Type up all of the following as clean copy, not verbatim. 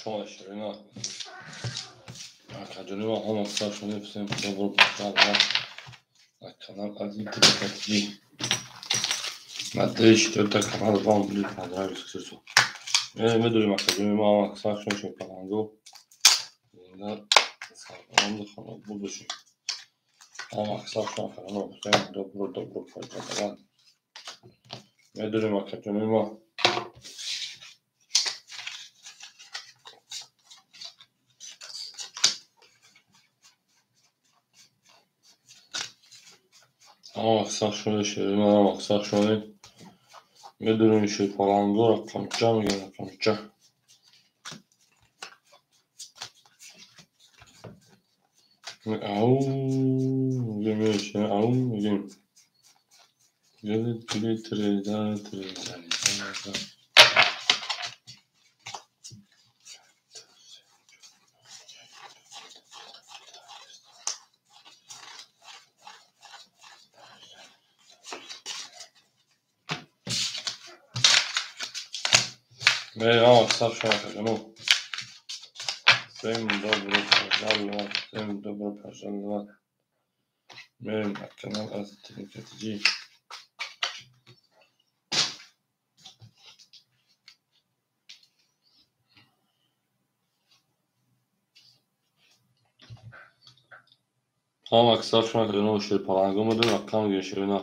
Шумо ширина. Акаҷони ма ҳама сар шуни всем добро пожаловать на канал Один Три. Надеюсь, что этот канал вам будет понравиться к сердцу. Медурим акаҷони ма ҳама сар шуни шепаланго. Зинда сарбаланду хонобод бошем. Ҳама сар шуни канал всем добро пожаловать. Медурим акаҷони ма. Ҳама сар шуни ширина, ҳама сар шуни. Медурим шерпаланго рақамча мегӯям, рақамча. Ау мегӯем, ау мегӯем. Гили три да три да да. Ҳама сар шуни акаҷоно. Всем добро пожаловать, всем добро пожаловать. Мерем на канал Азитинка ТЖ. Ҳама сар шуни акаҷоно, шерпаланго медурем, рақам мегӯем ширина.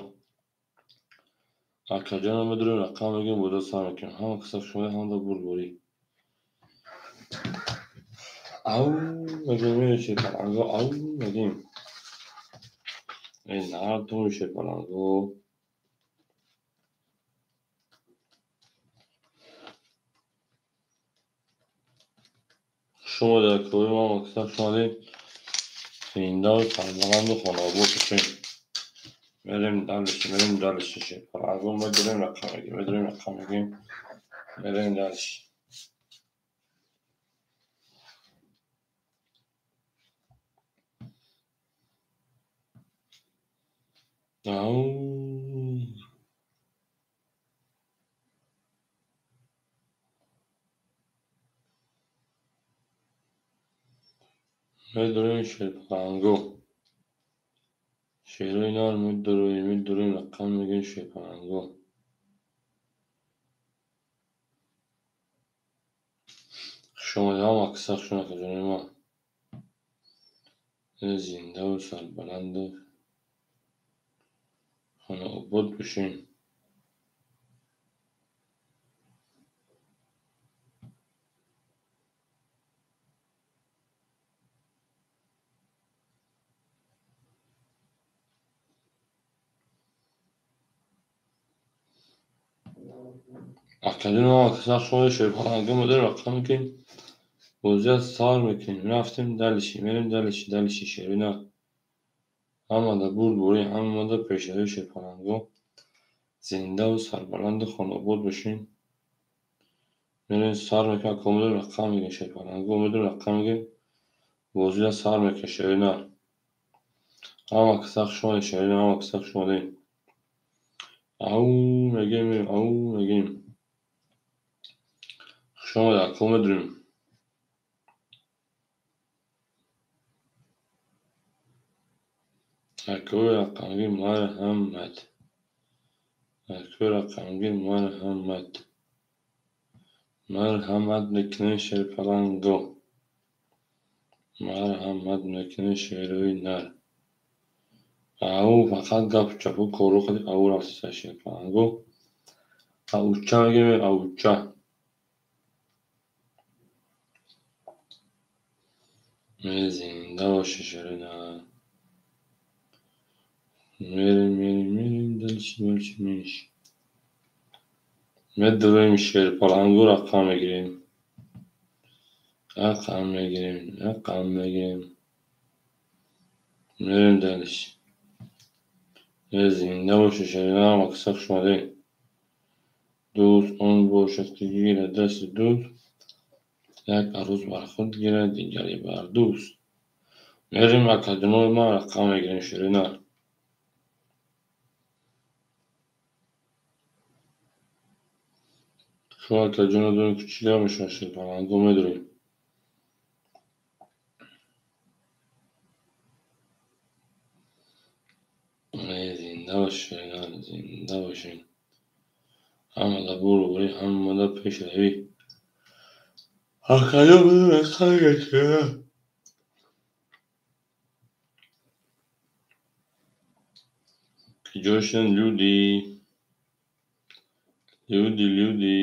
Акаҷоно медурем, рақам мегӯем, буда сар мекунем. Ҳама сар шуни ҳамда бурдборӣ. Ау мегӯем шерпаланго, ау мегӯем. Эй нардум шерпаланго. Шумо дар кӯи ма мақсад шумоди зиндаву сарбаланду хонобод бошем. Мерем дальше, мерем дальше шерпаланго медурем, рақам мегӯем, медурем, рақам мегӯем, мерем дальше. Ау. Медурем шерпаланго. Шерои нар медуроем, медуроем, рақам мегӯем шерпаланго. Хуш омадед ҳама сар шуни акаҷони ма. Зиндаву сарбаланду хонаобод бошем. Акаҷони ма сар шуни шерпаланго медурем, рақам мекунем, бозиа сар мекунем. Рафтем дальше, мерем дальше, дальше шерина. Ҳамада бурдборӣ, ҳамада пешравии шерпаланго. Зиндаву сарбаланду хонобод бошем. Мерем сар мекунем, ако медурем, рақам мегӯем шерпаланго, медурем, рақам мегӯем, бозиа сар мекунем шерина. Ҳама сар шуни шерина, ҳама сар шуни. Ау мегӯем, ау мегӯем. Хуш омадед, ако медурем. Акои рақамгир марҳамат. Акои рақамгир марҳамат. Марҳамат мекунем шерпаланго. Марҳамат мекунем шерои нар. Ау фақат гапу чапу кору қади ау рафтиса шерпаланго. Ауча мегӯем, ауча. Зинда боши ширина. Мерем, мерем, мерем, дальше, дальше, меньше. Медуроем шерпаланго, рақам мегирем. Рақам мегирем, рақам мегирем. Мерем дальше. Зинда боши ширина, мақсад шумоде. Дӯст он бошад, ки гирад дасти дӯст, як арӯз бар худ гирад, дигаре бар дӯст. Мерем акаҷонои ма, рақам мегирем ширина. Шумо акаҷоно донед, ки чӣ гап мешавад шерпаланго медурем. Зинда бошед, зинда бошед. Ҳамада бурдборӣ, ҳамада пешравӣ. Куҷо шуданд люди? Люди, люди.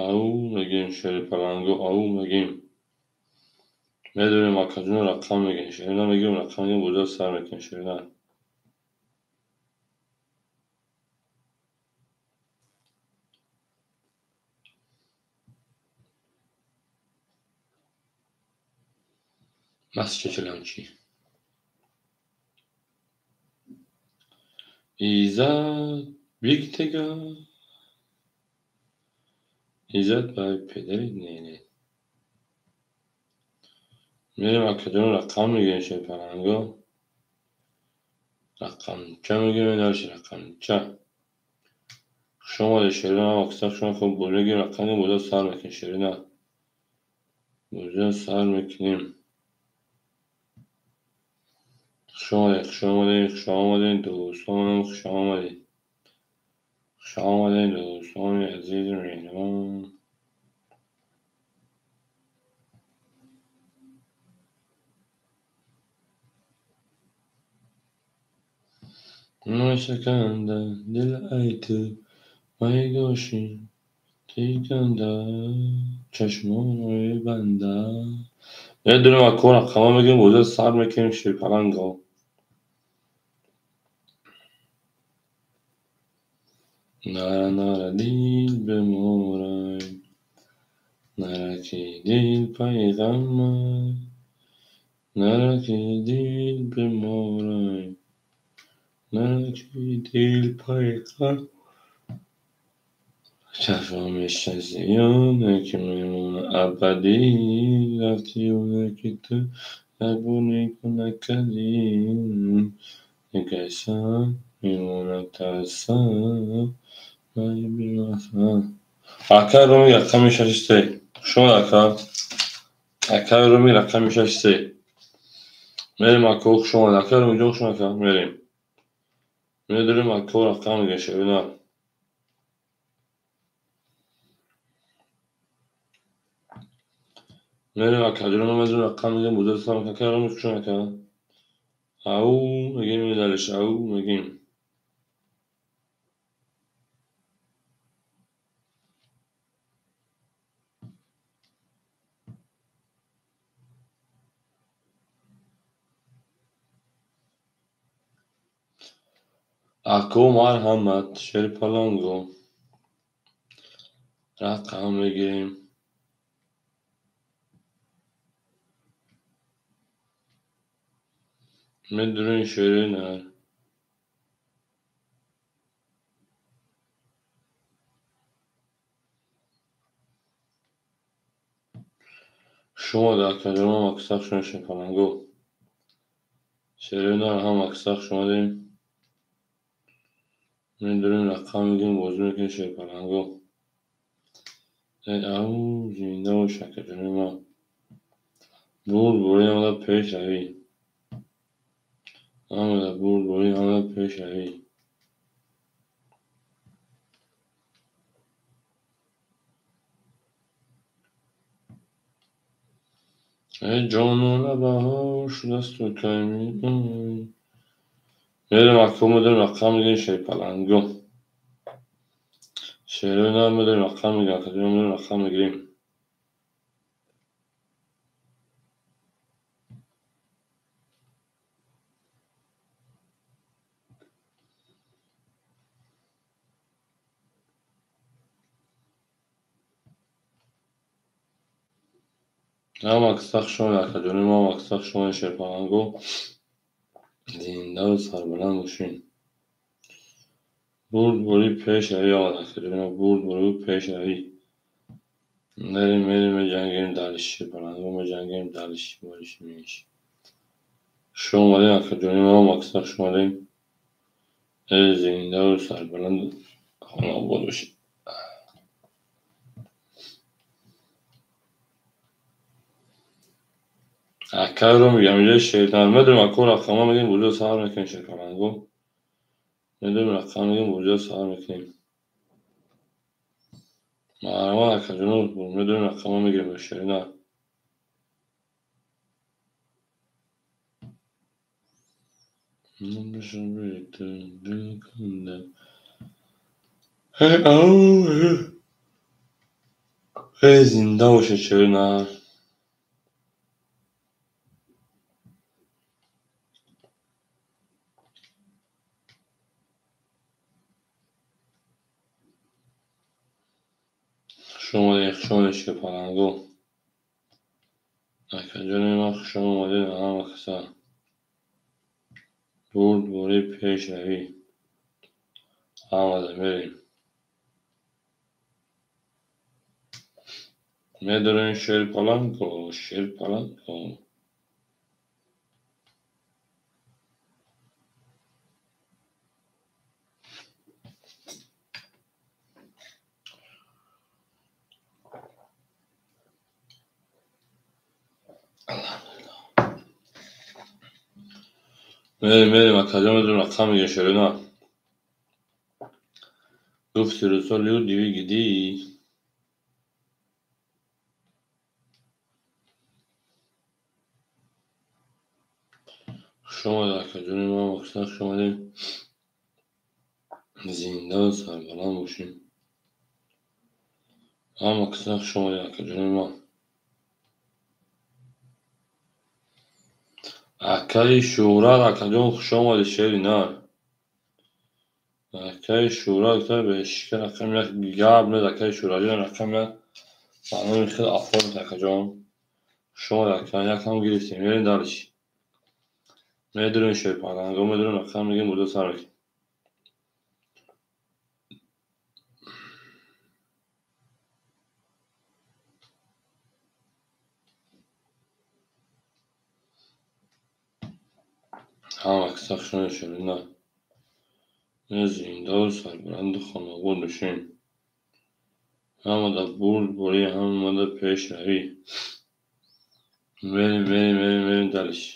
Ау мегӯем шери паланго, ау мегӯем. Медонем акаҷон рақам мегӯем. Шерина мегӯем, рақам мегӯем, бозиро сар мекунем шерина. Масча челамчи. Иззат биктега. Иззат ба педари не. Мерем акаҷон рақам мегӯем шерпаланго. Рақамча мегӯем дальше рақамча. Хуш омадед шерина, аксар шумо хуб бозӣ мегӯем, рақам мегӯем, бозиро сар мекунем шерина. Бозиро сар мекунем. Хуш омадед, хуш омадед, хуш омадед дӯстонам, хуш омадед. Хуш омадед дӯстони азизу меҳрибон. Мешаканда дил ай ту майгоши тиканда чашмони банда. Медонем акор рақама мегӯем, бозиро сар мекунем шерпаланго. Нара нара дил беморай, нара ки дил пайғамай, нара ки дил беморай, нара ки дил пайғам. Чашмони зиёне ки мемона абадӣ, рафтиёне ки ту якбор никоҳ накардӣ, никайсан мемонад тарсан. Акай Роми рақами 63. Хуш омад ака. Акай Роми рақами 63. Мерем ако, хуш омад. Акай Роми ҷон, хуш омад ака. Мерем. Медорем ако рақам мегӯем шерина. Мерем акаҷон, медорем рақам мегӯем, бозиро сар мекунем. Акай Роми, хуш омад ака. Ау мегӯем дальше, ау мегӯем. Ако марҳамат, шерпаланго. Рақам мегирем. Медурем шери нар. Хуш омадед акаҷонам, аксар шумо шерпаланго. Шери нар ҳам аксар хуш омадем. Медорем рақам мегӯем, бозӣ мекунем шерпаланго. Ау зинда бош акаҷони ман. Бурдборӣ ҳамада пешравӣ. Ҳамада бурдборӣ, ҳамада пешравӣ. Эй ҷонона баҳор шудасту кай меоӣ. Мерем ако, медорем рақам мегӯем шерпаланго. Шерои нар медорем рақам мегӯем, акаҷон медорем рақам мегирем. Ҳам аксар хуш омадед акаҷони мо, ҳам аксар хуш омадед шерпаланго. Зиндаву сарбаланд бошед. Бурдборӣ пешравӣ омад акаҷони мо, бурдборӣ пешравӣ. Мерем, мерем, меҷангем дальше шерпаланго, меҷангем дальше, больше меньше. Хуш омадед акаҷони мо, ҳам аксар хуш омадед. Эй зиндаву сарбаланду хонаобод бошед. Акайро мегам инҷа шернар. Медонем ако рақама мегем бозиро сар мекунем шерпаланго. Медонем рақам мегем бозиро сар мекунем. Марҳамат акаҷоно, медонем рақама мегирем шернар. Зинда бошед шернар. Хуш омадед, хуш омадед шерпаланго. Акаҷони ман хуш омадед ҳама каса. Бурд бори пешравӣ. Ҳамада мерем. Медорем шерпаланго, шерпаланго. Мерем, мерем, акаҷон медонем рақам мегирем шерина. Гуфти рӯзҳо люди гиди. Хуш омадед акаҷони ман, махсусан хуш омадед. Зинда ва сарбаланд бошем. Ҳама каса хуш омадед акаҷони ман. Акаи Шӯҳрат акаҷон хуш омадед шери нар. Акаи Шӯҳрат гуфта бешика рақам як гап нест акаи Шӯҳратҷон рақам як ба номи худ оформит акаҷон. Хуш омадед ака, якам гирифтем. Мерем дальше. Медонем шерпаланго, медонем рақам мегирем бозиро сар мекунем. Ҳама каса хуш омадед шерина. Зинда ва сарбаланду хонобод бошем. Ҳамада бурд борӣ, ҳамада пешравӣ. Мерем, мерем, мерем, мерем дальше.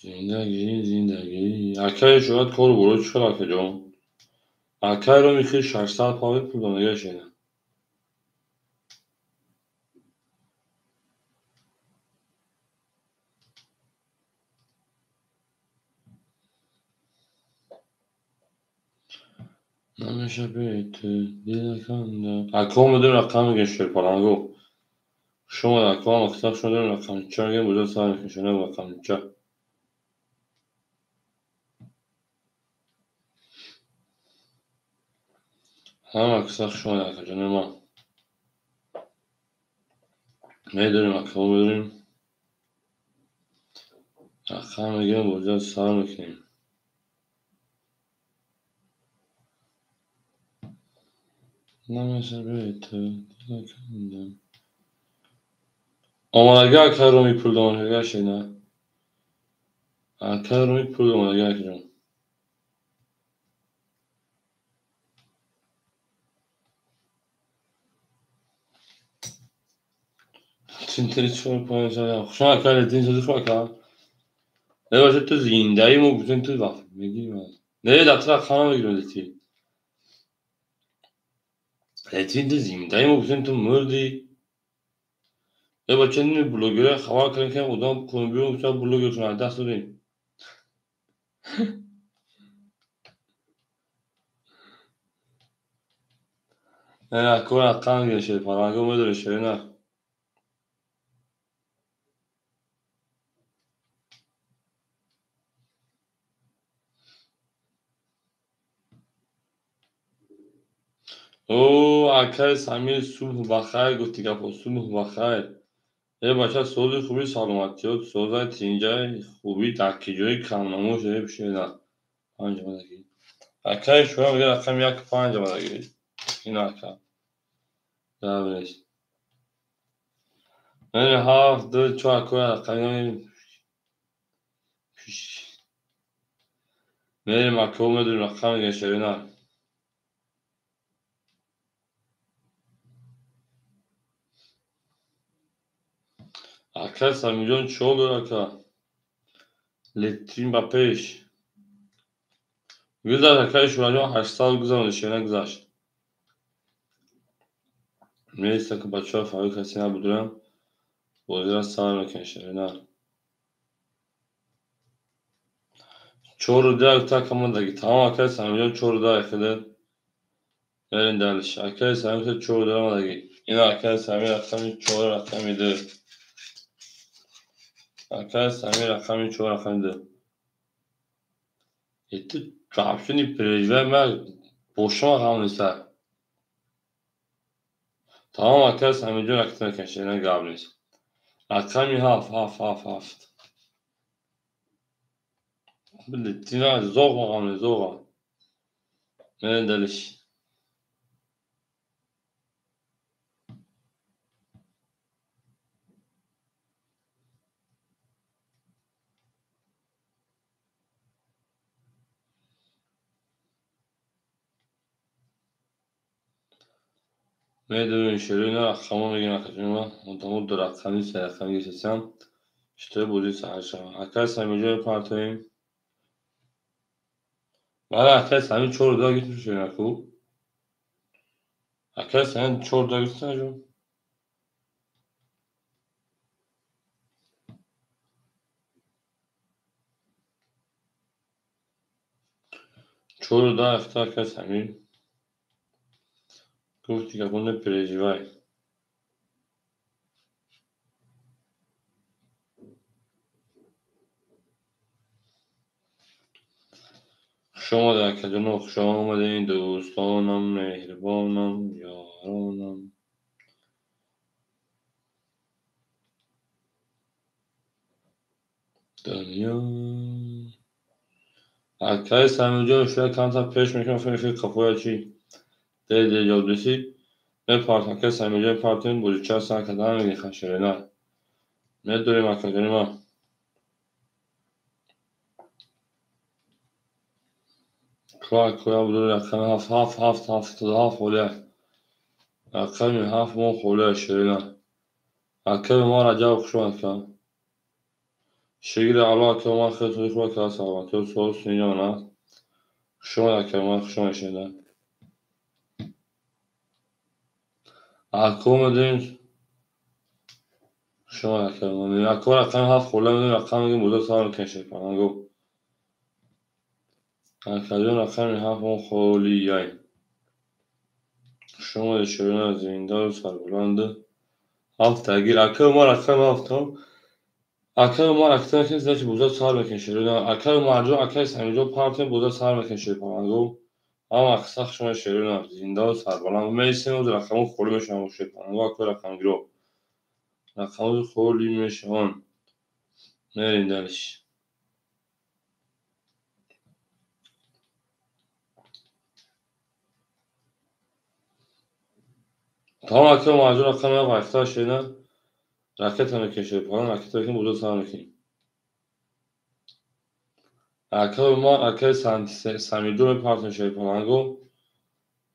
Зиндагӣ, зиндагӣ. Акаи Шӯҳрат кору боро чӣ хел акаҷон? Акайро мехӯри 600 пави пул донага шена. Намеша бе ту дилаканда. Ако медонем рақам мегирем шерпаланго. Хуш омадед ако, ҳама каса хуш омадед рақамча мегирем бозиро сар мекунем шена рақамча. Ҳама каса хуш омадед акаҷони ман. Медонем ако медонем. Рақам мегирем бозиро сар мекунем. Намеша бе ту дилаканда. Омадага акай Роми пул донага шена. Акай Роми пул омадага акаҷон. Три, чор, панҷ, шаш. Хуш омад акай Летин, сози хуб ака. Не бошад ту зиндаи мо гуфтем ту вақт мегирӣ. Не, дар ту рақам намегирем Летин. Летин ту зиндаи мо гуфтем ту мурдӣ. Э бача ними блогерҳоя хабар кардем ки одам кунбиён гуфта блогершон аз даст додем. Не, ако рақам мегирем шерпаланго медонем шерина. О, акаи Самир субҳ бахайр гуфти гапҳо, субҳ бахайр. Э бача сози хуби саломатиёт, созай тинҷай хубӣ дар ки ҷои камнамо шуда бишена. Панҷ омадагӣ. Акаи Шӯҳрат мегӯяд рақами як панҷ омадагӣ. Ин ака. Гап нест. Ҳафт, ду, чор акои рақами мерем ако медонем рақам мегирем шерина. Акай Самиҷон чор дор ака. Литрин ба пеш. Гузашт акай Шураҷон 800 гузаронд, шена гузашт. Меиста ки бачаҳо фарёд касе набудурам. Бозиро сар мекунем шена. 4-2 та командаги. Тамом акай Самиҷон 4-2 хеле. Мерем далиш. Акай Самиҷон 4-2 омадаги. Ина акай Самир рақами 4 рақами 2. Акай Самир рақами 4 рақами 2. Эти вообще не переживай, ман бошам ғам нест. Тамом акай Самиҷон ракета мекунем шена гап нест. Рақами 7 7 7 7. Тина зоға ғам нест, зоға. Мерем далиш. Медонем шерина рақамҳо мегирем акаҷон. Одамо ду рақами се рақами гирифтасам. Иштирои бозии саҳар шаванд. Акай Самиҷон партоем. Бале акай Самир 4-2 гирифтем шерина ку. Акай Самир 4-2 гирифтем аҷон. 4-2 гирифта акай Самир. Гуфти гапо не переживай. Хуш омадед акаҷоно, хуш омадед дӯстонам, меҳрибонам, ёронам. Дунё. Акаи Самиҷон шояд камтар пеш мекунам, фикр қафоя чӣ? Дер ҷавоб дисӣ. Мепартам акаи Самиҷон партем, бозича сар кардан мегирем хашерина. Медорем акаҷони ман. Ква будур рақами 7 7 7 77 холия. Рақами 7 мо холия ширина. Акаи мо Раҷаб хуш омад ака. Шигири Алло акаи мо хеле тои хуб ака, саломатиё суол сунён аст. Хуш омад акаи мо, хуш омад шида. Ако медонем хуш омад акаи мо. Ако рақами 7 холия медонем, рақам мегирем бозиро сар мекунем шерпаланго. Акаҷон рақами 7 мо холияй. Хуш омадед ширина, зиндаву сарбуланд. 7 тагир. Акаи мо рақами 7 Акаи мо ракета мекунем, значит бозиро сар мекунем ширина. Акаи Марҷон, акаи Самиҷон партем, бозиро сар мекунем шерпаланго. Ҳама қисса хуш омадед ширина, зиндаву сарбуланд. Меистем оз рақамҳо холӣ мешаванд шерпаланго, акаи рақамгиро. Рақамҳо холӣ мешаванд. Мерем далиш. Тамом акаи Марҷон рақами 7 ҳафта ширина. Ракета мекунем шерпаланг, ракета мекунем, бозиро сар мекунем. Акаи Умар, акаи Самиҷон мепартем шерпаланго.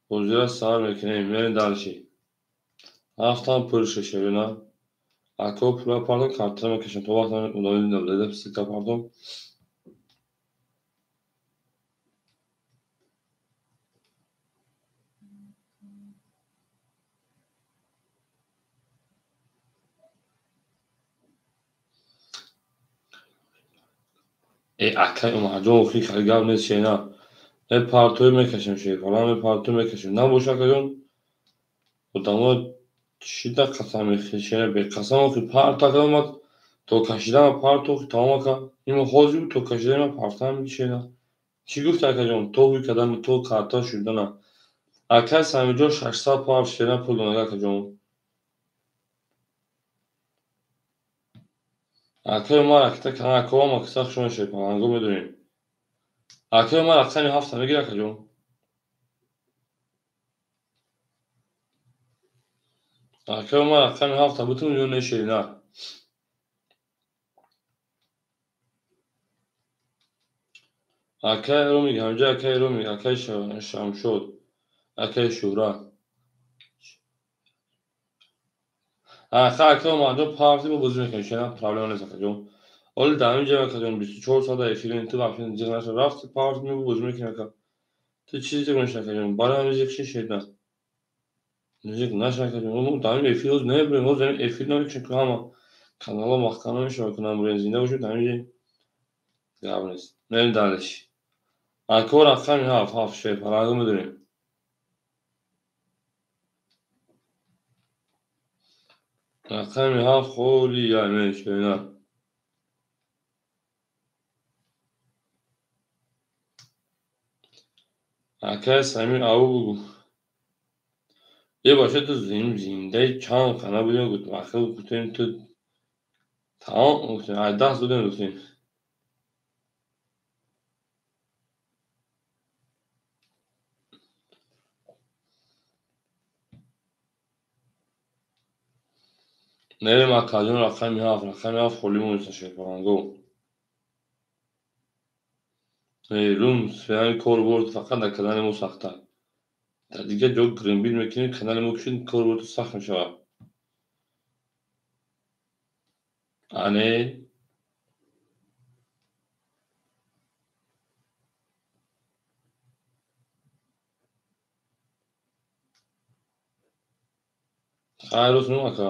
Бозиро сар мекунем. Мерем далиши. Ҳафтам пур шуд ширина. Акао пула партом, картара мекашем. То вақт удалил набудада, ссылка партом. Акаи Умарҷон охи хеле гап нест шена. Мепартоем мекашем шерпаланг, мепартоем мекашем. Набоша акаҷон, одамо шида қасам мехӯред, беқасам охи парто акаҷон омад, то кашидан парто охи тамом ака. Имо ҳозир буд то кашидан партам шена. Чӣ гуфт акаҷон? То ҳуй кардан, то карта шудана. Акаи Самиҷон 600 парт шена пул донага акаҷон. Акаи Умар ракета кардан, акаҳо макса хуш омадед шерпаланго медонем. Акаи Умар рақами 7 мегир акаҷон. Акаи Умар рақами 7 бутун ё не ширина. Акаи Ромик, ҳамҷа акаи Ромик, акаи Шамшод, акаи Шӯҳра. Ха, ма парти бо бозӣ мекунем, шена проблема нест акаҷон. Ҳоли дар ҳамин ҷо акаҷон 24 соат дар эфирем, ту вообще ҷиғ наша, рафти парти мо бозӣ мекунем ака. Ту чӣ ҷиғ меши акаҷон? Барои ҳамин ҷиғ ши шена. Ҷиғ наша акаҷон. Мо дар ҳамин эфир ҳоз намебурем, ҳоз ҳамин эфир намекушем, ки ҳама каналҳо маҳкам намешавад, ки намебурем, зинда бошем, дар ҳамин ҷо гап нест. Мерем дальше. Ако рақами 7, 7 шерпаланго медорем. Рақами 7 холи яй шена. Акай Самир ау бугу. Е баша ту зиндаи чанд қана будем, гуфт вақт гуфтем ту тамом гуфтем, ай даст додем гуфтем. Мерем акаҷон рақами 7, рақами 7 холӣ монеста шерпаланго. Рум феълан кор борд фақат дар канали мо сахта. Дар дигар ҷо гримбил мекунем, канали мо кушид, кор борд сахт мешавад. Ане хайр рӯз ну ака.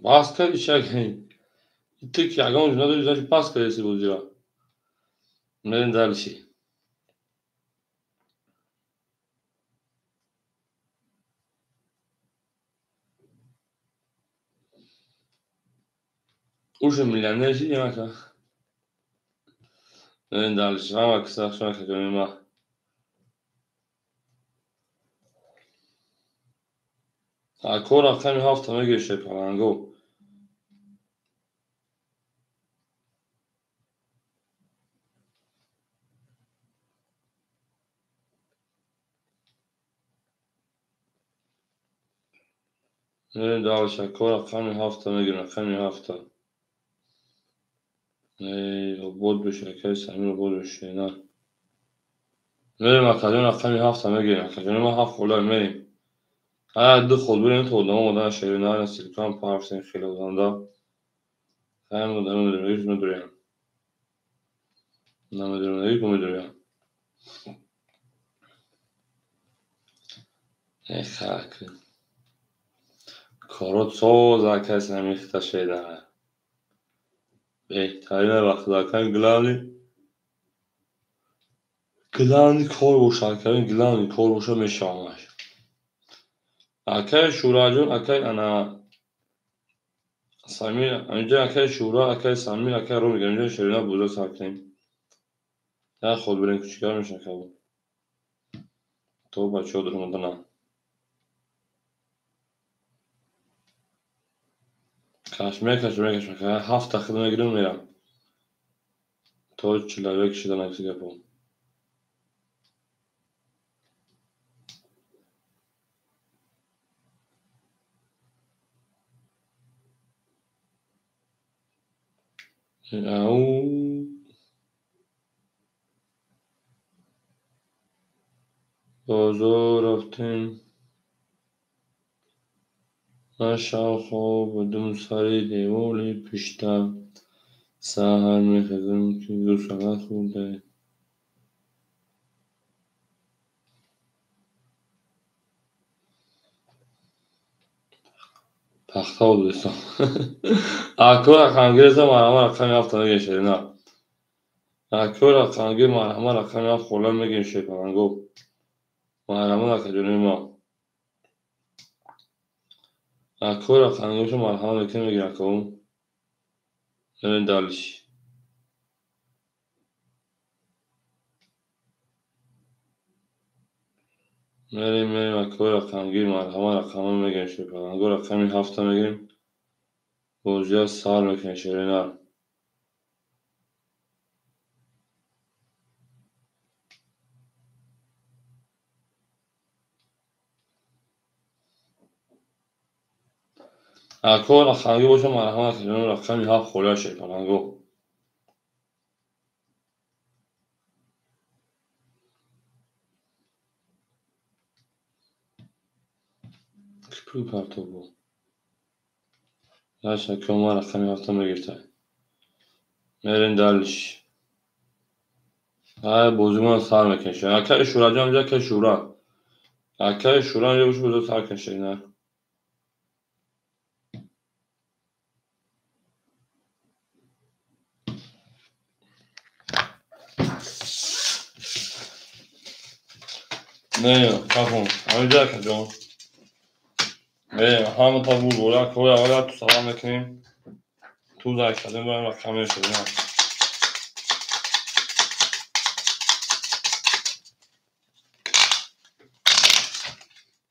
Пас карди шакли. Ту ки ягон ҷо надори, значит пас кардеси бозиро. Мерем дальше. Уже миллионер шидем ака. Мерем дальше. Ҳама киса хуш акаҷони ма. Ако рақами 7 мегирем шерпаланго. Мерем дальше. Ако рақами 7 мегирем, рақами 7. Эй, обод боши, акаи Самир обод боши, на. Мерем акаҷон рақами 7 мегирем, акаҷони ма 7 холай мерем. Ҳа, ду хол бурем то одамо омадан шерина, на силкам парсем хеле одамда. Ҳам одамо медорем, медорем. Намедорем, медорем. Эй, хак. Корот соз акаи Самир хита шеда. Беҳтарин вақт акаи главный главный кор боша, акаи главный кор боша мешавамаш. Акаи Шураҷон, акаи ана Самир, инҷа акаи Шура, акаи Самир, акаи Ромик, инҷа шерина боза сар кунем. Як хол бирем кучикар мешава кабо. То бачаҳо даромадана. Каш мекашам, мекашам, 7 хид мегирам мерам. То 41 шида накси гапо. Ау. Бозор рафтем. Нашав хоб будум сари девори пушта. Саҳар мехезам ки гӯсала хӯрда. Пахта дӯстон. Ако рақамгир марҳама рақами 7 мегирем шерина. Ако рақамгир марҳама рақами 7 хола мегирем шерпаланго. Марҳама акаҷони ма. Ако рақамгиршо марҳама мекунем мегирем ако. Мерем дальше. Мерем, мерем ако рақамгир марҳама рақама мегирем шерпаланго рақами 7 мегирем. Бозия сар мекунем шерина. Ако рақамгир боша марҳама акаҷон рақами 7 холия шерпаланго. Ту партоб. Наша кoma рақами ҳафта мегирифта. Мерем дальше. Ай бозимон сар мекунем. Акаи Шураҷон инҷа, акаи Шура. Акаи Шура инҷа бошу, бозо сар кунем. На. Не, кафон. Ҳаминҷа акаҷон. Ҳама та буд бола коя аввал ту салом мекунем. Ту зай кардем, барем рақам мешудем.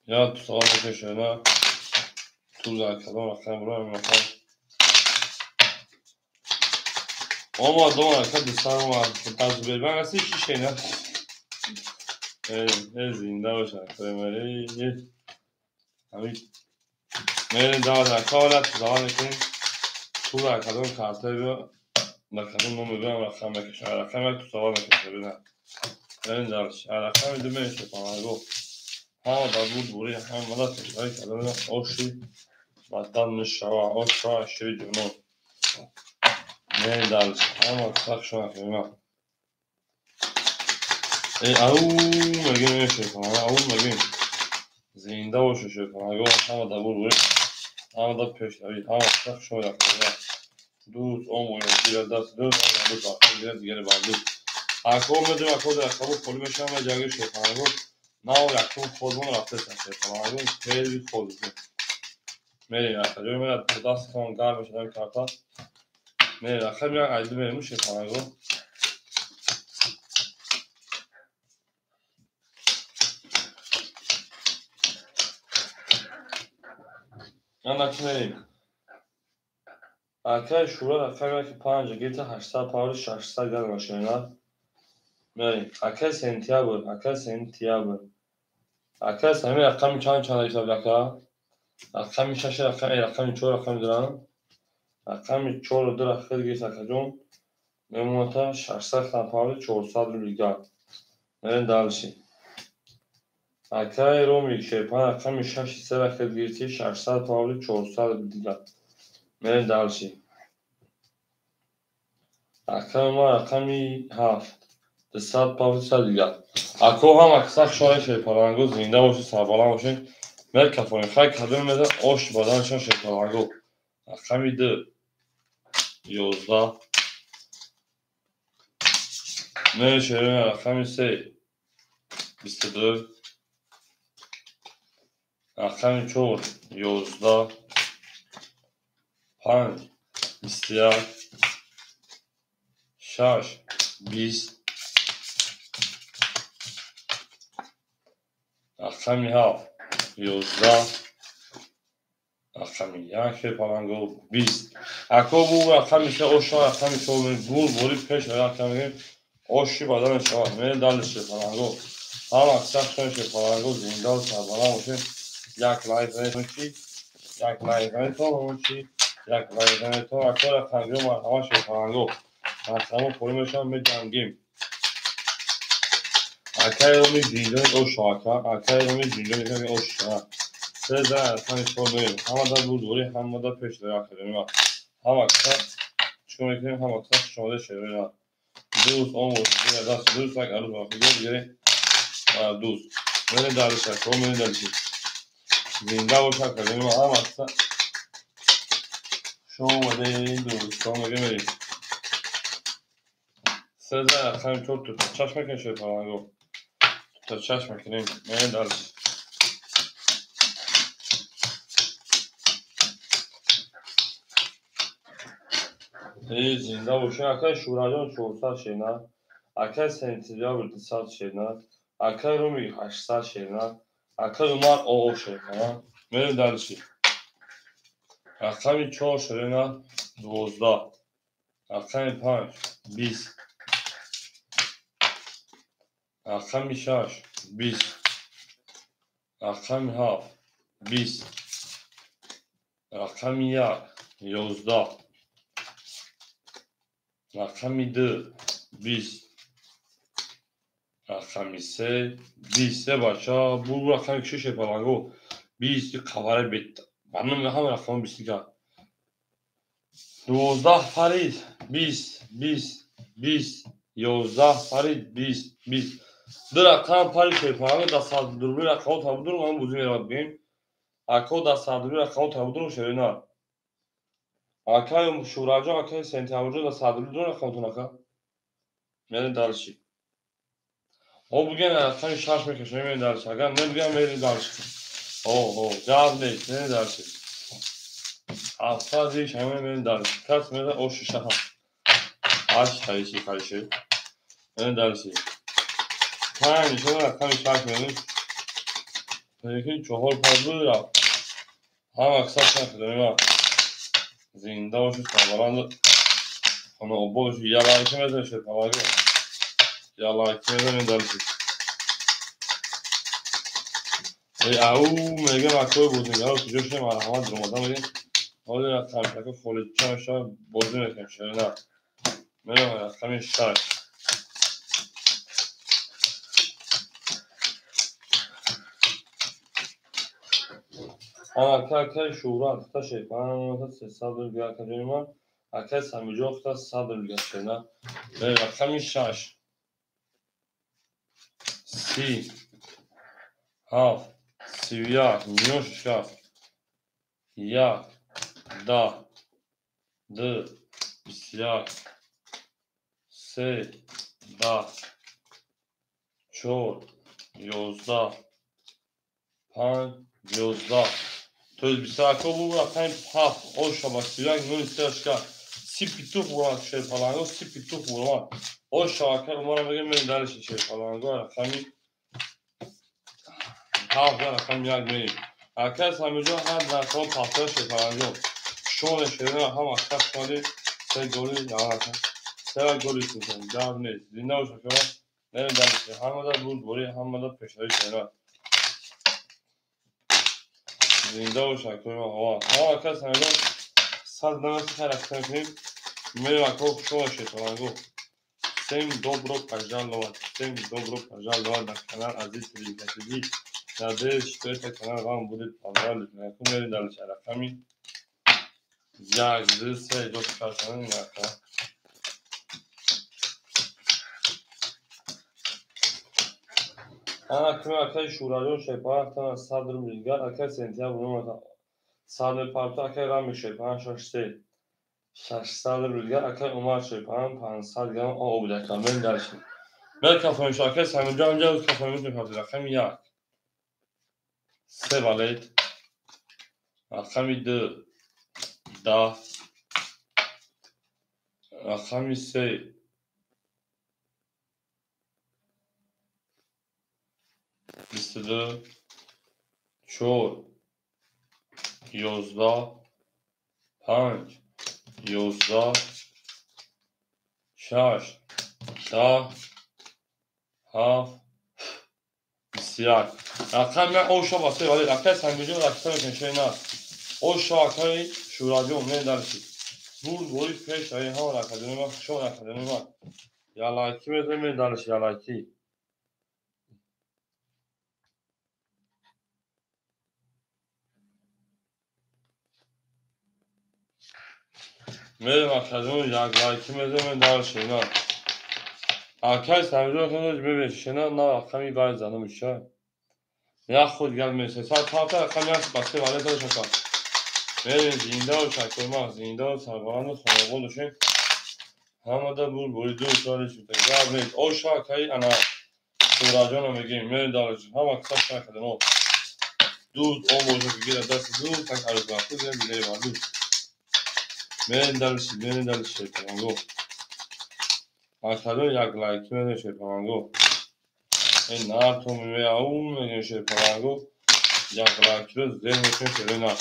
Я ту салом мекунем, ту зай кардем, рақам барем рақам. Омад, омад, ка дустан омад. Даст бер. Ман асли шише на. Эй, зинда бошад. Эй, эй. Ҳамин мерем дар кора ту мекунем. Ту дар кадом карта биё, дар кадом номер биё, рақам мекашам. Рақам як ту савол мекашам, бина. Мерем дальше. Рақами ду мешавад панаго. Ҳама дар буд бури, ҳама мада пешравӣ карда бина. Оши бадан мешава, ош шава, шири ҷунон. Мерем дальше. Ҳама сахт шуна бина. Эй, ау, мегим мешавад панаго, ау, мегим. Зинда бошед шеф, ҳама дар буд бури, ҳама дар пешравӣ, ҳама сахт шуна бина. Дӯст омоем, дигар даст дӯст, ҳама дӯст, ахир дигар дигаре бар дӯст. Ако медонем, ако дар қабул холӣ мешавам, ва ҷанги шеф, нав якум хозмон рафтаистам шеф, хеле хол. Мерем, ака, ҷой мерад, даст кам гарм мешавад карта. Мерем, ака, меян айди мерем шеф. Ана ки мерем. Акаи Шура рақами яки панҷ гирифта 800 павли 600 газ машина. Мерем. Акаи сентябр, акаи сентябр. Акаи сами рақами чанд чанд гирифта буд ака? Рақами шаш, рақами, рақами чор, рақами дурам. Рақами чору ду рақами гирифта акаҷон. Мемонад 600 павли 400 рубли газ. Мерем дальше. Акаи Ромик шерпан рақами шаши се рақами гирифти 600 павли 400 рубли газ. Мерем дальше. Рақами ма рақами ҳафт. 200 павли 100 дигар. Ако ҳама сахт шояд шерпаланго, зинда бошед, сарбаланд бошед. Мекафонем. Хай кадом меда ош баданшон шерпаланго. Рақами ду. 11. Мешерем рақами се. 22. Рақами чор. 11. Панҷ. 21. Шаш. 20. Рақами ҳафт. 11. Рақами як шерпаланго 20. Ако бу рақами се оша рақами чор гул бори пеш рақам мегем оши бадан шавад. Мерем дальше шерпаланго. Ҳама сахт шояд шерпаланго, зинда ва сарбаланд бошед. Як лайк занед чи? Як лайк занед то чи? Як лайк занед то ако рақамгиро марҳамат шерпаланго. Рақамо холӣ мешаванд, меҷангем. Акаи Роми ҷинҷони ош ака, акаи Роми ҷинҷони ош шава. Се зан рақами чор мерем. Ҳама дар бурдборӣ, ҳама дар пешравӣ акаҷон. Ҳама каса чикор мекунем? Ҳама каса хушомаде шерӯи. Дӯст он бошед, дигар даст дӯст, як арӯз ба дигар дигаре дӯст. Мерем дальше, ако мерем дальше. Зинда бош акаҷон, ҳама каса шумо омадем дӯстон мегем мерем. Се зан рақами чор ту чашм мекунем шерпаланго. То чашм мекунем. Мерем дальше. Эй, зинда бошед. Акаи Шураҷон 400 шена. Акаи Сентябр 200 шена. Акаи Роми 800 шена. Акаи Умар оо шена. Мерем дальше. Рақами чор шена 12. Рақами панҷ 20. Рақами шаш 20. Рақами ҳафт 20. Рақами як 11. Рақами ду 20. Рақами се 20. Се бача бу рақами киши шерпаланго. 20 қавара бет. Манам ҳама рақам 20 га. 12 парид 20 20 20 11 парид 20 20. Ду рақам парид шерпаланго да 100 рубли рақамҳо табудур ман бозӣ меравад бигем. Ако да 100 рубли рақамҳо табудур шерина. Акай Шураҷон, акай Сентябрҷон да 100 рубли рақамтон ака. Мерем дальше. О буген рақами 6 мекашем, мерем дальше. Агар набигам мерем дальше. О, гап нест, мерем дальше. Ҳафтсад иш ҳама мерем дальше. Кас мерем о шиша ҳафт. Ҳашт хариши хариши. Мерем дальше. 5 шумо рақами 6 мерем. Лекин 4 паз рафт. Ҳама аксар шахд. Зинда бошед, сарбаланд, хона обод бошед. Я лайки мезанед, шерпаланго. Я лайки мезанед дальше. Эй, ау, мегам акои бозигаро куҷо шудем, марҳамат омада мегем. Ҳозир рақамшако холича мешавад, бозӣ мекунем, шерина. Мерам рақами 6. Ана акай Шӯҳрат хта шерпаланг 300 рубл акаҷони ман. Акай Самиҷон хта 100 рубл шерина. Рақами 6. 30 7 31 миллион 6 1 10 2 21 3 10 4 11 5 11. То есть бисако бу рақами 7 оша ба 31 0 3 си питух бурад шерпаланго, си питух бурад. Оша ака умара мегем мерем дальше шерпаланго рақами 7 рақами 1 мерем. Ака Самиҷон ҳар рақам пахта шерпаланго. Шоне шерина ҳам ака шоне се голи яка. Се голи сутан. Гап нест. Зинда бош ака. Мерем дальше. Ҳамада буд бори, ҳамада пешравӣ шерина. Зинда бош акои ман. Ҳа ака Самиҷон 100 намеси хайр акса мекунем. Мерем ако шоне шерпаланго. Всем добро пожаловать. Всем добро пожаловать на канал Азиз ТВ. Надеюсь, что этот канал вам будет понравиться. Мерем дальше рақами 1 2 3 4 5 Ана ким акай Шӯраҷон шерпаланг тана 100 рубл дигар, акай Сентябр номата 100 мепарта, акай Рами шерпаланг 6 600 рубл дигар, акай Умар шерпаланг 500 грамм об ака. Мерем дальше. Мер кафоимш акай Самиҷон ҳамҷа кафоимш мепартед. Рақами 1 3 валет, рақами 2 10, рақами 3 22 4 11 5 11 6 10 7 21. Рақами оша ба 3 валет. Акай Самиҷон рақса мекунем шерина. Оша акай Шӯраҷон мерем дальше. Бурд бори пеш ай ҳама рақаҷони ман, шо рақаҷони ман. Я лайки мезанем, мерем дальше, я лайки. Мерем акаҷон як лайки мезанем дальше, на. Акай Самиҷон худаш мебинед шена на рақами бай занам иша. Як худ гап месед. Сад панҷ рақами як ба 3 валет дошт ака. Мерем зинда бош акои ман, зинда ва сарбаланд хонобод бошед. Ҳамада буд бори ду соли шуд. Гап нест. Оша акай ана Шӯраҷонро мегем. Мерем дальше. Ҳама каса шакадан. Дуд он бошад ки гирад дасти дуд, так арзбахт зем биле валут. Мерем дальше, мерем дальше шерпаланго. Акаҷон як лайки мезанем шерпаланго. Ин нартон меау мегем шерпаланго. Як лайкиро зер мекунем шерина.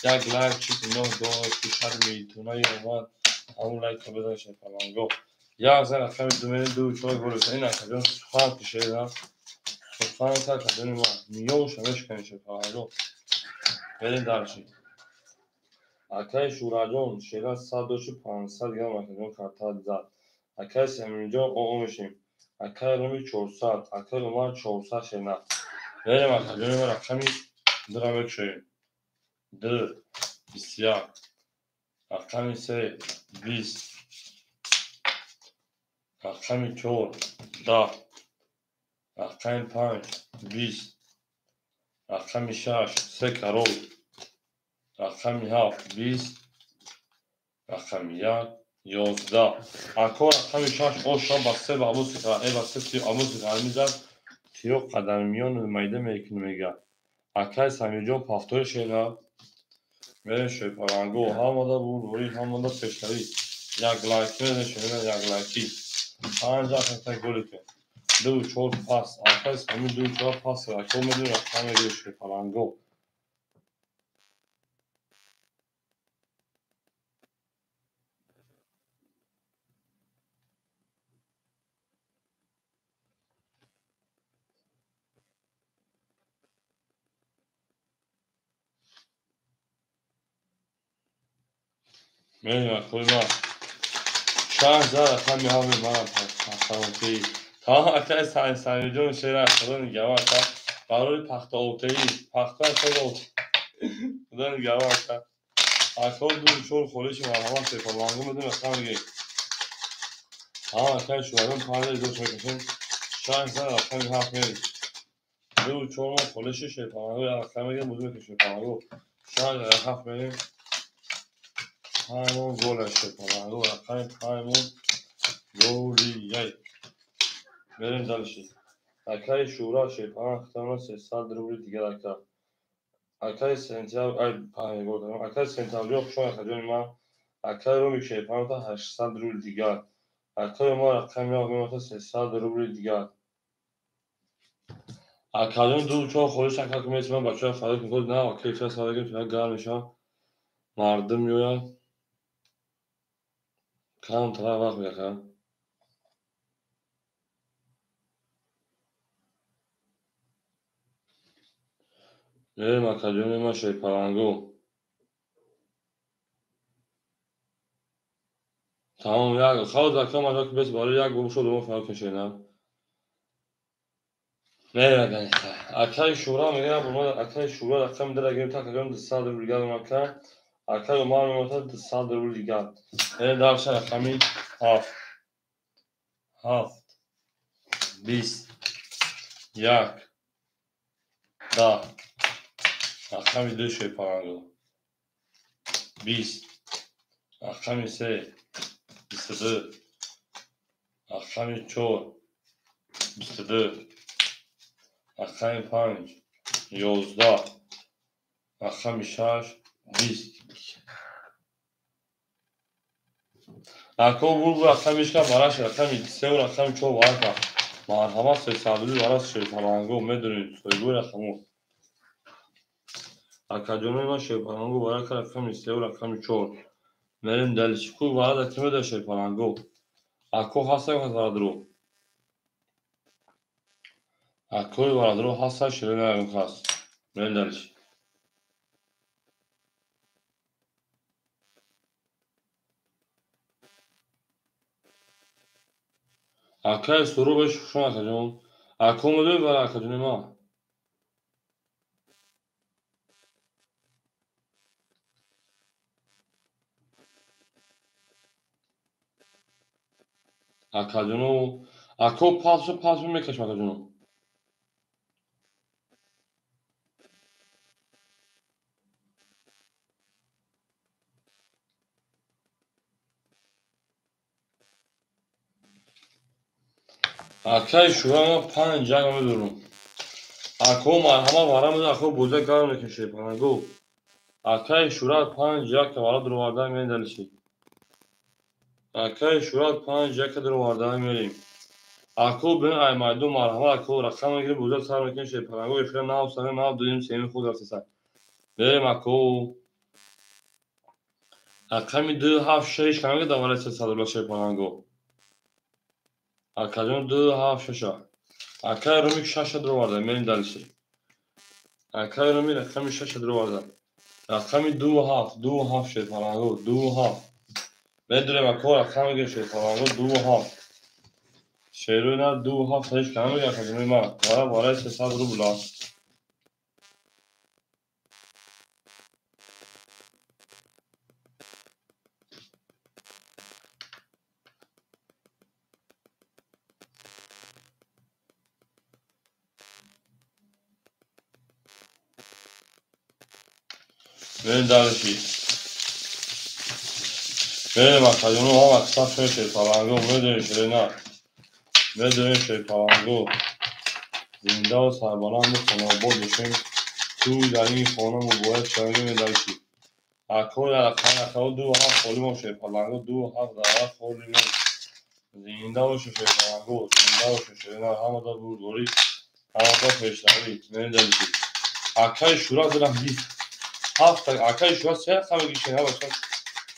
Як лайк чи гуноҳ дорад ки шарми тунаи омад, ҳамун лайкро бизан шерпаланго. Як зан рақами 2 мерем 2 4 гол. Ин акаҷон сухан ки шерина. Сухан та акаҷони ман. Миёнша мешканем шерпаланго. Мерем дальше. Акай Шӯраҷон шера 100 дошт 500 грамм акаҷон карта зад. Акай Самиҷон оо мешем. Акай Руми 400, акай Умар 400 шерина. Мерем акаҷони ман рақами Дура мекушоем. 2 21. Рақами 3 20. Рақами 4 10. Рақами 5 20. Рақами 6 3 корол. Рақами 7 20. Рақами 1 11. Ако рақами 6 оша ба 3 ба абуси ба 3 абуси мизад. Тиё қадами миён майда мекунӣ мега. Акай Самирҷон пафтои шера. Мерем шӯйпаланго. Ҳамада бурдборӣ, ҳамада пешравӣ. Як лайки мерем шӯйна, як лайки. 5 так голики. 2 4 пас. Акай Самир 2 4 пас. Ако медем рақам мегирем шӯйпаланго. Мерем акои ман. 6 за рақами ҳами ман пахтаотеӣ. Тамом акай Самирҷон шера худо нигаҳбон ака. Барои пахтаотеӣ, пахта худо худо нигаҳбон ака. Ако 2 4 холиши марҳамат шӯйпаланго медем рақам мегирем. Тамом акай Шӯравиён 5 издош мекашем. 6 за рақами 7 мерем. 2 4 мо холиши шӯйпаланго рақам мегирем, бозӣ мекунем шӯйпаланго. 6 за 7 мерем. Паймон гола шӯйпаланго рақами паймон голияй. Мерем дальше. Акаи Шӯра шӯйпаланг хитона 300 рубли дигар ака. Акаи сентябр ай пай гол. Акаи сентябр хушон акаҷони ман. Акаи Румик шӯйпаланг 800 рубли дигар. Акаи мо рақами як меота 300 рубли дигар. Акаҷон 2 4 холиш ака ки месман бачаҳо фарқ мекунад на акаи фас фарқ мекунад гарм мешавад. Мардум меояд. Камтар вақт мекунад. Мерем акаҷони ман шӯйпаланго. Тамом як халос ака ман ки бес барои як боб шуд мо фарқ мешавем. Мерем акаи. Акаи Шӯра мегӯяд акаи Шӯра рақами дара гирем так акаҷон 200 рубл дигар ака. Акаи Умар меота 200 рубл дигар. Мерем дальше рақами 7. 7 20 1 10. Рақами 2 шӯйпаланго. 20. Рақами 3 22. Рақами 4 22. Рақами 5 11. Рақами 6 20. Ако бурд рақами шка бараш рақами 3 ва рақами 4 варака. Марҳамат 300 рубл бараш шӯйпаланго медонед соҳибои рақамо. Акаҷонои ман шӯйпаланго барака рақами 3 ва рақами 4. Мерем дальше. Ку варада ки меда шӯйпаланго. Ако ҳаста варадро. Акои варадро ҳаста шӯйпаланго ҳаст. Мерем дальше. Акаи Суробеш хушон акаҷон. Ако медои вара акаҷони ман. Акаҷоно ако пасу пасу мекашам акаҷоно. Акаи Шӯра ман 5 ҷанг медорам. Ако марҳамат вара медорам, ако боза гарм мекунем шӯйпаланго. Акаи Шӯра 5 ҷак вара дуроварда мерем дальше. Акаи Шӯра 5 ҷак дуроварда мерем. Ако бин ай майдон марҳамат ако рақам мегирем боза сар мекунем шӯйпаланго эфира нав сар нав дуюм сеюм худ рафтаса. Мерем ако рақами 2 7 6 камега давара 300 рубл шӯйпаланго. Акаҷон 2 7 6. Акаи Румик 6 дуроварда мерем дальше. Акаи Руми рақами 6 дуроварда. Рақами 2 7 2 7 шӯйпаланго 2 7. Медонем ако рақам мегирем шӯйпаланго 2 7. Шерои на 2 7 6 камега акаҷони ман. Вара барои 300 рубл. Мерем дальше. Мерем акаҷоно, ҳама қисмат шуд шерпаланго, медонем шерена. Медонем шерпаланго. Зинда ва сарбаланду хонаобод бошем. Тӯй дар ин хона муборак шавем, мерем дальше. Ако дар рақами 2 7 холӣ мо шерпаланго, 2 7 дар ҳафт холӣ мо. Зинда бошем шерпаланго, зинда бошем шерена, ҳамада бурдборӣ, ҳамада пешравӣ. Мерем дальше. Акаи Шӯра дилам 20. Ҳафт акаи Шӯра се рақам мегишен, ҳа бача.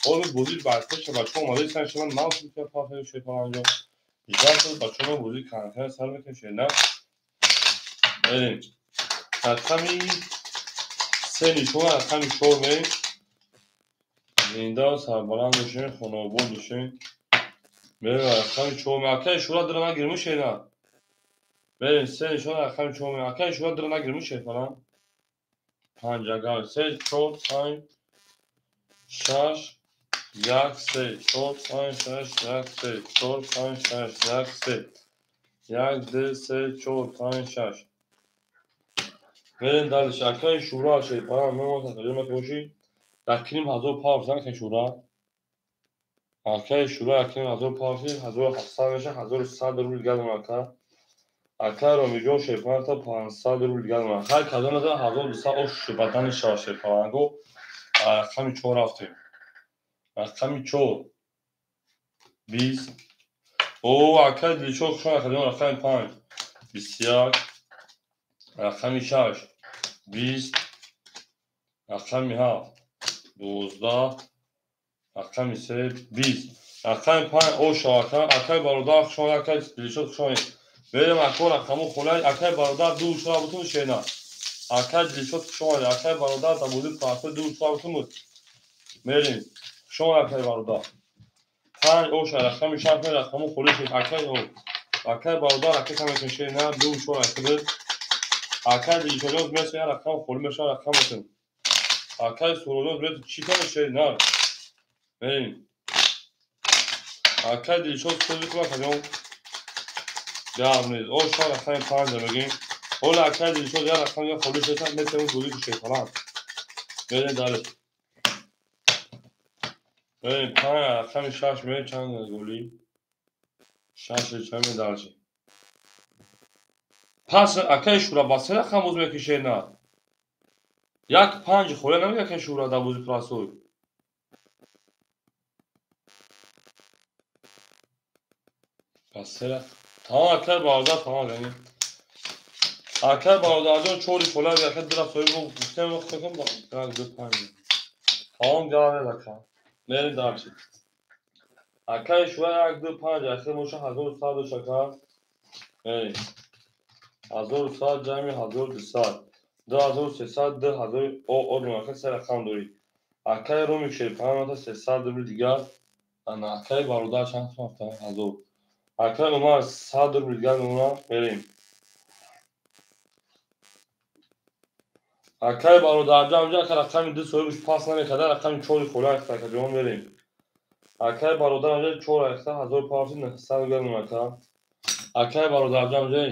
Оби бозӣ барпеша бачаҳо омадаистанд, шумо нав пафе шерпаланго. Ждать бачаҳо бозӣ канкана сар мекунем шерена. Мерем. Рақами 3 нишон, рақами 4 мерем. Зинда ва сарбаланд бошем, хонаобод бошем. Мерем рақами 4. Акаи Шӯра дила нагирму шерена. Мерем 3 нишон, рақами 4 мерем. Акаи Шӯра дила нагирму шерпалан. 5 агар 3 4 5 6 1 3 4 5 6 1 3 4 5 6 1 3 1 2 3 4 5 6. Мерем дальше. Акаи Шӯра шерпалан мемонад таҷриба бошӣ. 1,5 ҳазор павз акаи Шӯра. Акаи Шӯра 1,5 ҳазор павз, 1700 мешавад, 1100 рубл дигар ака. Акаи Ромиҷон шерпалан та 500 рубл дигар. Хай кадом назар 1200 ош бадани шава шерпаланго. Рақами 4 рафтем. Рақами 4 20. О, акаи Дилшод хуш омадед, рақами 5 21, рақами 6 20, рақами 7 12, рақами 3 20, рақами 5 ош ака. Акаи бародар хуш омадед, акаи Дилшод хуш омадед. Мерем ако рақаму холай. Акаи бародар ду шура бутун шена. Акаи Дилшод хуш омадед. Акаи бародар дар бозии парто ду шура бутун буд. Мерем. Хуш омадед акаи бародар. 5 оша, рақами 6 рақаму холӣ шуд. Акаи акаи бародар ака кам шена ду шура акаи. Акаи Дилшодён месоя рақам холӣ мешавад, рақам метун. Акаи Суроҷон мет чӣ кам шена. Мерем. Акаи Дилшод сӯзи кунад акаҷон. Гап нест. Оша рақами 5 мегӯем. Ҳола акаи Дилшод як рақам я холӣ шуд, метавонем бозӣ ки шерпалан. Мерем дальше. Мерем 5 рақами 6 мерем чанд голӣ? 6 чанд дальше. Пас акаи Шӯра ба се рақам боз мекишед на. 1 5 холӣ намеги акаи Шӯра дар бозии простой. Ба се рақам. Тамом акаи бародар, тамом яъне. Акаи бародарҷон чори холӣ ака ду рафт соҳиб гуфтем вақт кун 1 2 5. Тамом гап нест ака. Мерем дальше. Акаи Шӯра 1 2 5 ахир боша 1100 дош ака. Мерем. 1100 ҷамъи 1200. 2300 2000 о орум ака се рақам дорӣ. Акаи Ромик шерпалан 300 рубл дигар. Ана акаи бародар чанд сум рафта? 1000. Акаи Умар 100 рубл дигар мемонад. Мерем. Акаи бародарҷон инҷа ака рақами 2 соҳибаш пас намекарда, рақами 4 холӣ аст акаҷон мерем. Акаи бародар инҷа 4 аста 1500 дигар мемонад ака. Акаи бародарҷон инҷа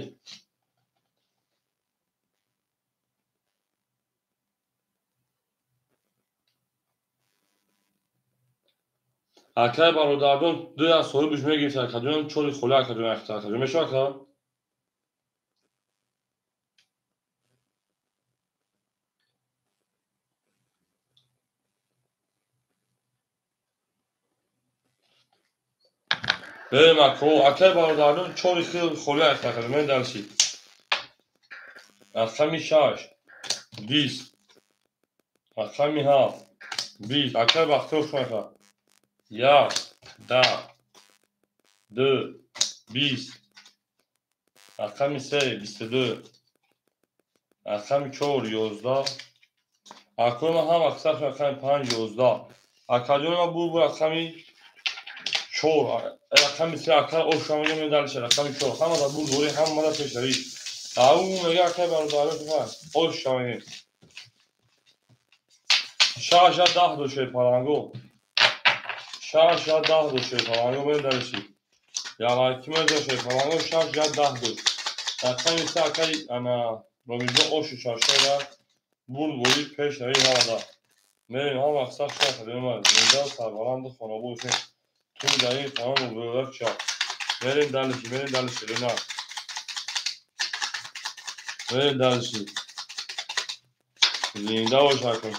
акаи бародарҷон ду аз соҳибаш мегирифт акаҷон, чори холӣ акаҷон ахта акаҷон мешавад ака? Берем ако, акаи бародарҷон чори холӣ аст акаҷон, мерем дальше. Рақами 6 20, рақами 7 20. Акаи Бахтиёр хуш омадед. 1 10 2 20, рақами 3 22, рақами 4 11. Акои ман ҳам аксар рақами 5 11. Акаҷони ман бур рақами 4, рақами 3 ака оша мегӯям дальше рақами 4. Ҳама дар бур дорӣ, ҳама дар пешравӣ. Ау мега акаи бародарон оша мегӯем. 6 10 до шерпаланго. 6 10 до шерпаланго мерем дальше. Ялаки меза шерпаланго 6 10 до. Рақами 3 акаи ана Ромиҷон оши шашора бурд борӣ пешравӣ ҳамада. Мерем ҳама мақсад шакадем ма. Зинда сарбаланду хонобод бошем. Туй дар ин хона муборак шавад. Мерем дальше, мерем дальше, Рена. Мерем дальше. Зинда бош акун.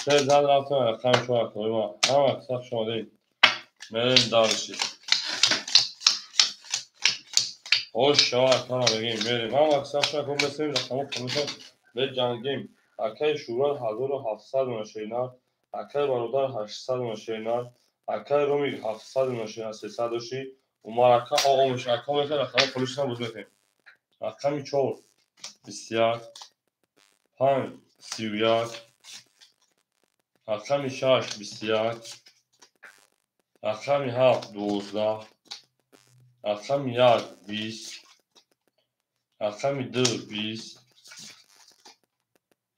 Се зан рафтем рақами чор акои ма. Ҳама мақсад шомадем. Мерем дальше. Хош шава акара мегем. Мерем. Ҳама мақсад шакун бесем рақамо хонушон беҷангем. Акаи Шӯҳрат 1700 дона шеринар, акаи Бародар 800 дона шеринар, акаи Ромик 700 дона шеринар, 300 доши, Умар ака оомеш ака мекард, рақами холишам боз мекунем. Рақами 4 21 5 31 рақами 6 21 рақами 7 12 рақами 1 20 рақами 2 20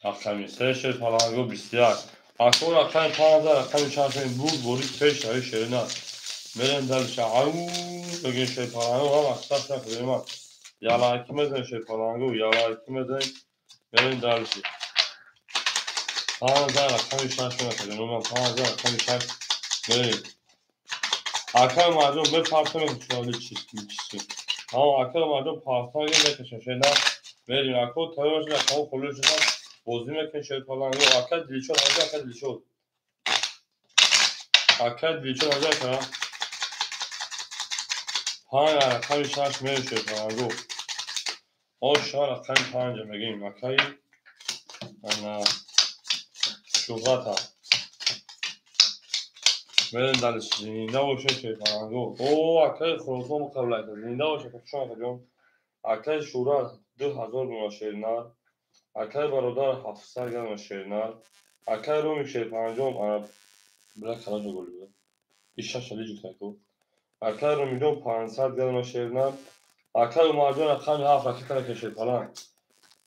рақами 3 шер паланго 21. Акун рақами 5 рақами 6 бурд борид пеш рави шерина. Мерем дальше. Ау бегин шер паланго ҳам мақсад накардем. Ялайки мезанем шер паланго, ялайки мезанем. Мерем дальше. 5 рақами 6 накардем. Ман 5 рақами 6 мерем. Акаи Марҷон бепарта мекушам чизи. Ҳам акаи Марҷон парта мекашам шерина. Мерем ако тайёр шуда рақамо холӣ шуда бозӣ мекунем шер паланго. Акаи Дилшод ҳаҷа, акаи Дилшод. Акаи Дилшод ҳаҷа ака. 5 рақами 6 мерем шер паланго. Ош рақами 5 мегем. Акаи ана Шӯҳрата. Мерем дальше. Зинда бошем шер паланго. О, акаи Хуросон қабл айта. Зинда бошем хушон акаҷон. Акаи Шӯҳрат 2000 дона шеринар. Акаи Бародар 700 грамм шеринар. Акаи Ромик шерпанҷом ана бира калаҷо гол буда. Иш шаш али ҷуфтаку. Акаи Ромиҷон 500 грамм шеринар. Акаи Умарҷон рақами 7 ракета мекунем шерпаланг.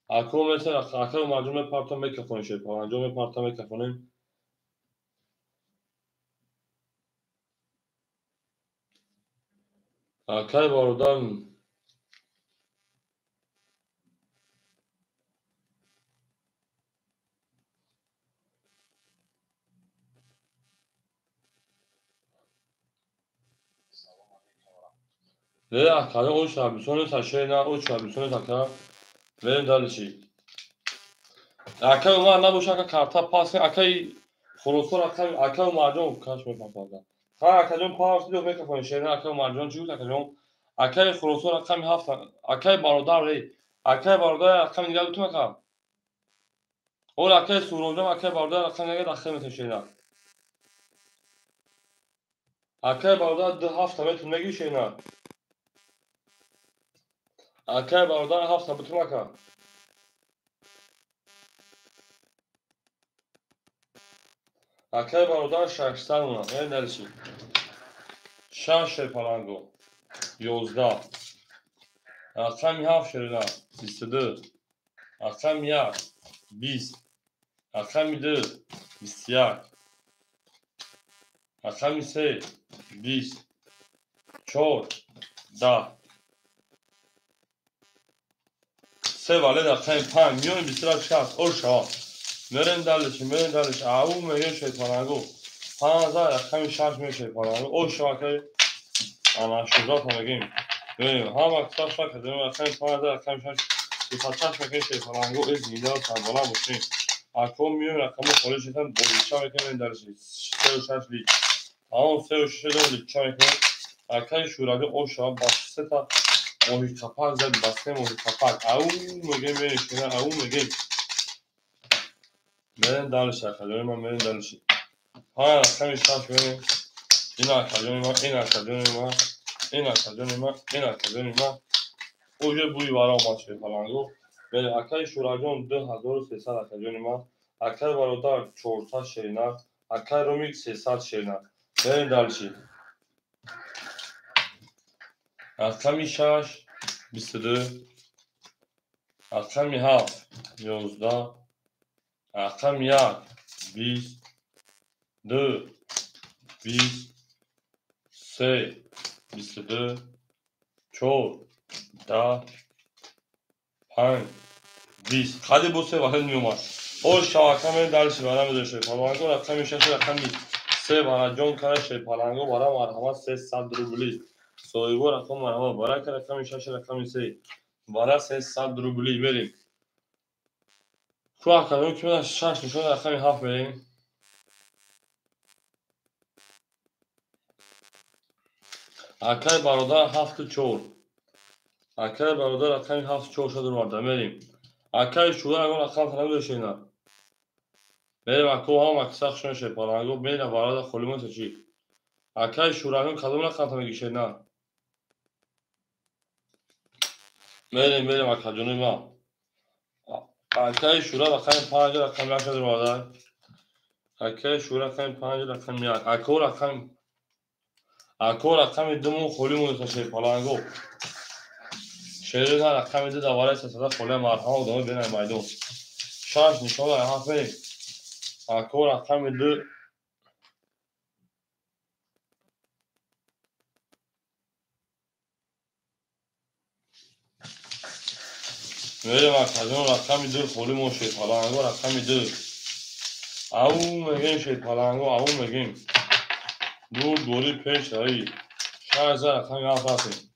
Ако меса акаи Умарҷон мепарта мекафонем шерпаланг. Мепарта мекафонем. Акаи Бародар Не, акаҷон, оч шабисоне ташена, оч шабисоне така. Мерем дальше. Акаи Умар набоша, ака карта пас, акаи Хуросон, акаи Умарҷон каш мепартода. Ха, акаҷон пас диё мекафонем шерина, акаи Умарҷон чӣ гуфт акаҷон? Акаи Хуросон рақами 7, акаи Бародар, эй, акаи Бародар рақами дигар бутум ака. Ол акаи Суронҷон, акаи Бародар рақами дигар дахил метем шерина. Акаи Бародар 2 7 метум мегири шерина. Акаи Бародар 7 бутум ака. Акаи Бародар 600 дона. Мерем дальше. 6 шер паланго. 11. Рақами 7 шерина. 22. Рақами 1 20. Рақами 2 21. Рақами 3 20. 4 10. Се вале рақами 5 миёни 23 60. Ор шава. Мерем дальше, мерем дальше. Ау мегем шер паланго. 5 рақами 6 мегем шер паланго. Ор шава акаи ана Шӯҳрата мегем. Мерем ҳама қисса шакадем рақами 5 рақами 6 дусадшаш мекунем шер паланго. Э зинда сарбаланд бошем. Ако миён рақамо холӣ шидан болича мекунем дальше. 36 лич. Тамом 36 лича мекунем. Акаи Шӯравӣ ош шава ба сета моҳи қапак зад, ба се моҳи қапак. Ау мегем мерем шера, ау мегем. Мерем дальше, акаҷони ман, мерем дальше. 5 рақами 6 мерем. Ин акаҷони ман, ин акаҷони ман, ин акаҷони ман, ин акаҷони ман. Уже бӯи вара омад шер паланго. Мерем акаи Шӯраҷон 2300 акаҷони ман. Акаи Бародар 400 шеринар. Акаи Ромик 300 шеринар. Мерем дальше. Рақами 6 22. Рақами 7 11. Рақами 1 20. 2 20. 3 22. 4 10. 5 20. Қади бо се вале меомад. Ош шавака мерем дальше бара мезанем шерпаланго рақами 6 рақами 3 бара ҷон кара шерпаланго бара марҳамат 300 рубли. Соҳибо рақам марҳамат барака рақами 6 рақами 3 бара 300 рубли мерем. Ку академ ки 6 нишон рақами 7 мерем. Акай бародар 7 4. Акай бародар рақами 7 4 шуд оварда мерем. Акай шуда ягон рақам танамедошена. Мерем ако ҳам акса хушон шерпаланго мерем бародар холимон чӣ. Акай шурагон кадом рақам тамегишена. Мерем мерем акаҷони ма. Акай шура рақами 5 рақами 1 шуд оварда. Акай шура рақами 5 рақами 1. Ако рақами ако рақами 2 мон холӣ монда шерпаланго. Шерина рақами 2 давараи 300 холия марҳама одамои бенай майдон. 6 нишона 7 мерем. Ако рақами 2 мерем акаҷон рақами 2 холӣ мон шерпаланго рақами 2. Ау мегем шерпаланго ау мегем. Дур дори пеш рави. 6 рақами 7 ҳастем.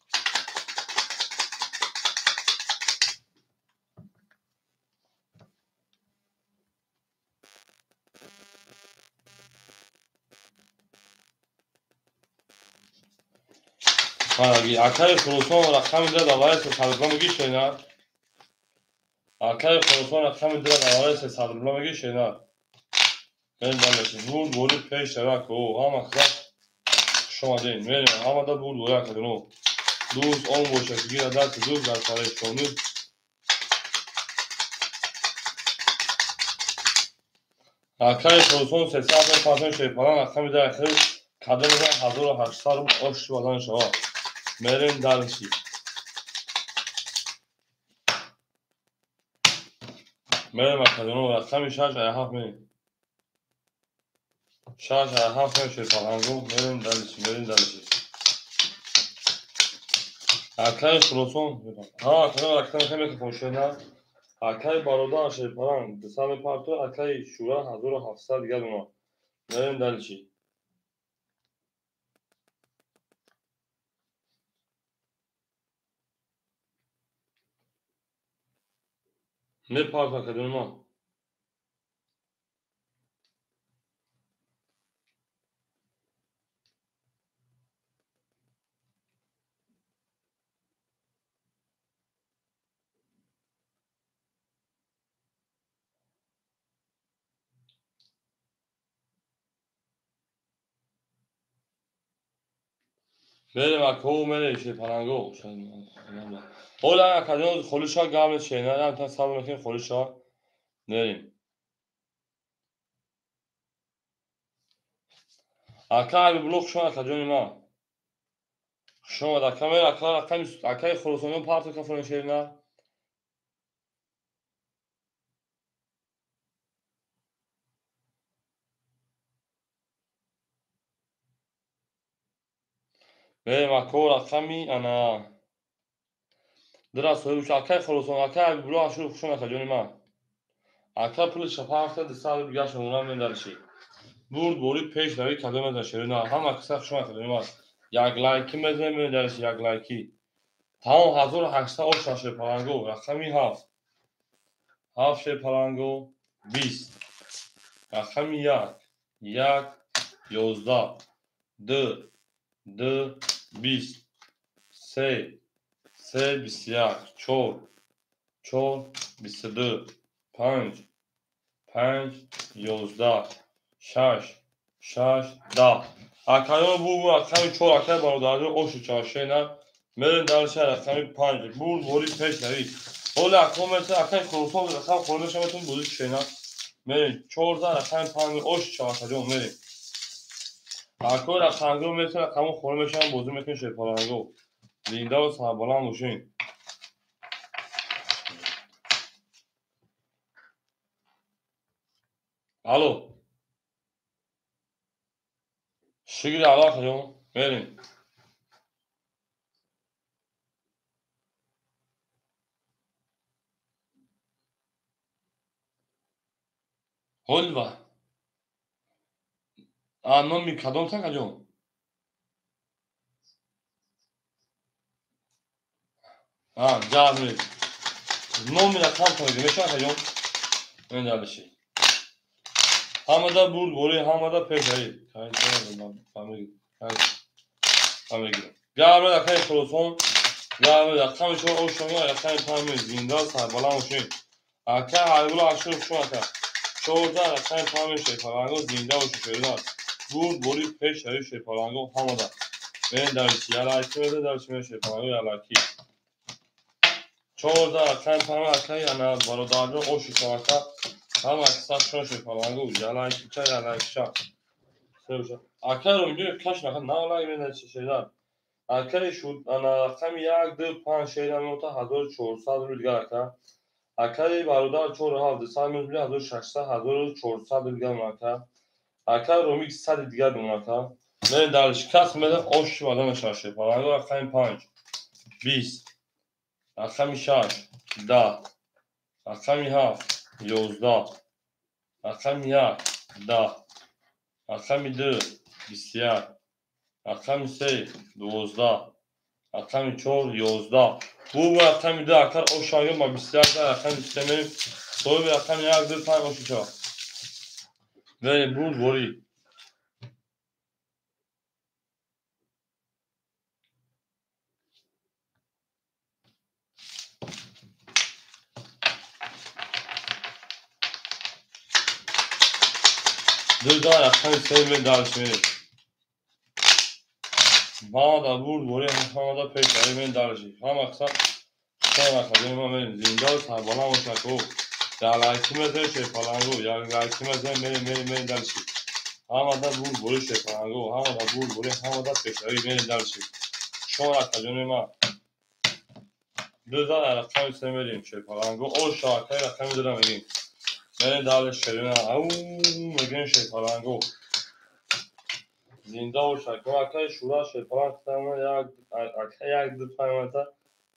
Акаи Хуросон рақами 2 давараи 300 рубла мегишена. Акаи Хуросон рақами 2 давараи 300 рубла мегишена. Мерем дальше. Бурд бори пеш рава ко ҳама хиза хуш омадем. Мерем ҳамада бурд бори акадуно. Дӯст он бошад ки гирад дасти дӯст дар парешонӣ. Акаи Хуросон 300 пасен шерпалан рақами 2 ахир кадом 1800 рубл ош бадан шавад. Мерем дальше. Мерем акадуно рақами 6 7 мерем. 6 7 шерпаланго мерем дальше, мерем дальше. Акаи Хуросон, ҳа акаи рақами хеле хошена. Акаи бародар шерпаланг 200 мепарто, акаи шура 1700 дигар дуна. Мерем дальше. Мепарто акадуно. Мерем ако мерем шерпаланго. Ҳола акаҷон холиша гап шена, ям сабр мекунем холиша. Мерем. Ака Ҳабибулло хуш омад акаҷони ман. Хуш омад ака мер ака рақами акаи Хуросониён парто кафони шерина. Мерем ако рақами ана дира соҳиб акаи Хуросон акаи Ҳабибулло Ашуров хуш омад акаҷони ман. Ака пули шапаҳта 200 рубл гашт мемонам медарши. Бурд бори пеш рави кадом мезанад шерина. Ҳама киса хуш омад акаҷони ман. Як лайки мезанем медарши як лайки. Тамом 1800 ош шерпаланго рақами 7. 7 шерпаланго 20. Рақами 1 1 11 2 2 20 3 3 21 4 4 22 5 5 11 6 6 10. Акаён бу рақами 4 акаи бародарҷон ошу чашена. Мерем дальше рақами 5. Бурд бори пеш рави. Ҳола ако меса акаи Хуросон рақам хонда шаватон бозӣ шена. Мерем 4 рақами 5 ошу чашаҷон мерем. Ако рақамго меса рақамо хона мешавам бозӣ мекунем шерпаланго. Зиндаву сарбаланд бошед. Алло. Шукри Аллоҳ акаҷон. Мерем. Ҳолва. Номи кадом такаҷон? Ҷазми. Номи рақам тоида мешавад акаҷон? Мен далиши. Ҳамада бурд бори, ҳамада пешаи. Гарми рақами Хуросон, гарми рақами чор ошони, рақами панҷ зинда сарбаланд бошед. Ака Ҳайбулло Ашуров шумо ака. 14 рақами панҷ шерпаланго зинда бошед шерина. Бурд бори пешаи шерпаланго ҳамада. Мен далиши ялаки меда далиши мен шерпаланго ялаки. 14 рақами панҷ акаи ана бародарҷон оши ака. Ҳама сахшон шерпаланго ялакича ялакича. Акаро инҷо каш наха навлак медачи шерина. Акаи шуд ана рақами 1 2 5 шерина меота 1400 рубл дигар ака. Акаи бародар 4 7 200 рубл 1600 1400 рубл дигар ака. Акаи Ромик 100 дигар ака. Мен далиш кас меда ош вада мешавад шерпаланго рақами 5 20 рақами 6 10 рақами 7 11 рақами 1 10 рақами 2 21 рақами 3 12 рақами 4 11. Бу рақами 2 акар ошанго ба 21 рақами 3 мерим. Соҳиби рақами 1 2 5 ошича. Вере бурд бори. Ду рақами 3 мер далиш мерим. Ҳамада бурд бори, ҳамада пешаи мен далиши. Ҳама қисм шона ма мерим. Зинда сарбаланд бошад ко. Ялаки мезанем шерпаланго, ялаки мезанем мерим мерим мерим далиши. Ҳамада бурд бори шерпаланго, ҳамада бурд бори, ҳамада пешаи мерим далиши. Шона каҷони ма. Ду рақами 3 мерим шерпаланго. Оша акаи рақами 2 мегим. Мерим далиш шерина. Ау мегим шерпаланго. Зинда бошад. Акаи Шура шерпаланг як 1 2 5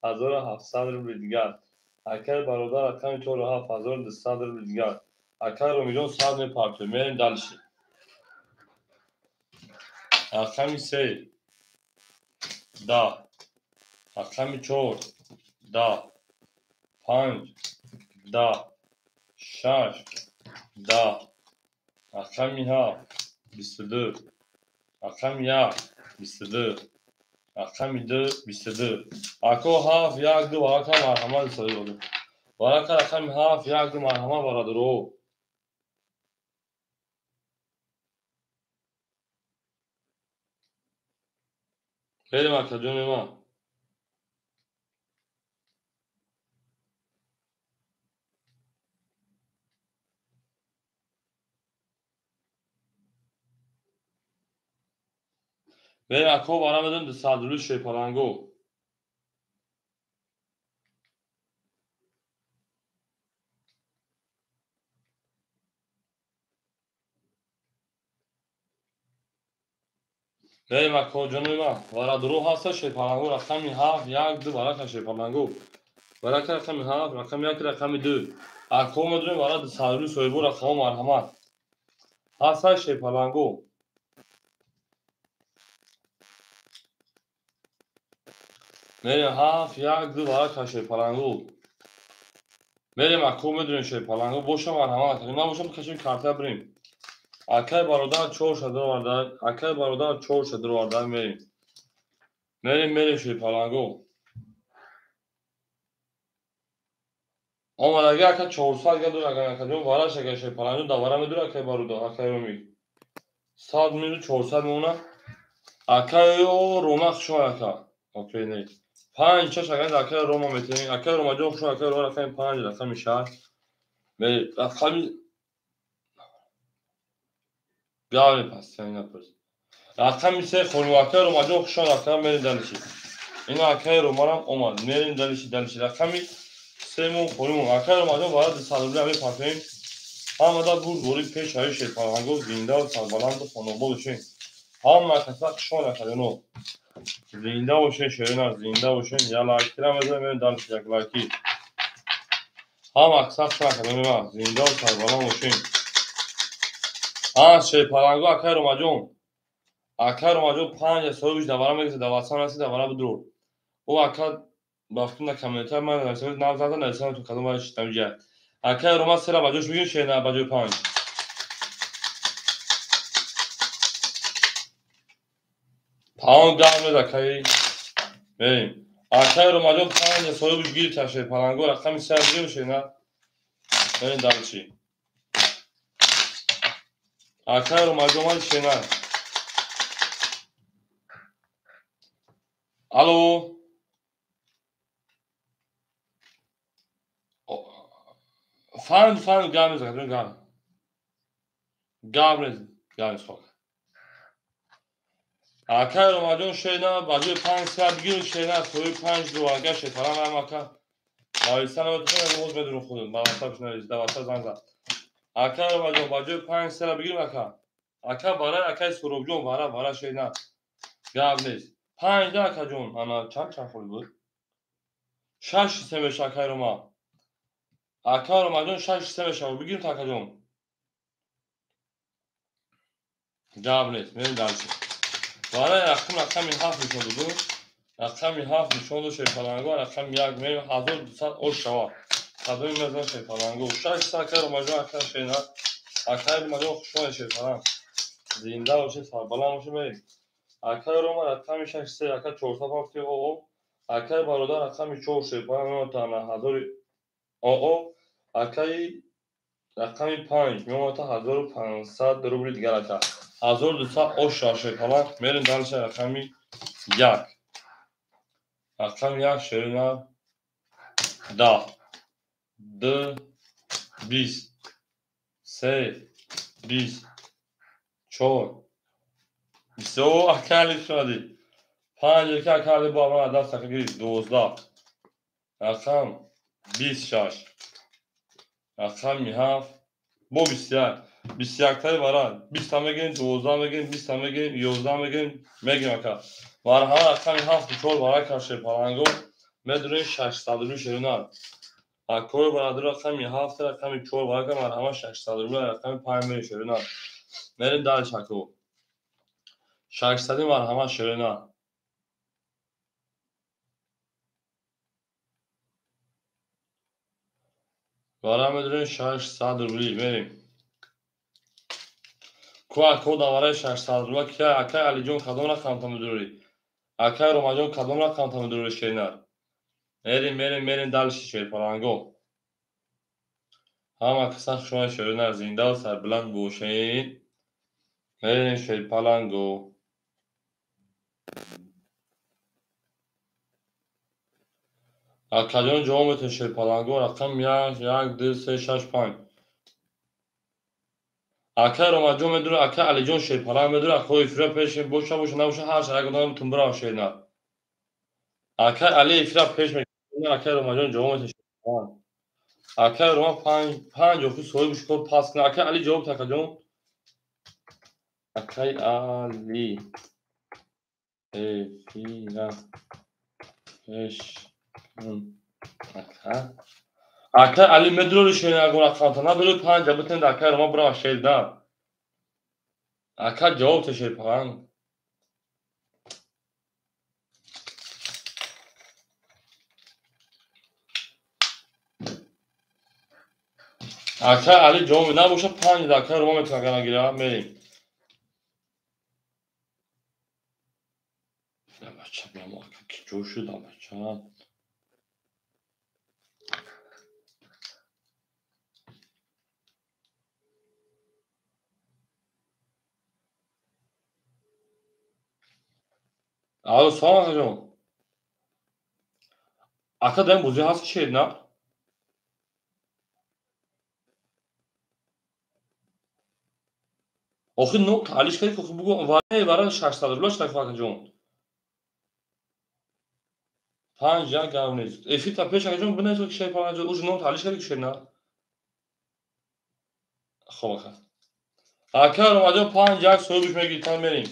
1700 рубл дигар. Акаи бародар рақами 4 7 1200 рубл дигар. Акаи Ромиҷон 100 мепартоем. Мерим далиши. Рақами 3 10 рақами 4 10 5 10 6 10 рақами 7 22 рақами 1 22 рақами 2 22. Ако 7 1 2 варака марҳамат соҳиб. Варака рақами 7 1 2 марҳамат бародаро. Берем акаҷони ман. Берем ако вара медон 200 рубл шерпаланго. Берем ако ҷони ман. Варадуро ҳаста шерпаланго рақами 7 1 2 варака шерпаланго. Варака рақами 7 рақами 1 рақами 2. Ако медонем вара 200 рубл соҳибо рақамо марҳамат. Ҳаста шерпаланго. Мерем 7 1 2 варака шерпаланго. Мерем ако медонем шерпаланго боша марҳамат. Набошам кашем карта бирем. Акаи бародар 4 шадроварда, акаи бародар 4 шадроварда мерем. Мерем мерем шерпаланго. Омадаги ака 400 га дур ака акаҷон вараш ака шерпаланго да вара медур акаи бародар акаи Роми. 100 милу 400 мемона. Акаи Рома хушо ака. Окей не. 5 6 ака акаи Рома метавонем. Акаи Ромаҷон хушо акаи Рома рақами 5 рақами 6. Рақами гаве пас напурс. Рақами 3 хоним акаи Ромаҷон хушо рақам мерем далиши. Ина акаи Ромарам омад. Мерем далиши далиши. Рақами 3 мо хоним акаи Ромаҷон бара 200 рубл ҳаме партоем. Ҳамада бурд бори пешаи шерпаланго зинда сарбаланду хонобод бошем. Ҳама каса хушо рақамино. Зинда бошен шерина зинда бошен. Ялакира мезанем мерем далиши як лайки. Ҳама каса хушо рақамино зинда сарбаланд бошем. Шерпаланго акай Ромаҷон. Акай Ромаҷон 5 соҳибш давара мегирад, даватсан раси давара бидур. О ака ба фикр на комментар ман нависам, навзада нависам ту кадом вай шитам ҷа. Акай Рома сера ба ҷош мегирем шер ба ҷои 5. Паун гап мез акай. Мерим. Акай Ромаҷон 5 соҳибш гирифта шерпаланго рақами 3 мегирем шер на. Мерим дальше. Акай Ромаҷон ман шер на. Алло. Фаҳм гап мез гап. Гап мез гап мез хок. Акай Ромаҷон шер на ба ҷои 5 сер бигиру шер на соҳиби 5 ду ака шерпаланг ҳам ака. Нависан наметавонам боз медурам худам. Ба WhatsApp навис, да WhatsApp занг зад. Акай Ромаҷон ба ҷои 5 сера бигирем ака. Ака барои акай Суробҷон бара шер на. Гап нест. 5 да акаҷон. Ана чанд холи буд? 6 се меша акай Рома. Акай Ромаҷон 6 се меша. Бигирем та акаҷон. Гап нест. Мерем дальше. Барои рақами 7 нишон доду. Рақами 7 нишон дод шерпаланго, рақами 1 мерем 1200 ош шава. Кадоми мезан шерпаланго. 6 се акай Ромаҷон ака шер на. Акай Ромаҷон хушон шерпаланг. Зинда бошед, сарбаланд бошед, мерем. Акай Рома рақами 6 се, ака 407 ОО. Акай бародар рақами 4 шерпаланг меомад та 1000 ОО. Акай рақами 5 меомад та 1500 рубли дигар ака. 1200 ош шава шерпаланг. Мерем дальше рақами 1. Рақами 1 шерина 10, 2, 20, 3, 20, 4, 20. Акай Али шунади. 5 яки акай Али бо аввал даст ака гирифт. 12. Рақам 26. Рақами 7 бо 21. 21 таи вара. 20 та мегирем, 12 мегирем, 20 та мегирем, 11 мегирем, мегирем ака. Марҳама рақами 7 4 вара кар шерпаланго. Медурем 600 рубли шерина. Акои бародар рақами 7 рақами 4 вара кар марҳама 600 рубли рақами 5 мерем шерина. Мерем дальше ако. 600 марҳама шерина. Вара медурем 600 рубли мерем. Ку ако давараи 600 рубла ки акай Алиҷон кадом рақамта медурӣ? Акай Ромаҷон кадом рақамта медурӣ шеринар? Мерем, мерем, мерем дальше шерпаланго. Ҳама каса хушомад шеринар, зинда ва сарбаланд бошед. Мерем шерпаланго. Акаҷон ҷавоб метавонед шерпаланго рақам 1, 1, 2, 3, 6, 5. Акай Ромаҷон медура, акай Алиҷон шерпаланг медура, акои эфира пеш боша, боша, набоша, ҳар шарак одам тумбура шеринар. Акай Али эфира пеш мекунад, акай Ромаҷон ҷавоб метавонед шерпаланг. Акай Рома 5 охи соҳибш кор пас кунад. Акай Али ҷавоб акаҷон. Акай Али эфира пеш кун ака. Акай Али медурори шерин агон рақамта надори 5 битен акай Рома бирава шерда. Ака ҷавоб те шерпаланг. Акай Али ҷавоб набоша 5 акай Рома метавонад агар нагира мерем. Бача биям ака ки ҷо шуд бача. Алло, салом акаҷон. Ака дар ин бозӣ ҳаст шер на? Охир но таълиш кардӣ охир бугӯ вара вара 600 рубла шуда акаҷон. 5 як гап нест. Эфир та пеш акаҷон бинавис ки шер паланг уж ном таълиш кардӣ ки шер на? Хоб ака. Ака Ромаҷон 5 як соҳибш мегирид тан мерем.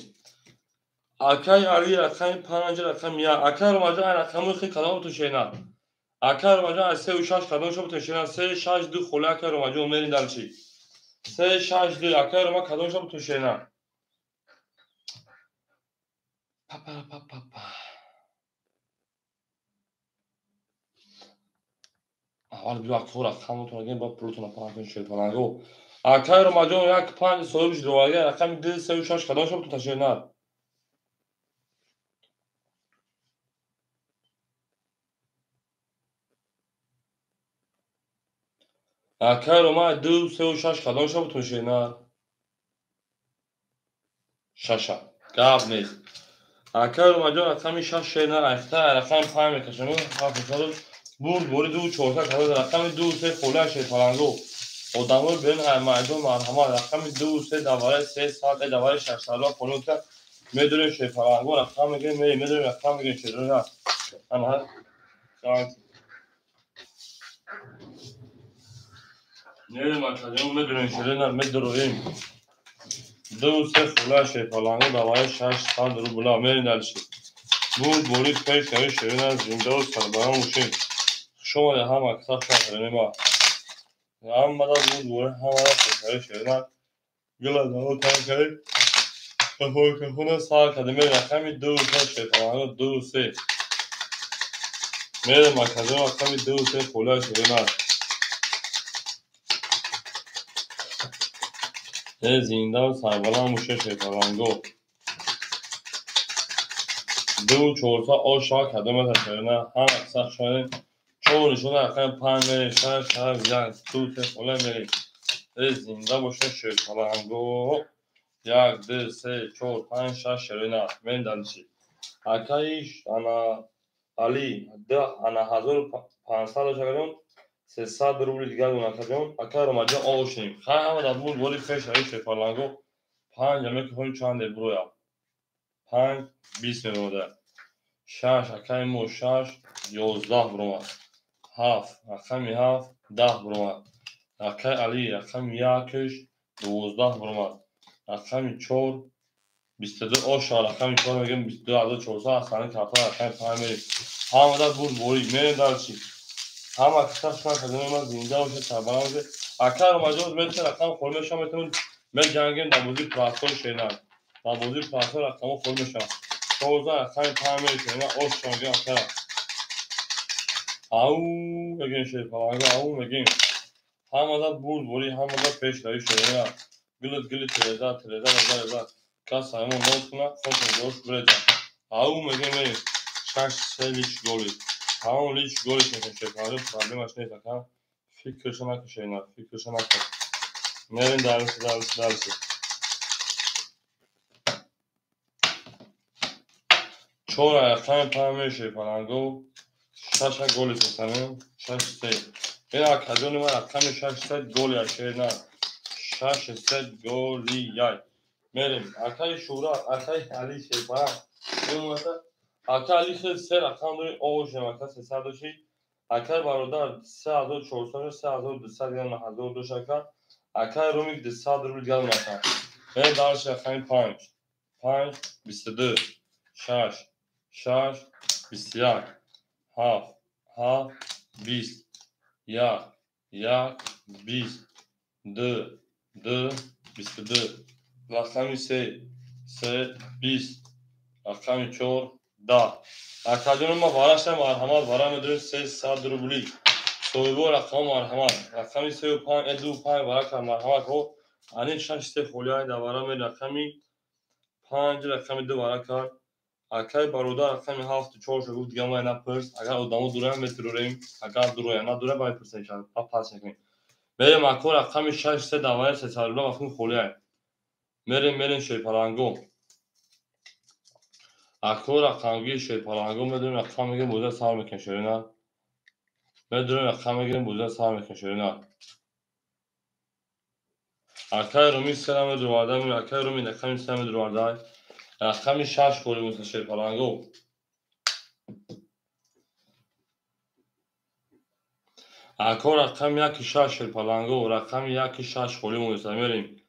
Акай Али рақами 5 рақами 1. Акай Ромаҷон ай рақамои хел кадом бутун шер на? Акай Ромаҷон аз 3 6 кадом шо бутун шер на? 3 6 2 холи акай Ромаҷон мерем дальше. 3 6 2 акай Рома кадом шаб ту шена. Па па па па. Аввал биё акор рақамотон агем ба пултон паҳн шерпаланго. Акай Ромаҷон 1 5 соҳиб шудовага рақами 2 3 6 кадом шаб ту шена. Акай Рома 2 3 6 кадом шаб ту шена. 6 гап нест. Акай Ромаҷон рақами 6 шена айхта рақами 5 мекашам. 7 бурд бори 2 4 кадом рақами 2 3 хола шерпаланго. Одамои берин майдон марҳамат рақами 2 3 давараи 3 сад давараи 6 сад холунта медорем шерпаланго рақам мегирем медорем рақам мегирем шерпаланго. Ана мерем акаҷон медорем шерина медорем 2 3 хола шерпаланго давараи 6 сад рубла мерем дальше. Бурд бори пеш шави шерина зинда ва сарбаланд бошем. Хуш омадед ҳама каса шаҳринема. Ҳамада бурд бори ҳамада пешави шерина гила даво танкари кафона сар кардем. Рақами 2 3 шерпаланго 2 3 мерем акаҷон рақами 2 3 хола шерина. Зинда ва сарбаланд бошед шерпаланго. 2 4 оша кадом шерина ҳама каса шонем. 4 нишона рақами 5 мерем 6 7 1 2 3 хола мерем. Зинда бошед шерпаланго. 1 2 3 4 5 6 шерина мерем дальше. Акаи ана Али 2 ана 1500 шакаҷон 300 рубли дигар дон акаҷон. Акай Ромаҷон оғошем. Хай ҳама дар бурд бори пеш раи шерпаланго 5 мекунем чанде буроя. 5 20 мебода. 6 акаи мо 6 11 буромад. 7 рақами 7 10 буромад. Акаи Али рақами 1 12 буромад. Рақами 4 22 оша рақами 4 мегем 22400 асани карта рақами 5 мерем. Ҳамада бурд бори мерем дальше. Ҳама каса шуна кадоме ма зинда бошед сарбаланд бошед. Акай Ромаҷон метавонед рақам хол мешавам метавонед меҷангем дар бозии прасор шена. Дар бозии прасор рақамҳо хол мешаванд. 14 рақами 5 мерем шена оша мегем ака. Ау мегем шерпаланго ау мегем. Ҳамада бурд бори ҳамада пеш раи шена. Гилит гилит тереза тереза реза реза. Кас ҳамон нот куна хотон гош биреза. Ау мегем мерем. 6 3 лич голи. Ҳамон лич голи мекунем шерпаланго проблемаш нест ака. Фикрша накун шена фикрша накун. Мерем дальше дальше дальше. 4 рақами 5 мерем шерпаланго. 6 голи мезанем 6 3. Ин акаҷони ман рақами 6 3 голи шена. 6 3 голи яй. Мерем акаи Шура акаи Али шерпаланг. Акаи Али хел 3 рақам дорем оғошем ака 300 доши. Акаи бародар 3400 3200 грамм 1000 дош ака. Акаи Румик 200 рубл грамм ака. Мерем дальше рақами 5 5 22 6 6 21 7 7 20 1 1 20 2 2 22 рақами 3 3 20 рақами 4 10. Акаҷони ма вараша марҳамат вара медорем 300 рубли. Соҳибо рақам марҳамат. Рақами 3 5 2 5 вара кар марҳамат ҳо. Ани 6 3 холия да вара ме рақами 5 рақами 2 вара кар. Акаи бародар рақами 7 4 шо гуфт дига май напурс. Агар одамо дураям метурорем. Агар дуроя надура бай пурсем шад. Па пас мекунем. Мерем ако рақами 6 3 давари 300 рубла вақти холия. Мерем мерем шерпаланго. Ако рақамгии шерпаланго медорем рақам мегирем боза сар мекунем шерина. Медорем рақам мегирем боза сар мекунем шерина. Акаи Руми 3 медурварда, акаи Руми рақами 3 медурварда. Рақами 6 холи муса шерпаланго. Ако рақами 1 6 шерпаланго, рақами 1 6 холи муса мерем.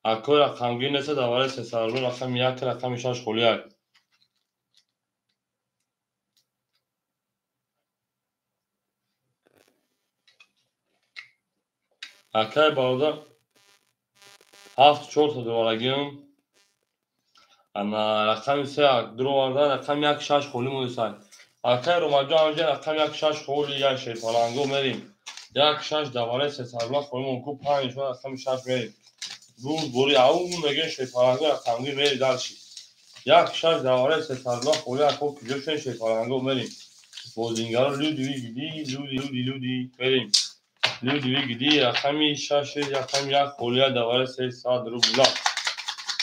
Ако рақамгир нест давари 300 рубл рақами 1 рақами 6 холия. Акаи бародар 7 4 та дуварагим. Ана рақами 3 дуроварда рақами 1 6 холӣ мондисай. Акай Ромаҷон ҳамҷа рақами 1 6 холӣ як шерпаланго мерим. 1 6 даваре се сарбла холӣ мон ку 5 шо рақами 6 мерим. Бурд бори ау мегӯем шерпаланго рақамги мери дальше. 1 6 даваре се сарбла холӣ ако куҷо шен шерпаланго мерим. Бозингаро люди вигиди люди люди люди мерим. Люди вигиди рақами 6 рақами 1 холия даваре 300 рубла.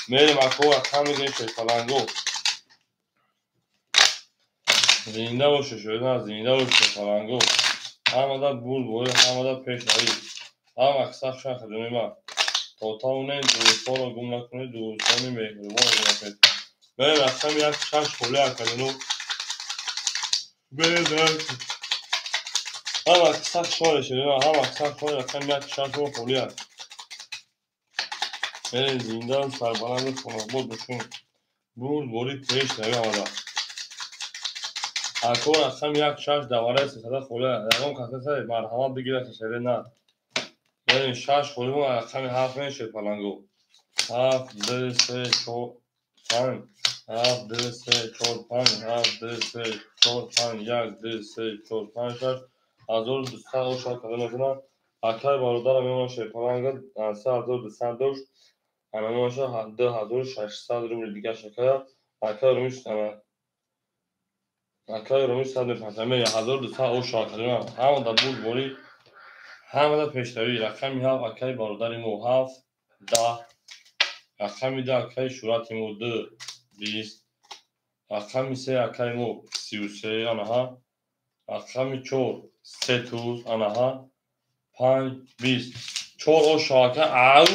Мерим ако рақам мегӯем шерпаланго. Зинда боше шоида, зинда боше шерпаланго. Ҳамада бурд бори, ҳамада пешравӣ. Ҳама сахт шахр ма. То тавонед дӯстонро гум накунед, дӯстони меҳрубонро гум накунед. Мерим рақами 1 6 холия акадино. Мерим ҳама сахт шоре шоида, ҳама сахт шоре рақами 1 6 холия. Мерим зинда сарбаланду хонобод бошем. Бурд бори пешравӣ ҳамада. Ако рақами 1 6 даваре 300 холия. Ягон кас нест марҳамат бигирад шере на. Мерим 6 холӣ мо рақами 7 мерим шерпаланго. 7 2 3 4 5 7 2 3 4 5 7 2 3 4 5 1 2 3 4 5 6 1200 ошад када мекунам. Акай бародарам мемонад шерпаланго 3200 дошт. Ана мемонад 2600 рубли дига шакая. Акай румиш ана акай румиш 150 мери 1200 ошад када. Ҳамада бурд бори, ҳамада пешравӣ. Рақами 7 акай бародари мо 7 10. Рақами 2 акай шӯҳрати мо 2 20. Рақами 3 акай мо 33 анаҳа. Рақами 4 3 туз анаҳа. 5 20. 4 ошо ака ау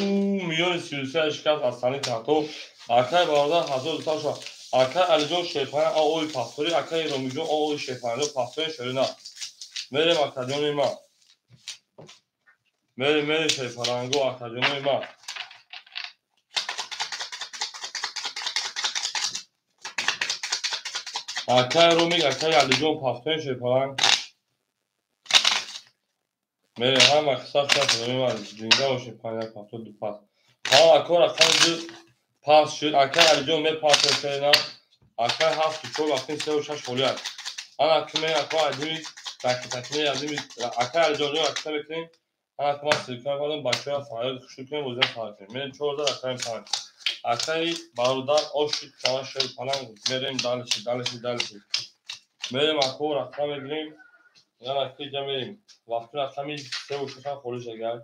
миёни 33 шикаст аз сани тахто. Акай бародар 1200 ошо. Акай Алиҷон шерпана ои пастори, акай Ромиҷон ои шерпана пастори шерина. Мерем акаҷони ма. Мерем мерем шерпаланго акаҷони ма. Акай Ромик, акай Алиҷон пастори шерпаланг. Мерем ҳама сахт шахр ма зинда бошем 5 7 2 пас. Ҳа ако рақами 2 пас шуд. Акай Алиҷон мепартояд шерина. Акай 7 4 вақти 3 6 холия. Ана ки ме ако адими ракетакне адими акай Алиҷон ҷон ракета мекунем. Ана ки ман силка кардам бачаҳо фарёд хушуд кунем бозиро фарёд кунем. Мерем 14 рақами 5. Акай бародар ошид кава шер паланг мерем дальше дальше дальше. Мерем ако рақам мегирем. Яна ки ҷа мерем. Вақти рақами 3 6 холӣ шагар.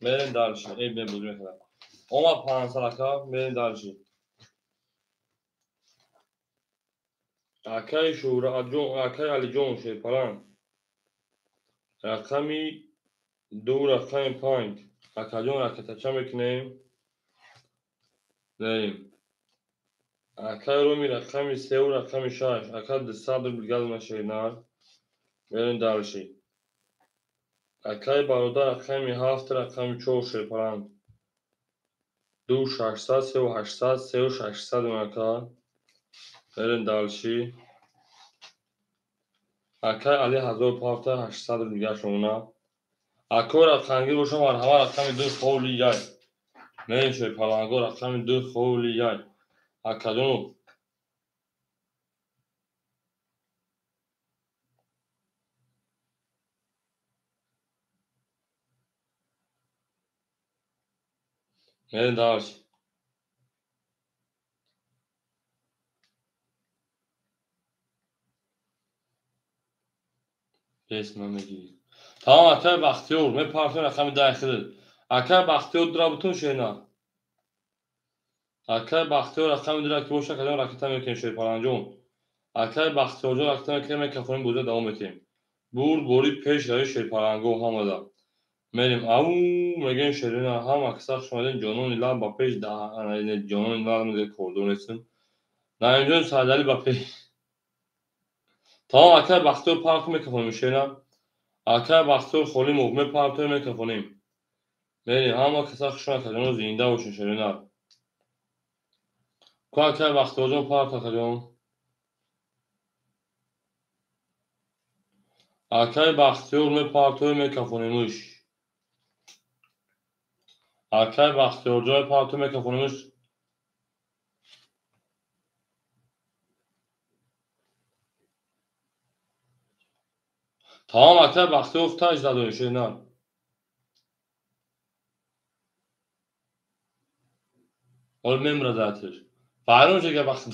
Мерем дальше. Эй бе бозӣ мекунам. Омад 500 ака мерем дальше. Акай Шӯҳратҷон, акай Алиҷон шерпаланг. Рақами 2 рақами 5. Акаҷон ракетача мекунем. Мерем. Акай Роми рақами 3 рақами 6. Ака 200 рубл газ машина. Мерем дальше. Акай бародар рақами 7 рақами 4 шерпаланг. 2 600 3 800 3 600 ака. Мерем дальше. Акай Али 1800 рубл дига шумона. Ако рақамгир бошам марҳамат рақами 2 холи яй. Мерем шерпаланго рақами 2 холи яй. Акаҷону мерем дальше. Бес ман мегирӣ. Тамом акай Бахтиёр мепартоем рақами 10 хидр. Акай Бахтиёр дура бутун шена. Акай Бахтиёр рақами 2 ки боша кадом ракета мекунем шерпаланҷон. Акай Бахтиёрҷон ракета мекунем мекафонем бозиро давом метиҳем. Бурд бори пешравӣ шерпаланго ҳамада. Мерем ау мегӯем шерина ҳама сахт шумадем ҷонони лаб ба пеш ҷонони лаб мега кордор нестем. Наимҷон Саидалӣ ба пеш. Тамом акай Бахтиёр парту мекафонем шена. Акай Бахтиёр Холимов мепартоем мекафонем. Мерем ҳама каса хуш акаҷоно зинда бошен шерина. Ку акай Бахтиёрҷон парт акаҷон. Акай Бахтиёр мепартоем мекафонемш. Акай Бахтиёрҷои парту мекафонимш. Тамом акай Бахтиёр таҷ дадои шернар. Ҳол мемра затиш. Фарон шега бахт.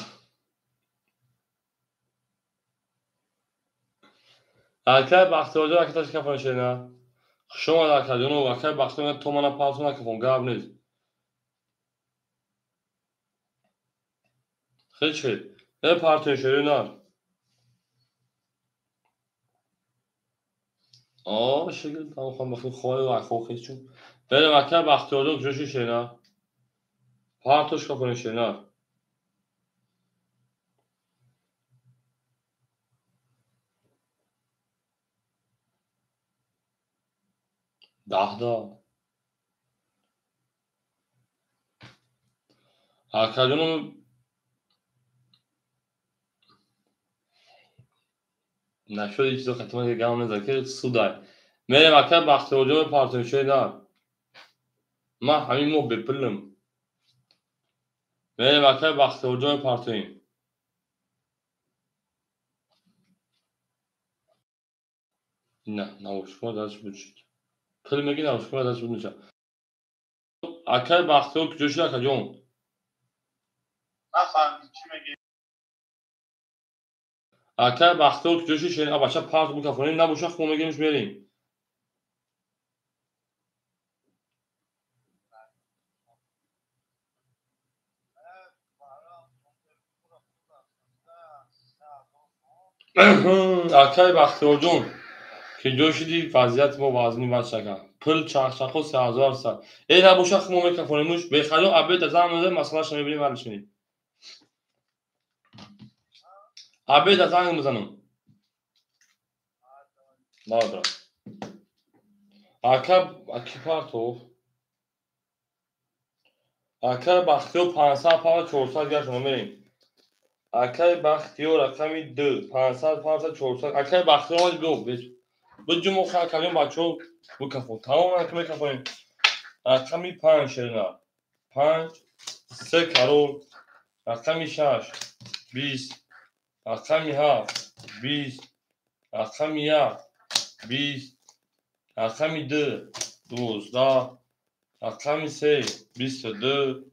Акай Бахтиёрҷон акаташ кафон шернар. Хуш омад акаҷону акай Бахтиёр то мана парту накафон гап нест. Хел шед. Э партуи шернар. О, шегел там хам бахти хои ва хохи чун. Берем акай Бахтиёрҷон куҷо шернар. Партуш кафон шернар. Даҳда. Акаҷону нашуд чизо хатима ки гам назад ки судай. Мерем акай Бахтиёрҷон партуи шернар. Ман ҳамин моҳ бепулам. Мерем акай Бахтиёрҷон партуем. На, навошкома дастш буд шуд. Пул меги навошкома дастш буд меша. Акай Бахтиёр куҷо шуд акаҷон? Нафаҳмидӣ чӣ мегӣ? Акай Бахтиёр куҷо шуд шен абача парт букафонем набоша хо мегимш мерем. Акай Бахтиёрҷон куҷо шудӣ вазъияти мо вазнин бачака. Пул чахчахо 3000 сад. Э набоша хо мекафонемуш бехаёл абеда занг мезанем масъалаша мебинем ҳалш мекунем. Абеда занг мезанам. Надра. Ака ки партов? Акай Бахтиёр 500 пара 400 гашт мерем. Акай Бахтиёр рақами 2 500 пара 400. Акай Бахтиёр омад гуфт буҷу мо акаҷон бачаҳо букафон. Тамом ака мекафонем. Рақами 5 шерна. 5 3 карол. Рақами 6 20. Рақами 7 20. Рақами 1 20. Рақами 2 12. Рақами 3 22.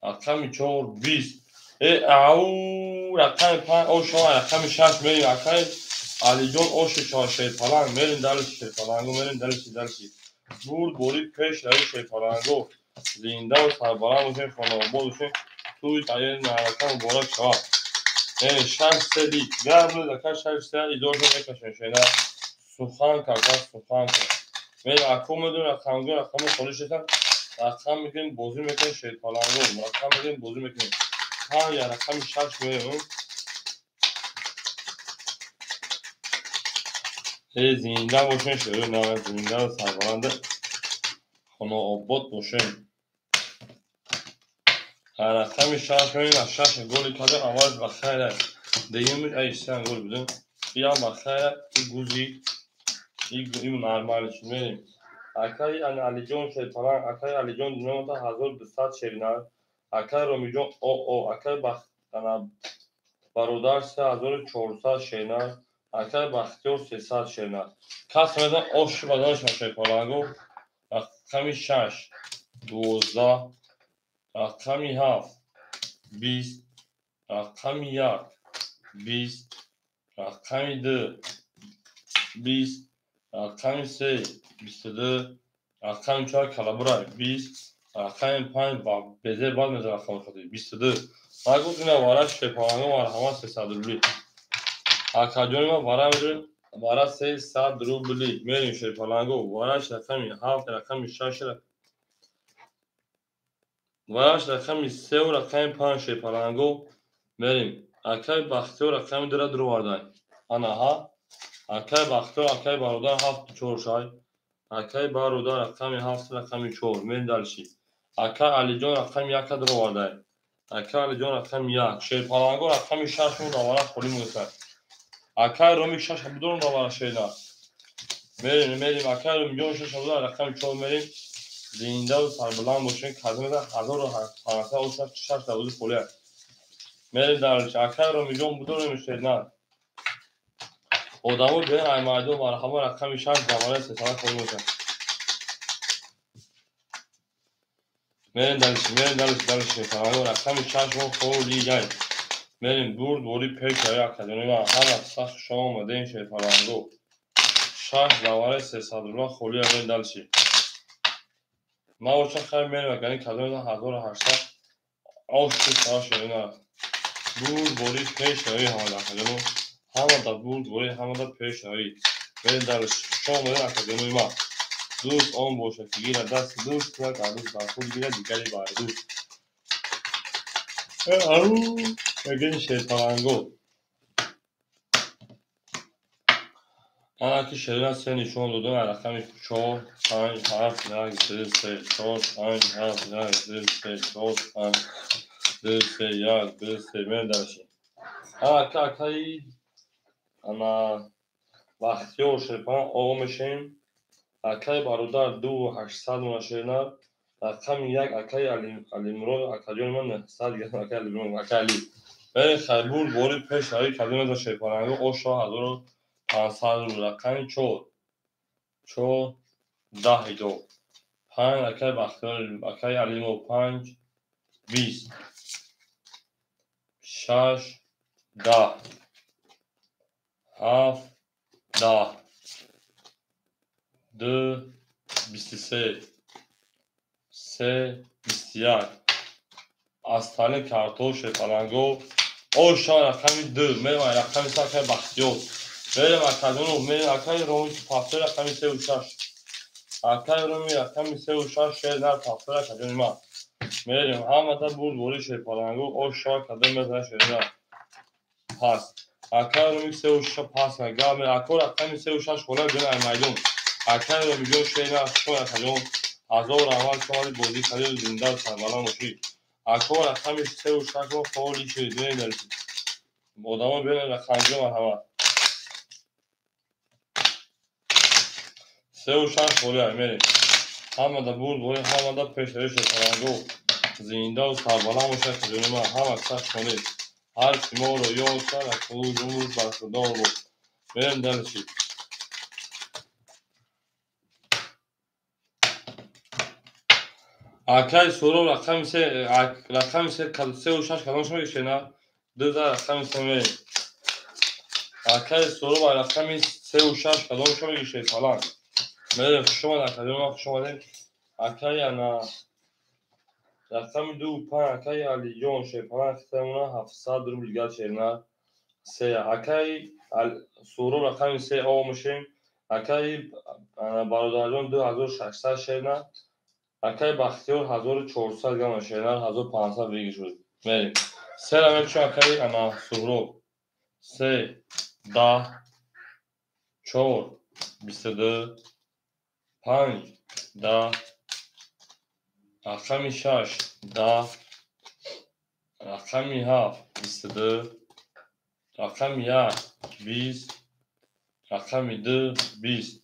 Рақами 4 20. Э ау рақами 5 ошо рақами 6 мерем акай Алиҷон оши шерпаланг мерем далиши шерпалангу мерем далиши далиши. Бурд бори пеш рави шерпалангу. Зиндаву сарбаланд бошем, хонаобод бошем. Тӯи тайёри маърака муборак шавад. Э 6 3 лит. Гап нест ака 6 3 идоршо мекашем шена. Сухан кака сухан ка. Мерем ако медонем рақамгӯ рақамҳо холӣ шуданд. Рақам мекунем бозӣ мекунем шерпалангу. Рақам мекунем бозӣ мекунем. 5 я рақами 6 мерем. Э зинда бошем шерона, зинда сарбаланд хонаобод бошем. Рақами 6 мерем, аз 6 голи кардем, аввалаш ба хайр аст. Дуюмаш ай 3 гол будем. Иам ба хайр, и гузи, и нормал шуд мерем. Акай Алиҷон шерпаланг, акай Алиҷон номата 1200 шернар. Акай Ромиҷон оо, акай Бахтана бародар 3400 шернар. Акай Бахтиёр 300 шернар. Кас медон ош баданаш шерпалангу. Рақами 6 12. Рақами 7 20. Рақами 1 20. Рақами 2 20. Рақами 3 22. Рақами 4 калабура 20. Рақами 5 ба безе бад мезанад рақами хотир 22. Ман гуфт ина вара шерпалангу марҳамат 300 рубли. Акаҷони ма вара медонем вара 300 рубли. Мерем шерпалангу вараш рақами 7 рақами 6 вараш рақами 3 рақами 5 шерпалангу мерем. Акай Бахтиёр рақами 2 дуровардай. Ана ҳа. Акай Бахтиёр акай бародар 7 4 шай. Акай бародар рақами 7 рақами 4 мерем далши. Акай Алиҷон рақами 1 дуровардай. Акай Алиҷон рақами 1. Шерпалангу рақами 6 мон давара холӣ мегӯяд. Акай Ромик 6 бидорум давара шерна. Мерем, мерем акай Ромиҷон 6 бидорум рақами 4 мерем. Зиндаву сарбуланд бошед. Кадомеда 1500 шаш давози холия. Мерем дар акай Ромиҷон будорем шернар. Одамо биён ай майдон марҳама рақами 6 давара сесара холӣ бошад. Мерем дальше, мерем дальше, дальше. Рақами 6 мо холияй. Мерем бурд бори пеш ай академия ман ҳама сахт шумо омадем шерфаланго. 6 давара 300 рубла холия мерем дальше. Ма оча хайр мерем акани кадомеда 1800 ош сара шерина. Бурд бори пеш ай ҳама академия. Ҳама да бурд бори ҳама да пеш ай. Мерем дальше. Шумо омадем академия ман. Дӯст он бошад ки гирад дасти дӯст, як арӯз бар худ гирад, дигаре бар дӯст. Ау, мегӯем шерпаланго. Ана ки шерина се нишон додем рақами 4, 5, 7, 1, 2, 3, 4, 5, 7, 1, 2, 3, 4, 5, 2, 3, 1, 2, 3. Мерем дальше. Ана ки акаи ана Бахтиёр шерпаланг оғо мешавем. Акаи бародар 2800 мона шернар. Рақами 1 акаи Алимурод акаҷони ман 900 гирам акаи Алимурод акаи Али. Мерем хайр бурд бори пеш ави кадомеда шерпаланго оша 1500 рубл. Рақами 4 4 10 2 5 акаи Бахтиёр акаи Алимов 5 20 6 10 7 10 2 23 3 21. Аз тали картоф шерпаланго оша рақами 2 мерем рақами 3 акаи Бахтиёр. Мерем академия мерем акаи Роми пафтор рақами 3 6. Акаи Роми рақами 3 6 шер нар пафтор академия ман. Мерем ҳамада бурд бори шерпаланго оша академия мезанад шерина. Пас акаи Роми 3 6 пас гап ако рақами 3 6 хола биён ай майдон. Акаи Ромиҷон шерина шумо акаҷон ҳазор раҳмат шумо бозӣ кардед зинда сарбаланд бошед. Ако рақами 3 6 мо холи шуд. Мерем дальше. Одамо биён рақамҷо марҳамат. 3 6 холия мерем. Ҳамада бурд бори ҳамада пешравӣ шерпаланго. Зиндаву сарбаланд бошад акаҷони ман. Ҳама сахт шонед. Ҳар ки моро ёд кард аз хулуҷ умр бархӯрдор буд. Мерем дальше. Акаи Суроб рақами 3 рақами 3 3 6 кадом шумо шена? 2 за рақами 3 мерем. Акаи Суроб рақами 3 6 кадом шумо шерпаланг. Мерем хуш омад акаҷон ман хуш омадем. Акаи ана рақами 2 5 акаи Алиҷон шерпаланг хитамона 700 рубл дигар шерна. 3 акаи Суроб рақами 3 оғо мешавем. Акаи бародарҷон 2600 шерна. Акаи Бахтиёр 1400 грамм шернар 1500 выигрыш шуд. Мерем. Сера мекушем акаи ана Суҳроб. 3 10 4 22 5 10 рақами 6 10 рақами 7 22 рақами 1 20 рақами 2 20.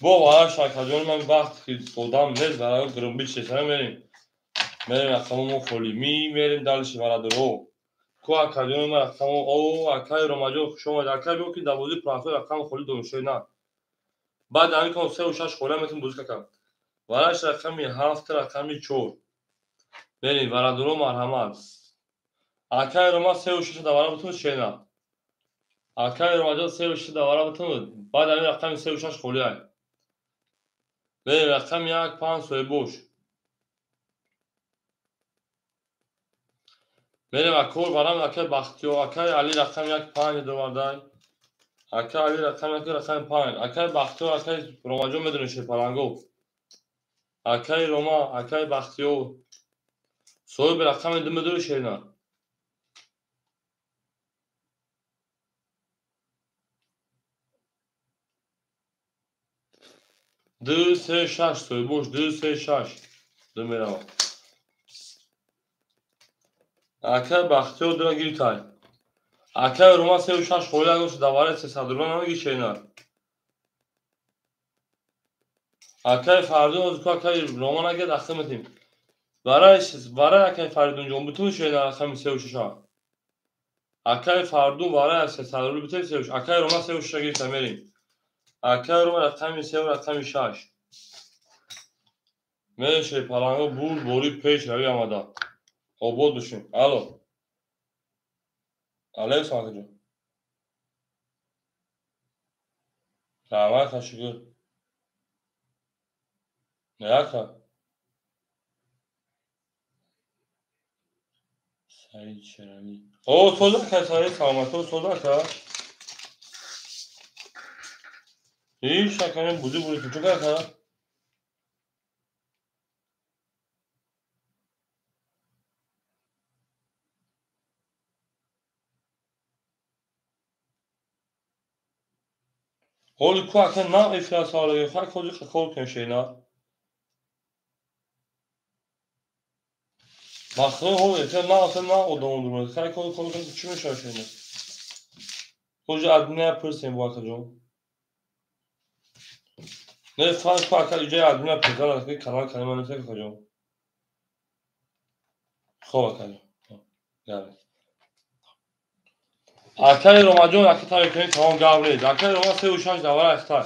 Бо вараш акаҷони ман вақте ки одам нест барои гурумби чесара мерем. Мерем рақамо мо холи ми мерем дальше бародаро. Ку акаҷони ман рақамо о акаи Ромаҷон хуш омад. Акаи биё ки дар бозии пронсой рақами холи донишои на. Баъд ҳамин кон 3 6 холия метавонем бозӣ какам. Вараш рақами 7 рақами 4. Мерем бародаро марҳамат. Акаи Рома 3 6 давара бутун шена. Акаи Ромаҷон 3 6 давара бутун. Баъд ҳамин рақами 3 6 холия. Мерем рақами 1 5 соҳибош. Мерем акор варам акаи Бахтиёр, акаи Али рақами 1 5 довардай. Акаи Али рақами 1 рақами 5. Акаи Бахтиёр, акаи Ромаҷон медонед шерпаланго. Акаи Рома, акаи Бахтиёр. Соҳиби рақами 2 медонед шерна. 2 3 6 соҳибош 2 3 6 ду меравад. Акаи Бахтиёр дура гирифтай. Акаи Рома 3 6 холия гошт давари 300 рубла намегӣ шерна. Акай Фаридун ҳозир ку акай Роман агар ахта метем. Варай акай Фаридун ҷон бутун шена рақами сеу шаша. Акай Фаридун варай 300 рубл бутун сеу. Акай Роман сеу шаша гирифта мерем. Акай Роман рақами сеу рақами шаш. Мерем шерпаланго бурд бори пеш рави омада. Обод бошем. Алло. Алейкум салом акаҷон. Раҳмат ака, шукр. Не ака. Саид Шералӣ. О, соз ака, Саид саломат, соз ака. Ҳеҷ ака, мен бузи бури кучук ака. Ҳоли ку ака на эфира саволаги, хай хози кор кунем шена. Бахро ҳол эфира на ака на одам дурмад. Хай кор кор кунем чӣ мешавад шена? Хоҷа админа пурсем бо акаҷон. Не фарқ ку ака иҷои админа пурсан ака канал канал ман нест акаҷон. Хоб акаҷон. Гап. Акай Ромаҷон ака таби кунем тамом гап нест. Акай Роман сеу шаш давара ахтар.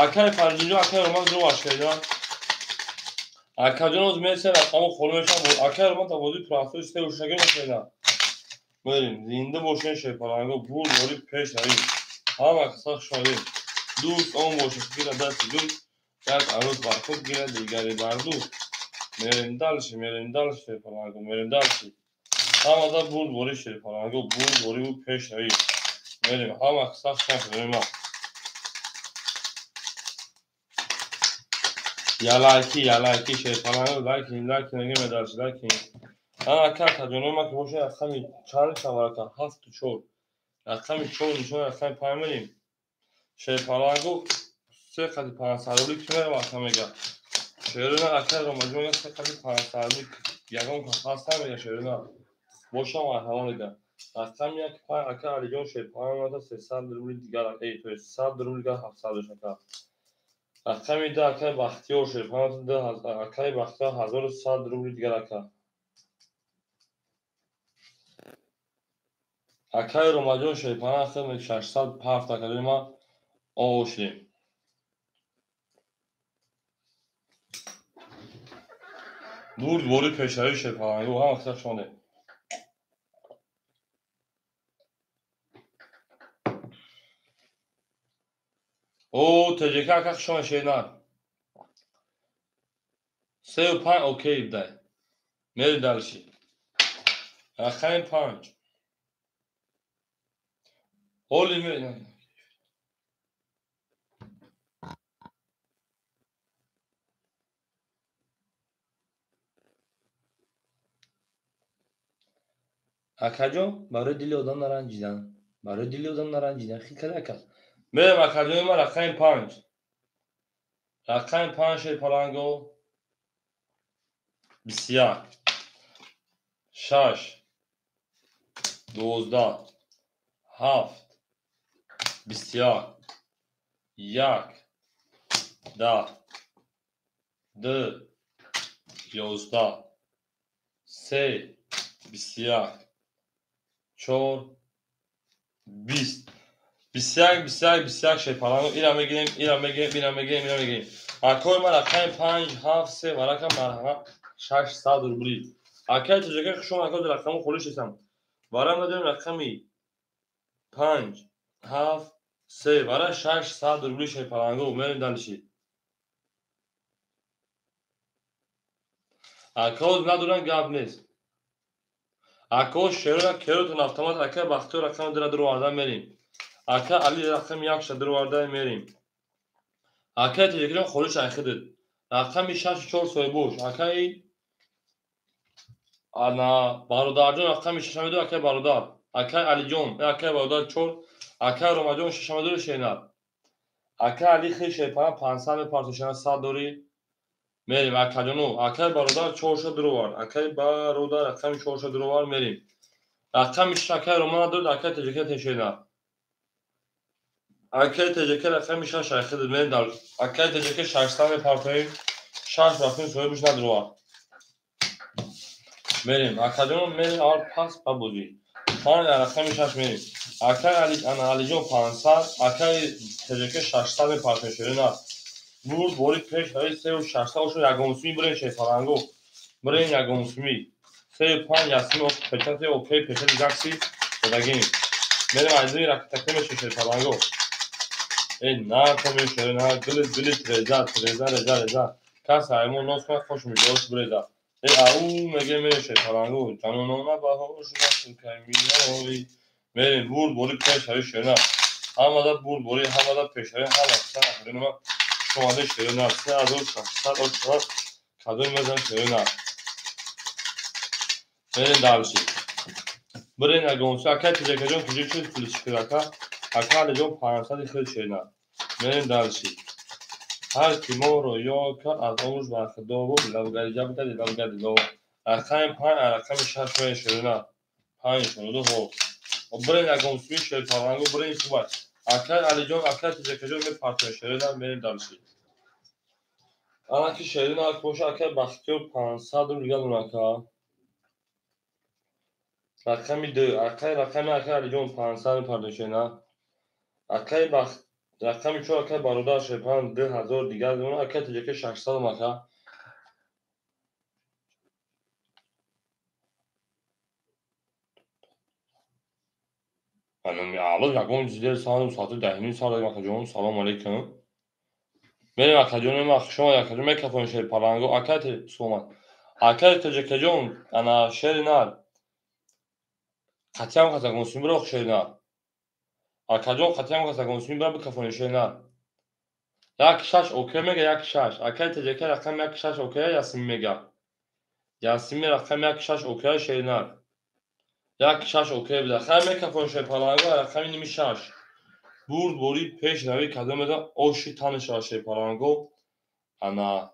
Акай Фаридунҷон акай Роман ду ашкайда. Акаҷон оз месе рақамо холӣ мешавад. Акай Роман та бозии пурасои сеу шаги мешавад. Мерем зинда бошем шерпаланго бурд бори пеш равем. Ҳама каса шодем. Дӯст он бошад гира дасти дӯст, як арӯс бар худ гирад дигаре бар дӯст. Мерем дальше, мерем дальше шерпаланго, мерем дальше. Ҳамада бурд бори шерпаланго, бурд бориву пеш равем. Мерем ҳама каса шодем. Я лайки, я лайки, шерпаланго, лайки, лайки, нагем дальше, лайки. Ана ака акаҷонои ман ки бошад рақами чанд шавад ака? Ҳафту чор. Рақами чор нишон рақами панҷ мерем. Шерпаланго се қади 500 рубли ки мерава ака мега. Шерона ака Ромаҷон мега се қади 500 рубли ягон кас ҳаст намега шерона. Бошам марҳамат мега. Рақами як панҷ ака Алиҷон шерпаланго мега 300 рубли дигар, то есть 100 рубли дигар 700 дошт ака. Рақами ду акаи Бахтиёр шерпаланго ду акаи Бахтиёр 1100 рубли дигар ака. Акаи Ромаҷон шерпаланго 607 акаҷони ман оғоз шудем. Бурд бори пешравӣ шерпаланго ҳама каса шонде. О, ТЖК ака хушон шернар. Сеу панҷ окей дай. Мерем дальше. Рақами панҷ. Ҳоли акаҷон барои дили одам наранҷидан. Барои дили одам наранҷидан. Хит када ака. Мерем акаҷони ман рақами панҷ. Рақами панҷ шерпаланго 21 6 12 7 21 1 10 2 11 3 21 4 20 21 21 21 шерпаланго ира мегирем, ира мегирем, ира мегирем, ира мегирем. Акои ман рақами 5 7 3 варака марҳамат 600 рубли. Акаи тоҷика хушон акои рақаму холӣ шистам. Варам надорем рақами 5 7 3 вара 600 рубли шерпаланго мерем дальше. Акоз надорам гап нест. Ако шерона керотон автомат ака Бахтиёр рақами дира дуроварда мерем. Ака Али рақами якша дуроварда мерем. Акаи тоҷикиҷон холиш айхидид. Рақами шашу чор соҳибош. Акаи ана бародарҷон рақами шашамеду акаи бародар. Акаи Алиҷон, акаи бародар чор, акаи Ромаҷон шашамеду шенар. Акаи Али хел шерпана 500 мепарту шена 100 дорӣ. Мерем акаҷону. Акаи бародар чорша дуровард. Акаи бародар рақами чорша дуровард мерем. Рақами шаш акаи Роман надорид, акаи тоҷикиҷон тешенар. Акай ТҶК рақами 6 айхид мерем дар акай ТҶК 600 мепартоем. 6 рафтем соҳибаш надурва. Мерем. Акаҷон мерем аввал пас ба бозӣ. 5 рақами 6 мерем. Акай Али ана Алиҷон 500, акай ТҶК 600 мепартоем шерина. Бурд бори пеш раи 3600 ошо ягонсуми бирен шефаланго. Бирен ягонсуми. 35 ясми печати окей печати закси додагим. Мерем айзими ракетаке мешем шефаланго. Эй на то мешем на гили гили треза треза реза реза. Кас аймон нос кунад хош меҷош биреза. Эй ау меге мерем шефаланго. Ҷанонона баҳош кай миёи. Мерем бурд бори пеш раи шерина. Ҳамада бурд бори ҳамада пешраи ҳама сар шумода шерина 3600 ошо кадом мезан шерина. Мерем дальше. Бирен ягонсу акай ТҶК-ҷон куҷо чиз пули шукр ака. Ака Алиҷон 500 хел шерина. Мерем дальше. Ҳар ки моро ёд кард аз омӯз бархӯрдор буд. Лавгариҷа будади лавгади лов. Рақами 5 рақами 6 мерем шерина. 5 шоду ҳо. Бирен ягонсуи шерпалангу бирен субай. Акай Алиҷон акай ТҶК-ҷон мепартоем шерина мерем дальше. Ана ки шерина ак боша акай Бахтиёр 500 рубл дигар ака. Рақами 2 акай рақами акай Алиҷон 500 мепартоем шерина. Акай Бахт рақами 4 акай бародар шерпаланг 2000 дигар акай ТҶК 600 ака. Ало ягон зидер салом соати 10:30 сар акаҷон салом алейкум. Мерем акаҷон ма шумо акаҷон мекафон шерпаланго акай сомат. Акай ТҶК-ҷон ана шери нар. Қатъиам касагон сумбиро шери нар. Акаҷон қатъиам касагон сумбиро бикафон шери нар. 1-6 окей мега 1-6. Акай ТҶК рақами 1-6 окей Ясмин мега. Ясмин рақами 1-6 окей шери нар. 1-6 окей буда. Хай мекафон шерпаланго рақами ними 6. Бурд бори пеш рави кадом мезан оши таниша шерпаланго. Ана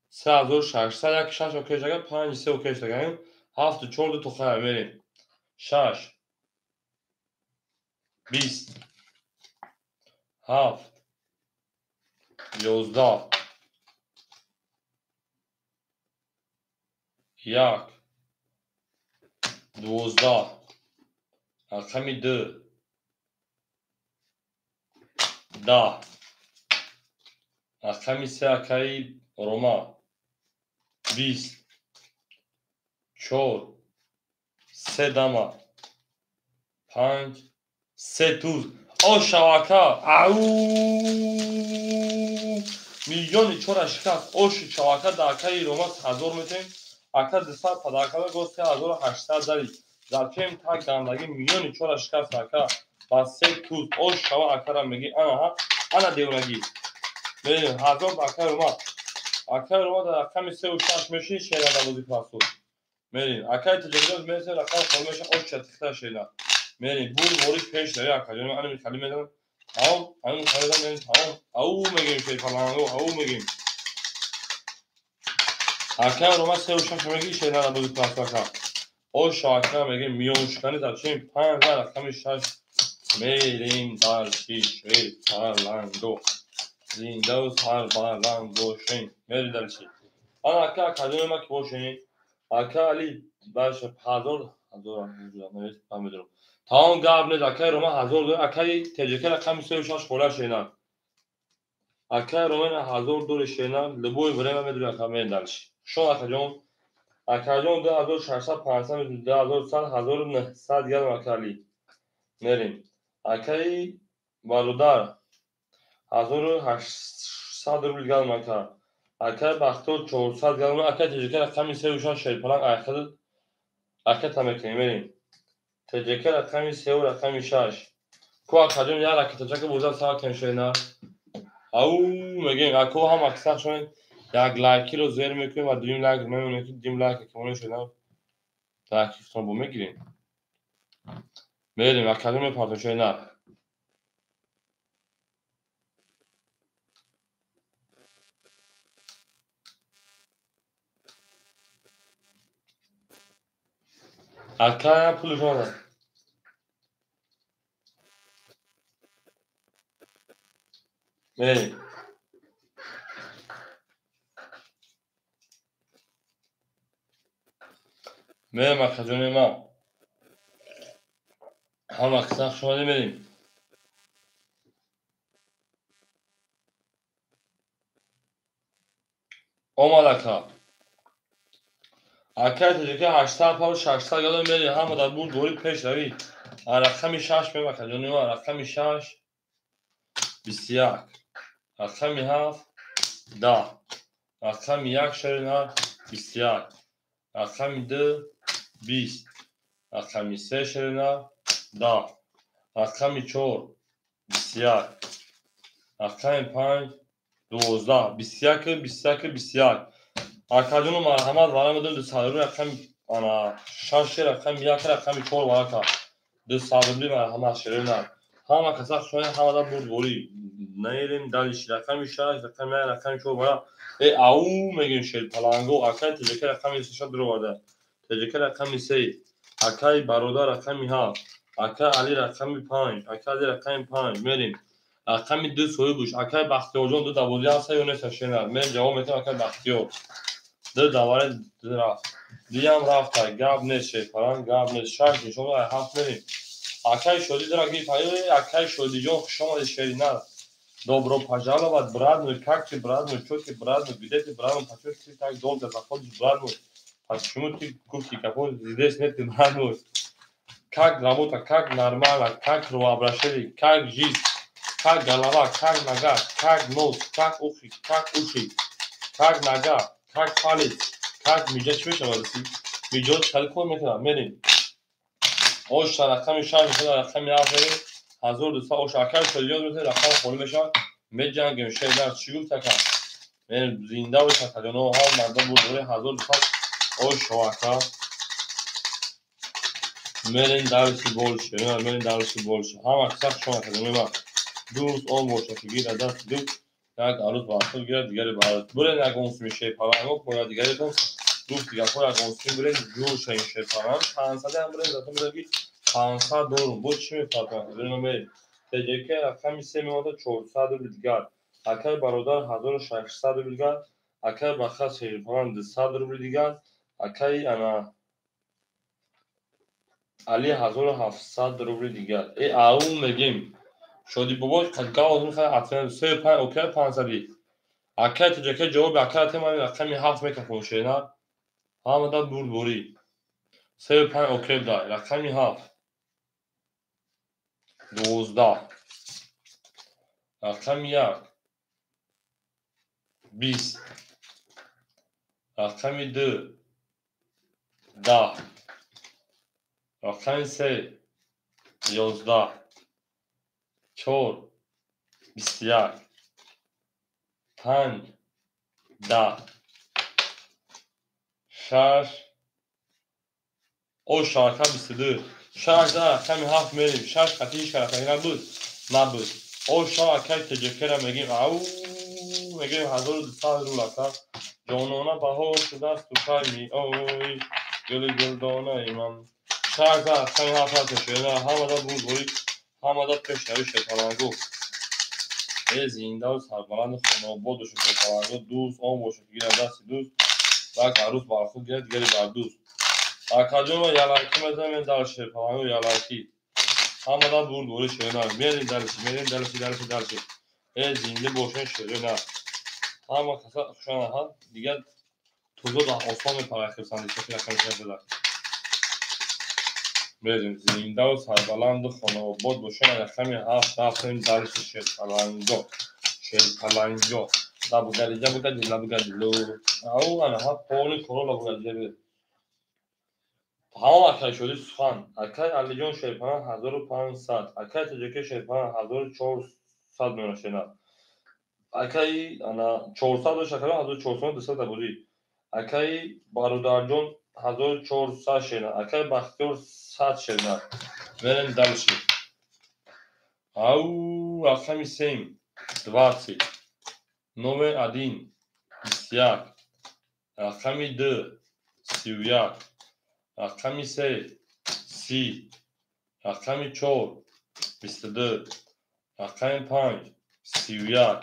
3600 1-6 окей шага 5-3 окей шага. 7-4 то хай мерем. 6 20 7 11 1 12 рақами 2 10 рақами 3 акаи Рома 20 4 3 дама 5 3 туз ошавака ау миллиони чора шикаст оши шавака да акаи Рома 1000 метем. Ака 200 падака го 3800 зари. Зачем так гандагӣ миллиони чора шикаст ака ба 3 туз ош шава акара меги ана ана девонагӣ. Мерем 1000 акаи Рома. Акаи Рома дар рақами 3 ва 6 меши шера да бозӣ классу. Мерем акаи ТҶК мерсе рақам хол меша ош чатихта шера. Мерем бур бори пеш рави акаҷон ана михали медам. Тамом ана михали медам мерем тамом. Ау мегем шерпаланго ау мегем. Акай Рома 3 ва 6 меги шера да бозӣ классу ака. Ош ака меги миёншикани зачем 5 рақами 6 мерем дальше шерпаланго. Зиндаву сарбаланд бошем. Мерем дальше. Ана ака акаҷон ма ки бошем. Ака Али баша 1000 1000 тамом гап нест акаи Рома 1000 дор акаи ТҶК рақами 3 ва 6 хола шена. Акаи Рома 1000 дори шена любой время медури ака мерем дальше. Шон акаҷон акаҷон 2600 500 медури 2100 1900 дигар ака Али. Мерем. Акаи бародар 1800 рубл дигар ака. Акаи Бахтиёр 400 дигар акаи ТҶК рақами 3 ва 6 шерпаланг айхад ракета мекунем мерем. ТҶК рақами 3 рақами 6. Ку акаҷон як ракетачака боза сар кунем шена. Ау мегем ако ҳам аксар шон як лайкиро зер мекунем ва дуюм лайк мемонем ки дуюм лайк ки монем шена. Лайкитон бо мегирем. Мерем акаҷон мепартем шена. Акая пули шумо. Мерем. Мерем, акаҷони ман. Ҳама кисан хуш омадед, мерем. Омад ака. Акай тоҷика 800 пав 600 ёдам мерем, ҳама дар бурд борӣ пеш равӣ. Рақами 6 мем, акаҷони ман, рақами 6 21, рақами 7 10, рақами 1 шерина 21, рақами 2 20, рақами 3 шерина 10, рақами 4 21, рақами 5 12, 21 21 21. Акаҷону марҳамат, вара медонем 200 рубли рақами ана 6 рақами 1 рақами 4 варака 200 рубли марҳамат шерина. Ҳама каса хушояд, ҳама дар бурдборӣ. Наерем далиши рақами 6, рақами 1, рақами 4 вара. Э ау мегем шерпаланго, акай ТЖК рақами 6 дуроварда. ТЖК рақами 3, акай бародар рақами 7, акай Али рақами 5, акай Али рақами 5 мерем. Рақами 2 соҳибуш, акай Бахтиёрҷон 2 давози ҳаста ё нест шена. Мен ҷавоб метам акай Бахтиёр. 2 даваре 2 рафт. Диям рафта, гап нест шерпаланг, гап нест. 6 нишон 7 мерем. Акай Шоди дора гирифт. Акай Шодиҷон, хуш омадед, шерина. Добро пожаловать, брат мой. Как ты, брат мой? Чё ты, брат мой? Где ты, брат мой? Почему ты так долго заходишь, брат мой? Почему ты куки какой здесь нет, ты, брат мой? Как работа, как нормально, как кровообращение, как жизнь, как голова, как нога, как нос, как ухи, как уши, как нога, как палец, как миҷа чӣ мешавад? Миҷо чӣ хеле кор мекунад? Мерем. Ош рақами 6 мешавад, рақами 7 мерем. 1200 ош акай шодиён мешавад, рақам холӣ мешавад. Меҷангем шедар чӣ гуфт ака? Мерем зинда бош акаҷоно, ҳам мардум бурдори 1200 ош ака. Мерем дарси больше, мерем дарси больше. Ҳама каса хуш омад акаҷоно ман. Дӯст он бошад ки гирад даст ду, як арӯз ба худ гирад, дигаре ба арӯз. Бурен як онсуми шерпаланго, бояд дигаретон гуфт дигар як онсуми бурен ҷур шавем шерпаланг. 500 ҳам бурен, зато медонам ки 500 дорум. Бо чӣ мефарқам? Номер ТЖК рақами 3 меомада 400 рубли дигар. Акай бародар 1600 рубли дигар. Акай Баха шерпаланг 200 рубли дигар. Акай ана Али 1700 рубли дигар. Э ау мегем. Шоди бобо гав мехоҳад атфен 3 5 окей 500. Акай ТЖК ҷавоби акай тема рақами 7 мекафон шена. Ҳама дар бурдборӣ. 3 5 окей дай рақами 7. 12, рақами 1 20, рақами 2 10, рақами 3 11, 4 21, 5 10, 6 ош ака 22. 6 рақами 7 мерем. 6 қатъи ҳеҷ рақами набуд, набуд. Ош акай ТЖК-ра мегем, ау мегем 1200 рубл ака. Ҷонона баҳор шудааст ту меой, гули гулдонаи ман. 6 рақами 7 рафта шуда, ҳама дар бурдборӣ, ҳама дар пешравӣ шерпаланго. Э зиндаву сарбаланду хонаобод бошед шерпаланго. Дӯст он бошад ки гирад дасти дӯст, як арӯз бар худ гирад, дигаре бар дӯст. Акаҷон ялайки мезанем дар шерпаланго ялайки. Ҳама дар бурдборӣ шерина. Мерем дарси, мерем дарси, дарси, дарси. Э зинда бошед шерина. Ҳама каса хушона дигар тузо дар осон мепарад хирсанди сафи рақами шашда. Мерем зиндаву сарбаланду хонаобод бошед рақами 7 рафтем дарси шерпаланго. Шерпаланго. Лабугалиҷа бугади лабугадилу. Ау ана ҳа полни коро лабугалиҷа. Ҳамон акай Шоди сухан. Акай Алиҷон шерпаланг 1500, акай ТЖК шерпаланг 1400 меона шена. Акай ана 400 дошт, акай 1400 200 табозӣ. Акай бародарҷон 1400 шена, акай Бахтиёр 100 шена. Мерем дальше. Ау рақами 7 20, номер 1 21, рақами 2 31, рақами 3 30, рақами 4 22, рақами 5 31,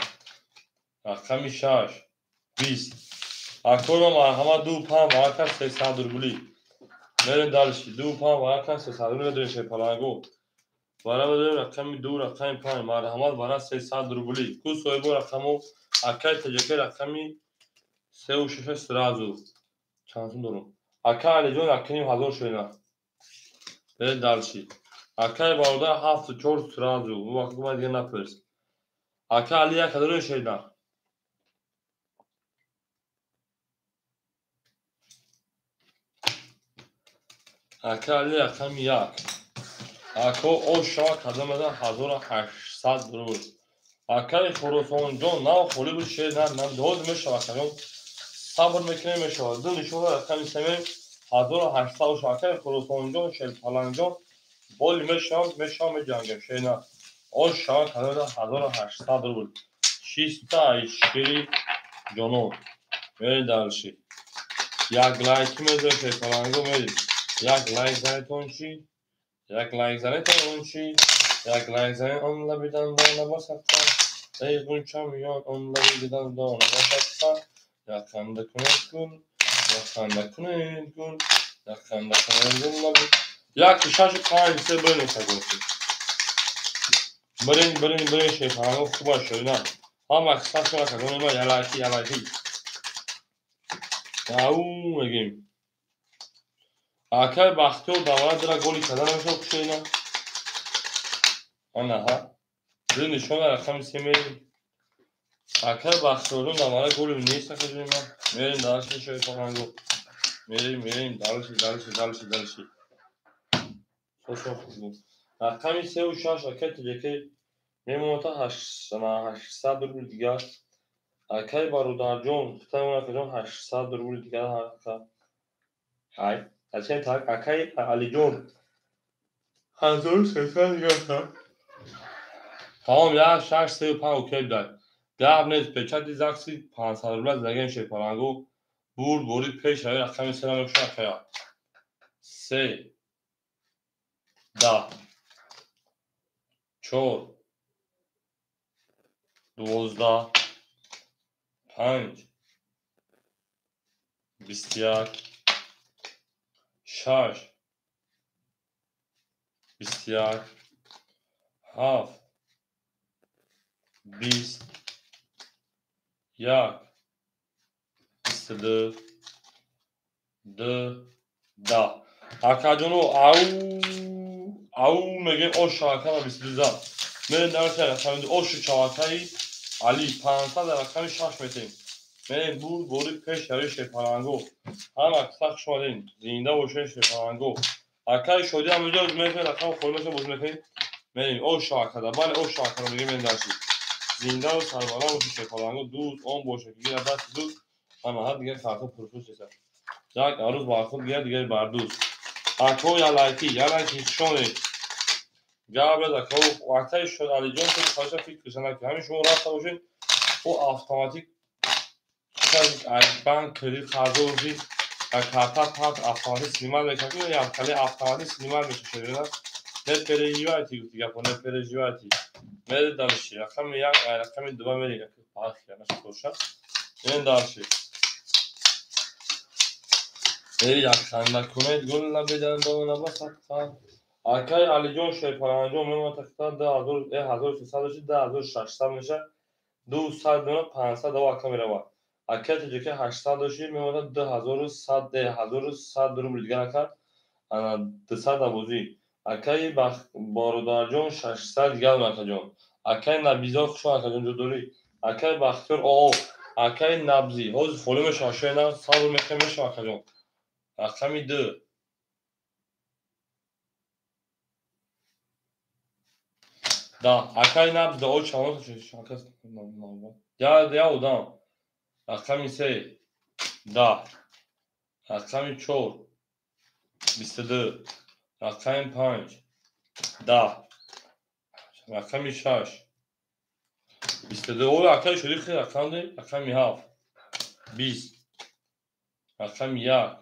рақами 6, 20. Акои ма марҳамат 2 5 варака 300 рубли. Мерем дальше. 2 5 варака 300 рубли медорем шерпаланго. Вара медорем рақами 2, рақами 5, марҳамат вара 300 рубли. Ку соҳибо рақамо акай таҷака рақами 3 6 сразу. Чанд сум дорум? Ака Алиҷон 1500 шуина. Мерем дальше. Акай бародар 7 4 сразу. У вақт ма дига напурс. Ака Али 1000 шуина. Ака Али рақами 1. Ако ош шава кадом ада 1800 рубл. Акаи Хуросонҷон нав холи буд шер на ҳозир мешава акаҷон. Сабр мекунем мешава. Ду нишона рақами 3 мерем 1800 ош. Акаи Хуросонҷон Шерпаланҷон боли мешавам мешавам меҷангем шер на. Ош шава кадом ада 1800 рубл. Чиста ай шери ҷонон. Мерем дальше. Як лайк мезорем Шерпаланго мерем. Як лайк занетон чи? Як лайк занетон он чи? Як лайк занет он лаби дандона басаққа. Эй ғунча миён он лаби дандона басаққа. Як ханда кунед гул, як ханда кунед гул, як ханда кунед гул лаби. 1 6 5 3 бирин сагонси. Бирин бирин бирин шерпаланго хуба шуина. Ҳама қисмат шуна сагони ма ялайки ялайки. Ау мегим. Акай Бахтиёр давра дира голи када намешава кушоина. Анаҳа. Ду нишона рақами 3 мерем. Акай Бахтиёрҷон давра голи нест акаҷои ман. Мерем дальше шерпаланго. Мерем мерем дальше дальше дальше дальше. Сошо хуб. Рақами 3 6 акай таҷака мемонад 800 рубл дигар. Акай бародарҷон, хутамон акаҷон 800 рубл дигар ака. Ҳай. Зачем так? Акай Алиҷон 1300 дигар. Тамом 1 6 3 5 окей будай. Гап нест, печати закси 500 рубла задагем шерпаланго. Бурд борид пеш рави рақами 3 мекушад акая. 3 10 4 12 5 21 6 21 7 20 1 22 2 10. Акаҷоно ау ау мегем ош шавака ва 22 зад. Мерем дар рақами ошу шавакаи Али 500 рақами 6 метем. Мерем бурд борид пеш рави шерпаланго. Ҳама қисса хуш омадем. Зинда бошед шерпаланго. Акаи Шодӣ ҳам инҷо мекунем рақами холи мекунем боз мекунем. Мерем ош шавакада. Бале ош шавакада мегем мерем дарси. Зинда ва сарбаланд бошед шерпаланго. Дӯст он бошед ки гира дасти дӯст. Ҳама ҳар дигар картон пурфурӯш нест. Як арӯз бар худ гирад дигар бар дӯст. Ако ялайки ялайки хушонед. Гап нест ако акаи Шод Алиҷон ту хоҳиша фикр кунед ҳамин шумо рафта бошед ӯ автоматик аз банк кредит қарздор бошед карта парт автоматик снимать мекунад ё хали автоматик снимать мешавад. Не переживайте гуфти гапо не переживайте. Мерем дальше. Рақами 1 рақами 2 мерем. Пахи наша боша. Мерем дальше. Эй як ханда кунед гул лаби дандона басаққа. Акай Алиҷон Шерпаланҷон мемонад тақриба 1300 бошад 2600 мешавад. 200 мемонад 500 ава ака меравад. Акай таҷака 800 бошад мемонад 2100 1100 рубл дигар ака 200 абозӣ. Акаи бародарҷон 600 дигар акаҷон. Акаи Набизод хуш акаҷон ҷудорӣ. Акаи Бахтиёр оо акаи Набзӣ ҳозир холӣ мешавад шояд сабр мекунем мешавад акаҷон. Рақами 2 Да, акаи Набз да о чавон я одам. Рақами 3 10 рақами 4 22 рақами 5 10 рақами 6 22. О акаи Шодӣ хел рақам де рақами 7 20 рақами 1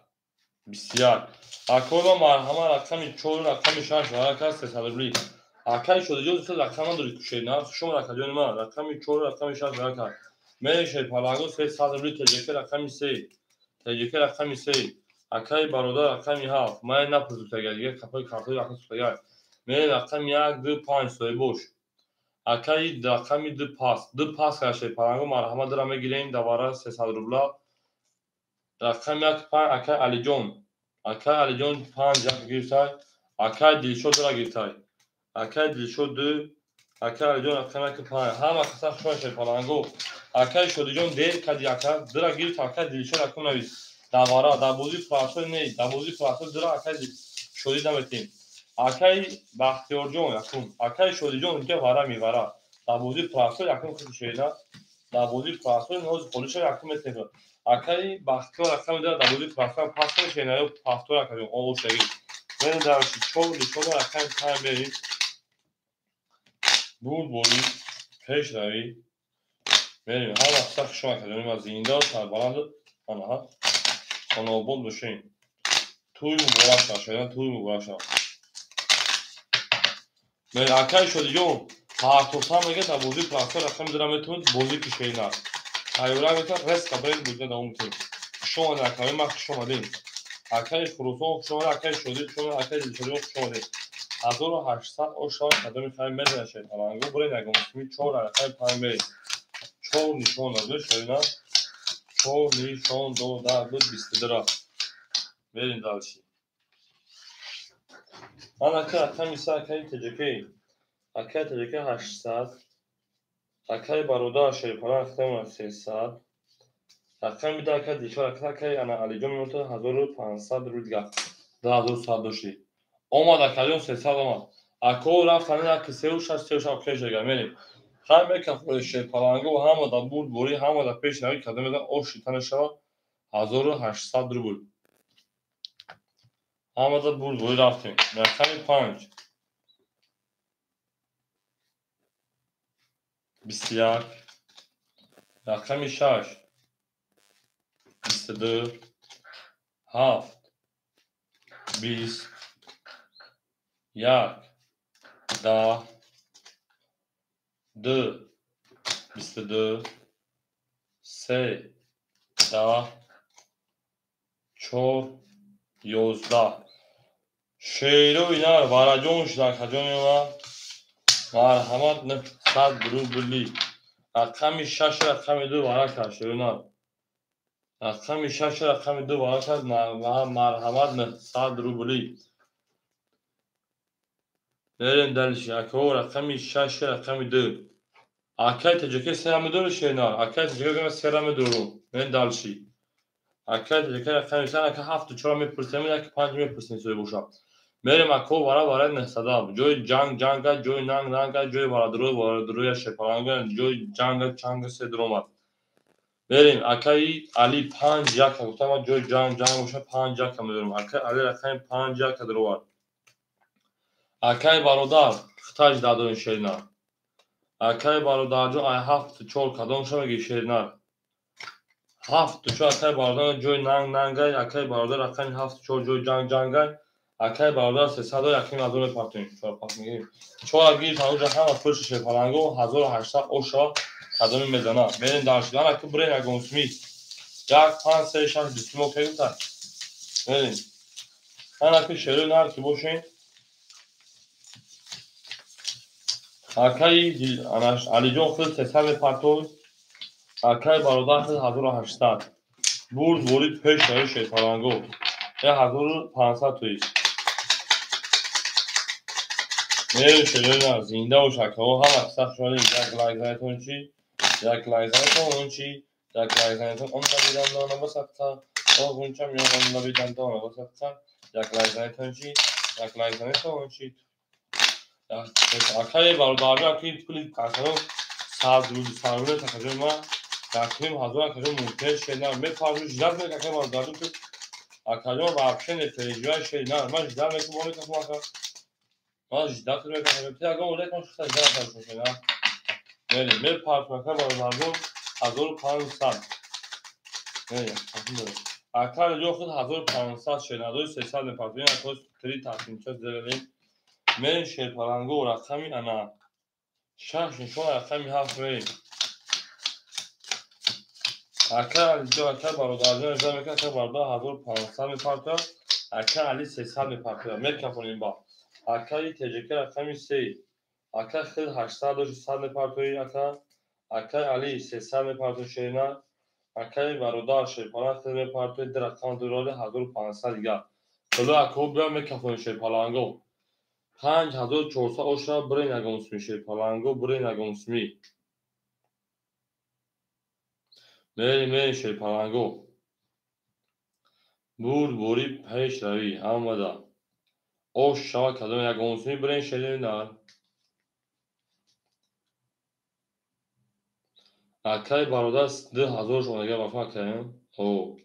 21. Акои ма марҳама рақами 4 рақами 6 варака 300 рубли. Акай Шодиҷон хел рақам надорид кушед, на шумо рақаҷони ман рақами 4 рақами 6 вара кард. Мерем шерпаланго 300 рубли ТҶК рақами 3. ТҶК рақами 3. Акай бародар рақами 7. Ман напурсудага дигар капои картои рақам сутага. Мерем рақами 1 2 5 соҳибош. Акай рақами 2 пас. 2 пас кард шерпаланго марҳамат дара мегирем давара 300 рубла. Рақами 1 5 акай Алиҷон. Акай Алиҷон 5 як гирифтай. Акай Дилшод дара гирифтай. Акай Дилшод 2, акай Алиҷон рақами 1 5. Ҳама қисса хушон шерпаланго. Акай Шодиҷон дер кади ака дара гирифт акай Дилшод рақам навис. Давара дар бозии пурасол не, дар бозии пурасол дара акай Шодӣ наметем. Акай Бахтиёрҷон якум, акай Шодиҷон дига вара мевара. Дар бозии пурасол якум худшена, дар бозии пурасол нози холиша якум метем. Акай Бахтиёр рақами дар бозии пурасол пас мешена ё пафтор акаҷон овошагӣ. Мерем дар 4 нишона рақами 5 мерем. Бурд борӣ пешравӣ мерем. Ҳама қисса хушон акаҷони ман зинда сарбаланд ана хонаобод бошем. Тӯй муборак шавад, шояд тӯй муборак шавад. Мерем акай Шодиҷон партофтан мега дар бозии пурасол рақами дара метавонед бозӣ кишена. Тайёра метавонед резка баред бозида давом кунед. Хуш омадед акаи ман, хуш омадед. Акаи Хуросон хуш омадед, акаи Шодӣ хуш омадед, акаи Дилшодиён хуш омадед. 1800 ош шавад кадоми хай мезанад шерпаланго. Буред ягон муслими 4 рақами 5 мерем. 4 нишон дода шоина 4 нишон дода буд 22 ра. Мерем дальше. Анака рақами 3 акаи ТҶК. Акаи ТҶК 800. Акаи бародар шерпаланг рақами 300. Рақами 2 акаи Дилшод акаи ана Алиҷон мемотад 1500 рубл дигар. 2100 дошти. Омад акаҷон 300 омад. Ако рафтан 1 3 6 3 6 пеш дигар мерем. Хай мекафои шерпаланго ҳама дар бурд борӣ ҳама дар пеш нави кадом мезан ош шита мешавад 1800 рубл. Ҳама дар бурд борӣ рафтем. Рақами 5 21 рақами 6 22 7 20 1 10 2 22 3 10 4 11. Шерои нар вараҷон шуда акаҷони ман. Марҳамат 900 рубли. Рақами 6 рақами 2 вара кард шерои нар. Рақами 6 рақами 2 вара кард. Марҳамат 900 рубли. Мерем дальше. Акао рақами 6 рақами 2. Акай ТҶК сера медорӣ шернар? Акай ТҶК сера медорум. Мерем дальше. Акай ТҶК рақами 3 ака 7 4 мепурсем, 1 5 мепурсем соҳиб бошам. Мерем ако вара вара 900. Ҷои ҷанг ҷанга, ҷои нанг нанга, ҷои варадурой варадуроя шерпаланга, ҷои ҷанга чанга се дуромад. Мерем акаи Али 5 1 гуфтам ман ҷои ҷанг ҷанг боша 5 1 медорам. Акаи Али рақами 5 1 дуровард. Акаи бародар хитаҷ дадони шернар. Акаи бародарҷон ай 7 4 кадом ша меги шернар? 7 4 акаи бародар ҷои нанг нангай, акаи бародар рақами 7 4 ҷои ҷанг ҷангай. Акаи бародар 300 яким ҳазор мепартоем. 4 пас мегирем. 4 гирифт ҳанӯза ҳама пулши шерпаланго 1800 оша кадоми мезана. Мерем дальше. Ана ки бурем ягон сми. 1 5 3 6 20 мо ки гуфта. Мерем. Ана ки шерои нар ки бошем. Акаи Алиҷон худ 300 мепартоид. Акаи бародар худ 1800. Бурд ворид пеш нави шерпаланго. 1500 тоист. Мерем шерои нар зинда бош акаҳо ҳама қисса хушомадед. Як лайк занетон чӣ? Як лайк занетон он чӣ? Як лайк занетон он набидам дона басаққа. Оғунчам ё он набидам дона басаққа. Як лайк занетон чӣ? Як лайк занетон он чӣ? Акаи бародарҷон аки пули акаҷон 100 рубл 100 рубл акаҷон ман 1500 акаҷон мумкин шернар мепарзу ждать мекунам акаи бародарҷон ту акаҷон вообще не переживай шернар ман ждать мекунам мекунам ака ман ждать мекунам ту ягон олек ман шуста ждать мекунам шернар мерем мепарзу акаи бародарҷон 1500 мерем акаи ҷон худ 1500 шернардои 300 мепарзу ин акаи три тақсимча зелем. Мерем шерпаланго рақами ана 6 нишон рақами 7 мерем. Ака Алиҷон, ака бародарҷон иҷоза мекунад, ака бародар 1500 мепартояд, ака Али 300 мепартояд. Мекафонем ба. Акаи ТЖК рақами 3. Ака хел 800 дошт 100 мепартои ака. Акаи Али 300 мепартои шерина. Акаи бародар шерпаланг хел мепартои ду рақам дуроли 1500 дигар. Хуло акаҳо биё мекафонем шерпаланго. 5400 оша бирен ягон суми шерпаланго, бирен ягон суми. Мерем, мерем шерпаланго. Бурд бори пешравӣ ҳамада. Ош шава кадом ягон суми бирен шерина. Акаи бародар 2000 шонага вафа акаем. О.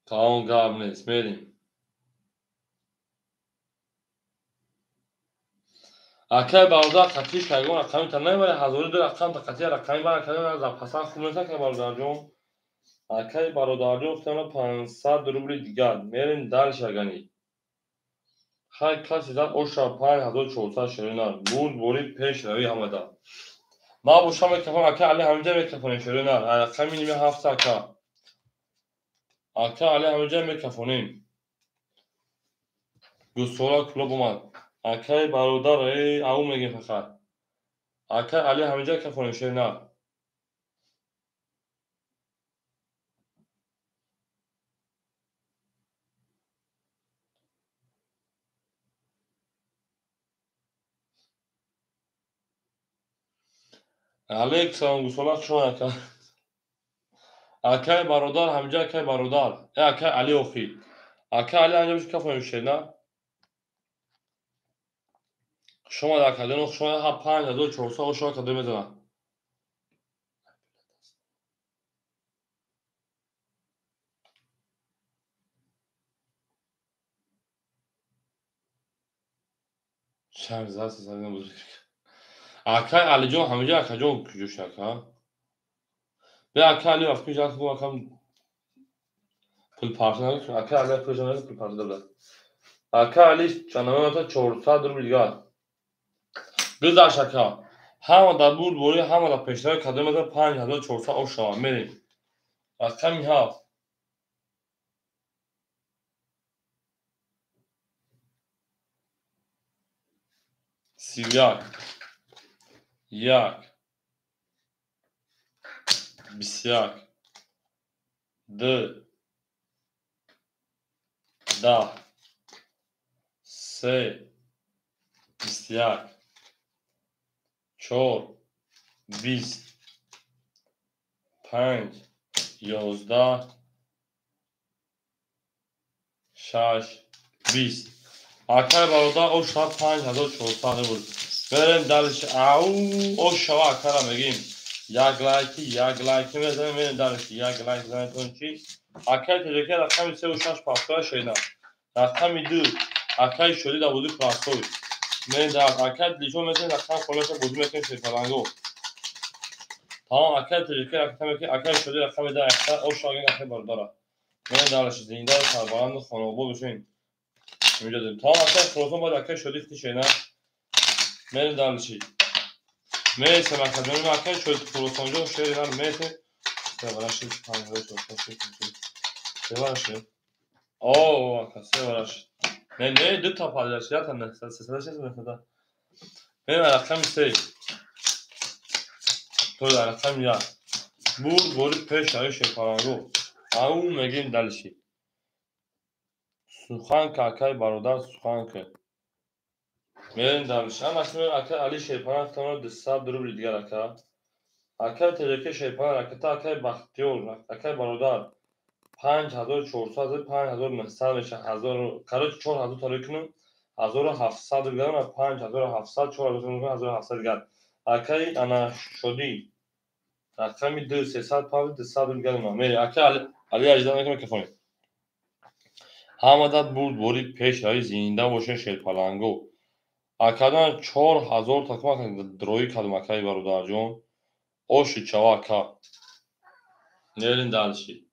Тамом гап нест, мерем. Акаи бародар қатиш ягон рақами та намебарад, 1002 рақам та қатия рақами бара кадом запасан хуб нест акаи бародарҷон. Акаи бародарҷон худтона 500 рубли дигар. Мерем дальше агани. Хай каси зад оша 5400 шерина. Бурд бори пешравӣ ҳамада. Ма бошам мекафонам, ака Али ҳаминҷа мекафонем шерина. Рақами ними 7 ака. Ака Али ҳаминҷа мекафонем. Гусола клуб омад. Акаи бародар, ау мегем фақат. Акаи Али ҳаминҷа кафонем шерина. Алейк салом гусола хуш ака. Акаи бародар ҳаминҷа акаи бародар. Акаи Али охи. Акаи Али ҳаминҷа кафонем шерина. Шумо дар кадом шумо 5400 ошо кадом мезанад. Чанд зад садам бузург. Акаи Алиҷон ҳаминҷа акаҷон куҷош ака? Бе акаи Али вақти ҷан хуб акам пул парта накун. Акаи Али пул ҷан пул парта дод. Акаи Али чанамата 400 рубл дигар. Гузашт ака. Ҳама дар бурд бори, ҳама дар пешравӣ кадом мезанад 5400 ош шава. Мерем. Рақами 7. 31. 1. 21. 2. 10. 3. 21. 4. 20. 5. 11. 6. 20. Акаи бародар оша 5400 буд. Берем дальше. Ау, оша акара мегим. Як лайки мезанем, мерем дальше. Як лайк занетон чи? Акаи ТЖК рақами 3 ва 6 пафтоя шена. Рақами 2 акаи шоди дар бозии простой. Мерем дар акаи Дилшод мезанем, рақам холаша бозӣ мекунем шерпаланго. Тамом, акаи ТЖК рақами акаи шоди рақами 10 оша акаи бародара. Мерем дальше. Зинда сарбаланду хонобод бошем. Меҷодем. Тамом, акаи Хуросон бояд акаи шоди хти шена. Мерем дальше. Мересем акаҷони акаи шоди Хуросонҷон шери нар мересем. Се вараши 5400 се вараши. О, ака се вараши. Не, не, ду та падаш, я та не, се се се се. Мерем рақами 3. То рақами 1. Бурд бори пешравӣ шерпаланго. Ау мегим дальше. Суханка акаи бародар суханка. Мерем дальше. Ама шумо акаи Али шерпаланг тано 200 рубли дигар ака. Акаи ТЖК шерпаланг ракета акаи Бахтиёр, акаи бародар 5400 5900 меша 1000, короче 4000 таро кунем 1700 дигар 5700 4700 дигар. Акаи ана шоди рақами 2 300 200 дигар мерем. Акаи Али ажда мекунем кафонем. Ҳамада бурд бори пешравӣ зинда бошед шерпаланго. Акадан 4000 такма дроӣ кардам акаи бародарҷон. Оши чава ака. Мерем дальше.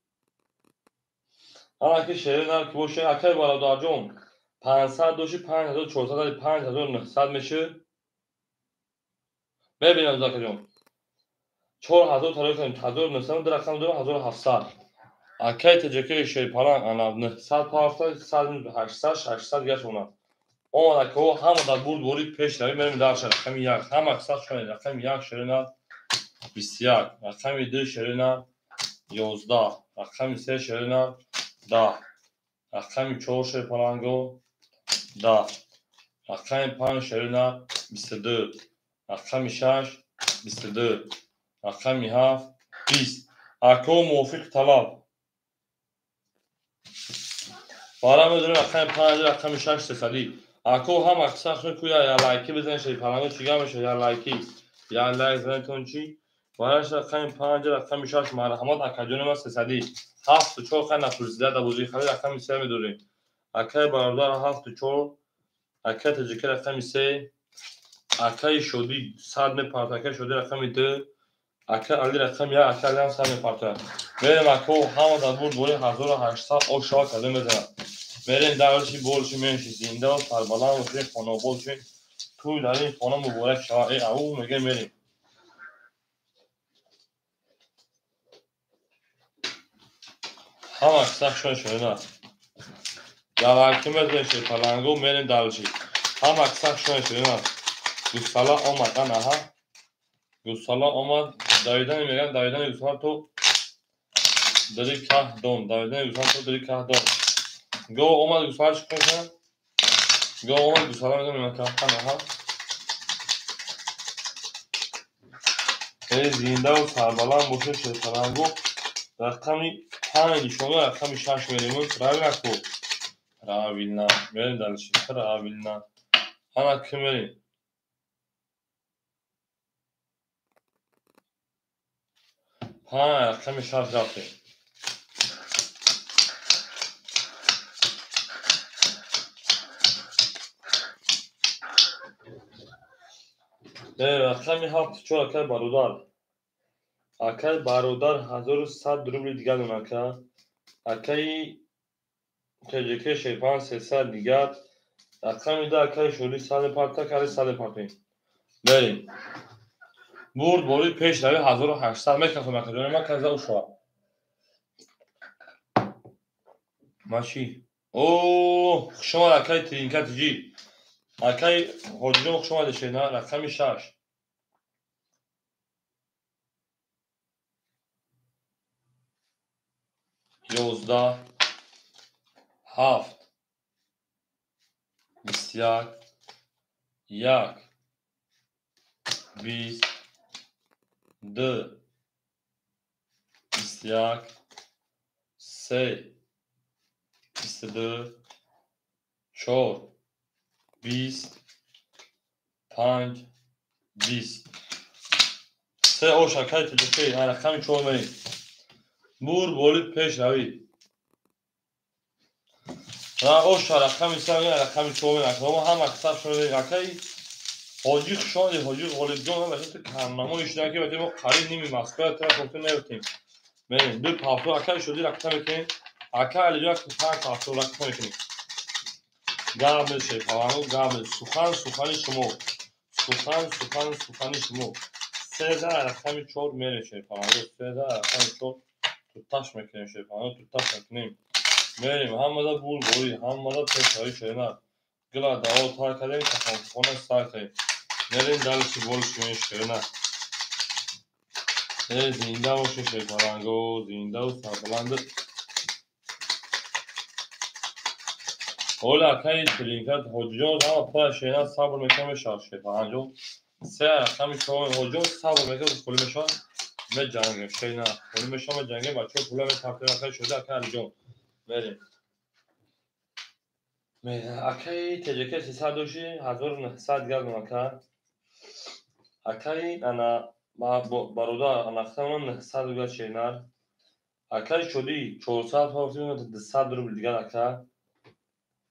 Ана ки шери нар ки боше, акай бародарҷон, 500 доши 5400, 5900 меши. Мебинам закаҷон. 4000 талаб кардем, 1900 ду рақам дорем, 1700. Акай таҷакаи шерпаланг ана 900 пафта, 100 800, 600 дигар шона. Омад акаҳо ҳама дар бурдборӣ пеш равем, мерем дальше рақами 1. Ҳама сад шона рақами 1 шерина 21, рақами 2 шерина 11, рақами 3 шерина 10, рақами 4 шерпаланго 10, рақами 5 шерина 22, рақами 6 22, рақами 7 20. Акаҳо мувофиқи талаб. Бара медонем рақами 5, рақами 6 300. Акаҳо ҳама сахт ку я лайки бизанед шерпаланго чӣ гап мешавад? Я лайки, я лайк занедтон чӣ? Бараш рақами 5, рақами 6 марҳамат акаҷони ман 300. 7 4 хай напурсида дар бозии харид рақами 3 медорем. Акаи бародар 7 4, акаи таҷика рақами 3, акаи шодӣ 100 мепарта, акаи шодӣ рақами 2, акаи али рақами 1, акаи али ҳам 100 мепарта. Мерем акаҳо ҳама дар бурдборӣ 1800 ошава карда мезанад. Мерем дарши болши менши зинда ва сарбаланд бошед, хонобод бошед. Тӯй дар ин хона муборак шавад. Э ау мега мерем. Ҳама сахт шона шона. Ялаки мезанем шерпаланго мерем дальше. Ҳама сахт шона шона. Гусала омад, анаҳа. Гусала омад, давидани меган, давидани гусала то дари каҳ дон, давидани гусала то дари каҳ дон. Гов омад гусала чӣ кунад? Гов омад гусала меган мекаҳ, анаҳа. Э зинда ва сарбаланд бошед шерпаланго. Рақами 5 нишона, рақами 6 мерем. Правильно ку? Правильно. Мерем дальше. Правильно. Ана ки мерем? 5 рақами 6 рафтем. Рақами 7 4 акай бародар. Акай бародар 1100 рубли дигар дон ака. Акаи ТЖК шерпан 300 дигар. Рақами 2 акаи шӯрӣ 100 парта, акаи 100 партем. Мерем. Бурд бори пеш рави 1800 мекунам акаҷони ман каза ушава. Маши. О, хуш омад акаи Тринка ТЖ. Акаи Ҳоҷиҷон хуш омадед шена, рақами 6. 11, 7, 21, 1, 20, 2, 21, 3, 22, 4, 20, 5, 20. 3 ош акаи таҷикӣ, рақами 4 мерем. Бур боли пеш равӣ. Оша рақами 3 мерем, рақами 4 мерем. Акаҳо ҳама саф шуда, акаи ҳоҷӣ хуш омадед, ҳоҷӣ Ғолибҷон, ҳама ту камнамо ишна ки мо қариб ними Москва тараф меёфтем. Мерем ду павто акаи шудӣ рақам мекунем. Акаи Алиҷон 5 павто рақам мекунем. Гап шерпаланго, гап сухан сухани шумо. Сухан сухан сухани шумо. 13 рақами 4 мерем шерпаланго, 13 рақами 4 туташ мекунем шерпаланго, туташ мекунем. Мерем ҳамада бурдборӣ, ҳамада пешравӣ шерина. Гила даво тар кардем, тахонхона сар кардем. Мерем дальше больше шерина. Э зинда бошед шерпаланго, зинда ва сарбаланд. Ола акаи Тринкат ҳоҷиҷон ҳама пула шерина сабр мекунам мешавад шерпаланго. 3 рақами 4 ҳоҷиҷон сабр мекунам пули мешавад. Меҷангем шерина. Пули мешавад меҷангем бачаҳо пула метартем акаи шуда акаи Алиҷон. Мерем. Акаи ТЖК 300 доши 1900 дигар дон ака. Акаи ана бародар ана хатам 900 дигар шеринар. Акаи шудӣ 400 павтим 200 рубл дигар ака.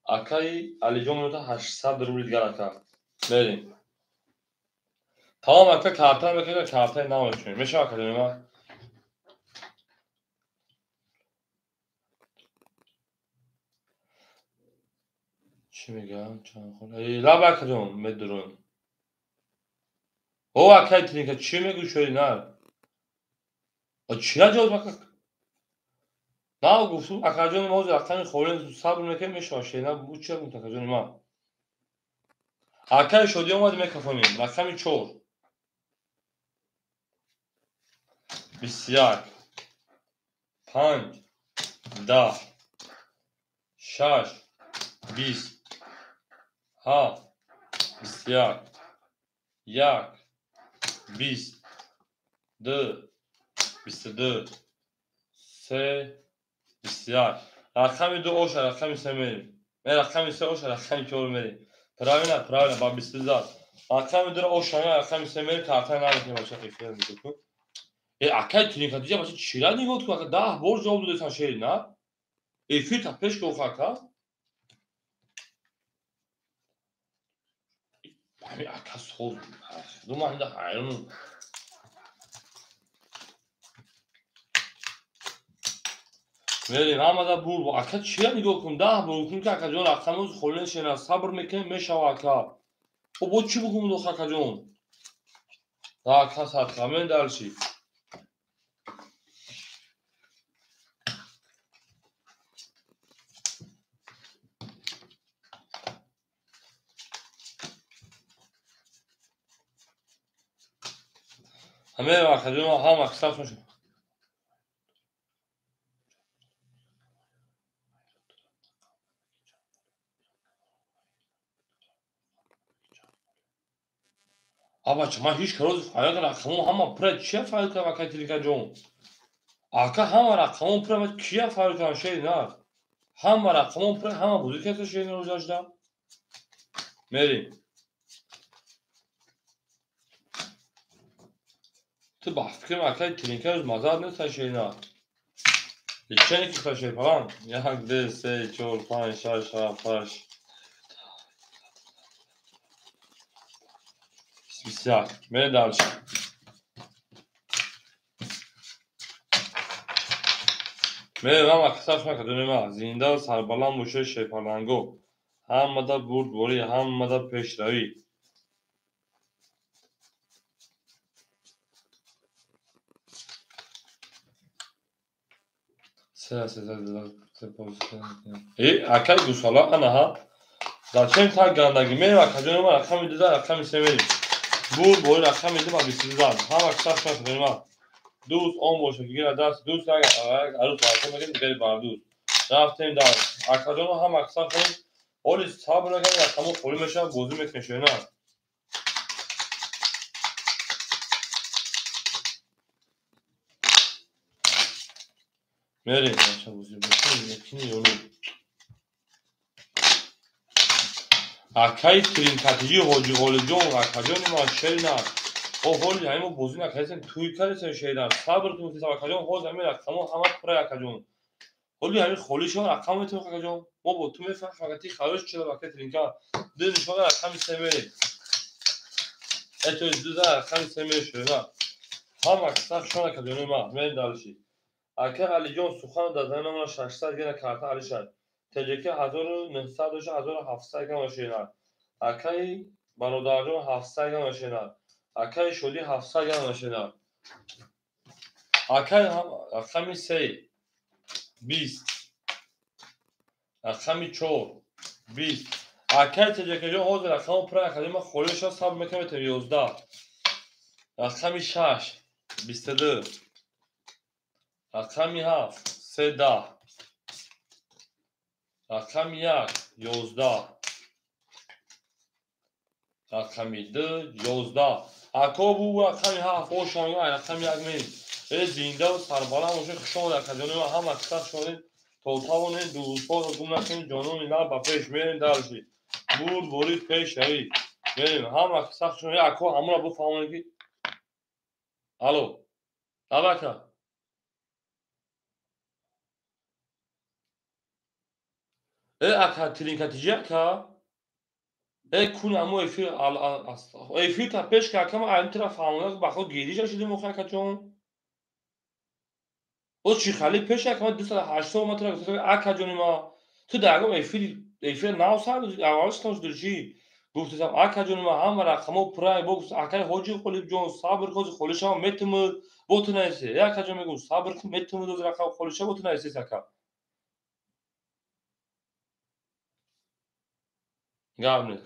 Акаи Алиҷон 800 рубл дигар ака. Мерем. Тамом ака карта мекунем, картаи нав мекунем. Мешава акаҷони ман? Чӣ мегӯям? Лаб акаҷон, медурам. О акай Тринка, чӣ мегӯ шои на? Чия ҷавоб ака? На гуфтум акаҷони мо ҳозир рақами холӣ сабр мекунем, мешава шена бу чия гуфт акаҷони ман? Акаи Шодӣ омад мекафонем. Рақами 4. 21 5 10 6 20 7 21 1 20 2 22 3 21. Рақами 2 оша, рақами 3 мерим. Рақами 3 оша, рақами 4 мерим. Правильно, правильно, ба 22 зад. Рақами 2 оша, рақами 3 мерим, карта намекунем, бача эфир мекунем. Акай Тринка, диҷа бача чира нигоҳ кун, ака 10 бор ҷавоб додасан шери, на? Эфир та пеш гуфт ака. Ҳами ака соз. Ду ман инда ҳайронам. Мерим, ҳамада бурд. Ака чира нигоҳ кун, 10 бор гуфтем ки акаҷон рақамоз холӣ шена, сабр мекунем, мешава ака. О бо чӣ бигӯм дох акаҷон? Ака садқа, мен дальше. Мерим акаҷон, ҳама кисаб шуд. Абача, ман ҳеҷ карози фаъолият рақамон ҳама пура чия фаъол кардам акай Тринкаҷон? Ака ҳама рақамон пура, ман кия фаъол кардам шери нар? Ҳама рақамон пура, ҳама бозӣ карда шери нар гузашта. Мерим. Ту ба фикрам акай Тринка рӯз маззат нест шери нар. Личане ки шери палан? 1 2 3 4 5 6 7 8 21. Мерем дальше. Мерем ҳама кисаб шума кадони ма. Зинда сарбаланд бошед шерпаланго. Ҳамада бурдборӣ, ҳамада пешравӣ. Акай гусала анаҳа. Зачем так гандагӣ? Мерем акаҷони ма рақами 2 рақами 3 мерем. Бурд бори рақами 2 ба 22 зад. Ҳама кисаб шума кадони ма. Дӯст он бошад ки гира даст дӯст, як арӯс барқо мекунем, дигари бар дӯст. Рафтем дар. Акаҷоно ҳама кисаб кунем. Ҳоли сабр накардем, рақамо холӣ мешавад, бозӣ мекунем шена. Мерем, бача бозӣ мекунем, мекунем ё не? Акаи Тринкатиҷи Ҳоҷи Ғолибҷон, акаҷони ман шери нар. О ҳоли ҳамин мо бозӣ накардем, тӯй кардем шери нар. Сабр кунед, акаҷон, ҳозир ҳамин рақамо ҳама пура акаҷон. Ҳоли ҳамин холӣ шуд, рақам метавон акаҷон. Мо бо ту мефаҳмем, фақат ти харош чида акаи Тринка. Ду нишона рақами 3 мерем. То есть ду рақами 3 мерем шери нар. Ҳама кисаб шуд акаҷони ман. Мерем дальше. Ака Алиҷон сухан дар замина 600 гена карта Алишад. ТЖК 1900 дошт, 1700 гена шена. Акаи бародарҷон 700 гена шена. Акаи Шодӣ 700 гена шена. Акаи рақами 3 20 рақами 4 20. Акаи ТЖКҷон ҳозир рақамо пура акаҷон ман холӣ шуд, сабр мекунем, метавонем 11 рақами 6 22 рақами 7 3 10 рақами 1 11 рақами 2 11. Ако бу рақами 7 ошон рақами 1 мерим. Зинда сарбаланд бошед, хуш омадед акаҷони ман, ҳама кисаб шудед, то тавонед дӯстҳоро гум накунед, ҷонони лаб ба пеш мерем дальше. Бурд борӣ пешравӣ. Мерем, ҳама кисаб шудед, ако ҳамонро бифаҳмонед ки алло, лаб ака. Ака Тринкатиҷи ака? Э кун амо эфир эфир та пеш ка кама айн тра фаҳмона ба худ гирӣ шудем охир акаҷон. О чӣ хали пеш акама 280 ма тра акаҷони ма ту дар ягон эфир нав сар аввалш тамош дурчӣ гуфтам акаҷони ма ҳама рақамҳо пурра бо гуфт акай ҳоҷи Қолибҷон сабр кози холишама метумуд бо ту наисе э акаҷон мегӯм сабр кун метумуд ози рақам холиша бо ту наисес ака гап нест.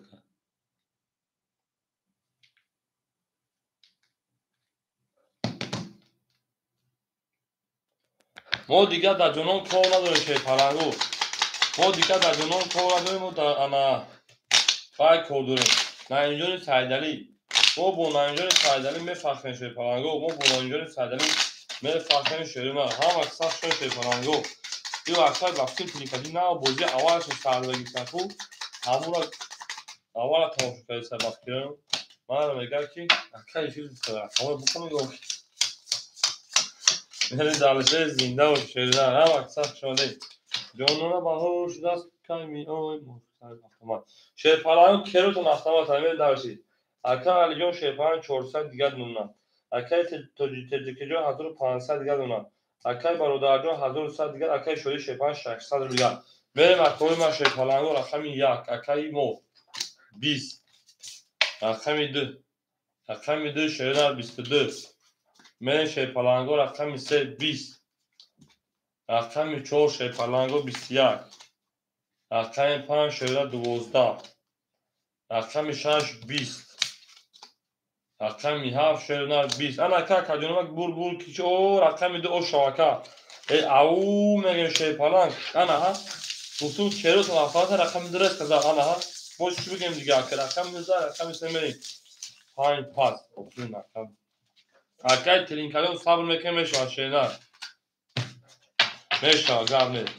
Мо дигар дар ҷонон кор надорем, шерпалангу. Мо дигар дар ҷонон кор надорем, мо дар ана вай кор дорем. Наимҷони Сайдалӣ. Мо бо Наимҷони Сайдалӣ мефахрем, шерпалангу. Мо бо Наимҷони Сайдалӣ мефахрем, шерима. Ҳама сахт шуд, шерпалангу. Ин вақтҳо вақти тиликадӣ нав бозии аввалашон сар гирифтан-ку ҳамура аввала тамошо карда вақт манро мегӯяд ки акай эфир рақамҳоро бихонӣ ё яъне далше зинда бош, шерина. Ҳама сахт шудем. Ҷонона баҳор шудааст кай меой автомат. Шерпалангу керотон автомат ҳамин даршид. Ака Алиҷон шерпаланг 400 дигар нуна. Акай Теҷикиҷон 1500 дигар нуна. Акай Бародарҷон 1100 дигар, акай Шодӣ шерпаланг 600 дигар. Мерем акои ма шерпалангу рақами 1, акаи мо 20, рақами 2, рақами 2 шерина 22. Мерем шерпалангу рақами 3 20, рақами 4 шерпалангу 21, рақами 5 шерина 12, рақами 6 20, рақами 7 шерина 20. Ана ака акаҷонамак бур бур кич о рақами 2 о шавака. Э ау мегем шерпаланг. Ана ҳа гуфтум керотон автомата рақами 2 рест каза ана ҳа. Мо чӣ бигем дига ака рақами 2 рақами 3 мерем. 5 пас. Офрин ака. Акай тилинкалон сабр мекунем мешавад шерина. Мешавад гап нест.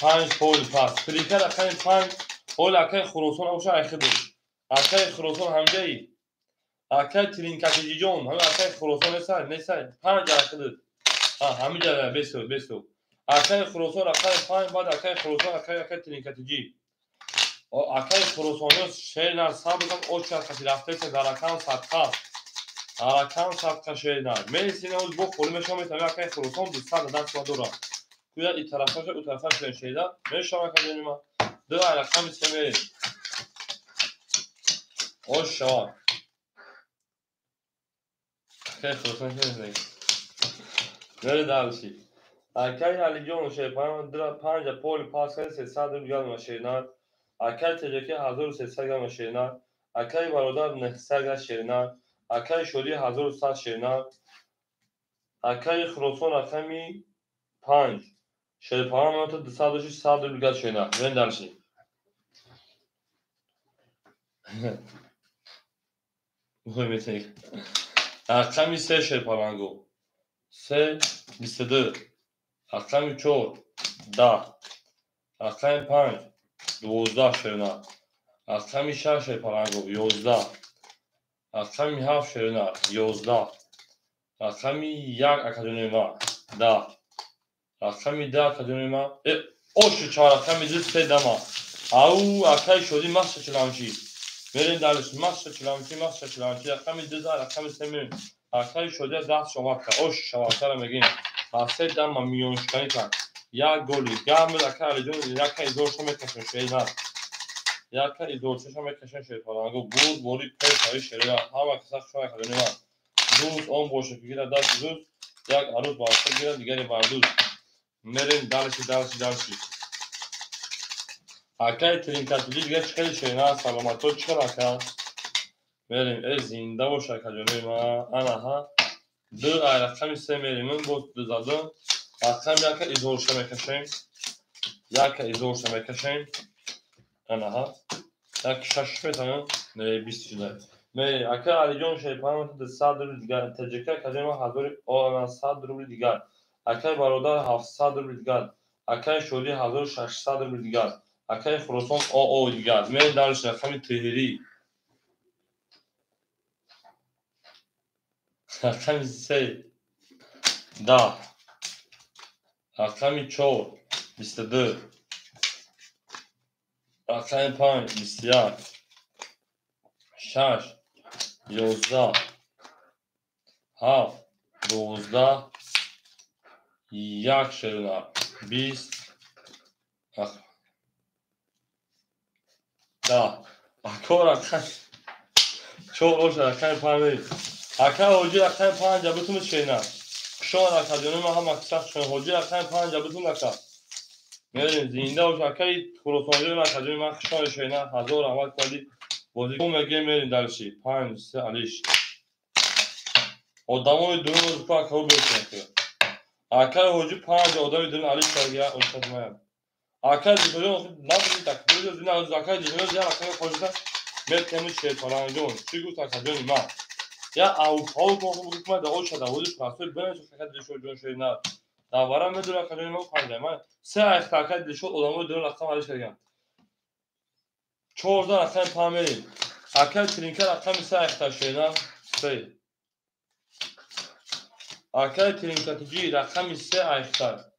5 пол пас. Тилинка рақами 5 ҳол акай Хуросон абоша айхидуш. Акай Хуросон ҳамҷаи. Акай Тилинкатиҷиҷон ҳами акай Хуросон несай несай 5 айхидуш. Ҳа ҳамиҷа бесу бесу. Акай Хуросон рақами 5 баъд акай Хуросон акай Тилинкатиҷи. Акай Хуросониё шерина сабр кун оча қати рафтеса дар рақам садқа. Дар рақам садқа шерина. Мересина оз бо холӣ мешавам метавонам акай Хуросон 200 даст ма дорам. Куя и тарафаша у тарафа шерина мешавам акаҷони ма. Ду ай рақами се мерем. Ош шавад. Акай Хуросон шерина. Мере дальше. Акай Алиҷон шерпаланг 5 поли пас кард 300 рубл гар шерина. Акай Теҷаки 1300 грамм шерина. Акай Бародар 900 грамм шерина. Акай Шодӣ 1100 шерина. Акай Хуросон рақами 5 шерпаланг 200 100 рубл гар шерина. Мерем дальше. Рақами 3 шерпалангу. 3 22, рақами 4 10, рақами 5 12 шерина. Рақами 6 шерпалангу 11, рақами 7 шерина 11, рақами 1 акаҷони ма 10, рақами 2 акаҷони ма э оши чор рақами 2 се дама. Ау акай Шодӣ масша чиламчи. Мерем дальше масша чиламчи масша чиламчи рақами 2 рақами 3 мерем. Акай Шодӣ даст шомад кард. Ош шавакара мегем. Ба се дама миёншиканӣ кард. Як голи гамил ака Алиҷон яка изорша мекашем шерина. Яка изорчаша мекашем шерпалангу. Буд бори пеш ҳави шерина. Ҳама каса шума акаҷони ман. Дӯст он боша ки гирад дасти дӯст, як арӯз бар худ гирад, дигаре бар дӯст. Мерем дальше дальше дальше. Акай Тилинкатиҷи дига чӣ хеле шерина саломатто чӣ хел ака? Мерем э зинда бош акаҷони ма. Ана ҳа ду ай рақами се мерем. Боз ду задам. Рақами яка изорша мекашем. Яка изорша мекашем. Ана ҳа. Як шаш метавонам. Не 20 шуда. Мерем ака Алиҷон шерпаланг 200 рубл дигар. Теҷака акаҷони ма 1100 рубл дигар. Акай Бародар 700 рубл дигар. Акай Шодӣ 1600 рубл дигар. Акай Хуросон ОО дигар. Мерем дальше рақами Теҳирӣ. Рақами 3 10, рақами 4 22. Рақами 5 21 6 11 7 12 1 шерина 20 10. Ако рақам 4 оша рақами 5. Ака ҳоҷи рақами 5 бутун шерина. Шон акаҷони ма ҳама сахт шон ҳоҷи рақами 5 бутун ака. Мерем зинда бош акаи Хуросонҷон акаҷони ман хушон шерина 1000 раҳмат кардӣ. Бозӣ мегем мерем дарши 5 3 алиш. Одамои дурун рӯз па акао бекунад. Акаи ҳоҷи 5 одами дурун алиш карда ошад мая. Акаи Дилшодҷон набуди такбир зина акаи Дилшодҷон я рақами хоҷита метками шерпалангҷон. Чӣ гуфт акаҷони ман? Я ауфау кон гуфт ман да оша да ҳоҷи простой бинаш акаи Дилшодҷон шерина. Давара медура акаҷони ман 5 ман се айхта акаи Дилшод одамои дурун рақам алиш кардам. 14 рақами 5 мерем. Акаи Тринка рақами 3 айхта шерина 3. Акаи Тринкатиҷи рақами 3 айхта.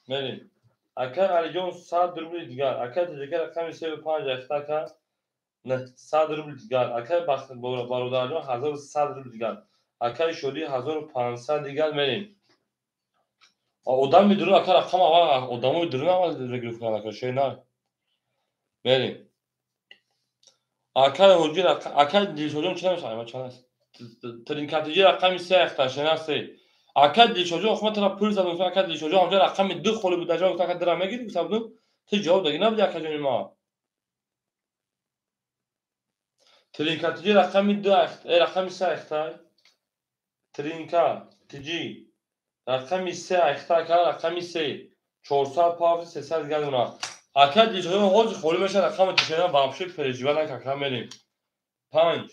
Мерем. Акаи Алиҷон 100 рубли дигар. Акаи Тиҷака рақами 3 ва 5 айхта ака. 100 рубли дигар. Акаи Бародарҷон 1100 рубли дигар. Акаи Шодӣ 1500 дигар мерем. Одами дурун ака рақам аввал одамои дурун аввал гирифтан ака шерина. Мерем. Акаи ҳоҷи акаи Дилшодҷон чӣ намешавад? Чанд аст? Тринкатиҷи рақами 3 айхта шерина 3. Акаи Дилшодҷон охир ман туро пул задам, акаи Дилшодҷон ҳамҷа рақами 2 холи буд, даҷа гуфт ака дира мегирӣ, гуфта будум, ту ҷавоб даги набуди акаҷони ма. Тринкатиҷи рақами 2 айхта, рақами 3 айхта. Тринкатиҷи рақами 3 айхта ака рақами 3. 400 павз 300 дигар дона. Акаи Дилшодҷон ҳозир холӣ мешавад рақами тишена вообще пережива нака ака мерем. 5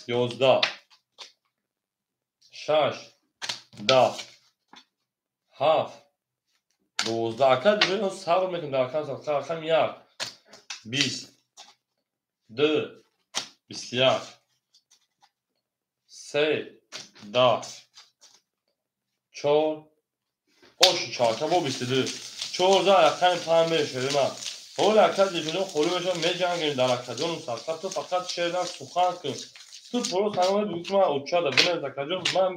11 6 10 7 12. Акаи Дилшодҷон сабр мекунем дар рақам рақами 1 20 2 21 3 10 4 ош 4 бо 22 14 рақами 5 мерем шерина. Ҳоли акаи Дилшодҷон холӣ мешавад меҷангем дар акаҷон садқа ту фақат шерина сухан кун. Ту просто ҳамаи бигӯ ки ман очада бинавис акаҷон ман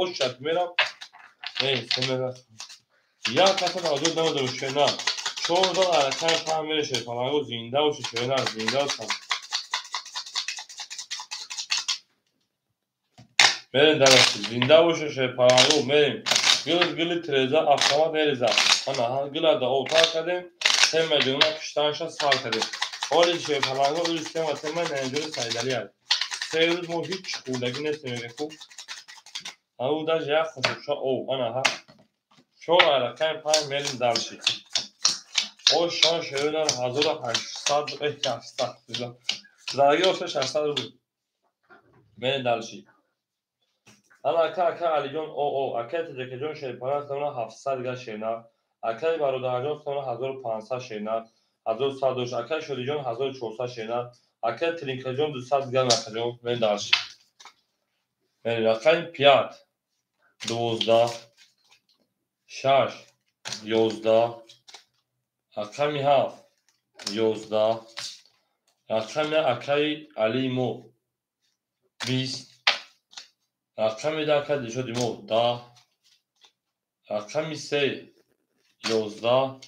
ошад мерам. Эй семера. Як каса таваҷҷӯҳ намедорам шерина. 14 рақами 5 мерем шерпаланго зинда боши шерина зинда бошам. Мерем дараши зинда боши шерпаланго мерем. Гил гили треза автомат мереза. Ана ҳа гила да отар кардем. Тема ҷона киштанша сар кардем. Ҳоли шерпаланго рӯзи тема тема наинҷои Сайдалӣ аст. Се рӯз мо ҳеҷ хӯрдагӣ нестем мегӯем хуб. Ҳанӯз даже як хушукша об. Ана ҳа 4 рақами 5 мерем дарши. Ош шон шерина 1800 800 зараги оша 600 рубл. Мерем дарши. Ана ака ака Алиҷон о акаи Тиҷакаҷон шерпаланг 700 дигар шерина. Акаи Бародарҷон 1500 шерина. 1100 дош. Акаи Шодиҷон 1400 шерина. Акаи Тринкаҷон 200 дигар акаҷон. Мерем дарши. Мерем рақами 5 12 6 11 рақами 7 11 рақами акаи Алии мо 20 рақами 10 акаи Дилшоди мо 10 рақами 3 11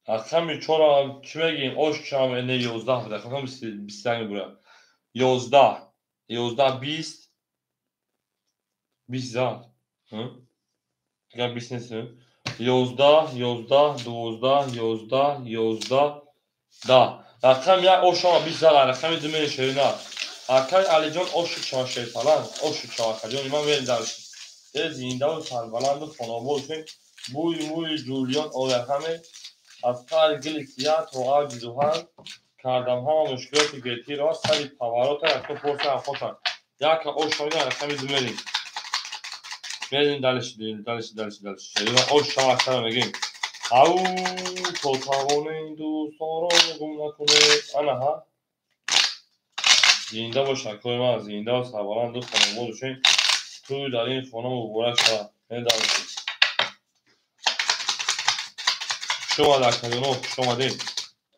рақами 4 чӣ мегӯем? Ош чам не 11 буда, рақами 21 мебурад. 11 11 20 20 зад. Дигар 20 нест. 11 11 12 11 11 10. Рақами 1 ошама 20 зад, рақами 2 мерем шерина. Акаи Алиҷон ошу чава шерпаланг, ошу чава акаҷони ман мерем дарши. Э зиндаву сарбаланду хонобод шем. Бӯи мӯи Ҷулиён ояд ҳаме аз қаъри гили сиёҳ то авҷи зуҳал кардам ҳама мушкилоти гетиро сари паварота якто порса афота. Яка ош шава рақами 2 мерем. Мерем далиши далиши далиши далиши. Шерина ош шава акара мегӯем. Ау то тавонем дӯстонро гум накунем. Ана ҳа зинда бош акои ман зинда ва сарбаланду хонобод бошем. Тӯй дар ин хона муборак шавад. Мерем далиши. Хуш омад акаҷоно, хуш омадем.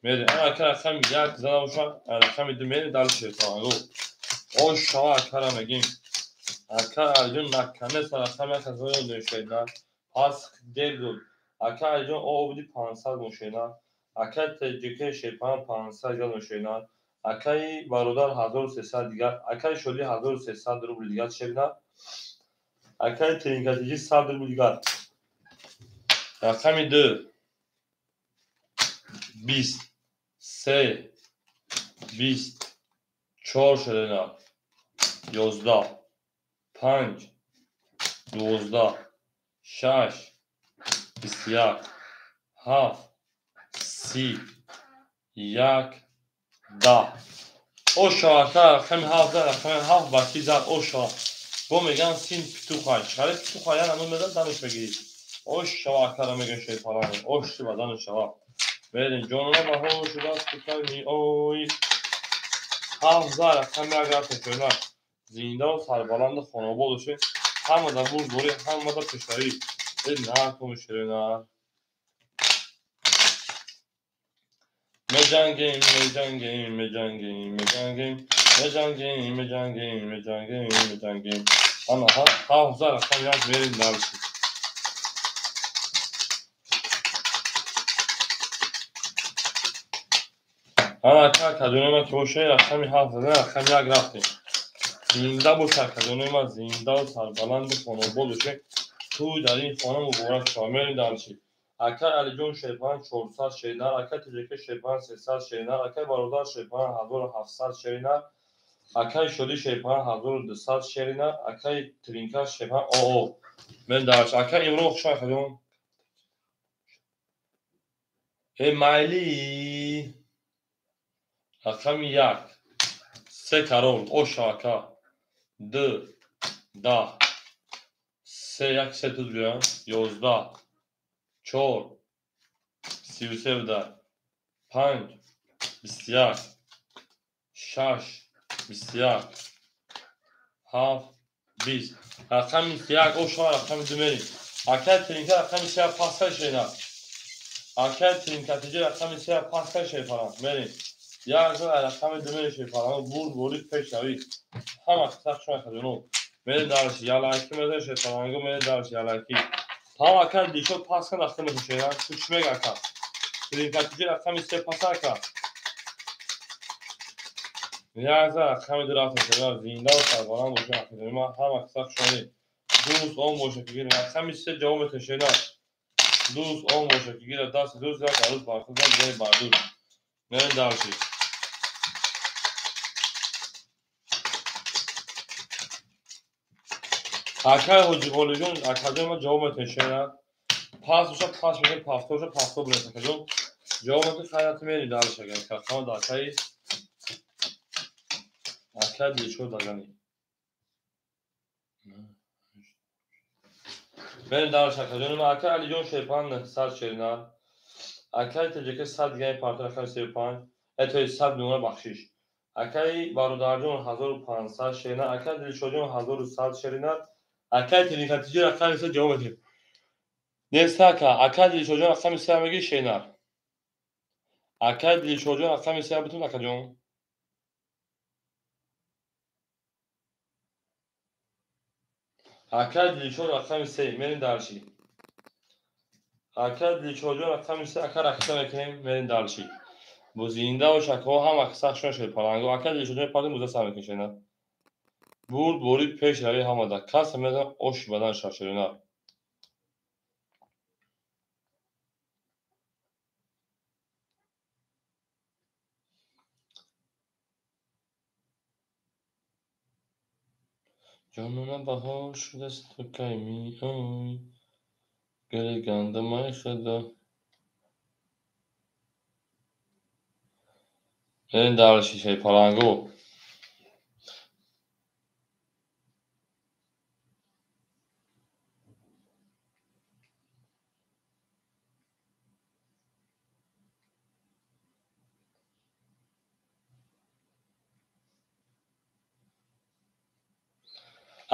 Мерем. Ана ака рақами 1 зада боша, рақами 2 мерем дальше шерпаланго. Ош шава акара мегим. Ака Алиҷон наканеса рақами 1 ҳазор дошена. Пас дер буд. Ака Алиҷон обди 500 мошена. Ака ТҶК шерпалан 500 дигар мошена. Акаи бародар 1300 дигар, акаи Шодӣ 1300 рубл дигар шерина. Акаи Тринкатиҷӣ 100 рубл дигар. Рақами 2 20 3 20 4 шерина. 11 5 12 6 21 7 30 1 10. Оша ака рақами 7 рақами 7 ба ки зад оша. Бо меган син питуха. Чаре питуха я намуд медад даниш мегирӣ. Ош шава акара меган шерпалан. Ош ба даниш шава. Мерем ҷонона баҳор шудааст кутами ой. 7 зад рақами 1 рафта шона. Зинда ва сарбаланду хонобод бошед. Ҳамада бурдборӣ, ҳамада пешравӣ. Накун ширина. Меҷангем, меҷангем, меҷангем, меҷангем, меҷангем, меҷангем, меҷангем, меҷангем. Ана ҳафт зад рақами 1 мерем дальше. Ана ака акаҷонои ман ки бошед, рақами 7 зада, рақами 1 рафтем. Зинда бош акаҷонои ман, зинда ва сарбаланду хонобод бошед. Тӯй дар ин хона муборак шавад. Мерем дальше. Акай Алиҷон шерпалан 400 шеринар, акай ТҶК шерпалан 300 шеринар, акай бародар шерпалан 1700 шеринар, акай Шодӣ шерпалан 1200 шеринар, акай Тринка шерпалан ОО. Мерем дальше. Акай Имрон хуш омадед акаҷон. Э майли. Рақами 1 3 карол оша ака 2 10 3 1 3 тут биём 11 4 33 буда 5 21 6 21 7 20. Рақами 1 оша рақами 2 мерем. Акай Тринка рақами 3 паска шена. Акай Тринка тиҷи рақами 3 паска шерпалан. Мерем. Як рақами 2 мерем шерпалан. Бурд борид пешравӣ. Ҳама қисса хуш омадед. Мерем дальше. Ялаки мезанем шерпаланго, мерем дальше ялаки. Тамом ака Дилшод паска дахта мешавад. Ту чӣ мега ака? Тринка тиҷи рақами 3 паска ака. Як рақами 2 рафта шуда. Зинда ва сарбаланд бошед акаҷони ман. Ҳама қисса хуш омадед. Дӯст он бошад ки гирад. Рақами 3 ҷавоб метавонед шена. Дӯст он бошад ки гирад дасти дӯст, як арӯз бар худ зад, дигаре бар дӯст. Мерем дальше. Акай Ҳоҷиғолиҷон, акаҷон ман ҷавоб метавонед шена. Пас боша пас мекунем, пафто боша пафто бинед акаҷон. Ҷавоб метавонед, хайрат мерем дальше агар. Рақама да акаи акай Дилшод дагани. Мерем дальше акаҷон. Акай Алиҷон шерпалан 900 шеринар. Акай ТҶК 100 дигари партор рақами 35. То есть 100 миллиона бахшиш. Акай бародарҷон 1500 шеринар, акай Дилшодҷон 1100 шеринар, акай Тринкатиҷи рақами 3 ҷавоб медиҳем. Нест ака, акай Дилшодҷон рақами 3 мегӣ шеринар. Акай Дилшодҷон рақами 3 битун акаҷон. Акай Дилшод рақами 3 мерем дальше. Акай Дилшодҷон рақами 3 ака рақса мекунем, мерем дальше. Бо зинда бош акаҳо, ҳама қисса хуш омадед шерпаланго. Акай Дилшодҷон пардем буза сар мекунем шеринар. Бурд борид пеш рави ҳамада. Кас мезанад оши бадан шав шеринар. Ҷонона баҳор шудааст ту кай меоӣ? Гули гандумаи худо. Мерем дальше шерпаланго.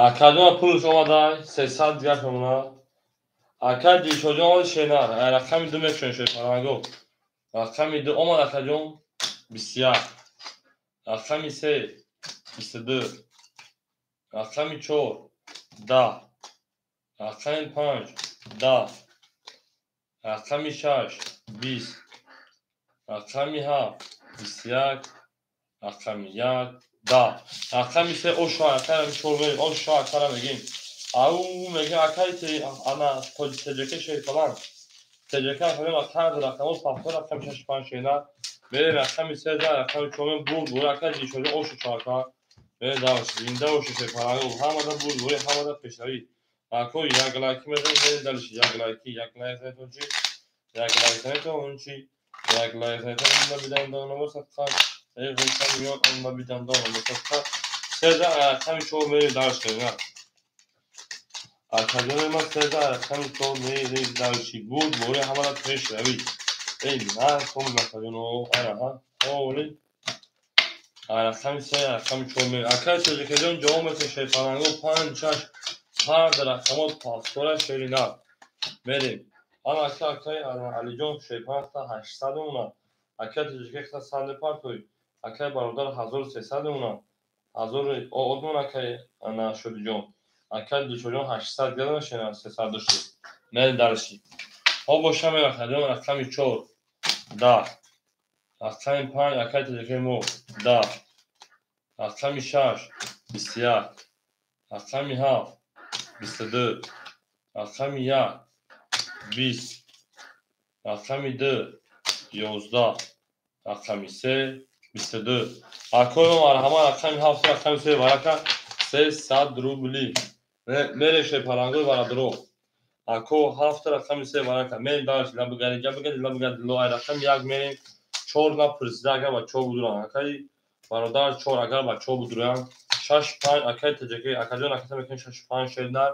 Акаҷон пулш омадай, 300 дигар шомона. Акай Дилшодҷон омади шеринар. Рақами 2 мекушем шерпаланго. Рақами 2 омад акаҷон 21. Рақами 3 22. Рақами 4 10. Рақами 5 10. Рақами 6 20. Рақами 7 21. Рақами 1 10. Рақами 3 ошо акара 4 ошо акара мегим. Ау мегим акаи ана тоҷика шерпалан. Тоҷика акарем акар рақамо пахто рақами 6 5 шена. Мерем рақами 3 рақами 4 бурд бур акаи дишоҷа ошо чака. Мерем давш зинда ошо шерпалан. Ҳамада бурд бури ҳамада пешравӣ. Ако як лайк мезанем, мерем дальше як лайки, як лайк занетон чи? Як лайк занетон он чи? Як лайк занетон онда бидандон босад. Эй ғулсан миён онда бидандон босад. Сеза рақами 4 мерем дальше на. Акаҷони ман сеза рақами 4 мерем дальше. Бурд бури ҳамада пешравӣ. Эй на ком акаҷоно ана ҳа. Оли. Рақами 3 рақами 4 мерем. Акаи тоҷикаҷон ҷавоб метавон шерпаланго 5 6 5 рақамот пафтора шерина. Мерем. Ана ака акаи Алиҷон шерпалан 800 мона. Акаи тоҷика 100 партои. Акаи бародар 1300 мона. 1000 одмон акаи ана Шодиҷон. Акаи Дилшодҷон 800 градон шена 300 дошт. Мерем дальше. Ҳо боша мерем акаҷон рақами 4 10. Рақами 5 акаи тоҷикаи мо 10. Рақами 6 21. Рақами 7 22. Рақами 1 20. Рақами 2 11. Рақами 3 22. Акои мо марҳама рақами 7 рақами 3 варака 300 рубли. Мерем шерпалангои барадро. Ако 7 рақами 3 варака. Мерем дальше. Лабгари ҷабгари лабгари ло ай рақами 1 мерем. 4 напурсида агар ба 4 будуран. Акаи бародар 4 агар ба 4 будуран. 6 5 акаи тоҷикӣ акаҷон аката мекунем 6 5 шернар.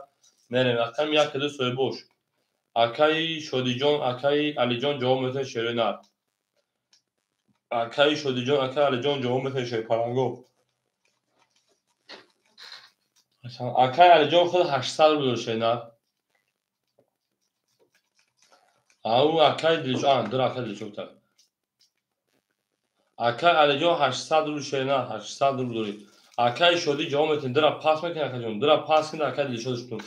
Мерем рақами 1 2 соҳибош. Акаи Шодиҷон акаи Алиҷон ҷавоб метавонед шернар. Акаи Шодиҷон акаи Алиҷон ҷавоб метавонед шерпаланго. Акаи Алиҷон худ 800 рубл шернар. Ау акаи Дилшод, дур акаи Дилшод та. Акаи Алиҷон 800 рубл шернар, 800 рубл дорӣ. Акаи Шодӣ ҷавоб метавонед, дура пас мекунед акаҷон, дура пас кунед акаи Дилшод шутун.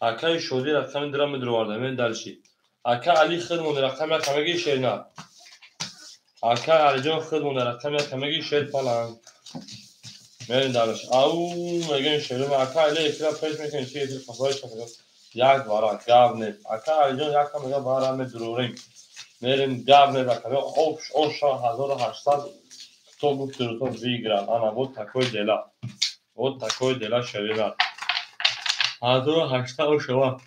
Акаи Шодӣ рақами дура медуроварда, мерем дальше. Акаи Али худ монда рақами 1 мегӣ шернар. Акаи Алиҷон худ монда рақами 1 мегӣ шерпаланг. Мерем дальше. Ау мегӯем шерум акаи Али эфира пеш мекунем чи эфир қафои шакаҷон. Як вара гап нест. Акаи Алиҷон як мега бара медурорем. Мерем гап нест акаҷон. Оша 1800 кто гуфт то выиграл. Ана вот такой дела. Вот такой дела шерина. 1800 ошава.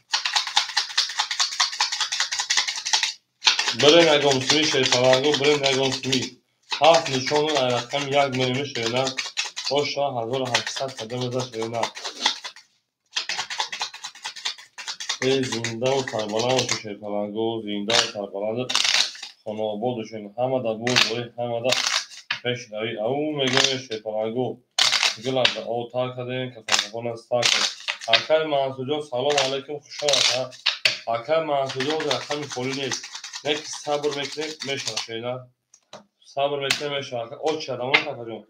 Берем ягон суми шерпаланго, берем ягон суми. 7 нишону ай рақами 1 мерем шерина. Оша 1800 кадам за шерина. Эй зиндаву сарбаланд бошед шерпаланго, зиндаву сарбаланд хонаобод бошед. Ҳамада бурд борӣ, ҳамада пешравӣ. Ау мегӯем шерпаланго. Гулада отар кардем, кафанхона сар кардем. Акаи Мансурҷон салом алайкум, хуш омад. Акаи Мансурҷон рақами холӣ нест. Не ки сабр мекунем, мешавад шерина. Сабр мекунем, мешавад. Оч шадамон акаҷон.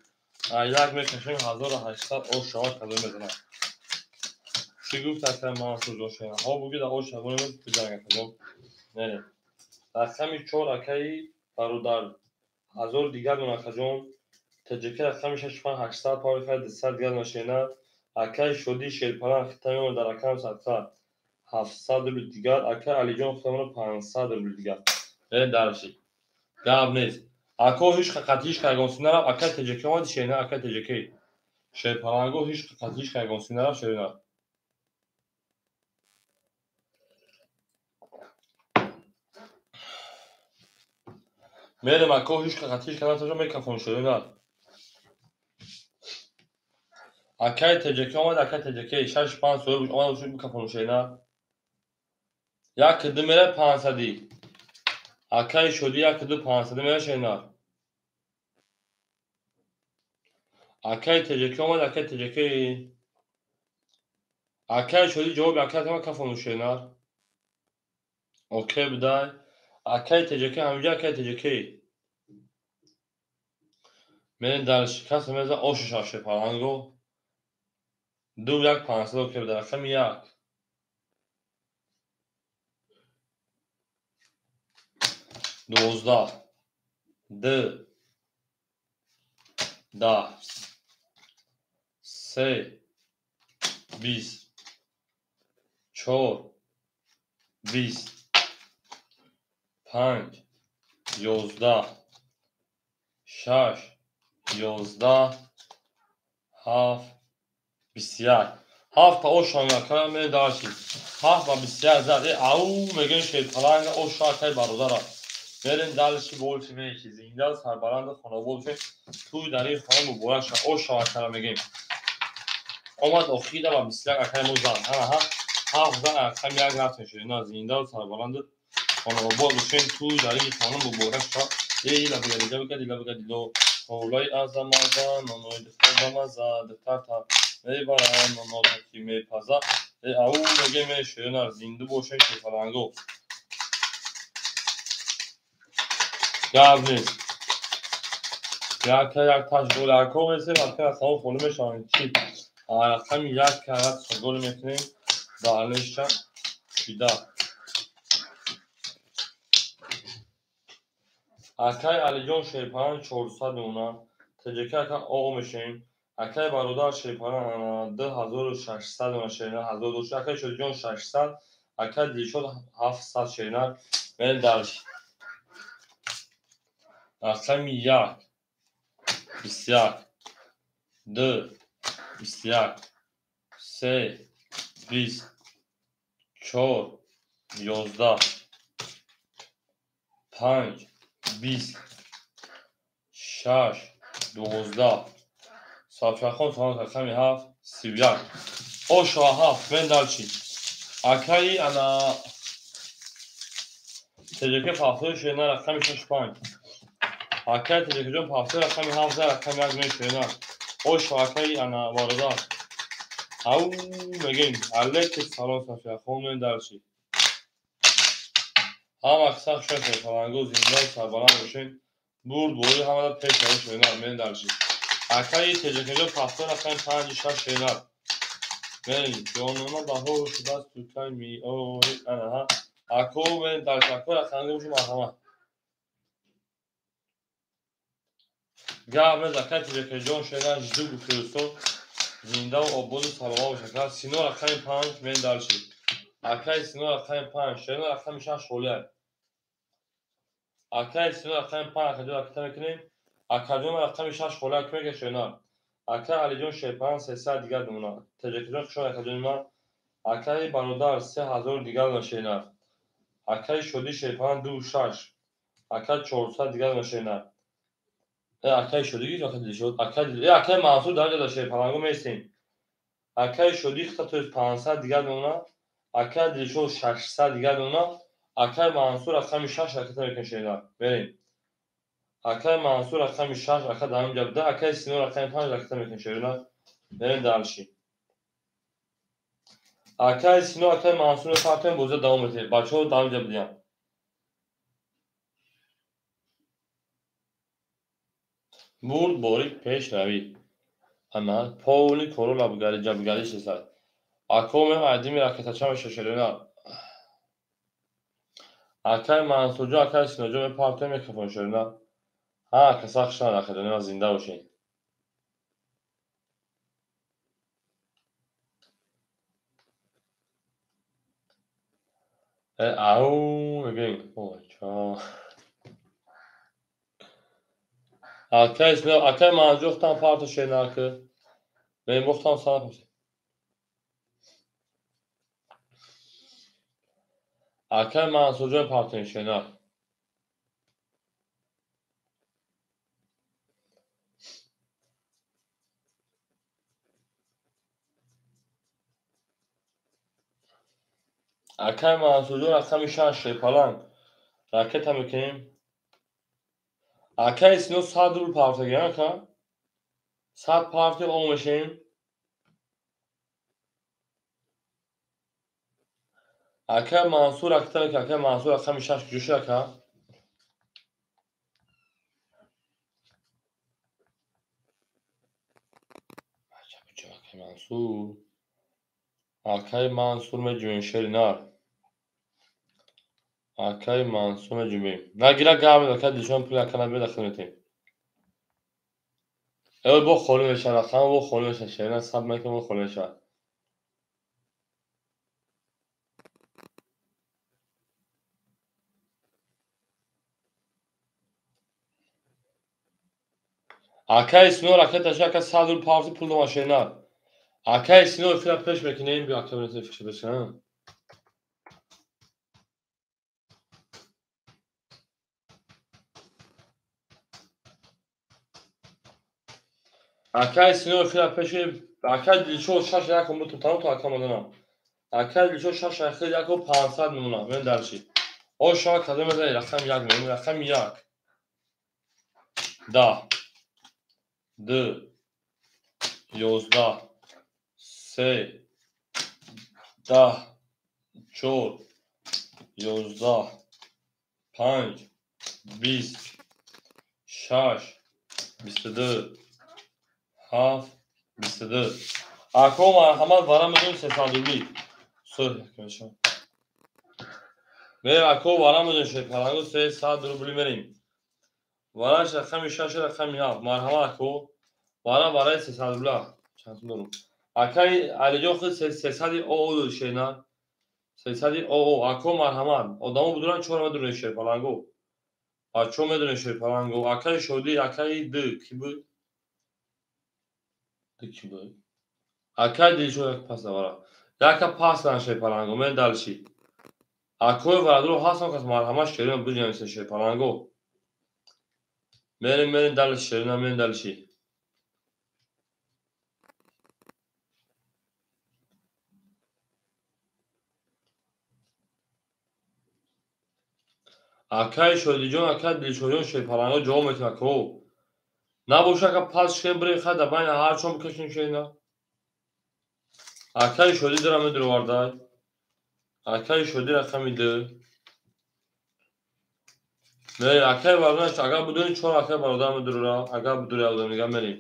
Як мекашем 1800 ош шавад кадом мезанад. Чӣ гуфт акаи Мансурҷон шерина? Ҳо бугида ош шавад биҷанг акаҷон. Мерем. Рақами 4 акаи бародар. 1000 дигар дон акаҷон. Тоҷика рақами 6 5 800 паври хай 200 дигар дон шерина. Акаи Шодӣ шерпалан хитамеон дар рақами 700 700 рубл дигар. Акаи Алиҷон хитамеон 500 рубл дигар. Мерем дальше. Гап нест. Ако ҳеҷ қатиш кайгонсӣ нарафт. Акаи тоҷикӣ омади шерина, акаи тоҷикӣ. Шерпаланго ҳеҷ қатиш кайгонсӣ нарафт шерина. Мерем ако ҳеҷ қатиш кайгонсӣ мекафон шерина. Акаи тоҷикӣ омад, акаи тоҷикӣ 6 5 соҳиб омад шуд микрофон шерина. 1 2 мера 500. Акаи Шодӣ 1 2 500 мера шерина. Акаи тоҷикӣ омад, акаи тоҷикӣ. Акаи Шодӣ ҷавоби акаи тама кафон шерина. Окей будай. Акаи тоҷикӣ ҳамҷа акаи тоҷикӣ. Мерем дальше. Касе меза оши шаше паланго. 2 1 500 окей дар рақами 1. 12 2 10 3 20 4 20 5 11 6 11 7 21 7 та ошанга ме даши 7 ба 21 зад ау мегем шерпаланга оша кай бародара мерем дальше больше меши зинда сарбаланд хонавод бошем туй дар ин хона муборак ша оша акара мегем омад охида ба 21 акай мо зад ҳа 7 зад акам як рафтем шуд на зинда сарбаланд хонавод бошем туй дар ин хона муборак ша эй ла бига бига дила бига дило ҳолай азамаза нонои духтар духтарта мебарам нонота ки мепаза ау мегем ширинар зинда бошем шерпаланго гап нест як як таш гол ако месем ака саво холӣ мешавем чи рақами як карат гол мекунем далеша шида акай Алиҷон шерпалан 400 дона ТҶК ака оғ мешавем акай бародар шерпалан 2600 дона шернар 1000 дошт акай Шодиҷон 600 акай Дилшод 700 шернар мерем дальше рақами 1 21 2 21 3 20 4 11 5 20 6 12 Сафияхон салом рақами 7 31 ошо 7 мен дальше акаи ана ТҶК пафтои шернар рақами 6 5 акаи ТҶК-ҷон пафтои рақами 7 рақами 1 мешернар ошо акаи ана бародар ау мегем алейкум салом Сафияхон мен дальше ҳама сахт шуд шерпаланго зинда сарбаланд бошем бурд бори ҳамада пеш равем шернар мен дальше акаи ТҶК-ҷон пафтои рақами 5 6 шернар мерем ҷонона баҳор шудааст тукай миёри анаҳа ако мен дальше ако рақамго бошем марҳамат гап нест акаи ТҶК-ҷон шернар жду гуфтӯстон зиндаву ободу саломат бошад Сино рақами 5 мен дальше акаи Сино рақами 5 шернар рақами 6 холия акаи Сино рақами 5 акаҷон ракета мекунем акаҷон рақами 6 холия ки мега шернар акаи Алиҷон шерпалан 300 дигар дона ТҶК-ҷон хушон акаҷони ман акаи бародар 3000 дигар дона шернар акаи Шодӣ шерпалан 2 6 акаи 400 дигар дона шернар акаи Шодӣ гирифт акаи Дилшод акаи Мансур дар ҷода шерпаланго местем акаи Шодӣ хита то 500 дигар дона акаи Дилшод 600 дигар дона акаи Мансур рақами 6 ракета мекунем шернар мерем акаи Мансур рақами 6 ака дар ҳамин ҷо буда акаи Сино рақами 5 ракета мекунем шернар мерем дальше акаи Сино акаи Мансур мепартоем бозиро давом медиҳем бачаҳо дар ҳамин ҷо будиянд бурд бори пешравӣ ана полни кору лабгари ҷабгарӣ шесад ако мем айдими ракетача меша шернар акаи Мансурҷон акаи Синоҷон мепартоем мекафон шернар ҳа каса хушанд акаҷони ман зинда бошед ау мегӯем акаи Сино акаи Мансур хутам парто шернар ки мебохтам сана акаи Мансурҷон партоем шернар акаи Мансурҷон рақами 6 шерпаланг ракета мекунем акаи Сино 100 рубл партагиам ака 100 партия ом мешавем акаи Мансур ракета мекунем акаи Мансур рақами 6 куҷо шуд ака Мансур. Акай Мансур меҷумем шеринар. Акай Мансур меҷумем. Нагира гап ака Дилшод пул ака набиёд ахир метем. Э бо холӣ мешавад, рақам бо холӣ мешавад, шеринар сабр мекунад, бо холӣ мешавад. Акай Сино ракеташа ака 100 рубл павзи пул дома шеринар. Акай Сино эфира пеш мекунем, биё ака бинед эфирша пеш кунам. Акай Сино эфира пеш, акай Дилшод 6 1 бутун тамом то ака мадонам. Акай Дилшод 6 1 500 мемонам. Мен дарши. О шумо кадом мезанед? Рақам 1 мемонам, рақам 1. 10 2 11 3 10 4 11 5 20 6 22 7 22. Ако марҳамат вара медонем 300 рубли. Сӯр якмеша. Мерем ако вара медонем шерпалангу 300 рубли мерем. Вараш рақами 6 рақами 7. Марҳамат ако вара барои 300 рубла. Чанд сум дорум? Акай Алиҷон худ 300 ОО шена. 300 ОО. Ако марҳамат. Одамо будуран чора медонем шерпалангу. Бачо медонем шерпалангу. Акай Шодӣ, акай Д ки буд? Д ки буд? Акай Дилшод як пас давара. Яка пас дан шерпалангу. Мен далши. Акои варадро ҳастам кас марҳамат шерина буҷанем шерпалангу. Мерем, мерем далши шерина, мерем далши. Акай Шодиҷон, акай Дилшодҷон шерпаланго ҷавоб метавонад ко. Набоша ака пас шикем бирем хай дар байни ҳар чон бикашем шерина. Акай Шодӣ дора медуровардай. Акай Шодӣ рақами 2. Мерем акай бародар, агар будуни 4 акай бародар медурора, агар будури одам дига мерем.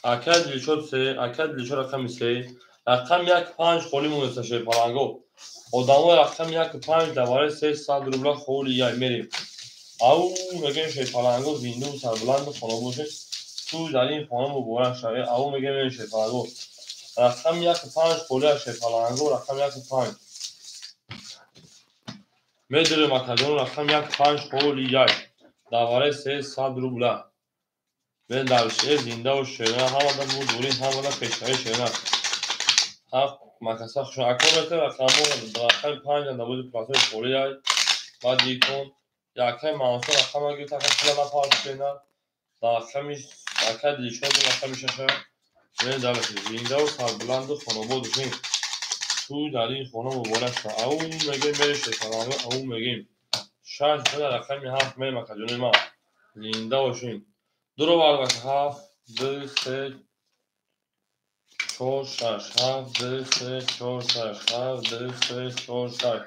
Акай Дилшод 3, акай Дилшод рақами 3, рақами 1 5 холӣ монеста шерпаланго. Одамои рақами 1 5 дар барои 300 рубла холи яй мерем. Ау мегӯем шерпаланго зиндаву сарбуланду хона бошед. Ту дар ин хона муборак шавед. Ау мегӯем мерем шерпаланго. Рақами 1 5 холӣ аз шерпаланго, рақами 1 5. Медурем акаҷон рақами 1 5 холи яй дар барои 300 рубла. Мен дар шер зиндаву шерина ҳамада бурдурин, ҳамада пешравӣ шерина. Ҳақ макаса хуш. Ако мета рақамо рақами 5 дар бози платои холӣ яй. Баъд икон якай Мансур рақама гирифт, ака пула напард шерина. Дар рақами акай Дилшод рақами 6. Мен дар зиндаву сарбуланду хонобод бошем. Ту дар ин хона муборак шав. Ау мегӯем мерем шерпаланго, ау мегӯем. 6 дар рақами 7 мерем акаҷони ман. Зинда бошем. Дуро вард 7 2 3 4 6 7 2 3 4 6 7 2 3 4 6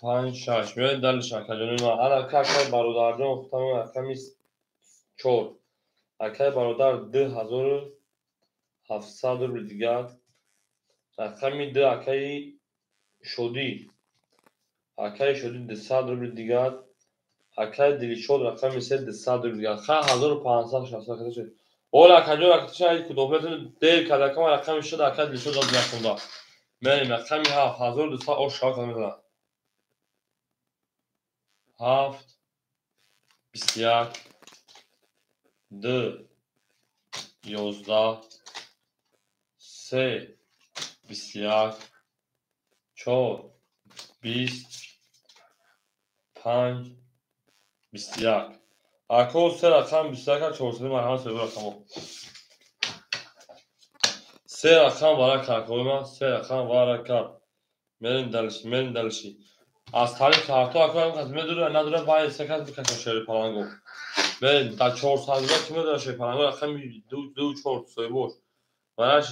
5 6. Биёед далиш акаҷони ман. Ана акай бародарҷон худам рақами 4. Акай бародар 2700 рубли дигар. Рақами 2 акаи Шодӣ. Акаи Шодӣ 200 рубли дигар. Акаи Дилшод рақами 3 200 рубли дигар. Ха 1560 шуд. Ола акаҷон ракеташа ай кудофетон дер карда кама рақами 6 акаи Дилшод дод якунда. Мерем рақами 7 1200 ош шава када мезанад. 7 21 2 11 3 21 4 20 5 21. Ако се рақам 21 400 марҳамат се рақамо. Се рақам варака акои се рақам варака. Мерем далши, мерем далши. Аз тариқи карто ако ҳам медура надура баъд се кас бикашам шери паланго. Мерем дар 400 рубла ки медура шери паланго рақами 2 2 4 соҳибош. Вараш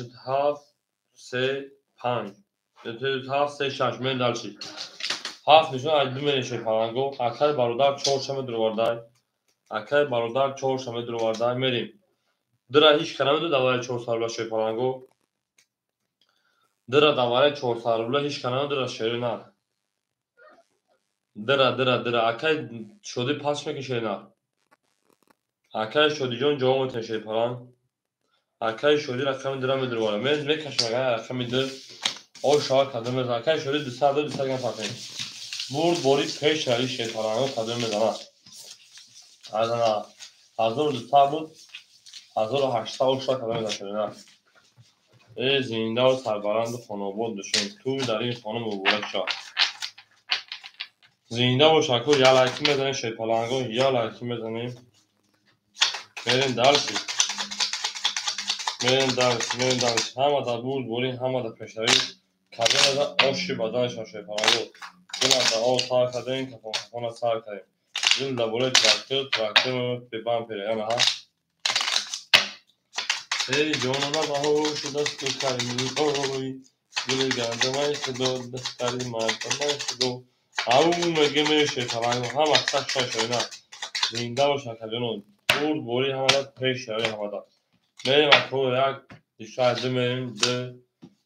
7 3 5 7 3 6 мерем далши. 7 нишон аз ду мерем шери паланго. Акаи бародар 4 шама дуровардай. Акаи бародар 4 шама дуровардай мерем. Дира ҳеч кара медод давараи 400 рубла шерпаланго. Дира давараи 400 рубла ҳеч кара медод шери нар. Дира дира дира акай шодӣ пас мекунӣ шери нар. Акай шодиҷон ҷавоб метиҳад шерпаланг. Акай шодӣ рақами дира медурвара. Мекашам агар рақами ду о шава кадом мезанад. Акай шодӣ 200 200 грам фарқ. Бурд бори пеш рави шерпаланго кадом мезанад. Аз ана 1200 буд 1800 о шава кадом мезанад шери нар. Э зиндаву сарбаланду хонобод бошем. Ту дар ин хона муборак шав. Зинда бош ако я лайки мезанем шерпаланго, я лайки мезанем. Мерем дальше. Мерем дальше, мерем дальше. Ҳама дар бурд борӣ, ҳама дар пешравӣ. Кадом мезан оши баданашон шерпаланго. Дила дар об сар кардем, кафон кафона сар кардем. Дил дар болои трактор, трактор бебам пере. Ана ҳа. Эй ҷонона баҳор шудасту карими ой. Гули гандумай шудо, дастари мардумай шудо. Ау меге мере шерпаланго. Ҳама сах шашоина. Зинда бош акаҷоно. Бурд борӣ ҳама дар пеш рави ҳама дар. Мерем ако як дишай ду мерем ду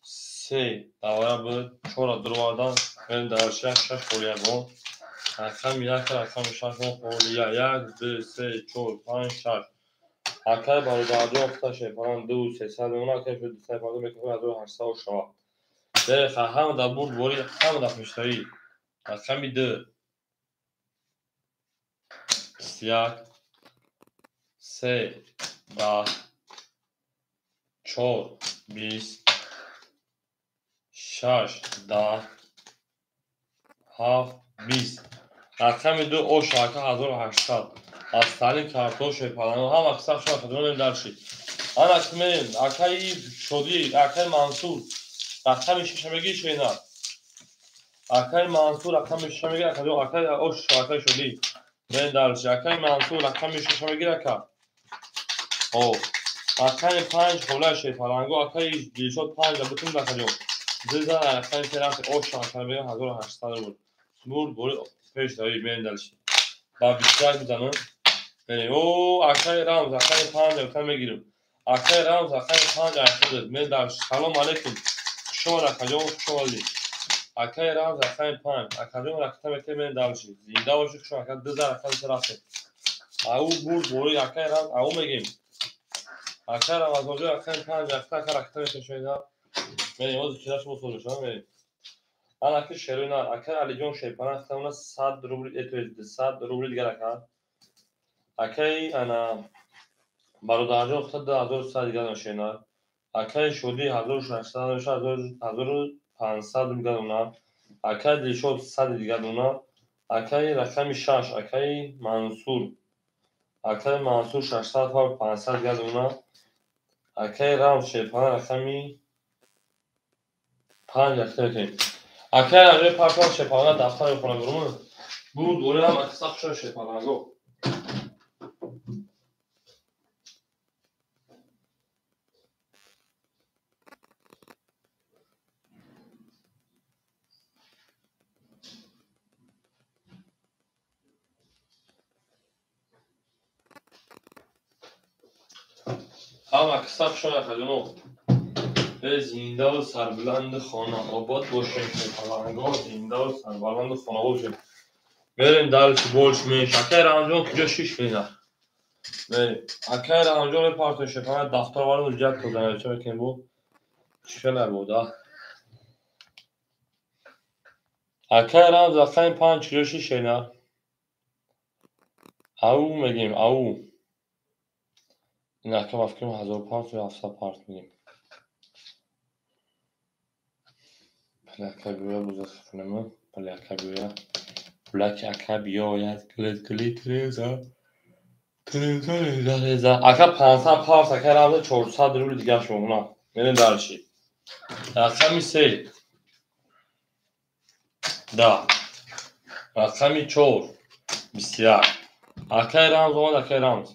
се давара буд чора дуровардан мерем дар шаш шаш холия бо рақами як рақами шаш мо холия як ду се чор панҷ шаш. Акай бародарҷон хута шерпаланг ду сесад мемона акай шуд дусад панҷоҳ мекунад 1800 шава. Деха ҳама дар бурд борӣ ҳама дар пешравӣ. Рақами ду 21 се 10 4 20 6 10 7 20. Рақами ду оша ака 1800. Аз таълим картош шерпаланго ҳама қисса шуд хадмат дарши. Ана кимем акаи шодӣ акаи Мансур рақами шаша мегӣ шена. Акаи Мансур рақами шаша мегӣ ака акаи ош акаи шодӣ. Мен дарши акаи Мансур рақами шаша мегӣ ака. О рақами панҷ ҳола шерпаланго акаи Дилшод панҷ бутун дакаҷон. Диза рақами се рафти оша ака мегӣ 1800 рубл. Бурд бори пеш рави мен дарши. Ба 21 бизанам. О акаи Рамз акаи панҷ ака мегирим. Акаи Рамз акаи панҷ айхудат. Мен дар салом алейкум. Хуш омад акаҷон, хуш омадӣ. Акаи Рамз акаи панҷ. Акаҷон ракта мекунем мен дарши. Зинда бошӣ хуш омад ака диза рақами се рафтем. Ау бурд бори акаи Рамз ау мегим. Акаи Рамазонҷон акаи панҷ акта ака ракта мекашоида. Мен ҳозир кираш босоз мешавам мерем. Ана аки шеруна акаи Алиҷон шерпаланг хитамона 100 рубл то есть 200 рубл дигар ака. Акаи ана бародарҷон хита 2100 дигар мешена. Акаи Шодӣ 1600 меша 1500 рубл дигар дона. Акаи Дилшод 100 дигар дона. Акаи рақами шаш акаи Мансур. Акаи Мансур 600 ва 500 дигар дона. Акаи Рамз шерпаланг рақами панҷ рақта мекунем. Акаи Рамзҷон парпар шерпаланг дафтар мехонам бурумон. Бурд бори ҳам акса хушон шерпаланго. Ҳама қисса хушон акаҷоно. Э зиндаву сарбуланду хонаобод бошем шерпаланго, зиндаву сарбаланду хонаобод бошем. Мерем дальше больше меньше. Акаи Рамзҷон куҷо шиш мена? Мерем. Акаи Рамзҷон мепартоем шерпаланг дафтар вард ҷак кардам. Ча мекунем бо? Чӣ хеле буда? Акаи Рамз рақами панҷ куҷо шиш мена? Ау мегем, ау. Ин ака ба фикрам 1500 700 парт мегем. Пляка биёя буза хафунема. Пляка биёя. Пляки ака биёяд. Гилит гилит реза. Реза реза реза. Ака 500 парт ака Рамз 400 рубл дигар шумона. Мерем дальше. Рақами се. Да. Рақами чор. 21. Акаи Рамз омад акаи Рамз.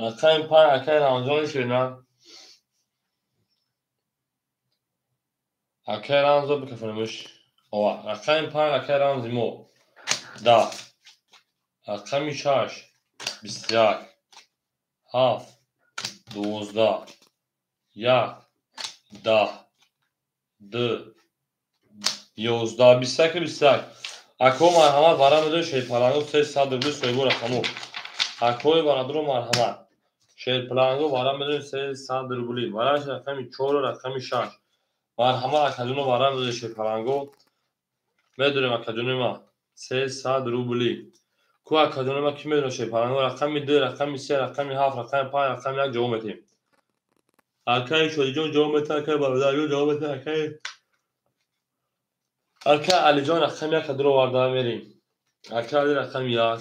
Рақами панҷ акаи Рамзҷон шена. Акаи Рамзо бикафонемш. Ова. Рақами панҷ акаи Рамзи мо. Да. Рақами шаш 21 7 12, 1, 10, 2, 11, 21, 21. Ако марҳамат вара медои шерпаланго 300 рубли соҳибо рақамо. Акои бародаро марҳамат. Шерпаланго вара медои 300 рубли. Вараш рақами 4, рақами 6. Марҳамат акаҷоно вара медои шерпаланго. Медорем акаҷони ма 300 рубли. Ку акаҷони ма ки медонад шерпаланго рақами 2, рақами 3, рақами 7, рақами 5, рақами 1 ҷавоб медиҳем. Акаи Шодиҷон ҷавоб медиҳад, акаи бародарҷон ҷавоб медиҳад, акаи Алиҷон рақами 1 дуроварда мерем. Акаи Али рақами 1,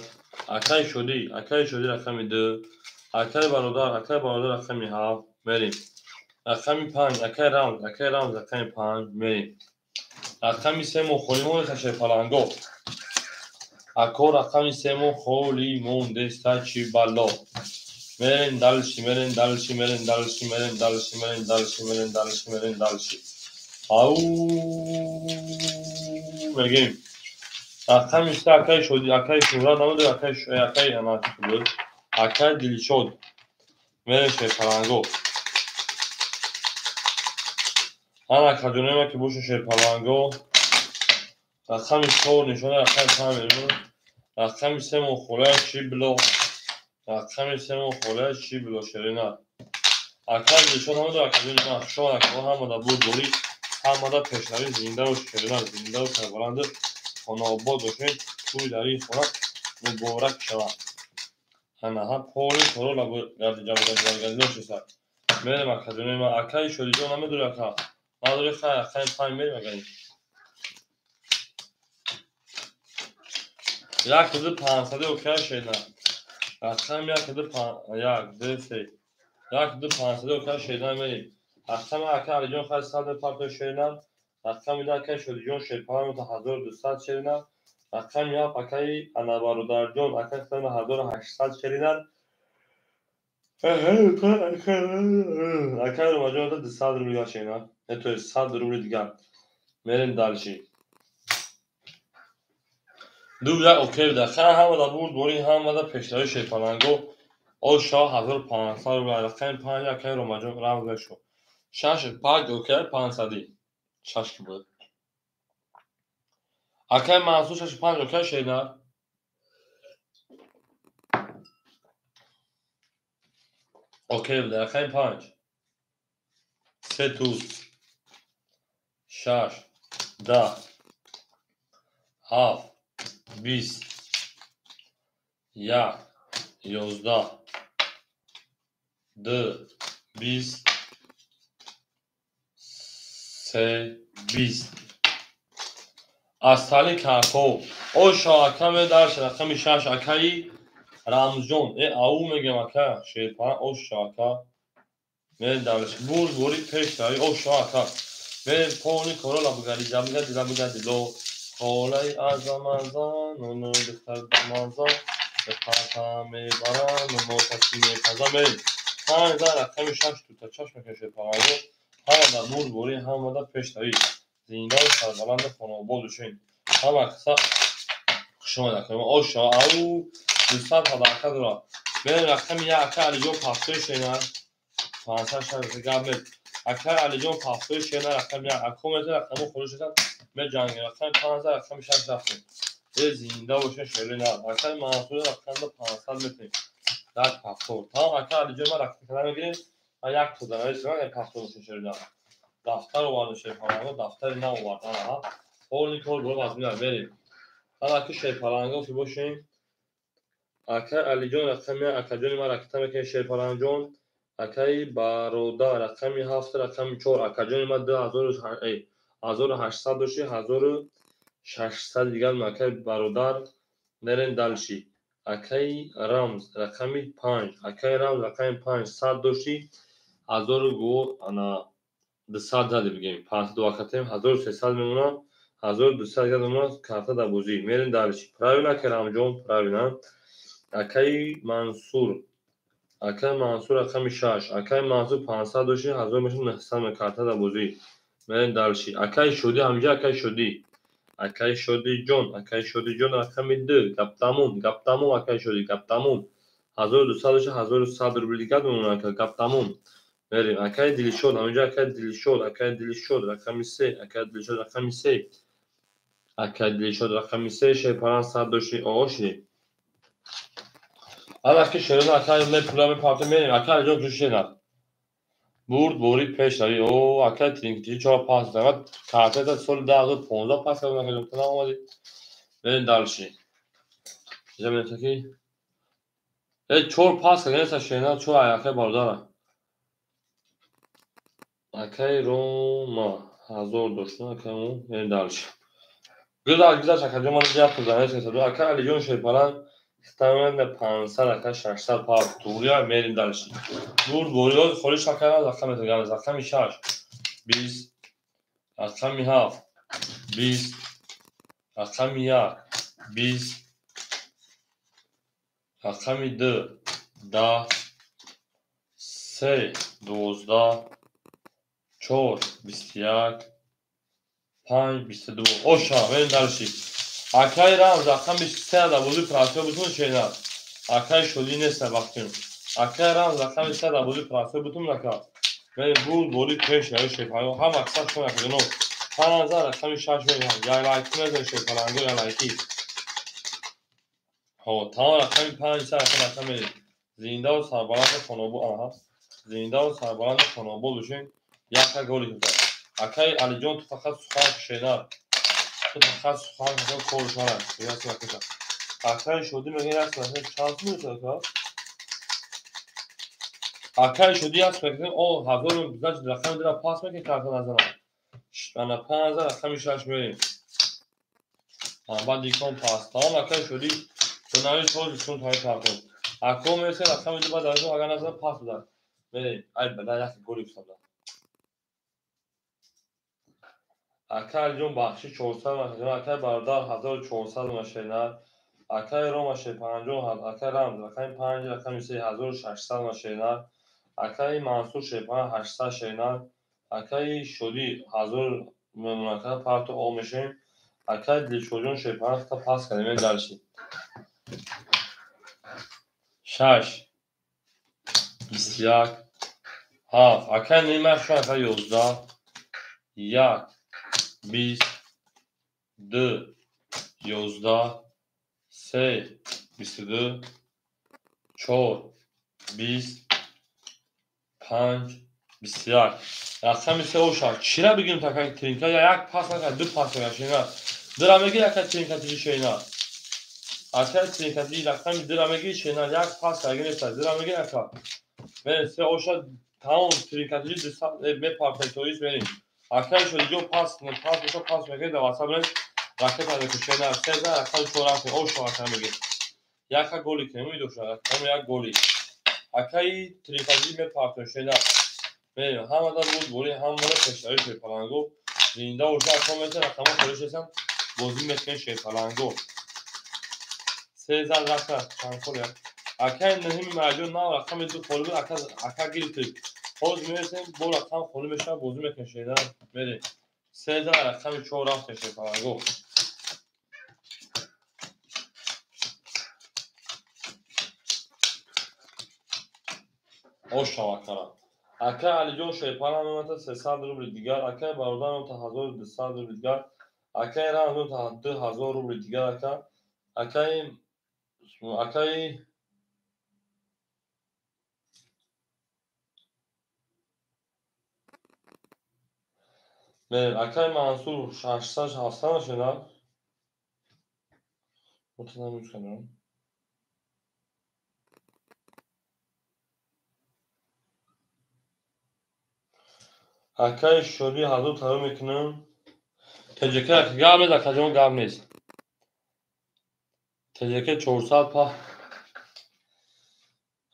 акаи Шодӣ, акаи Шодӣ рақами 2, акаи бародар, акаи бародар рақами 7 мерем. Рақами 5, акаи Рамз, акаи Рамз рақами 5 мерем. Рақами 3 мо холӣ монда шерпаланго. Ако рақами 3 мо холӣ мондеста чӣ бало. Мерем дальше, мерем дальше, мерем дальше, мерем дальше, мерем дальше, мерем дальше, мерем дальше. Ау мегем. Рақами 3 акаи Шодӣ, акаи Шӯҳрат намуд, акаи ана буд. Акаи Дилшод. Мерем шерпаланго. Ана акаҷонои ма ки боша шерпаланго. Рақами 4 нишона рақами 5 мерем. Рақами 3 мо холия чӣ било. Рақами 3 мо холия чӣ било шерина. Акаи Дилшод намуд, акаҷони ман шод акаҳо ҳамада бурдборӣ, ҳамада пешравӣ, зиндаву шерина, зиндаву сарбаланду хонаобод бошед. Тӯй дар ин хона муборак шавад. Ана ҳа поли торо гардиҷабгардиҷабгардиҷаб. Мерем акаҷони ман. Акаи Шодиҷон намедори ака. Надори хай рақами 5 мерем акаи. 1 2 500 окей шена. Рақами 1 2 5 1 2 3. 1 2 500 окей шена мерем. Рақами ака Алиҷон хай 100 парто шена. Рақами 2 акаи Шодиҷон шерпалан 1200 шерина. Рақами 7 акаи ана бародарҷон акаи 1800 шерина. Акаи Ромаҷон 200 рубли дигар шерина. То есть 100 рубли дигар. Мерем дальше. 2 1 окей буда. Хай ҳамада бурдборӣ, ҳамада пешравӣ шерпаланго. Оша 1500 рубли. Рақами 5 акаи Ромаҷон рамз мешуд. 6 5 окей 500. 6 ки буд. Акаи Мансур 6 5 окей шерина. Окей буда. Рақами 5. 3 туз. 6 10 7 20 1 11 2 20 3 20. Аз тали картҳо. Оша ака медарш рақами 6 акаи Рамзҷон. Ау мегем ака шерпалан оша ака. Медарш бурдборӣ пешравӣ оша ака. Мерем пони коро лабгари ҷабгади лабгади ло. Холаи азамазан, нуну духтар дамазан, духтарта мебаран, нуну таси мепазан. Мерем. 5 рақами 6 тута чашм мекунем шерпаланго. Ҳамада бурдборӣ, ҳамада пешравӣ. Зиндаву сарбаланду хонаобод бошед. Ҳама қисса хушомад акаи. Оша ау 200 ҳадака дорад. Мерем рақами 1 акаи Алиҷон пафтои шена. 500 6 гап мед. Акаи Алиҷон пафтои шена рақами 1. Ако метавонад рақамҳо холӣ шаванд, меҷангем. Рақами 5 рақами 6 рафтем. Зинда бошед шерина. Акаи Мансур рақамда 500 метавонем. Як пафтор. Тамом акаи Алиҷон ман рақам када мегирем. Ман як то данависам, як пафтор бошед шерина. Дафтар оварда шерпаланго, дафтари наовард. Ана ҳоли кор бо вазмина мерем. Ана ки шерпаланго ки бошем. Акаи Алиҷон рақами 1, акаҷони ман ракта мекунем шерпаланҷон. Акаи бародар рақами 7, рақами 4, акаҷони ман 1800 дошти, 1600 дигар акаи бародар. Мерем дальше. Акаи Рамз рақами 5, акаи Рамз рақами 5, 100 дошти, 1000 гу ана 200 зади бигем. 500 вақатем 1300 мемонад, 1200 дигар мемонад карта дар бозӣ. Мерем дальше. Правильно акаи Рамҷон, правильно. Акаи Мансур, акаи Мансур рақами 6, акаи Мансур 500 дошти, 1000 мешавад 900 карта дар бозӣ. Мерем дальше. Акаи Шодӣ ҳамҷа акаи Шодӣ. Акаи Шодиҷон, акаи Шодиҷон рақами 2, гап тамом, гап тамом акаи Шодӣ, гап тамом. 1200 доша, 1100 рубли дигар мемонад, ака, гап тамом. Мерем. Акаи Дилшод, ҳаминҷо акаи Дилшод, акаи Дилшод, рақами 3, акаи Дилшод, рақами 3. Акаи Дилшод, рақами 3, шерпаланг 100 доши, оғоз шудем. Ана ки шерона акаи мепула мепартем, мерем. Акаи Алиҷон кушед. Бурд бори пешравӣ. О, акаи Тринкитӣ чора пас дод. Картета соли 2015 пас кардам, акаҷон, ту наомадӣ. Мерем дальше. Инҷа менависад ки чор пас карда шена, чор акаи бародара. Акаи Рома 1000 дошт, акаи мо. Мерем дальше. Гузашт, гузашт, акаҷон, ман инҷа пузанес кардам. Акаи Алиҷон шерпаланг ставанда 500, ака 600 пар туғрия, мерем дальше. Бурд бориҳо холиш акара рақами рақами 6 20, рақами 7 20, рақами 1 20, рақами 2 10, 3 12, 4 21, 5 22. Оша, мерем дальше. Акаи Рамз рақами 3 дар бозии простой бутун шена. Акаи Шодӣ нест вақтим. Акаи Рамз рақами 3 дар бозии простой бутун нака. Мерем бурд бори пеш рави шерпаланг. Ҳам аксар шумо акаҷоно. 5 рақами 6 мерем. Як лайки мезанем шерпаланго, як лайки. Ҳо, тамом рақами 5 се рақам мерем. Зиндаву сарбаланд хонобод, аҳа. Зиндаву сарбаланд хонобод бошем. Якта голи кунад. Акаи Алиҷон, ту фақат сухан шена. Ту фақат сухан кун, коршона. Акаи Шодӣ мегӯяд як сафар чанд сум мешавад, ака? Акаи Шодӣ як сафар о ҳазор значит рақами дира пас мекунӣ карта назанам. Ана 5 рақами 6 мерем. Баъд икон пас. Тамом акаи Шодӣ, ту навиш ҳозир сум таи партон. Ако мерсе рақами ду баъд аз он агар назанам пас буда. Мерем. Ай бада як голи гуфтам. Акаи Алиҷон бахши 400, акаи бародар 1400 машина, акаи Рома шерпанҷоҳ, акаи Рамз рақами 5 рақами 3 1600 машина, акаи Мансур шерпанҷ 800 шена, акаи Шодӣ 1000 мемонака парту о мешавем, акаи Дилшодҷон шерпанҷ та пас кардем, дальше. 6 21 7, акаи Нима шояд 11 1 20 2 11 3 22 4 20 5 21. Рақами 3 оша. Чира бигирем така тринка? Як пас нака, ду пас нака шена. Дира меги яка тринка тиҷи шена. Ака тринка тиҷи рақами дира меги шена, як пас наги неста. Дира меги ака. Мерем 3 оша тамом тринка тиҷи 200 мепартем тоист мерем. Акаи Шодиҷон пас пас боша пас мекунед дар ватсап мерем ракета мекушена 3 рақами 4 рафтем оша ака меги. Яка голи кунем медоша рақами як голи. Акаи тринкатиҷи мепартем шена. Мерем ҳамада буд бори ҳамаро пешравӣ шерпаланго. Зинда боша ака метен рақамҳо холиш ҳастанд бозӣ мекунем шерпаланго. 3 зад рафта чанд хол як. Акаи Наҳими Марҷон нав рақами 2 холӣ буд, ака ака гирифтед. Ҳозир мерасем бо рақам холӣ мешавад бозӣ мекунем шена. Мерем. 3 рақами 4 рафтем шерпаланго. Оша акара. Акаи Алиҷон шерпаланг мемонад 300 рубли дигар, акаи бародар мемонад 1200 рубли дигар, акаи Рамз мемонад 2000 рубли дигар, ака акаи акаи мерем акаи Мансур 600 700 мешавад. Мутанам мекунам. Акаи Шодӣ 1000 таро мекунам. ТЖК гап нест, акаҷон гап нест. ТЖК 400 па.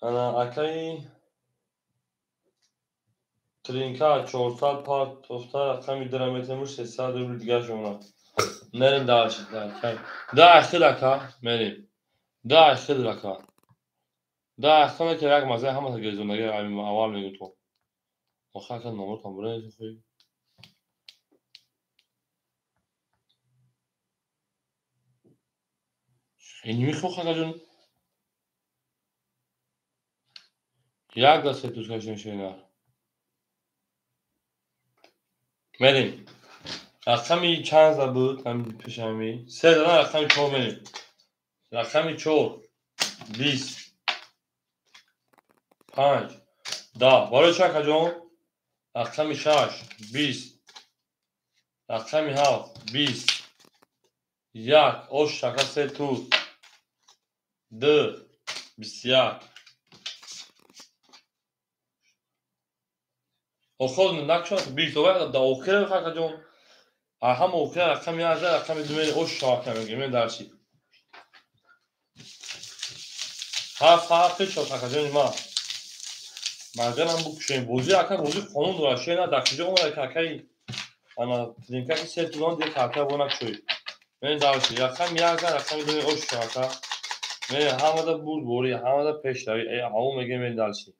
Ана акаи Тринка 400 па тофта рақами дира метемуш 300 рубли дигар шумона. Мерем дальше, дальше. Да, ахир ака, мерем. Да, ахир ака. Да, ахир ки як маза ҳамаса гирзондаги аввал мегӯ то. Охир ака номротон буред хуй. Хеле мехоҳ акаҷон. Як да се туз кашидем шеринар. Мерем. Рақами чанд за буд? Ҳамин пешами. Се зада рақами 4 мерем. Рақами 4 20 5 10. Барои чӣ акаҷон? Рақами 6 20 рақами 7 20 1 ош шака се туз 2 21. Охир накшад 20 овай да охир акаҷон. Ҳама охир рақами 1 рақами 2 мери ош шака мегирем дарши. Ҳафт ҳафт шод акаҷони ма. Маҷалам букушем. Бозӣ ака бозӣ қонун дорад. Шер на дар куҷо омада ки акаи ана тринкаки се тузон дигар карта бо накушоед. Мен дарши. Рақами 1 рақами 2 ош шака. Мен ҳамада бурдборӣ, ҳамада пешравӣ. Ҳаво мегирем мен дарши.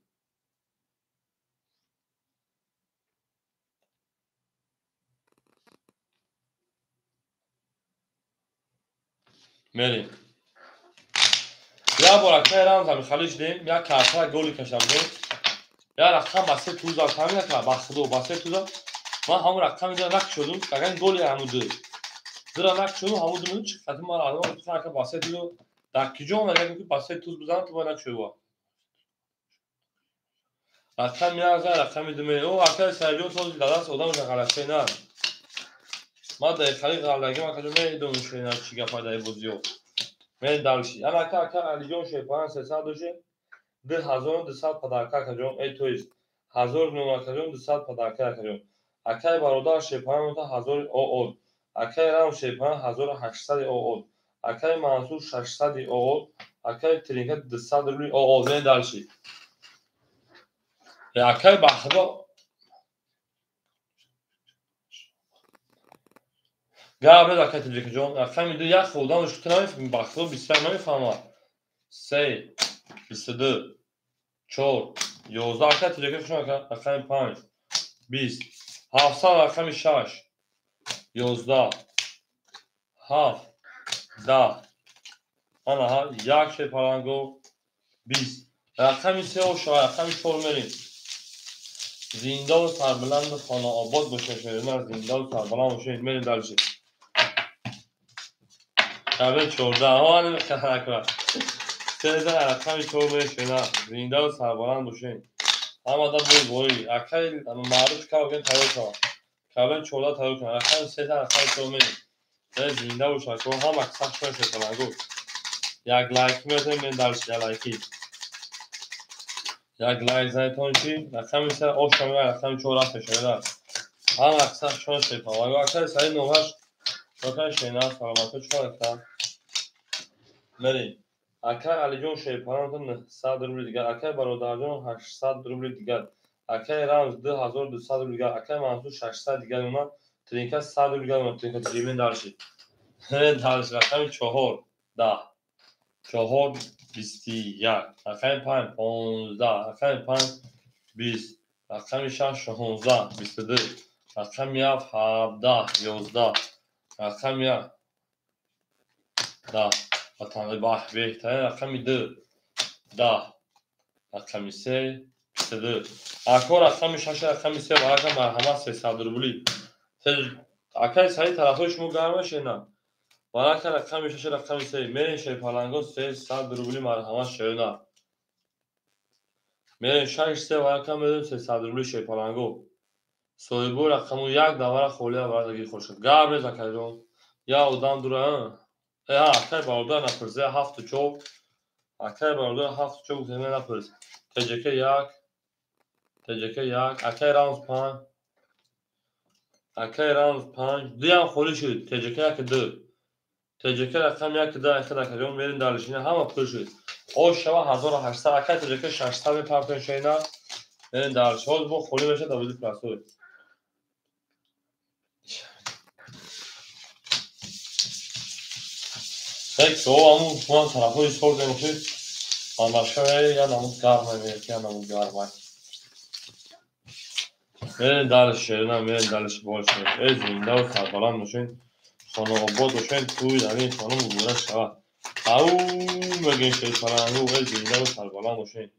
Мерем. Як бор акаи рамзам хали шудем, як картара голи кашида будем. Як рақам ба се туза тамин ака, ба худо ба се туза. Ман ҳамон рақами дира накушодум, агар голи ҳамун ду. Дира накушодум, ҳамун ду минут чиқати ман одам гуфтам ака ба се туза дар куҷо омада ки ба се туз бизанам, ту бояд накушоӣ ва. Рақами як рақами ду ме. О акаи Саидҷон сози дадаст одам ғалаше на. Ман дар хали ғалагӣ ман каҷо медонам шена чӣ гапа дар бозиё. Мен дарши. Ана ака ака Алиҷон шерпаран 300 дошем. 2200 подарка акаҷон. То есть 1000 акаҷон, 200 подарка акаҷон. Акаи бародар шерпаран 1000 ООД. Акаи Рам шерпаран 1800 ООД. Акаи Мансур 600 ООД. Акаи Тринка 200 рубли ООД. Мен дарши. Акаи Бахдо гап нед акаи Тоҷикаҷон. Рақами 2 як хӯрдан шуд намефаҳмӣ. Бахдо 21 намефаҳмад. 3 22 4 11 акаи Тоҷика хуш ака. Рақами 5 20 700 рақами 6 11 7 10 ана ҳа як шерпаланго 20 рақами 3 оша рақами 4 мерем. Зиндаву сарбаланду хонаобод бошед шеринар, зиндаву сарбаланд бошед. Мерем дарши. Рақами 14 ҳа намехаракра. Сеза рақами 4 мерем шеринар, зиндаву сарбаланд бошед. Ҳамада бурдборӣ. Акаи маъруф кавген тайёр шавад. Кавген 14 тайёр кунад. Рақами 3 рақами 4 мерем. Зинда бошад. Ҳама сахт шуд шерпаланго. Як лайк мезанем мен дарши, як лайки. Як лайк занетон чи рақами 3 оша мега рақами 4 рафт мешавад. Ҳама сахт шуд шерпаланго. Акаи Саид номаш Акаи Шеринар саломатӣ чикор ака? Мерем. Акаи Алиҷон шерпаран 900 рубли дигар, акаи Бародарҷон 800 рубли дигар, акаи Рамз 2200 рубли дигар, акаи Мансур 600 дигар мемонад, Тринка 100 рубли дигар мемонад, Тринка ҷимен дарши. Дарши рақами 4 10 4 21 рақами 5 15 рақами 5 20 рақами 6 16 22 рақами 7 17 11 рақами 1 10 беҳтарин рақами 2 10 рақами 3 22 ако рақами 6 рақами 3 барака марҳамат 300 рубли. Акаи Саид тарафҳои шумо гарм мешена. Барака рақами 6 рақами 3 мерем шерпаланго 300 рубли марҳамат шерина. Мерем 6 3 барака мерем 300 рубли шерпаланго. Соҳибо рақаму як давара холия барадаги хошад. Гап нез акаҷон. Я одам дура. Акаи бародар напурс. 7 4. Акаи бародар 7 4 гуфтем напурс. ТЖК 1 ТЖК 1 акаи Рамз 5 акаи Рамз 5 дуям холӣ шуд. ТЖК 1 2 ТЖК рақами 1 2 акаи акаҷон мерем даршина ҳама пур шуд. Ош шава 1800 акаи ТЖК 600 мепартоем шайна. Мерем дарш. Ҳозир бо холӣ мешавад дар бозии прасой. Так, аму ман тарафҳои сордем ки ман я намуд гарма меяд, я намуд гарма. Мерем дарш шерина, мерем дарш больше. Эй зиндаву сарбаланд бошед, хонаобод бошед, тӯи дар ин хона муборак шавад. Ау мегӯем шерпалангу, эй зиндаву сарбаланд бошед.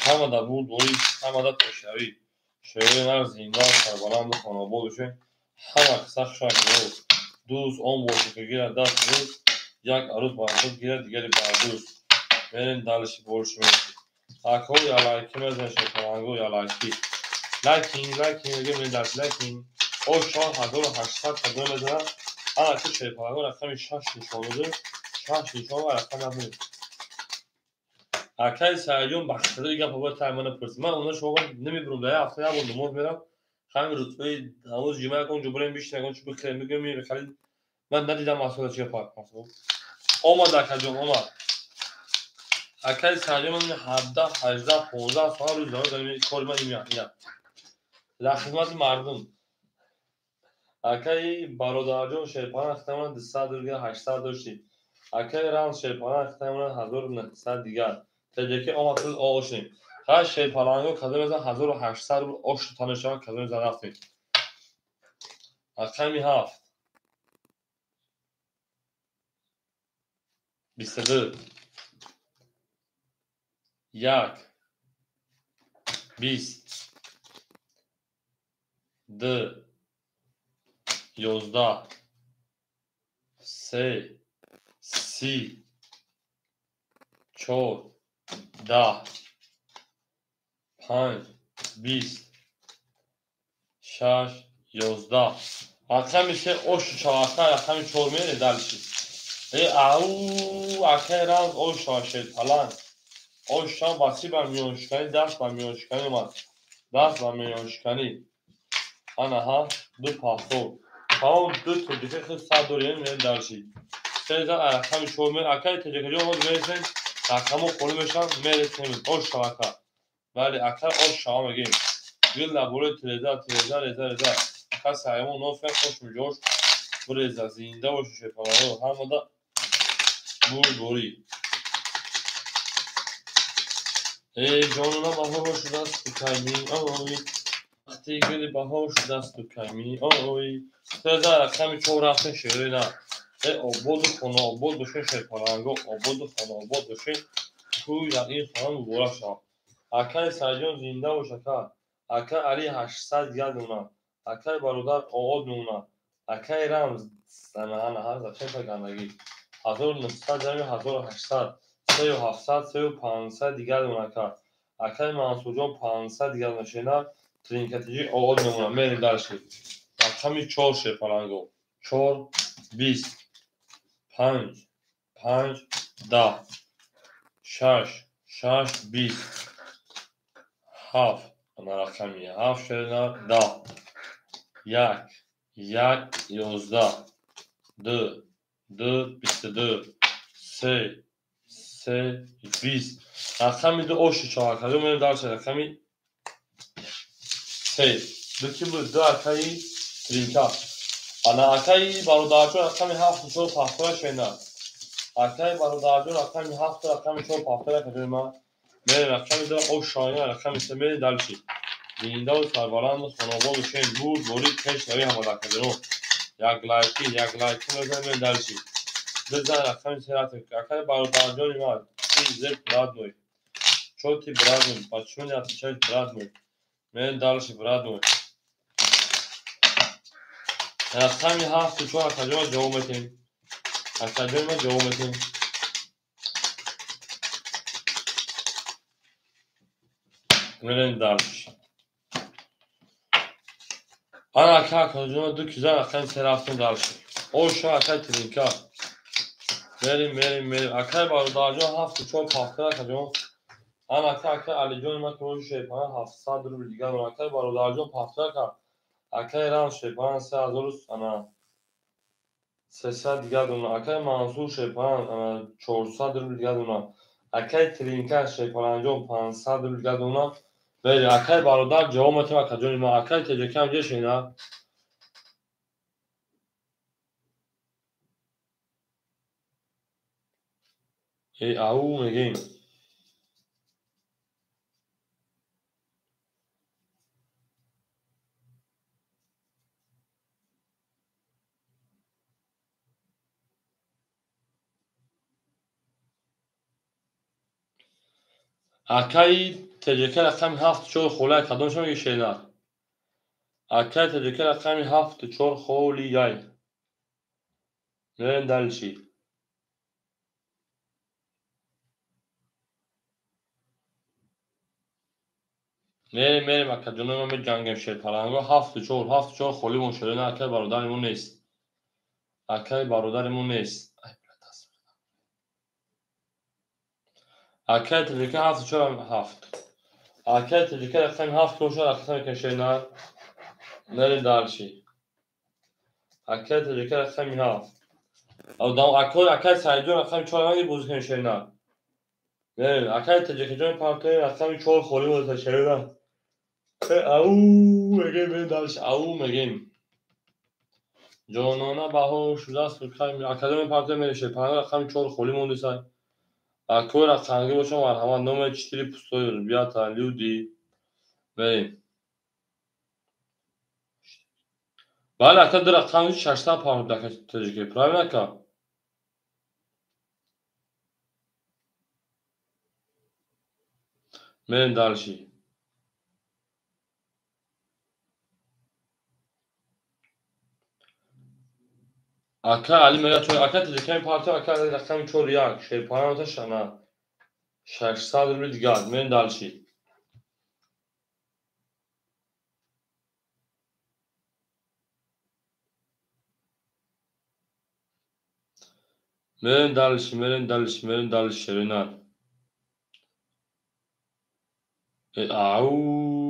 Ҳамада бурдборӣ, ҳамада пешравӣ. Шерои нар зинда, сарбаланду хонобод бошед. Ҳама қисса хушак дӯст он бошад, ки гирад даст рӯз, як арӯз бар худ гирад, дигаре бар дӯст. Мерем дальше больше меши. Акҳо ялайки мезанед, шерпаланго ялайки. Лайкин, лайкин, мегӯем мерем дальше, лайкин. О 4800 кадом мезанад. Ана ки шерпаланго рақами 6 нишон доду. 6 нишон ва рақами набуд. Акай Саидҷон ба хатари гапа бояд тай мана пурсид. Ман она шумо намебурам, дар як ҳафта як бор намоз мерам. Ҳамин рӯзҳои ҳамоз ҷумъа ягон ҷо бурем бишинем, ягон чиз бихӯрем, бигӯем мехарид. Ман надидам масъала чи гапа. Омад акаҷон, омад. Акай Саидҷон ман 17, 18, 15 соат рӯз намоз дорем, кори ман ин ина. Дар хизмати мардум. Акай бародарҷон шерпалан хитамона 200 дигар 800 доштӣ. Акай Рамз шерпалан хитамона 1900 дигар. Теҷаки омад пул ошем. Ха шерпаланго кадом мезан 1800 рубл ош танашава кадом мезан рафтем. Рақами 7. 22. 1. 20. 2. 11. 3. 30. 4. 10. 5. 20. 6. 11. Рақами 3 ош шавака, рақами 4 мере дальше. Ау, акай рамз ош шава шерпаланг. Ош шава баси ба миёншиканӣ, даст ба миёншиканӣ омад. Даст ба миёншиканӣ. Ана ҳа, ду пахтор. Тамом ду тоҷика худ сад дорем, мерем дальше. Се зан рақами 4 мере. Акай тоҷикаҷон ҳозир мересем. Рақамҳо холӣ мешаванд, мересем. Ош шавака. Бале, акай ош шава мегӯем. Гил дар бораи тиреза, тиреза, реза, реза. Акай Саимон нофе хош миҷош биреза, зинда бошед шерпаланго. Ҳамада бурдборӣ. Эй ҷонона баҳор шудасту кай меоӣ. Вақти гули баҳор шудасту кай меоӣ. Тиреза рақами 4 рафтем шерои на. Эй ободу хонаобод бошед шерпаланго, ободу хонаобод бошед. Тӯй дар ин хона муборак шавад. Акай Саидҷон зинда бош ака. Акай Али 800 дигар мемонад. Акай бародар оғоз мемонад. Акай Рамз ана ҳа зачем та гандагӣ. 1900 ҷамъи 1800, 3700, 3500 дигар мемонад ака. Акай Мансурҷон 500 дигар мемонад. Шена тринкатиҷӣ оғоз мемонад. Мерем дальше. Рақами 4 шерпаланго. 4 20 5 5 10 6 6 20 7. Ана рақами 7 шена 10 1 1 11 2 2 22 3 3 20. Рақами 2 оши чаҳор кадом мерем дальше. Рақами 3. Ду ки буд? Ду акаи тринка. Ана акаи бародарҷон рақами 7 4 пахтора шена. Акаи бародарҷон рақами 7 рақами 4 пахтора кадом ма? Мерем рақами 2 ош шоина рақами 3 мерем дальше. Зиндаву сарбаланду хонободу шен бурд борид пеш рави ҳамада кадом. Як лайки, як лайки мезанем мерем дальше. Бизан рақами 3 рафтем. Акаи бародарҷони ман, ты зеб брат мой. Чё ты брат мой? Почему не отвечаешь брат мой? Мерем дальше брат мой. Рақами 7 4 акаҷон ҷавоб метем. Акаҷони ман ҷавоб метем. Мерем дальше. Ана ака акаҷон ду киза рақами 3 рафтем дальше. Оша акай тринка. Мерем, мерем, мерем. Акай бародарҷон 7 4 пахта акаҷон. Ана ака акай Алиҷони ман ки боши шерпана 700 рубл дигар. Акай бародарҷон пахта ака. Акай Рамз шерпана 3000 ана 300 дигар дона. Акай Мансур шерпана ана 400 рубл дигар дона. Акай Тринка шерпаланҷон 500 рубл дигар дона. Мерем акай бародар ҷавоб метем акаҷони ман. Акай теҷакам ҷа шена. Эй ау мегӯем. Акаи ТҶК рақами 7-4 холияй кадом шумо мегӯед шернар? Акай ТҶК рақами 7-4 холияй. Мерем дальше. Мерем акаҷонои ма меҷангем шерпаланго 7-4 7-4 холӣ мон шерина акай бародари мо нест. Акай бародари мо нест. Акай ТҶК 7-4 7. Акай ТҶК рақами 7 бошад, рақам мекунем шеринар. Мерем дальше. Акай ТҶК рақами 7. Акай Саидҷон рақами 4 ранги бозӣ кунем шеринар. Мерем акай ТҶК-ҷон партои рақами 4 холӣ бошад шеринар. Ау мегем, мерем дальше. Ау мегем. Ҷонона баҳор шудааст академияи партои мерем шерпаланго рақами 4 холӣ мондисай. Акои рақамгӣ бошад марҳамат номер 4 пустой ребята люди. Мерем. Бале ака ду рақам 600 паҳн ака ТҶК. Правильно ака? Мерем дальше. Ака Али мегӯяд чор ака ТҶК партия ака Али рақами 4-1 шерпаланг шана 600 рубли дигар. Мерем дальше. Мерем дальше, мерем дальше, мерем дальше шеринар. Ау.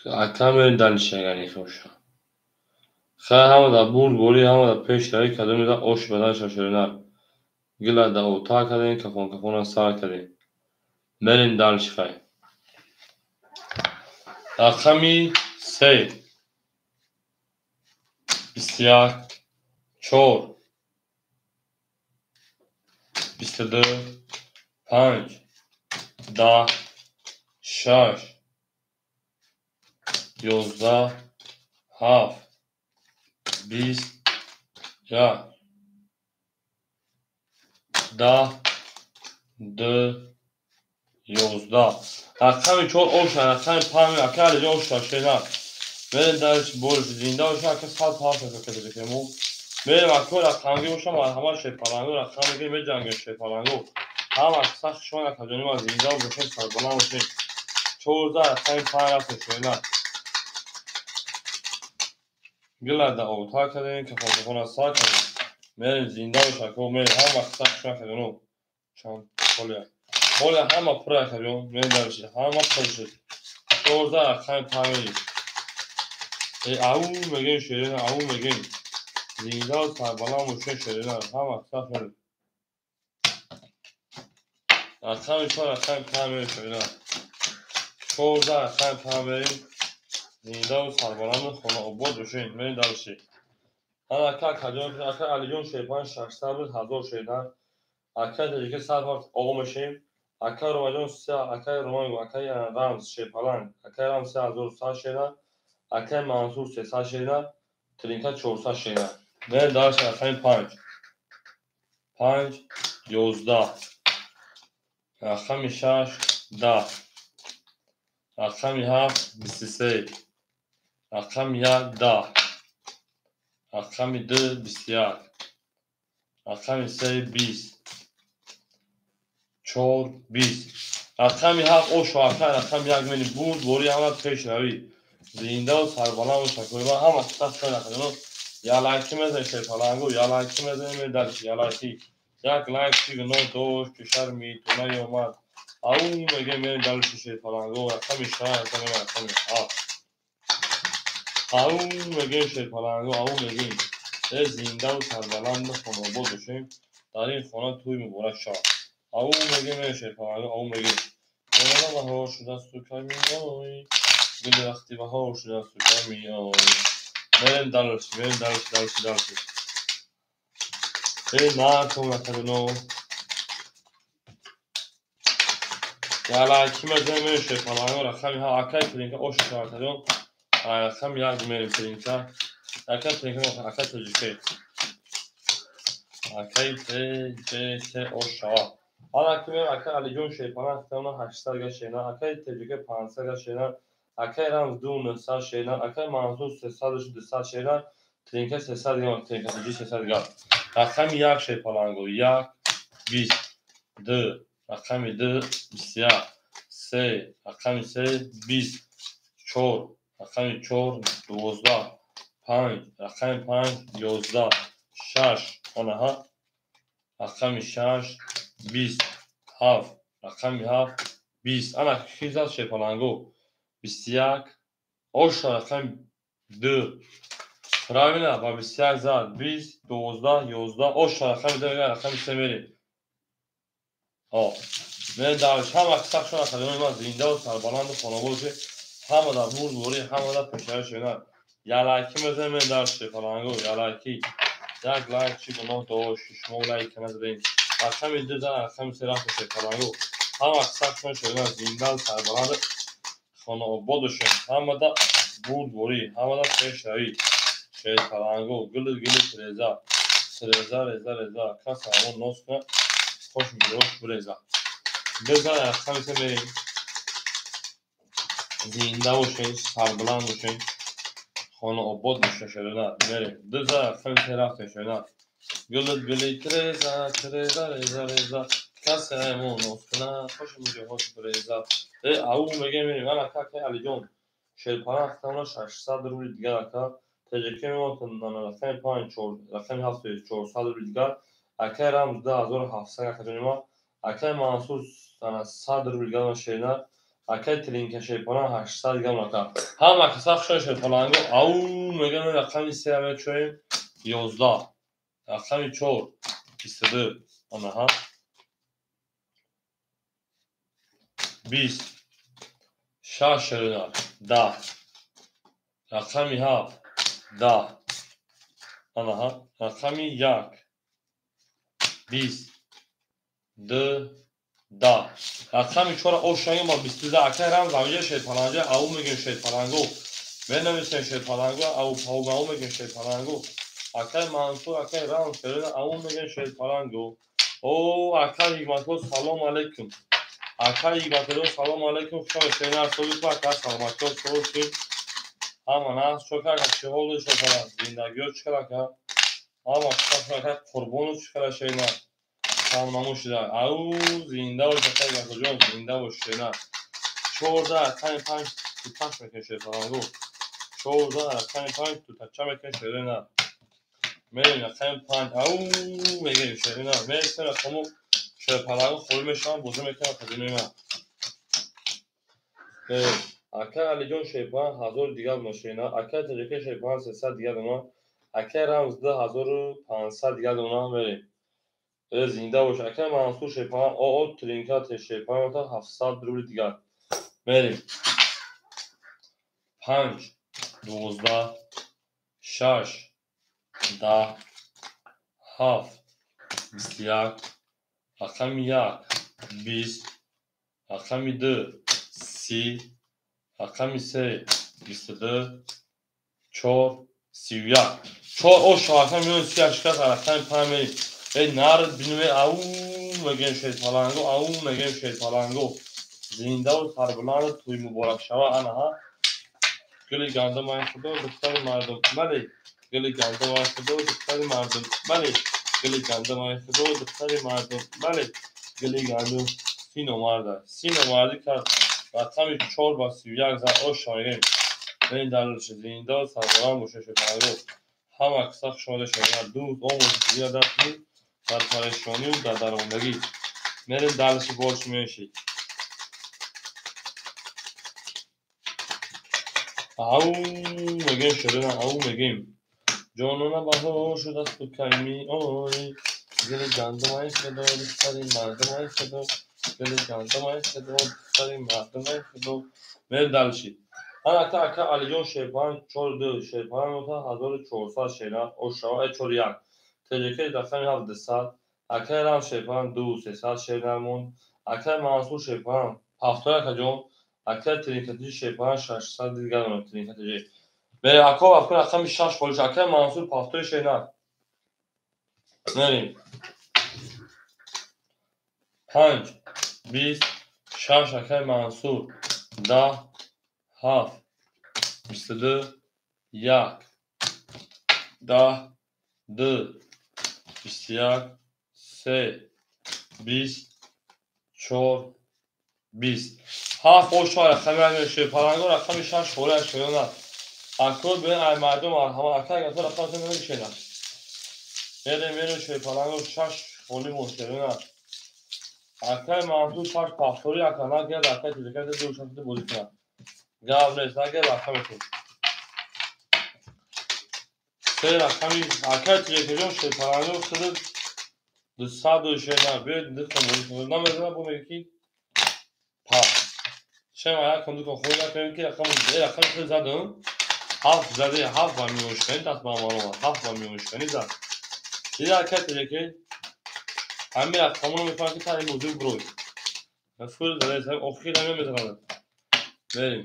Ака мерем дальше агар нехоша. Хай ҳама дар бурд борӣ, ҳама дар пеш рави кадоме да ош бадан ша шеринар. Гила да ота кардем, кафон кафона сар кардем. Мерем дальше хай. Рақами 3 21 4 22 5 10 6 11 7 20 1 10 2 11. Рақами 4 оша, рақами 5 ака Алиҷон оша шеринар. Мерем дальше бориш зинда боша ака 100 паҳн ака ТҶК мо. Мерем ака рақамгӣ боша марҳамат шерпаланго рақам мегирем меҷангем шерпаланго. Ҳама сахт шумо акаҷони ма зинда бошед сарбаланд бошед. 14 рақами 5 рафтем шеринар. Гила да ота кардем, кафон кафона сар кардем. Мерем зинда боша ака мерем ҳама сахт шумо акаҷоно. Чанд холия. Холия ҳама пур акаҷон, мерем дальше. Ҳама пур шуд. 14 рақами 5 мерем. Ау мегем шерина, ау мегем. Зинда сарбаланд бошед шерина. Ҳама сахт мерем. Рақами 4 рақами 5 мерем шерина. 14 рақами 5 мерем. Зинда сарбаланду хонаобод бошед. Мерем дальше. Ана ака акаҷон, ака Алиҷон шерпан 600 буд, 1000 шерина. Ака ТҶК 100 ҳафт оғо мешем. Ака Ромаҷон 3, акаи Роман, акаи Рамз шерпаланг, акаи Рамз 3100 шерина. Акаи Мансур 300 шерина, Тринка 400 шерина. Мерем дальше рақами 5. 5 11. Рақами 6 10. Рақами 7 23. Рақами 1 10. Рақами 2 21. Рақами 3 20. 4 20. Рақами 7 ошо ака рақами 1 мени бурд борӣ ҳама пеш равӣ. Зинда сарбаланд бошад. Ма ҳама сахт шумо я лайки мезанем шерпаланго, я лайки мезанем мерем дальше, я лайки. Як лайк чӣ гуноҳ дошт, ки шарми ту наёмад. Ау мегем мерем дальше шерпаланго, рақами 6, рақами 7. Ау мегем шерпаланго, ау мегем. Зинда сарбаланду хонаобод бошем. Дар ин хона тӯй муборак шавад. Ау мегем мерем шерпаланго, ау мегем. Хона баҳор шудааст ту кай меоӣ? Гули вақти баҳор шудааст ту кай меоӣ? Мерем дальше, мерем дальше, дальше, дальше. Накун акаҷоно. Я лайки мезанем мерем шерпаланго рақами 7 акаи Тринка ош шавад акаҷон. Рақами як мерем тринка. Ака тринка, ака тоҷике. Акаи ТЖТ ошава. Ана ки мерем ака Алиҷон Шерпаланг хитона 800 га шена, акаи ТЖК 500 га шена, акаи Рамз 2900 шена, акаи Мансур 300 200 шена, тринка 300 га, тринка ТЖ 300 га. Рақами як Шерпаланго 1 20 2 рақами 2 21 3 рақами 3 20 4 рақами 4 12 5 рақами 5 11 6 онаҳа рақами 6 20 7 рақами 7 20 ана ки зад Шерпаланго 21 оша рақами 2 правильно ба 21 зад 20 12 11 оша рақами 2 рақами 3 мерем. О мен дарш ҳама сахшона калимаи ман зиндаву сарбаланду хонобод ки ҳама дар бурдборӣ, ҳама дар пешравӣ шуда. Ялайки мезанем мен дар Шерпаланго ялайки. Як лайк чӣ гуноҳ дошт, шумо лайк назадем. Рақами 2 зад рақами 3 рафт Шерпаланго. Ҳама сахшона шуда зиндаву сарбаланду хонаобод бошем. Ҳама дар бурдборӣ, ҳама дар пешравӣ. Шерпаланго гули гули тиреза, тиреза реза реза кас ҳамон нос кунад хош мирош биреза. Бизан рақами 3 мерем. Зинда бошед, сарбаланд бошед, хонаобод бошед шуда мерем. 2 зад рақами 3 рафтем шуда. Гули гули тиреза, тиреза реза реза кас ҳамон нос кунад хош мирош биреза. Э ау мегем мерем. Ана каки Алиҷон Шерпаланг хитона 600 рубли дигар ака. ТЖК мемонад рақами 5 4 рақами 7 400 рубли дигар. Акаи Рамз 2700 акаҷони ма. Акаи Мансур 100 рубли дигар шена. Акаи Тринка Шерпаланг 800 дигар ака. Ҳама каса хушо Шерпаланго ау мегем рақами 3 мечоем 11 рақами 4 22 анаҳа 20 6 шерина 10 рақами 7 10 анаҳа рақами 1 20 2 10 рақами 4 ошанги ма 22 акаи Рамз ҳамиҷа Шерпаланга ау мегем Шерпаланго менависем Шерпаланго ау пау ау мегем Шерпаланго. Акаи Мансур акаи Рамз шерина ау мегем Шерпаланго. О акаи Ҳикматулло салом алейкум. Акаи Ҳикматулло салом алейкум. Хуш омадед шерина собиқ ака саломатиё шуд. Ҳама нағз чӣ ака чӣ ҳол дошт ака зиндагиё чӣ хел ака ҳама хуш ака Қурбону чӣ хел шерина камнамо шуда. Ау зинда бош акаи Ҳикматуллоҷон зинда бош шерина. 14 рақами 5 туташ мекунем Шерпаланго. 14 рақами 5 тутача мекунем шерина. Мерем рақами 5 ау мегирем шерина. Мересем рақаму Шерпаланго холӣ мешавам бозӣ мекунам акаҷони ман. Акаи Алиҷон Шерпаланг 1000 дигар дона шерина. Акаи ТЖК Шерпаланг 300 дигар дона. Акаи Рамз 2500 дигар дона мерем. Зинда бош. Акаи Мансур Шерпаланг оо Тринка Шерпаланг 700 рубли дигар. Мерем. 5 12 6 10 7 21 рақами 1 20 рақами 2 30 рақами 3 22 4 31 4 оша рақами миёни 31 шикаст рақами 5 мерем. Эй нар бинуме ау мегем Шерпаланго ау мегем Шерпаланго. Зиндаву сарбаланду тӯй муборак шава анаҳа. Гули гандумай худо духтари мардум бале. Гули гандумай худо духтари мардум бале. Гули гандумай худо духтари мардум бале. Гули гандум сино марда сино марди кард рақами 4 ба 31 зад оша мегем. Ин далелш зинда сарбаланд боша Шерпаланго. Ҳама каса хуш омада шерина. Дӯст омӯз зиёда дар парешонию дар дармондагӣ. Мерем далши борчи мешид. Ау мегем шерина ау мегем. Ҷонона баҳор шудасту кай меоӣ. Гули гандумай худо духтари мардумай худо. Гули гандумай худо духтари мардумай худо. Мерем далши. Ана ака ака Алиҷон Шерпаланг 4 2 Шерпаланг 1400 шерина ошава 4 1 ТЖК рақами 7 200 акаи Рамз Шерпаланг 2 300 шерина монд. Акаи Мансур Шерпаланг 71 акаҷон Акай тринкатиҷи шерпаланг 600 дигар дорад тринкатиҷи. Мерем ако вақт рақами 6 холиш. Акай Мансур пафтои шернар. Мерем. 5 20 6 акай Мансур 10 7 22 1 10 2 21 3 20 4 20 7 ошо рақами ами шерпаланго рақами 6 холиш шернар. Ако бе ай мардум ҳама акай гато рақами намешена. Мерем мерем шерпаланго 6 холи мошерна. Акай Мансур 6 пахтори ака нагирад акай тиҷакай ду шахси бозӣ кунад. Гап нест нагирад рақами худ. Се рақами акай тиҷакаҷон шерпаланго худат 200 шерна биёед духтан бозӣ кунад. Намезанад бо мегӯяд ки па. Шем ая кун дукон худ накунем ки рақами рақами худ задам. 7 зади 7 ба миёншиканӣ даст ба амал омад. 7 ба миёншиканӣ зад. Дида акай тиҷакай ҳамин рақамонро мефаҳмам ки таи бозӣ бурой. Фул зада охир ҳамин метавонад. Мерем.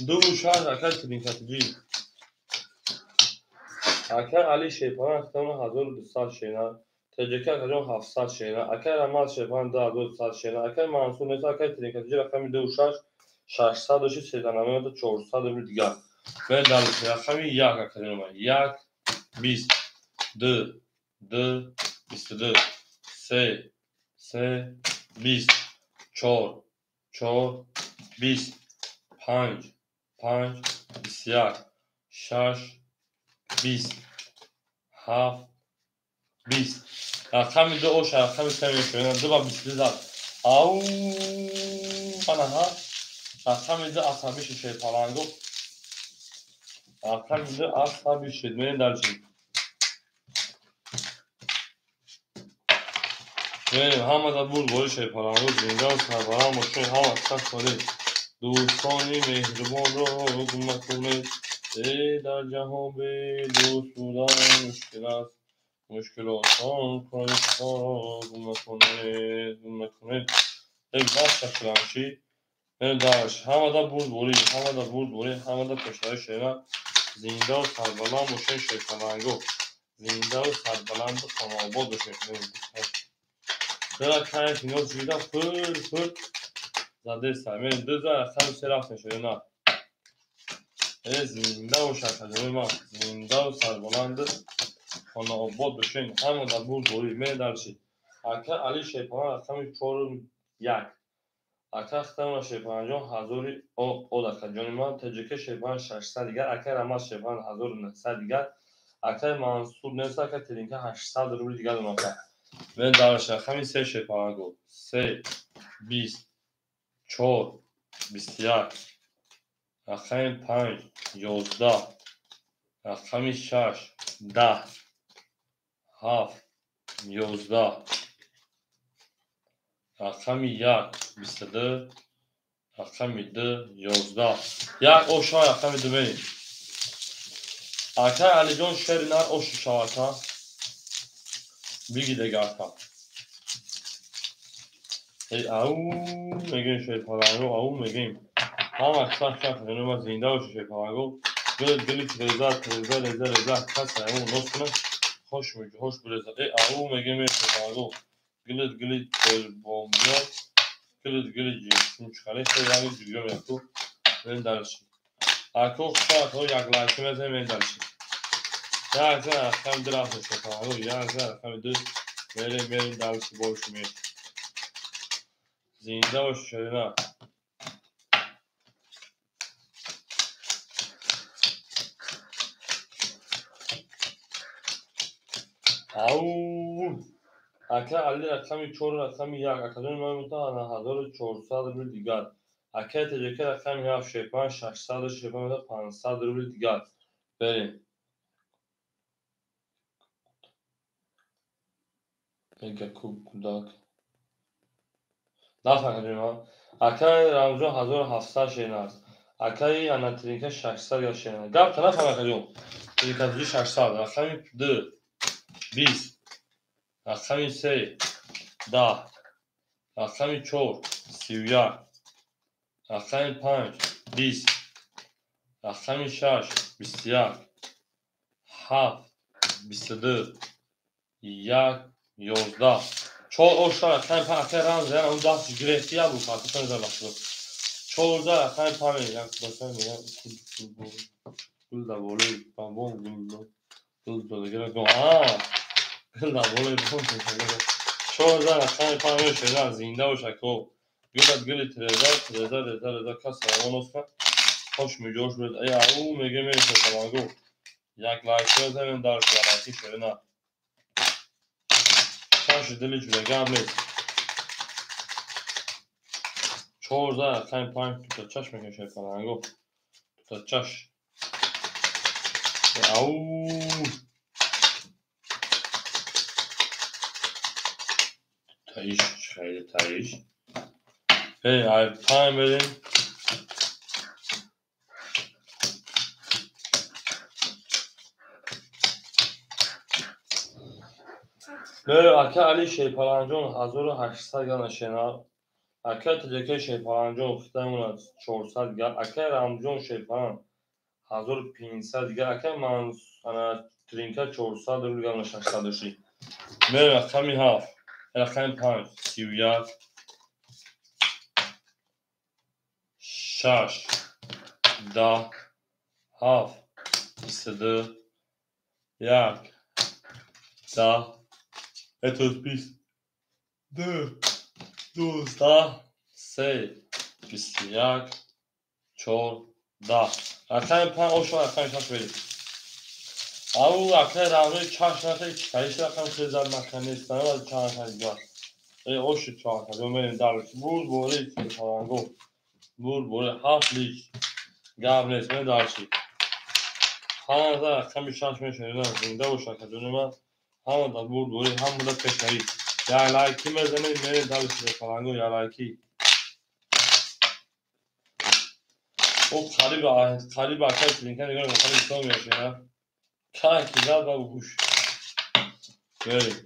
2 6 акай тринкатиҷи. Акай Али Шерпаланг хитона 1200 шена. ТJK акаҷон 700 шена. Акай Рамаз Шерпаланг 2100 шена. Акай Мансур нест акай тринкатиҷи рақами 2 6 600 доши седанамеда 400 рубли дигар. Мерем дар рақами 1 акаҷон 1 20 2 2 22 3 3 20 4 4 20 5 5 21 6 20 7 20 рақами 2 оша рақами 3 мешавад 2 ба 22 зад. Ау анаҳа рақами 2 асабӣ шуд шерпаланго. Рақами 2 асабӣ шуд. Мерем дальше. Мерем ҳамада бурд бори шерпаланго зинда ва сарбаланд бошед. Ҳама сад соле дӯстони меҳрубонро гум накунед. Э дар ҷаҳон бе дӯст будан мушкил аст. Мушкил осон кунед гум накунед, гум накунед. Э баста шудам чӣ? Мерем дальше. Ҳамада бурд борӣ, ҳамада бурд борӣ, ҳамада пешаи шера. Зинда ва сарбаланд бошед шерпаланго. Зинда ва сарбаланду хонаобод бошед. Дара кайф ино ҷида фур фур задеста. Мерем ду за рақами се рафтем шерона. Э зинда бошад акаҷони ман. Зинда ва сарбаланду хонаобод бошед. Ҳамада бурд борӣ. Мерем дальше. Ака Али Шерпаланг рақами 4 1. Ака Хитамова Шерпалангҷон 1000 од акаҷони ман. ТJK Шерпаланг 600 дигар. Акай Рамаз Шерпаланг 1900 дигар. Акай Мансур нест акай Теринка 800 рубли дигар дорам ака. Мерем дальше. Рақами 3 Шерпаланго. 3 20 4 21 рақами 5 11 рақами 6 10 7 11 рақами 1 22 рақами 2 11 1 ошо рақами 2 мерем. Акай Алиҷон шери нар оши шавака биги дегарка. Эй ау мегӯем шерпаланго ау мегӯем. Ҳама сахт сахт ҷониба зинда бошед шерпаланго. Гул гули реза реза реза реза кас аймон нос кунад. Хош хош буреза. Эй ау мегӯем шерпаланго. Гулит гули бомбиё. Гулит гули ҷинчхале хеле ҷугё меку. Мерем дальше. Ако хушак як лайк мезанем мерем дальше. Як за рақами 2 рафтем шерпаланго. Як за рақами 2 мерем мерем дальше больше мерем. Зинда бошед шерина. Ау ака Али рақами 4 рақами 1 акаҷони ман метавонад 1400 рубли дигар. Акай ТJK рақами 7 Шерпаланг 600 Шерпаланг 500 рубли дигар. Берем. Мега кудак. Нафаҳмидем ман. Акай Рамзон 1700 шена аст. Акай Анатринка 600 га шена. Гап та нафаҳм акаҷон. Тринкатиҷи 600 рақами 2 20 рақами 3 10 Рақами 4 31. Рақами 5 20. Рақами 6 21. 7 22. 1 11. 4 оша рақами 5 акай рамз яна он даст гирефти я буд пакистон за бахшо. 14 рақами 5 як баса мея гул да болои бомбон гул гул додагира го а гул да болои бомбон 14 рақами 5 шеда зинда боша ко гулат гули треза треза реза реза кас равон оста хош миҷош буд ай ау меге меша саланго як лайк зенем дар лайки шена шаш дили ҷуда гап нест 14 рақами 5 тута чаш мекашад саланго тута чаш ау таиш хеле таиш эй ай 5 берем Ака Али Шерпаланҷон 1800 гал нашена. Ака Тиҷака Шерпаланҷон хитамона 400 гал. Ака Рамҷон Шерпалан 1500 гал. Ака Тринка 400 рубл гал на 600 доши. Мерем рақами 7, рақами 5 31 6 10 7 22 1 10 Это 22, 12, 3, 21, 4, 10. Рақами 5 ошо рақами 6 берем. Ау акай рамзои чаш нафари чикариш рақам хеле зад маканестан ва чанд нафар. Эй оши чанд нафар мерем дар бур бори фаланго. Бур бори 7 лич. Гап нест мен дарши. 5 рақами 6 мешавад. Зинда боша каҷони ман. Ҳама да бур бори ҳама да пешравӣ. Як лайки мезанем мерем дарши фаланго як лайки. О қариб қариб акай клинка нигоҳ кун қариб то мешавад. Как зад ба гӯш. Мерем.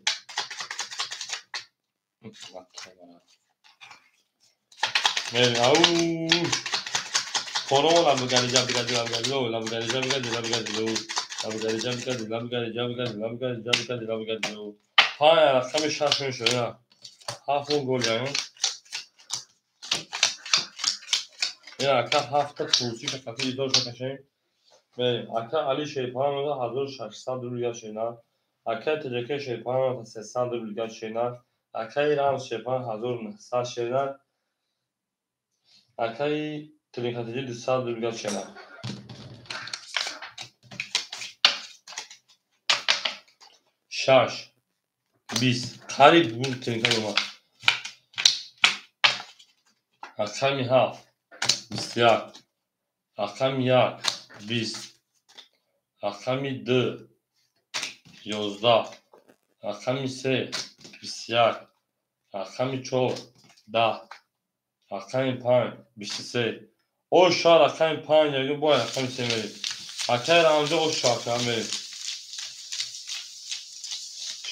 Мерем. Ау. Хоро лабгари ҷабгари лабгари ло лабгари ҷабгари лабгари ло лабгари ҷабгари лабгари ҷабгари лабгари ҷабгари лабгари ло. 5 рақами 6 мешавад. 7 гол яъне. Ин ака 7 та курсӣ шакати идор шакашем. Мерем. Ака Али Шерпалан 1600 рубл гал шена. Ака Тиҷака Шерпалан 300 рубл гал шена. Акаи Рамз Шерпалан 1900 шена. Акаи Тринкатиҷи 200 рубл гал шена. 6 20 қариб гул тринка омад. Рақами 7 21. Рақами 1 20. Рақами 2 11. Рақами 3 21. Рақами 4 10. Рақами 5 23. Оша рақами 5 яги бояд рақами 3 мерем. Акай Рамзо оша рақам мерем.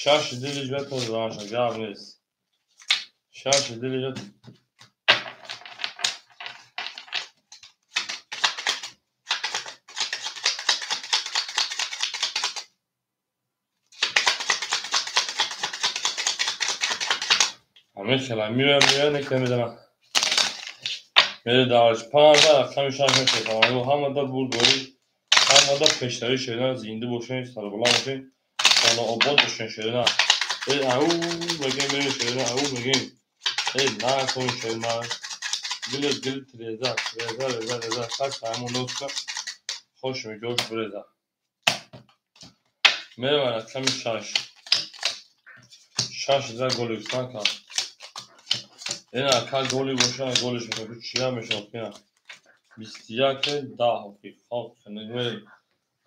6 дили ҷата заша гап нест. 6 дили ҷата ҳамин хела меоям меоям неки намедонам. Мере дарш 5 рақами 6 мешавад. Ҳама да бурдборӣ, ҳама да пешравӣ шеда зинда бошед, сарбаланд бошед, хонаобод бошед шеда. Эй ау мегем мерем шеда, ау мегем. Эй накун шеда. Гул гул треза, треза реза реза так ҳамон доста хош меҷош буреза. Мерем рақами 6. 6 за голиксан кард. Ин ака голи боша, голи шуд, чия мешавад ина. 21 10 хоб мерем.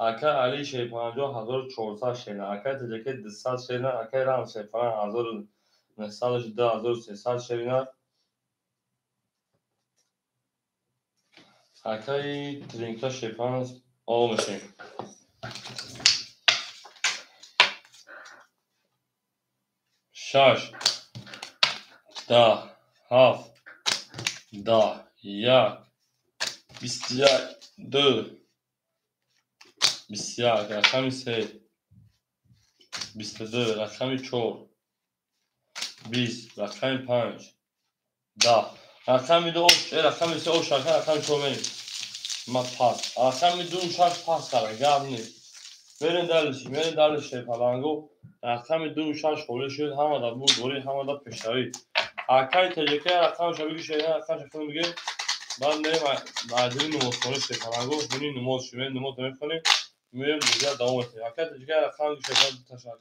Ака Али Шерпаланҷон 1400 шена, ака Тиҷака 200 шена, ака Рамз Шерпалан 1900 2300 шена. Акаи Тринка Шерпалан о мешем. 6 10 7 10 1 21 2 21 рақами 3 22 рақами 4 20 рақами 5 10 рақами 2 рақами 3 ош рақами 4 мерем. Ма пас рақами 2 6 пас кардам, гап нест. Мерем далиши, мерем далиши паланго. Рақами 2 6 холӣ шуд, ҳама дар бурдборӣ, ҳама дар пешравӣ. Акаи ТЖК рақамша бигӯ, шеъра рақамша худам бигӯ. Баъд мерем аҷри намозхонӣ шепаланго, ҳуни намоз шуд, мерем намоз мехонем, меоем дигар давом метиҳем. Акаи ТЖК рақам бигӯ, шеъра дуташа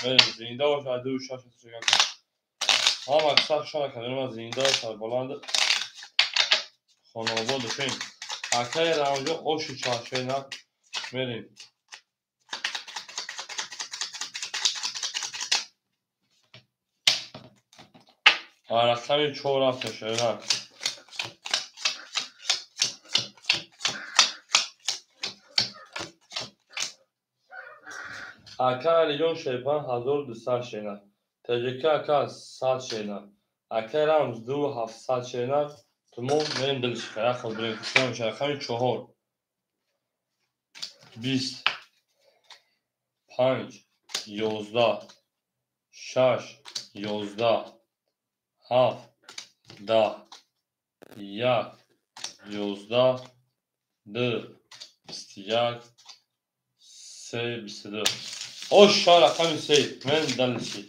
мерем зинда бош, аз 2 6 шеъра. Ҳама сахт шона кардем, зинда сарбаланд хонобод бошем. Акаи Рамҷон оши чаршена мерем. Рақами 4 рафта шена. Ака Алиҷон Шерпан 1200 шена. ТЖК ака 100 шена. Ака Рамз 2700 шена. Тумон мерем дилши хайра ход бирем. Хушон меша. Рақами 4 20 5 11 6 11 7 10 1 11 2 21 3 22. Оша рақами 3 мен далиши.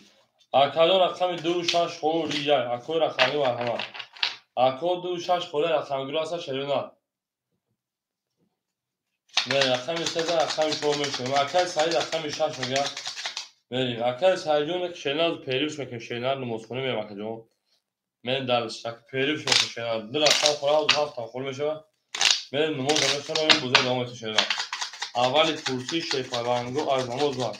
Акадон рақами 2 6 хори 1. Акои рақами марҳамат. Ако 2 6 хори рақамгиро аста шерина. Не рақами 3 рақами 4 мешавем. Акаи Саид рақами 6 мегӯяд. Мерем. Акаи Саидҷон шерина перивш мекунем. Шерина намозхонӣ мерем акаҷон. Мерем далиш. Перивш мекунем шерина. 2 рақам хора 7 там хор мешавад. Мерем намоз мехонем, бузург давом метиҳем шерина. Аввали курсии шерпаланго аз намоз бад.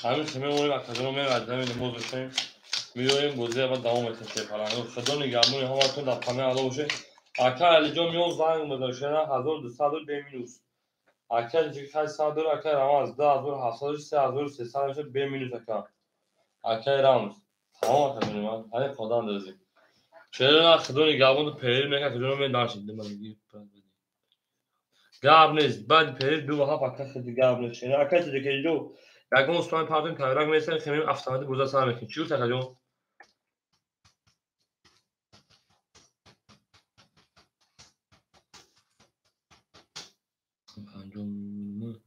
Ҳамин ки мемонем акаҷон, мерем аз дами намоз мешавем. Меоем бозӣ ва давом метиҳем шерпаланго. Худо нигаҳбони ҳаматон дар паноҳи Аллоҳ бошед. Ака Алиҷон меон занг мезанад шена 1200 б минус. Ака ЖК 100 ака Рамаз 2700 3300 мешавад б минус ака. Акаи Рамз. Тамом акаҷони ман. Ҳамин қодам дорем. Чера худо нигаҳбон перир мекунад акаҷон мен даршид. Гап нест. Баъди перир 2 7 ака хеле гап нест. Шена ака ТЖК ҷо ягон устомаи партоем тавирак месарем, хемем автомати буза сар мекунем. Чӣ гуфт акаҷон? 59.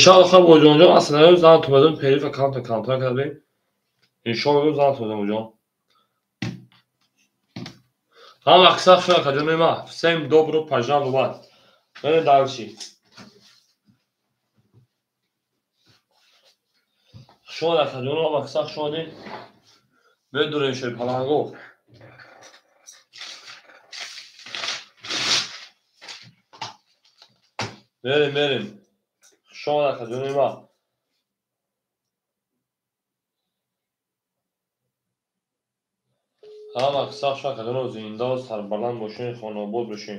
Иншоалло хаб боҷонҷон аслан зан тумадон перифа камта камтар кардем. Иншоалло зан тумадон боҷон. Ҳама аксар шуна каҷони ма. Всем добро пожаловать. Мерем дальше. Шумо каҷоно ҳама аксар шумо медурем шерпаланго. Мерем, мерем. Шумо каҷони ма. Ҳама аксар шумо каҷоно зинда сарбаланд бошен, хонобод бошен.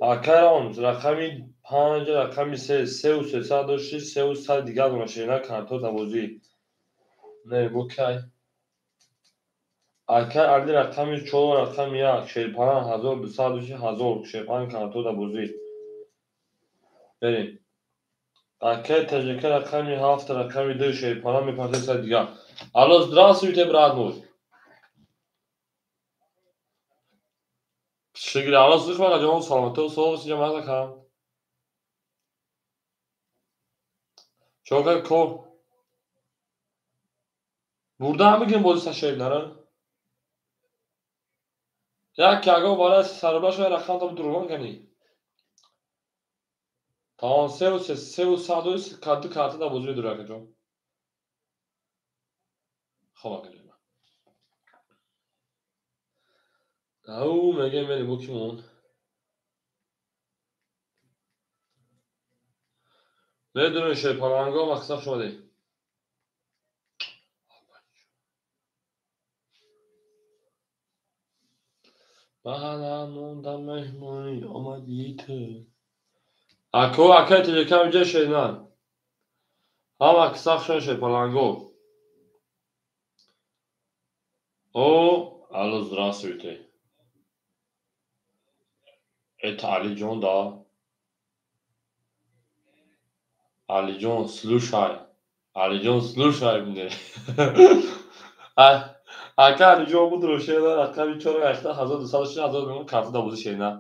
Акай рақами 5, рақами 3, 3 300 дошти, 3 100 дигар дона ширина карто бозӣ. Не, бокай. Акай Али рақами 4, рақами 1, шерпалан 1200 дошти, 1000 шерпалан карто бозӣ. Берем. Акай ТЖК рақами 7, рақами 2, шерпалан мепартои 100 дигар. Алло, здравствуйте, брат мой. Шукр, алло, слышь, ҷон, саломатӣ, соғ, ҷамоат кам. Чока кор. Бурда ҳам бигирем бозӣ сашоиб нара? Як яго бара сарбаш ва рақам та дургон кани. Тамом 3 3 3 100 каду карта да бозӣ медура акаҷон. Хоб акаҷон. Ау мегем мерем бо кимон. Медонем шерпаланго мақсад шумо. Маҳалла монда меҳмонӣ омадӣ ту. Ако акай ТЖК инҷа шернан. Ҳама аксар шумо шерпаланго. О, алло, здравствуйте. Это Алиҷон, да? Алиҷон, слушай. Алиҷон, слушай мне. Ака Алиҷон будро шена рақами 4 8 1206 1000 карта да бозӣ шена.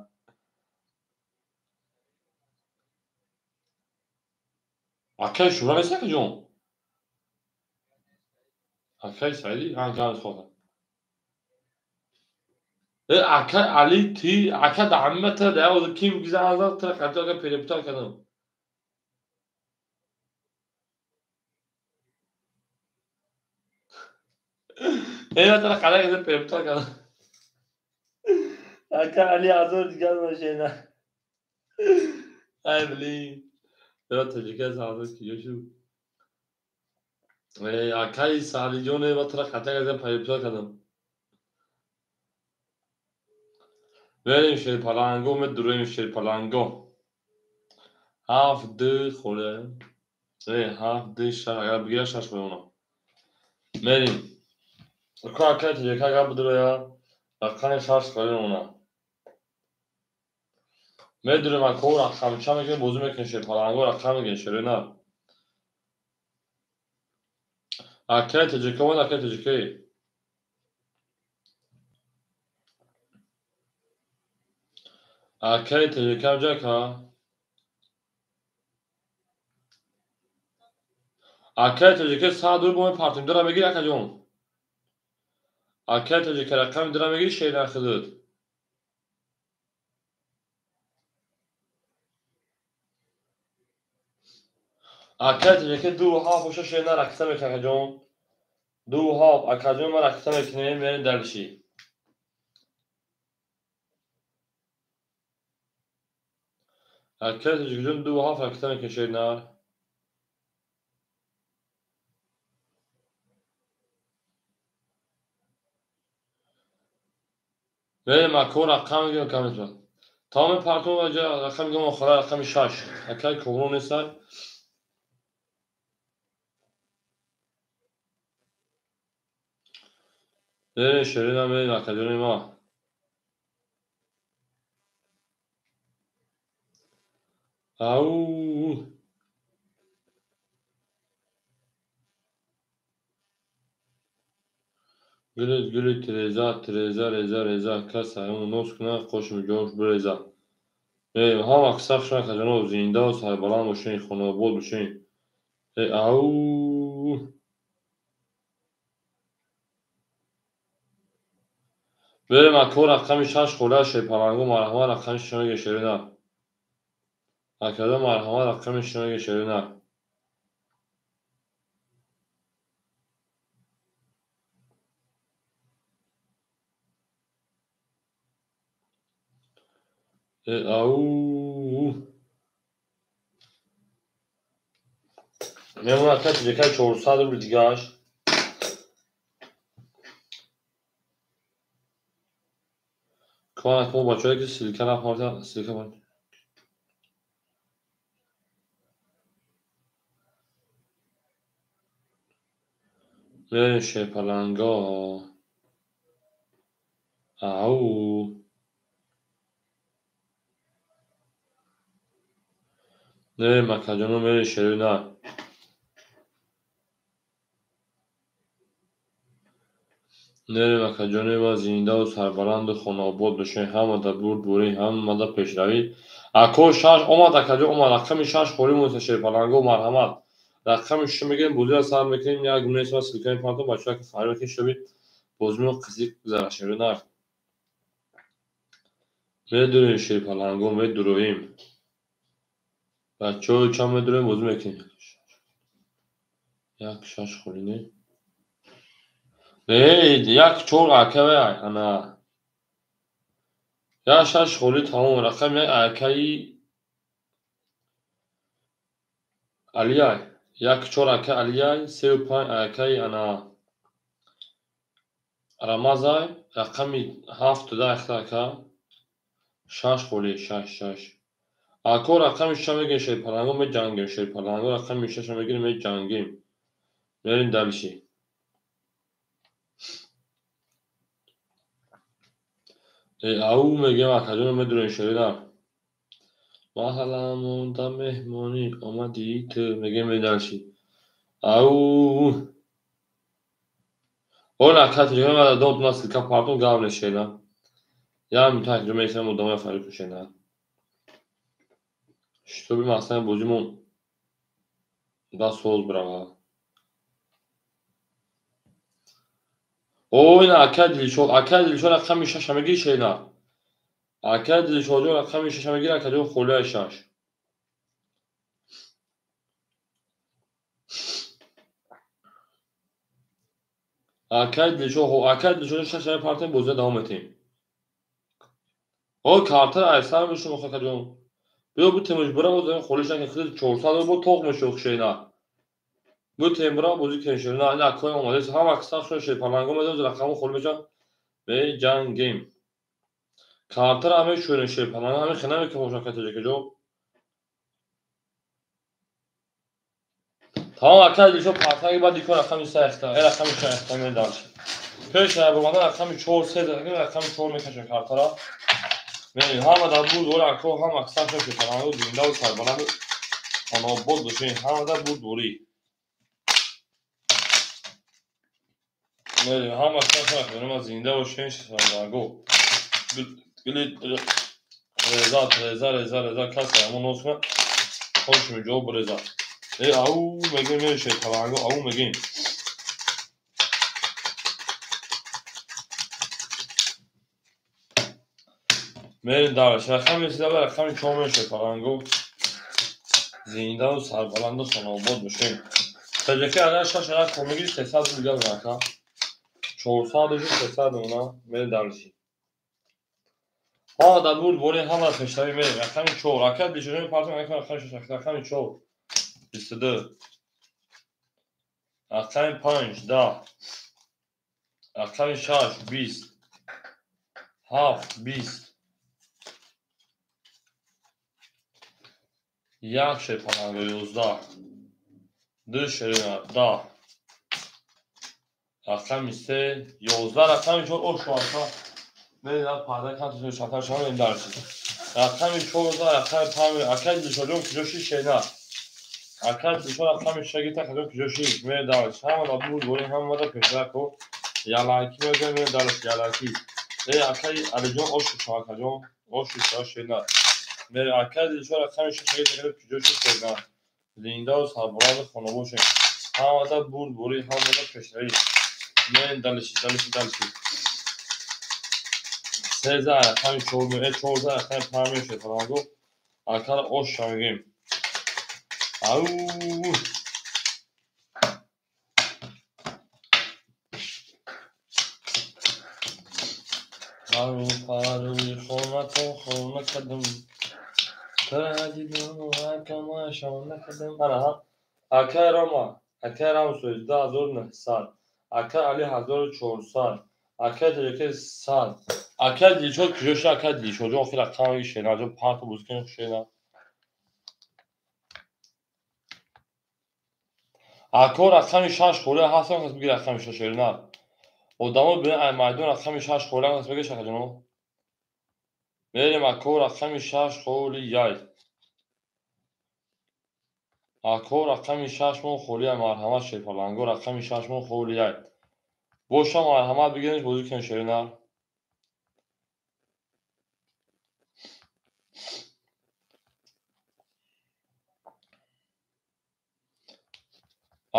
Акай шура нест акаҷон? Акай Саиди, ҳан гап хоҳам. Ака Али ти ака да ҳама тра да озу ким гиза тра карта ака перепутал кардам. Тра қадар кардам перепутал кардам. Ака Али азор дигар бошена. Ай блин. Ё тоҷика саҳзо киё шу. Акай Салиҷон ва тра карта кардам перепутал кардам. Мерем шерпаланго, медурем шерпаланго. 7 2 хӯре. 7 2 6 агар бигира 6 мемонам. Мерем. Ака акай ТЖК агар бидуроя рақами 6 холӣ мемонам. Медурем ако рақамча мекунем, бозӣ мекунем шерпаланго рақам мегирем шерои нар. Акай ТЖК омад, акай ТЖК. Акай ТЖК ҷака. Акай ТЖК 102 бо мепартем. Дора мегири акаҷон. Акай ТЖК рақами дора мегири шер нахидуд. Акай ТЖК 2 7 боша шер на рақса мекунем акаҷон. 2 7 акаҷон ма рақса мекунем, мерем дальше. Акай ТЖК 2 7 рақса мекунем шер нар. Мерем ако рақам мегирем каметон. Тамоми партон ва рақам мегирем охира рақами 6. Акай Комрон нестай. Мерем шерина мерем акаҷони ма. Ау. Гулит гулит Тереза, Тереза, Реза, Реза, каса, нос куна, қошим ҷош биреза. Ҳама сахт шуд, акаҷоно, зиндаву сарбаланд бошед, хонаобод бошед. Ау! Берем ако рақами 6 холия шерпаланго, марҳамат рақами 6 меге шерина. Акаҷон марҳамат рақами 6 меге шерина. Ау! Мемон ака тиҷака 400 рубл дигаш. Кон мо бачаҳое ки ссылка нафарта, ссылка мерем шерпаланго. Ау! Мерем акаҷоно, мерем шерина. Мерем акаҷони ма зиндаву сарбаланду хонаобод бошед. Ҳамада бурдборӣ, ҳамада пешравӣ. Ако 6 омад акаҷон омад. Рақами 6 холӣ монда шерпаланго, марҳамат. Рақами 6 мегирем, бозиро сар мекунем. Як гуна ма ссылка мепартом, бачаҳо ки фарёд мекунед, шоби бозиро қизиқ гузара шерина. Медурем шерпаланго, медуроем. Бачаҳо чанд медурем, бозӣ мекунем. 1 6 холӣ не? Не, 1 4 акавай ана. 1 6 холӣ тамом. Рақами 1 акаи Алияй. 1 4 акаи Алияй, 3 5 акаи ана Рамазай, рақами 7 10 ахта ака. 6 холӣ, 6 6. Ако рақами 6 мегирем шерпаланго, меҷангем шерпаланго, рақами 6 мегирем, меҷангем. Мерем дальше. Ау мегем акаҷоно, медурем шерина. Маҳалламонда меҳмонӣ омадӣ ту, мегем мерем дальше. Ау! Он ака тиҷои ма дод ма ссылка партом гав не шерина. Як минута акаҷон меистам, одамоя фарёд кун шерина. Шитоби масъалаи бозимон да соз бирава. О, ина акаи Дилшод, акаи Дилшод рақами 6 мегири шерина. Акаи Дилшодҷон рақами 6 мегири, акаҷон холияи 6. Акаи Дилшод, акаи Дилшод 6 мепартем, бозиро давом метем. О, картаро айсар мешум, акаҷон. Биё бутемаш бира, боз холиш накун, хиди 400 рубл тоқ мешух шерина. Бутем бира, бозӣ кунем шерина. Ина акои омадааст, ҳама сахт шуд шерпаланго медоз, рақамҳо холӣ мешаванд. Меҷангем. Картаро ҳам мешӯрем шерпаланго, ҳамин хел намекунем бошад ака тоҷикаҷон. Тамом ака Дилшод партаги баъд дикор рақами 3 ахта, рақами 6 ахта мерем дальше. Пеш баромадан рақами 4 3 рақами 4 мекашем картаро. Мерем ҳама дар бурдборӣ ако, ҳама сахт шуд шерпаланго, зиндаву сарбаланду хонаобод бошед, ҳама дар бурдборӣ. Мерем ҳама сахт шуд, ма зинда бошед шерпаланго. Гули реза, реза, реза, реза, касе ҳамон нос кунад, хошми ҷавоб реза. Ау мегем, мерем шерпаланго, ау мегем. Мерем дальше. Рақами 3 рақами 4 мерем шерпаланго. Зиндаву сарбаланду хонаобод бошем. Таҷаки агар 6 як кор мегири, 300 рубл газ ака. 400 рубл, 300 рубл, мерем дальше. Ҳама дар бурдборӣ, ҳама пешравӣ мерем. Рақами 4, ака Дилшодҷон мепартем, ака рақами 6, рақами 4, 22, рақами 5, 10, рақами 6, 20, 7, 20, 1 шерпаланго 11, 2 шерина 10, рақами 3, 11, рақами 4, ошу ака. Мерем парда канту шатар шава мерем дальше. Рақами 14, рақами 5, акаи Дилшодҷон куҷо шид шерина? Акаи Дилшод рақами 6 гирифта, акаҷон куҷо шид? Мерем дальше. Ҳама дар бурдборӣ, ҳама дар пешравӣ ко. Ялаки мегӯем, мерем дальше, ялаки. Акаи Алиҷон ошу шава, акаҷон, ошу шава шерина. Мерем акай Дилшод рақами 6 мегирад, куҷо шуд шерна. Зинда ва сарбаланд хона бошед. Ҳамада бурдборӣ, ҳамада пешравӣ. Мерем далиши, далиши, далиши. 13 рақами 4 мерем, 14 рақами 5 мерем шерпаланго. Акара ош мегирем. Ау! Пару паруи хонато хона кардам. Тарадидам акама шона кардам. Ана акай Рома, акай Рамсои 2900, акай Али 1400, акай Тоҷикӣ 100, акай Дилшод куҷо шуд? Акай Дилшод ҷон охир рақам меги шена ҷон панҷ та бозӣ кунем шена. Ако рақами 6 холӣ ҳастан кас биги рақами 6 шерина. Одамо бинед ай майдон рақами 6 холӣ кас биги шахаҷоно. Мерем ако рақами 6 холӣ яй. Ако рақами 6 мон холӣ яй, марҳамат шерпаланго рақами 6 мон холӣ яй. Боша марҳамат бигиред бозӣ кунед шерина.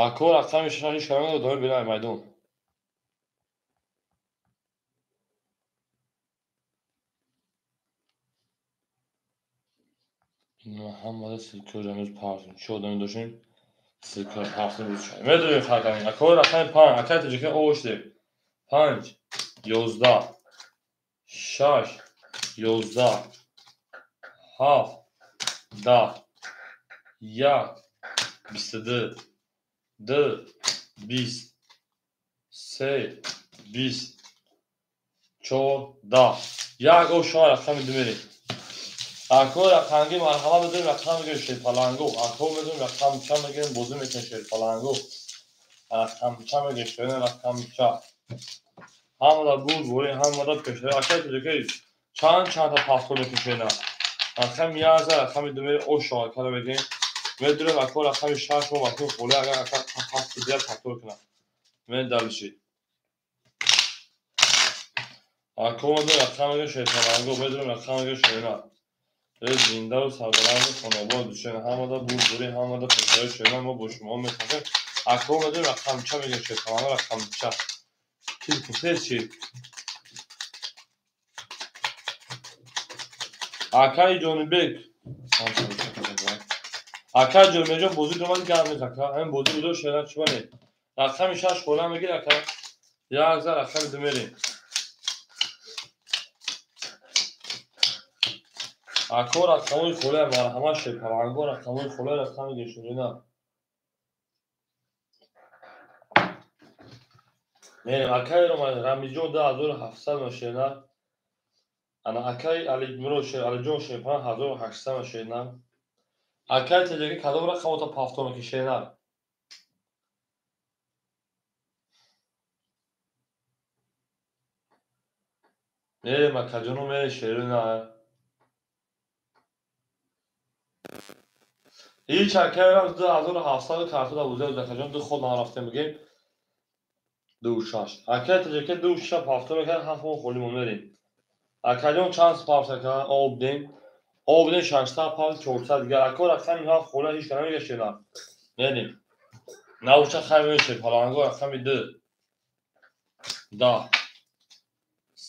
Ако рақами 6 ҳеҷ кара надод, одамои бинед ай майдон. Ҳамада силкоро имрӯз партем. Чӣ одаме доштем? Силкоро партем рӯз шуд. Медонем фарқами. Ако рақами 5, акай Тоҷикӣ оштем. 5, 11, 6, 11, 7, 10, 1, 22, 2, 20, 3, 20, 4, 10. Як ош шума рақами 2 мерем. Ако рақамги марҳамат медонем рақам мегирем шерпаланго. Ако медонем рақам ча мегирем бозӣ мекунем шерпаланго. Рақам ча мегирем шерина рақам ча. Ҳамада бурд борӣ, ҳамада пешравӣ. Акай Тоҷикӣ чанд чандта паспорт мекунем шерина. Рақами 1 рақами 2 мерем ош шума акара мегирем. Медонем ако рақами 6 мо вакил холӣ агар ака ҳафт дигар паспорт кунам. Мен далиши. Ако медонем рақам мегирем шерпаланго, медонем рақам мегирем шерина. Зинда ва сарбаланду хонобод бошед. Ҳамада бурдборӣ, ҳамада пешравӣ шерина. Мо бо шумо мехоҳем. Ако медонем рақамча мегирем шерпаланго рақамча. Тез чӣ? Акаи Ҷонибек. Акаи Ҷонибекҷон бозӣ омад гарм нест ака. Ҳамин бозӣ буда шерина чӣ бане? Рақами 6 холӣ мегир ака. Як за рақами 2 мерем. Ако рақамои холӣ марҳамат шерпаланго рақамои холӣ рақами гешурина. Мерем акаи Рамизҷон 2700 машина. Ана акаи Алимиро шер Алиҷон шерпаланг 1800 машина. Акаи Тоҷикӣ кадом рақамота пафтор мекунӣ шерина? Мерем акаҷоно мерем шерина. Ҳеҷ акаи Рамз 2700 картода бозӣ акаҷон ду ход нарафтем бигем. 26. Акаи Тоҷикӣ 26 пафтор мекард, 7 мон холӣ мо мерем. Акаҷон чанд пафт ака? Об дем. Об дем 600 пафт, 400 дигар. Ако рақами 7 холӣ ҳеҷ кара намегашт шерина. Мерем. Навча хай мешед паланго рақами 2. 10,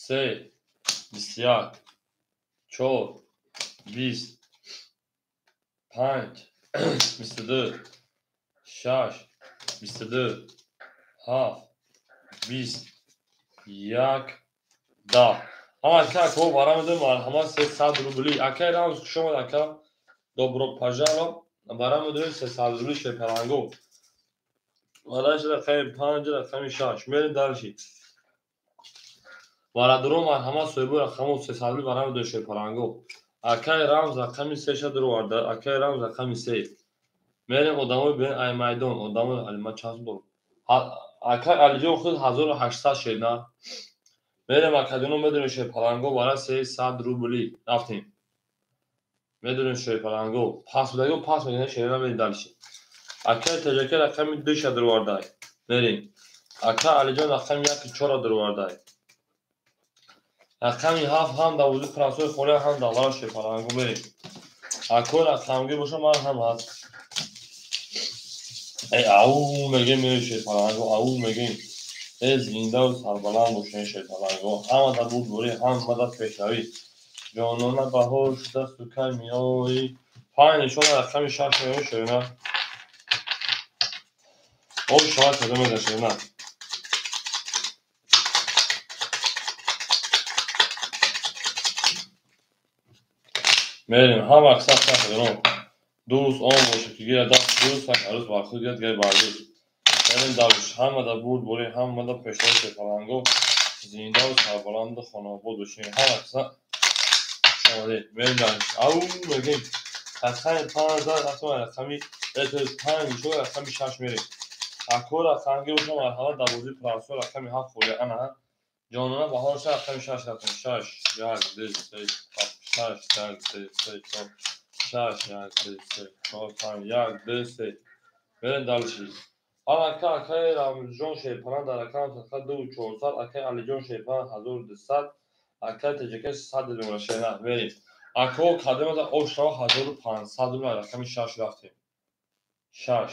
3, 21, 4, 20, 5, 22, 6, 22, 7, 20, 1, 10. Ҳама ака ако бара медонем марҳамат 300 рубли. Акаи Рамз хуш омад ака. Добро пожаловать. Бара медонем 300 рубли шерпаланго. Вараш рақами 5, рақами 6. Мерем дальше. Бародаро марҳамат соҳибои рақамо 300 рубли бара медонем шерпаланго. Акаи Рамз рақами 3 ша дуроварда. Акаи Рамз рақами 3. Мерем одамои бинед ай майдон. Одамои али ман чанд сум дорам? Акаи Алиҷон худ 1800 шерина. Мерем акаҷоно медонем шерпаланго бара 300 рубли. Рафтем. Медонем шерпаланго. Пас будагио пас мегирем шерина мерем дальше. Акаи Тоҷикӣ рақами 2 ша дуровардай. Мерем. Ака Алиҷон рақами 1 4 дуровардай. Рақами 7 ҳам дар бозии прасои холӣ ҳам дар вара шерпаланго мерем. Ако рақамгир боша марҳамат. Эй ау мегем мери шерпаланго, ау мегем. Эй зиндаву сарбаланд бошед шерпаланго. Ҳамада бурдборӣ, ҳамада пешравӣ. Ҷонона баҳор шудасту кай меоӣ. Панҷ нишона рақами шаш меои шерина. Об шавад кадом мега шерина. Мерем ҳама аксар сахт дӯст он бошад ки гирад даст дӯст, як арӯс бар худ гирад гай бар дӯст. Мерем давш ҳамада бурдборӣ, ҳамада пешравӣ шерпаланго. Зиндаву сарбаланду хонаобод бошем. Ҳама аксар шомадед. Мерем давш. Ау мегем. Рақами панҷ рақами панҷ нишон рақами шаш мерем. Ако рақамгир боша марҳамат дар бозии прасо рақами ҳафт холӣ. Ана ҷонона баҳорша рақами шаш рафтем. Шаш, як, ду, се, ҳафт, шаш, як, ду, се, чор, шаш, як, ду, се, чор, панҷ, як, ду, се. Мерем дальше. Анака акаи Рамзҷон Шерпалан дар рақами садқа дуву чорсад, акаи Алиҷон Шерпалан ҳазору дусад, акаи Теҷака сад рубл шерина. Мерем. Ако кадомада об шава 1500 рубл рақами шаш рафтем. Шаш.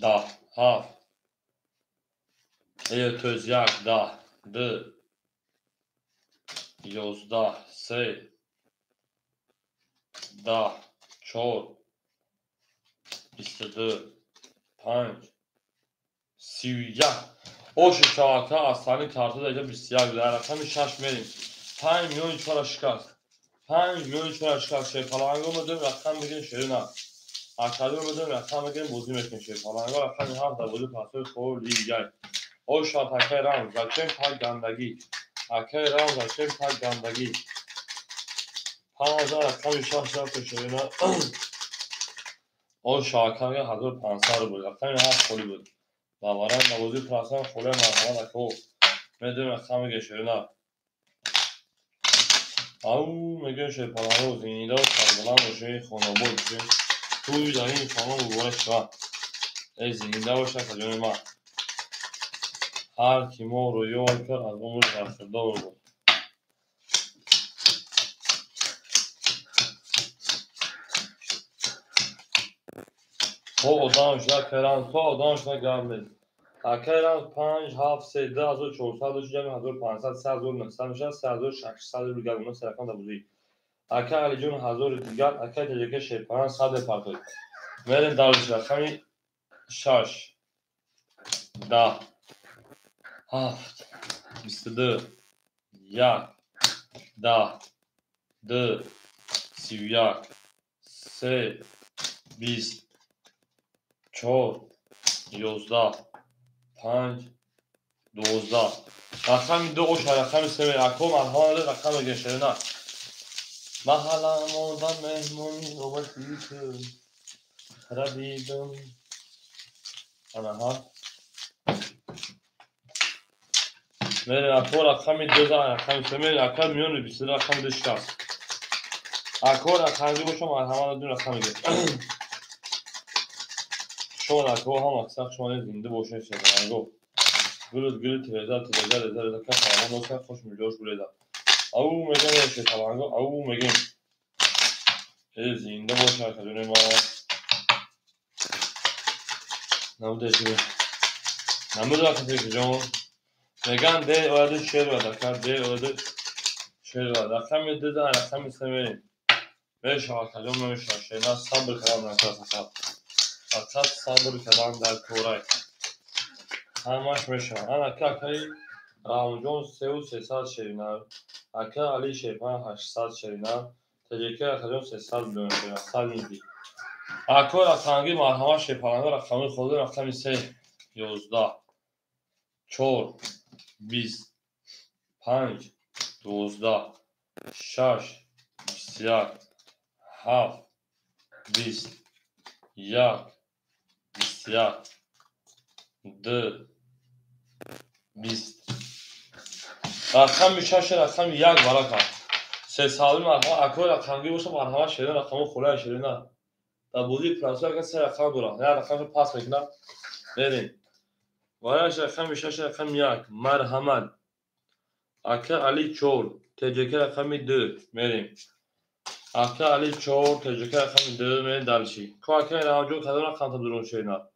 Даҳ, ҳафт, тоз як, даҳ, ду, ёздаҳ, се, даҳ, чор, бисту ду, панҷ, сию як. Оши шавака аз сани картода иҷа 21 дар рақами шаш мерем. 5 миллиони чора шикаст. 5 миллиони чора шикаст. Шерпаланго медоем рақам мегирем шерина. Академия медоем рақам мегирем бозӣ мекунем шерпаланго. Рақами ҳафт дар бозии пасои холияй. Ошад акаи Рамз, зачем так гандагӣ? Акаи Рамз, зачем так гандагӣ? Панҷ рақами шаш рафтем шерина. Оша акаи 1500 рубл. Рақами ҳафт холӣ буд. Баваран дар бозии прасан холия марҳамат ако. Медоем рақам мегирем шерина. Ау мегирем шерпаланго зиндаву сарбаланд бошед, хонаобод бошед. Тӯй дар ин хона муборак шавад. Эй зинда бошад ҷони ман. Ҳар ки моро ёд кард аз умр бархӯрдор буд. То одам шуда акаи Рамз, то одам шуда гап нест. Акаи Рамз панҷ, ҳафт, се, ду ҳазору чорсад ҷамъи 1500, 3900 мешавад, 3600 рубл гап мемонад, се рақам дар бозӣ. Акаи Алиҷон ҳазори дигар, акаи Теҷака Шерпалан сад мепартоед. Мерем дальше рақами шаш, даҳ, ҳафт, бисту ду, як, даҳ, ду, сию як, се, бист, чор, ёздаҳ, панҷ, дувоздаҳ. Рақами ду оша рақами се мерем. Ако марҳамат рақам мегирем шерина. Маҳаллам одам меҳмони навбати ту равидам. Анаҳа. Мерем ако рақами ду рақами се мерем. Ака миёни бисту ду рақами ду шикаст. Ако рақамгир боша марҳамат ду рақам мегирем. Шумо ако ҳам аксар шумо зинда бошед шерпаланго. Гулут гули тиреза тиреза реза реза ка фаромон носа хуш миллиош гулеза. Ау мегем шерпаланго, ау мегем. Э зинда бошад ҷони ман. Намуда намуда ҷон. Меган де ояду шер ояд ака, де ояду шер ояд. Рақами ду рақами се мерем. Мешавад каҷон намешавад шерина сабр кардан дар кор фақат. Фақат сабр кардан дар корай. Ҳамаш мешавад. Ана ака акаи Рамҷон сеу сесад шерина. Ака Али Шерпан ҳаштсад шерина. Теҷака акаҷон сесад миллион шерина. Сад миди. Ако рақамгир марҳамат шерпаланго рақами холӣ рақами се, ёздаҳ, чор, бист, панҷ, дувоздаҳ, шаш, бисту як, ҳафт, бист, як, бисту як, ду, бист. Рақами шаш рақами як барака. Сесалӣ марҳамат ако рақамгир боша марҳамат шерина рақами холия шерина. Дар бозии прасо ака се рақам дорад. Як рақамшо пас мекунад. Мерем. Вараш рақами шаш рақами як. Марҳамат. Ака Али 4, ТҶК рақами 2 мерем. Ака Али 4, ТҶК рақами 2 мерем дальше. Ко ака Рамҷон кадом рақам та дурун шена?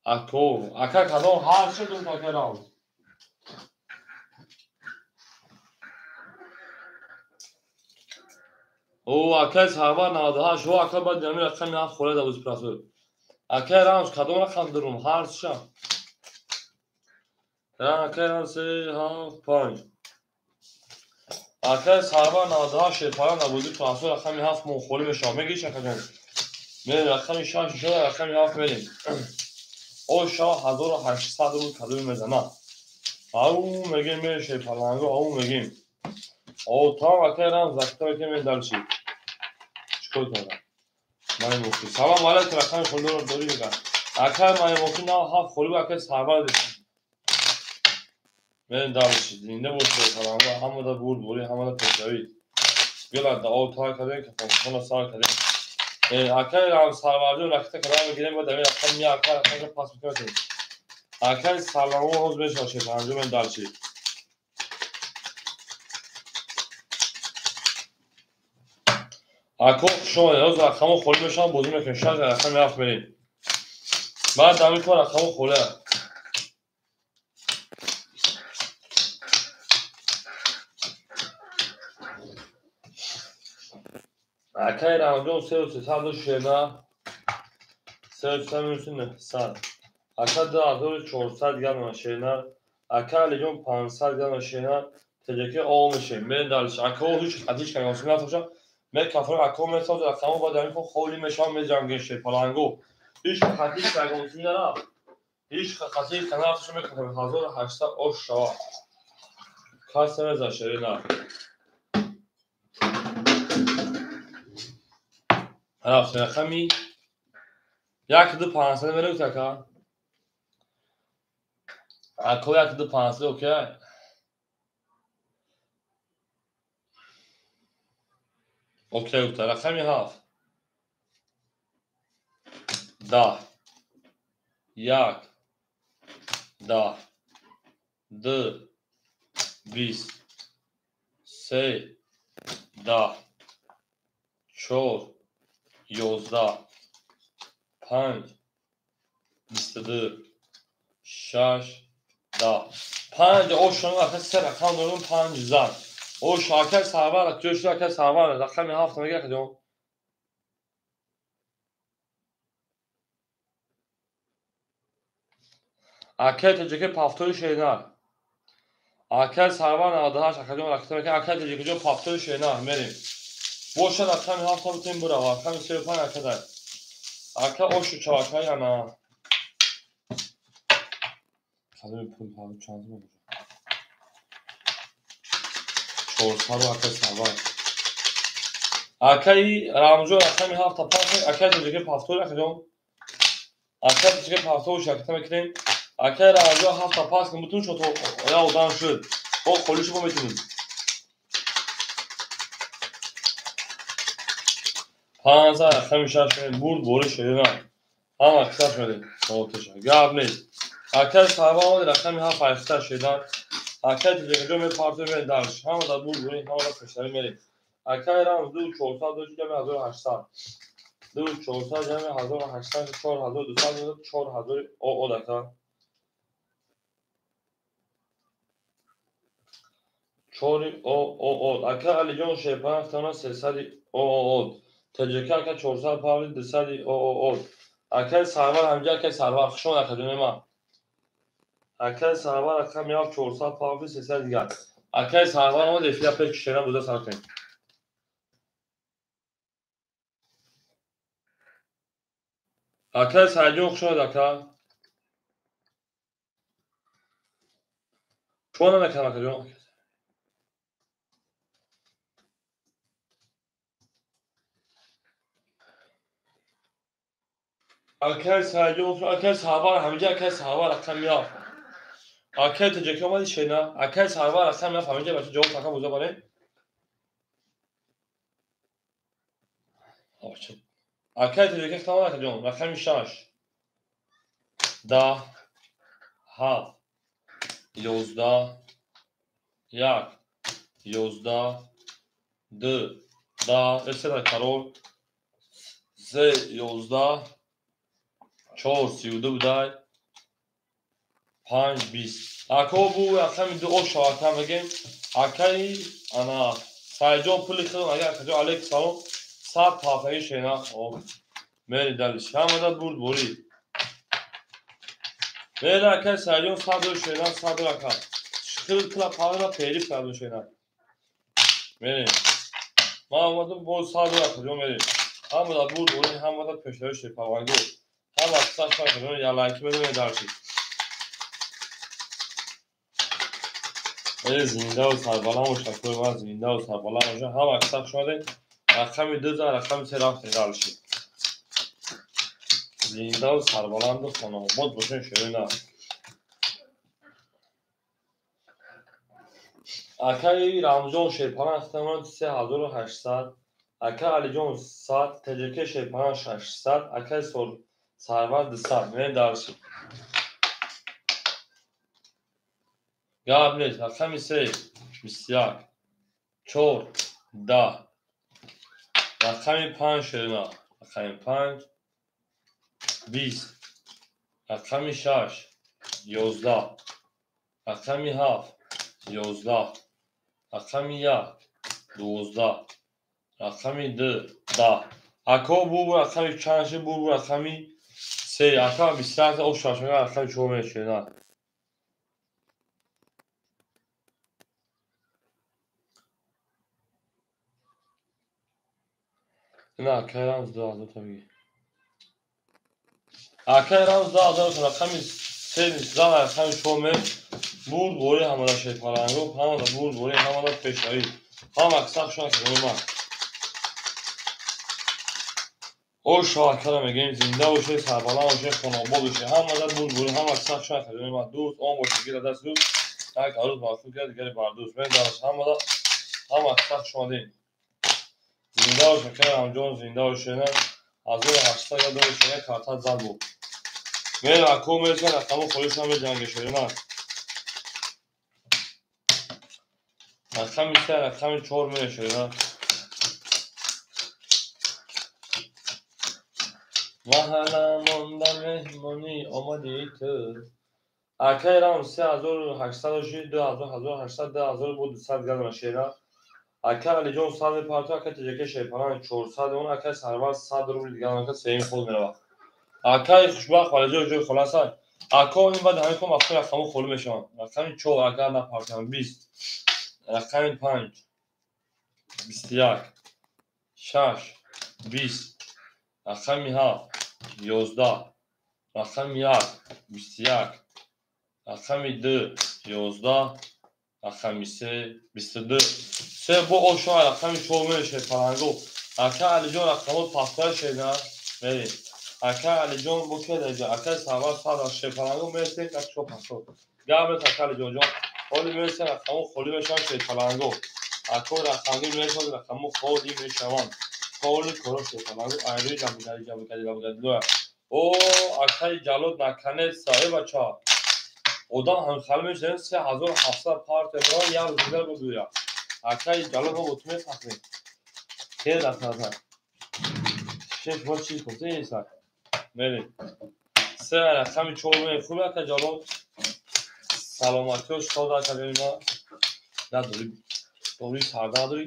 Ако, ака кадом ҳар шуд ака Рам. О, ака Сарвар 98, о ака баъд ҳамин рақами 7 холе да буз прасуд. Ака Рамз кадом рақам дурун ҳар ша? Ака Рамз 3 7 5. Ака Сарвар 98 шерпара набуди прасуд рақами 7 мо холӣ мешавад. Мегириш ака ҷон? Мерем рақами 6 шуда рақами 7 мерем. О ша 1800 рубл кадоми мезанад. Ау мегем мерем шерпаланго, ау мегем. О там ака Рамз закта мекунем мерем дальше. Чикор кардам? Маймоқӣ. Салом алайкум, рақами холиро дорӣ мегӯяд. Ака Маймоқӣ 97 холӣ бу ака Сарвар десам. Мерем дальше. Зинда бошед шерпаланго, ҳамада бурд бурӣ, ҳамада пешравӣ. Гила дуо тар кардем, кафонхона сар кардем. Ака Сарварҷон ракета кадам мегирем, баъд ҳамин рақам ми ака рақамро пас мекунем. Ака Саламо ҳоз мешавад шерпаланго, мерем дальше. Ако шумо ҳоз рақамо холӣ мешаванд, бозӣ мекунем. 6 рақами 7 мерем. Баъд ҳамин кор рақамо холӣ. Акаи Рамҷон 3300 шена, 3300 минуси 900. Ака 2400 грамм шена, ака Алиҷон 500 грамм шена, ТҶК о мешем. Мерем дальше. Ака ҳеч хатиш кардам, нафтошам. Мекафрам ако месозад рақамо баъд ҳамин кор холӣ мешавам меҷангем шерпаланго. Ҳеч хатиш кардам, нарафт. Ҳеч хатиш нарафтошам мекафрам 1800 ош шавад. Кас намезанад шерина. Рафт рақами 1 2 500 мерем ака. Ако 1 2 500 окей. Окей, рақами 7. 10 1 10 2 20 3 10 4 11 5 22 6 10 5 ошон ака се рақам дорем 5 зан. Ош ака Сарвар ҷош ака Сарвар рақами 7 мега ака ҷон. Ака ТҶК пафтори шенар. Ака Сарвар 98 ака ҷон рақам мега ака ТҶК ҷон пафтори шенар мерем. Бошад рақами 7 битем бурава рақами 35 ака дар. Ака ошу чавакай ана. Кадоми пул ҳа чанд мебошад? 400 ака Сарвар. Акаи Рамҷон рақами 7 5 ака ТҶК пафтори ака ҷон. Ака ТҶК пафтори шакта мекунем. Акаи Рамҷон 7 5 кун бутун шуд я одам шуд. О холишо мо метунем. 5 рақами 6 бурд бори шерина. Ҳама қисаш медем. Оташа. Гап нест. Акаи Сарвар омад рақами 7 8 шедан. Акаи ТҶК мепартоем мерем дальше. Ҳама дар бурд бурӣ, ҳама дар пешравӣ мерем. Акаи Рамз 2 400 ҷамъи 1800. 2 400 ҷамъи 1800 4200 4000 о ака. 4 о о о. Ака Алиҷон шерпанг тона 300 о о о. ТҶК ака 400 павли 200 о о о. Акаи Сарвар ҳамҷа акаи Сарвар хушон ака ҷони ман. Акаи Сарвар рақами 7 400 павли 300 дигар. Акаи Сарвар омад эфира пеш кишера буда сар кунем. Акаи Саидҷон хуш омадед ака. Шумо намекардам акаҷон. Акаи Саидҷон, акаи Сарвар ҳамиҷа акаи Сарвар рақами 7. Акаи ТҶК омади шена. Акаи Сарвар рақами 7 ҳамиҷа бача ҷавоб така буза барем. Акаи ТҶК тамом акаҷон рақами 6 10 7 11 1 11 2 10 эсера карол 3 11 4 32 будай 5 20. Ако бу рақами 2 ош шавака мегем. Акаи ана Сайҷон пули хидм агар акаҷон алейк салом 100 пафаги шена. Мери далиш. Ҳамада бурд бурӣ. Мери акаи Сайҷон 100 шена 100 ака. Хил кила павра пери павра шена. Мери. Ма омадам боз 100 акаҷон мери. Ҳамада бурд бурӣ, ҳамада пешравӣ шепавангу. Ҳама сашма акаҷон ялайки медонед дарши. Зинда ва сарбаланд бош, акои ман зинда ва сарбаланд боша. Ҳама аксар шудаед. Рақами 2 за рақами 3 рафтем дарши. Зинда ва сарбаланду хонаобод бошен ширина. Акаи Рамзон Шерпалан хитамон 3800, акаи Алиҷон 100, ТЖК Шерпалан 600, акаи Сарвар 200. Мен дарши. Гап нест. Рақами 3 21 4 10. Рақами 5 ширина. Рақами 5 20. Рақами 6 11. Рақами 7 11. Рақами 1 12. Рақами 2 10. Ако бу рақами чанд шид? Бу рақами 3. Ака 21 ош шашмага рақами 4 мешина. Не, акаи Рамз 2000 та бигир. Акаи Рамз 2000 та рақами 3 зан рақами 4 ме бурд бори ҳамада шерпалангу, ҳамада бурд бори, ҳамада пешравӣ. Ҳама аксар шуна кардани ман. Ош акара мегӯем зинда бошед, сарбаланд бошед, хонаобод бошед. Ҳамада бурд бори, ҳама аксар шуна кардани ман. Дӯст он бошед, гира даст дӯст, як арӯз бар худ гирад, дигаре бар дӯст. Мен дарс ҳамада ҳама аксар шумадем. Зинда бош, акаи Рамҷон, зинда бош, шена. 1800 я дори шена карта зад буд. Мер ако мерса рақаму холиш намеҷанге шена. Рақами 3, рақами 4 мере шена. Маҳала монда меҳмонӣ омадӣ ту. Акаи Рам 3800 шид, 2800, 2000 бо 200 градма шена. Ака Алиҷон 100 мепартояд, ака ТЖК Шерпалан 400 мемонад, акаи Сарвар 100 рубли дигар ака сеюм хол меравад. Акаи Хушбахт Валиҷон ҷои холаса. Ако ин баъд ҳамин ком афкори рақаму холӣ мешаванд. Рақами 4 агар напартоям 20, рақами 5 21, 6 20, рақами 7 11, рақами 1 21, рақами 2 11, рақами 3 22. Се бо ошо рақами 4 мереше палангу. Ака Алиҷон рақамот пахта шена мери. Ака Алиҷон бо ке даҷа? Ака Сарвар сад шерпалангу мересем як шо пахто. Гап нест ака Алиҷон ҷон. Ҳоли мересем рақамо холӣ мешаванд шерпалангу. Ако рақамгир мересанд рақамо холӣ мешаванд. Холи коро шерпалангу айрӯи ҷамбигари ҷамбигари ҷамбигари. О акаи Ҷалод наканеса э бача. Одам ҳамхал мешаванд 3700 партия доранд як рӯз дигар бигӯяд. Акаи Ҷалод мо бо ту мефаҳмем. Хел рафтан. Шеф мо чӣ гуфта еса? Мерем. Се рақами 4 ме хуб ака Ҷалод. Саломатиё шод ака ҷони ман. Надорӣ. Дорӣ сарда надорӣ.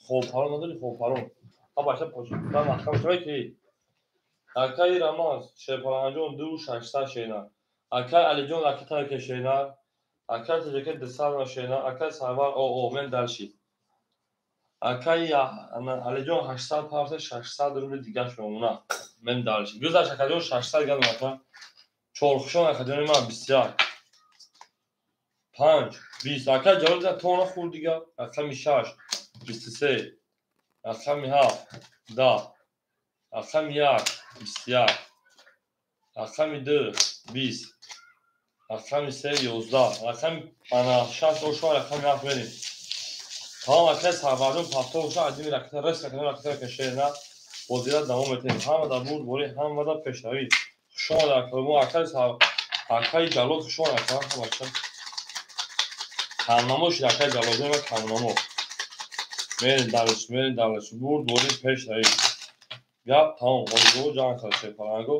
Хобпарон надорӣ, хобпарон. Ха бача поши. Ман маҳкам шавай ки. Акаи Рамаз Шерпаланҷон 2600 шена. Акаи Алиҷон ракета кешена. Акаи ТЖК 200 шена. Акаи Сарвар о мен дарши. Акаи Алиҷон 800 парта 600 рубли дигаш мемонад. Мен дарши. Гузашт акаҷон 600 градам ака. Чорхушон акаҷони ман 21. 5 20. Акаи Ҷалол тона хӯрд дига. Рақами 6 23. Рақами 7 10. Рақами 1 21. Рақами 2 20. Рақами 3 11. Рақами 6 ошо рақами 7 мерем. Тамом акаи Сарварҷон пахто боша азими ракета рес ракета ракета кашена. Бозира давом метаҳем. Ҳамада бурд борӣ, ҳамада пешравӣ. Хуш омад акаи мо акаи Ҷалол хуш омад ака ҳамача. Камнамо шид акай Ҷалолҷон ва камнамо. Мерем далиш, мерем далиш. Бурд борӣ пеш раи. Гап тамом. Ҳоҷибобо ҷанг кард шерпаланго.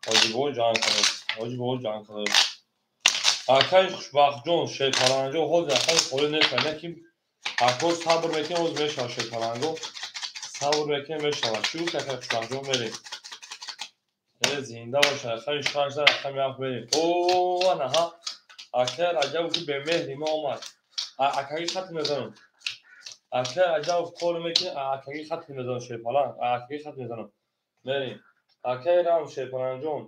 Ҳоҷибобо ҷанг кард. Ҳоҷибобо ҷанг кард. Акай Хушбахтҷон шерпаланго ҳозир акай холӣ нест. Ки акор сабр мекунем, ҳозир мешавад шерпаланго. Сабр мекунем, мешавад. Чӣ гуфт акай Хушбахтҷон? Мерем. Зинда бошад. Рақами 6, рақами 7 мерем. О, анаҳа. Акай Раҷабов ки бемеҳри мо омад. Акаги хат мезанам. Акай Раҷабов кор мекунад, акаги хат мезанам шерпаланг. Акаги хат мезанам. Мерем. Акай Рам шерпалангҷон.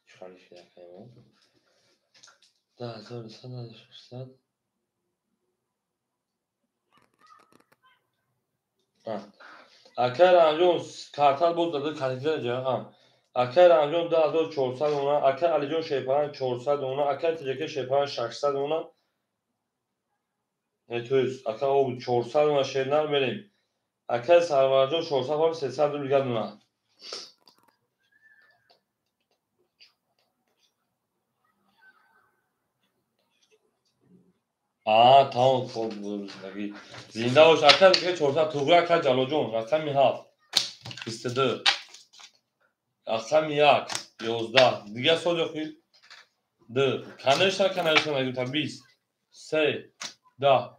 Чӣ шид акай мо? 10160. Акай Рамҷон картал боз дада картиҷа. Акай Рамҷон 2400 она, акай Алиҷон шерпаланг 400 она, акай Тиҷака шерпаланг 600 она. То есть акай об 400 она шернар мерем. Акай Сарварҷон 400 ҳол 300 рубл дигар она. Тамом, хоб зиндагӣ. Зинда бош акай 400 туғри акай Ҷалолҷон рақами 7 22 рақами 1 11 дигар соли охир 2 конечно конечно нагирифта 20 3 10.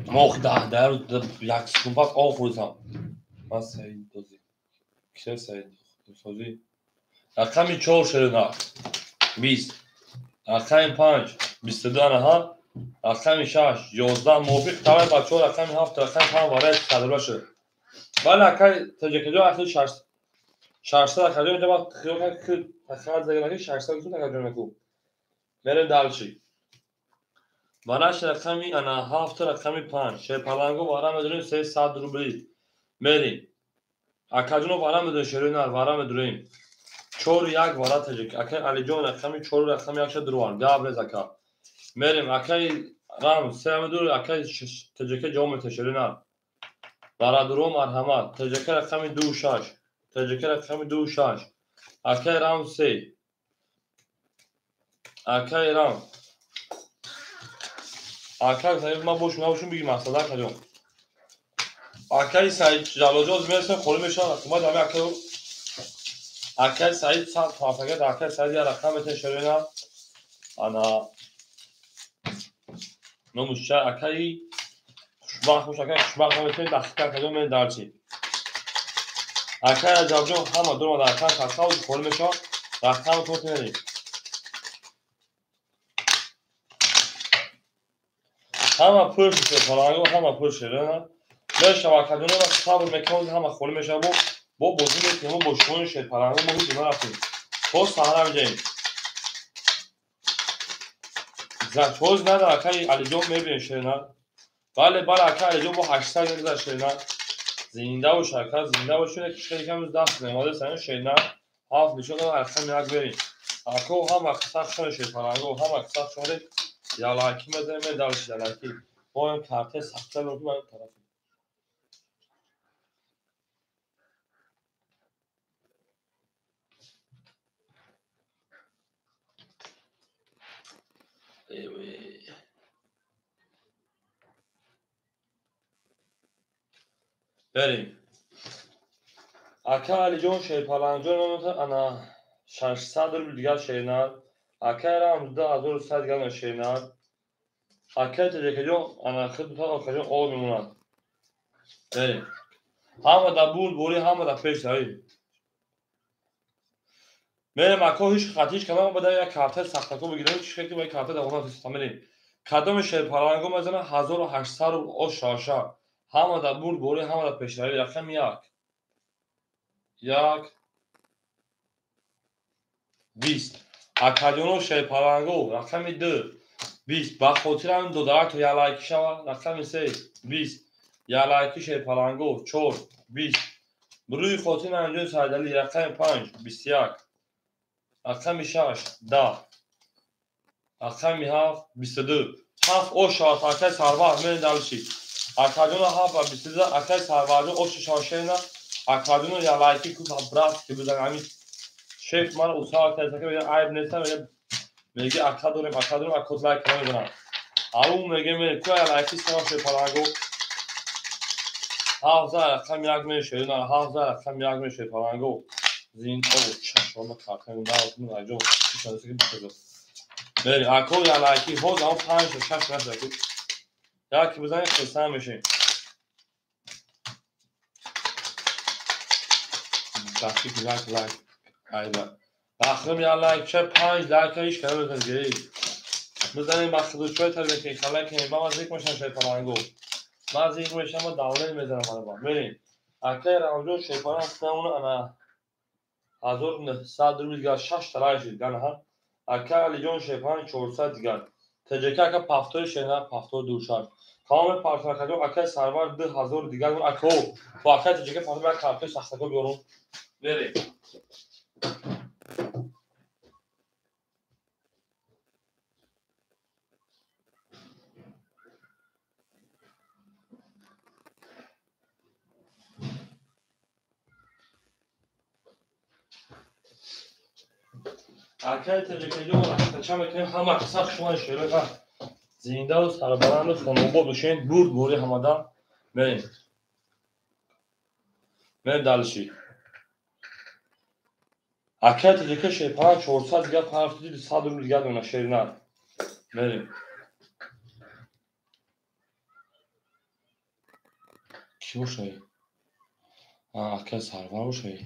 Мо 10 дар як секунд пас об хӯрдам. Ман Саид дозӣ. Киша Саид созӣ. Рақами 4 шерина 20 рақами 5 22 анаҳа рақами 6 11 мувофиқ тавай бачаҳо рақами 7 рақами 5 вараи таҷриба шуд. Бале акай Тоҷикиҷон ахир 600 акаҷон инҷа вақт хиёл кард ки тахар заганаки 600 гуфт акаҷон наку. Мерем далчи. Бараш рақами ана 7 рақами 5 шерпаланго вара медурем 300 рубли. Мерем. Акаҷоно вара медурем шеринар вара медурем. 4-1 вара таҷик. Акай Алиҷон рақами 4 рақами 1 шадруар. Габрез ака. Мерем акай Рам 3 медур акай Тоҷика ҷавоб метаҳад шеринар. Барадуро марҳамат. Тоҷика рақами 2 6. Тоҷика рақами 2 6. Акай Рам 3. Акай Рам. Акай Саид ман бошум набошум биги мақсад акаҷон. Акай Саид Ҷалолҷон мерасем холӣ мешавад. Ҳукумат ҳами акай акай Саид сад пафагат акай Саид я рақам метаҳад шерина. Ана номусча акай Хушбахт бош акай Хушбахт наметавонед дақиқа акаҷон мерем дарчи. Акай Раҷабҷон ҳама дуромад акай хатхав холӣ мешавад. Рақам то мерем. Ҳама пур шуд паланго ҳама пур шуд. Мешава акаҷонро сабр мекунем ҳама холӣ мешавад. Бо бозӣ мекунем бо шумои шерпаланго мо ҳеҷ нарафтем. То саҳара меҷаем. Ҳоз надор акай Алиҷон мебинем шерина. Бале бале акай Алиҷон бо 800 гирифта шерина. Зинда бош ака зинда бош. Кишвари кам даст намода саён шерина. 7 нишон дод рақами 1 берем. Ако ҳама сахт шуд шерпаланго ҳама сахт шуд. Ялаки мезанем медалш ялаки. Мо ин карта сахта мекунем ин тараф. Берем. Ака Алиҷон шерпалангҷон ана 600 рубл дигар шеринар. Акай Рам 2100 дигар шеринар. Акай Тоҷикиҷон ана хидмат акаҷон об мемонад. Берем. Ҳама дар бурд борӣ ҳама дар пеш равем. Мерем ако ҳеҷ хат ҳеҷ кадом бада як карта сахтако бигирем чӣ ки ба карта дар хона теста мерем. Кадоми шерпаланго мезанад 1800 рубл ош шаша. Ҳама дар бурд борӣ ҳама дар пешравӣ. Рақами 1 1 20 Акаҷоно шерпаланго рақами 2 20 ба хотири ҳамин додарак то ялайки шавад. Рақами 3 20 ялайки шерпаланго 4 20 рӯи хотири Анҷони Саидалӣ рақами 5 21 рақами 6 10 рақами 7 22 7 ош шавад. Акай Сарвар мерем далчи. Акаҷоно ҳафт бисту акай Сарварҷон оши шошена. Акаҷоно я лайки ку брат ки бизан ами шеф ман усава кайса ки мега айб неста мега меги ака дорем акот лайк намезанам. Ару меге ме ку я лайки сама шепаланго. Ҳафт рақам як мешавад, ҳафт рақам як мешавад паланго. Зин о чашма картам на аҷо ишонест ки бихезо. Бери ако я лайки ҳоз ам 5 6 нашуда. Як бизанед хурсанд мешем. Тахфиф лайк лайк. Айба. Бахрим я лайк ча 5 лайк ҳеч кара бизанед гиред. Бизанем ба худучой табиати халак ба ман зик мешам шепаланго. Ман зик мешам ва давлат мезанам ана. Мерем. Акай Рамҷон шепаланг худамон ана 1900 рубл дигар 6 талай шуд гана ҳа. Акай Алиҷон шепаланг 400 дигар. ТЖК ака пафтои шена пафто душар. Тамоми партнеркаҷон акай Сарвар 2000 дигар ако бо акай ТЖК пафто як картои сахтако биёрум. Мерем. Акай ТЖК-ҷон ча мекунем ҳама каса шумо шероға зиндаву сарбаланду хонобод бошед бурд бори ҳамада мерем. Мерем далши. Акай ТЖК шепаланг 400 дигар 500 рубл дигар дона шеринар. Мерем. Ки бошад? Акай Сарвар бошад.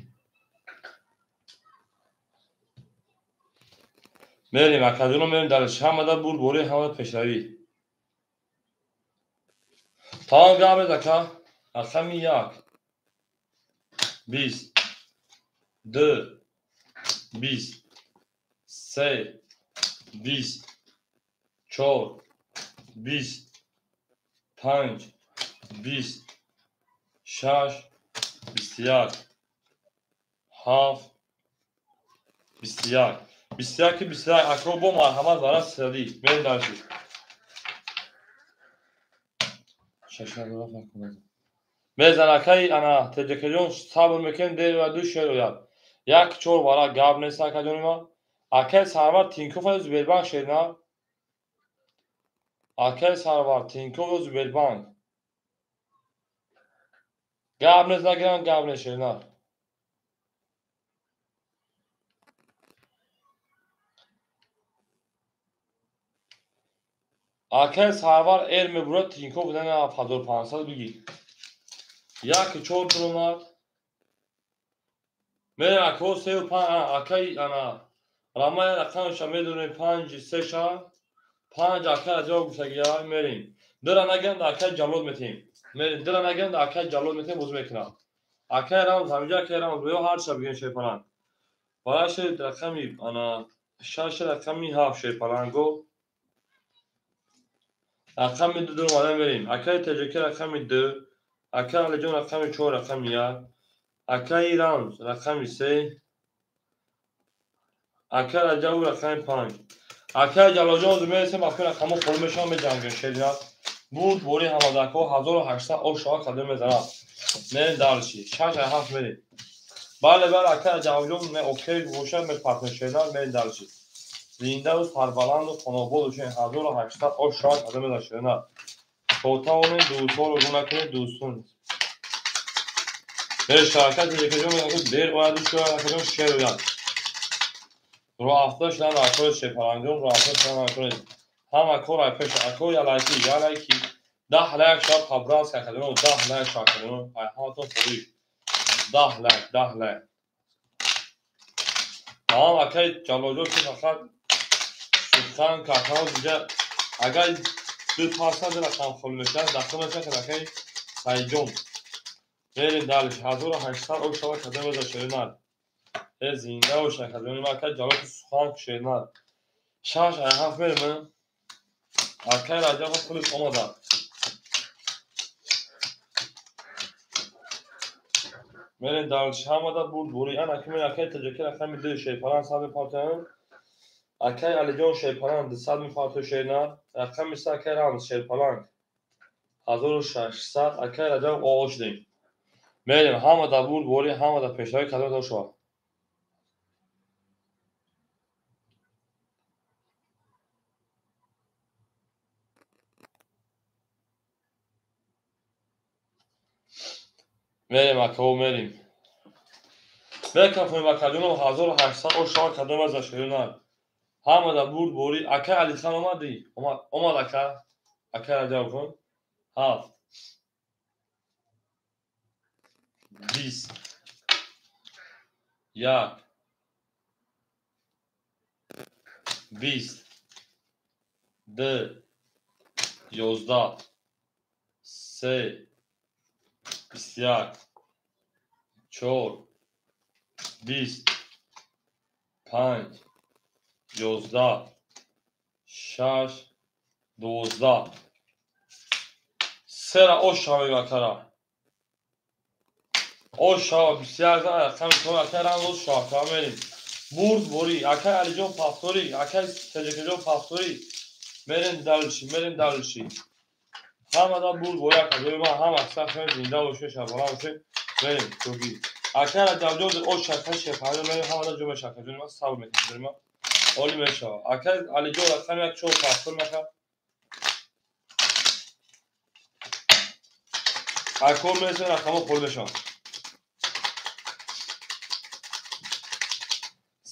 Мерем акаҷоно мерем далши ҳамада бурд бори ҳамада пешравӣ. Тамом гап без ака. Рақами 1 20 2 20 3 20 4 20 5 20 6 21 7 21 21 21 акро бо марҳамат вара сади мерем дарши. Мезан акай ана ТЖК-ҷон сабр мекунем дер ва ду шер ояд. 1 4 вара гап нест акаҷони ман. Акай Сарвар Тинков ё Сбербанк шерна? Акай Сарвар Тинков ё Сбербанк? Гап нест нагирам гап нест шерна. Акай Сарвар эр мебурад Тинков будан 7500 бигир. 1 4 дуромад. Мерем ако 3 5 акай ана рамай рақамша медонем 5 3 ша 5 акай аҷо гуфтагия мерем. Дира нагиранд акай ҷаллод метем. Мерем дира нагиранд акай ҷаллод метем боз мекунам. Акай рамз ҳамиҷа акай рамз ё ҳар ша бигем шепаланг. Бараши рақами ана 6 рақами 7 шепаланго. Рақами 2 дуромада мерем. Акай ТЖК рақами 2, акай Алиҷон рақами 4 рақами 1, акай Рамз рақами 3, акай Раҷаб рақами 5. Акай Ҷалолҷон мересем акай рақамҳо холӣ мешаванд меҷангем шерина. Бурд бори ҳамадако 1800 об шава кадом мезанад. Мерем далши 6 7 мерем. Бале бале акай Раҷабҷон ме окей бошад мепартем шерина мерем далши. Зиндаву сарбаланду хонобод бошед 1800 об шава кадом мезанад шерина. То тавонед дӯстонро гум накунед дӯстон. Беш акай ТЖК-ҷон мегӯяд дер ояд шояд акаҷон шер ояд. Роҳ афтода шудан акои шепалангҷон роҳ афтода шудан акои ҳама кор ай пеш ако я лайки я лайки 10 лайк шавад қабранс акаҷон 10 лайк шавад акаҷон ай ҳаматон хоҳиш 10 лайк 10 лайк. Тамом акай Ҷалолҷон ки фақат сухан какао дига агар ду парсанд рақам холӣ мешавад дахл мешавад акай Сайҷон. Мерем далш 1800 об шава кадом меза шеринар. Э зинда бош акаҷони ман акай Ҷалол сухан шеринар. 6 7 мерем. Акай Раҷабов пулиш омада. Мерем далш ҳамада бурд бури ана ки мен акай ТЖК рақами 2 шерпаланг 100 мепартоям. Акай Алиҷон шерпаланг 200 мепартояд шеринар. Рақами 3 акай Рамз шерпаланг 1600 акай Раҷаб оғоз шудем. Мерем ҳама да бурд бори, ҳама да пешравӣ кадом дор шавад. Мерем акао мерем. Мекафонем акаҷонам 1800 о шава кадом аз ширина. Ҳама да бурд бори. Акай Алихан омадӣ? Омад, омад ака. Акай Раҷаб кун. 7 20 1 20 2 11 3 21 4 20 5 11 6 12 сера ош шава акара. Ош шава 21 рақами то акай рамз шава ка мерим. Бурд бори акай Алиҷон пафтори, акай Таҷикаҷон пафтори. Мерем далши, мерем далши. Ҳамада бурд бори акаҷои ман ҳама сахт зинда бошед, шабона бошед. Мерем тоги. Акай Раҷабҷон ош шака шефаҳо мерем ҳамада ҷо мешава акаҷони ман сабр мекунем ман. Оли мешава. Акай Алиҷон рақами 1 4 пафтор мака. Акор мересем рақамҳо хол мешаванд.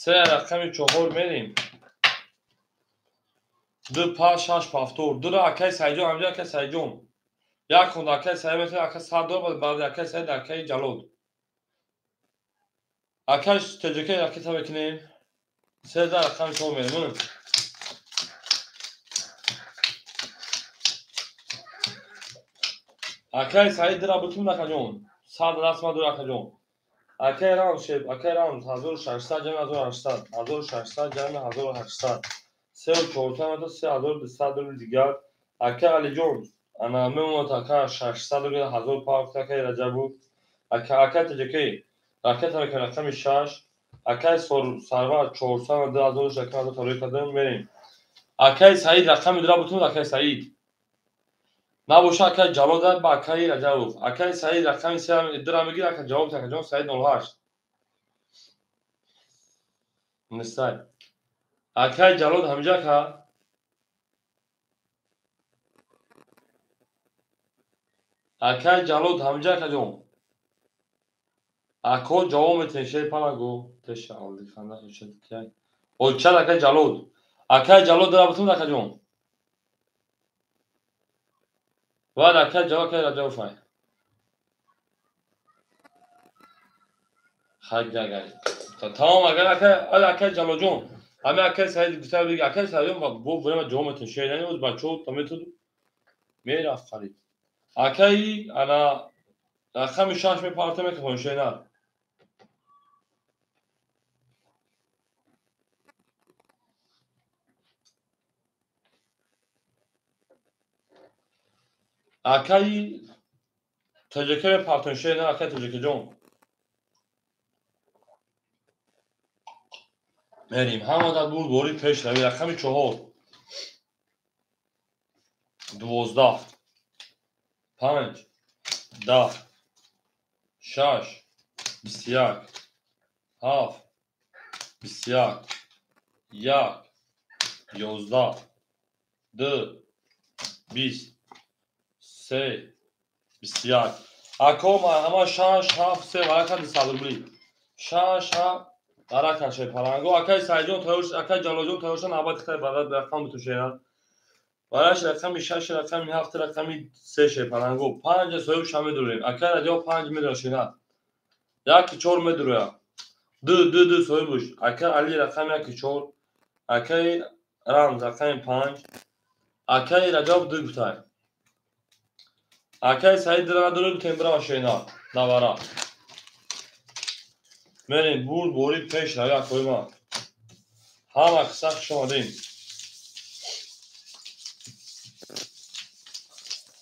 3 рақами 4 мерем. 2 5 6 пафтор. 2 акай Сайҷон ҳамҷа акай Сайҷон. Як хунда акай Саид метавонад акай Сардор баъд акай Саид акай Ҷалол. Акай Таҷикай ракета мекунем. 3 рақами 4 мерем. Акай Саид дира бутун акаҷон. 100 расма дур акаҷон. Акай Рамз шеб, акай Рамз 1600 ҷамъ 1800, 1600 ҷамъ 1800. 3 400 3200 рубл дигар. Акай Алиҷон ана мемонад ака 600 рубл 1000 пафт акай Раҷабу. Акай Таҷикай ракета мекунем рақами 6. Акай Сарвар 400 2000 рақами 1000 кардем мерем. Акай Саид рақами дира бутун акай Саид. Набоша акай Ҷалол ба акай Раҷабов. Акай Саид рақами 3 дира мегирад, ака ҷавоб акаҷон Саид 08. Нисай. Акай Ҷалол ҳамҷа ака. Акай Ҷалол ҳамҷа акаҷон. Ако ҷавоб метиҳем шери палагу. Теша олдиханда хушад кай. Очад акай Ҷалол. Акай Ҷалол дира бутун акаҷон. Баъд акай Ҷалол акай Раҷабов ай. Хай гай. Тамом агар акай акай Ҷалолҷон. Ҳами акай Саид гуфта буд акай Саидҷон бо время ҷавоб метиҳем. Шерани буд бачаҳо та метуд мерафт қариб. Акай ана рақами 6 мепартем мекунем шена. Акай Таҷика мепартем шена акай Таҷикаҷон. Мерим ҳамада бурд бори пеш рави рақами 4 12 5 10 6 21 7 21 1 11 2 20 3 21. Ако ҳама 6 7 3 варака 200 рубли. 6 7 варака ше паланго. Акай Сайҷон тайёр, акай Ҷалолҷон тайёр шуд, навбати хай барад рақам битушена. Бараш рақами 6 рақами 7 рақами 3 ше паланго. 5 соҳиб ша медурем. Акай Раҷаб 5 медурашена. 1 4 медуроя. 2 2 2 соҳибуш. Акай Али рақами 1 4. Акай Рамз рақами 5. Акай Раҷаб 2 гуфтай. Акай Саид дира надорем бутем бирава шена. Навара. Мерем бурд бори пеш рави акои ман. Ҳама қисса хуш омадем.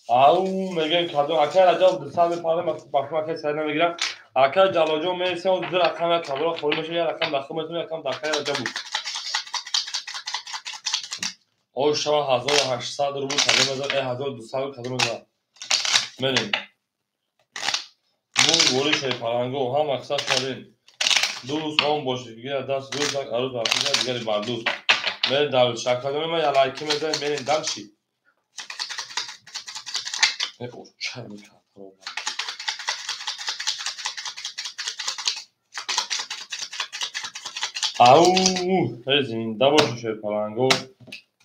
Ау мегӯем кадом акай Раҷаб 200 мепардем, бахм акай Саид намегирам. Акай Ҷалолҷон мересем, ду рақам як кабора холӣ мешавад, як рақам дахл метавонем, як рақам дахли Раҷаб буд. Ош шава 1800 рубл кадом мезад, 1200 рубл кадом мезад. Мерем. Бурд бори шерпаланго ҳама қисса шудем. Дӯст он бошед ки даст дӯст як арӯз бархӯрд дигари бар дӯст. Мерем дар шакладони ма я лайки мезанем, мерем дальше. Чай мекард. Ау, зинда бошед шерпаланго.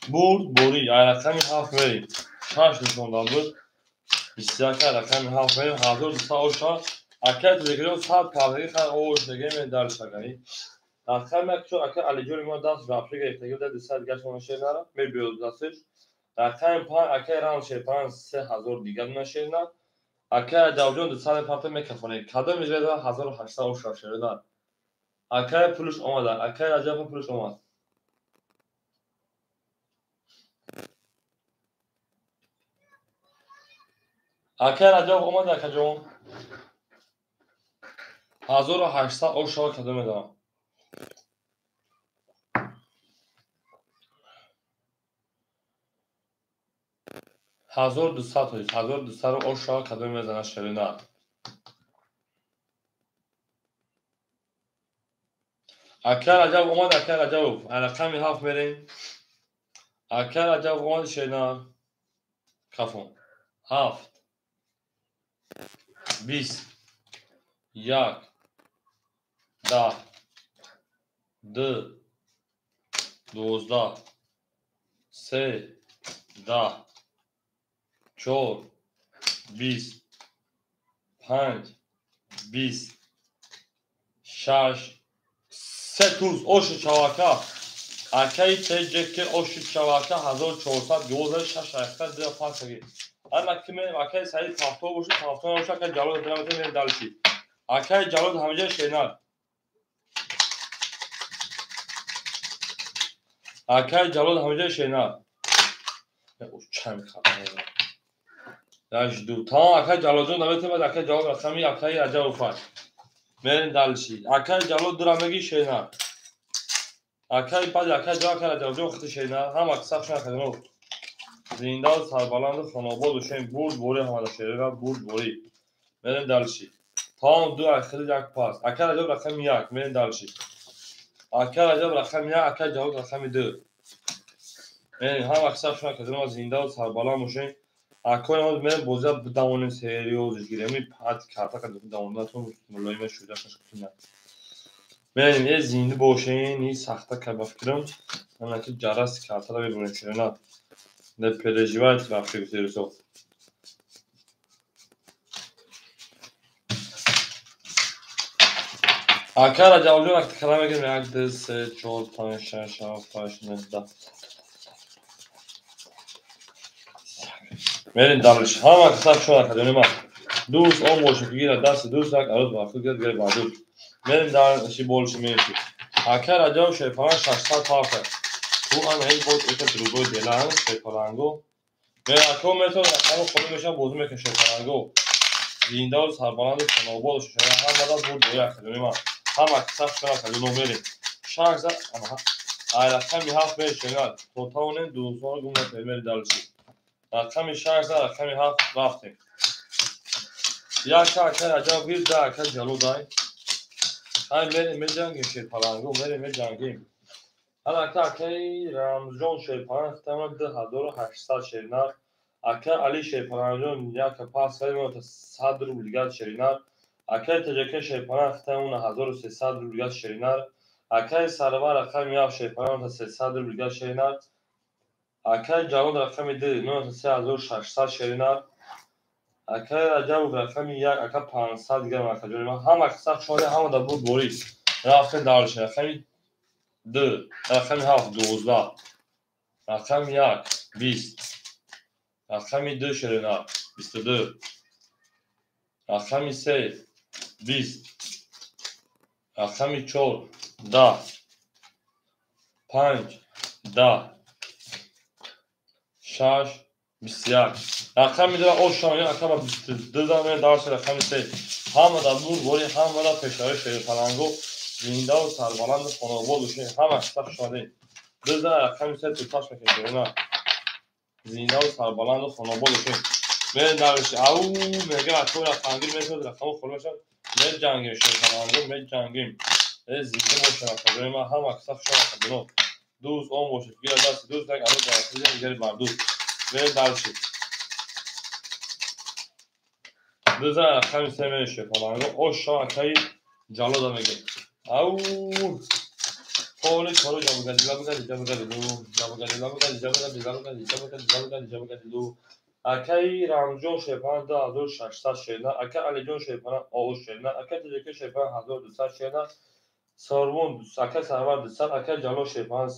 Бурд бори ай рақами 7 мерем. 6 нишонда буд. 21 рақами 7 мерем. 1200 оша. Акай телеграм 100 кардагӣ хай ош дегем дар шакаи. Рақами як чор акай Алиҷони мо даст рафши гирифтагӣ буда 200 дигар шумо шер нара мебиёд дастиш. Рақами 5 акай Рам шерпаланг 3000 дигар на шер на. Акай Аҷабҷон 200 парта мекафонед. Кадом иҷра 1800 оша шер на. Акай пулш омада. Акай Раҷаб пулш омад. Акай Раҷаб омад акаҷон. 1800 ошава кадом медавам. 1200 тоист. 1200 ошава кадом мезана шерина. Акай Раҷаб омад, акай Раҷабов. Рақами 7 мерем. Акай Раҷабов омад шерина. Кафон. 7 20 1 10 2 12 3 10 4 20 5 20 6 3 туз оши чавака. Акаи ТЖК оши чавака 1400 гоза 6 ҳаққа 2 5 аги. Ана ки мерем акаи Саид Пафто бошад, Пафто набошад, акаи Ҷалол драмата мерем дальше. Акаи Ҷалол ҳамиҷа шенар. Акаи Ҷалол ҳамиҷа шенар. Чанд хабар. Даш ду. Тамом акаи Ҷалолҷон наметем, акаи Ҷалол рақами акаи Раҷабов фай. Мерем дальше. Акаи Ҷалол дурамеги шенар. Акаи баъд акаи Ҷалол, акаи Раҷабҷон хати шенар. Ҳама саф шуна кардем. Зинда ва сарбаланду хонобод бошем. Бурд бори ҳамада шерера бурд бори. Мерем дальше. Тамом ду ахири як пас. Акаи Раҷаб рақами 1. Мерем дальше. Акаи Раҷаб рақами 1, акаи Ҷалол рақами 2. Мерем ҳама саф шуна кардем. Зинда ва сарбаланд бошем. Акои мо мерем бозия бидавонем сериёзиш гирем. Ин пат карта кардем давондатон мулоима шуда шашкина. Мерем е зинда бошем, ин сахта ка ба фикрам. Ана ки ҷараси картара мебурем шерина. Не переживайте, вообще серьезно. Акай Раҷабҷон вақти калам мегирем 1 2 3 4 5 6 7 8 9 10. Мерем дальше. Ҳама қисса шуна кардем ма. Дӯст он бошад ки гирад дасти дӯст як арӯз ба худ гирад дигари бар дӯст. Мерем дальше больше меньше. Акай Раҷаб шерпаланг 600 парта. Ту ана ин боз это другой дела, шерпаланго. Мерем ако метон рақами холӣ мешавад бозӣ мекунем шерпаланго. Зинда ва сарбаланду хонобод бошед. Ҳамада бурд боя кардем ма. Ҳама қисса шуна кардем мерем. 6 ана ай рақами 7 мерем шернар. То тавонем дӯстонро гум накунем мерем дальше. Рақами 6 рақами 7 рафтем. Як акаи Раҷаб гир, да акаи Ҷалол дай. Ай мерем меҷангем шерпаланго, мерем меҷангем. Ана ака акаи Рамзҷон шерпаланг хитамона 2800 шеринар. Акаи Али шерпалангҷон яка пас кардем 100 рубл дигар шеринар. Акаи ТЖК шерпаланг хитамона 1300 рубл дигар шеринар. Акаи Сарвар рақами 1 шерпаланг 300 рубл дигар шеринар. Акаи Ҷалол рақами 2 3600 шеринар. Акаи Раҷабов рақами 1 ака 500 дигар акаҷони ман. Ҳама қисса шоди ҳама да буд борис. Рафтем дальше. Рақами 2 рақами 7 12 рақами 1 20 рақами 2 шеринар 22 рақами 3 20 рақами 4 10 5 10 6 21 рақами 2 ошам ака ба 22 зан дарси рақами 3 ҳама да бур бори ҳама да пешравӣ шерпаланго зинда ва сарбаланду хонобод бошед. Ҳама қисса шунаде. 2 зан рақами 3 туташ мекунем. Зинда ва сарбаланду хонобод бошед. Мерем дальше. Ау, мега акои рақамгир мешуд, рақаму холӣ мешавад. Меҷангем, шерпаланго, меҷангем. Э, зинда бошад, акаҷони ман, ҳама каса хуш акаҷоно. Дӯст он бошад, гира дасти дӯст, як арӯз дар дигари бар дӯст. Мерем дальше. Дуза рақами се мерем, шерпаланго. Ош шава акаи Ҷалода мегем. Ау, холи чоро ҷабгади лабгади ҷабгади ду ҷабгади лабгади ҷабгади лабгади ҷабгади лабгади ҷабгади ду. Акаи Рамҷон шерпалан 2600 шерна, акаи Алиҷон шерпалан ош шерна, акаи Тоҷика шерпалан 1200 шерна, Сорбон, акаи Сарвар 200, акаи Ҷалол шерпалан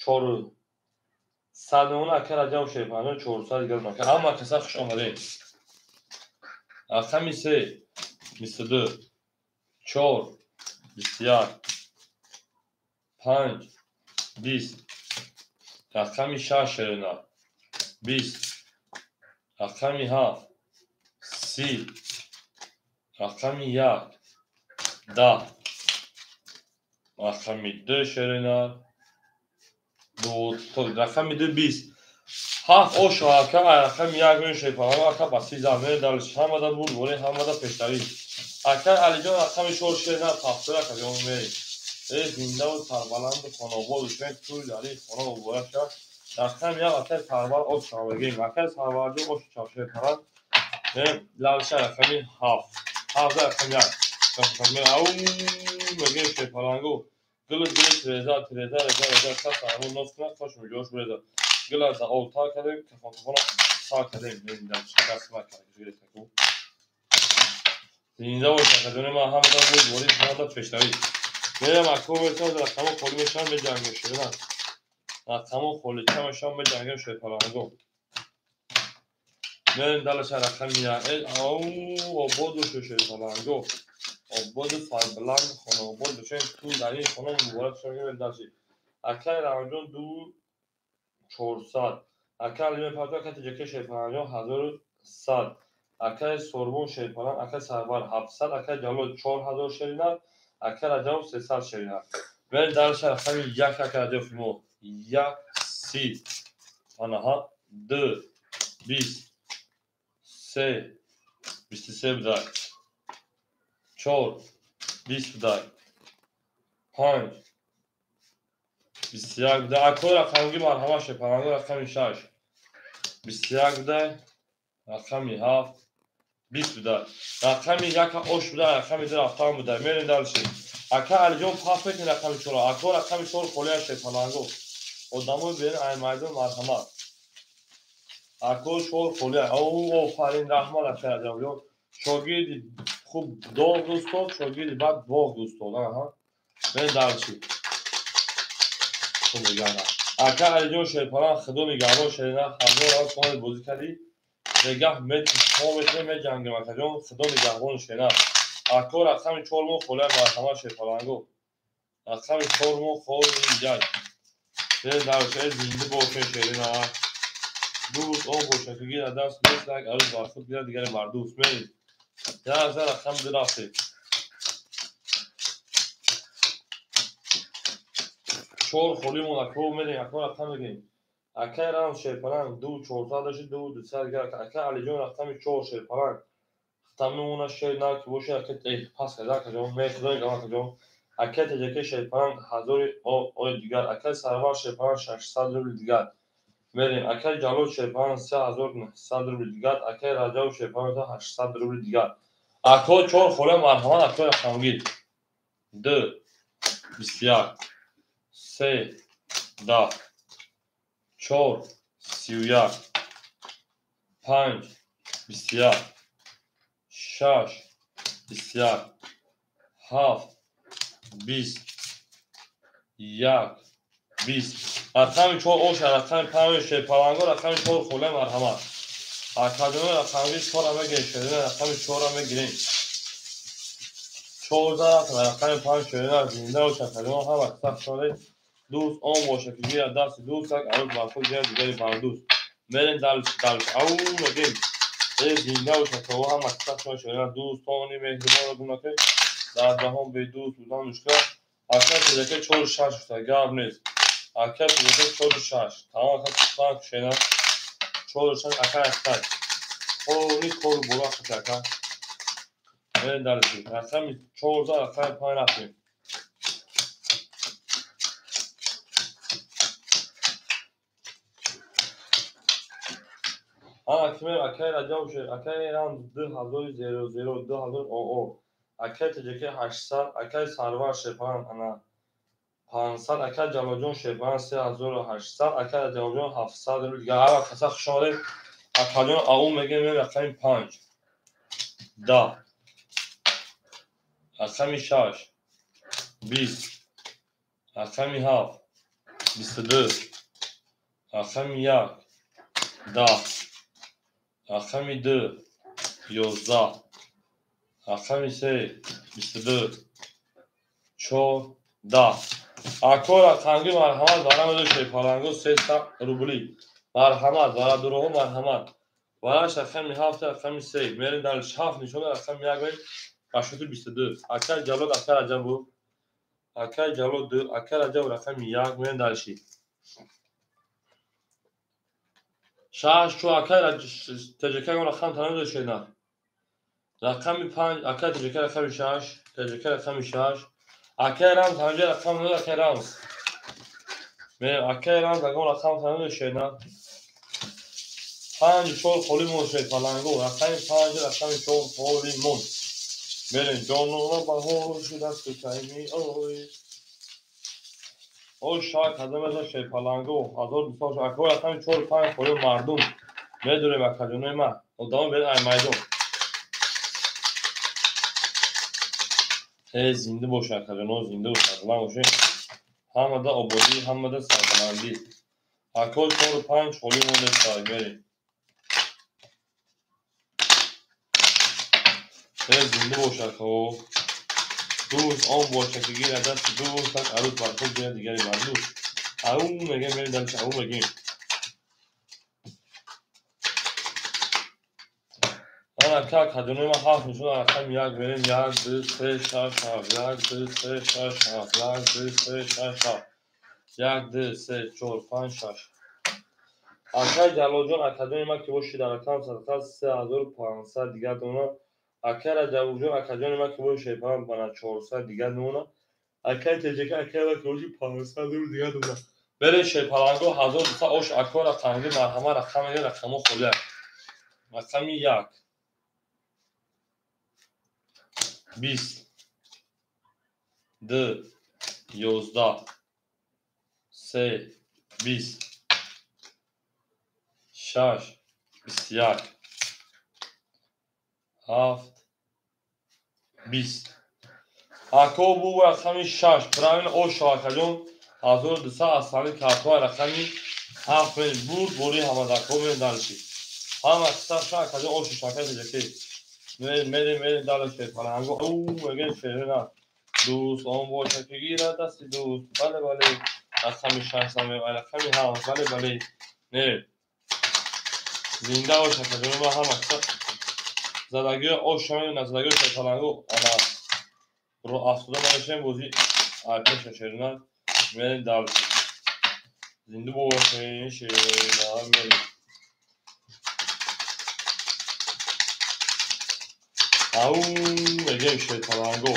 400 мемона, акаи Раҷаб шерпалан 400 дигар. Ака, ҳама каса хуш омадед. Рақами се 22, 4 21, 5 20, рақами шаш шерна 20, рақами ҳафт 30, рақами як 10, рақами ду шерина рақами ду 20, ҳафт ошо ака рақами як мешепаламо ака ба 30 зан дальше. Ҳамада бурдборӣ, ҳамада пешравӣ. Ака Алиҷон рақами чор шерина 70 ака ҷон мерем. Э, зиндаву сарбаланду хонобод бошед, тӯй дари хона муборак шавад. Рақами як акаи Сарвар ош шавагем. Акаи Сарварҷон ош шавшерпалан. Дальше рақами ҳафт. Ҳафт рақами як. Ау, мегем шерпалангу. Гили гили тиреза тиреза реза реза кас армон нос кунад, кош муҷош буреза. Гила за об тар кардем, кафон кафона сар кардем. Зинда бош, акаҷони ман, ҳамада бурдборӣ, ҳамада пешравӣ. Мерам ако мерсам, рақамо холӣ мешавам, меҷангем шерина. Рақамо холӣ ча мешавам, меҷангем шерпаланго. Мерем дальше рақами як. Ау, обод бошу шерпаланго. Ободу сарбаланд хонаобод бошем, ту дар ин хона муборак шавем. Дальше. Акаи Рамҷон 2400. Акаи Алиҷон Пату, акаи Тоҷика шерпаланҷон 1100. Акаи Сорбон шерпалан, акаи Сарвар 700, акаи Ҷалол 4000 шерина, акаи Раҷабов 300 шерина. Мерем дальше рақами як акаи Раҷабов мо. Як 30. Анаҳа ду 20, се 23 будай. Чор 20 будай. Панҷ 21 будай. Акои рақамгӣ марҳамат шерпаланго рақами шаш 21 будай. Рақами ҳафт 20 будай. Рақами яка ош будай, рақами ду рафтан будай. Мерем дальше. Ака Алиҷон паф мекунед рақами чора. Ако рақами чор холия шерпаланго. Одамои берин ай майдон марҳамат. Ако чор холия. Ау, офарин, раҳмат ака Раҷабҷон. Шогирди хуб доғ дӯст дод, шогирди бад боғ дӯст дод. Аҳа. Мерем дальше. Хуб мегардам. Ака Алиҷон шерпалан, худо нигаҳбон шерина, ҳазор ав сомони бозӣ кардӣ. Дегаҳ мо метавонем меҷангем акаҷон, худо нигаҳбон шерина. Ако рақами чор мо холия марҳамат шерпаланго. Рақами чор мо холия. Мерем дальше, зинда бошед шерина. Дӯст он бошад, ки гирад даст дӯст, як арӯз бар худ гирад, дигаре бар дӯст. Мерем. Як за рақами ду рафтем. Чор холӣ мон ако мерем, ако рақам мегирем. Акаи Рам шерпаланг 2400 дошти, 2200 дигар. Акаи Алиҷон рақами чор шерпаланг. Хатам мемонад шер на ки бошад, ака пас карда акаҷон, мехудо нигаҳбон акаҷон. Акаи Тоҷика шерпаланг ҳазори ои дигар. Акаи Сарвар шерпаланг 600 рубли дигар. Мерем. Акаи Ҷалол шерпаланг 3900 рубли дигар. Акаи Раҷаб шерпаланг 800 рубли дигар. Ако чор холия марҳамат акои рақамгир. Ду 21, се 10, чор 31, панҷ 21, шаш 21, ҳафт 20, як 20. Рақами чор оша, рақами панҷ шерпаланго, рақами чор холия марҳамат. Акаҷоно рақамгир чора мегирем, шерина рақами чора мегирем. Чорда рақами панҷ шерина зинда бошад, акаҷоно ҳама каса шоде. Дӯст он бошад, ки гирад дасти дӯст, як арӯз бар худ гирад, дигари бар дӯст. Мерем дальше, дальше. Ау, мегем. Э, зинда бошад, то ҳама каса шоде шерина дӯстони меҳрибонро гум накунед. Дар ҷаҳон бедӯст будан мушкил аст. Ака Тоҷика чору шаш шуда, гап нест. Ака Тоҷика чору шаш. Тамом ака панҷ шена. Чору шаш ака яктак. Холи кор бура хатака. Мерем дальше. Рақами 14, рақами 5 рафтем. Ана кимем акай Раҷаб шед, акай Рам 2000 2000 ОО. Акай ТЖК 800, акай Сарвар Шепан ана 500, акай Ҷалолҷон Шепан 3800, акай Раҷабҷон 700 рубл. Дигар ҳар вақт каса хуш омадед. Акаҷон ау мегем рақами 5. 10. Рақами 6. 20. Рақами 7. 22. Рақами 1. 10. Рақами 2. 11. Рақами 3. 22. 4. 10. Ако рақамги марҳамат барам шерпаланго 300 рубли. Марҳамат барадуроҳо марҳамат. Бараш рақами 7, рақами 3. Мерем дар 7 нишона рақами 1 мерем 822. Акай Ҷалол, акай Раҷабу. Акай Ҷалол 2, акай Раҷаб рақами 1 мерем дальше. 6 чо акай ТЖК рақам танам дошена. Рақами 5, акай ТЖК рақами 6, ТЖК рақами 6. Акай Рамз ҳамҷа рақам 9, акай Рамз. Мерем акай Рамз агон рақам танам дошена. 5 4 холӣ мон шед паланго. Рақами 5, рақами 4 холӣ мон. Мерем ҷонона баҳор шудаст кайми ой. О шак ҳазамеша шед паланго 1200 акай рақами 4 5 холӣ мардум. Медурем акаҷонои ман. Одамо беред ай майдон. Э зинда боша акаҷоно, зинда боша, сарбаланд бошед. Ҳамада ободӣ, ҳамада сарбаландӣ. Ако 4 5 холӣ монда сар мерем. Э зинда боша ако. Дӯст он боша ки гирад дасти дӯст, так арӯс бар худ гирад дигаре бар дӯст. Ау мегем мерем дальше, ау мегем. Ана как ҳаҷонои ман 7 нишона рақами 1 мерем 1 2 3 6 7 1 2 3 6 7 1 2 3 6 7 1 2 3 4 5 6. Акай Ҷалолҷон акаҷони ман ки боши дар рақам садқа 3500 дигар дона. Акай Раҷабҷон акаҷони ман ки боши шерпаланг бана 400 дигар дона. Акай ТЖК акай ман ки боши 500 рубл дигар дона. Берем шерпаланго 1200 ош ако рақамги марҳама рақам мегем рақамо холия. Рақами 1. 20. 2. 11. 3. 20. 6. 21. 7. 20. Ако бу рақами 6. Правильно ош акаҷон 1200 асали картоа рақами 7 мерем. Бурд бори ҳамадако мерем дальше. Ҳама қисса акаҷон ош шакай ТЖК. Мерем, мерем, мерем дальше паланго. Ау мегем шерина. Дӯст он боша ки гирад дасти дӯст. Бале, бале. Рақами 6 мегем, рақами 7. Бале, бале. Мерем. Зинда бош акаҷон ма ҳама қисса задагиё ош шамем, назадагиё шерпаланго ана ро афтода намешем бози пеша шерина. Мерем дальше. Зинда бошем шерина мерем. Ау мегем шерпаланго.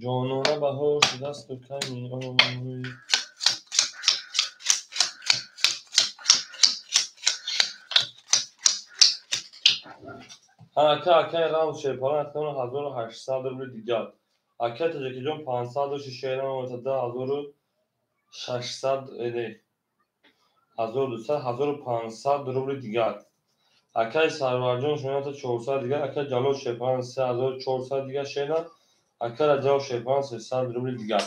Ҷонона баҳор шудасту кайми ой. Ака акай Рамз шерпаланг 1800 рубли дигар. Акай Тоҷикиҷон 500 дошти шерам 1600 не 1200 1500 рубли дигар. Акай Сарварҷон шоната 400 дигар, акай Ҷалол шерпаланг 3400 дигар шена, акай Раҷаб шерпаланг 300 рубли дигар.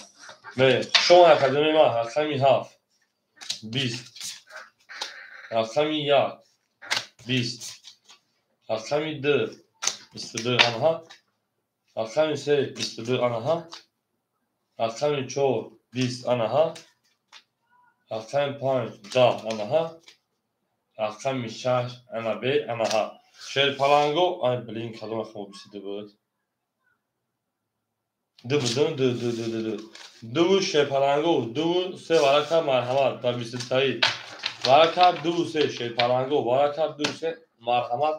Мерем. Шумо акаҷони ман рақами 7 20 рақами 1 20 рақами 2 22 анаҳа рақами 3 22 анаҳа рақами 4 20 анаҳа рақами 5 10 анаҳа рақами 6 ана бе анаҳа. Шерпаланго ай блин кадом рақам 22 буд? 2 буд, 2 2 2 2 2 2 шерпаланго 2 3 варака марҳамат ба 23 варака 2 3 шерпаланго варака 2 3 Марҳамат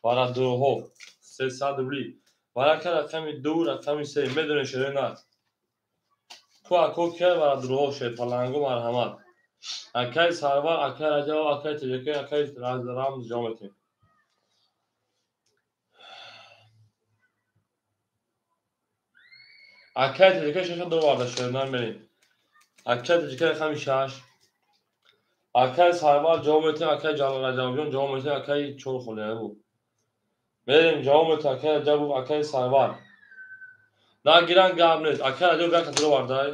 барадурҳо 300 рубли. Варака рақами 2, рақами 3 медонед шерина. Ку ако ки барадурҳо шерпалангу марҳамат. Акай Сарвар, акай Раҷабов, акай Теҷакай, акай Рамз ҷавоб метем. Акай Теҷакай шаша дор варда шерина мерем. Акай Теҷакай рақами 6. Акай Сарвар ҷавоб метем, акай Раҷабовҷон ҷавоб метем, акай чор холия буд. Мерем ҷавоб метем, акай Раҷабов, акай Сарвар. Нагиран гап нест. Акай Раҷабов як дор вардай.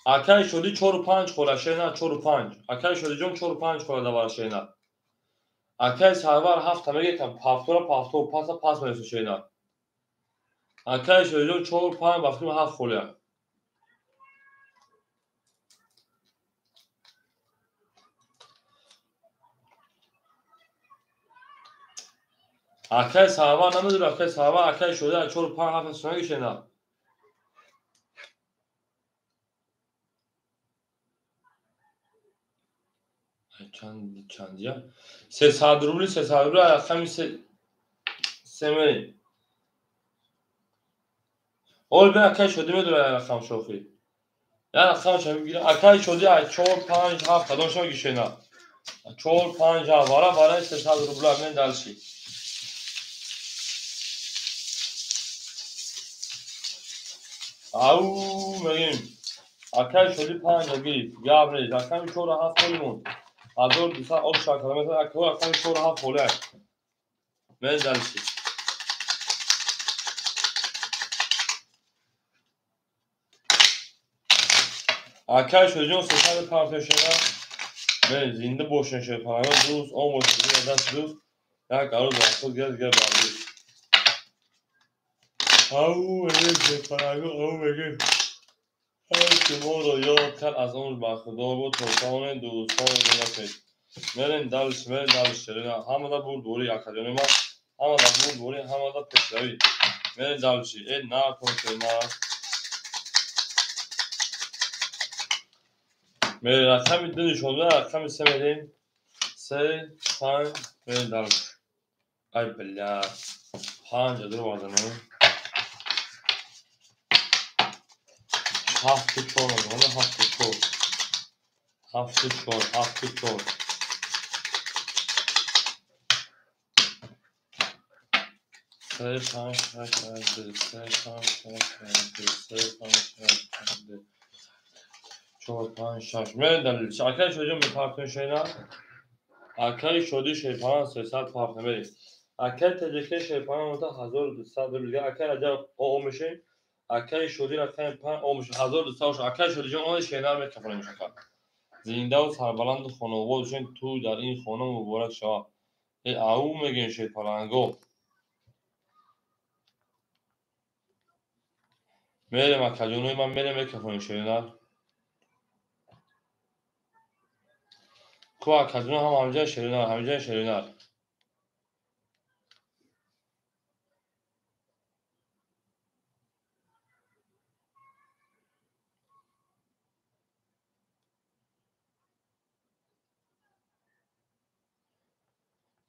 Акай Шодӣ 4-5 хола шена 4-5. Акай Шодиҷон 4-5 хола давара шена. Акай Сарвар 7 мегекам, ҳафтора пафто паса пас мересо шена. Акай Шодиҷон 4-5 ба фикр 7 холия. Акай Сарвар намедонам, акай Сарвар, акай Шодӣ 4-5 7 сунагӣ шена. Чанд я? 300 рубли, 300 рубли, рақами се мерем. Ол бе акай Шодӣ медонад рақам шохи. Я рақам шо мегирам. Акай Шодӣ 4 5 7 кадом шо гишена. 4 5 7 вара вара 300 рубла мен дальше. Ау мегим. Акай Шодӣ 5 гирифт. Гап нест. Рақами 4 7 холимон. 1200 об шакала метавонад акай рақами 4 7 холия. Мен дальше. Акай Шодиҷон 300 партия шуда. Мен зинда бошен шерпалангон дӯст, он бошед даст дӯст. Як арӯз вақт гирад дигар бардӯст. Ау мегем шерпалангон, ау мегем. Ҳар ки моро ёд кард аз он бахдор буд, то тавонед дӯстонро накунед. Мерем дальше, мерем дальше. Ҳамада бурдборӣ акаҷони ман, ҳамада бурдборӣ, ҳамада пешравӣ. Мерем дальше. Э накун на. Мерем рақами 2 нишонда, рақами 3 мерем. 3 5 мерем дальше. Ай бля. 5 дур варданем. 7 4 7 4 7 4 7 4 3 5 6 2 3 5 6 2 3 5 6 2 4 5 6 мерем далел. Акай Шодиҷон мепартоем шена. Акай Шодӣ шерпалан 300 партия мерем. Акай Теҷакай шерпалан 1200 рубл. Акай Раҷаб о мешем. Акай Шодӣ рақами 5 о мешем. 1200 бошад. Акай Шодиҷон он шенар мекафонем шака. Зиндаву сарбаланду хонобод бошед, ту дар ин хона муборак шавад. Э ау мегӯем шерпаланго. Мерем акаҷонои ман, мерем мекафонем шенар. Ку акаҷоно ҳам ҳамҷоя шеринар, ҳамҷоя шеринар.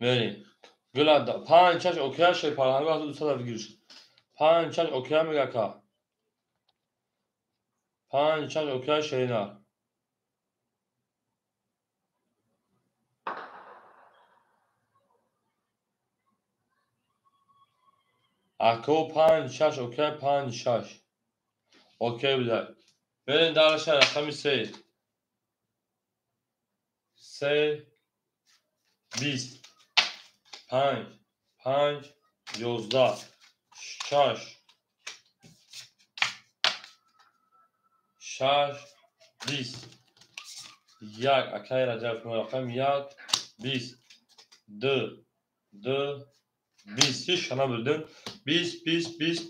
Мерем. Гула 5 6 окея шерпаланго 1200 гириш. 5 6 окея мега ака. 5 6 окея шеринар. Ако 5 6 окея 5 6. Окей буда. Мерем дальше рақами 3. 3 20 5 5 11 6 6 20 1 акай Раҷаб рақами 1 20 2 2 20 ҳеч шана бурдем. 20 20 20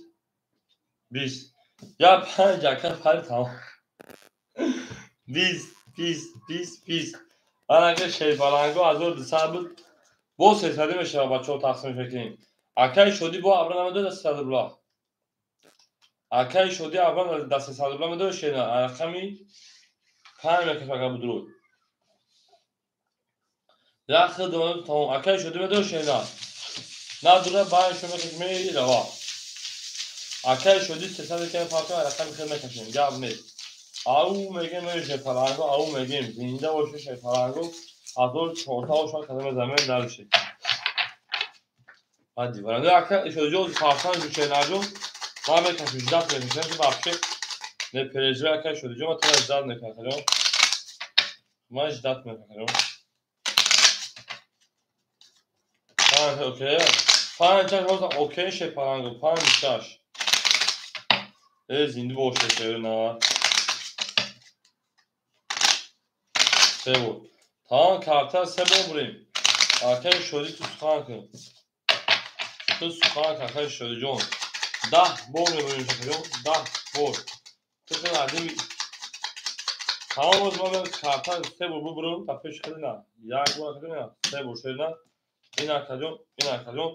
20 я 5 акай пари тамом. 20 20 20 20 Анака шерпаланго 1200 буд. Бо 300 мешавад бачаҳо тақсим мекунем. Акай Шодӣ бо абра намедода 300 рубла. Акай Шодӣ абра да 300 рубла медода шена. Рақами 5 мекашад ака будруд. Як хидмат тамом. Акай шуди медор шена. Надура бай шумо мекашем рава. Акай шуди 300 кем фарқ рақам хел мекашем. Гап нест. Ау мегем меше фаланго, ау мегем зинда боше ше фаланго. 1400 ошон кадам замин дарши. Ҳади варанда ака шуди ҷо фарсан ҷу наҷо. Ма мекашем ждат мекашем ки вообще не переживай акай шуди ҷо ма тра ждат мекашем. Ма ждат мекашем. Окей. 5 6 окей ше фаланго 5 6. Зинда боше ше на. Се бор. Тамом карта се бор бурем. Акай шуди ту сухан кун. Ту сухан кун акай шуди ҷон. 10 бор мебурем ҷон. 10 бор. Ту кун адим. Тамом боз ма карта се бор бубурам та пеш кардина. Як бор кардина. Се бор шудина. Ин акаҷон, ин акаҷон.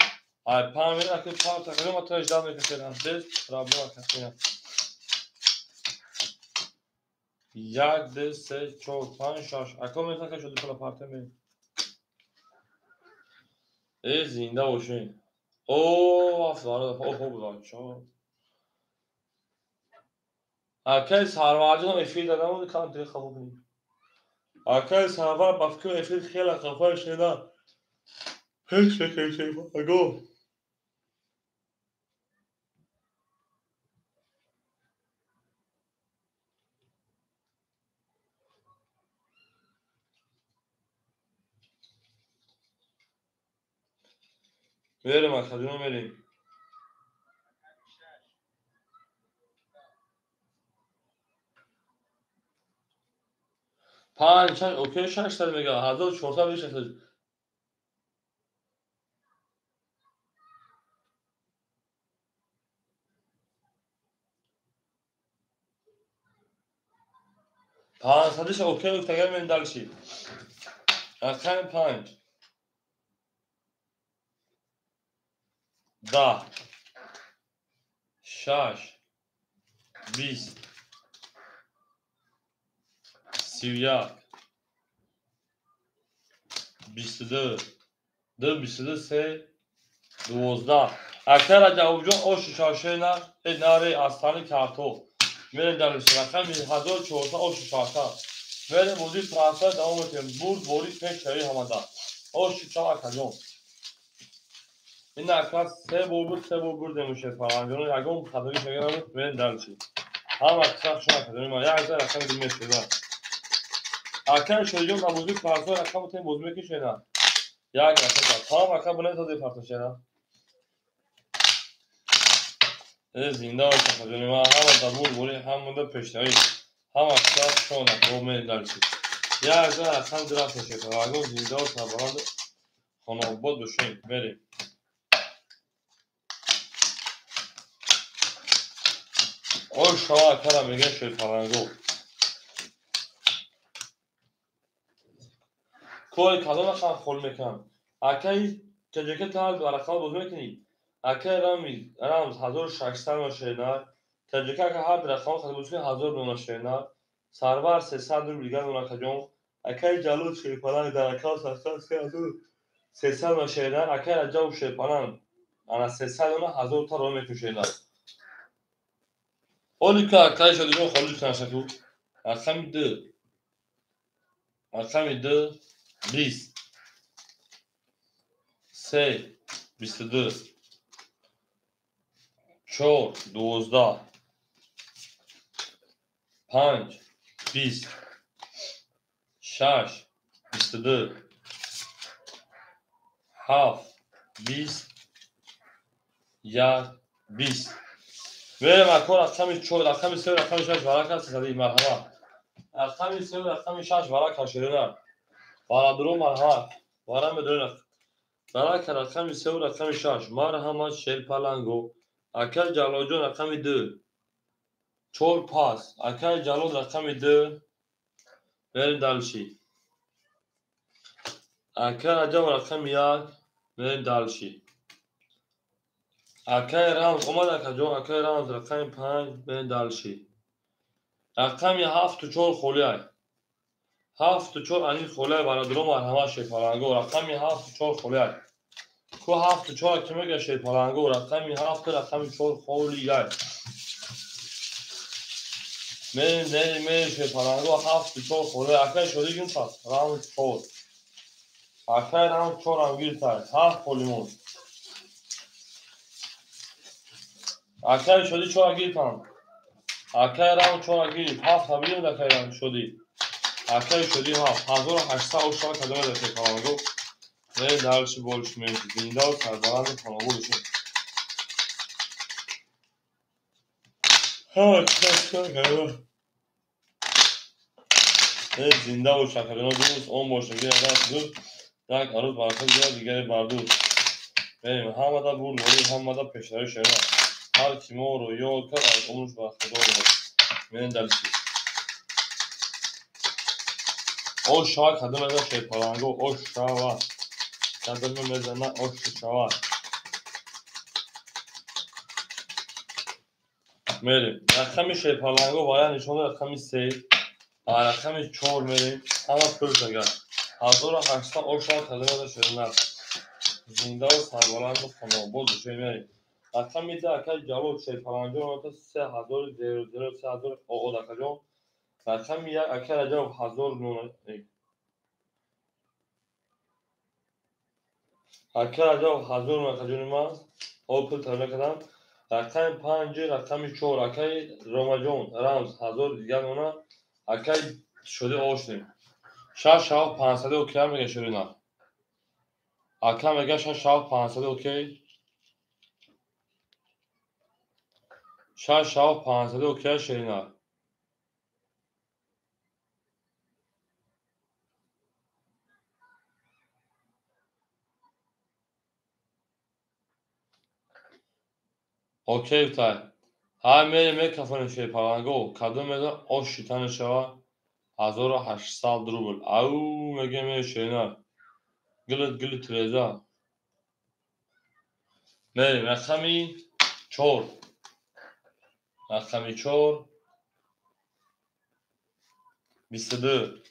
Ай панҷ мера ака панҷ акаҷон ма тра ждат мекашем. Без проблема касина. 1 2 3 4 5 6. Ака метака шуди пала парта ме. Зинда бошин. О, афзара о хуб бачо. Акай сарварҷон эфир дадам кам дигар хафа кунӣ. Акай сарвар ба фикр эфир хеле хафа шуда. Пеш шекашем аго. Мерем акаҷон мерем. Панҷ шаш окей 600 мега 1400 600. 500 окей уфтагар мерем дальше. Рақами 5 10 6 20 31 22 2 22 3 12. Акай Раҷабҷон ошу шашена наре астани картоф. Мерем дальше. Рақами 1400 ошу шаша. Мерем бозии трансфер давом мекунем. Бурд бори пеш шави ҳамада. Ошу ча акаҷон. Ин ака се бор буд, се бор бурдем ше фаланҷон. Ягон хатои шага набуд. Мерем дальше. Ҳама қисмат шуна акаҷон. Ма як зар рақами ду мешуда. Акай шоҷон дар бозии трансфер рақам тем бозӣ мекушена. Як рақам. Тамом ака бунед то департошена. Зинда бош акаҷон. Ма ҳама дар бурд бори ҳамада пешравӣ. Ҳама қисмат шуна бо мерем дальше. Як зар рақам ду рафта ше фаланҷон. Зинда бош сарбаланд хонаобод бошем. Мерем. Ош шава акара мегӯяд шерфаланго. Кори кадом рақам хол мекунам? Акаи ТҶК та рақам бозӣ мекунӣ? Акаи рамз 1600 машина. ТҶК ака ҳар рақам хат бозӣ кунӣ 1000 дона шена. Сарвар 300 рубл дигар дона акаҷон. Акаи Ҷалол шерфаланг дар рақам 3300 машина. Акаи Раҷаб шерфаланг ана 300 дона 1000 та ро мекушена. Олика акаи шодиҷон холӣ кунашаку. Рақами 2. Рақами 2 20 3 22 4 12 5 20 6 22 7 20 1 20. Мерем ако рақами 4, рақами 3, рақами 6 варака садӣ марҳама. Рақами 3, рақами 6 варака ширина. Бародарон марҳама. Вара медорем. Варака рақами 3, рақами 6. Марҳама шерпаланго. Акай Ҷалолҷон рақами 2. 4 пас. Акай Ҷалол рақами 2. Мерем дальше. Акай Раҷаб рақами 1. Мерем дальше. Акай рамз омад акаҷон. Акай рамз рақами 5. Мерем дальше. Рақами 7 4 холиай. 7 4 ани холай бародаро марҳамат шерпаланго рақами 7 4 холай. Ку 7 4 ки мега шерпаланго рақами 7 рақами 4 холияй. Мерим, мерим, мерим шерпаланго 7 4 холай. Акай шоди гин пас раунд 4. Акай раунд 4 ам гиртай. 7 холимон. Акай шоди 4 гиртан. Акай раунд 4 гирифт. 7 табирим акай раунд шоди. Акай шоди 7. 1800 ошава кадоме да шерпаланго. Не дальше больше меньше. Зинда ва сарбаланди хонобод бошед. Зинда бош акаҷоно дӯст он боша ки даст дур як арӯз баракат гирад дигаре бар дур. Мерем ҳамада бурд ворид ҳамада пешравӣ шера. Ҳар ки моро ёд кард аз умрш бархӯрдор бошад. Мерем дальше. Ош шава кадом мезана шерпаланго ош шава. Кадом мезана ош шава. Мерем. Рақами шерпаланго вая нишон рақами 3. Рақами 4 мерем. Ҳама пӯш агар. 1800 ош шава кадом мезана шерна. Зинда ва сарбаланду хонобод бошед мерем. Рақами 2 акай Ҷалол шерпаланго 3000 0 0 3000 оод акаҷон. Рақами 1 акай Раҷабов 1000 акай Раҷабов 1000 акаҷони ман. О пул талаб кардам. Рақами 5 рақами 4 акай Ромаҷон рамз 1000 дигар мона акай шоди о шудем. 6 шава 500 окей мега шудина. Ака мега 6 шава 500 окей. 6 шава 500 окей шерина. Окей тай. Ҳа мерем мекафонем шерпаланго. Кадом мезан ош шитана шава 1800 рубл. Ау мега мерем шерина. Гилит гилит реза. Мерем рақами 4. Рақами 4 22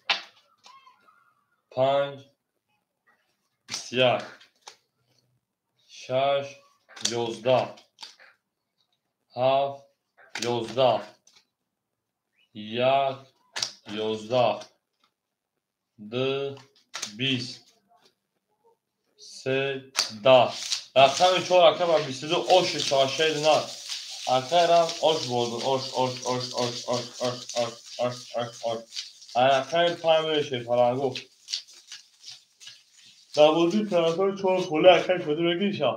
5 21 6 11 7 11 1 11 2 20 3 10. Рақами 4 ака ба 22 ош шашед на. Акай рам ош бурд ош ош ош ош ош ош ош ош ош ош. Рақами 5 меше фаланго. Дар бозии пронсор 4 холе акай шоди бегири ша.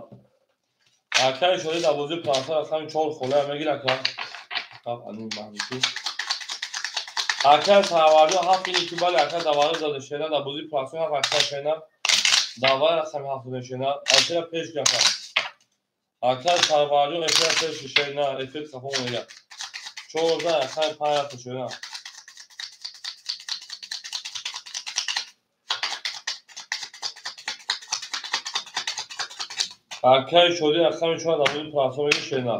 Акай шоди дар бозии пронсор рақами 4 холе мегир ака. Хаб анин маҳмуди. Акай Сарварҷон 7 ини ки бале акай давара зада шена дар бозии пронсор 7 акай шена. Давара рақами 7 дода шена. Эфира пеш гафа. Акай Сарварҷон эфира пеш шена. Эфир хафо мега. 14 рақами 5 рафта шена. Акай шоди рақами 4 дар бозии пронсор меги шена.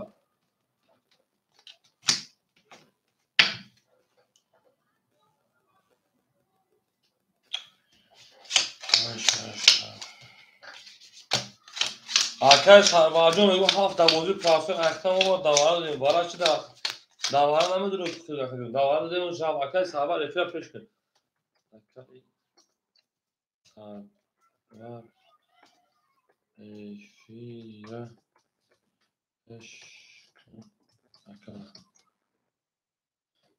Акай Сарварҷон мегӯ 7 дар бозии пронсор ахта мо давара додем. Вара чи да давара намедонем ки акаҷон. Давара додем шаб акай Сарвар эфира пеш кун. Акай Сарвар эфира пеш кун.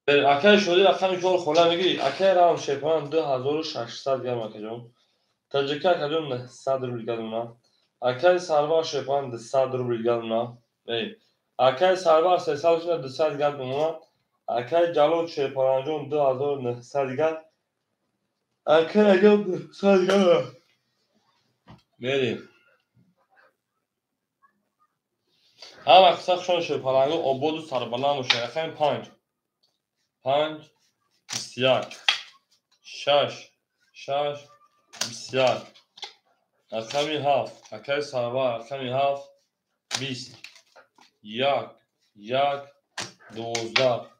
Акай шоди рақами 4 хола мегири. Акай рам шепан 2600 грамм акаҷон. Таҷика акаҷон 900 рубл гадуна. Акай Сарвар шепан 200 рубл гадуна. Акай Сарвар 300 шуда 200 гадуна. Акай Ҷалол шепанҷон 2900 гад. Акай Раҷаб 900 гад. Мерем. Ҳама қисса хушон шерпаланго ободу сарбаланд бошед. Рақами 5 5 21 6 6 21 рақами 7 акай Сарвар рақами 7 20 1 1 12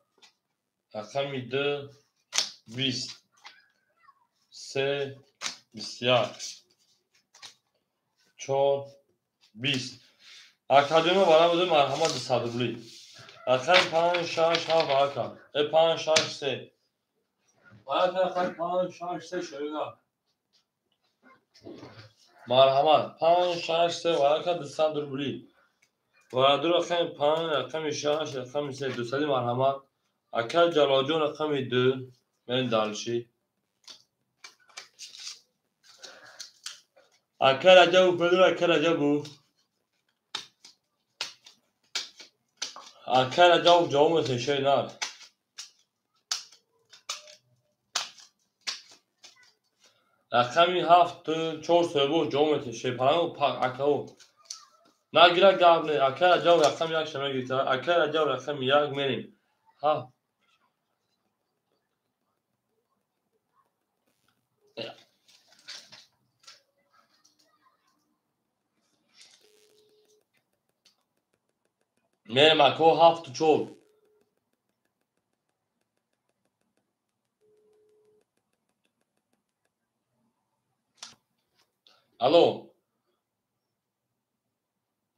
рақами 2 20 3 21 4 20. Академия барам буда марҳамат 200 рубли. Рақами 5 6 7 барака. 5 6 3. Барака рақами 5 6 3 шоига. Марҳамат 5 6 3 барака 200 рубли. Вараду рақами 5 рақами 6 рақами 3 200 марҳамат. Ака Ҷалолҷон рақами 2 мен далши. Ака Раҷабу Педро ака Раҷабу. Ака Раҷабу ҷавоб метавонед шои нар. Рақами 7 4 соҳибо ҷавоб метавонед шои палангу акао. Нагира гап не. Ака Раҷабу рақами 1 шама гирифта. Ака Раҷабу рақами 1 мерем. Ҳа. Мерем ако 7 4. Алло.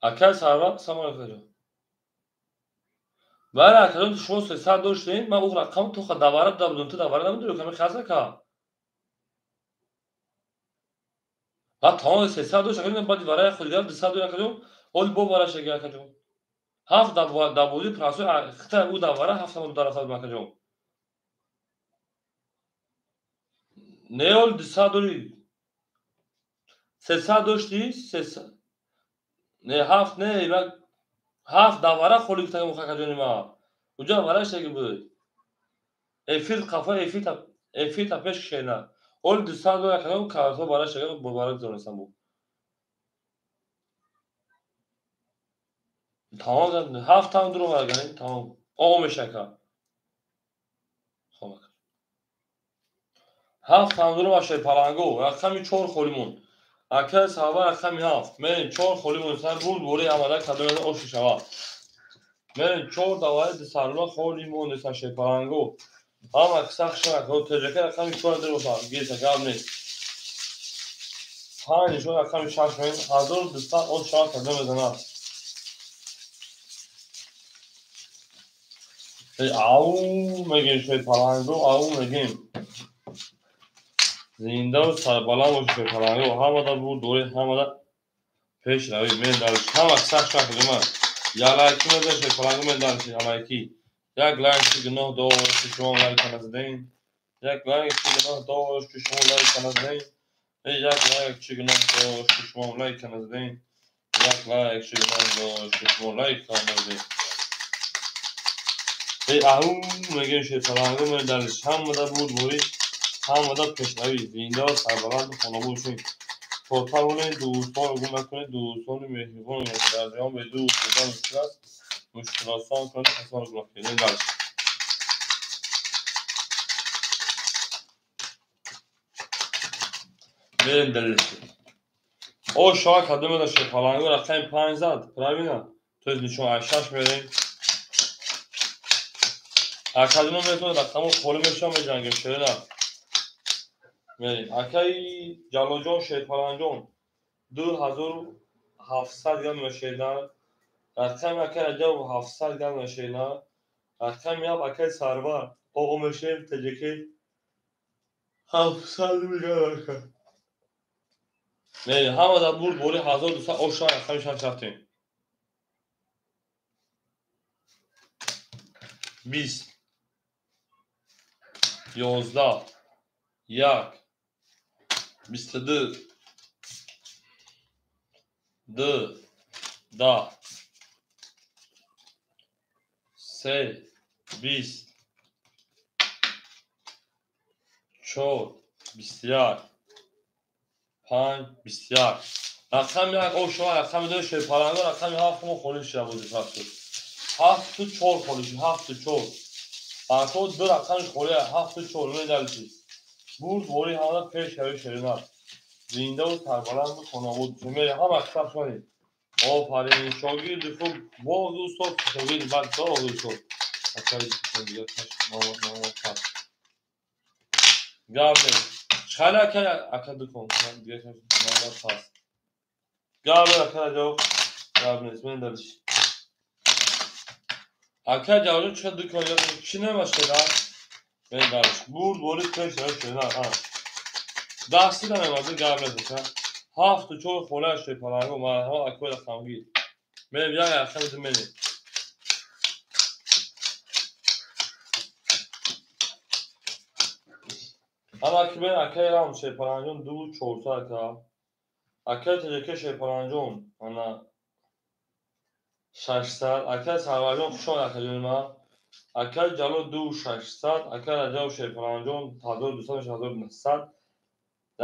Акай Сарвар, салом алейкум. Бале, акаҷон, шумо 300 доштед, ман ӯ рақам то давара будам, ту давара набудӣ, каме хаса ка. Баъд тамом 300 дошт, акаҷон, баъди вараи худ дигар 200 дошт, акаҷон, ҳоли бо вара шаги, акаҷон. Ҳафт дар бозии прасои хита ӯ давара ҳафт ҳамон дарафта будам, акаҷон. Не, ҳоли 200 дорӣ. 300 доштӣ? 300. Не, ҳафт не, ҳафт давара холи гуфтагам акаҷони ман. Уҷа вара шаги буд. Эфир қафа эфир та пеш кишена. Ҳоли 200 дорӣ, акаҷон, картҳо вара шага бо вара гузаронистам бу. Тамом, ҳафт там дуро варганем, тамом. О мешака. Хоб. Ҳафт там дуро вашаи паланго, рақами 4 холӣ монд. Акаи Сарвар рақами 7. Мерем 4 холӣ монд. Сар бурд бори амада кадомеда оши шавад. Мерем 4 даваи дусарула холӣ монд сашаи паланго. Ҳама сахт шавад. Теҷака рақами 4 дуро гирифта гап нест. 5 нишон рақами 6 мерем 1200 ош шавад кадом мезанад. Ау мегем шои паланго, ау мегем. Зиндаву сарбаланд бошед шои паланго. Ҳамада бурд доред, ҳамада пеш равед. Мен дарш ҳама сахт шавад кадома. Ялайки мезанед шои паланго, мен дарш ялайки. Як лайк чи гуноҳ дошт, ки шумо лайка назадед. Як лайк чи гуноҳ дошт, ки шумо лайка назадед. Як лайк чи гуноҳ дошт, ки шумо лайка назадед. Як лайк чи гуноҳ дошт, ки шумо лайка назадед. Аҳу мегем шои паланго, мен дарш ҳамада бурд борӣ, ҳамада пешравӣ. Зинда сарбаланду хонобод бошед. То тавонед дӯстонро гум накунед, дӯстони меҳрибон дар ҷаҳон бе дӯст будан мушкил аст. Мушкил осон кунед, касонро гум накунед. Мен дарш. Мерем далелши. О шоа кадом меда шои паланго рақами 5 зад, правильно? То есть нишон аз 6 мерем. Академия метавонад рақамҳо холӣ мешавад, меҷангем шоина. Мерем. Акаи Ҷалолҷон Шерпаланҷон 2700 грамм мешоина. Рақами акаи Раҷабов 700 грамм мешоина. Рақами 7 акаи Сарвар оғо мешоем ТҶК 700 грамм ака. Мерем. Ҳама дар бурд бори 1200 оша рақами 6 рафтем. 20 11 1 22 2 10 3 20 4 21 5 21. Рақами 1 ошо рақами 2 шерпаланго рақами 7 мо холӣ шуда буд фақат. 7 4 холӣ шуд, 7 4. Ако ду рақамиш холӣ 7 4 медалчи. Бурд бори ҳамада пеш равӣ шерина. Зиндаву сарбаланду хонобод. Мери ҳама сахт шавед. Офарин, шогирди хуб, боз устод, шогирди бад, боз устод. Акаи дигар гап нест. Чхала ака ака дукон дига номер пас. Гап ака Раҷаб гап нест мен дальше. Ака Ҷалолҷон чӣ дукон чӣ намашкела? Мен дальше. Бурд бори пеш шена. Дасти намемазӣ гап нест ака. Ҳафту чор хола шепаланго марҳамат акои рақамгир. Мерем як рақам ду мерем. Ана ки бен акаи рам шепаланҷон ду чорсад ака. Акаи таҷака шепаланҷон ана 600. Акаи Сарварҷон хушомад акаҷони ман. Акаи Ҷалол ду 600. Акаи Раҷаб шепаланҷон 1200 1900.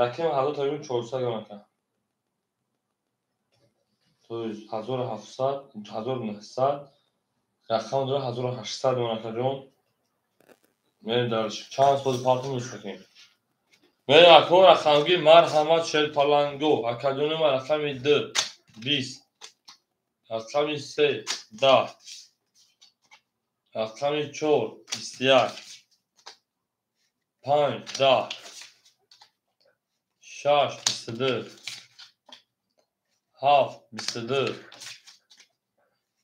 Яким ҳазор таҷон 400 грам ака. То есть 1700, 1900, рақам дора 1800 грам акаҷон. Мерем дальше. Чанд соли партум мешакем. Мерем ако рақамгир марҳамат шерпаланго. Акаҷони ман рақами 2 20, рақами 3 10, рақами 4 21, 5 10, 6 22, 7 22,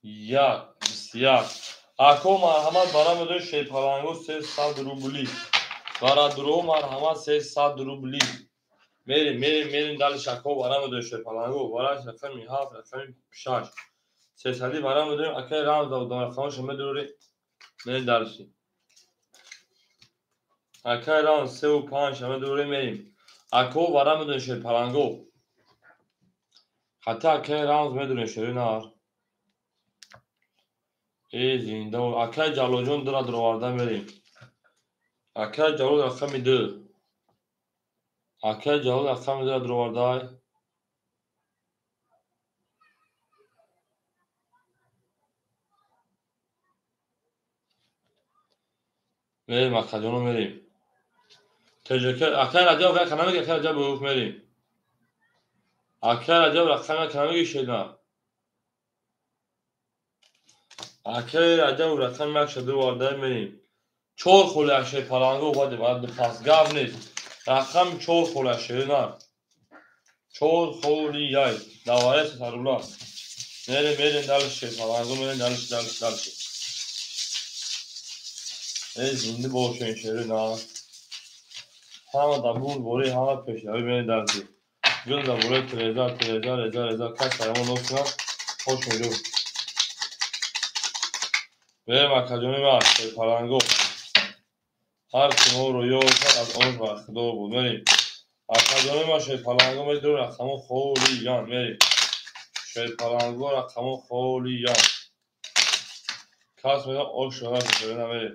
1 21. Ако марҳамат барамедои шерпаланго 300 рубли. Барадуро марҳамат 300 рубли. Мерем, мерем, мерем дальше ако барамедои шерпаланго. Бараш рақами 7, рақами 6. 300 барамедоим акаи рамз додам рақамашо медурем. Мерем дальше. Акаи рамз 3 ва 5 медурем мерем. Ако барамедои шерпаланго. Хата акаи рамз медурем шери нар. Э зинда акаи Ҷалолҷон дура дуроварда мерем. Акаи Ҷалол рақами 2. Акаи Ҷалол рақами 2 дуровардай. Мерем акаҷоно мерем. Таҷака акаи Раҷаб рақам намеги акаи Раҷаб буф мерем. Акаи Раҷаб рақам намеги шена. Акаи Раҷаб рақам як шаду вардай мерем. 4 хола шерпаланго баъд баъд пас гап нест. Рақам 4 хола шерина. 4 холи яй. Давай 300 рубла. Мерем, мерем дальше шерпаланго мерем дальше дальше дальше. Эй зинда бошен шерина. Ҳама да бурд бори ҳама пешравӣ мерем дальше. Гул да бори Тереза, Тереза, Реза, Реза кас сарамон носна. Хош меҷӯ. Мерем акаҷони ман шерпаланго. Ҳар ки моро ёд кард аз он бархдор буд. Мерем. Акаҷони ман шерпаланго медурем рақамо холиян. Мерем. Шерпаланго рақамо холиян. Кас медам ош шона шерина мерем.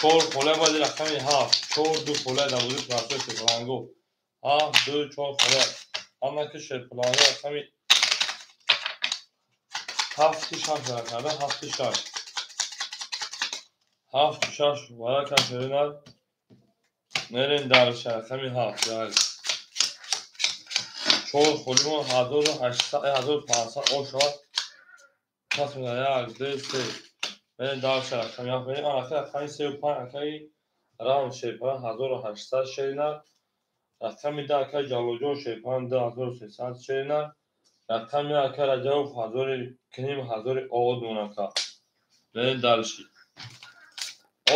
4 хола баъди рақами 7. 4 2 хола дар бозии простой шерпаланго. 7 2 4 хола. Ана ки шерпаланго рақами 7 6 карда 7 6. 7 6 варака шерина. Мерем дальше рақами 7. Як. 4 холимон 1800 1500 ошава. Пас меда 1 2 3. Мерем дальше рақами 7. Мерем анаки рақами 3 ва 5 акаи рам шерпалан 1800 шерина. Рақами 10 акаи Ҷалолҷон шерпалан 2300 шерина. Рақами акаи Раҷабов 1000 кним 1000 од монака. Мерем дальше.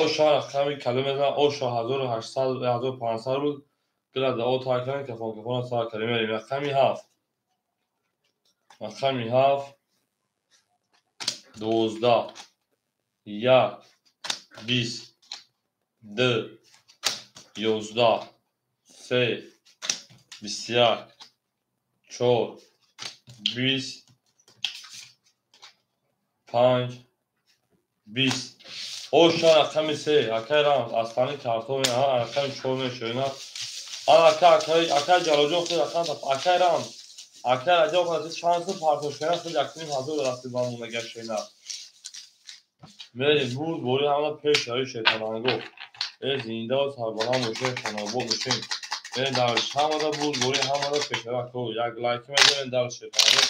Оша рақами калима мезанам оша 1800 1500 буд. Гила да о тар кардем кафон кафон сар кардем мерем рақами 7. Рақами 7 12 1 20 2 11 3 21 4 20 5 20. Оша рақами 3 акаи рамз аслани картон рақами 4 мешавад. Ана акаи акаи Ҷалолҷон худ рақам акаи рамз акаи Раҷаб худ чанд сум партошкана худ 1500 расид ба монда шена. Мерем бурд бори ҳама пешравӣ шерпаланго. Э зинда ва сарбаланд бошем, хонобод бошем. Мерем дальше. Ҳамада бурд бори ҳамада пешравӣ ако як лайк мезанем дальше шерпаланго.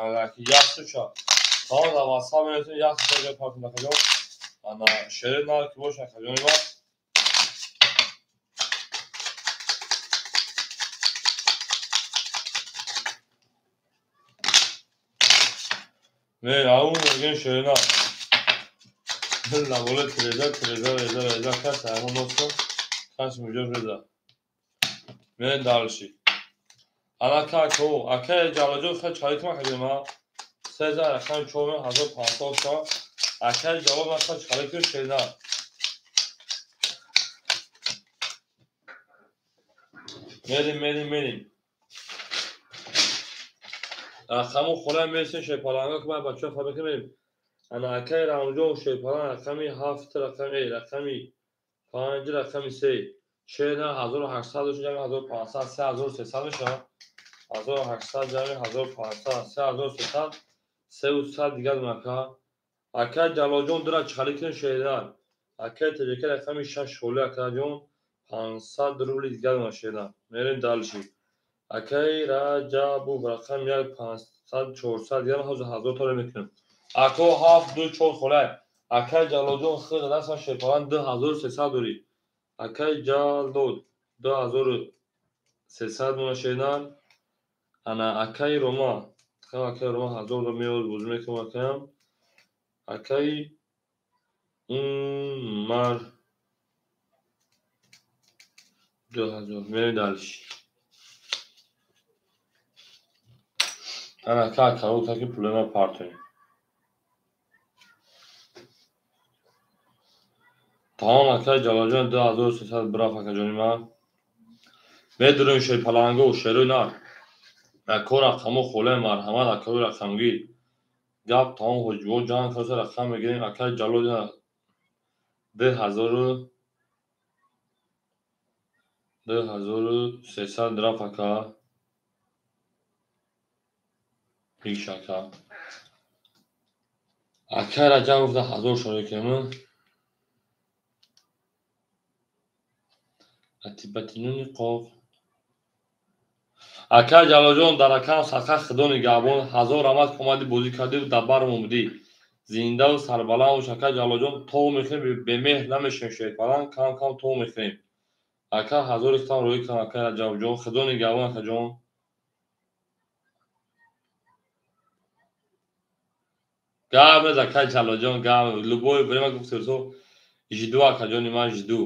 Як лайк як суша. То дар WhatsApp менависем як суша ҷой партум акаҷон. Ана шери нар ки боша акаҷони ман. Не, ау мегем шерина. Лаболе треза, треза, реза, реза, кас аймон носка, кас муҷо реза. Мерем дальше. Анака ако, ака ҷалоҷон хай чалик ма кардем, а? Сеза рақами чор 1500 ша. Ака ҷавоб ма хай чалик шерина. Мерим, мерим, мерим. Рақаму хола мерсем шерпаланга ки ман бачаҳо фабрика мерим. Ана акаи Рамҷон шерпаланг рақами 7 рақами рақами 5 рақами 3. Шерна 1800 дошт ҷамъи 1500 3300 мешавад. 1800 ҷамъи 1500 3300 300 дигар мака. Акаи Ҷалолҷон дура чалик кунем шерна. Акаи Теҷака рақами 6 холи акаҷон 500 рубли дигар ма шерна. Мерем дальше. Акаи Раҷабов рақами 1 500 400 дигар ҳозир 1000 тола мекунем. Ако 7 2 4 холай. Акаи Ҷалолҷон хел дастан шерпалан 2300 дорӣ. Акаи Ҷалол 2300 мона шерна. Ана акаи Рома. Акаи Рома 1000 до меоз бозӣ мекунам акаям. Акаи Умар 2000. Мерем дальше. Ана ка каро ки пулема партоем. Тамом акаи Ҷалолҷон 2300 браф акаҷони ман. Медурем шерпаланго, шерои нар. Ако рақамо холе марҳамат акаи рақамгир. Гап тамом ҳоҷибо ҷанг хоса рақам мегирем акаи Ҷалол 2300 раф ака. Иш ака. Акаи Раҷабов 1000 шоре кунем. Атибатинуни қоф. Акаи Ҷалолҷон дар рақам садқа худо нигаҳбон 1000 рамат омадӣ бозӣ кардӣ дар бармон будӣ. Зиндаву сарбаланд бош акаи Ҷалолҷон. То мехӯрем бемеҳр намешавем шерпаланг, кам кам то мехӯрем. Ака 1000 хитам рӯй кунам акаи Раҷабҷон. Худо нигаҳбон акаҷон. Гап нез акаи Ҷалолҷон, гап. Любое время гуфтем жду акаҷони ман жду.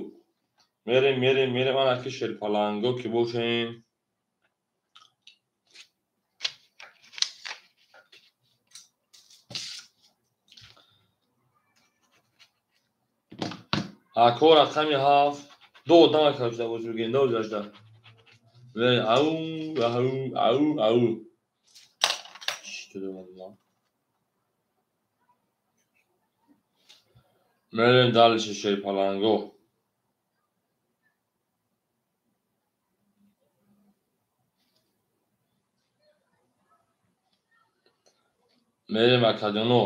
Мерем, мерем, мерем ана ки шерпаланго ки бошем. Ако рақами 7 ду одам ака шуда бозӣ бигирем, ду гузашта. Ау, ау, ау, ау. Мерем дальше шерпаланго. Мерем акаҷоно.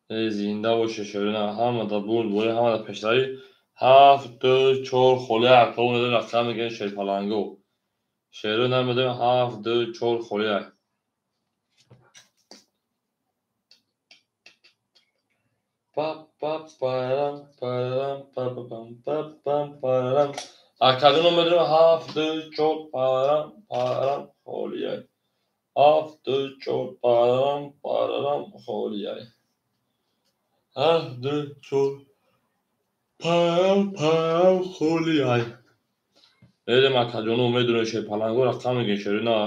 Зинда боше шерина, ҳама да бурд борӣ, ҳама да пешравӣ. 7 2 4 холия ако медорем рақам мегирем шерпаланго. Шерина медорем 7 2 4 холия. Па па парам парам па па пам па пам парам. Акаҷоно медорем 7 2 4 парам парам холия. 7 2 4 парам парам холия. 7 2 4 парам парам холия. Мерем акаҷоно медорем шерпаланго рақам мегирем шерина.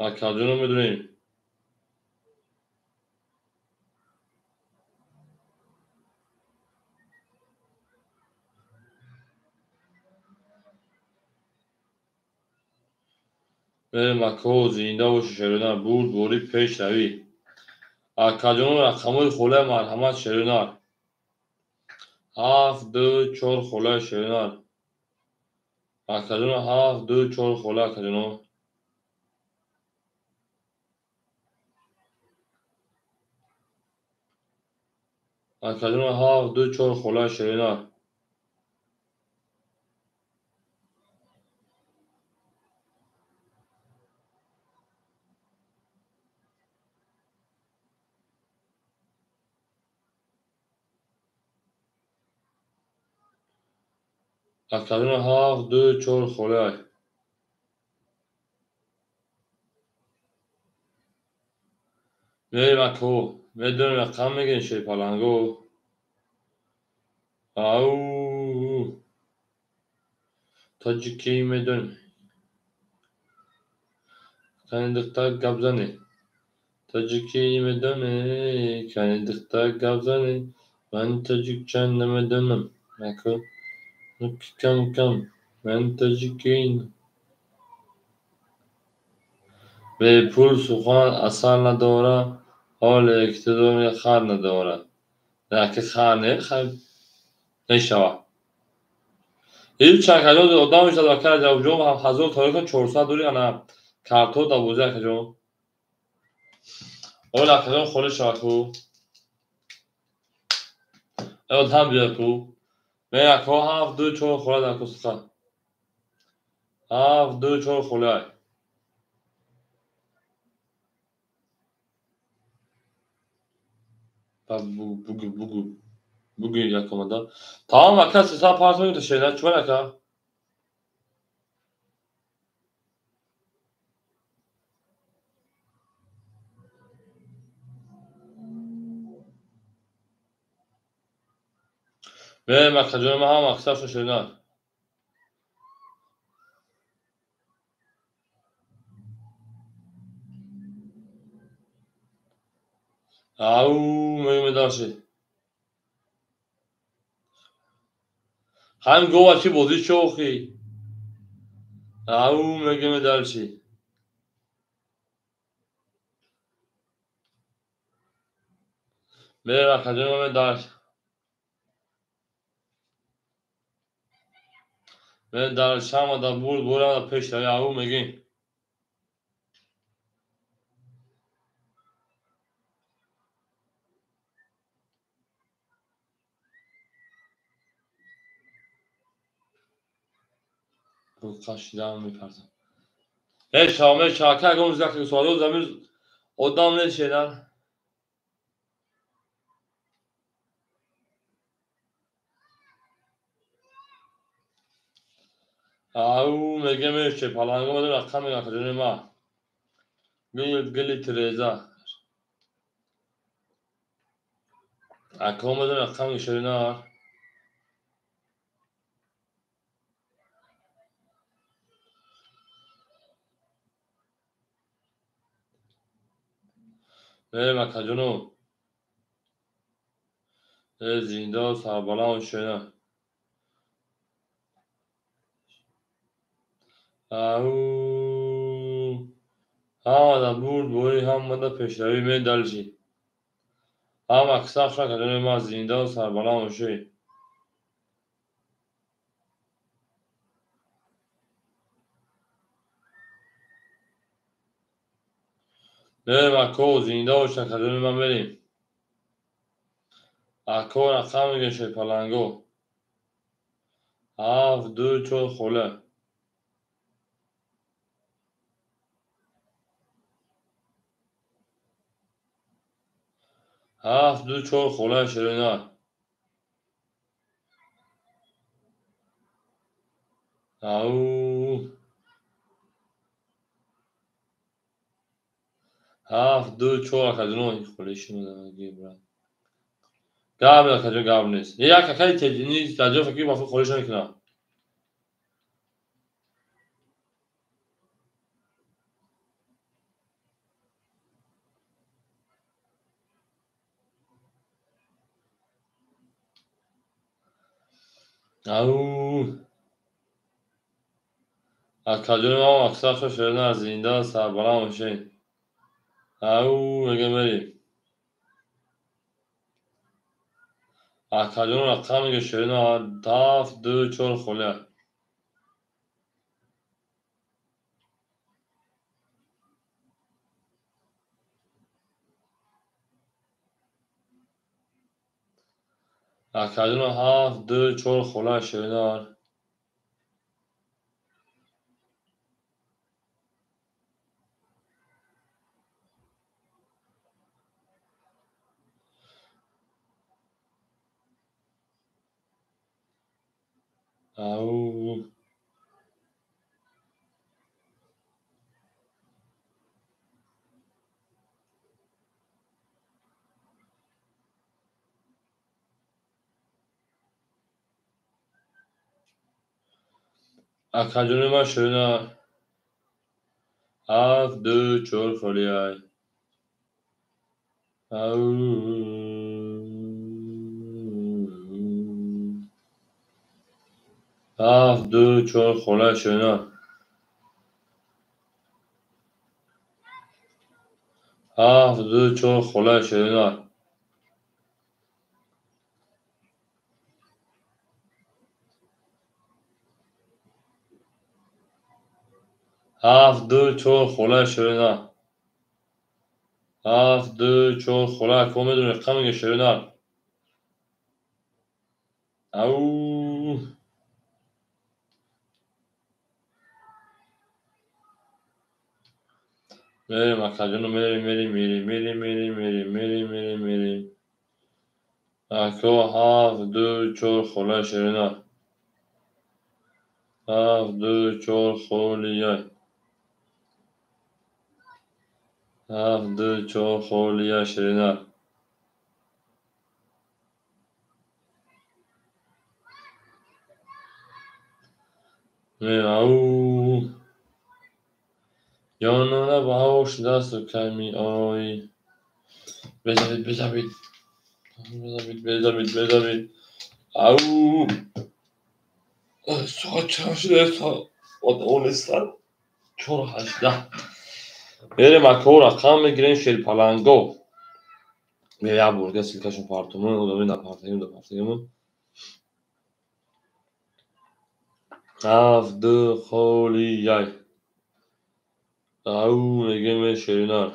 Акаҷоно медорем. Мерем ако зинда боши шерина, бурд борӣ пешравӣ. Акаҷоно рақамҳои холия марҳамат шеринар. 7 2 4 холия шеринар. Акаҷоно 7 2 4 холия акаҷоно. Акаҷоно 7 2 4 холия шеринар. Акаҷоно 7 2 4 холия. Мерем ако, медонем рақам мегирем шерпаланго. Ау. Тоҷикӣ медонем. Кани духтар гап зане. Тоҷикӣ медоне, кани духтар гап зане. Ман тоҷикча намедонам. Ако, кам кам. Ман тоҷикӣ. Бепул сухан асар надора, ҳоле иқтидори хар надора. Яке хар не, хар мешавад. Ҳеҷ акаҷон одам мешавад ака Раҷабҷон 1400 дури ана карто да бозӣ акаҷон. Ола акаҷон холӣ шавад ку. Одам биёд ку. Ме ако 7 2 4 холад ако сухан. 7 2 4 холай. Бугу бугу бугу як омада. Тамом ака 300 пас мегӯта шена чӯбан ака. Мерем акаҷон ман ҳама аксаршон шена. Ау мегӯем дарши. Ҳам гова чӣ бозӣ чохӣ. Ау мегӯем дарши. Мерем акаҷон ман дарш. Мен даршама да бурд бурам да пеш ау мегӯем. Қашидам мепарзам. Мешава, мешава, ака ягон рӯз як суоло замин одам нешедан. Ау меге меше паланго мадем рақам мегӯям акаҷони ма. Гили тиреза. Ака омадем рақам гишеринар. Мерем акаҷону. Зинда сарбаланд шена. Ау. Ҳамада бурд борӣ, ҳамада пешравӣ медалши. Ҳама аксаршон акаҷони ма зинда сарбаланд бошед. Мерем ако, зинда бошед акаҷони ман мерем. Ако рақам мегӯем шерпаланго. 7 2 4 хола. 7 2 4 хола шерина. Ау. 7 2 4 акаҷоно холе шумо гап акаҷон гап нест. Як акаи теҷини таҷо фикр мафу холиш намекунам. Ау. Акаҷони ман аксаршо шерина зинда сарбаланд бошед. Ау мегӯем мерем. Акаҷон рақам мегӯем шерина 7 2 4 хола. Акаҷон 7 2 4 хола шерина. Ау. Акаҷони ман ширина. 7 2 4 холияй. 7 2 4 холияй ширина. 7 2 4 холияй ширина. 7 2 4 холияй ширина. 7 2 4 холия. Ко медонӣ рақам мега ширина. Ау. Мерем акаҷоно, мерем, мерем, мерем, мерем, мерем, мерем, мерем, мерем, мерем. Ако 7 2 4 холияй ширина. 7 2 4 холияй. 7 2 4 холияй ширина. Ау. Ҷонона баҳор шудасту кай меоӣ. Безавид, безавид. Безавид, безавид, безавид. Ау. Соат чанд шуда? Соат 4:18. Мерем акао рақам мегирем шерпаланго. Як борга ссылкашон партумон, одами напартагим, напартагимон. 7 2 холияй. Ау мегем ширинар.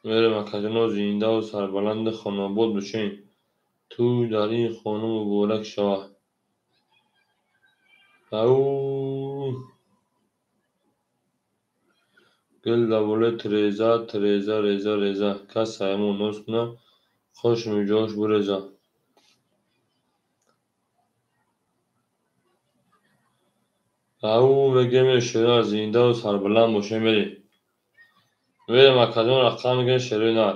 Мерем акаҷоно, зиндаву сарбаланди хонобод бошем. Тӯй дар ин хона муборак шавад. Ау. Гул дар болои тиреза, тиреза, реза, реза. Кас саймон ноз кунад, хошми ҷош буреза. Ау мегем ширинар, зиндаву сарбаланд бошем. Мерем. Мерем акаҷон, рақам мегирем ширинар.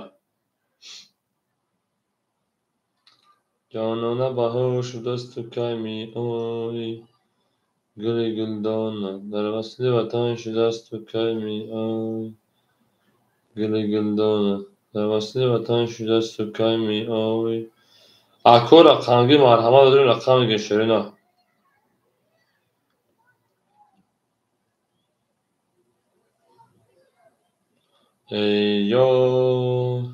Ҷонона баҳор шудасту кай меоӣ. Гули гулдона дар васли ватан шудасту кай меоӣ. Гули гулдона дар васли ватан шудасту кай меоӣ. Ако рақамгир марҳамат дорем, рақам мегирем ширинар. Эй ёр,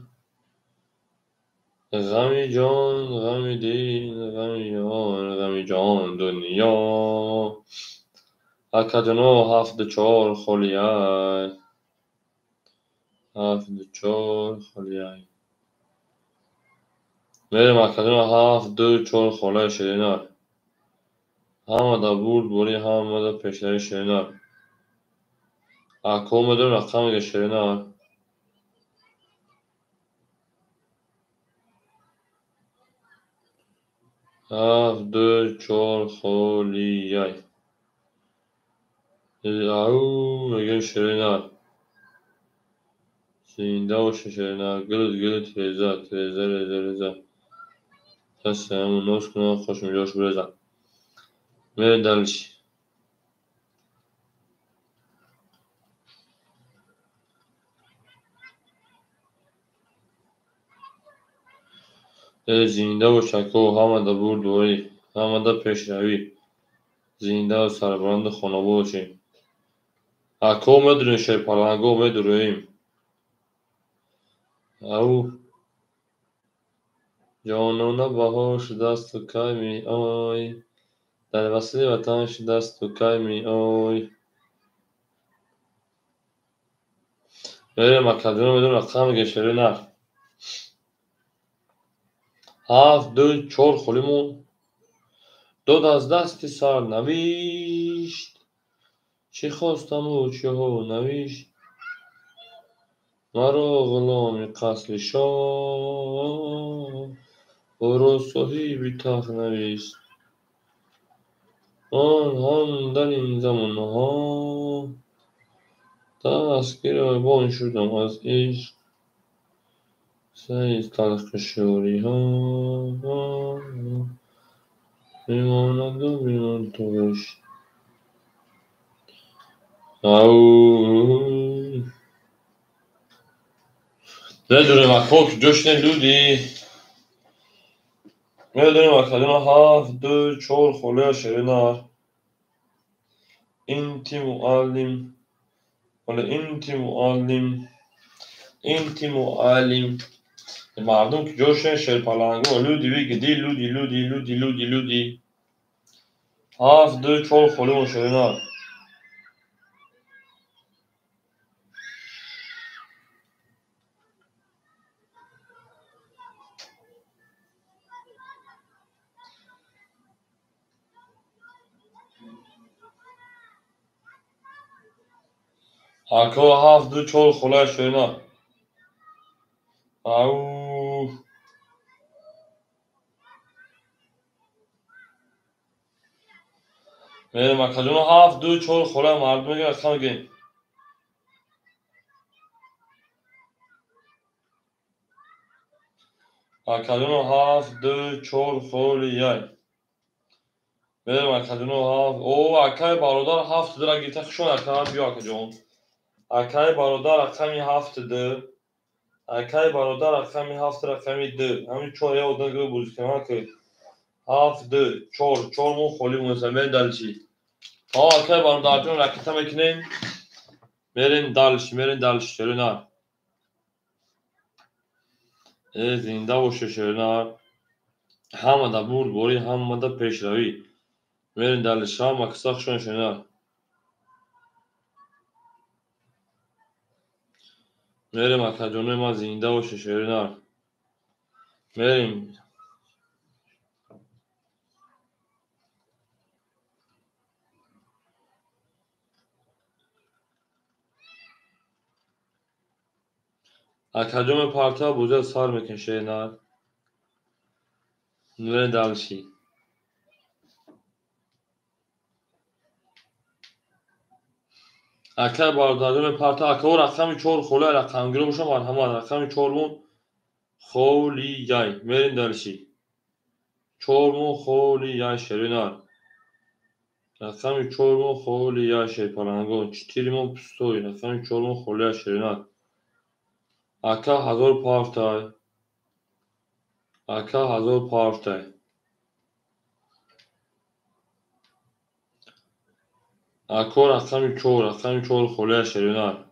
ғами ҷон, ғами дил, ғами ёр, ғами ҷон дунё. Акаҷоно 7 2 4 холияй. 7 2 4 холияй. Мерем акаҷоно 7 2 4 холияй ширинар. Ҳамада бурд борӣ, ҳамада пешравӣ ширинар. Ако медонем рақам мега ширинар. 7 2 4 холияй. Ау мегем ширинар. Зинда боша ширинар. Гул гул тиреза, тиреза, реза, реза. Кас саймон ноз кунад, хошми ҷош буреза. Мерем дальше. Зинда бош ако, ҳамада бурдворӣ, ҳамада пешравӣ. Зиндаву сарбаланду хонобод бошем. Ако медурем шерпаланго, медуроем. Ау. Ҷонона баҳор шудасту кай меоӣ. Дар васли ватан шудасту кай меоӣ. Мерем акаҷоно, медонем рақам мегирем ширинар. 7 2 4 холимон. Дод аз дасти сарнавишт. Чӣ хостаму чиҳо навишт. Маро ғуломи қасри шоҳ, ӯро соҳиби тахт навист. Он ҳам дар ин замонҳо дастгиребон шудам аз ишқ. Талхишориҳо мемонаду бимонтуш. Ау. Медонем акҳо ки ҷошне люди. Медонем академа 7, 2, 4 холия шеринар. Инти муаллим. Вале инти муаллим. Инти муаллим. Мардум ки ҷошне шерпаланго люди вигиди люди люди люди люди люди. 7, 2, 4 холия шеринар. Ако 7, 2, 4 холия шеринар. Ау. Мерем акаҷоно 7, 2, 4 холия мардум мегирад рақам мегирем. Акаҷоно 7, 2, 4 холияй. Мерем акаҷоно 7. О, акай бародар 7 2 ра гирифта хушон ака биё акаҷон. Акай бародар рақами 7 2. Акай бародар рақами 7 рақами 2. Ҳамин 4 я одам гирифта бозӣ кунам ки 7 2 4 4 мо холӣ монда мерем дальше. Ҳа акай бародарҷон ракета мекунем. Мерем дальше, мерем дальше шеринар. Э зинда боше шеринар. Ҳамада бурдборӣ, ҳамада пешравӣ. Мерем дальше, ҳама киса хушон шеринар. Мерем акаҷонои ман зинда боше шеринар. Мерем. Акаҷон мепартава бозиро сар мекунем шеринар. Мерем дальше. Акай бародарҷон мепартава акаҳо рақами 4 холия рақамгиро бошанд марҳамат рақами 4 мон холияй. Мерем дальше. 4 мон холияй шеринар. Рақами 4 мон холияй шерпалангон. 4 мон пустой. Рақами 4 мон холияй шеринар. Ака 1000 партай. Ака 1000 партай. Ако рақами 4, рақами 4 холия шеринар.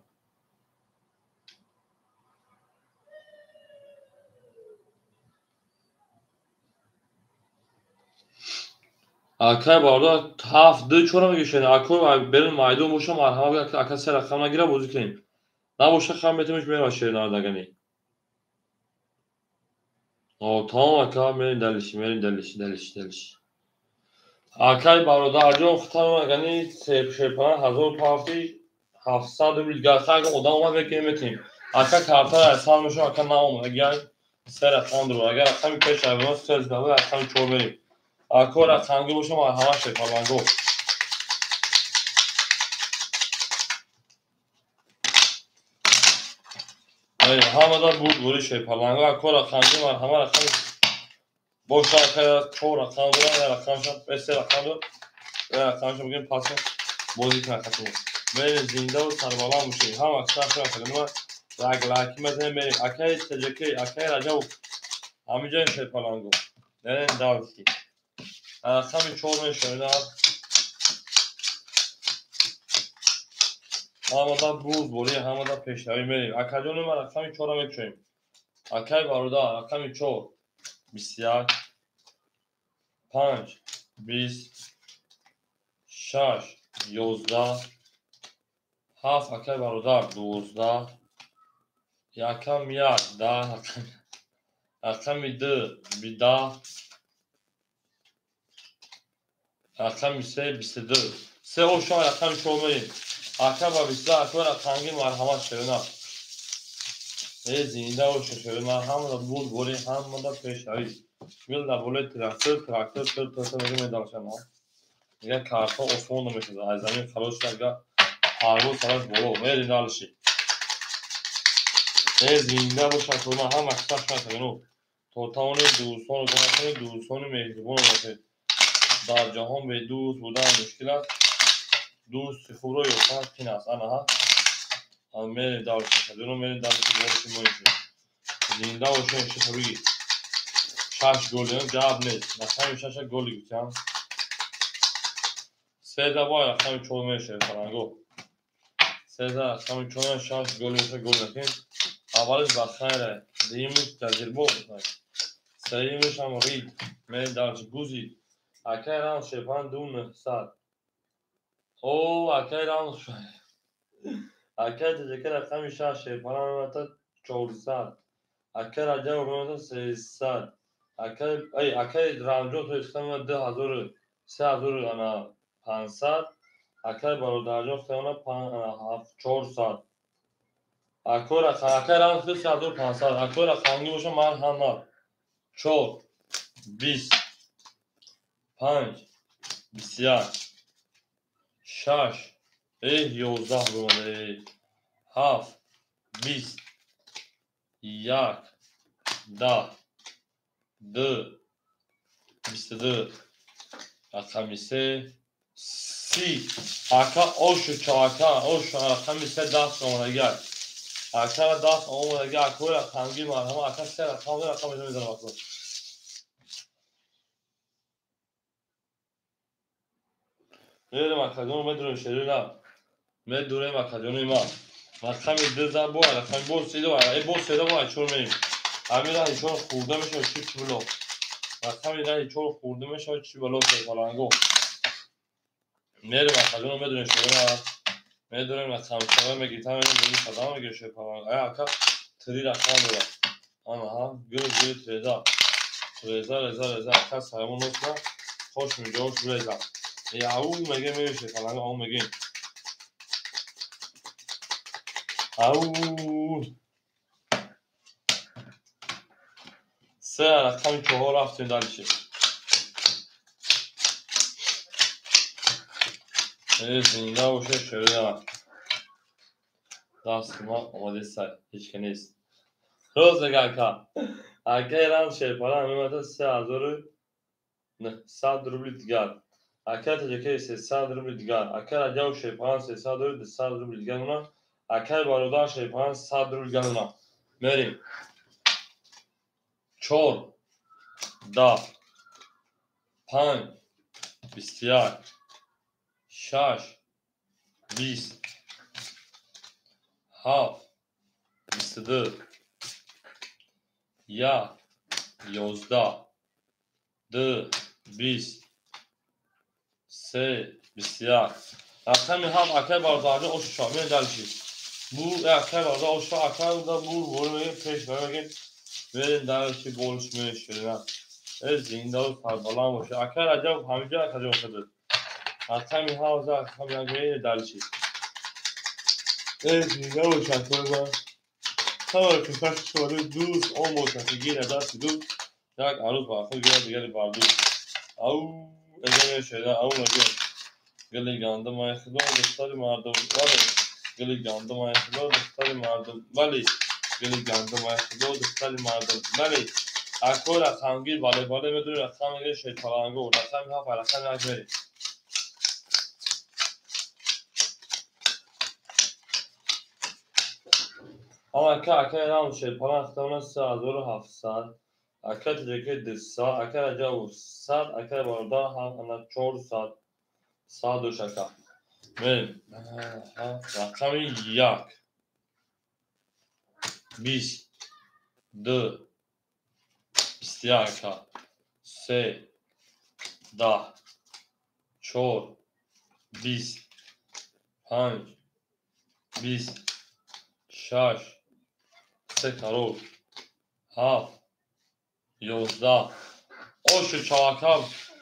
Акай бародар 7, 2, 4 мегӯ шеринар. Ако берун майдон боша марҳамат ака се рақам нагира бозӣ кунем. Набоша хам метавониш мерава шеринар дагани. О, тамом ака, мерем дальше, мерем дальше, дальше, дальше. Акай бародарҷон хутам агани шерпалан 1000 парти 700 рубл гахаг одам омад мекунем метем. Ака картара сар мешава ака наомад. Агар се рақам дуру, агар рақами пеш аввал се зада рақами 4 мерем. Ако рақамги боша марҳамат шерпаланго. Ҳамада бурдборӣ шерпаланго. Ако рақамги марҳамат рақами боша ака 4 рақам дорам, я рақамша, се рақам дорам, я рақамша бигем пас бозӣ кунад хатмо. Мерем зинда ва сарбаланд бошем. Ҳама киса хушон як лайки мезанем мерем. Акаи ТЖК, акаи Раҷабов ҳаминҷо шерпаланго. Мерем дальше. Рақами 4 мешавад. Ҳамада бурдборӣ, ҳамада пешравӣ мерем. Акаҷони ман рақами 4-ро мекушоем. Акаи бародар рақами 4 21 5 20 6 11 7 акаи бародар 12 якам 1 10 рақами 2 10 рақами 3 22 се ошон рақами 4 мерем. Ака ба 22 ака рақамги марҳамат шеринар. Э зинда боше шеринар. Ҳамада бурдборӣ, ҳамада пешравӣ. Мил дар болои трактор, трактор тр тр тр мега медалшам. Мега картҳо осон намешавад. Аз замин халос шуда, ага парвоз сараш боло. Мерем дальше. Зинда бошад, ма ҳама шашна то тавонед дӯстонро кӯмак кунед, дӯстони меҳрибон бошед. Дар ҷаҳон бе дӯст будан мушкил аст, дӯсти хубро ёфтан қин аст. Анаҳа мерем давр, мерем давр, мо зинда бошем. Ши шаш гол гап нест, рақами шаша голи гуфтам. Сеза бо рақами чор мешавад фаланго. Сеза рақами чор шаш гол меша, гол накунем. Аввалиш ба хайре, дуюмиш таҷрибо, сеюмиш ҳам рид. Мерем дарчи гузи. Акай рам шепан ду нӯҳсад. О, акай рам, акай таҷака рақами шаш шепан мемата 400. Акай Раҷаб мемата 300. Акай, ай, акай Рамҷон тоистама 2000, 3000 ана 500. Акай бародарҷон хитамона 400. Акой рақам, акай рам 3500. Акой рақамги боша, марҳамат. Чор, 20, панҷ, 21, шаш, эҳ, 11 бимонда, ҳафт, 20, як, 10, ду, 22, рақами се, 30. Ака ошу чака ошу рақами се даст омадагиак. Акара даст омадаги. Акои рақамги, марҳама. Ака се рақам, рақам мезанам. Ако мерем, акаҷоно, медурем шерина, медурем, акаҷони ма. Рақами ду за бо рақами бо седо, бо седо бо чор мерем. Ҳамин раҳи чор хурда мешавад, чи чи било. Рақами раҳи чор хурда мешавад, чи било фаланго. Мерем, акаҷоно, медурем шерина, медурем рақамшава мегиртам, мерем қадам мегирем шерпаланго. Ай, ака три рақам дорад. Анаҳа гир гир треза треза реза реза. Ака саймон носна хош миҷош реза. Ау мегем, мерем шерпаланго, ау мегем. Ау. Се рақами чоҳор рафтем дальше. Зинда боша шерина. Дасти ма омадесай, ҳеч ка нест. Рост мега ака. Акаи рам шерпала мемата 3900 рубли дигар. Акаи таҷакаи 300 рубли дигар. Акаи Раҷаб шерпалан 300 рубли, 200 рубли дигар мона. Акаи бародар шерпалан 100 рубли дигар мона. Мерем. Чор, 10, панҷ, 21, шаш, 20, ҳафт, 22, як, 11, ду, 20, се, 21. Рақами ҳафт акай бародарҷон ошуша. Мерем дальше. Бу акай бародар ошуша, акай да бу бор мегем, пеш мегем. Мерем дальше, болш мешавад. Э, зиндаву сарбаланд боша. Акай Раҷаб ҳамиҷа акаҷон худат. Рақами ҳафт, рақами як, мерем дальше. Э, зинда боша, акои ман. Ҳама касаш шумо дӯст он бошад, ки гирад дасти дӯст, як арӯз ба худ гирад, дигари бар дӯст. Ау, эза мешавад, ау мегӯям. Гили гандум ай худо, духтари мардум, вале. Гили гандум ай худо, духтари мардум, вале. Гили гандум ай худо, духтари мардум, вале. Акои рақамгир, бале, бале, медури рақам мегирӣ шерпаланго. Рақами ҳафт, рақами як мерем. Ака, акаи рам шерпалан хитона 3700. Акаи таҷаки 200, акаи Раҷаб 100, акаи бародар ана 400. Саду шака. Мерем. Рақами як. 20, ду, 21, се, 10, чор, 20, панҷ, 20, шаш, се карор, ҳафт, 11. Ошу чавака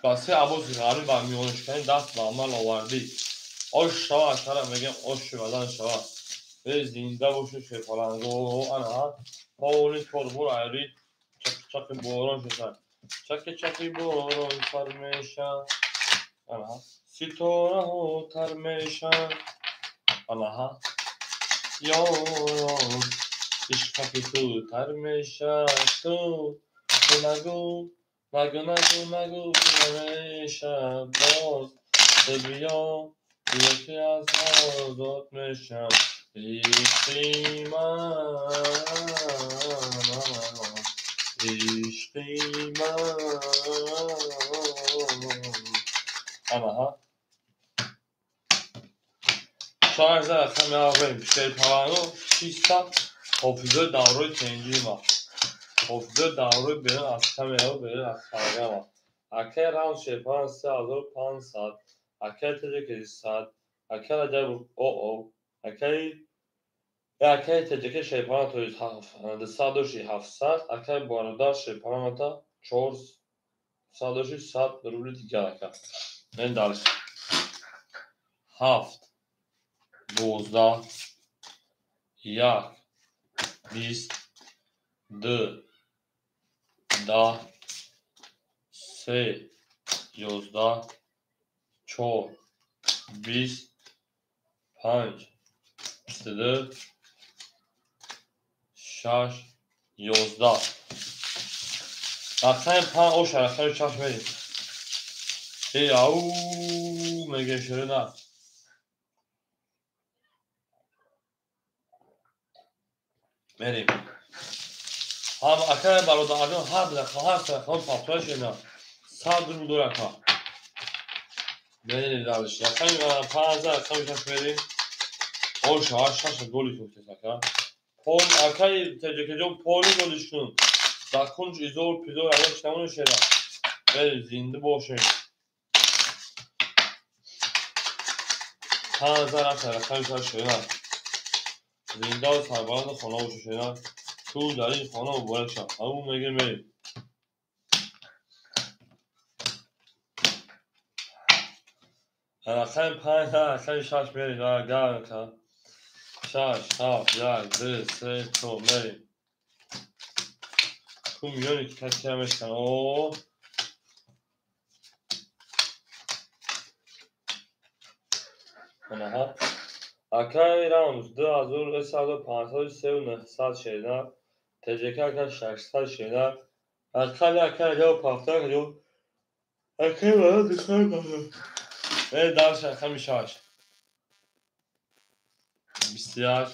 ба се абоси ғарбӣ ба миёнашканӣ даст ба амал овардӣ. Ош шава, акара мегем, ошу бадан шава. Э, зинда бошу шерпаланго. Ана поли чорбор айри чақи борон шуд. Чаки чаки борон сар меша. Ана ситораҳо тар мешанд. Анаҳа ёрон Ишқаки ту тар мешавад, ту нагӯ, нагӯ, нагӯ, нагӯ, ки намешавад боз. Ту биё, биё, ки аз озод мешавам. Ишқи ман, ишқи ман. Анаҳа. 4000 рақами аввал шерпаланго чиста ҳофизои даврои тенҷима. Ҳофизои даврои берун аз камера, берун аз программа. Акай раунд шерпалан 3500, акай ТҶК 100, акай Раҷабов ОО, акай ТҶК шерпалан то 200 доши 700, акай бародар шерпаланата 400 доши 100 рубли дигар ака. Мен дальше. 7, 12, 1, 20, 2, 10, 3, 11, 4, 20, 5, 22, 6, 11. Рақами 5 оша, рақами 6 мерем. Эй, ау, меге ширина. Мерем. Ҳам акай бародарҷон ҳар рақам, ҳар рақам пафтоя ширина. 100 рубл дор ака. Мерем дальше. Рақами 5, рақами 6 мерем. Оша, 6 голи кунед ака. Пол акай ТҶК-ҷон поли голиш кун. Дар кунҷ изор пизор ягон чи намони шера. Мерем, зинда бошем. 5 рақами 6 ширина. Зинда ва сарбаланди хона бошед ширина. Ту дар ин хона муборак шав. Ҳамун мегем мерем. Рақами 5, рақами 6 мерем. Гарм ака. 6, 7, 1, 2, 3, 4 мерем. Ку миёни ки касе мешкан. О. Анаҳа. Акай раунд 2500 900 ширина. ТҶК ака 600 ширина. Акай акай Раҷабов пафта акаҷон. Акай бародар 200 пафта. Мерем дальше рақами 6. 21,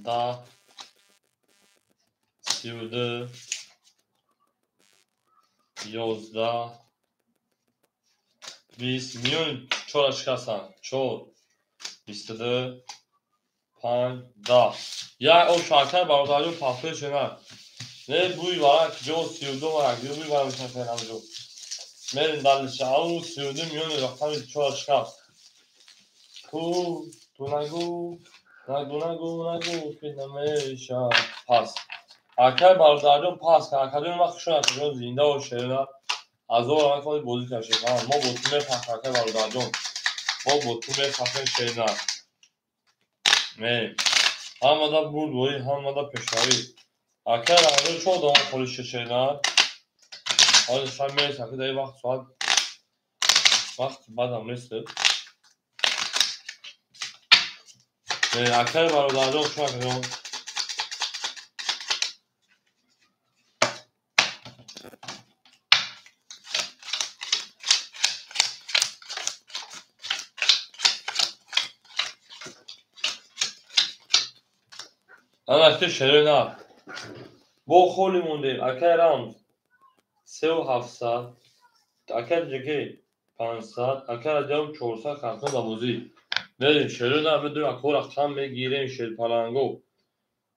10, 32, 11, 20, миёни 4 шикастанд. 4, 22, 5, 10. Як ош акай бародарҷон пафтои ширина. Не бӯи варак ҷо 32 варак, ҷо бӯи варак мешавад ҳамаҷо. Мерем дальше. Ау 32 миёни рақами 4 шикаст. Ту, ту нагӯ, нагӯ, нагӯ, нагӯ, ки намешавад. Пас. Акай бародарҷон пас кун. Акаҷон ман хушҳол акаҷон зинда бош ширина. Азор накунед бозӣ кашед. Мо бо ту мефахрем акай бародарҷон. Мо бо ту мефахрем ширина. Мерем. Ҳамада бурдборӣ, ҳамада пешравӣ. Акай Рамазон чор одам холӣ шуд ширина. Ҳозир шаб мересем, ака дар ин вақт соат вақти бадам нест. Акай бародарҷон хуш акаҷон. Ана ки ширина. Бо холӣ мондем. Акай раунд 3700, акай ТҶК 500, акай Раҷабов 400 картон ба бозӣ. Мерем ширина, медонем ако рақам мегирем шерпаланго.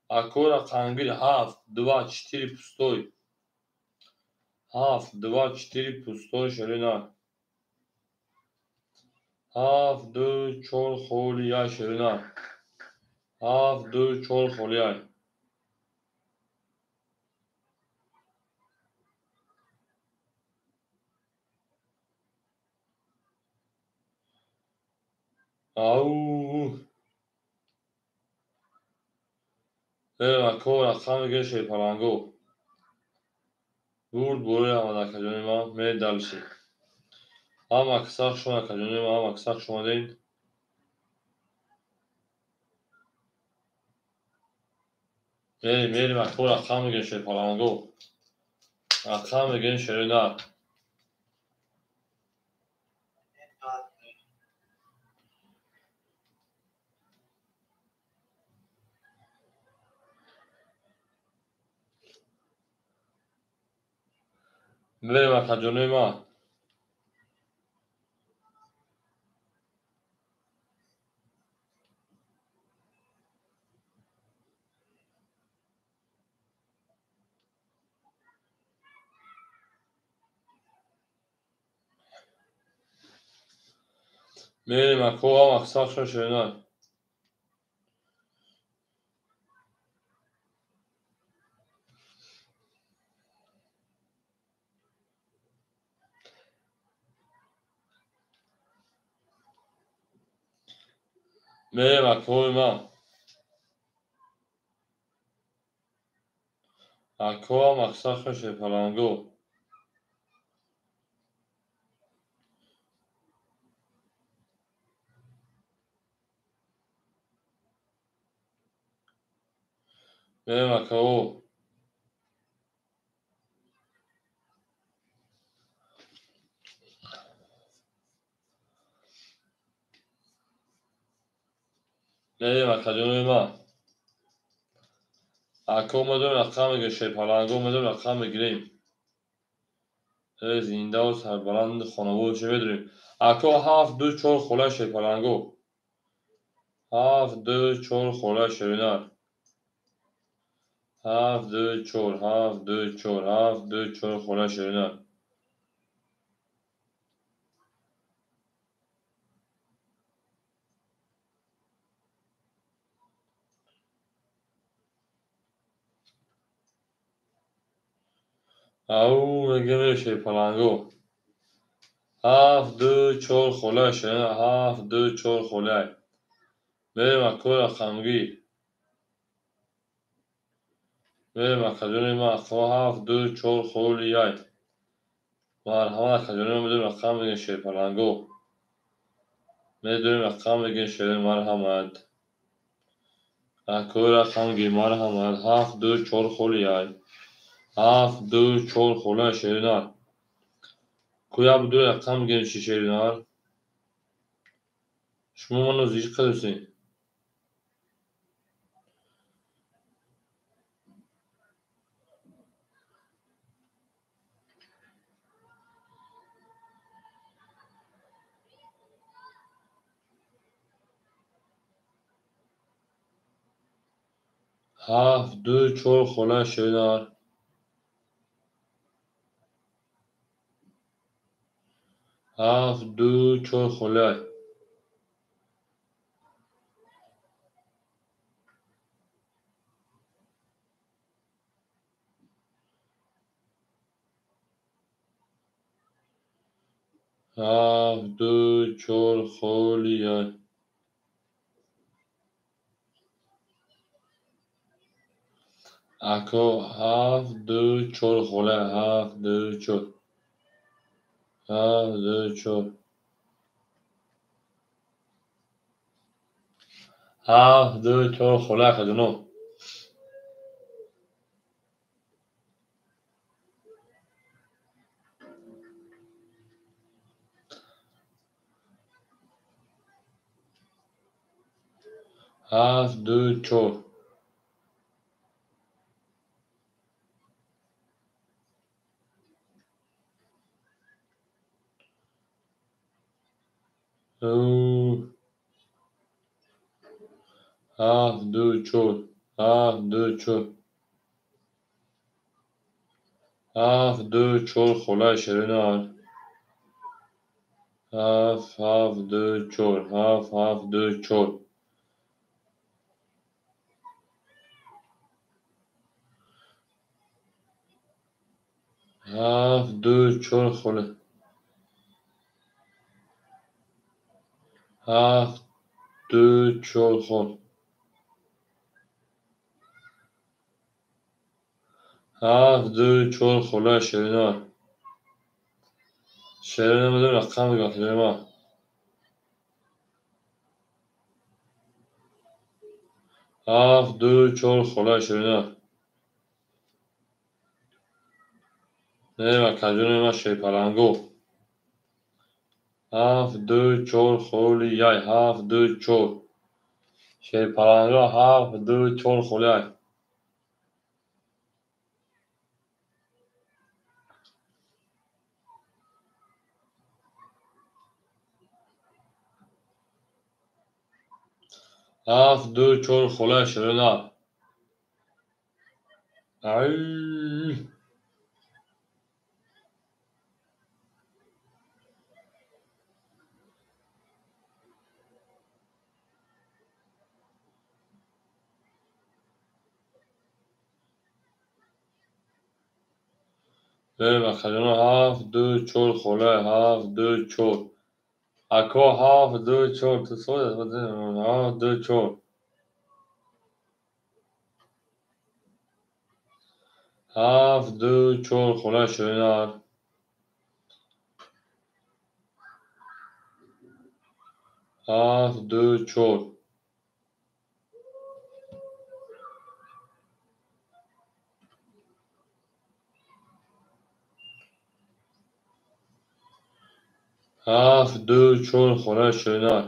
Ако рақамгир 7, 2, 4 пустой. 7, 2, 4 пустой ширина. 7, 2, 4 холи 1 ширина. 7, 2, 4 холи 1. Ау. Ако рақам мегирем шерпаланго. Бурд бори омад акаҷони ман, мерем дальше. Ҳама аксар шумо акаҷони ман, ҳама аксар хуш омадед. Мерим ако рақам мегирем шерпаланго. Рақам мегирем шеринар. Мерим акаҷонои ман. Мерим ако мақсадшон шеринар. Мерим акои ман. Акоа мақсадшон шерпаланго. Мерим акао. Мерим акаҷонои ман. Ако медонем рақам мегирем шерпаланго медонем рақам мегирем. Зиндаву сарбаланди хонаводу чӣ медонем. Ако 7 2 4 холаи шерпаланго. 7 2 4 холаи шеринар. 7 2 4 7 2 4 7 2 4 холаи шеринар. Ау мегирем шерпаланго. 7 2 4 холаи шеринар. 7 2 4 холаи. Мерим ако рақамгир. Мерим акаҷонои ман ако 7 2 4 холияй. Марҳамат акаҷонои ман медонем рақам мегирем шерпаланго. Медонем рақам мегирем шерин марҳамат. Акои рақамгир марҳамат. 7 2 4 холияй. 7 2 4 холаи шеринар. Куя буду рақам мегирем чи шеринар? Шумо маро зиқ кардесед. 7 2 4 холаи шеринар. 7 2 4 холаи. 7 2 4 холияй. Ако 7 2 4 холаи. 7 2 4 7 2 4 7 2 4 холаи акаҷоно. 7 2 4 7 2 4 7 2 4 7 2 4 холаи шеринар. 7 7 2 4 7 7 2 4 7 2 4 холаи. 7 2 4 хол. 7 2 4 холаи шеринар. Шеринар медонем рақам мегирем акаҷонои ман. 7 2 4 холаи шеринар. Мерем акаҷони ман шерпаланго. 7 2 4 холи яй 7 2 4. Шерпаланго 7 2 4 холи яй. 7 2 4 холи шерина. Ай. Мерем акаҷоно 7 2 4 хола 7 2 4. Ако 7 2 4 ту соз 7 2 4. 7 2 4 хола ширинар. 7 2 4. 7 2 4 хола ширинар.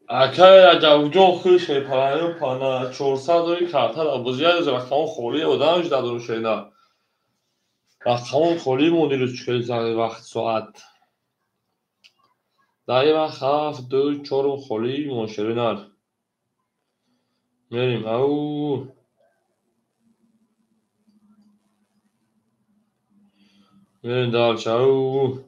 Акай Раҷабҷон худи шерпаланго пана 400 дори карта бозӣ рақамон холӣ одам шуда дору ширинар. Рақамон холӣ монд дирӯз чикори вақт соат. Дар ин вақт 7 2 4 холӣ монд ширинар. Мерем ау. Мерем дальше ау.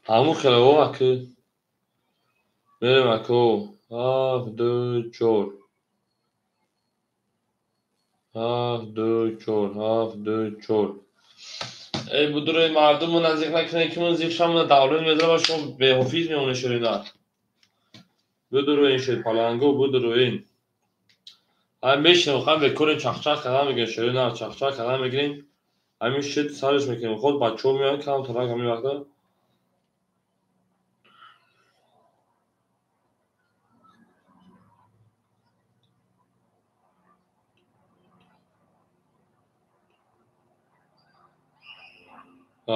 Ҳамун хелао аки. Мерем ако 7 2 4. 7 2 4 7 2 4. Эй будурои мардуму наздик накунед ки ман зиқ шам давлат мезанам ва шумо беҳофиз мемонед ширинар. Будуроин шерпаланго будуроин. Ҳам мешинем ҳам бекорем чахчах кардан мегирем ширинар чахчах кардан мегирем. Ҳамин шит сараш мекунем. Худ бачаҳо меоянд кам тарак ҳамин вақта.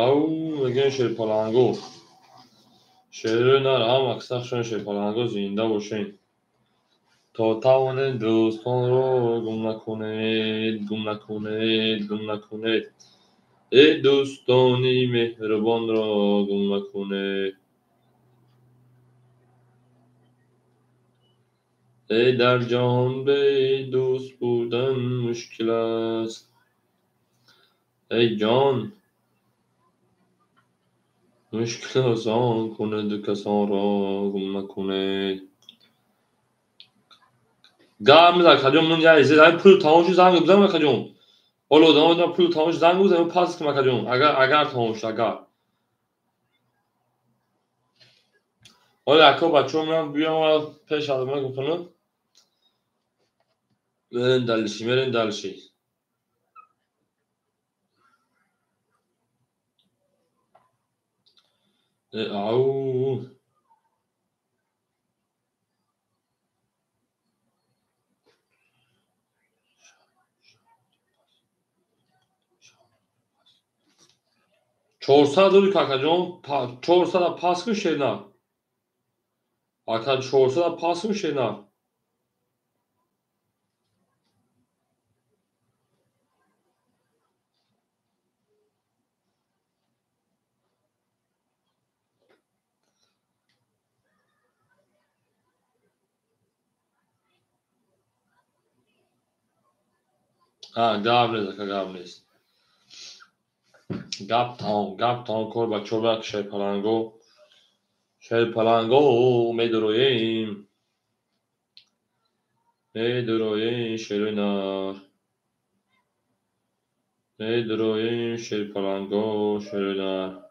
Ау мегӯем шерпаланго. Шерои нар ҳам аксаршон шерпаланго зинда бошед. То тавонед дӯстонро гум накунед, гум накунед, гум накунед. Эй дӯстони меҳрубонро гум накунед. Эй дар ҷаҳон бедӯст будан мушкил аст. Эй ҷон мушкил осон кунед касонро гум накунед. Гап мезад акаҷон ман я изед ҳамин пул тамом шуд занг бизанам акаҷон. Ҳоло одамо медонам пул тамом шуд занг бизанам пас кунам акаҷон. Агар тамом шуд агар. Ҳоло ако бачаҳо меоянд биём пеш аз ман гуфтанам. Мерем далиши, мерем далиши. Ау. 400 дори какаҷон, 400 пас кун шернар. Ака 400 пас кун шернар. Гап нест, ака гап нест. Гап тамом, гап тамом кор бачаҳо бак шерпаланго. Шерпаланго медуроем. Медуроем шерои нар. Медуроем шерпаланго шерои нар.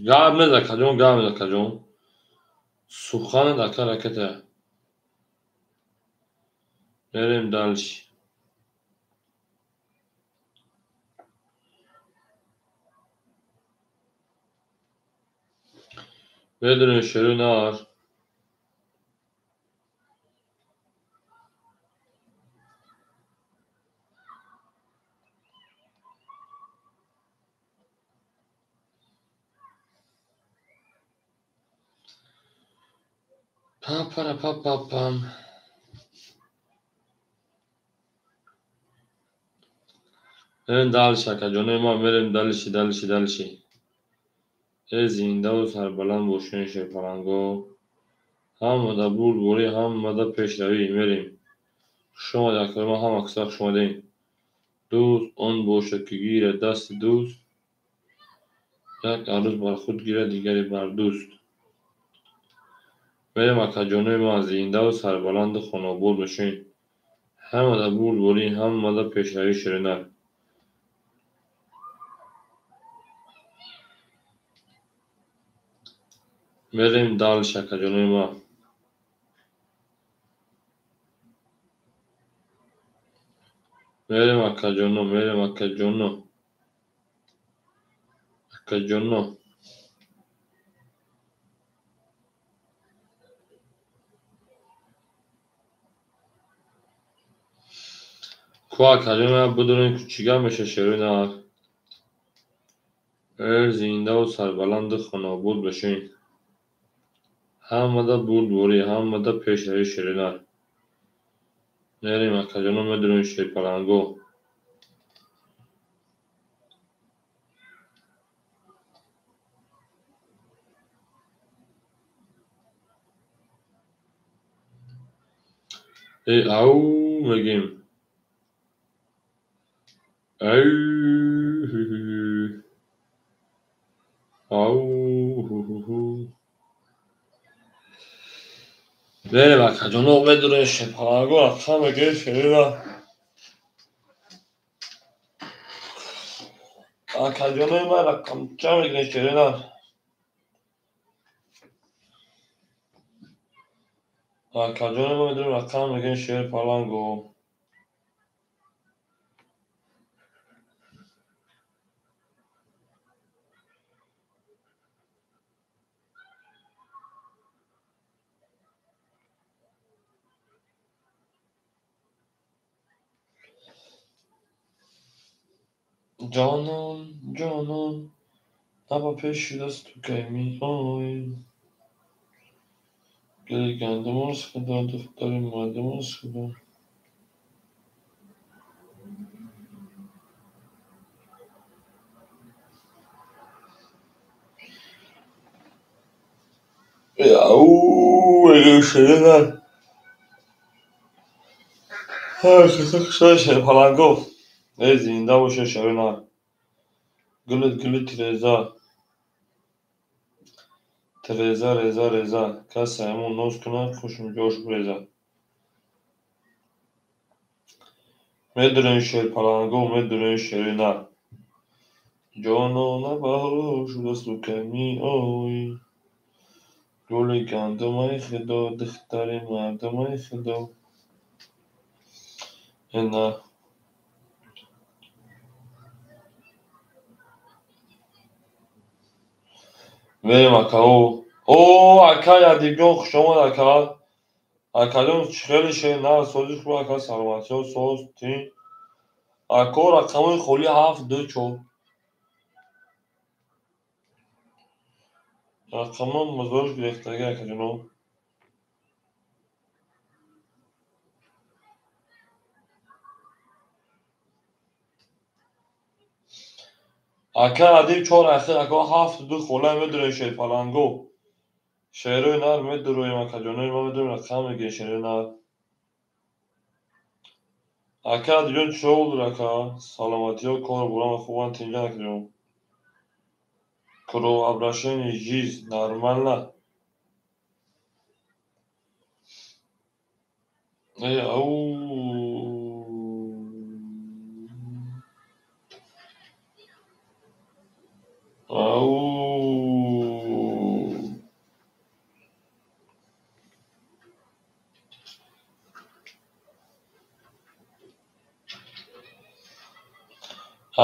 Гап нест акаҷон, гап нест акаҷон. Суханат ака ракета. Мерем дальше. Медонем шерои нар. Па-па-ра-па-па-пам. Мерем дальше, акаҷонои ман, мерем дальше, дальше, дальше. Э зиндаву сарбаланд бошен шерпаланго. Ҳамада бурдборӣ, ҳамада пешравӣ. Мерем. Хуш омадед, акаи ман, ҳама каса хуш омадед. Дӯст он бошад, ки гирад дасти дӯст, як арӯз бар худ гирад, дигаре бар дӯст. Мерем, акаҷонои ман, зиндаву сарбаланду хонаобод бошен. Ҳамада бурдборӣ, ҳамада пешравӣ ширинар. Мерем дальше, акаҷонои ман. Мерем, акаҷоно, мерем, акаҷоно. Акаҷоно. Ку акаҷоно ман бидонем, ку чӣ гап меша шерои нар. Э зиндаву сарбаланду хонаобод бошен. Ҳамада бурдборӣ, ҳамада пешравӣ ширинар. Мерем, акаҷоно, медонем шерпаланго. Э ау мегем. Ау ау. Мерем, акаҷоно, медонем шерпаланго рақам мегирем ширинар. Акаҷонои ман рақамча мегирем ширинар. Акаҷонои ман медонем рақам мегирем шерпаланго. Ҷонон, ҷонон, наба пеши дасту кай меоӣ. Гули гандум аз худо, духтари мардум аз худо. Ау, ширинар. Шерпаланго. Э зинда боше ширинар. Гулит гули тиреза. Тиреза, реза, реза. Касе ҳамон ноз кунад, хушм ҷош бурезад. Медонем шерпаланго, медонем ширинар. Ҷонона баҳор шудасту кай меоӣ. Гули гандумаи худо, духтари мардумаи худо. Ина. Мерем, акао. О, ака Ядигон, хуш омад, ака. Акаҷон, хеле шер нар сози хуб, ака, саломатиҳо соз, тин. Ако рақамҳои холӣ 7, 2, 4. Рақамҳо мазорш гирифтагӣ, акаҷоно. Ака Адиб 4 ахир, ака 7, 2 хола медонем шерпаланго. Шерои нар медуроем, акаҷонои ма медонем рақам мегирем шерои нар. Ака Адибҷон, чӣ ҳол, ака? Саломатиҳо, кор бурам хубанд, тинҷан, акаҷон. Кровообращение, жизнь, нормально. Э, ау. Ау.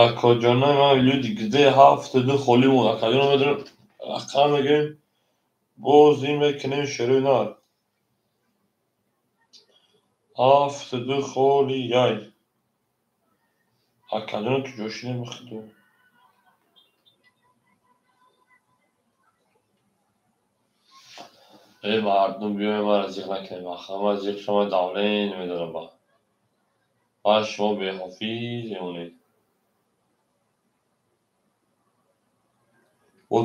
Акоҷонои ман люди где 7-2 холӣ монд. Акаҷоно медонем рақам мегирем, бозӣ мекунем шерои нар. 7-2 холӣ яй. Акаҷоно куҷо шидем худо? Эй мардум, биёем маро зиқ накунем. Ҳама зиқ шумо давлен медорам ба. Ба шумо беҳофиз мемонед.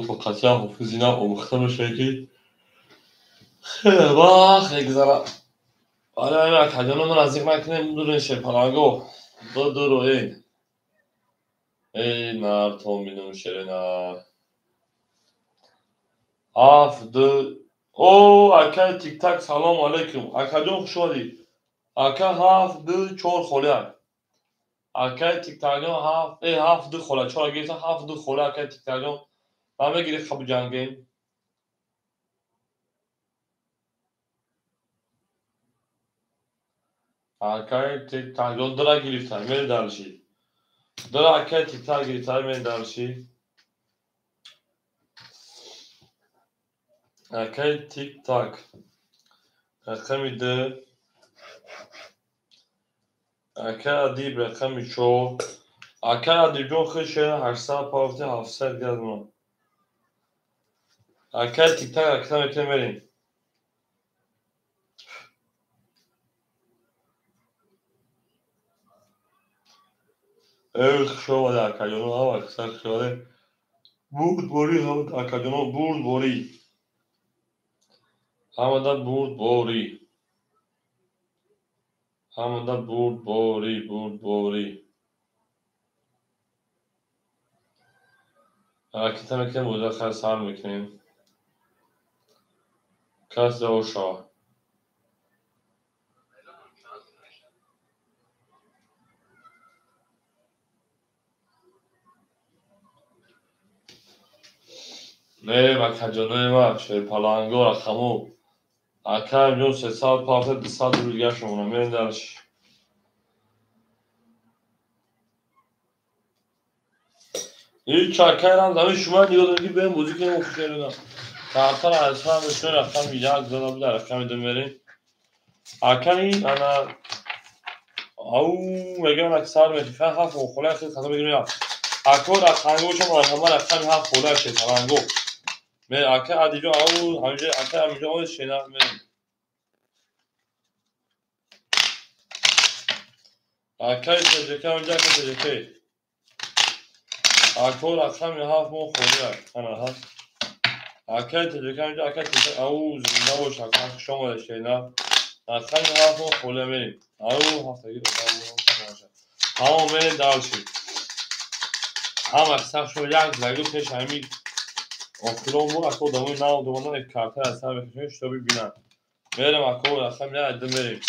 Тоқатиам ҳофизи нав омӯхта мешавад ки хеле вақт мегузарад. Вале ҳамин акаҷоно маро зиқ накунем, бидурен шерпаланго. Бидуроед. Эй нар то бинум шери нар. 7-2. О, акаи Тиктак, салому алайкум. Акаҷон, хуш омадӣ. Ака 7-2-4 холиак. Акаи Тиктакҷон 7-2 хола. 4 гирифта 7-2 хола акаи Тиктакҷон. Ман мегирӣ қабу ҷангем. Акаи Тиктакҷон дира гирифта, мери дарши. Дира акаи Тиктак гирифта, мери дарши. Акаи Тиктак. Рақами 2. Акаи Адиб рақами 4. Акаи Адибҷон худ шера 800 пафти 700 газ мо. Акаи Тиктак ракета мекунем мерем. Эй, хуш омадед акаҷоно, ҳама хусар хуш омадед. Бурдборӣ ҳама акаҷоно, бурдборӣ. Ҳамада бурдборӣ. Ҳамада бурдборӣ, бурдборӣ. Ракета мекунем, бозиро хайр сар мекунем. Кас ҷавоб шавад. Не, акаҷонои ман, шерпаланго рақамо. Акаҷон 300 пафта 200 рубл дигар шумона. Мерем дарш. Ҳеҷ акаи рам замин шумо нигоҳ доред ки биёем бозӣ кунем хушерина. Картара аз ҳам шумо рақами 1 зада буда, рақами 2 мерем. Акаи ана ау мегӯям ак сар мехоҳам 7 холаи хел хато мегирем. Ако рақамго шумо ҳама рақами 7 холаи шерпаланго. Ме ака Адиҷон ау ҳаминҷо ака ҳаминҷо о шена мерем. Акаи ТЖК ҳаминҷо ака ТЖК. Ако рақами 7 мо холиак. Ана ҳаст. Акаи ТЖК ҳаминҷо ака ТЖК ау зинда бош ака хуш омадед шена. Рақами 7 мо холия мерем. Ау ҳафтаги тамом мерем дарши. Ҳама сах шумо як загу пеш ҳамин охирон бо ако одамои нав домадан карта аз сар мекашем шуто бибинанд. Мерем ако рақами 1 2 мерем.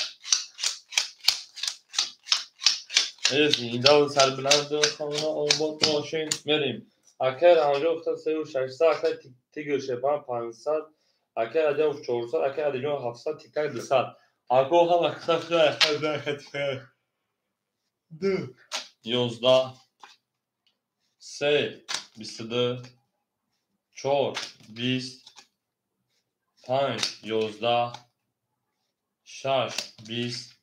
Зинда сарбиланд хона обод бошед мерем. Акаи Раҳмонҷон гуфта 3600, акаи Тигр Шерпан 500, акаи Раҷабов 400, акаи Адиҷон 700, Тиктак 200. Ако ҳама сах 2 11 3 22 4 20 5 11 6 20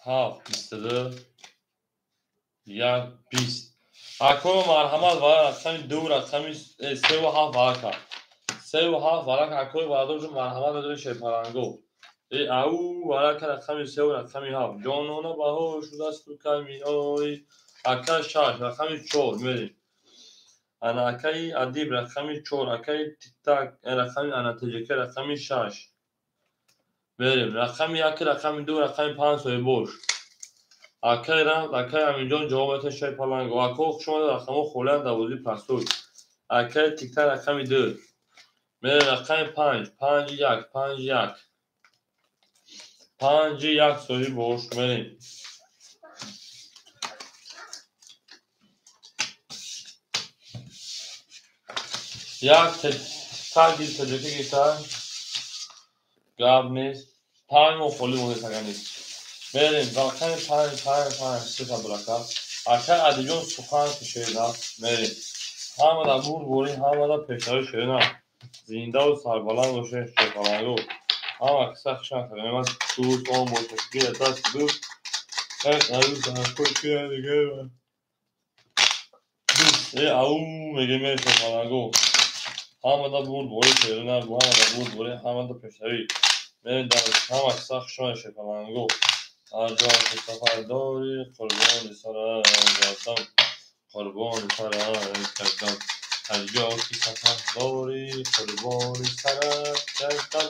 7 22 1 20. Ако марҳамат ва рақами 2 рақами 3 ва 7 варака. 3 ва 7 варака акои варадорҷон марҳамат медоред шерпаланго. Ау варака рақами 3 ва рақами 7. Ҷонона баҳор шудасту ками ой. Ака 6 рақами 4 мерем. Ана акаи Адиб рақами 4, акаи Тиктак рақами ана ТЖК рақами 6. Мерем. Рақами 1, рақами 2, рақами 5 соҳибош. Акаи Рам, акаи Аминҷон ҷавоб метавонед шерпаланго. Ако хуш омадед рақамҳо холианд дар бозии пастур. Акаи Тиктак рақами 2. Мерем рақами 5, 5 1, 5 1. 5 1 соҳибош мерем. Як Тиктак ТЖК гирифта. Гап нест. 5 мо холӣ монда сага нест. Мерем рақами 5 5 5 се та бурака. Акай Адиҷон сухан кушеда мерем. Ҳамада бурдборӣ, ҳамада пешравӣ шерина. Зиндаву сарбаланд бошед шерпаланго. Ҳама киса хушанд кардем. Дӯст он бошад гира даст дӯст. Ау мегем шерпаланго. Ҳамада бурдборӣ шерина, ҳамада бурдборӣ, ҳамада пешравӣ. Мерем дар ҳама киса хушанд шерпаланго. Ҳар ҷо ки сафар дорӣ, қурбони сарат гардам, қурбони сарат гардам. Ҳар ҷо ки сафар дорӣ, қурбони сарат гардам,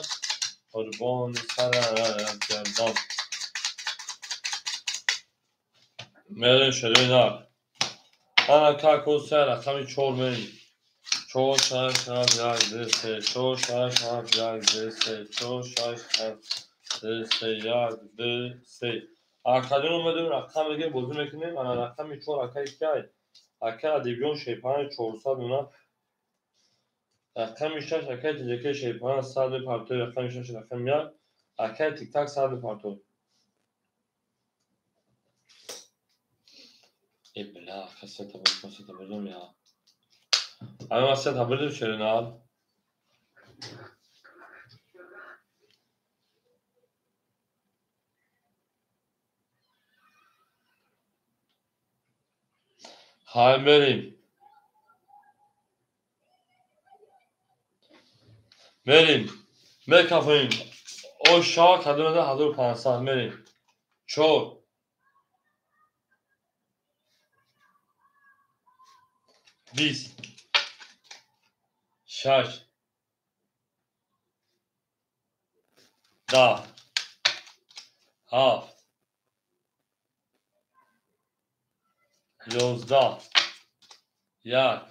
қурбони сарат гардам. Мерем шерина. Ана како се рақами 4 мерем. 4 6 7 1 2 3 4 6 7 1 2 3 4 6 7 2 3 1 2 3. Академ омадем рақам мегем бозӣ мекунем. Ана рақами 4 акай кай? Акай Адибён шейпан 400 мона. Рақами 6 акай Тиҷаке шейпан 100 мепартой. Рақами 6 рақами 1 акай Тиктак 100 мепартой. Э бля, ака сета бозӣ, сета бозӣ меа. Ама сета бозӣ шерина. Хай мерем. Мерем. Мекафем. О шаҳ кадомеда 1500 мерем. 4 20 6 10 7 11 1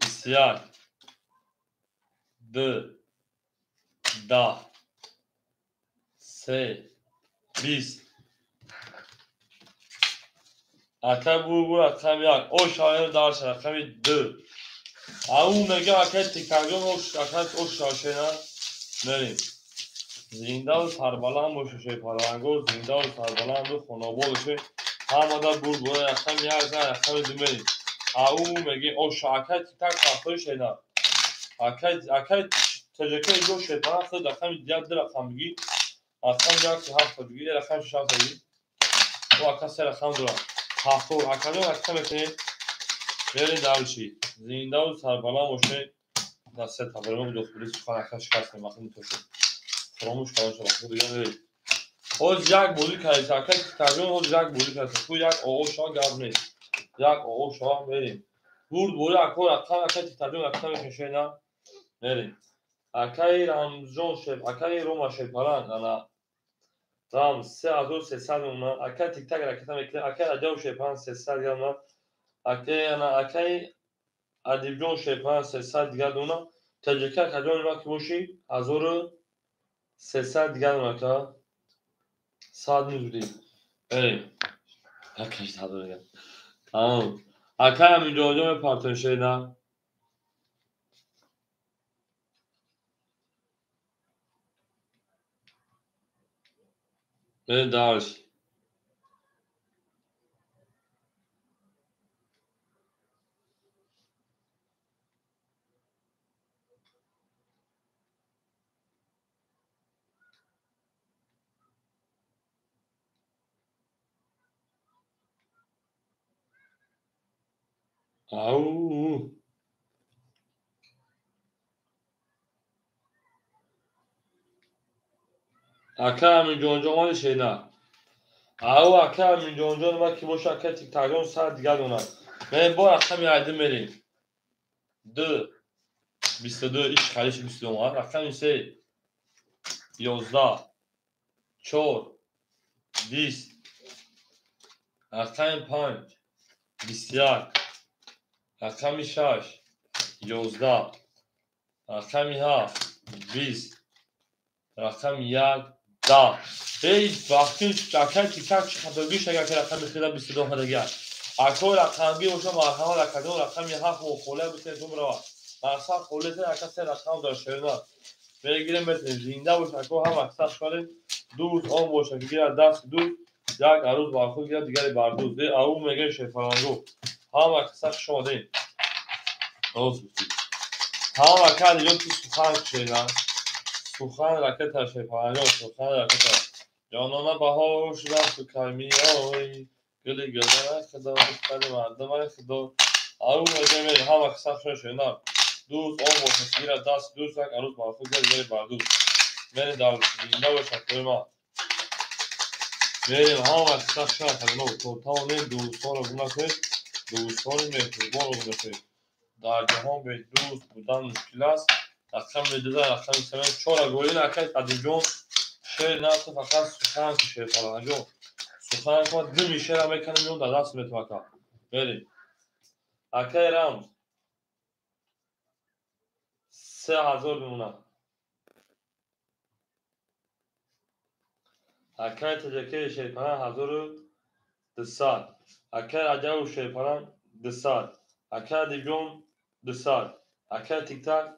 21 2 10 3 20. Акай бу рақами 1. О шаҳр дар рақами 2. Ау мега акай тикагон ош акай ош шашена мерем. Зиндаву сарбаланд бошед шерпаланго, зиндаву сарбаланду хонобод бошед. Ҳамада бурд бо рақами 1 зан рақами 2 мерем. Ау меги ош акай тиктак ҳафтои шена. Акай акай таҷака ҷо шерпаланг худ рақами 1 2 рақам биги. Рақами 1 7 биги, рақами 6 7 биги. О ака се рақам дорад. Ҳафто академ рақам мекунем. Мерем дарши. Зиндаву сарбаланд бошед. На се табармо дохили сухан ака шикастем вақти тошед. Фаромӯш кардам шуд вақти дигар мерем. Ҳоз як бозӣ кардем, ака тиктакҷон ҳоз як бозӣ кардем. Ту як оғоз шава гап нест. Як оғоз шава мерем. Бурд бори ако рақам ака тиктакҷон рақам мекунем на мерем. Акаи Рамзҷон шеф, акаи Рома шефпаланг ана Рам 3300 мемонад. Акаи Тиктак ракета мекунем. Акаи Раҷаб шефпаланг 300 дигар мемонад. Акаи ана акаи Адибҷон шефпаланг 300 дигар мемонад. Таҷика акаҷон ма ки бошӣ 1300 дигар мемонад ака. 100 мезудӣ. Мерем. Акаш ҳазор дигар. Тамом. Акаи Аминҷонҷон мепартоем шена. Мерем дарш. Ау. Ака Аминҷонҷон омади шена. Ау ака Аминҷонҷон ма ки боша ака тиктакҷон 100 дигар донад. Мерем бо рақами 1 мерем. 2 22 иш халиш 22 омад. Рақами 3 11 4 20 рақами 5 21 рақами 6 11 рақами 7 20 рақами 1 10. Эй вақти акай тиктак чӣ хатогӣ шага ки рақами хида 22 омадагиа. Ако рақамгӣ боша марҳамат акаҷон рақами 7 холия битен ту бирава. Мақсад холия тен ака се рақам дор шерина. Мегирем метен зинда бош ако ҳама аксар шуалем. Дӯст он боша ки гирад даст дӯст. Як арӯз бар худ гирад, дигаре бар дӯст. Э, ау мегӯем шерпалангу. Ҳама каса хуш омадем. Рост гуфтӣ. Ҳама ка Адибҷон, ту сухан кушена. Сухан ракета шерпалангҷон, сухан ракета. Ҷонона баҳор шудасту кай меоӣ? Гули гулдорай худо, духтари мардумай худо. Ау мегӯем, ҳама каса хуш шена. Дӯст он бошад, гирад даст дӯст, як арӯз бар худ гирад, дигаре бар дӯст. Мерем дар зинда бошад тои ман. Мерем ҳама каса хуш омадем. То тавонем дӯстонро гум накунед, дӯстони меҳрубонро гум накунед. Дар ҷаҳон бе дӯст будан мушкил аст. Рақами дуза, рақами се, чора голин акай Адибҷон. Шер на, ту фақат сухан ки, шерпаланҷон. Сухан кун, думи шера мекунем, меом дар даст метум ака. Мерем. Акай Рамз. 3000 мемонад. Акай Таҷакаи шерпалан 1200. Акай Раҷабов шерпалан 200. Акай Адибҷон 200. Акай Тиктак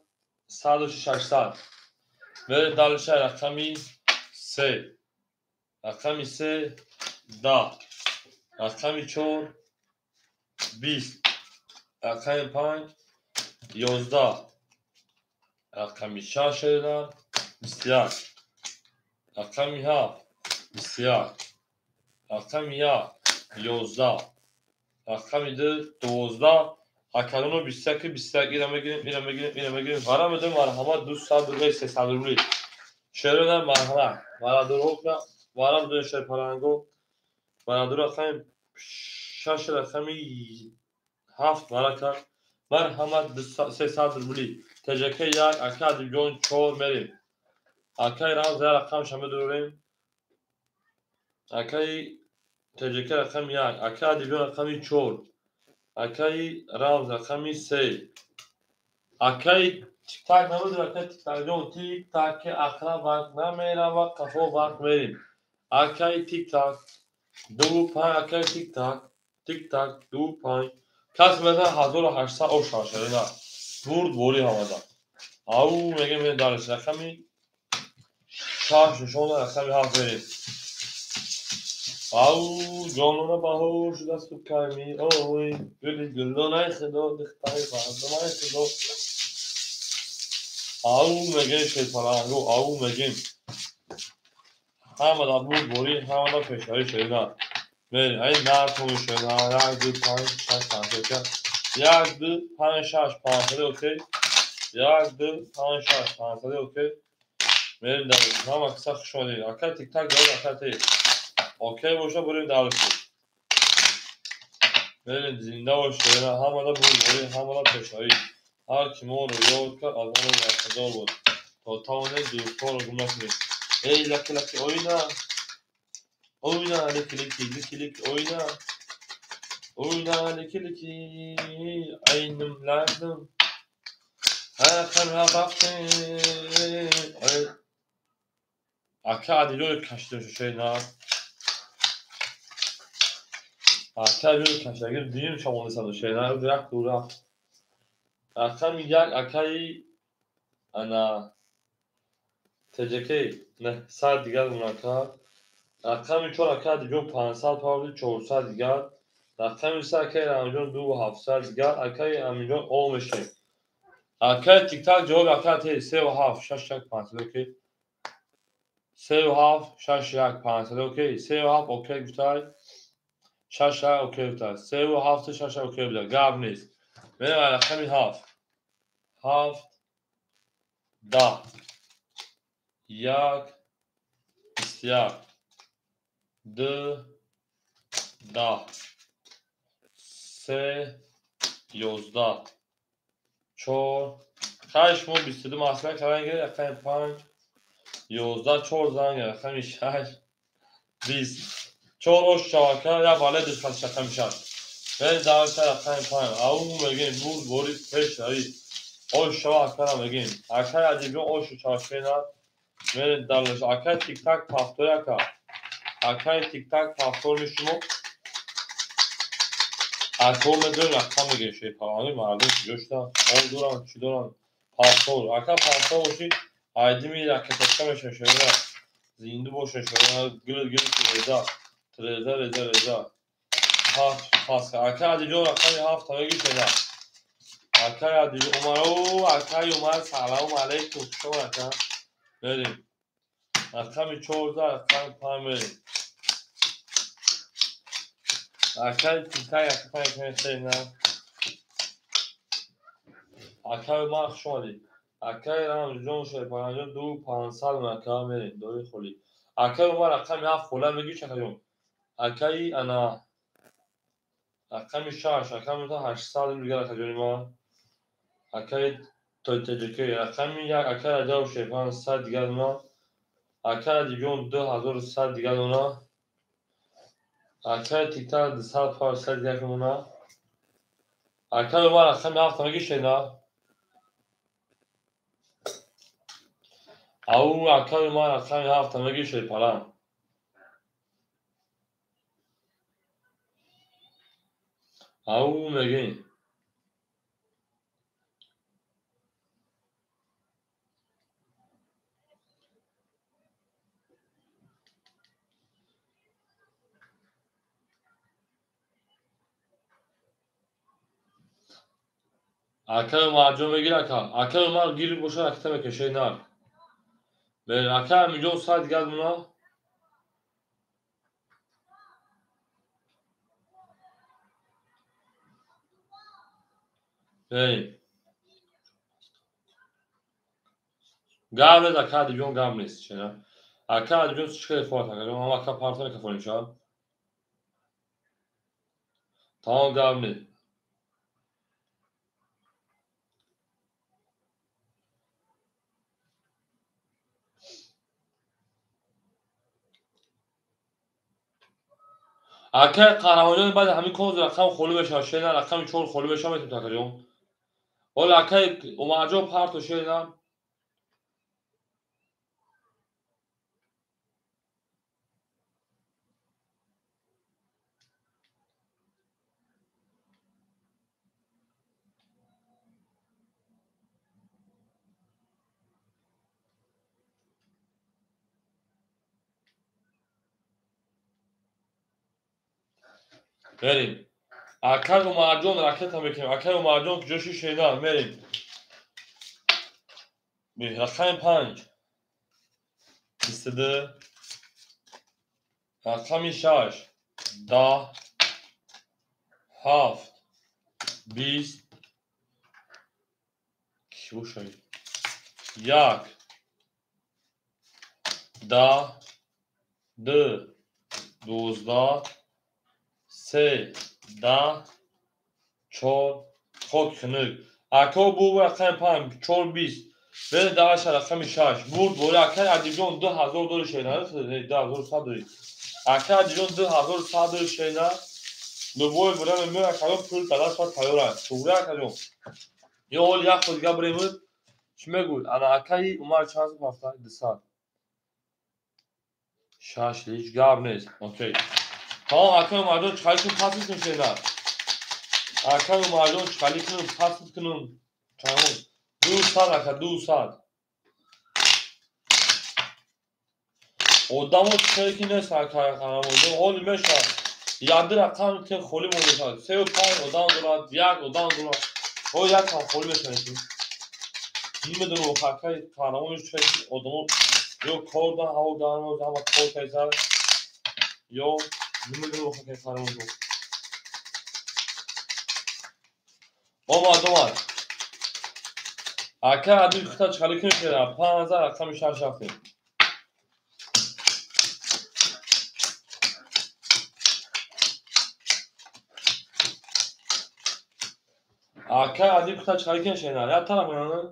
600. Мерем дальше, рақами се. Рақами се 10. Рақами чор 20. Рақами панҷ 11. Рақами шаш шеда 21. Рақами ҳафт 21. Рақами як 11. Рақами ду 12. Акаруно 21, 21 ира мегирем, ира мегирем, ира мегирем. Вара медоем, марҳамат, 200 рубли, 300 рубли. Шерона марҳамат. Барадурҳо вара медоем шерпаланго. Барадур рақами шаш, рақами ҳафт вара кард. Марҳамат, 300 рубли. ТЖК як, ака Адибҷон чор, мерем. Акаи Рамз як рақамша медорем. Акаи ТЖК рақами як, акаи Адибҷон рақами чор. Акаи Рамз рақами се. Акаи Тиктак намедонам, акаи Тиктакҷон, тик-так ки ақра вақт намерава, қафо вақт мерем. Акаи Тиктак ду панҷ, акаи Тиктак, тик-так ду панҷ. Кас мезанад 1800 ош шавад. Бурд борӣ ҳамада. Ау мегӯем, дарш рақами шаш нишона, рақами ҳафт мерем. Ау ҷонона баҳор шудасту кай меоӣ? Гули гулдонаи худо, духтари мардумаи худо. Ау мегӯем шерпалангу, ау мегӯем. Ҳамада бурд борӣ, ҳамада пешравӣ шерина. Мерем, ай нархо шерина, як, ду, панҷ, шаш, панҷ, як, ду, панҷ, шаш, 500, окей. Як, ду, панҷ, шаш, 500, окей. Мерем дар ҳама каса хуш омадед. Акай Тиктак ҷавоб акай ти. Окей боша, бурем дальше. Мерем, зинда бош шерина, ҳамада бурд борӣ, ҳамада пешравӣ. Ҳар ки моро ёд кард, аз он бархадор буд. То тавонед дӯстҳоро гум накунед. Эй лаки лаки оина. Ойна лики лики лики лики ойна. Ойна лики лики айним лардим. Рақами рафтем. Ака Адилёи кашида шена. Ака Адилёи кашидаги дуюм шомонисаду шена як ду рафт. Рақами як акаи ана ТЖК 900 дигар мунака. Рақами чор ака Адибҷон 500 павли 400 дигар. Рақами се акаи Рамҷон 2700 дигар. Акаи Аминҷон о мешем. Акаи Тиктак ҷавоб ака те севу ҳафт шаш як 500, окей. Севу ҳафт шаш як 500, окей. Севу ҳафт окей гуфтай. Шаш як окей гуфтай. Севу ҳафту шаш як окей буда. Гап нест. Мерем рақами ҳафт. Ҳафт 10 як 21 ду 10 се 11 чор. Хай, шумо 22 масъала кардан гиред, рақами панҷ 11 чор занг, рақами шаш 20 чор ош шавака як бале душхат рақами шаш. Мерем дальше, рақами панҷ. Ау мегӯем, бурд бори пешравӣ. Ош шава акара мегӯем. Акаи Адибҷон ошу шава. Мерем дальше. Акаи Тиктак пафтор ака. Акаи Тиктак пафтор шумо. Акор медорем, рақам мегӯем шерпаланги мардум куҷо шуданд? Об доранд, чӣ доранд? Пафтор. Ака пафтор бошӣ, айдими ракетачка мешавад шерина. Зинда боша шерина, гул гул тиреза. Реза, реза, реза. Ҳафт пас. Акай Адиҷон рақами ҳафт мегӣ шена. Акай Адиҷон Умар, о, акай Умар, салому алейкум. Шумо ака. Мерим. Рақами 14, рақами 5 мерим. Акай Титай, акай акай шена. Акай Умар хуш омадӣ. Акай Рамзиҷон шер 52 500 ака мерим. Дори холӣ. Акай Умар рақами 7 хола мегӣ чакаҷон. Акаи ана рақами 6, рақами 800 дигар акаҷони ман. Акаи Тоҷикӣ рақами 1, акаи Раҷаб шер 100 дигар дона. Акаи Адибҷон 2100 дигар дона. Акаи Тиктар 200 500 дигар дона. Акаи Умар рақами 7 мегӣ шена. Ау, акаи Умар рақами 7 мегӣ шерпалан. Ау мегӣ. Акаи Умарҷон мегир ака. Акаи Умар гир боша ракета мекашед нар. Акаи Амиҷон 100 дигар дона. Берем. Гап нест, ака Адибҷон, гап нест. Шена. Ака Адибҷон чӣ хеле хоҳад акаҷон, ҳама ака парта мекафонем шояд. Тамом, гап нест. Акаи Қаҳрамонҷон баъди ҳамин конз рақам холӣ мешавад, шена, рақами 4 холӣ мешавад, метавонед акаҷон. Ҳоло акаи Умарҷон парто шена. Мерим. Акаи Умарҷон ракета мекунем. Акаи Умарҷон куҷо ши шена? Мерим. Рақами 5. 22. Рақами 6. 10. 7. 20. Ки бошад? 1. 10. 2. 12. 3. 10. 4. Хок хунук. Ако бу рақами 5, 4 20. Берем даша рақами 6. Бурд бори акаи Адибҷон 2000 дори шена. 2100 дори. Акаи Адибҷон 2100 дори шена. Любое время меояд акаҷон, пул дар даст бояд тайёр аст. Туғри акаҷон. Ё ҳоли як ход дига биремуд. Чӣ мегӯед? Ана акаи Умар чанд сум ҳафта? 200. Шаш ҳеҷ гап нест. Окей. Тамом, акаи Умарҷон чӣ кунем пасит кунем шена. Акаи Умарҷон чӣ кунем пасит кунем? Чанд? 200 ака, 200. Одамо чӣ ки нест акаи Қаҳрамонҷон, ҳоли мешавад. Яди рақам ки холӣ монда. Сею панҷ одам дорад, як одам дорад. Ҳо як ҳам холӣ мешавад. Намедонам акаи Қаҳрамон чӣ одамо ё кор дан ҳаво гарм ҳама кор кайсар ё намедонам акаи Қаҳрамонҷон. Омад, омад. Ака Адил хута чӣ кунем шера? 5000 рақами 6 рафтем. Ака Адил хута чӣ кунем шера? Як тараф меонад?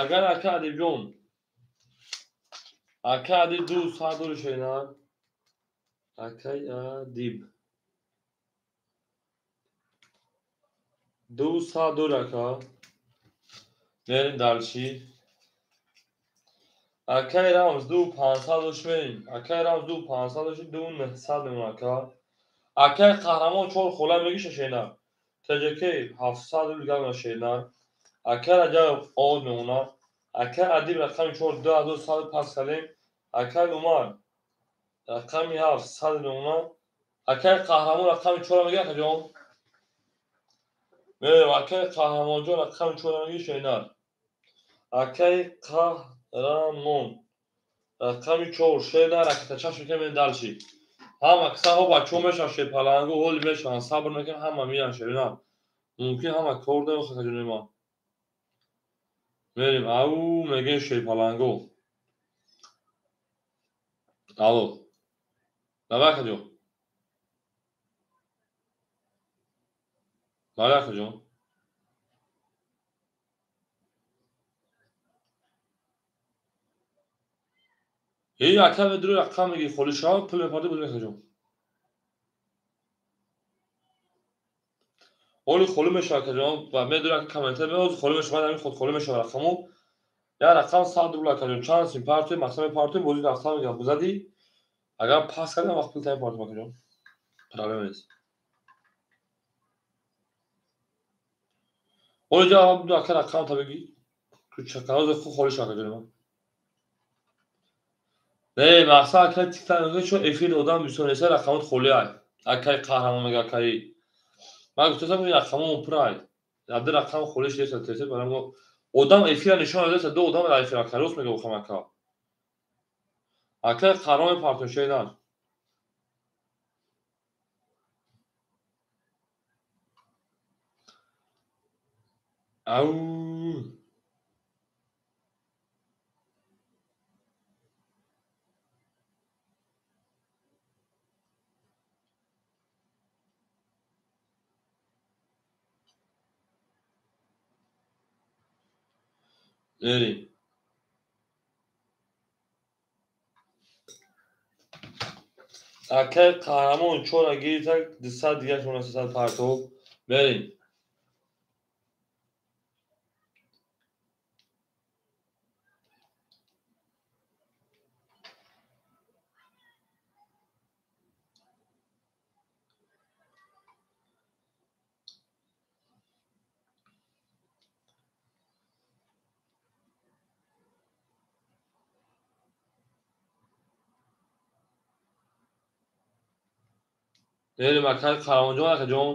Агар ака Адилҷон. Ака Адил 200 дори шера. Акаи Адиб. 200 дори ака. Мерим дальше. Акаи Рамз 2500 дош мерим. Акаи Рамз 2500 дош 2900 мемон ака. Акаи Қаҳрамон 4 хола мегиша шена. ТЖК 700 рубл гап шена. Акаи Раҷаб овоз мемонад. Акаи Адиб рақами 4 2100 пас кардем. Акаи Умар Рақами 7 100 мемонад. Акай қаҳрамон рақами 4 мегӯяд, акаҷон. Мерем, акай қаҳрамонҷон рақами 4 мегӯяд, шеринар. Акай қаҳрамон рақами 4 шеринар, аката чашм мекунем, мерем дальше. Ҳама кисаҳо бачаҳо мешаванд шерпалангу, ҳоли мешаванд, сабр мекунем, ҳама меянд шеринар. Мумкин ҳама кор дорем, акаҷони ман. Мерем, ау мегӯем шерпалангу. Алло. Давай, акаҷон. Бале, акаҷон. Эй, ака медури рақам мегӣ, холӣ шава, пул мепардӣ, буд акаҷон. Оли холӣ мешава, акаҷон, ва медури ака комментар меоз, холӣ мешава, ҳамин худ холӣ мешава рақаму. Як рақам 100 рубл, акаҷон, чанд сим партои, мақсад мепартои, бозӣ рафтан мегирам, бузадӣ. Агар пас кардам, вақт пул таъин партои, акаҷон. Проблема нест. Оли ҷавоб буду, ака рақам та бигӣ. Ту чакароз ху холӣ шава, акаҷони ман. Не, мақсад акай тиктак мегӯяд, чун эфир одам бисёр нест, рақамот холӣ ай. Акай қаҳрамон мега, акай. Ман гуфтам, ин рақамон пур ай. Ду рақам холӣ шудааст, тез барам одам эфира нишон додааст, ду одам дар эфир ака рост мега охам ака. Акай қаҳрамон партои шеринар. Ау. Мерем. Акай қаҳрамон 4 гирифта, 200 дигар шона 300 партов. Мерем. Мерем, акай қаҳрамонҷон, акаҷон.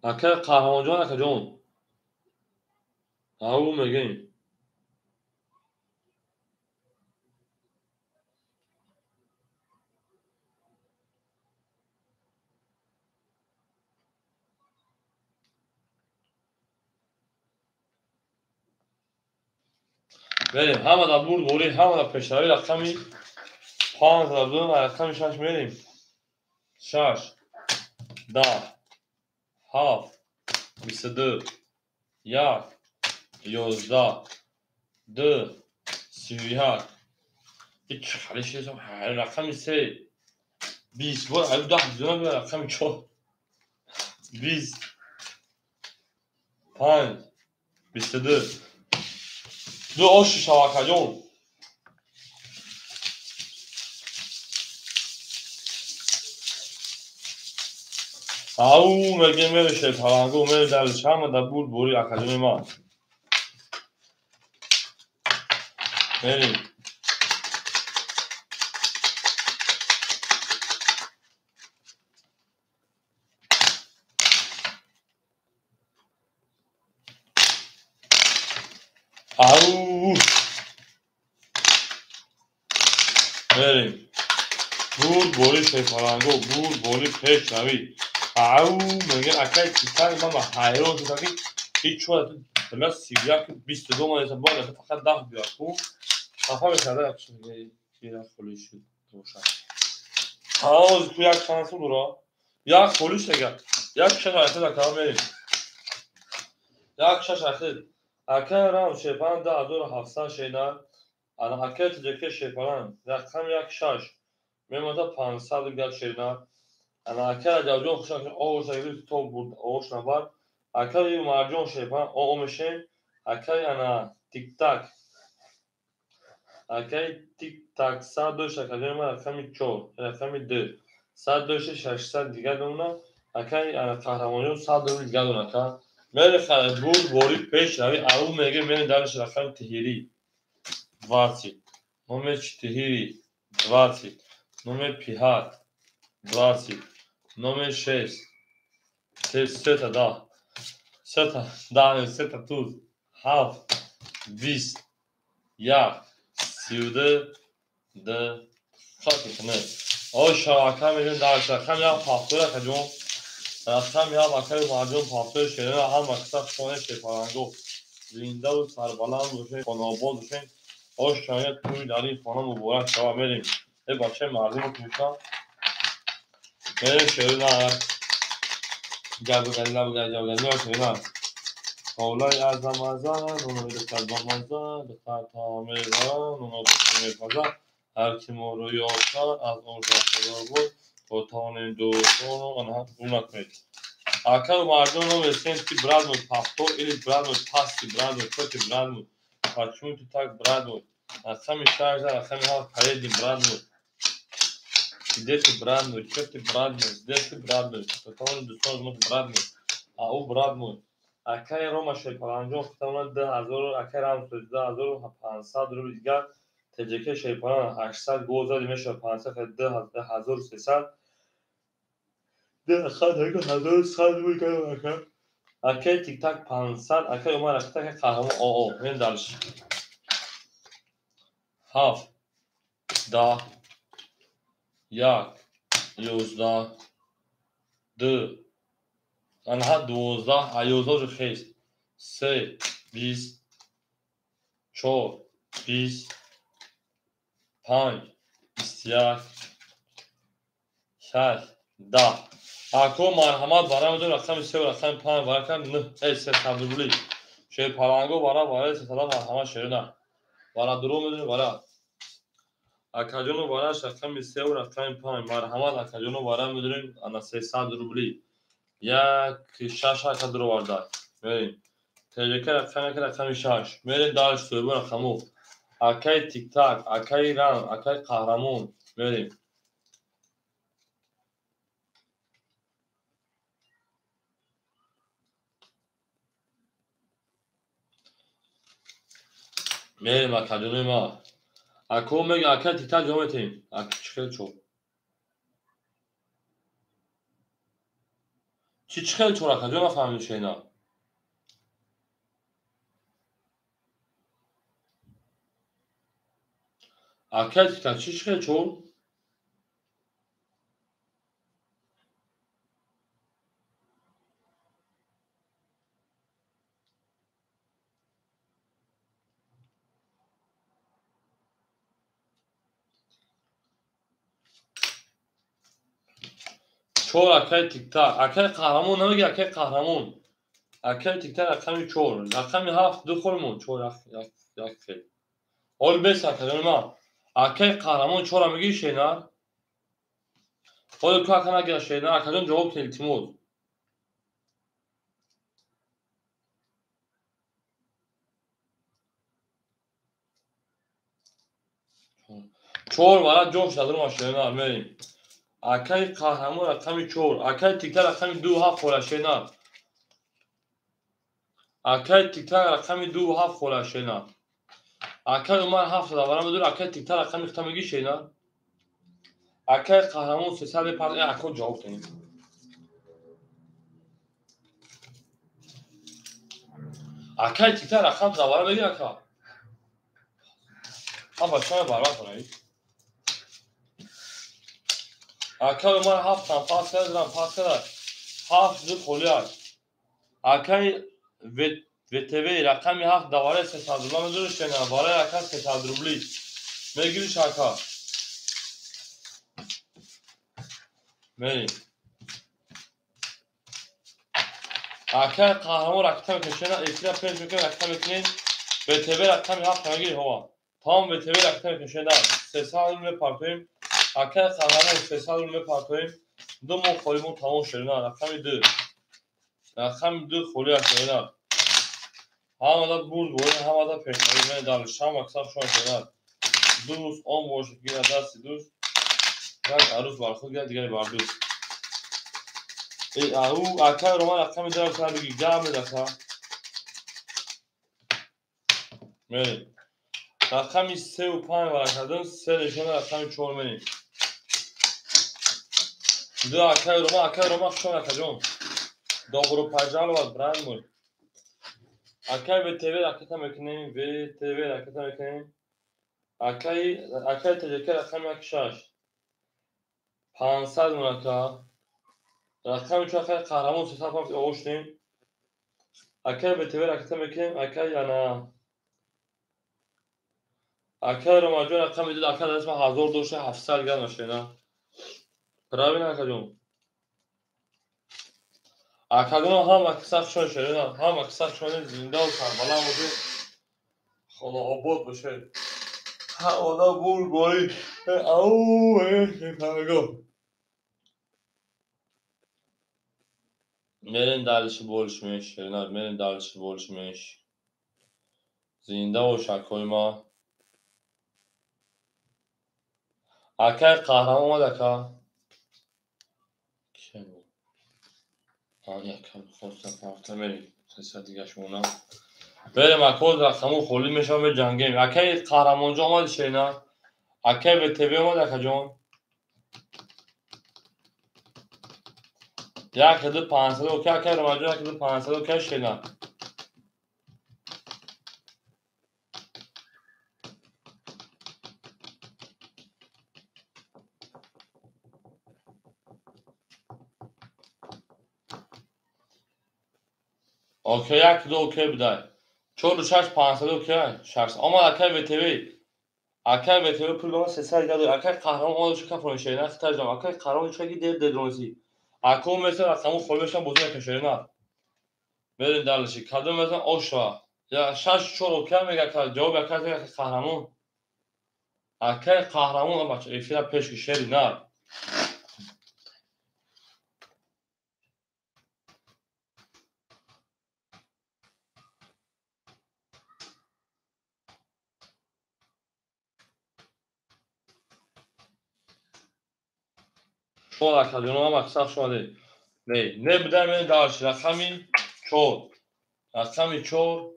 Акай қаҳрамонҷон, акаҷон. Ау мегӯем. Мерем, ҳама дар бурд борӣ, ҳама дар пешравӣ, рақами 5 дар 2, рақами 6 мерем. 6, 10, 7, 22, 1, 11, 2, 31. Ҳеҷ хали шидам, рақами 3, 20, бор, 10, 10, рақами 4, 20, 5, 22. Ду оши шава, акаҷон. Ау мегӯем, мере шерпалангу, мере далиш, ҳама дар бурд борӣ, акаҷони ман. Мерем. Ау. Мерем. Бурд борӣ шерпалангу, бурд борӣ пешравӣ. Ау мегӯям, акай титак, ман ба ҳайрон шудам, ки ҳеҷ чора била 31, 22 ман ҳисоб бояд фақат 10 биёяд. Ку хафа мешавад, як чиз мегӯяд, холӣ шуд бошад. Ҳоз ку як шансу дора. Як холӣ шуд, як шаш ахир ака мерем. Як шаш ахир. Акай рам шерпалан 2700 шена. Ана акай тиҷаке шерпалан рақам як шаш. Мемонад 500 гап шена. Ана акай Раҷабҷон хушак ош гирифт то бурд ош набар. Акай Умарҷон шерпалан о мешем. Акай ана тиктак. Акай тик-так 100 дошт, акаҷони ман рақами 4, рақами 2. 100 дошт, 600 дигар дона. Акай қаҳрамонҷон 100 рубл дигар дона, ака. Мери бурд бори пеш рави, ау меге мери дарш рақами тиҳирӣ. 20. Номер 4 20. Номер 5 20. Номер 6. Сета да. Сета да, сета туз. 7 20. 1 32 д. Хати не. Оша ака мегӯем дарш рақами 7 ҳафтор акаҷон. Рақами 7 акаи Умарҷон ҳафтор шерина ҳама киса хоне шерпаланго. Зиндаву сарбаланд бошед, хонаобод бошед. Оша туй дар ин хона муборак шава. Мерем. Э бачаи мардумо ки мешавам. Мерем шерина. Габ гап гап гап шерина. Ҳовлаи азамаза, нунои духтар бамаза, духтар таом мебарад, нуно мепазад. Ҳар ки моро ёд кард, аз он хазор буд, то тавонем дӯстонро гум накунед. Ака Умарҷон номер 7 ти брат мой пахто или брат мой пасти брат мой, кто ты брат мой? Почему ты так брат мой? Рақами 6, рақами 7 поедем брат мой. Где ты брат мой? Чё ты брат мой? Где ты брат мой? То тавонем дӯстонро брат мой. Ау брат мой. Акаи Рома Шерпаланҷон хитамона 2000, акаи Рамсоз 2500 рубл дигар. ТJK Шерпалан 800 гол зади мешавад 500 2300. 2100 рубл дигар ака. Акаи Тик-так 500, акаи Умар Акаи Қаҳрамон ОО. Мерем дальше. 7 10 1 11 2 анҳа 12 а 11 уже хест 3 20 4 20 5 21 6 10. Ако марҳамат барам ду рақами 3 ва рақами 5 баракам 9 эй 300 рубли. Шерпаланго бара бараи 300 марҳамат шерина. Бара дуро медонӣ бара. Акаҷону бараш рақами 3 ва рақами 5 марҳамат акаҷону бара медонем ана 300 рубли. 1 6 ака дуро варда. Мерем. ТЖК рақами 1 рақами 6. Мерем дальше соҳиби рақаму. Акаи Тик-так, акаи Рам, акаи Қаҳрамон. Мерем. Мерем акаҷонои ма. Ако мега акаи Тик-так ҷавоб метаҳем. Ак чӣ хел чор? Чӣ хел чор акаҷон нафаҳмидем шена? Акаи Тик-так чӣ хел чор? Чор акаи Тик-так. Акаи Қаҳрамон намеги акаи Қаҳрамон. Акаи Тик-так рақами 4. Рақами 7 ду холмон. 4 як хел. Ҳол бес акаҷони ман. Акаи Қаҳрамон 4 мегири шенар? Ҳоло ку ака нагира шенар. Акаҷон ҷавоб кун илтимос. Чор вара ҷош дадурма шенар мерем. Акаи Қаҳрамон рақами 4. Акаи Тик-так рақами 2 7 хола шенар. Акаи Тик-так рақами 2 7 хола шенар. Акаи Умар 7 давара медур. Акаи Тик-так рақами хита мегири шенар. Акаи Қаҳрамон 300 мепард. Ако ҷавоб кунед. Акаи Тик-так рақам давара мегири ака. Ҳа бача барбар кунед. Акаи Умар 7 там пас кардам, пас кардам. 7 ду холи аст. Акаи ВТВ рақами 7 давараи 300 рубла медориш шена. Барои ака 300 рубли. Мегириш ака. Мерем. Акаи Қаҳрамон ракета мекунем шена. Эфира пеш мекунем, ракета мекунем. ВТВ рақами 7 мегири ҳова. Тамом ВТВ ракета мекунем шена. 300 рубл мепартоем. Акаи Қаҳрамон 300 рубл мепартоем. Ду моҳ холимон тамом шерина. Рақами 2. Рақами 2 холи аст шерина. Ҳамада бурд борем, ҳамада пешравӣ мене дар шам аксар шумо шерина. Дӯст он бошад, ки аз дасти дӯст як арӯс бар худ гирад, дигаре бар дӯст. Ӯ акай Роман рақами ду сар бигир, гап медака. Мерем. Рақами 3 ва 5 варакадон, се нишона рақами 4 мерем. Ду акай Роман, акай Роман хуш омад, акаҷон. Добро пожаловать, брат мой. Акай ВТВ ракета мекунем, ВТВ ракета мекунем. Акай ТЖК рақами 1 6. 500 мунака. Рақами 4 акай Қаҳрамон 307 оғоз шудем. Акай ВТВ ракета мекунем, акай ана акай Ромаҷон рақами 2, акай дастма 1000 дошта 700 грамм нашена. Правильно, акаҷон? Акаҷон ҳама киса хушон шерина, ҳама киса хушон, зинда ва сарбаланд бошед. Хонаобод бошед. Ҳа одам бурд борӣ. Ау, парго. Мерем дальше больше меньше, шерина, мерем дальше больше меньше. Зинда бош, акои ма. Акай Қаҳрамон омад, ака. Мерем. Дигаш монам. Берем, ако рақаму холӣ мешавам, меҷангем. Акай Қаҳрамонҷон омади, шерина? Акай ВТВ омад, акаҷон? 1 ду 500 окей, акай Ромаҷон, 1 ду 500 окей, шерина. Окей, 1 ду окей будай. 4 6 500 окей, шаш. Омад акай ВТВ. Акай ВТВ пул ба ман 300 дод. Акай Қаҳрамон омад, чӣ кафон шерина хитаждам. Акай Қаҳрамон чӣ ки дер дедронси. Ако меса рақаму холӣ мешавам, бозӣ накун, шерина. Берем дальше. Кадом мезан ошва. Я 6 4 окей мега ака, ҷавоб ака акай Қаҳрамон. Акай Қаҳрамон бача эфира пеш ки шерина. Шумо акаҷоно ҳама киса хуш омадед. Не, не будай, мерем дальше. Рақами 4. Рақами 4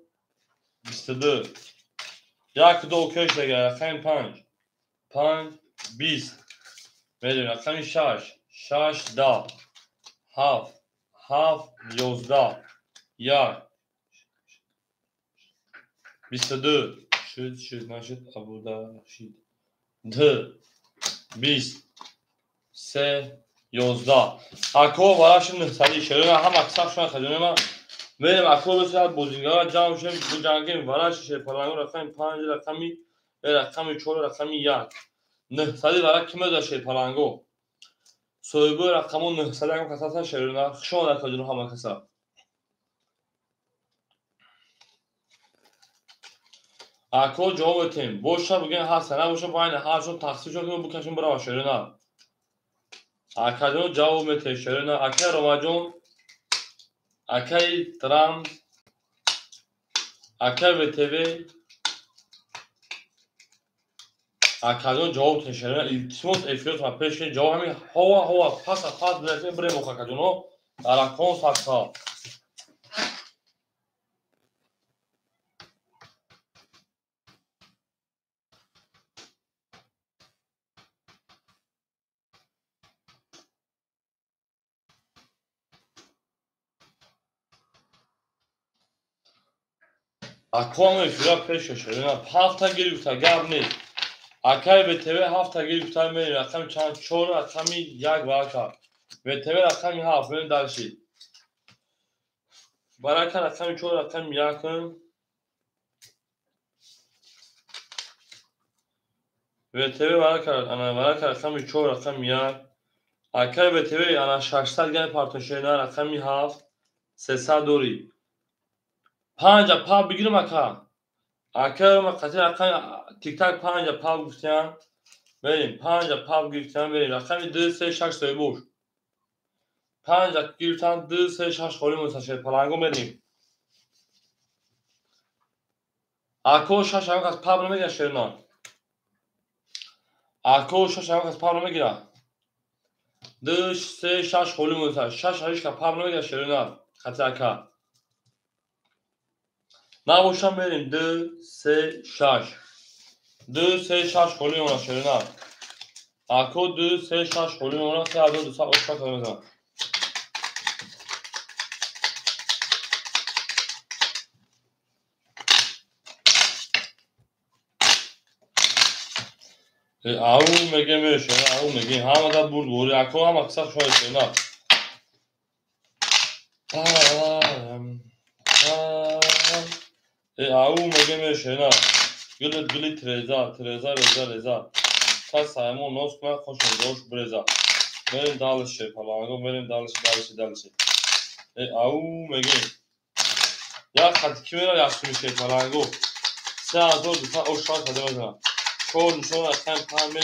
22. 1 ду окей шудага. Рақами 5. 5 20. Мерем рақами 6. 6 10. 7 7 11. 1 22. Шуд, шуд, нашуд, абуда шид. Д 20 3 11. Ако вараши 900 шерина ҳама киса хуш омад, хаҷони ман. Мерем, ако бисад бозингара ҷамъ шем, буҷангем. Вараши шерпаланго рақами 5, рақами 4, рақами 1. 900 вара ки медода шерпаланго? Соҳибои рақамо 900 ягон каса ҳастан, шерина? Хуш омад, акаҷоно, ҳама каса. Ако ҷавоб метем. Боша бигӯем ҳаста, набоша байни ҳаршон тақсим шуд, ки букашем бирава, шерина. Акаҷон ҷавоб метем, шерина. Акай Ромаҷон, акай Трамп, акай ВТВ, акаҷон ҷавоб тем, шерина. Илтимос, эфиротон пеш кунед, ҷавоб ҳамин ҳова ҳова паса пас бинасем, бирем акаҷоно дар акон садқа. Акоам эфира пеш шерина. Ҳафта гирифта, гап нест. Акай ВТВ ҳафта гирифта, мерем рақами чанд? 4 рақами 1 варака. ВТВ рақами 7, мерем дальше. Барака рақами 4 рақами 1. ВТВ варака, ана варака рақами 4 рақами 1. Акай ВТВ ана 600 гани партон, шерина, рақами 7 300 дорӣ. Панҷа пав бигирам, ака. Ака қати рақами тиктак панҷа пав гуфтиям. Берем, панҷа пав гирифтиям, берем. Рақами 2 3 6 соҳибош. Панҷа гирифтан, 2 3 6 холӣ монда, шерпаланго мерем. Ако шаш ягон кас пав намегирад, шерина. Ако шаш ҳам кас пар намегира. 2 3 6 холӣ монда. 6 ҳеч кас пар намегира шеринар. Хати ака. Набошам мерим 2 3 6. 2 3 6 холӣ монда шеринар. Ако 2 3 6 холӣ монда 3200 ошка мезанам. Ау мегем мешена, ау мегем. Ҳамада бурд бори, ако ҳама қисса шояд шена. Ау мегем мешена. Гилит гилит треза, треза реза реза. Кас саймон нос кунад, хошон дош бреза. Мерем дальше, паланго, мерем дальше, дальше, дальше. Ау мегем. Як хати ки мера як мише паланго. 3200 ошка када мезанам. 4 нишон рақам панҷ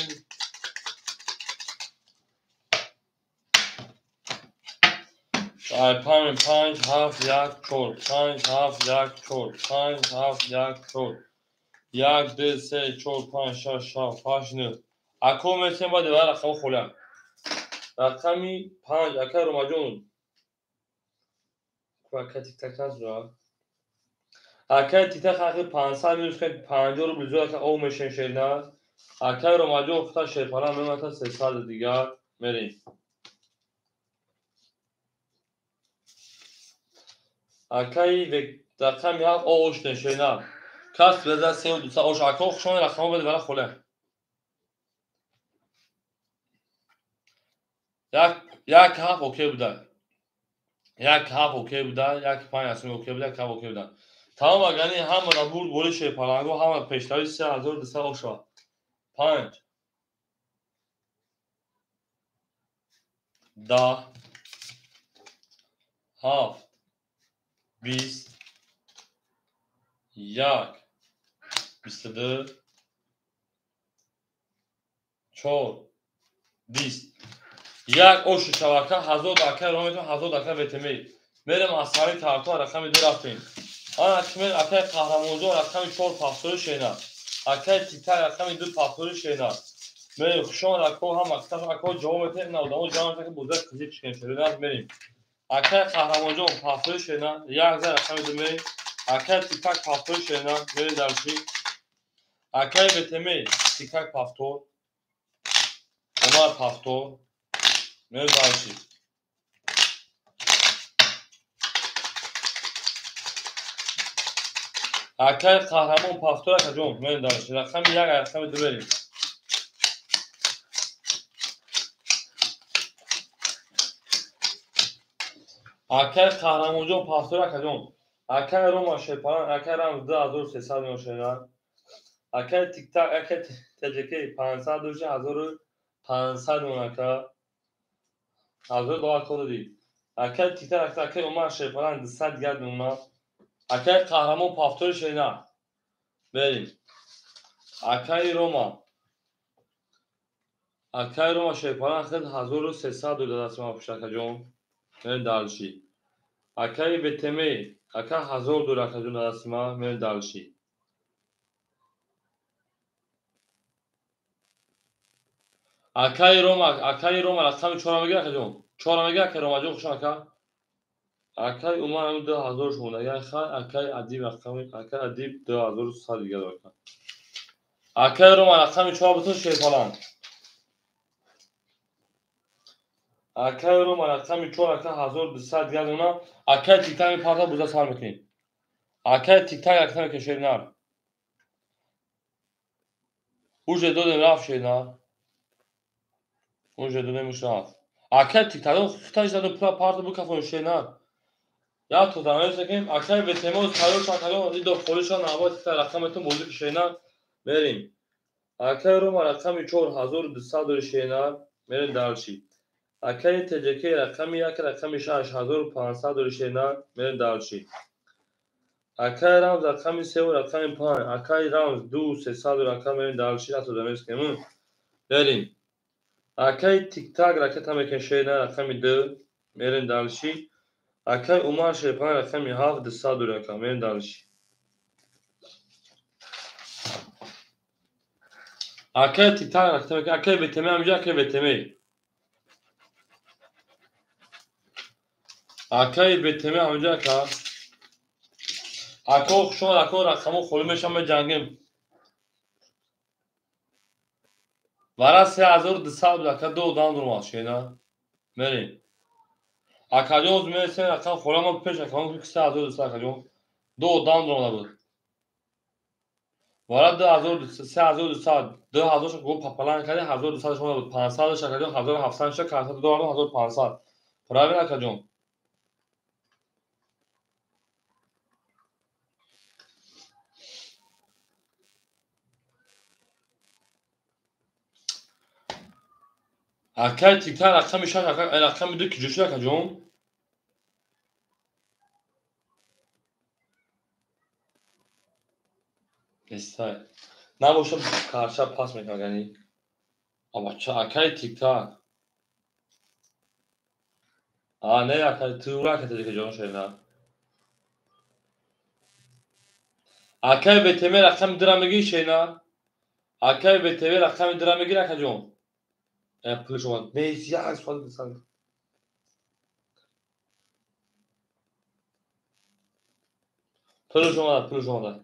панҷ 5 7 1 4 5 7 1 4 5 7 1 4 1 2 3 4 5 6 7 8 9. Ако месем баъд ва рақам холям. Рақами 5 ака Ромаҷон. Ака тик-так назура. Акай тик-так ҳақи 500 минус 50 рубл зиёд ака ов мешем шерна. Акай Ромаҷон хута шерпара мемата 300 дигар мерем. Акай рақами 7 ош шерна. Кас беда 3200 ош ака хушон рақамо беда вара холе. Як ҳафт окей буда. Як ҳафт окей буда, як панҷ асми окей буда, як ҳафт окей буда. Тамом агани ҳамара бурд бори шерпаланго, ҳама пештави 3200 оша. 5 10 7 20 1 22 4 20 як оши шавака 1000 ака рометон 1000 ака ВТМ. Мерем аз сари тарто рақами 2 рафтем. Ана кимер акай Қаҳрамонҷон рақами 4 пафтори шена. Акай Титай рақами 2 пафтори шена. Мерем хушон ако ҳам аксар ако ҷавоб метем на одамо ҷавоб метем ки бузак қизиқ шикем шерина мерем. Акай Қаҳрамонҷон пафтори шена, як за рақами 2 мерем. Акай Титак пафтори шена, мерем дарши. Акай ВТМ Титак пафтор. Омар пафтор. Мерем дарши. Акай Қаҳрамон пафтор акаҷон, мерем дарши. Рақами 1 рақами 2 мерем. Акай Қаҳрамонҷон пафтор акаҷон. Акай Рома шерпаран, акай Рамз 2300 мешена. Акай Тиктак, акай ТЖК 500 доши 1500 монака. 1000 доллар код додӣ. Акай Тиктак, акай Умар шерпаран 200 дигар мемона. Акай Қаҳрамон пафтори шена. Берем. Акай Рома. Акай Рома шерпаран хед 1300 дода даст ма пушт акаҷон. Мерем дарши. Акай ВТМ, ака 1000 доллар акаҷон даст ма, мерем дарши. Акай Рома рақами 4 мегира акаҷон. 4 мегира акай Ромаҷон хушон ака. Акай Умар ҳам 2000 шумода. Хай акай Адиб рақами акай Адиб 2100 дигар ака. Акай Рома рақами 4 бутун шерпалан. Акай Рома рақами 4 ака 1200 дигар дона. Акай Тиктак парта буза сар мекунем. Акай Тиктак ака мекунем шернар. Уже додем рафт шернар. Уже додем уш рафт. Акай Тиктак хиташ дадо пула парта букафон шернар. Я то замес мекунем. Акай ВТМ тайёр шакалон идо холиша навод Тиктак рақаметон бозӣ шернар. Мерем. Акай Рома рақами 4 1200 дори шернар. Мерем дарши. Акай ТЖК рақами 1 рақами 6 1500 дори шернар. Мерем дарши. Акай Рамз рақами 3 рақами 5. Акай Рамз 2 300 дори ака мерем дарши. Я то замес мекунем. Мерем. Акай Тиктак ракета мекунем шернар рақами 2. Мерем дарши. Акай Умар шерпан рақами 7 200 дори ака мерем дарши. Акай тиктак акай ВТМ ҳамҷа акай ВТМ. Акай ВТМ ҳамҷа ака. Ако хушомад ако рақамо холӣ мешавам меҷангем. Вара 3200 буд ака ду одам дуромад шена. Мерем. Акаҷон мересем рақам холӣ ма пеш акамон 3200 акаҷон. Ду одам дуромада буд. Вара 2200 3200 2000 шо го папалан карди 1200 шо буд 500 шо акаҷон 1700 шо карта 2500. Правильно акаҷон? Акай тиктак рақами 6 рақами 2 ки ҷо шуд акаҷон? Нестай. Набошад карша пас мекунад яъни. Абача акай тиктак. А не акай тура акай таҷика ҷон шена. Акай ВТМ рақами 2 ра мегири шена? Акай ВТМ рақами 2 ра мегири акаҷон? Пулш омад. Нест як соат дусад. Пулш омад, пулш омад.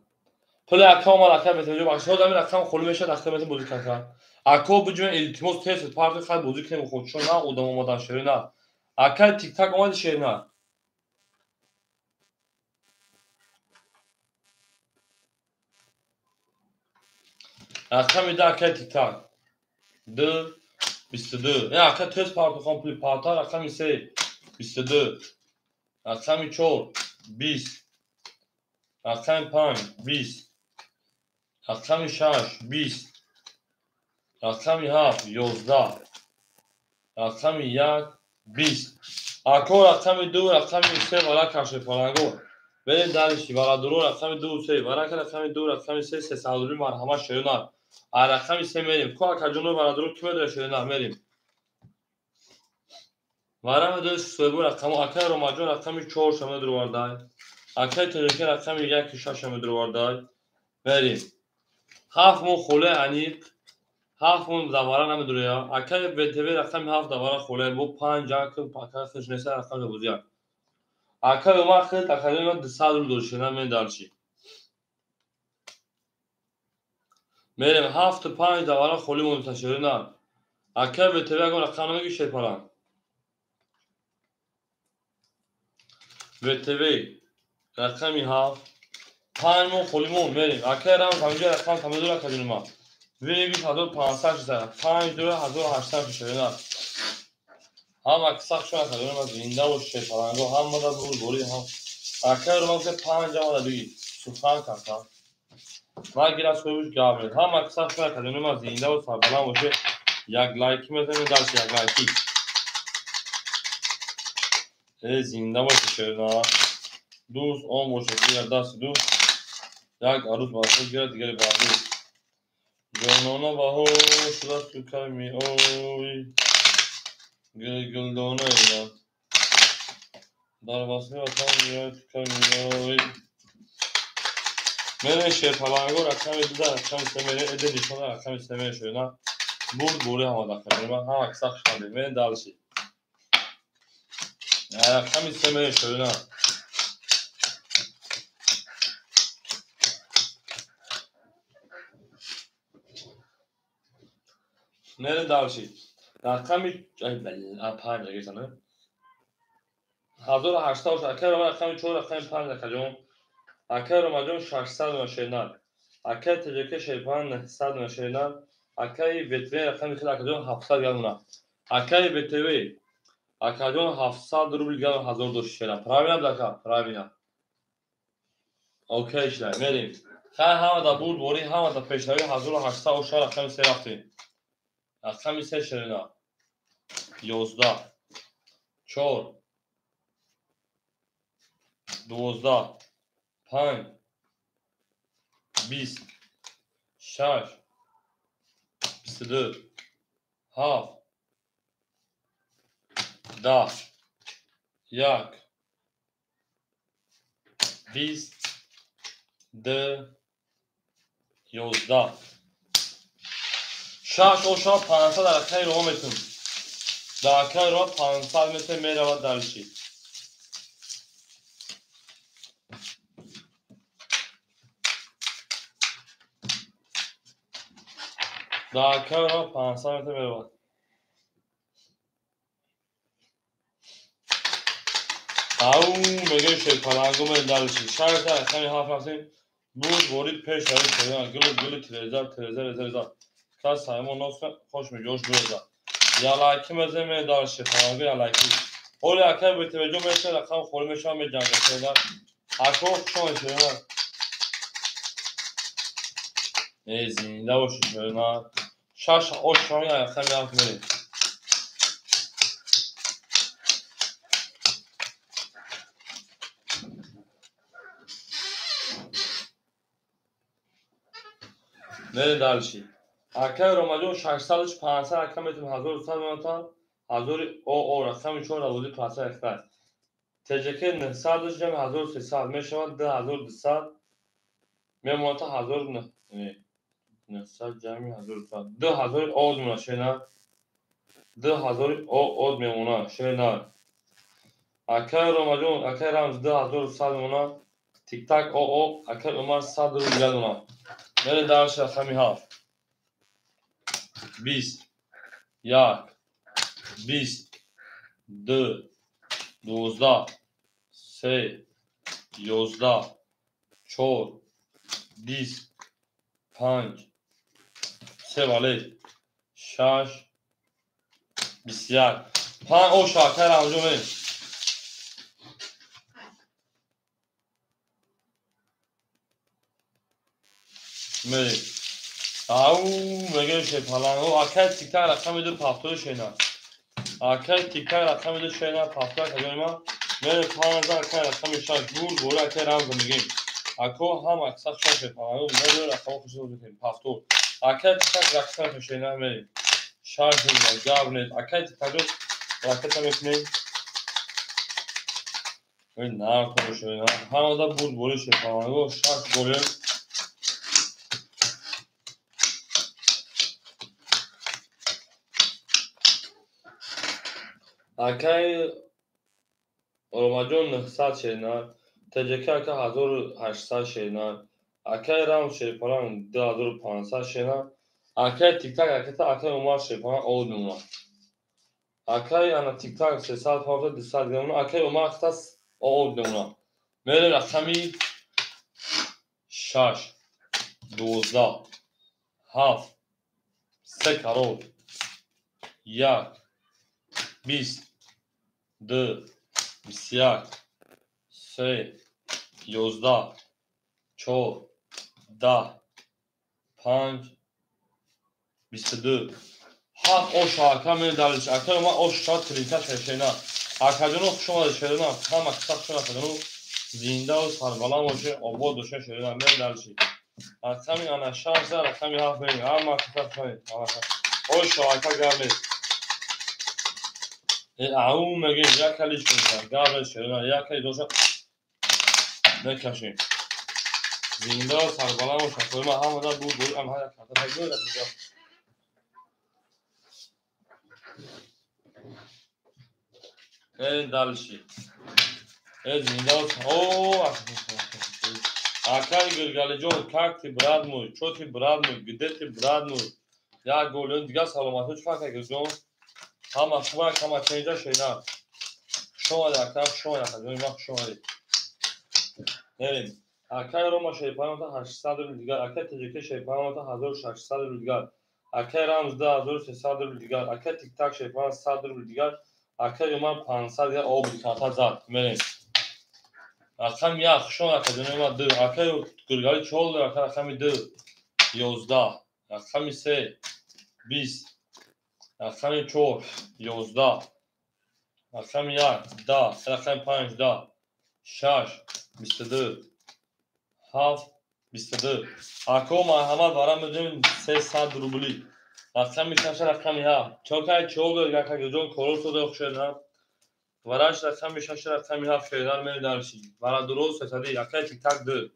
Пули ака омад, ака ВТМ бахши. Ҳозир ҳамин рақам холӣ мешавад, ака ВТМ бозӣ кунад. Ако биҷӯем илтимос тез парти хай бозӣ кунем худшон на одам омадан шерина. Ака тиктак омади шерина. Рақами 2 акай тиктак. 2 22. Не ака тез партохон пули парта рақами 3 22. Рақами 4 20. Рақами 5 20. Рақами 6 20. Рақами 7 11. Рақами 1 20. Ако рақами 2 рақами 3 вара каши фаланго. Берем дальше. Вара дуро рақами 2 3. Вара рақами 2 рақами 3 300 рубли марҳамат шерина. А рақами 3 мерем. Ко акаҷоно вара дуро ки медора шерина мерем. Вара медори соҳибо рақамо акай Ромаҷон рақами 4 ша медуровардай. Акай Тоҷикӣ рақами 1 6 ша медуровардай. Мерем. 7 мо холе аниқ. 7 мо давара намедуроя. Акай ВТВ рақами 7 давара холе бо 5 ак акай хиш неса рақами бозия. Акай Умар хит акай 200 рубл дошт шена мен дарчи. Мерем 7 5 давара холӣ монда шерина. Акай ВТВ ягон рақам намеги шерпалан. ВТВ рақами 7 5 мо холӣ мон мерем. Акай рам ҳаминҷа рақам тамедура акаҷонума. Вегис 1500 шуда 5 2 1800 шерина. Ҳама кисақ шуд акаҷонума зинда бош шерпаланго ҳамада бур бори ҳам. Акай Роман 5 омада биги. Сухан карта. Ма гирад соҳибш гап мезанад. Ҳама кисақ шуд акаҷонума зинда бош сарбаланд боше. Як лайки мезанем дарси як лайки. Зинда боше шерина. Дӯст он бошад дигар дасти дӯст. Як арӯз ба худ гирад дигаре ба дӯст. Ҷонона баҳор шудааст ту кай меоӣ. Гулгулдона ина. Дар васли ватан меоӣ ту кай меоӣ. Мерем шерпаланго рақами 2 рақами 3 мерем эде нишона рақами 3 мерем шерина. Бурд бури ҳама дақиқа мерем ҳама кисақ шуданд. Мерем дальше. Рақами 3 мерем шерина. Мерем дальше. Рақами 5 агесана. 1800 акай Роман рақами 4 рақами 5 акаҷон. Акай Ромаҷон 600 шерина. Акай ТЖК шерпан 900 шерина. Акай ВТВ рақами 3 акаҷон 700 граммуна. Акай ВТВ акаҷон 700 рубл грамм 1000 дошт шерина. Правильно ака? Правильно. Окей шла. Мерем. Хай ҳама да бурд бори ҳама да пешравӣ 1800 оша рақами 3 рафтем. Рақами 3 шерина. 11 4 12 5 20 6 22 7 10 1 20 2 11. 6 оша 500 дар акаи роҳ метун. Дар акаи роҳ 500 метр меравад дальше. Дар акаи роҳ 500 метр меравад. Ау мегӯем шерпалангу мерем дальше. 6 рақами 7 рафтем. Буд ворид пеш равем шерина. Гулу гулу телевизор телевизор телевизор. Кас саймон нос хош меҷош буреза. Ялаки мезем мерем дальше. Палангу ялаки. Оли акай бетаваҷҷӯ мешавад, рақам холӣ мешавад, меҷангад шерина. Ако хушон шерина. Эй зинда бошед шерина. 6 ош шони рақами 7 мерем. Мерем дальше. Акай Ромаҷон 600 500 ака метум 1100 меонтан 1000 ОО рақами 4 равози 500 экспресс. ТЖК 900 ҷамъ 1300 мешавад 2200 мемонад 1900 ҷамъ 1200 2000 од мемонад шена 2000 од мемонад шена. Акай Ромаҷон акай Рамз 2100 мемонад. Тик-так ОО акай Умар 100 рубл мемонад. Мерем дальше рақами 7. 20 1 20 2 12 3 11 4 20 5 3 вале 6 21 5 оша акай Рамҷон мерем. Мерем. Ау мегӯем шерпалангу акай тиктак рақами 2 пафтори шена. Акай тиктак рақами 2 шена пафтор акаҷони ман. Мерем 5 акай рақами 6 бур бора акай Рамза мегӯем. Ако ҳам аксар 6 шерпалангу мерем рақамҳо хушро мекунем пафтор. Акай тиктак рақами шена мерем. 6 рубл гап нест. Акай тиктакро ракета мекунем. Нархо шена. Ҳамада бур бори шерпалангу 6 голем. Акай Ромаҷон 900 шена, ТЖК ака 1800 шена, акай Рамз шерпаланг 2500 шена, акай Тиктак аката акай Умар шерпаланг од мемонад. Акай ана Тиктак 300 пафта 200 мемонад, акай Умар хата од мемонад. Мерем рақами 6 12 7 3 карол 1 20 2 21 3 11 4 10 5 22 7 оша ака мерем дальше. Акай ма оша 30 шена. Акаҷоно хуш омадед шерина. Ҳама киса хуш омадед акаҷоно. Зиндаву сарбаланд бошед, обод бошед шерина. Мерем дальше. Рақами ана 6 рақами 7 мерем. Ҳама киса хуш омадед. Оша ака гап нест. Ау мегӯем як калиш мекунам. Гап нест шерина. Як кали доша мекашем. Зиндаву сарбаланд бошед. Акаҷоно ҳамада буд буд ам ҳар як карта тагӯяд. Дальше. Зинда о, акай Гиргалиҷон, как ты, брат мой? Чё ты, брат мой? Где ты, брат мой? Як голён дигар саломатӣ чӣ фарқ Гирҷон? Ҳама хубак, ҳама ченҷа шена. Хуш омадед, ака, хуш омадед, акаҷони ман хуш омадед. Мерем. Акай Рома шерпаланг 800 рубл дигар, акай ТЖК шерпаланг 1600 рубл дигар, акай Рамз 2300 рубл дигар, акай Тиктак шерпаланг 100 рубл дигар, акай Умар 500 дигар об карта зад. Мерем. Рақами 1 хуш омадед, акаҷони ман 2, акай Гиргали 4, ака рақами 2 11, рақами 3 20, рақами 4 11, рақами 1 10, рақами 5 10, 6 22, 7 22. Ако марҳамат барам медонем 300 рубли. Рақами 6 рақами 7. Чокай чолдор акаҷон корор сода хушена. Вараш рақами 6 рақами 7 шеридан мерем дальше. Варадуро сесади акай Тиктак 2.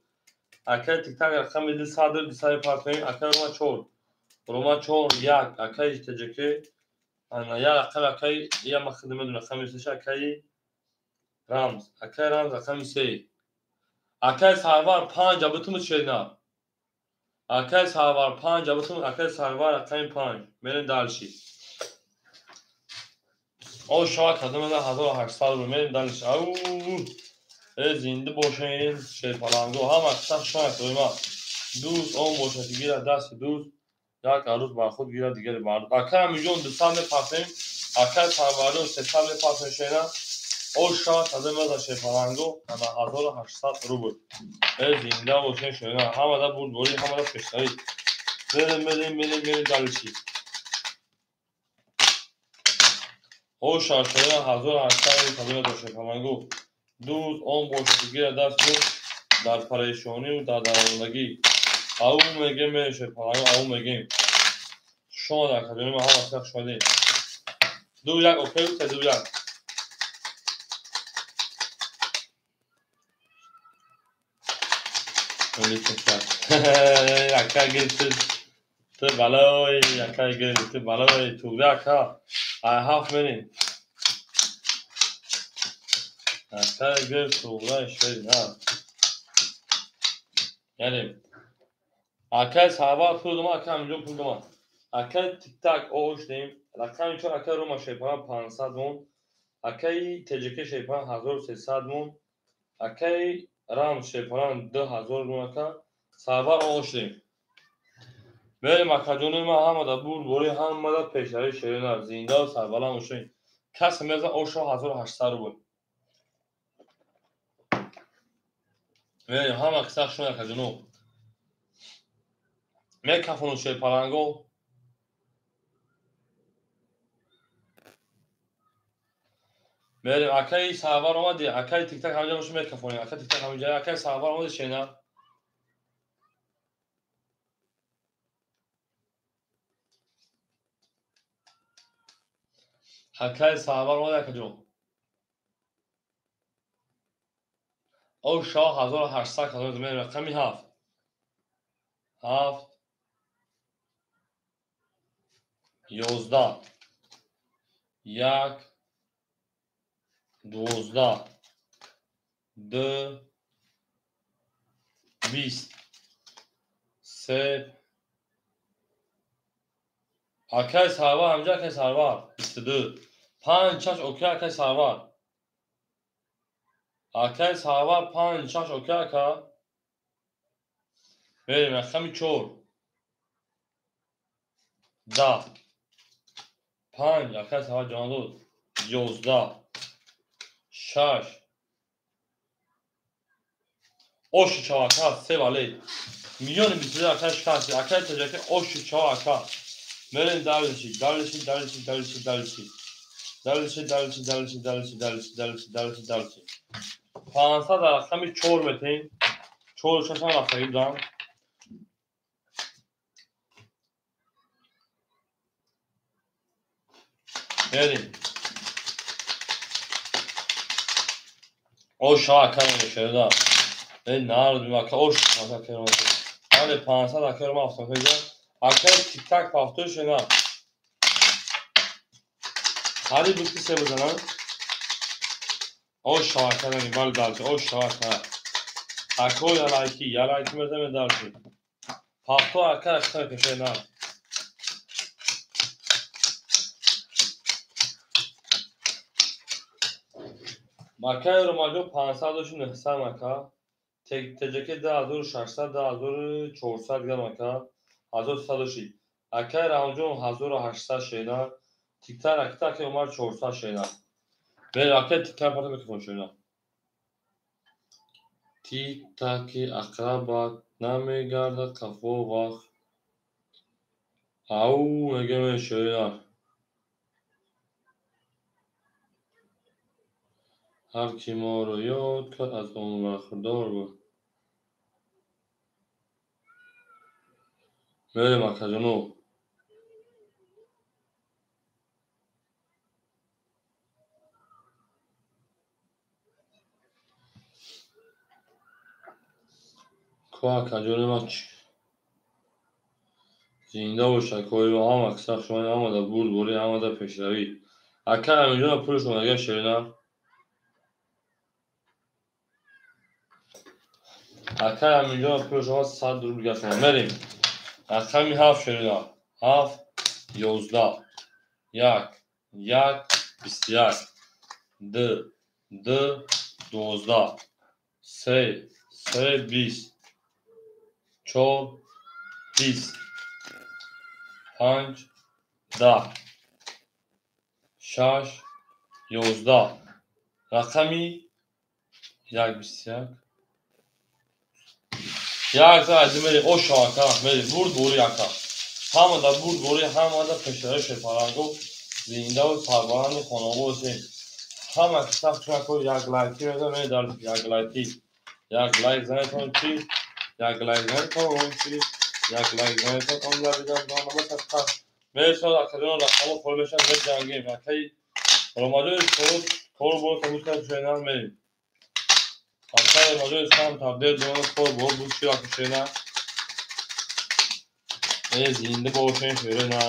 Акай Тиктак рақами 200 200 партоем. Акай Рома 4. Рома 4 1 акаи ТҶК ана я рақам акаи я ма хидмат медонам рақами сеша акаи Рамз акаи Рамз рақами 3 акаи Сарвар 5 абутум шерина акаи Сарвар 5 абутум акаи Сарвар рақами 5 мерем дальше. О шава кадам 1800 рубл мерем дальше. Ау зинда бошед шерпаланго ҳама қисса шумо доима дӯст он бошад ки гирад дасти дӯст як арӯз бар худ гирад дигаре бар. Акай Амиҷон 200 мепартем, акай Сарварҷон 300 мепартем шена. О шава кадам меза шерпаланго ана 1800 рубл. Зинда бошед шена ҳамада бурдборӣ ҳамада пешравӣ. Мерем мерем мерем мерем дальше. О шава шена 1800 рубл кадам меза шерпаланго. Дӯст он бошад ки гирад даст дӯст дар парешонию дар дармондагӣ. Ау мегем шерпаланго ау мегем. Шумо дар кадони ма ҳама сах шудем. 2 1 окей 3 2 1. Ака гирифт ту балой, ака гирифт ту балой, тугра ака. Ай ҳафт мерем. Ака гирифт тугра шерина. Яъне акай Сарвар пул дома, акай Амиҷон пул дома. Акай Тиктак оштем, рақами 4 акай Рома шерпалан 500 вон, акай ТҶК шерпалан 1300 вон, акай Рамз шерпалан 2000 вон ака Сарвар оштем. Мерем акаҷони ма ҳамада бурдборӣ ҳамада пешравӣ шерина зинда ва сарбаланд бошед. Касе мезан ошо 1800 рубл. Мерем ҳама қисса шумо акаҷоно. Мекафону шерпаланго. Мерем акаи Сарвар омади, акаи Тиктак ҳамҷа бошу мекафонем, акаи Тиктак ҳамҷа, акаи Сарвар омади шена. Акаи Сарвар омади акаҷон. О шо 1800 кадом мерем рақами 7. 7 11 1 12 2 20 3 акаи Сарвар ҳамҷа акаи Сарвар 22 5 6 окей акаи Сарвар акаи Сарвар 5 6 окей ака. Мерем рақами 4 10 5 акаи Сарвар ҷон дод 11 6 оши чав ака 3 вале миллиони 22 акаи шикаст акаи ТҶК оши чав ака. Мерем дальше дальше дальше дальше дальше дальше дальше дальше дальше дальше дальше дальше дальше 500 дар рақами 4 метем 4 6 ҳам рафтагӣ будам. Мерем ош ака мешуда. Эй нард ака ош ака кером. Але 500 ака ро автофега. Ака Тиктак пафто шена. Хари бути се бизанам. Ош ака не бал дальше. Ош ака. Ако я лайки, я лайки мезаме дальше. Пафто ака ака кешена. Акаи Ромаҷон 500 ака, ТҶК 2600 2400 грам ака, 1300 Акаи Рамҷон 1800 шена, Тиктак ака акаи Умар 400 шена. Мерем акаи Тиктак пата микрофон шена. Тик-таки ақрабат намегардад қафо вақт. Ау мегем шена. Ҳар ки моро ёд кард аз он бархурдор буд. Мерем акаҷоно. Ко акаҷони ма Зинда бош, акои ҳама киса шумо, ҳамада бурдборӣ, ҳамада пешравӣ. Ака Аминҷон пули шумо дигар ширина. Ака Аминҷон пули шумо 100 рубл дигар шумо. Мерем. Рақами 7 ширина. 7 11 1 1 21 2 2 12 3 3 20 4 20 5 10 6 11 рақами 1 21 як за мери оша ака мери бурд бори ака ҳамада бурд бори ҳамада пешравӣ шерпаланго зиндаву сарбаланди хонобо бошем. Ҳама киса чунако як лайки мезанем, мери дар як лайки як лайк занетон чи як лайк занетон чи як лайк занетон он лабидан дона мерсад академия рақамо хол мешад меҷангем. Акаи ромаҷои кор бо табуска шена мерим. Акаи ромаҷои сам табдел дона кор бо буд чи шена. Зинда бошем ширина.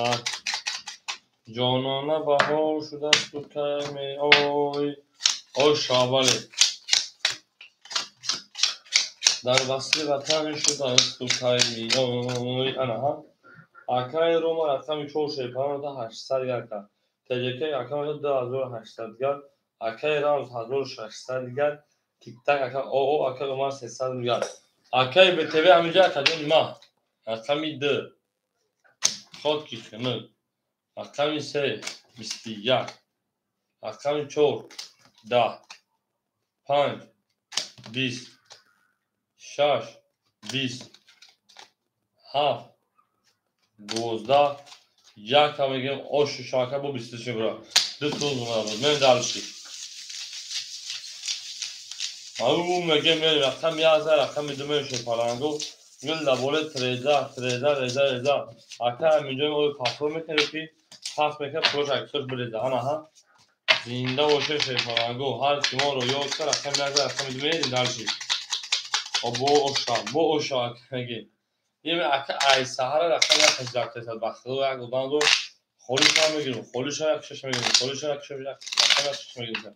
Ҷонона баҳор шудасту кай меой. Ой шабале. Дар васли ватан шудасту кай меой. Ана акаи Рома рақами 4 шерпалан 800 гар кард. ТЖК ака 2800 гар. Акаи Рамз 1600 гар. Тиктак ака ОО ака Умар 300 гар. Акаи БТВ ҳаминҷа акаҷони ма. Рақами 2 ход ки хинук. Рақами 3 21. Рақами 4 10 5 20 6 20 7 12 1 та мегем ошу шака бо 23 бра. Ду туз мунабуд. Мен дальше. Ау мегем рақами 1 рақами 2 мешо паланго. Гул даболе 13 13 реза реза. Ака ҳаминҷо ой паспорт мекунед ки пас мекунад пулаш аксош биреза. Ана ҳа. Зинда боше шерпаланго. Ҳар ки моро ёд кард рақами 1 рақами 2 мерем дальше. Бо оша, бо оша мегем. Еме ака ай саҳара рақами як ҳаждаҳ ба худо як одам дор холиша мегирем, холиша як шаш мегирем, холиша як шаш рақами як шаш мегирем.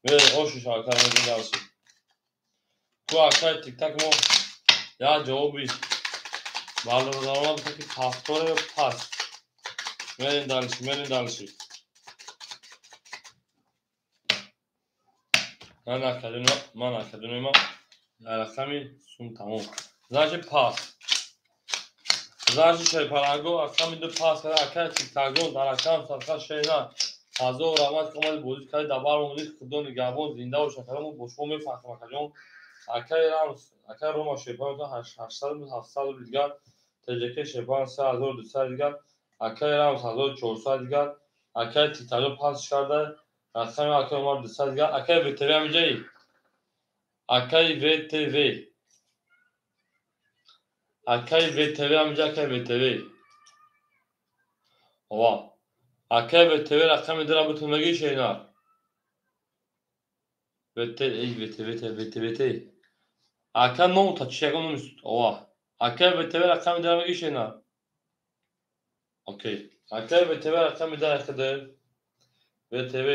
Мерем ошу шака мегирем дальше. Ту акай тиктак мо як ҷавоби бародарон ки пафторе пас. Мерем дальше, мерем дальше. Ман академия, ман академия рақами сум тамом. Значит пас. Значит шерпаланго рақами 2 пас карда акай тиктакҷон дар рақам садқа шена. Ҳазор раҳмат ки омади бозӣ карди дар бар омадӣ худо нигаҳбон зинда бош акамо бо шумо мефахрем акаҷон. Акаи Рамз, акаи Рома шерпаланго 800 700 дигар, ТЖК шерпаланго 3200 дигар, акаи Рамз 1400 дигар, акаи тиктакҷон пас карда, рақами акаи Умар 200 дигар, акаи ВТВ ҳаминҷаи. Акаи ВТВ. Акаи ВТВ ҳаминҷа акаи ВТВ. Ова. Акаи ВТВ рақами 2 бутун мегӣ шейна. ВТ эй ВТВ ВТВ. Ака ном та чи ягон номи ова. Акаи ВТВ рақами 2 мегӣ шейна. Окей. Акаи ВТВ рақами 2 рақами ВТВ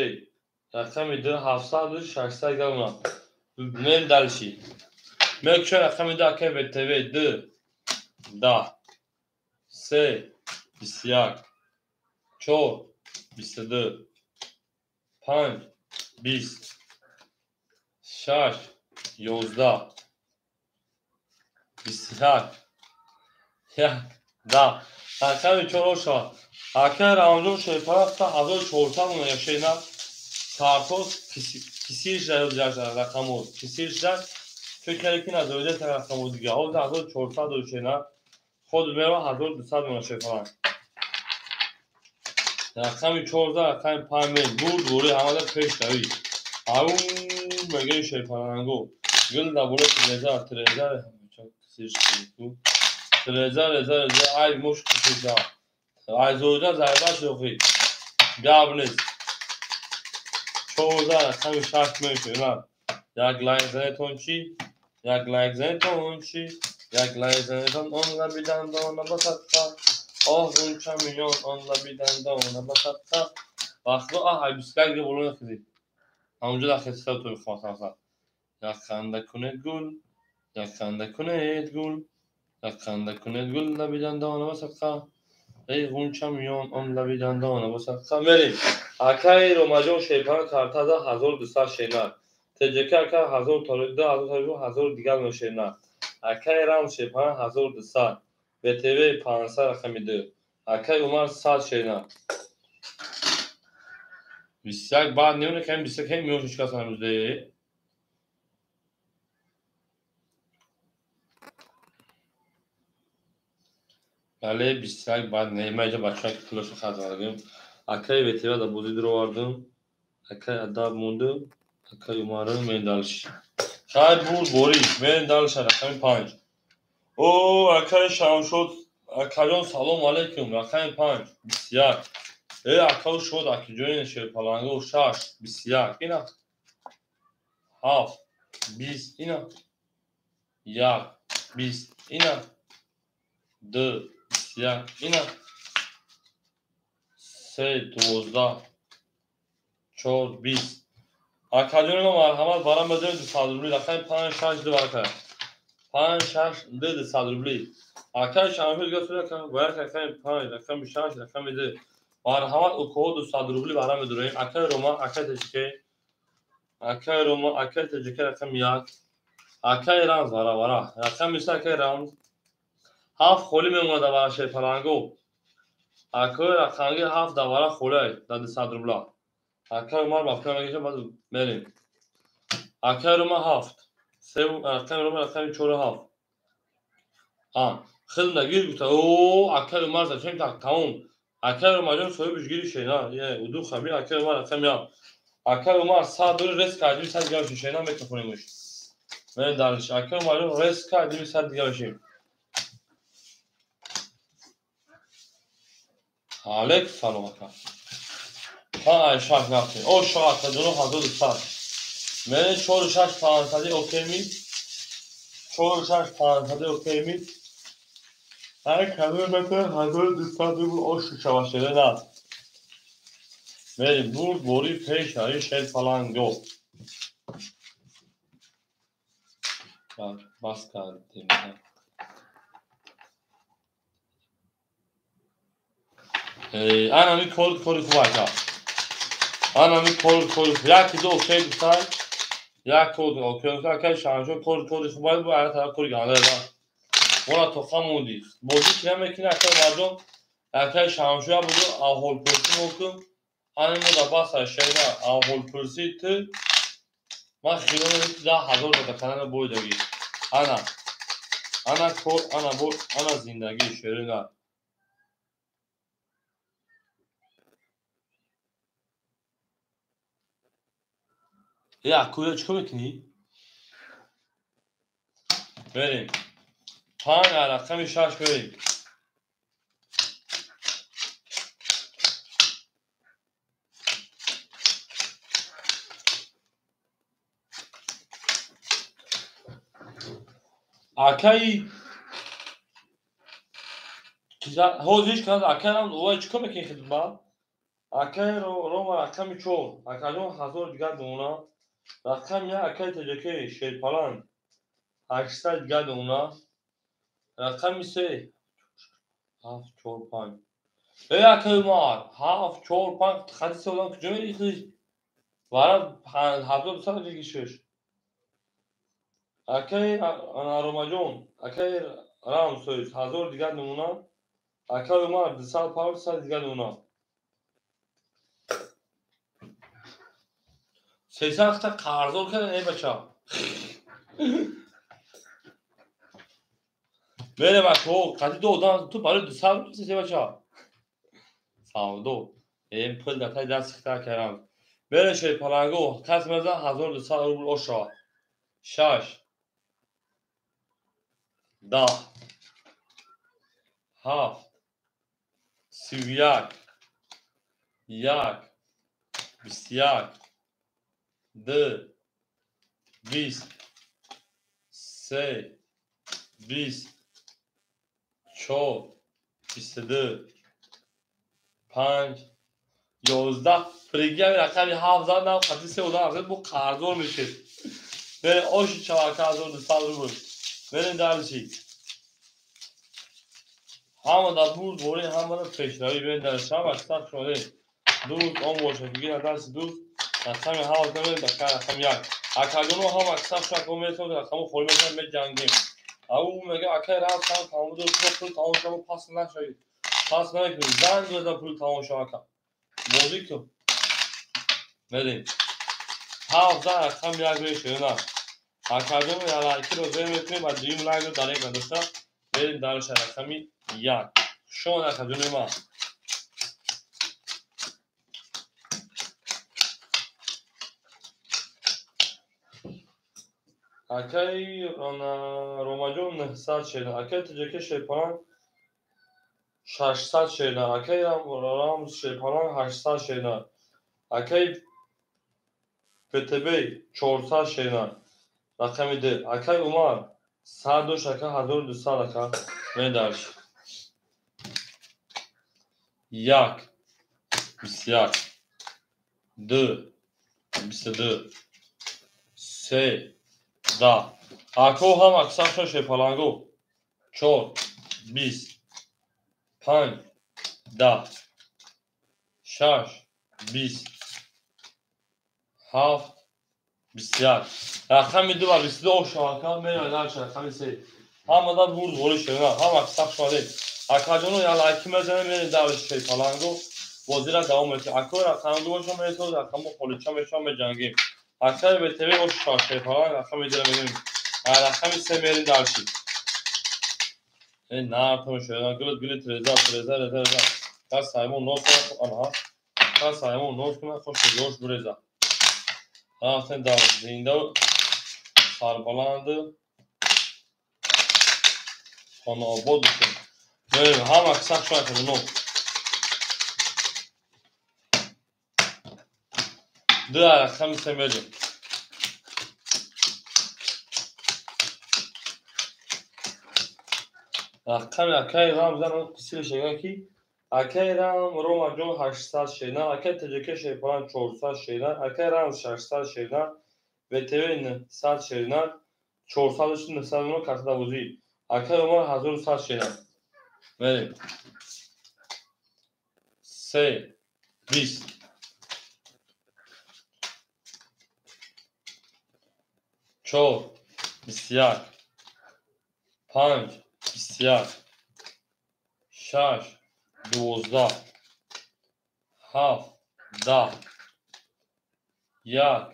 рақами 2 700 600 грамма. Мен дальше. Мекша рақами 2 акаи ВТВ 2 10 3 21 4 22 5 20 6 11 21 1 10 рақами 4 оша. Акаи Рамзон шерпараста 1400 мона шена. Картоз кисир шуда рақамо кисир шуда фикр кардем ки назорида рақамо дига. Ҳозир 1400 шена. Худ мерава 1200 мона шерпаланг. Рақами 14 рақами 5 мер бурд бори ҳамада пешравӣ. Ау мегӯи шерпаланго. Гул дабола треза треза кисир шуда. Треза реза реза ай муш кисир. Ай зода зарба шуд. Гап нест. 14 рақами 6 мешавад. Як лайк занетон чи? Як лайк занетон чи? Як лайк занетон он лаби дандона ба садқа. Оҳ ғунча миён он лаби дандона ба садқа. Вақтҳо аҳ ай 21 га боло нахезид. Ҳамонҷо дахеста то мехоҳам. Як ханда кунед гул, як ханда кунед гул, як ханда кунед гул лаби дандона ба садқа. Эй ғунча миён он лаби дандона ба садқа. Мерем. Акаи Ромаҷон шерпан картада 1200 шернар. ТЖК ака 1000 то 2000 то 1000 дигар шернар. Акаи Рам шерпан 1200. ВТВ 500 рақами 2. Акаи Умар 100 шернар. 21 баъд неоне кам 21 кам миён шикаст ҳанӯз. Бале 21 баъд не, ман инҷа бачаҳо ки пулашро харҷ кардем. Акаи ВТВ да бозӣ дуровардам. Акаи Адаб монду. Акаи Умарам мен далш. Хай бурд борӣ, мен далш рақами 5. О, акаи Шамшод, акаҷон салом алейкум, рақами 5, 21. Э, акаи Шод, акиҷони Шерпаланго 6, 21. Ина 7, 20, ина 1, 20, ина 2, 21, ина 3, 12, 4, 20. Акаҷони ма марҳамат барам бадоред 200 рубли, рақами 5, 6, 2 ака. 5, 6, 2, 200 рубли. Акаи Шамшод гап ака, бояд рақами 5, рақами 6, рақами 2. Марҳамат укоҳо 200 рубли барам медорем. Акаи Рома, акаи ТЖК. Акаи Рома, акаи ТЖК рақами 1. Акаи Рамз вара вара. Рақами 3 акаи Рамз. 7 холӣ мемонад дар вара Шерпаланго. Акаи рақамги 7 дар вара холӣ дар 200 рубла. Акаи Умар ба фикр мекашад, баъд мерем. Акаи Рома 7. Се рақами Рома рақами 4 7. Ҳа, хел нагир гуфта, о, акаи Умар зачем так тамом. Акаи Ромаҷон соҳибиш гири шена, е, уду хаби акаи Умар рақами 7. Акаи Умар 100 доллар рес кардим 100 дигар бошем, шена метавонимш. Мерем далш. Акаи Умарҷон рес кардим 100 дигар бошем. Алейкум салом ака. Ҳа, шаш нафтем. О, шоҳ акаҷоно 1200. Мерем 4 6 500 окей ми? 4 6 500 окей ми? Ҳар кадом метавонад 1200 рубл ош шава шере на. Мерем бурд бори пеш ари Шерпаланго. Бас кардем. Ана ми кор кори хуб ака. Ана ми кор кори хуб. Яки ду окей гуфтай. Як код окей гуфтай. Акаи Шаҳаншоҳ кор кори хуб аст, бо ая тараф кори ганда да. Мора тоқа монди. Бозӣ ки намекунӣ акаи Умарҷон, акаи Шаҳаншоҳ буду аҳволпурсӣ мокун. Ҳамин мо да бас ай шера аҳволпурсӣ ту ман хиёл намекунам 10000 да канала бойдагӣ. Ана. Ана кор, ана бор, ана зиндагӣ шерина. Э, акоя чикор мекунӣ? Берем. 5 рақами 6 берем. Акаи ҳозир ҳеҷ кас акаам овай чикор мекунӣ хидмат? Акаи Рома рақами 4, акаҷон 1000 дигар дона. Рақами 1 акаи ТЖК Шерпаланг 800 дигар дона. Рақами 3 7 4 5. Эй акаи Умар 7 4 5 хати се одам куҷо мерихӣ? Вара 1200 дигишиш. Акаи Ромаҷон, акаи Рамсоис 1000 дигар намуна. Акаи Умар 200 павр 100 дигар намуна. 300 та қарздор кардан эй бача. Мерем ако, қади ду одам ту барои 200 рубл се бача. Савдо. Эм пул дар таи даст хита кардам. Мерем Шерпаланго, кас мезан 1200 рубл оша. 6 10 7 31 1 21 2 20 3 20 4 22, 5, 11. Пригиями рақами 7 зад, нав қати се одам ақид бу қарздор мешед. Мерем оши чавака 1200 рубл. Мерем дальше. Ҳама дар бурд борӣ, ҳама дар пешравӣ. Мерем дальше. Ҳама сахт шудем. Дӯст он бошад, бигир дальше дӯст. Рақами 7 мерем дар рақами 1. Акаҷоно ҳама сахт шуд, мересем рақаму холӣ мешавад, меҷангем. Ау мега акай рафт там тамом дӯст, пул тамом шуд, пас нашавед. Пас намекунем. Занг бизан, пул тамом шуд ака. Бозӣ кун. Мерем. 7 зан рақами 1 мешавад, на. Акаҷоно ялакиро зер мекунем ва дуюм лайкро дарег надошта. Мерем дальше рақами 1. Шон акаҷони ман. Акай Ромаҷон 900 шеда, акай Тоҷикӣ Шерпаланг 600 шеда, акай Рамз Шерпаланг 800 шеда, акай ПТБ 400 шеда, рақами 2, акай Умар 100 дошт, ака 1200 ака. Медарш. 1, 21, 2, 22, 3, 10. Ако ҳам аксаршон шерпаланго. 4, 20, 5, 10, 6, 20, 7, 21. Рақами 2 ва 22 ошавака меравад дальше рақами 3. Ҳамада бурд ворид шуда, ҳам аксар шудем. Акаҷоно я лайки мезанем, мерем дальше шерпаланго. Бозира давом метиҳем. Ако рақами 2 бошам мересод, рақаму холича мешавам, меҷангем. Акаи БТВ ошава шерпаланг рақами 2 мегирем. Рақами 3 мерем дальше. Нартон шуда, гулит гулит реза, реза, реза, реза. Кас саймон нос кунад, аҳа. Кас саймон нос кунад, хош ёш буреза. Рафтем дальше. Зинда сарбаланд хонаобод бошем. Мерем ҳама сахт шуд акаҷоно. 2 рақами 3 мерем. Рақами акай Рамзан қисили шега ки акай Рам Ромаҷон 800 шедан, акай Тоҷикӣ Шерпаланг 400 шедан, акай Рамз 600 шедан, ВТВ 900 шедан, 400 900 миллион картада бозӣ. Акай Умар 1100 шедан. Мерем. 3, 20, 4, 21, 5, 21, 6, 12, 7, 10, 1,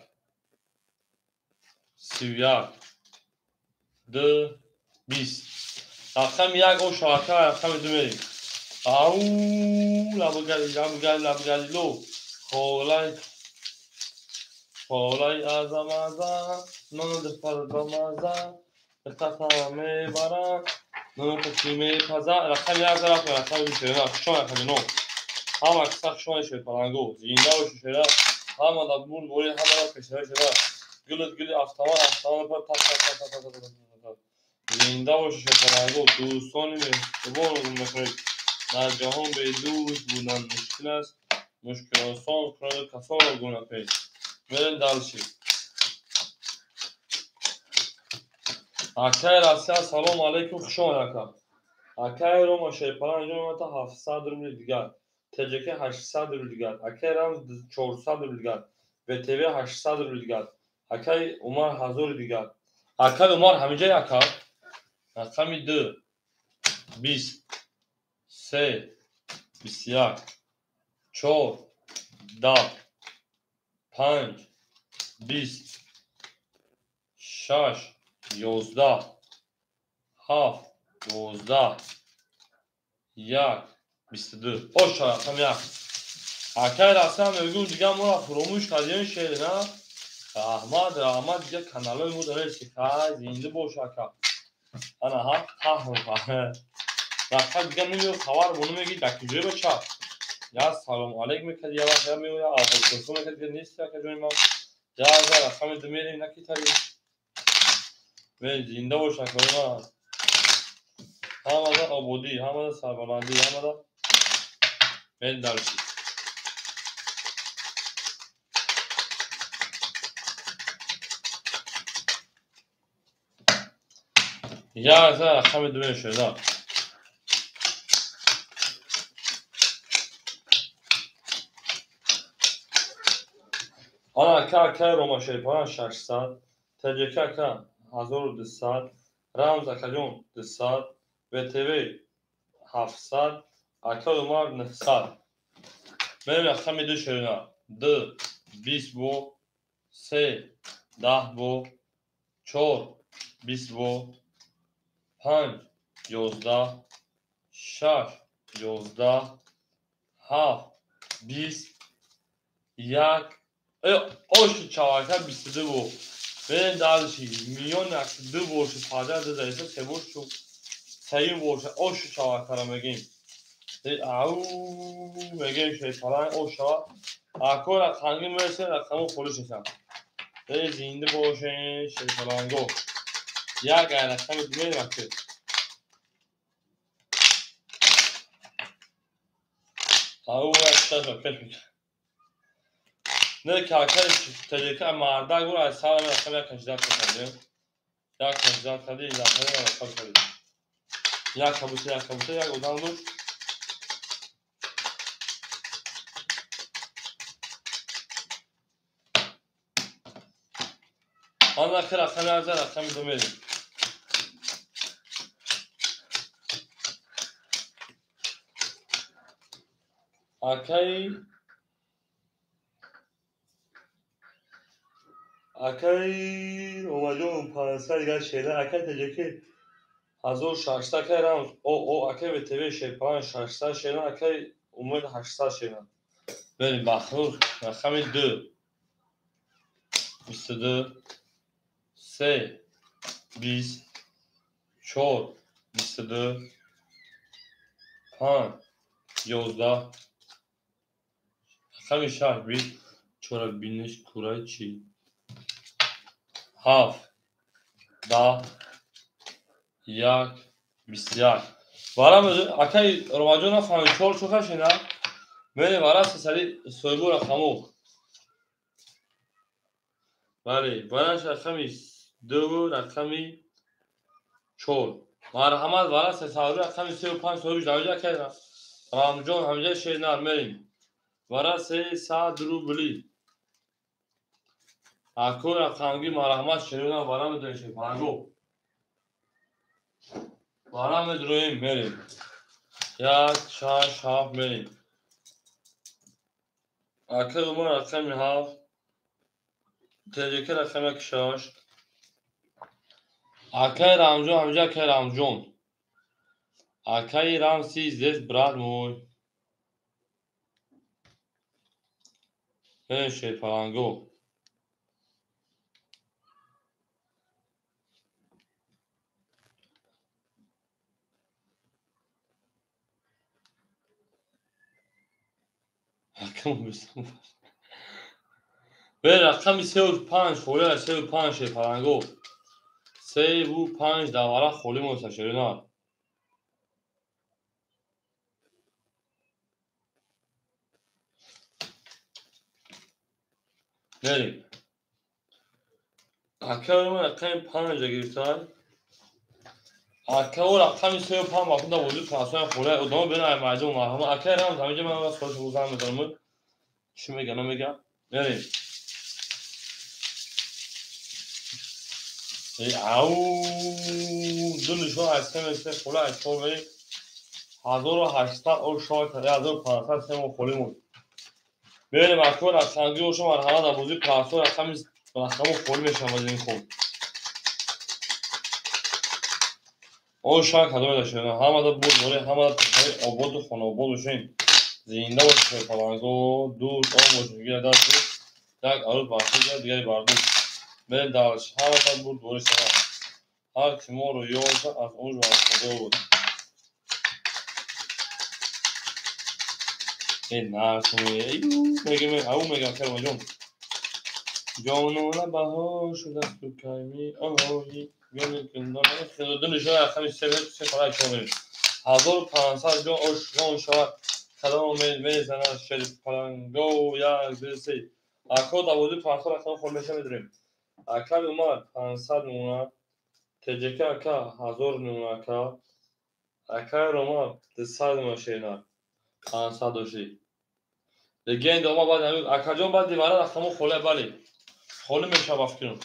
31, 2, 20. Рақами 1 ошавака, рақами 2 мерем. Ау, лабгари, лабгари, лабгари, ло. Холай, холай азамаза, нону духтар бамаза, духтар мебарад, нону кати мепаза. Рақами 1 рафтем, рақами 2 шеда, шон рақами 9. Ҳама сахт шон шерпаланго, зинда бошед шеда, ҳама дар бурд борӣ, ҳама дар пешравӣ шеда. Гулит гули автомат, автомат пар тақ тақ тақ тақ тақ тақ тақ. Зинда бошед шерпаланго, дӯстони меҳрубон мекунед. Дар ҷаҳон бедӯст будан мушкил аст, мушкил осон кунад касонро гуна пеш. Мерем дальше. Акай Россия, салом алейкум, хуш омад ака. Акай Рома Шерпаланг ҷон омада 700 рубли дигар, ТЖК 800 рубли дигар, акай Рамз 400 рубли дигар, ВТВ 800 рубли дигар, акай Умар 1000 дигар. Акай Умар ҳамиҷай ака. Рақами 2, 20, 3, 21, 4, 10, 5, 20, 6, 11, 7, 12, 1, 22. Оша рақами 1. Акай Расам мегӯм дигар моро фуромӯш кардем шеър, на? Раҳмат, раҳмат, дигар каналҳои мо доред ки хай зинда бош ака. Ана ҳа, таҳ. Рақам дигар намеёд, хабар бо намегӣ, дар куҷое бача? Я салом алейк мекард, я вақт я меояд, аввалкурсо мекард, дигар нест ака ҷони ман. Я рақами 2 мерем, накитарем. Мерем, зинда бош акаи ман. Ҳамада ободӣ, ҳамада сарбаландӣ, ҳамада мерем дальше. Як рақами ду мешавад. Ана ка Рома Шерипалан 600, ТҶК 1200, Рамз Акаҷон 200, ВТВ 700, Ака Умар 900. Мерем рақами ду шерина. 2 20 бо, 3 10 бо, 4 20 бо, 5 11, 6 11, 7 20, 1 оши чавака 22 бо. Мерем дальше. Миён 2 бор шуд, 50 ду заиса, 3 бор шуд, сеюм бор шуд. Оши чавакара мегем. Ау мегем шерпаланг ош шава. Ако рақамги мерасем, рақаму холӣ шудам. Зинда бошен шерпаланго. Як рақами ду мерем аки. Ау як шаш пеш мекунам. Не кака ТҶК мардак бур аз сар рақам як 18 кардем. Як 18 кардем, рақам кардем. Як кабута, як кабута, як одам буд. Ана ки рақами аз рақами ду мерем. Акай Омаҷон 500 дигар шера, акай ТҶК 1600, акай Рамз о акай ВТВ Шерпалан 600 шера, акай Умед 800 шера. Берем Бахрур рақами 2 22, 3 20, 4 22, 5 11, рақами 6 20, 4 биниш курай чи 7 10 1 21. Вара акай Ромаҷон нафаҳмид 4 чоха шена. Мерем вара сесари соҳибу рақаму. Бале, вараш рақами 2 рақами 4. Марҳамат вара сесари рақами 3 5 соҳиб ҳамҷа акай Рамҷон ҳамҷа шенар мерем. Вара 300 рубли. Ако рақамги марҳамат шерина вара медонем шерпаланго. Вара медроем мерем. 1 6 7 мерем. Ака Умар рақами 7, ТҶК рақами 6. Акай Рамҷон ҳамҷа акай Рамҷон. Акай Рамси здесь брат мой. Мерем шерпаланго. Рақами 3 5 холӣ, 3 5 шерпаланго. 3 5 давара холӣ моста шерина. Мерем. Ака рақами 5 гирифтан. Ака рақами 3 5 бахуда бозӣ трансфер холӣ. Одама бена ай майдон марҳамат. Ака Рамз ҳаминҷа ман вас хош занг мезанам. Чӣ мега, намега? Мерем. Ау ду нишон аз се се холӣ аз чор мерем. 1800 о шоҳ 1500 се мо холӣ монд. Мерем ака рақамги боша марҳамат дар бозии трансфер рақами рақаму холӣ мешавад ин хоб. О шаҳр кадоме дошта ҳамада бурд борӣ, ҳамада пешаи ободу хонаобод бошем. Зинда бошед шерпаланго, дуст он бошед гира даст як арӯз бархез дигари бардӯш. Мерем дальше. Ҳамада бурд борӣ шавад. Ҳар ки моро ёр зад аз он бархӯрдор буд. Мегем ау мегам Каромаҷон. Ҷонона баҳор шудасту кай меоӣ. Ду нишон рақами се се фарак шомем. 1500 ҷон ошгон шавад. Кадом мезанад шерпаланго як ду се. Ако даводи 500 рақам хол меша медорем. Акаи Умар 500 мемонад. ТЖК ака 1000 мемонад ака. Акаи Рома 200 мемонад шерина. 500 доши. Легенда омад баъд акаҷон баъди вара рақамо холе бале. Холӣ мешава фикрум.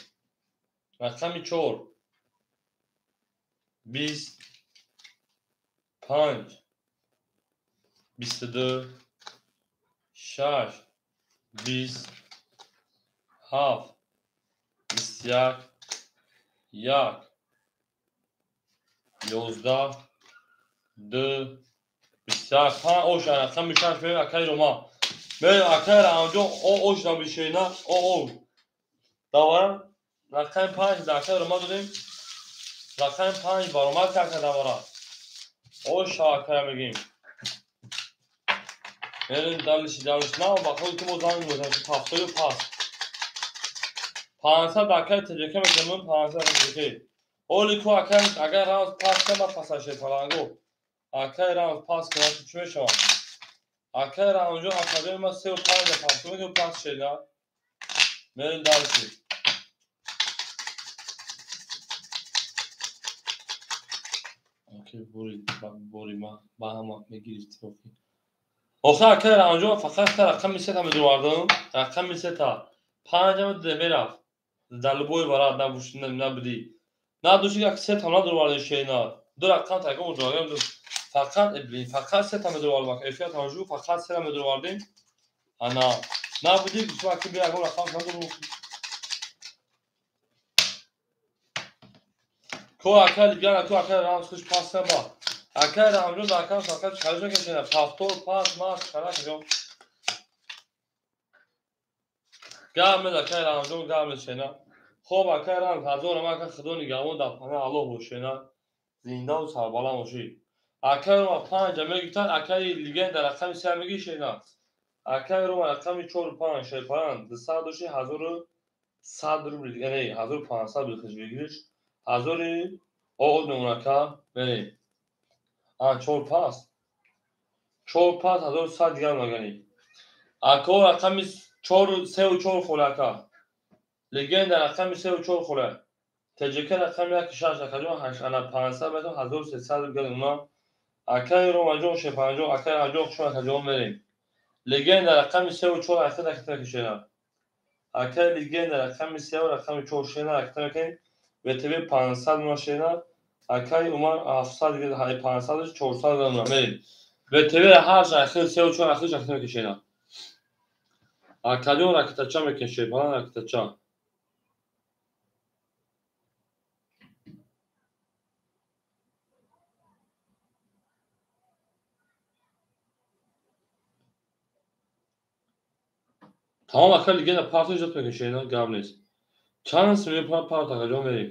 Рақами 4 20 5 22 6 20 7 21 1 11 2 21 5 ош рақами 6 меояд акаи Рома. Меояд акаи Рамҷон о ош набишена о о. Давара рақами 5 дар акаи Рома додем. Рақами 5 баромад кард давара. Ош акая мегим. Мерем далиши далиш. На ба худ ки мо занг мезанем ҳафтою пас. 500 акаи ТЖК мекунем 500 ТЖК. Оли ку акаи агар рамз пас кунад пасаше паланго. Акаи рамз пас кунад чӣ мешавад? Акаи Рамҷон акаҷони ма 3 5 пас кунад пас шена. Мерем далиши. Бори ма ба ҳама мегирифти охи. Охир акаи Рамҷон фақат рақами сета медовардам. Рақами сета. Панҷам мерафт. Дар любой варад набудӣ. Надошти як сета надовардем шена. Ду рақам таком удовардем. Фақат фақат сета медовардем. Эфир тамошо фақат сета медовардем. Ана набудӣ гуфтам аки бия ягон рақам надовардем. Ко акаи Либияна, ко акаи Рамз хуш пас наба. Акаи Рамҷон дар акам фақат чалиш накашена. Пафтор пас мас чалаш гап мез акаи Рамҷон гап мез шена. Хоб акаи Рамз ҳазор ама ака худо нигаҳбон дар паноҳи Аллоҳ бошена. Зиндаву сарбаланд бошӣ. Акаи Рома 5 мегирифтанд, акаи Легенда рақами 3 мегирифт шена. Акаи Рома рақами 4 5 шерпаланд 200 дошти 1100 рубл, яъне 1500 рубл хеш бигириш. Ҳазори оғоз мемонака мерем. А 4 пас. 4 пас 1100 дигар магани. Ако рақами 4 3 4 холака. Легенда рақами 3 4 хола. ТЖК рақами 1 6 акаҷон 8 ана 500 метр 1300 дигар уна. Акаи Ромаҷон 650 акаи Рамҷон хушон акаҷон мерем. Легенда рақами 3 4 акта ракета кишена. Акаи Легенда рақами 3 рақами 4 шена ракета мекунем. ВТБ 500 машина, акаи Умар 700 500 400 грамм мерем. ВТБ ҳар ахир 3 4 ахир ракета мекишена. Акаҷон ракетача мекише, балан ракетача. Тамом ака легенда партои ҷот мекишена, гап нест. Чанд сими парт акаҷон мерем.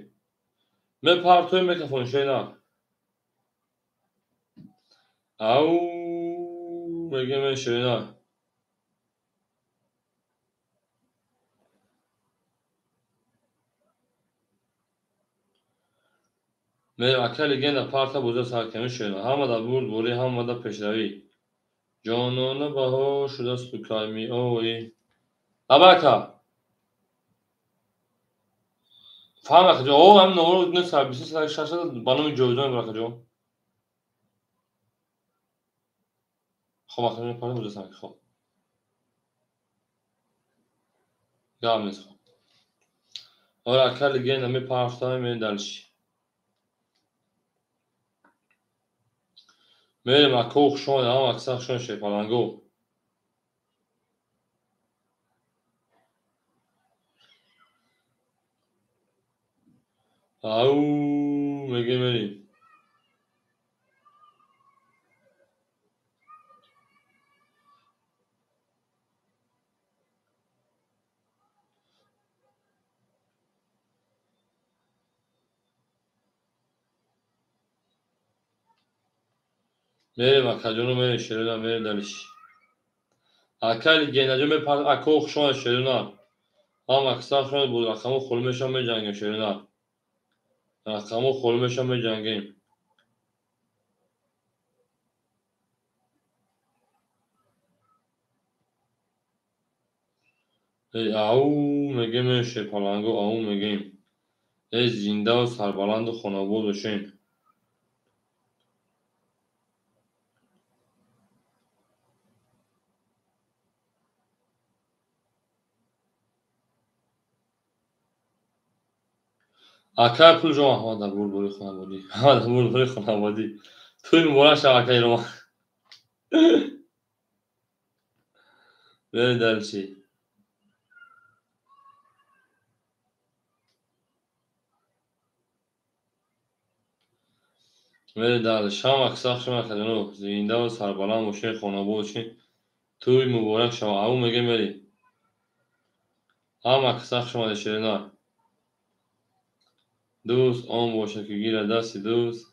Мепартои микрофон шена. Ау мегем шена. Мерем ака легенда парта боза сар ками шена. Ҳама дар бурд бурӣ, ҳама дар пешравӣ. Ҷонона баҳор шудасту кай меоӣ. Абака. Фаҳм акаҷон, о ҳамин номро 926 ба номи ҷовидон бир акаҷон. Хоб акаҷон парта боза сар хоб. Гап нест хоб. Ора ака легенда мепартам мерем далиши. Мерем ако хушон, ҳама аксар хушон шерпаланго. Ау мегем мерем. Мерем акаҷону мерем шерона мерем далиши. Акаи Легендаҷон мепар ако хушон шерона. Ҳама аксар хушон буд рақамо хол мешавам меҷангем шерона. Рақамҳо холӣ мешаванд, меҷангем. Эй ау мегем, эй шерпаланго, ау мегем. Эй зиндаву сарбаланду хонобод бошен. Акай пул ҷо ҳама дар бурдбори хонаводӣ. Ҳама дар бурдбори хонаводӣ. Тӯй муборак шав, акай Рома. Бери дальше. Бери дальше. Шама кисах шума кадану. Зиндаву сарбаланд бошен, хонобод бошен. Тӯй муборак шав. Ау мегем, бери. Ҳама кисах шума ширина. Дӯст он бошад, ки гирад дасти дӯст,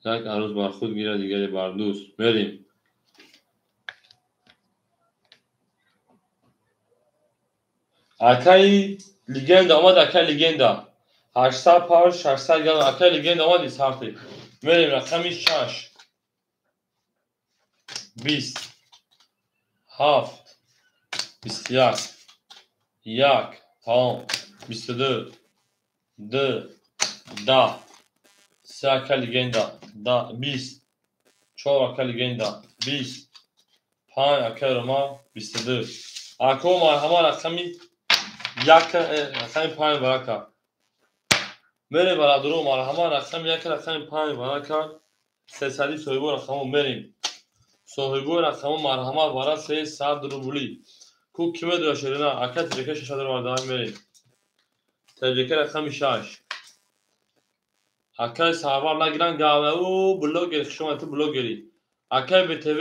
як арӯз бар худ гирад, дигаре бар дӯст. Мерем. Акаи легенда омад, акаи легенда. 805, 600 грамм. Акаи легенда омади сарти. Мерем рақами 6. 20, 7, 21, 1, тамом, 22, 2, 10, 3 ака легенда, 20, 4 ака легенда, 20, 5 ака Рома, 22. Ако марҳама рақами 1, рақами 5 барака. Мерем бародаро, марҳама рақами 1, рақами 5 барака. Сесади соҳибо рақамо мерем. Соҳибои рақамо марҳама бара 300 рубли. Ку ки медоя ширина? Ака тиҷака 600 рубл мерем. Тиҷака рақами 6. Акай сарвар нагиран гавна. Ӯ блогер, хуш омадӣ, ту блогерӣ. Акай БТВ,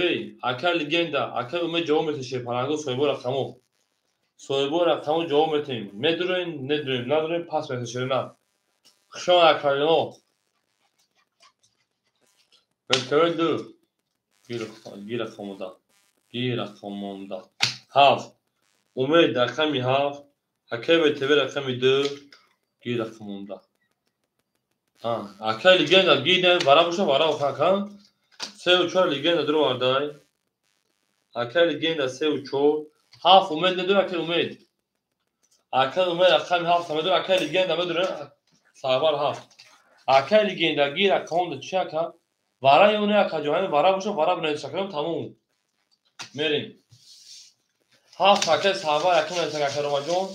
акай легенда, акай Умед ҷавоб метиҳем шерпаланго соҳибои рақамо. Соҳибои рақамо ҷавоб метиҳем. Медурем, недурем, надурем, пас метиҳем ширина. Хуш омад акайно. БТВ 2. Гир рақамода. Гир рақамонда. 7. Умед рақами 7. Акай БТВ рақами 2. Гир рақамонда. Акай легенда гидем, вара боша, вара охака. 3 4 легенда дуровардай. Акай легенда 3 4. 7 Умед медура, акай Умед. Акай Умед рақами 7 медура, акай легенда медура, сарвар 7. Акай легенда гир рақамонда чи ака? Вара ё не ака ҷон, вара боша, вара бинависакам тамом. Мерем. 7 акай сарвар якум нависак акай Ромаҷон.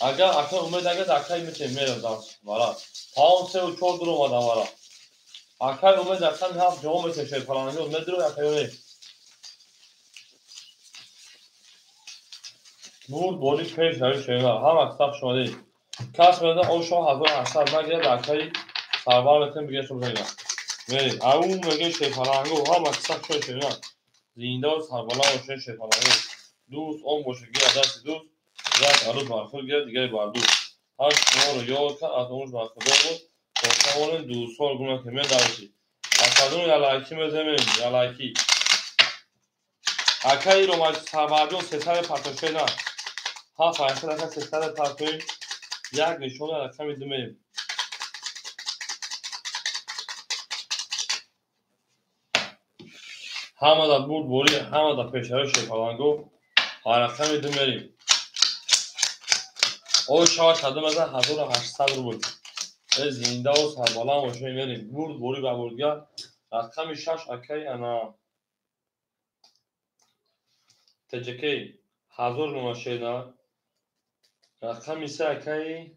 Агар акай Умед агар акай метем мерем вара. Тамом 3 4 дур омадам вара. Акай Умед рақами 7 ҷавоб метем шерпаланги медура акай Умед. Бурд бори пеш рави шерина. Ҳама китоб шумоди. Кас меда ошо 1800 нагирад акай сарвар метем бигир шумо бигир. Мерем. Ау меге шерпаланги ҳама китоб шумо шерина. Зинда ва сарбаланд бошед шерпаланги. Дӯст он бошад гирад дасти дӯст, як арӯз бар худ гирад, дигаре бар дӯст. Ҳар шуморо ёд кард, аз омӯз бархӯрдор буд. То тавонем дӯстҳоро гум накунем. Медависӣ. Акадун ялайкӣ мезанем, ялайкӣ. Акаи Ромаҷ сарварҷон 300 партошена. 7 800 ака 300 партоем. Як нишона рақами 2 мерем. Ҳама дар бурд борӣ, ҳама дар пешаи шерпаланго. Рақами 2 мерем. Ой шава кадом аза 1800 рубл. Э зиндаву сарбаланд бошем мерем. Бурд борӣ ба бурдгар. Рақами 6 акай ана ТJK 1000 рубл шена. Рақами 3 акай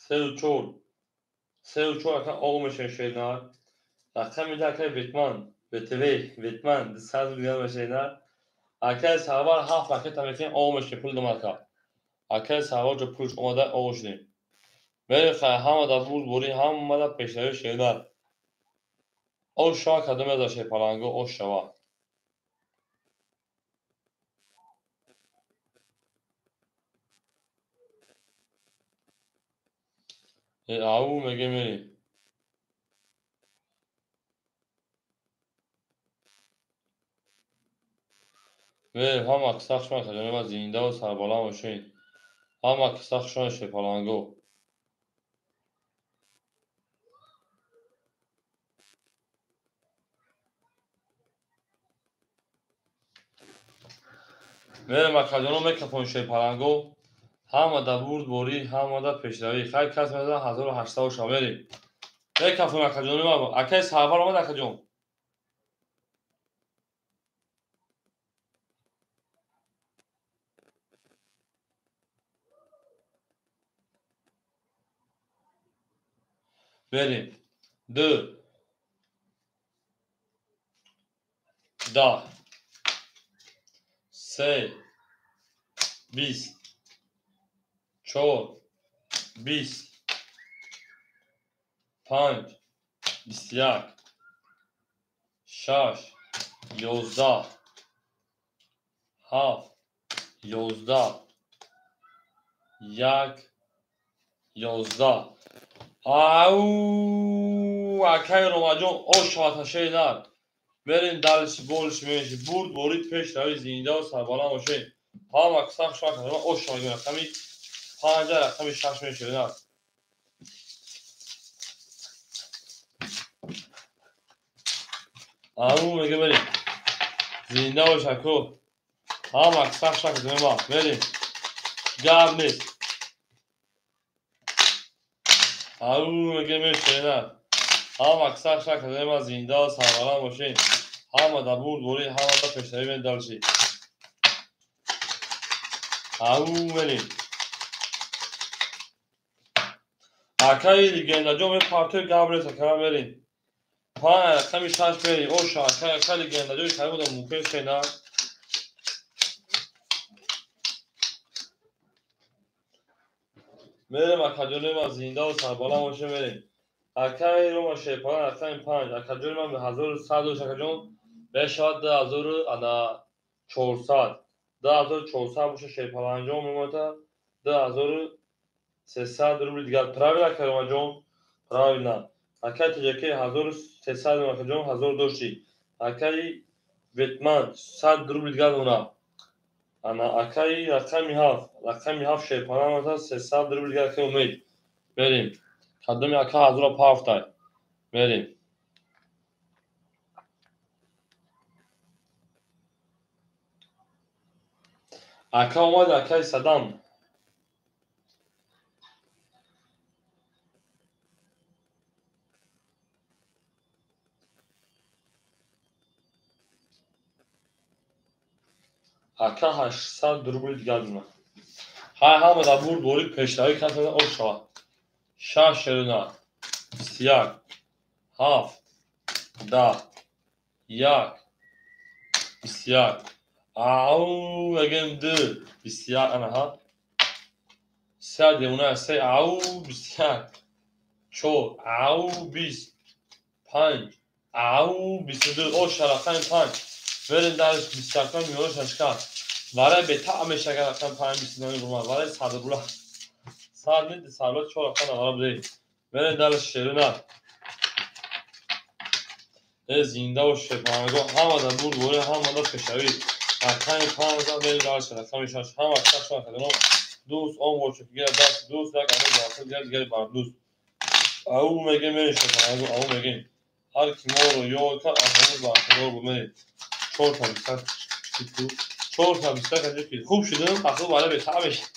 3 4. 3 4 ака оғ мешен шена. Рақами 2 акай Ветман, БТВ, Ветман 200 рубл шена. Акай сарвар 7 ракета мекунем, оғ мешен пул домака. Акай сарвар ҷо пулш омада оғ шудем. Мерем хай ҳама дар бурд борӣ, ҳама дар пешравии шердар. Ош шава кадом аз шерпаланго ош шава. Ау меге мерем. Мерем ҳама кисах шума каҷонеба зиндаву сарбаланд бошед. Ҳама кисах шума шерпаланго. Мерем акаҷоно мекафон шерпаланго. Ҳама да бурдборӣ, ҳама да пешравӣ. Хай кас мезанад 1800 ша мерем. Мекафон акаҷони ман. Акаи Сарвар омад акаҷон. Мерем. 2 10 3 20 4 20 5 21 6 11 7 11 1 11. Ау, акай Ромаҷон, ош шавад нар. Мерем далши болш меши бурд борид пеш рави зинда ва сарбаланд бошед. Ҳама сах шавад ош шавад рақами 5 рақами 6 мешавад. Ау мега мерем. Зинда бош ако. Ҳама сах шавад мерем. Гап нест. Ау мега мешавад. Ҳама сах шавад зинда ва сарбаланд бошед. Ҳама да бурд борӣ, ҳама да пешравӣ медалши. Ау мерем. Акаи легендаҷон мепартои гап нест ака мерем. 5 рақами 6 мерем. Оша акаи легендаҷои карим буда мумкин шена. Мерем акаҷони ман зинда ва сарбаланд боше мерем. Акаи Рома Шерпалан рақами 5. Акаҷони ман 1100 дош акаҷон. Мешавад 2400. 2400 боша Шерпаланҷон мемонад 2300 рубли дигар. Правильно акаи Ромаҷон? Правильно. Акаи Тоҷикӣ 1300 акаҷон 1000 дошти. Акаи Ветман 100 рубли дигар мона. Ана акаи рақами 7. Рақами 7 Шерпалан мемонад 300 рубли дигар акаи Умед. Мерем. Кадоми ака 1007 мерем. Ака омад акаи Садам. Ака 800 рубли дигар мона. Ҳай ҳама да бурд борӣ пешравӣ касада ош шавад. 6 шерина 21 7 10 1 21. Ау мегем 2 21 анаҳа. 3 демона 3 ау 21 4 ау 20 5 ау 22. Оша рақами 5. Мерем дарш 21 миёна шашка. Варай бетаъ мешагар рақами 5 22 бурма. Варай 100 рула. 100 не 100 4 рақам вара буде. Мерем дарш шерина. Зинда бош шерпаланго. Ҳама да бурд борӣ, ҳама да пешравӣ. Рақами 5 мерем дарш рақами 6. Ҳама шаш рақам дӯст он бошад гира даст дӯст як ана ҷаласа дигар дигари бар дӯст. Ау мегем мерем шерпаланго, ау мегем. Ҳар ки моро ёд кард аз ҳамон бархӯрдор буд мерем. 4 та 20 4 та 20 ки хуб шудем, ақл вара бетаъ мешавад.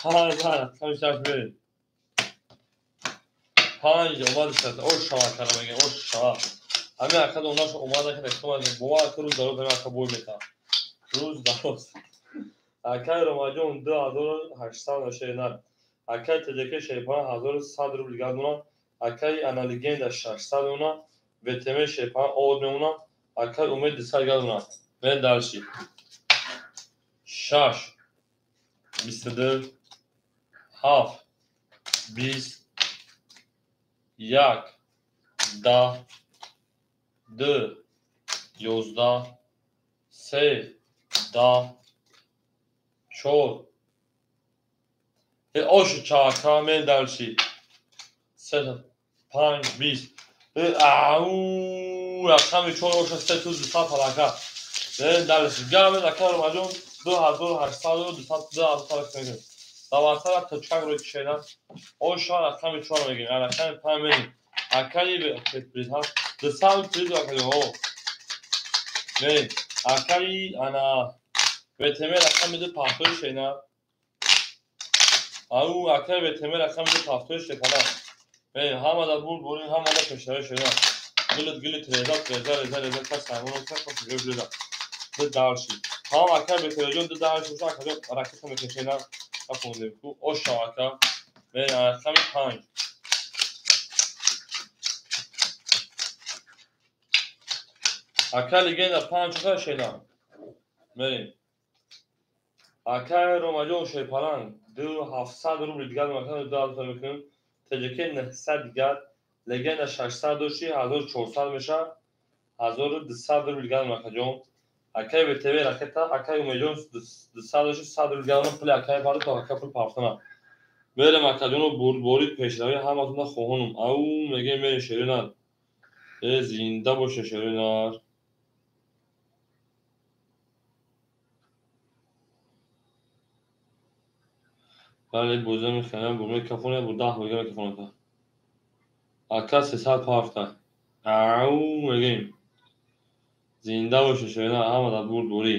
5 рақами 6 мерем. 5 омад шуд. Ош шава кара мегем, ош шава. Ҳамин ака донаш омада ки реклама бовар кун рӯз дароз ҳамин ака бой метавад. Рӯз дароз. Акаи Ромаҷон 2800 шерина. Акаи Тоҷикӣ Шерпалан 1100 рубли дигар мона. Акаи ана легенда 600 мона. ВТМ Шерпалан овод мемона. Акаи Умед 200 дигар мона. Мерем дарши. 6 22 7 20 1 10 2 11 3 10 4. Ошу чака мен дарши. 3 5 20. Ау рақами 4 оша 3 200 палака. Мерем дарши. Гап ака Ромаҷон 2800 200 2000 палака мегирем. Давартара точкак рӯи кишена. Оша рақами 4 мегирем. Рақами 5 мерем. Акаи приз 200 приз акаи о. Мерем. Акаи ана ВТМ рақами 2 пахтои шена. Ау ака ВТМ рақами 2 пахтои шепана. Мерем ҳамада бурд борӣ ҳамада пешравӣ шена. Гилит гилит реза реза реза реза кас саймон кас пешравӣ реза. Ду дарши. Ҳам ака ВТМ ду дарши боша ака ракета мекашена. Афондем ку оша ака. Мерем рақами 5. Ака легенда 5 та шена. Мерем. Ака Ромаҷон Шерпаланг 2700 рубли дигар макан 2000 мекунем. ТЖК 900 дигар, легенда 600 доши 1400 меша. 1200 рубли дигар макаҷон. Акай ВТВ ракета, акай Умеҷон 200 доши 100 рубли дигар пули акай пард то ака пул партана. Мерем акаҷоно бурдборӣ пешравӣ ҳаматонда хоҳонум. Ау мегем мерем шеринар. Э зинда боше шеринар. Бале бозӣ мехарам, бо мекафонем, бо 10 бозӣ мекафонам. Ака 300 пафта. Ау мегем. Зинда боше шеринар ҳамада бурдборӣ.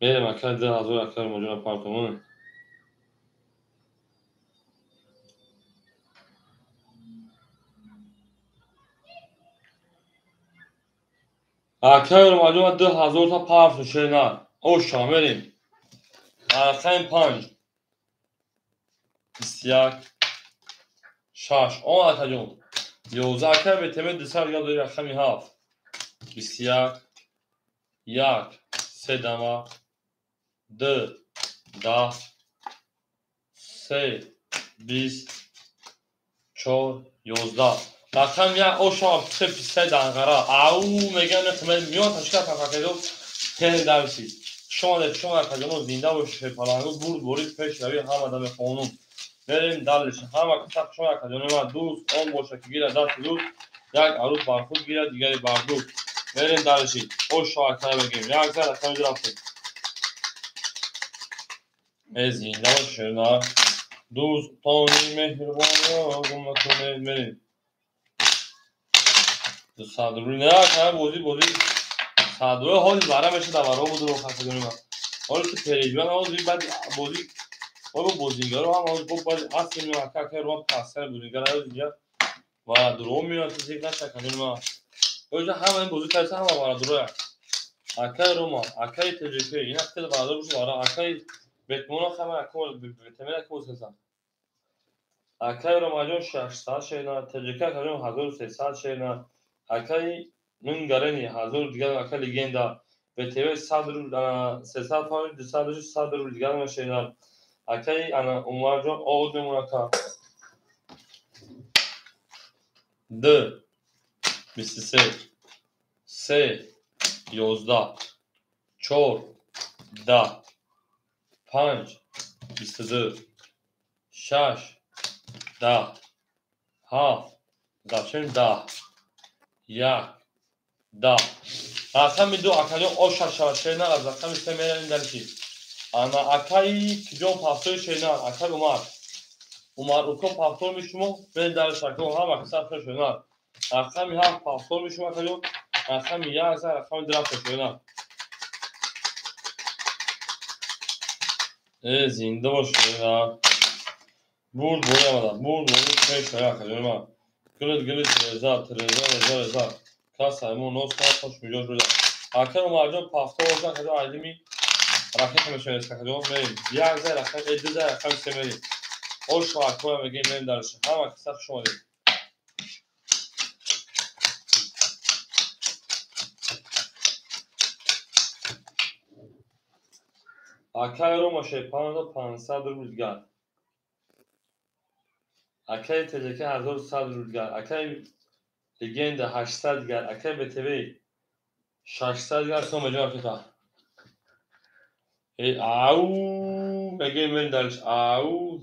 Мерем ака 2000 ака Ромаҷона партомон. Ака Ромаҷона 2000 та парту шеринар. Оша мерем. Рақами 5. 21 6 он акаҷон 11 ака ВТМ 200 дигар дори рақами 7 21 1 3 дама 2 10 3 20 4 11 рақами 1 оша 3 53 данғара ау мегӯям миён ташкил тафаккардо тен дарси шумо акаҷоно зинда бошед шерпалангу бурд борид пешравӣ ҳамада мехонум. Мерем далиш ҳама каса шумо акаҷоно ма дӯст он боша ки гирад дасти дӯст як арӯз бар худ гирад дигари бар дӯст. Мерем далиши оша ака мегем як зар рақами 2 рафтем. Э зинда бошед шернар дӯстони меҳрубонро гум накунед. Мерем 200 рубли не ака бозӣ садро ҳоли бара меша даваро буду акаҷони ма. Ҳоло ки переҷӯян ҳозир баъд бозӣ Оба бозингаро ҳам ҳозир бо баъд асли меояд ака ака Рома пасар бозингар ҳозир инҷа варадуро меояд чизе наша акаҷони ма. Оҷа ҳама ин бозӣ карда ҳама варадуроя. Акаи Рома, акаи ТЖК, ина хеле варадур боша вара акаи Бетмона ҳама ака ВТМ ака боз кардам. Акаи Ромаҷон 600 шена, ТЖК акаҷон 1300 шена, акаи Мингарени 1000 дигар ака легенда ВТВ 100 рубл, 300 панҷ 200 100 рубл дигар шена. Акаи ана Умарҷон овоз мемон ака. 2 23 3 11 4 10 5 22 6 10 7 7 10 1 10. Рақами 2 акаҷон оша шавад шернар аз рақами 3 меравем далиши. Ана акаи киҷон пафтои шернар, акаи Умар. Умар уко пафтор мешумо, мерем далиш ака ҳама каса шернар. Рақами 7 пафтор мешумо акаҷон, рақами 1 за рақами 2 рафта шернар. Э зинда бош шернар. Бурд борӣ омада, бурд борӣ пеш акаҷон ма. Гилит гилит реза, реза реза реза. Кас саймон нос кас хош миҷоз шуда. Ака Умарҷон пафтор боша акаҷон айдими ракета мешавад акаҷон мерем. 1 за рақами 2 за рақами 3 мерем. Оша ака мегем мерем дарш. Ҳама каса хуш омадед. Акаи Рома Шерпаланг 500 рубл дигар. Акаи ТЖК 1100 рубл дигар. Акаи легенда 800 дигар. Акаи ВТВ 600 дигар. Шумо меҷон ракета. Э ау мегем мерем дарш. Ау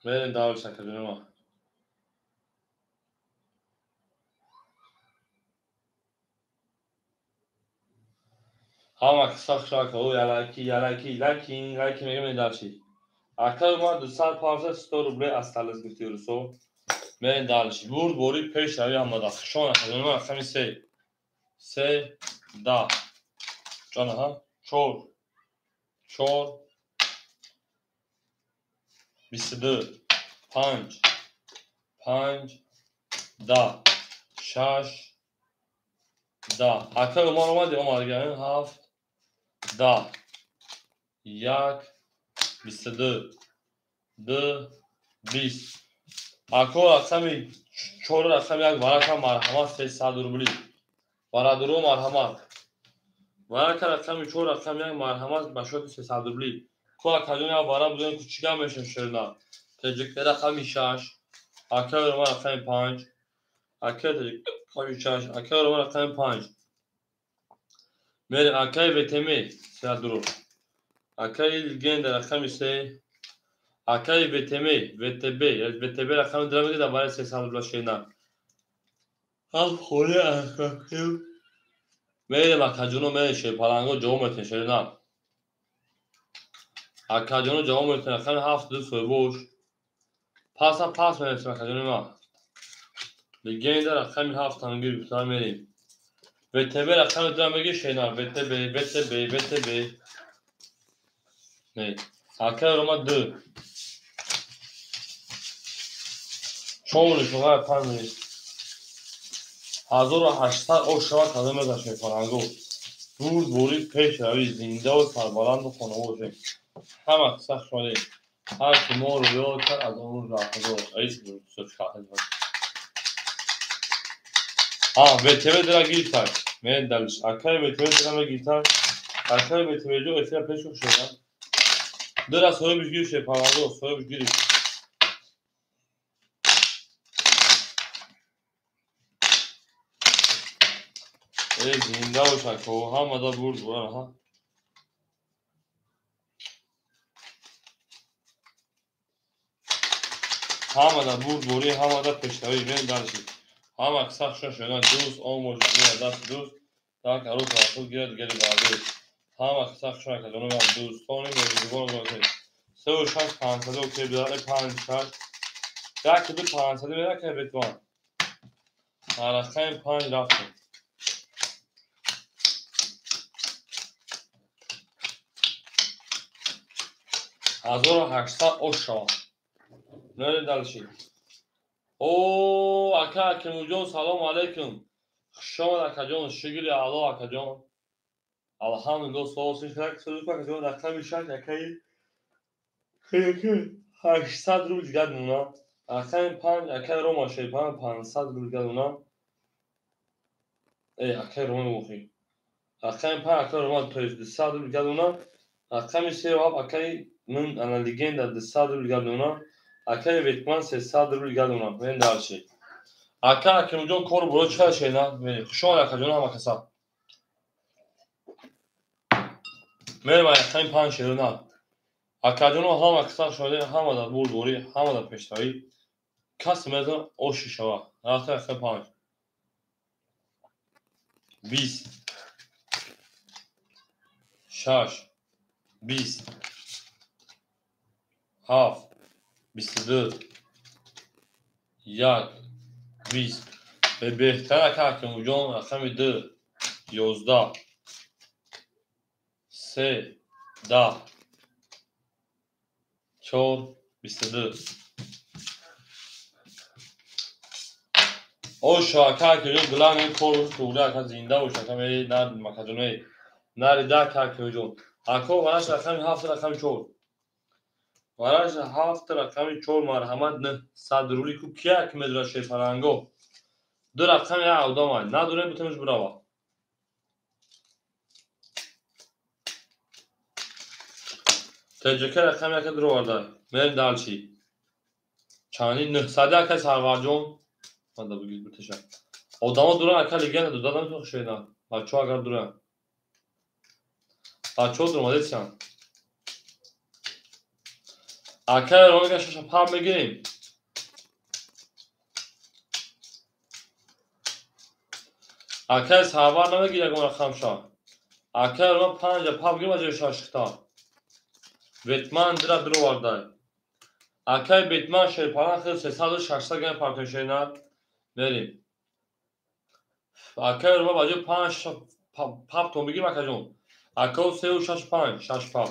мерем дарш акаҷони ма. Ҳама каса хушак, о ялаки, ялаки, лайкин, лайкин мегем мерем дарши. Акай ма 250 100 рублей осталось гуфти русо. Мен дальше. Бурд бори пеш рави ҳамада. Хушон акаҷон рақами 3. 3 10. Ҷон ҳа 4 4 22 5 5 10 6 10. Акай Умар омади омад 7 10 1 22 2 20. Ако рақами 4 рақами 1 варака марҳамат 300 рубли. Бародаро марҳамат. Варака рақами 4 рақами 1 марҳамат ба шоти 300 рубли. Ко акаҷон як вара будем кучика мешем шерна. Тоҷик рақами 6, акаи Рома рақами 5, акаи тоҷик рақами 6, акаи Рома рақами 5. Мерем акаи ВТМ 300 рубл. Акаи легенда рақами 3, акаи ВТМ, ВТБ, ВТБ рақами 2 мегирад барои 300 рубла шерна. Ҳам холи акаи мерем акаҷоно мерем шерпаланго ҷавоб метем шерна. Акаҷоно ҷавоб метем рақами 7 2 соҳибош. Паса пас мерем акаҷони ма. Легенда рақами 7 тангир гуфта мерем. ВТБ рақами 2 мегир шерна. ВТБ, ВТБ, ВТБ. Не. Акаи Рома 2. 4 шуға 5 нест. 1800 ош шавад кадом мезан шерпаланго. Бурд бори пеш рави зиндаву сарбаланду хонавод бошем. Ҳама қисса хушомадед. Ҳар ки моро ёд кард аз он рӯз рафтагор. Аис ҳа ВТВ дира гирифтак. Мен далиш. Акаи ВТВ дира мегирифтак. Акаи ВТВ ҷо эфира пеш шуда. Дира соҳибиш гирифт шерпаланго, соҳибиш гирифт. Эй зинда бош ако, ҳамада бурд буран ҳа. Ҳамада бурд бурӣ, ҳамада пешравӣ, мен дарши. Ҳама қисса хушон шудан дӯст, он бошад даст дӯст, так арӯс расул гирад гели бардӯст. Ҳама қисса хушон акаҷоно ман дӯстони меҳрубон бошед. 3 6 500 окей бидаре 5 6 1 2 500 мерака бетван. Рақами 5 рафтем. 1800 ош шавад. Мерем дальше. О, ака Акимуҷон, салом алейкум. Хушомад акаҷон, шукри Аллоҳ акаҷон. Алҳамдулиллоҳ, акаҷон, рақами 6 акаи 800 рубл дигар мемонад. Рақами 5 акаи Рома Шерпан 500 рубл дигар мемонад. Эй, акаи Рома мохӣ. Рақами 5 акаи Рома то есть 200 рубл дигар мемонад. Рақами 3 ва акаи ман ана легенда 200 рубл дигар мемонад. Акаи Ветман 300 рубл дигар мемонад. Мерем дальше. Ака Акимуҷон кор буро чӣ қадар шена? Мерем. Хушомад акаҷон ҳама каса. Мерем рақами 5 шерона. Акаҷоно ҳама каса шода, ҳама дар бурдборӣ, ҳама дар пешравӣ. Касе мезанад оши шава. Рафта рақами 5. 20 6 20 7 22 1 20. Беҳтар ака Акимуҷон рақами 2 11 3 10 4 22. Ош ака Акимуҷон главный кор туғри ака зинда бош ака мери нар макаҷонои нари да ака Акимуҷон. Ако вараш рақами 7 рақами 4. Вараш 7 рақами 4 марҳамат 900 рубли ку кия ки медонад шерпаланго. 2 рақами як одам надорем битониш бирава. ТЖК рақами 1 дуроварда. Мерем дальше. Чанди 900 ака Сарварҷон. Манда бугид биташа. Одамо дуран ака легенда додадам то шена. Бачо агар дуран. Бачо дуромадесян. Акаи Ромега шаша пап мегирем. Акаи Сарвар намегир ягон рақамша. Акаи Рома 5 пап гирим аҷои шашихта. Ветман дира дуровардай. Акай Бетман шерпаланг хел 300 600 грамм партои шернар. Мерем. Акай Рома ба ҷои 5 паптон бигирем акаҷон. Акао 3 6 5 6 пап.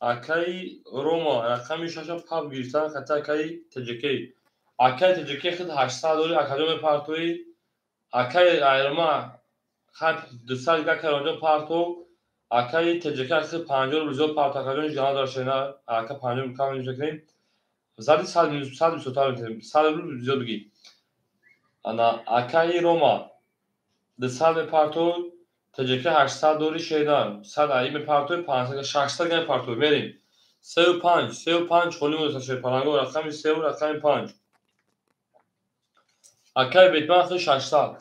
Акаи Рома рақами 6 пап гирифтан хати акаи ТҶК. Акаи ТҶК худ 800 дори акаҷон мепартоӣ. Акаи Рома хат 200 акаи Ромаҷон парто. Акаи ТҶК худ 50 рубл зиёд парто акаҷон ҳеҷ гап надорад шерна. Ака 50 рубл кам мекунем. Зади 100 бисёртар мекунем. 100 рубл зиёд бигӣ. Ана акаи Рома 200 мепартой, ТҶК 800 дори шерна. 100 аи мепартой, 500 600 грамм мепартой. Мерем. 3 5, 3 5 холӣ монда шерпаланго рақами 3 рақами 5. Акаи Бетман худ 600.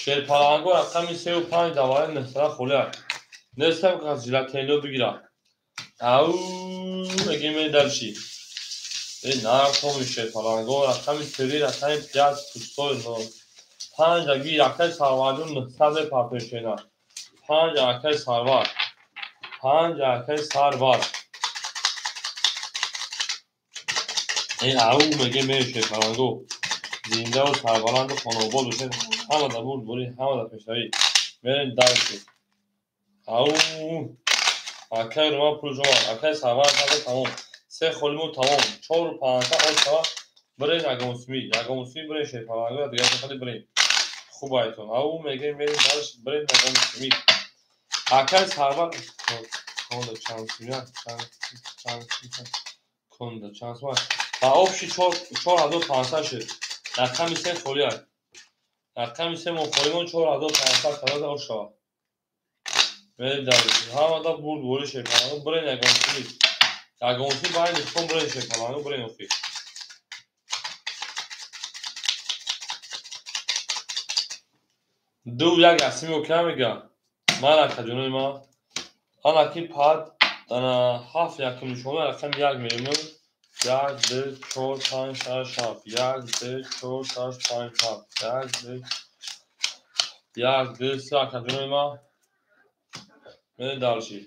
Шерпаланго рақами 3 5 даваи 900 холӣ аст. Нестам ки аз жилатениё бигира. Ау мегим мери дальше. Э нархоми шерпаланго рақами 3 рақами 5 пустой но 5 аги акаи Сарварҷон 900 мепартои шерна. 5 акаи Сарвар. 5 акаи Сарвар. Э ау мегим мери шерпаланго. Зиндаву сарбаланду хонаобод бошед. Ҳама дар бурдборӣ, ҳама дар пешравӣ. Мерем дальше. Ау акаи Рома пул ҷомад. Акаи Сарвар хата тамом. Се холимо тамом. 4 5 од шава. Бирен ягонсумӣ. Ягонсумӣ бирен шерпаланго, дигар хали бирен. Хуб айтон. Ау мегем мерем дальше бирен ягонсумӣ. Акаи Сарвар конда чанд сумя? Чанд конда чанд сумя? Ба общий 4500 шуд. Рақами 3 холӣ аст. Рақами 3 мо холимон 4500 кадад ош шавад. Мерем дальше. Ҳамада бурдборӣ шерпаланго бирен ягонсумӣ. Ягонсумӣ байни духтон бирен шерпаланго бирен охир. Ду як ясими окей мега. Ман акаҷонои ман. Анаки пад ана 7 якум нишона рақами 1 мерем. 1 2 4 5 6 7 1 2 4 6 5 7 1 2 1 2 3 акаҷонои ман. Мерем дальше.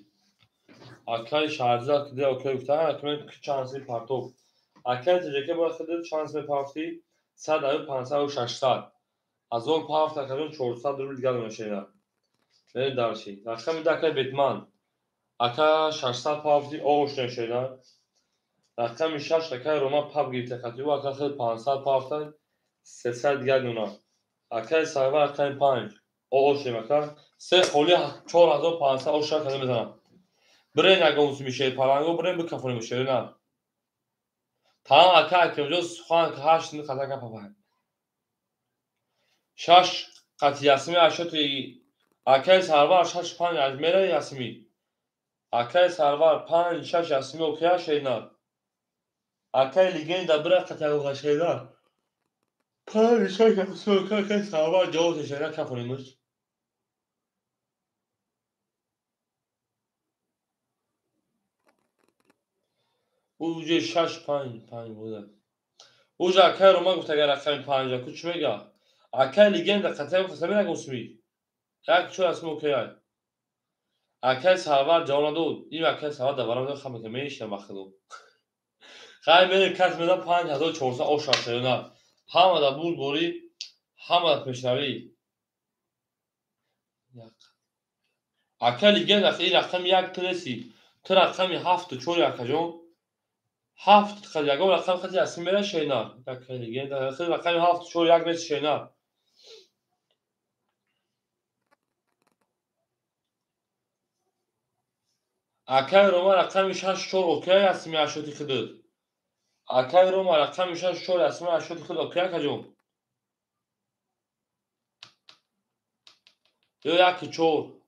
Акаи Шаҳрзад киде окей гуфта, акаи чанси партов. Акаи ТҶК бояд худ чанс мепафтӣ 100 аю 500 600. Азор пафт акаҷон 400 рубл дигар мешавад. Мерем дальше. Рақами 2 акаи Бетман. Ака 600 пафти ош мешавад. Рақами 6 акаи Рома пап гирифта хати ӯ ака худ 500 пафта 300 дигар нуна. Акаи Сарвар рақами 5 ош ака се холи 4500 ош шакада мезанам. Бирен ягонсуми шерпаланго бирен бикафонем шерна. Таам ака акимҷон сухан 8 хатака папа. 6 қати ясми ашоти акаи Сарвар 6 5 аз мера ясми. Акаи Сарвар 5 6 ясми окея шерна. Акаи легенда бира қати ягон шерна. 5 6 ясми окея акаи Сарвар ҷавоб шерна кафонемуш. Уже 6 5 5 буда. Уже акаи Рома гуфт агар рақами 5 ку чӣ мега? Акаи легенда қатъи гуфта мегӯсми. Як чор асми окей. Акаи Сарвар ҷавоб надод. Ин акаи Сарвар дар барам хам мекунад, мешинам ба худо. Хай мерем кас медам 5400 ош шаёна. Ҳама дар бурдборӣ, ҳама дар пешравӣ. Акаи легенда ин рақами 1 ту неси. Ту рақами 7 4 акаҷон. 7 қад ягон рақам хати асми мера шейна. Акаи легенда рақами 7 4 1 неси шейна. Акаи Рома рақами 6 4 окей асми ашоти худут. Акаи Рома рақами 6 4 асми ашоти худ окей акаҷон. Ё 1 4.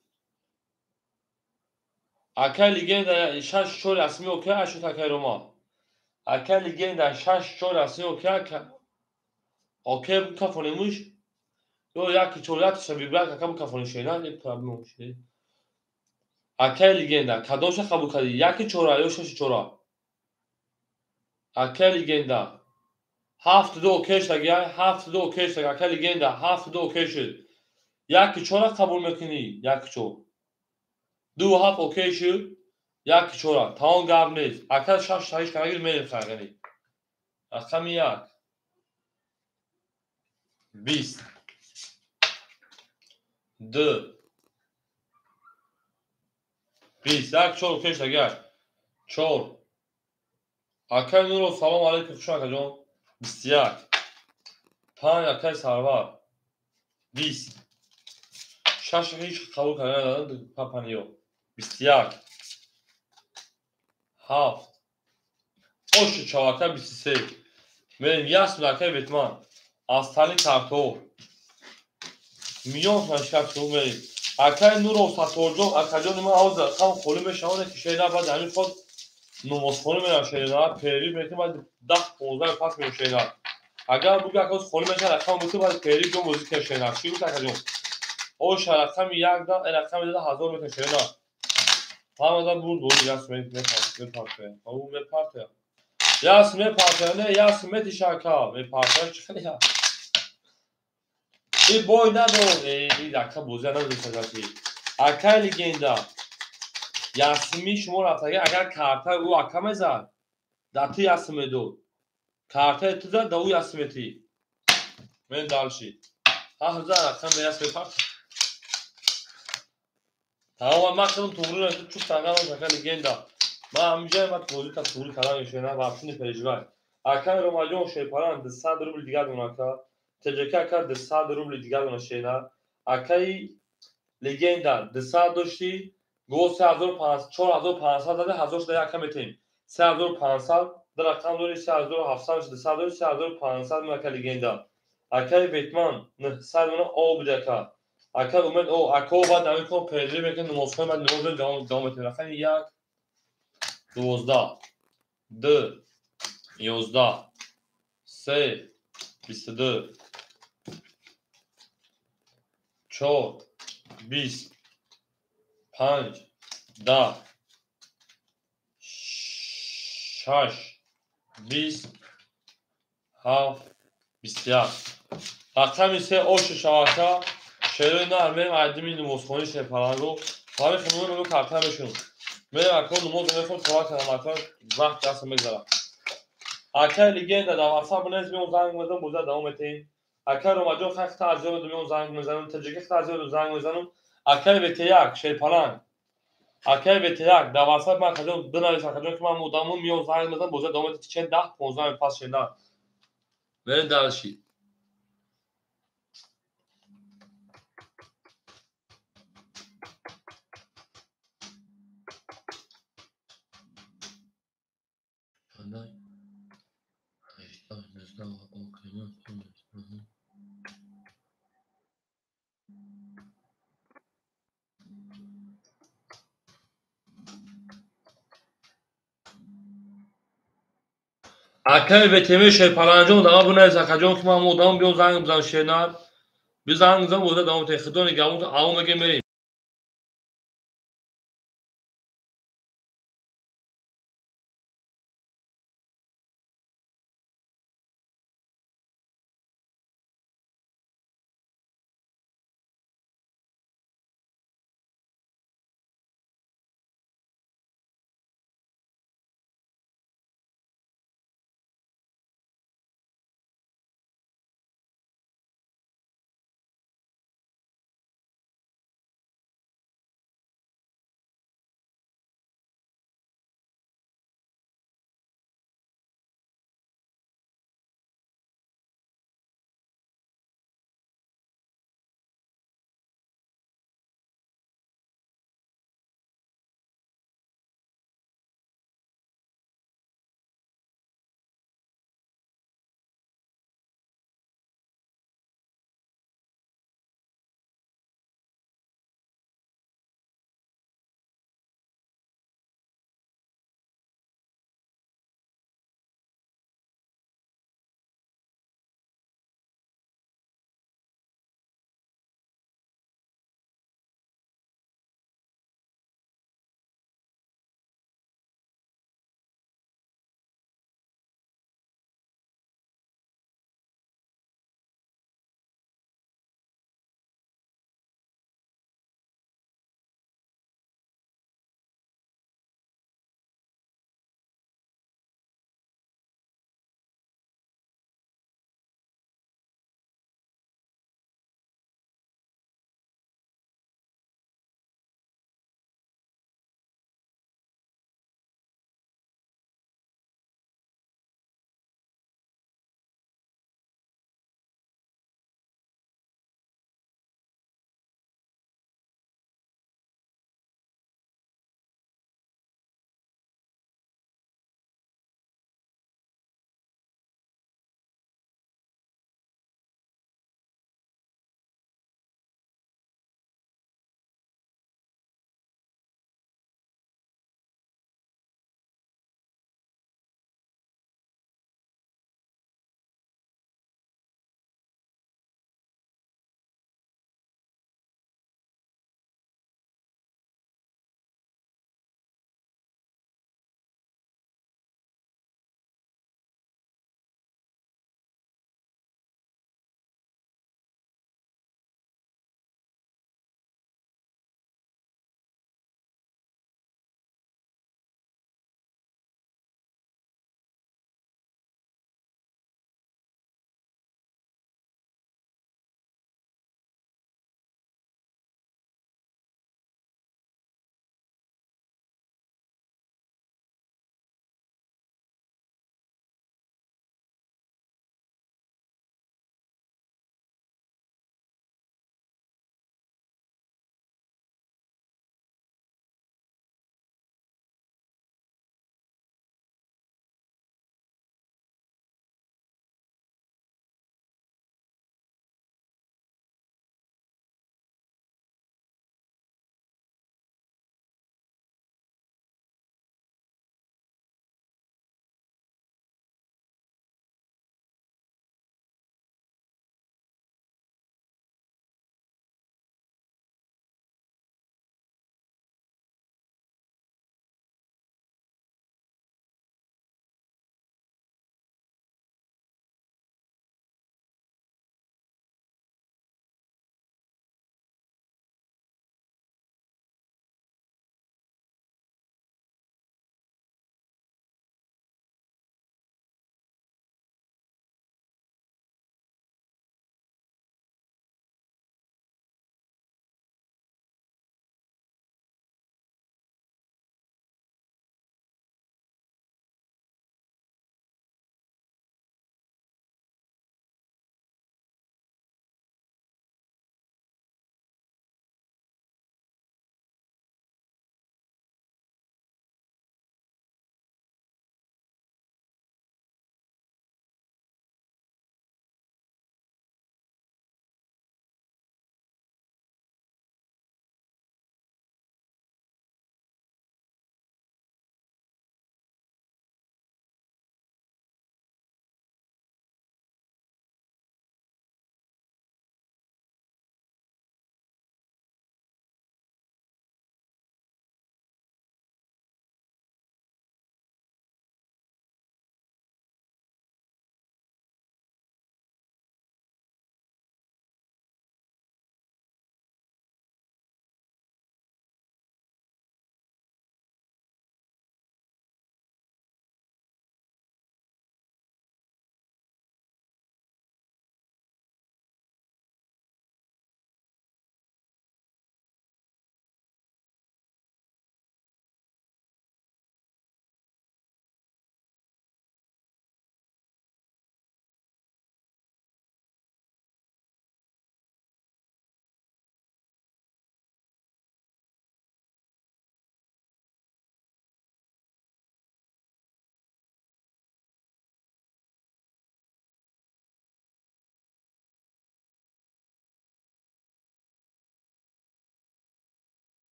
Акаи легенда 6 4 асми окей ашот акаи Рома. Акаи легенда 6 4 асми окей ака. Окей бикафонемуш. Ё 1 4 1 ша вибрат ака бикафонем шейна, не проблема шейна. Акаи легенда кадомша қабул кардӣ? 1 4 ё 6 4? Акаи легенда 7 2 окей шуд, 7 2 окей шуд. Акаи легенда 7 2 окей шуд. 1 4 қабул мекунӣ? 1 4. 2 7 окей шуд. 1 4. Тамом гап нест. Ака 6 6 карагир мерем хайғани. Рақами 1 20 2 20 1 4 пеш агар 4. Акай Нуров, салом алейкум, хуш акаҷон. 21 5 акай Сарвар 20 6 ҳеҷ қабул карда надоданд папаниё. 21 7 оши чавака 23. Мерем ясм акай Ветман аз тани картор миён шакл мерем. Акай Нуров Сатторҷон, акаҷони ман ҳозир рақам холӣ мешавад, ки шеъра баъд ҳамин ход намозхонӣ мерам шеъра перерив мекунем, баъд 10-15 пас меем шеъра. Агар буги акоз холӣ мешавад рақам буту баъд перерив ҷо бозӣ кунем шеъра. Чӣ гуфт акаҷон? Оша рақами 1 да рақами 2 1000 метр шеъра. Ҳамада бурд бурд яс мепартоя. Ӯ мепартоя. Яс мепартоя, не яс метишака. Мепартоя чӣ хеле? И бой надор. И ака бозӣ надор. Акай легенда. Ясми шумо рафтага, агар картаи ӯ ака мезад, да ту ясм медод. Картаи ту зад, да ӯ ясм метӣ. Мен дальше. Ҳа зад рақам яс мепарт. Тамом, ман худам туғри нашуд, чуп танга ака легенда. Ман ҳаминҷа ман бозӣ та туғри кардан мешавам, вообще не переживай. Акай Ромаҷон шерпаран 200 рубл дигар дон ака. ТЖК ака 200 рубли дигар дона шена. Акаи легенда 200 доштӣ, го 3500 4500 даде 1000 шуда яка метем. 3500 ду рақам дори 3700 200 дори 3500 мон ака легенда. Акаи Ветман 900 мона об буд ака. Ака Умед о ако баъд ҳамин кор перерив мекунем, намозхонӣ баъд намоз давом метем. Рақами 1 12 2 11 3 22 4 20 5 10 6 20 7 21. Рақами 3 оши шавака шерои нар мерем айдими намозхонӣ шерпаланго. Ҳамин хело карта мешунам. Мерем ако намоз мехонем, тоба кардам ака вақт даст мегзарад. Акай легенда дар WhatsApp нез меон занг мезанам, боза давом метаҳем. Акай Ромаҷон хай хита аз ёд меон занг мезанам, Таҷики хита аз ёд занг мезанам. Акай ВТ1 шерпаланг. Акай ВТ1 дар WhatsApp ман акаҷон бинавис акаҷон ки ман одамон меон занг мезанам, боза давом метаҳем. Чен 10-15 пас шена. Мерем дальше. Акай ВТМ шерпаланҷон дама бинавис акаҷон ки ман одамон биён занг бизан шенар. Би занг бизан боза давом метаҳем. Худо нигаҳбон, авом мегем мерем.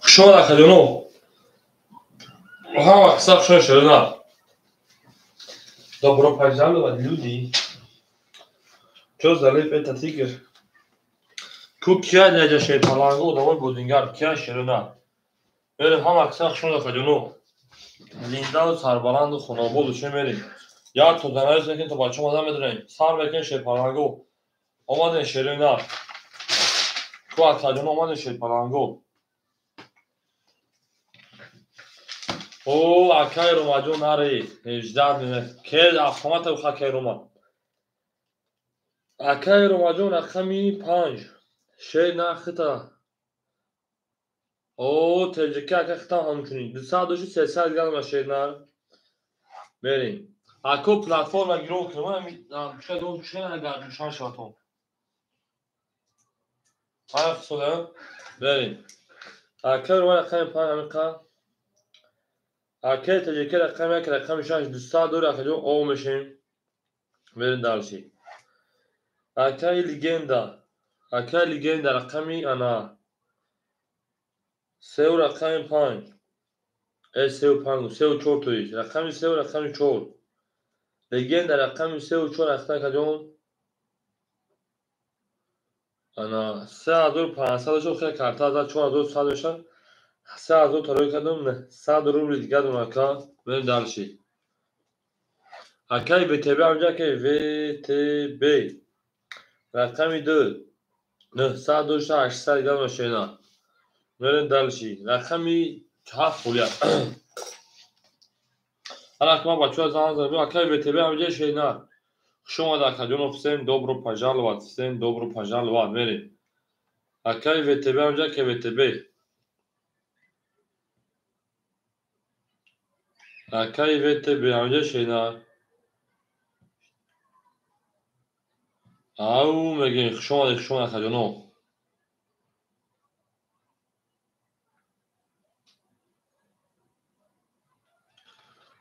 Хуш омад, акаҷоно. Ҳама қисса хушон шерина. Добро пожаловать, люди. Чё залип это тигр? Ку кия даҷа шерпаланго одамои бозингар, кия шерина. Мерем ҳама қисса хушон, акаҷоно. Зиндаву сарбаланду хонободу че мерем. Як то занавис мекунем, то бачаҳо омада медонем. Сар мекунем шерпаланго. Омадем шерина. Ку акаҷоно омадем шерпаланго. О, акай Ромаҷон наре, 18 минут. Ке автомата акай Рома. Акай Ромаҷон рақами 5. Шер на хита. О, ТЖК ака хитам ҳамчунин. 200 доши 300 грамма шер на. Мерем. Ако платформа гирон кунам, ча дом ча агар душан шаватон. Ҳафт сола мерем. Акай Рома рақами 5 ҳамиқа. Акай ТЖК рақами 1 рақами 6 200 дори акаҷон ов мешем. Мерем дальше. Акай легенда. Акай легенда рақами ана 3 рақами 5. Э 3 5 3 4 то есть. Рақами 3 рақами 4. Легенда рақами 3 4 акаҷон акаҷон. Ана 3500 шо хеле карта за 4100 мешад. 3000 тарои кардам, 900 рубли дигар дорам ака. Мерем дальше. Акай ВТБ ҳамҷа акай ВТБ. Рақами 2. 900 дошта 800 дигар машина. Мерем дальше. Рақами 7 холия. Ана ма бачаҳо занг задам. Акай ВТБ ҳамҷа шена. Хуш омад акаҷоно, всем добро пожаловать, всем добро пожаловать. Мерем. Акай ВТБ ҳамҷа акай ВТБ. Акай ВТБ ҳамҷа шена. Ау мегем хуш омадед, хуш омад акаҷоно.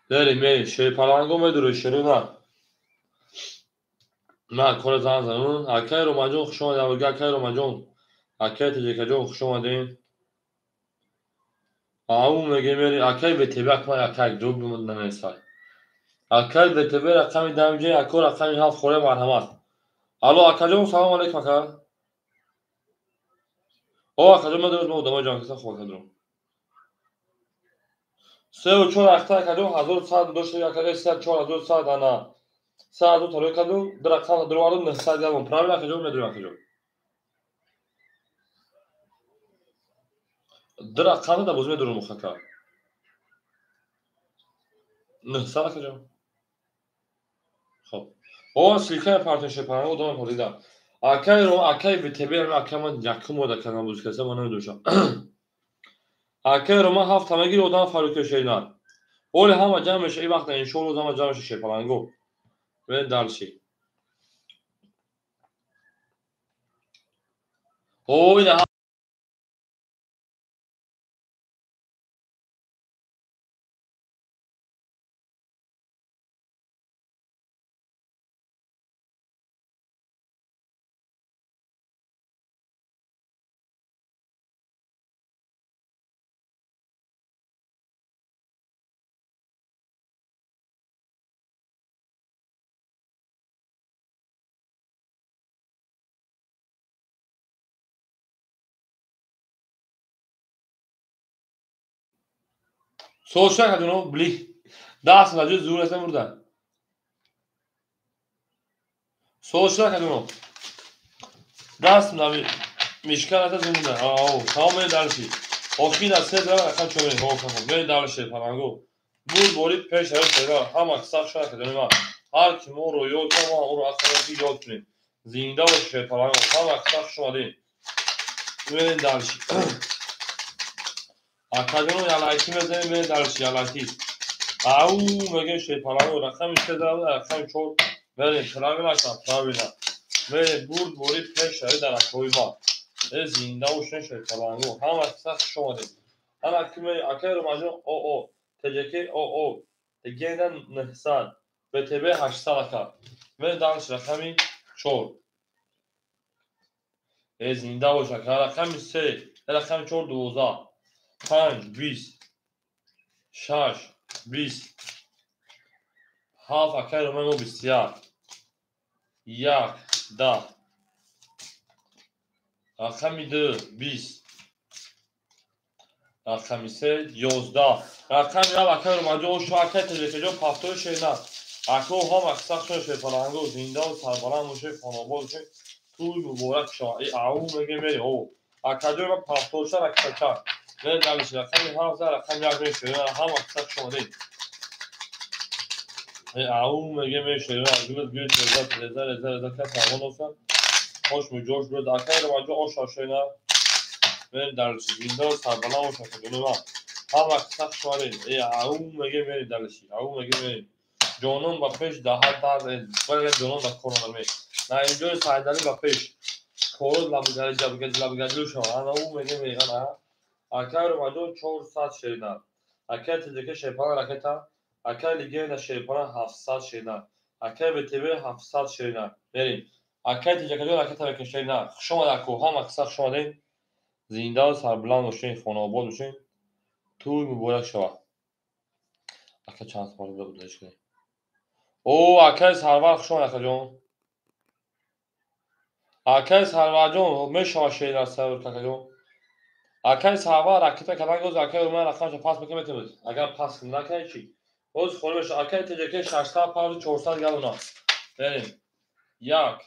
Мерем, мерем, шерпаланго медуре, шерина. Ма кора занг задам. Акай Ромаҷон хуш омадед, аввалга акай Ромаҷон. Акай ТЖКҷон хуш омадед. Ау мегем мерем, акай ВТБ акмай акай ҷо бимон намесай. Акай ВТБ рақами дамҷе, ако рақами 7 хоре марҳамат. Алло акаҷон, салом алейкум ака. О акаҷон, ман дурӯз ма одамои ҷанг кардам, хоб акаҷон. 3 4 ахта акаҷон 1100 дошта акаҷон 3 4 1100 ана. 300 тарои кардам, ду рақам даровардам 900 грамм. Правильно акаҷон, медонам акаҷон. Ду рақам да боз медорам ака. 900 акаҷон. Хоб. О, ссылка партнершип паҳан одам пардида. Акай ро акай ВТБ акай ман якум ода кардам боз каса ман намедонам. Акай ро ман ҳафт тамагир одам фарёд шейна. Оли ҳама ҷамъ меша, ин вақт иншоалло ҳама ҷамъ меша шерпаланго. Мерем дальше. О, ина Солша кадуно бли. Даст наҷо зур аста мурда. Солша кадуно. Даст нави мишка ата зур мурда. Ау, тамом мерем дальше. Охир аз се дара рақам чо мерем. Хоб, хоб, мерем дальше паланго. Бур бори пеш ҳар сера ҳама сах шуда кадуно ма. Ҳар ки моро ёд кунад, мо ӯро ақлан ёд кунем. Зинда бош паланго. Ҳама сах шумадем. Мерем дальше. Акаҷоно ялайки мезанем, мерем дальше ялайки. Ау мегем шерпаланго рақами 3 дара рақами 4 мерем правильно ака правильно. Мерем бурд бори пеш шави дар акои ма. Э зинда бошен шерпаланго. Ҳама сах хуш омадед. Ана ки мерем акай Ромаҷон ОО ТЖК ОО Легенда 900 ВТБ 800 ака. Мерем дальше рақами 4. Э зинда бош ака рақами 3 рақами 4 12. 5 20 6 20 7 акай Роман мо 21 1 10 рақами 2 20 рақами 3 11 рақами 7 акай Романҷон ошу акай Таҷикаҷон пафтои шерна ако ҳам аксар шуд шерпаланго зинда ва сарбаланд бошед, хонобод бошед, тӯй муборак шавад. Ау меге мери о акаҷон ма пафтоша раксача не далиш рақами 7 рақами 1 мешавад ҳам аксар шумадед. Ау меге мешавад гулат гул реза реза реза реза кас амон осан хош муҷош буд акай Романҷон оша шена мери далиш зинда ва сарбаланд бошад акаҷон ма ҳам аксар шумадед. Ау меге мери далиш ау меге мери ҷонон ба пеш даҳат дард бале ҷонон ба кор намед. На инҷои Сайдалӣ ба пеш корот лабгаҷ лабгаҷлу шава ана ӯ меге меган а акай Ромаҷон 400 шерина акай Тиҷака шерпана ракета акай Легенда шерпана 700 шерина акай ВТВ 700 шерина мерим акай Тиҷакаҷон ракета мекун шерина. Хуш омад ако ҳам аксар хуш омадед, зинда ва сарбаланд бошед, хонаобод бошед, тӯй муборак шавад. Ака чанд сомон будаш кунед? О акай Сарвар хуш омад акаҷон. Акай Сарварҷон мешавад шерина сабр акаҷон. Акай Сарвар ракета кардан гоз акай Роман рақамша пас мекунад метавонад. Агар пас накунад чӣ? Боз холӣ мешавад. Акай Таҷака 600 павз 400 галона. Берем. 1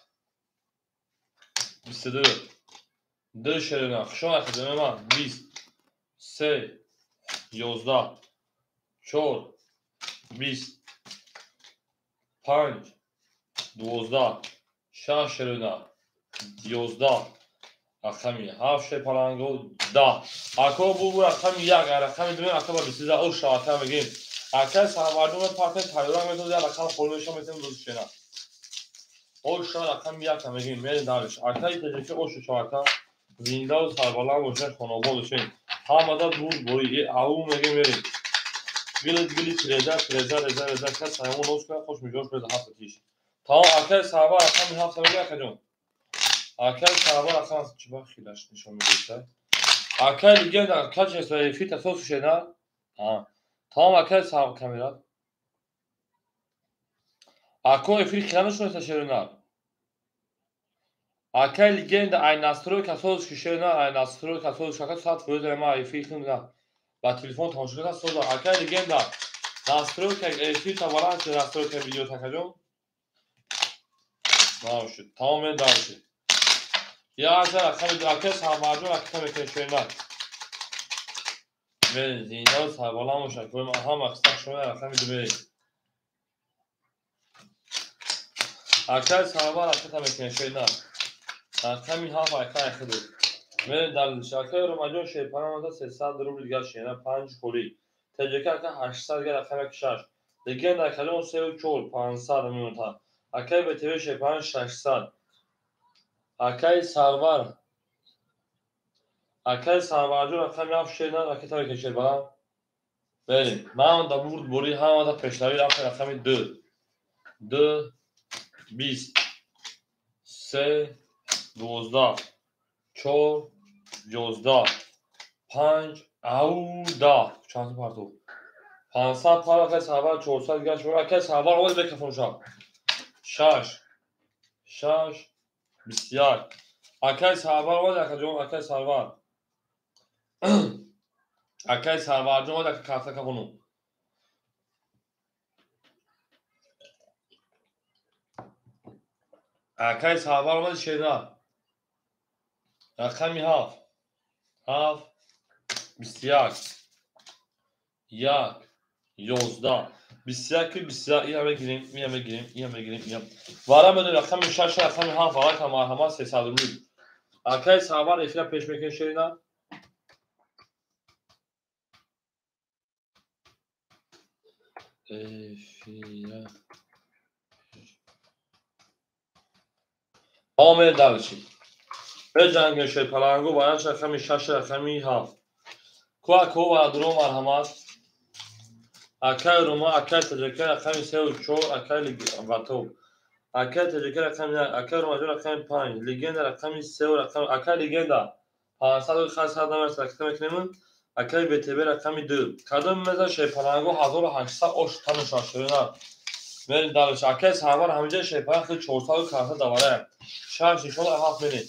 22 2 шерина. Хуш омад акаҷон ман 20 3 11 4 20 5 12 6 шерина 11 рақами 7 шерпаланго 10 ако бу рақами 1 рақами 2 ака ба 22 о шавака мегем акай Сарварҷон партия тайёра метавонад як рақам холӣ мешавад метавонад боз шена о шава рақами 1 мегем мерем далиш акай Таҷаки ошу шавака зинда ва сарбаланд бошед, хонобод бошед, ҳамада бурд борӣ ау мегем мерем гилит гилит реза реза реза реза кас ҳайвон нос кунад хош миҷош беда ҳафта тиш тамом. Акай Сарвар рақами 7 мега акаҷон. Акай Сарвар рақам чӣ ба хилаш нишон медиҳад? Акай Легенда качество эфир тасос шена тамом. Акай Сарвар камера ако эфир хила нишон шерина. Акай Легенда ай настройка соз ки шерина ай настройка соз шака 100% ма эфир хила ба телефон тамошо кардан соза. Акай Легенда настройка эфир та баланс настройка видео такаҷон набошед. Тамом дальше як рақами акай Сарварҷон ракета мекунед шерина мерем зинда ва сарбаланд бошад ҳам аксар шумо рақами 2 мерем. Акай Сарвар ракета мекунед шерина рақами 7 акай худо мерем далиш. Акай Ромаҷон шерпана омада 300 рубл дигар шерина 5 холӣ. Таҷака ака 800 дигар рақами 6 Легенда акаҷон 3 4 500 минута. Акай ВТВ шерпана 600 акай Сарвар акай Сарварҷон рақами 7 шерина ракета мекунед шерпана мерем ман да бурд борӣ ҳамада пешравӣ рафтем рақами 2 2 20 3 12 4 11 5 ау 10 чанд партов 500 пар акай Сарвар 400 дигар шумо акай Сарвар овоз микрофон шав 6 6 21 акай Сарвар овоз акаҷон. Акай Сарвар акай Сарварҷон овоз ака карта кафону акай Сарвар омади шерина рақами 7 7 21 1 11 21 21 ина мегирем ина мегирем ина мегирем ина вара медонем рақами 6 рақами 7 вара ка марҳамат 300 рубл. Акай Сарвар эфира пеш мекунед шерина. Эфира омед дальше беҷангем шерпалангу варанш рақами 6 рақами 7 куако варадуро марҳамат. Акай Рома акай Таҷака рақами 3 4 акай Ватоб акай Таҷака рақами 1 акай Ромаҷон рақами 5 Легенда рақами 3 рақами акай Легенда 500 хасад намерасад ракета мекунем. Акай ВТБ рақами 2. Кадом меза шерпаланго 1800 ош тануша шерина. Мерим дальше. Акай Сарвар ҳамиҷа шерпаланг хел 400 карта даварая. 6 нишон 7 мерем.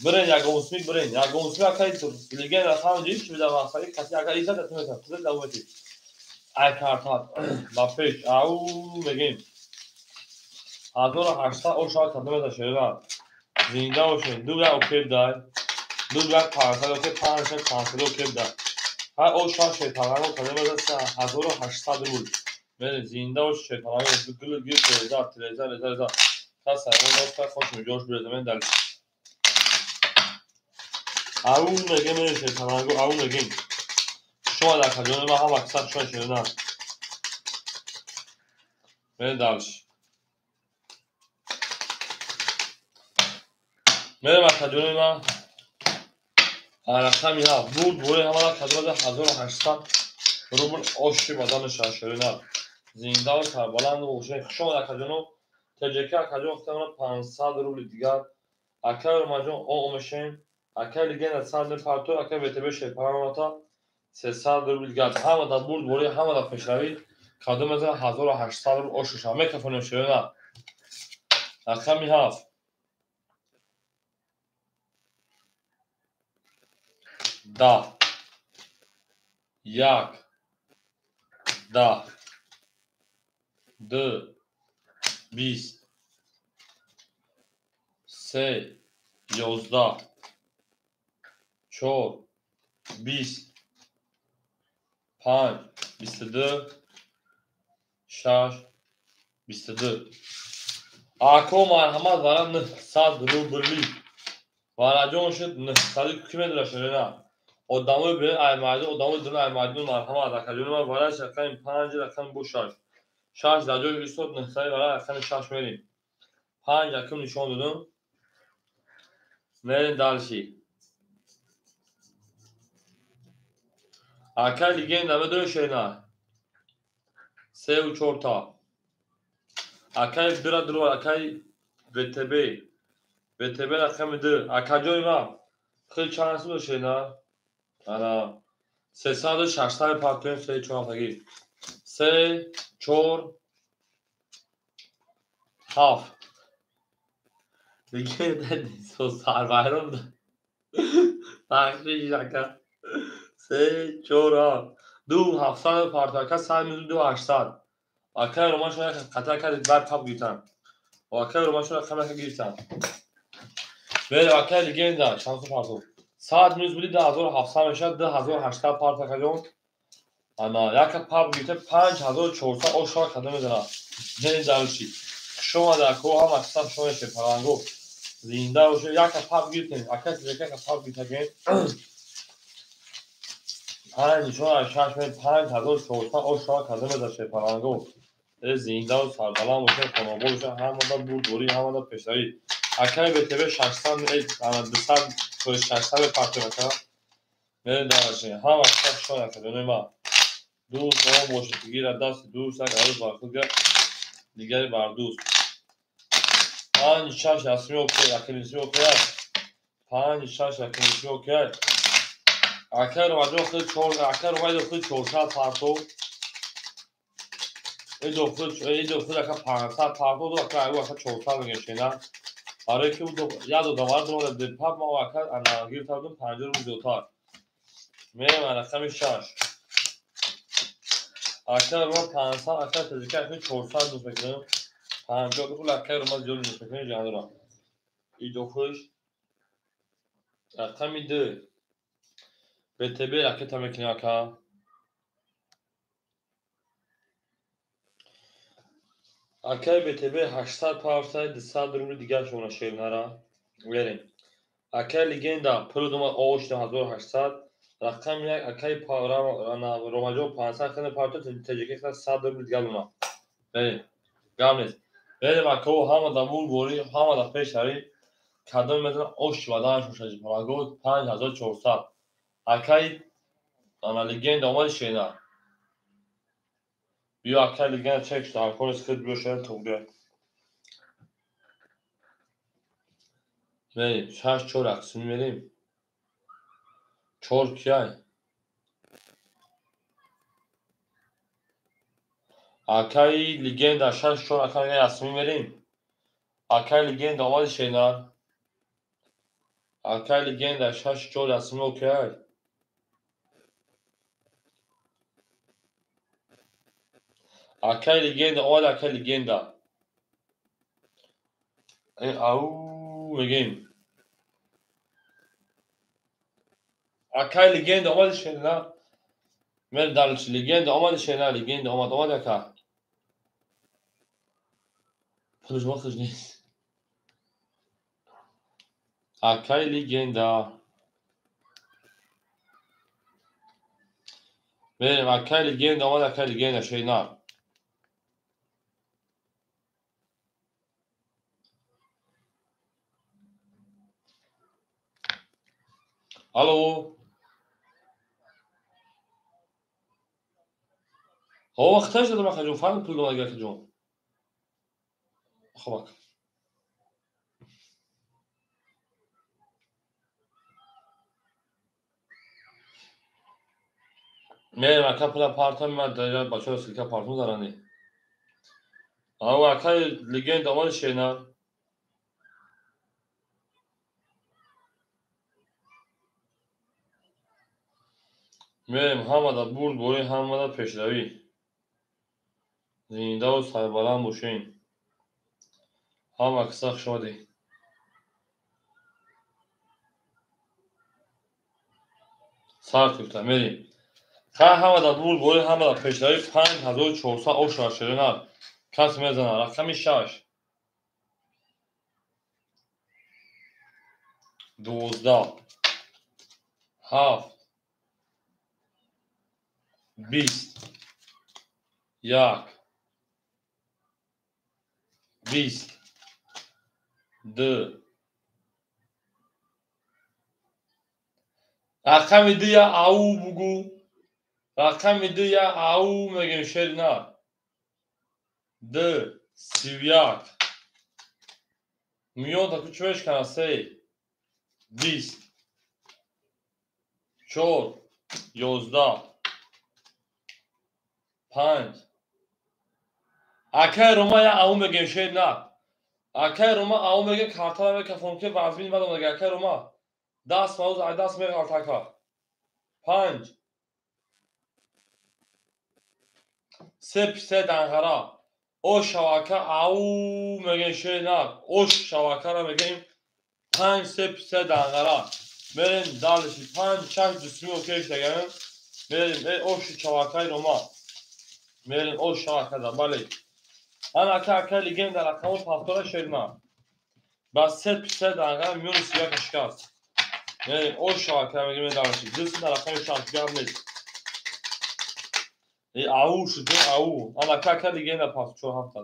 Бирен ягонсми бирен. Ягонсми акай леген рақами 2 чи бида мақсади каси акай изат атмеса. Тиза давати. Ай карта ба пеш ау мегем. 1800 ош кадом меза шерина. Зинда бошед. 2 як окей дай. 2 як 500 окей 5 6 500 окей дай. Ҳар ош шерпаланго кадом меза 1800 рубл. Мерем зинда бошед шерпаланго гул гир тереза тереза реза реза. Та саймон носта хош миҷош биреза мен дальше. Ау мегем мерем шерпаланго ау мегем. Шумо дар хаҷони ман ҳама кисар шумо шерина. Мерем дальше. Мерем акаҷони ман рақами 7 бурд бури ҳамара кадрода 1800 рубл оши бадануша шерина. Зиндаву сарбаланду бошед. Хуш омад акаҷоно. ТЖК акаҷон худамона 500 рубли дигар. Акай Ромаҷон омешем. Акай Легенда 100 мепартор, акай ВТБ шерпаланота 300 рубли дигар. Ҳама да бурд бури, ҳама да пешравӣ. Кадом мезана 1800 рубл ошуша. Мекафонем шерина. Рақами 7. 10 1 10 2 20 3 11 4 20 5 22 6 22. Ако марҳамат вара 900 рубли. Вараҷон шуд 900 ки медора шерина. Одамои бирин аймайдон, одамои дурун аймайдон марҳамат акаҷони ман вараш рақами 5 рақами бо 6. 6 дар ҷои истод 900 вара рақами 6 мерем. 5 якум нишон додум. Мерем дальше. Акай Легенда медонӣ шерина? 3 4 та. Акай бира дур акай ВТБ. ВТБ рақами 2. Акаҷони ман хел чанд сум шерина? Ана 300 600 партоем 3 4 таги. 3 4 7. Легенда со сарвайрон. Бахшиш ака. 3 4 7. 2 700 парто ака 100 2 800. Акай Роман шуна қатар кард бар пап гирифтан. Акай Роман шуна қамака гирифтан. Берем акай Легенда шансу парто. 100 минус буди 2700 мешавад 2800 парто акаҷон. Ана яка пап гирифта 5400 ошо кадом мезана. Мерем дальше. Хуш омад ако ҳама кисар шумо шерпаланго. Зинда бошед. Яка пап гирифтем. Ака яка пап гирифтем. 5 4 6 5400 ошо кадом мезана шерпаланго. Зиндаву сарбаланд бошед, хонобод бошед, ҳамада бурдборӣ, ҳамада пешравӣ. Акай ВТБ 600 200 600 партоем ака. Мерем дальше. Ҳама кисар шумо акаҷони ман. Дӯст он бошед, гирад дасти дӯст, як арӯз бар худ гирад, дигаре бар дӯст. 5 6 ясми окей, акалисми окей. 5 6 акалисми окей. Акай Ромаҷон худ 4, акай Ромаҷон худ 400 парто. Идо худ ака 500 парто ду ака аю ака 400 мегешена. Барои ки як одамар дорад депап ма ака ана гирифта будем 50 рубл зиёдтар. Мерем рақами 6. Ака Рома 500, ака Таҷика ака 400 дӯст мекунем. 50 рубл ака Рома зиёд дӯст мекунем ҷандора. Идо хуш рақами 2. ВТБ ракета мекунем ака. Акай ВТБ 800 парта 200 рубли дигар шумо шернара. Верем. Акай Легенда пул дума ош 1800 рақами 1 акай Ромаҷон 500 хеле парта ТЖК 100 рубли дигар дума. Верем. Гап нест. Верем ако ҳама да бурдборӣ, ҳама да пешравӣ. Кадом мезана ош баданаш бошад параго 5400. Акай ана Легенда омади шерина. Биё акай Легенда чек шуда, ҳамкори худ биё шерина туғрия. Мерем 6 4 аксими мерем. 4 Чор кияй? Акаи легенда 6-4 ака мегӯяд Ясмин мерем. Акаи легенда омади шернар. Акаи легенда 6-4 Ясмин окей. Акаи легенда омади, акаи легенда. Ау мегӯем. Акаи легенда омади шернар. Мер дальше. Легенда омади шернар, легенда омад, омади ака. Пулш вақташ нест. Акаи легенда. Мерем, акаи легенда омад, акаи легенда шернар. Алло. Ҳо вақташ додам акаҷон, фаҳмид пул додам акаҷон. Хоб ака. Мерем ака пула партам, ман дар бачаҳо силка партум заранӣ. Ау акаи легенда омади шернар. Мерем ҳамада бурд борӣ, ҳамада пешравӣ. Зиндаву сарбаланд бошен. Ҳама киса хуш омадед. Сар кӯфта мерем. Хай ҳамада бурд борӣ, ҳамада пешравӣ. 5400 оша шернар. Кас мезанад. Рақами 6. 12 7 20 1 20 2 рақами 2 я ау бугу. Рақами 2 я ау мегӯем шернар. 2 31 миён таку чӣ мешканад? 3 20 4 11 5 акаи Рома я ау мегӯем шернар. Акаи Рома ау мега картара мекафон ки вазмин бад омада. Акаи Рома даст мауз ай даст меғалта ака. 5 3 3 данғара. Ош шавака ау мегӯем шернар. Ош шавакара мегӯем 5 3 3 данғара. Мерем дальше 5 6 дусми окей шагаем. Мерем ош шавакаи Рома. Мерем ош шавакада бале. Ана ака акаи легенда рақамо пафтора шернар. Ба 3 3 данғара миёни 31 шикаст. Мерем ош шавака мегӯем дальше. Дусми рақами 6 гап нест. Ау шуд, ау. Ана ака акаи легенда пас 4 ҳафта.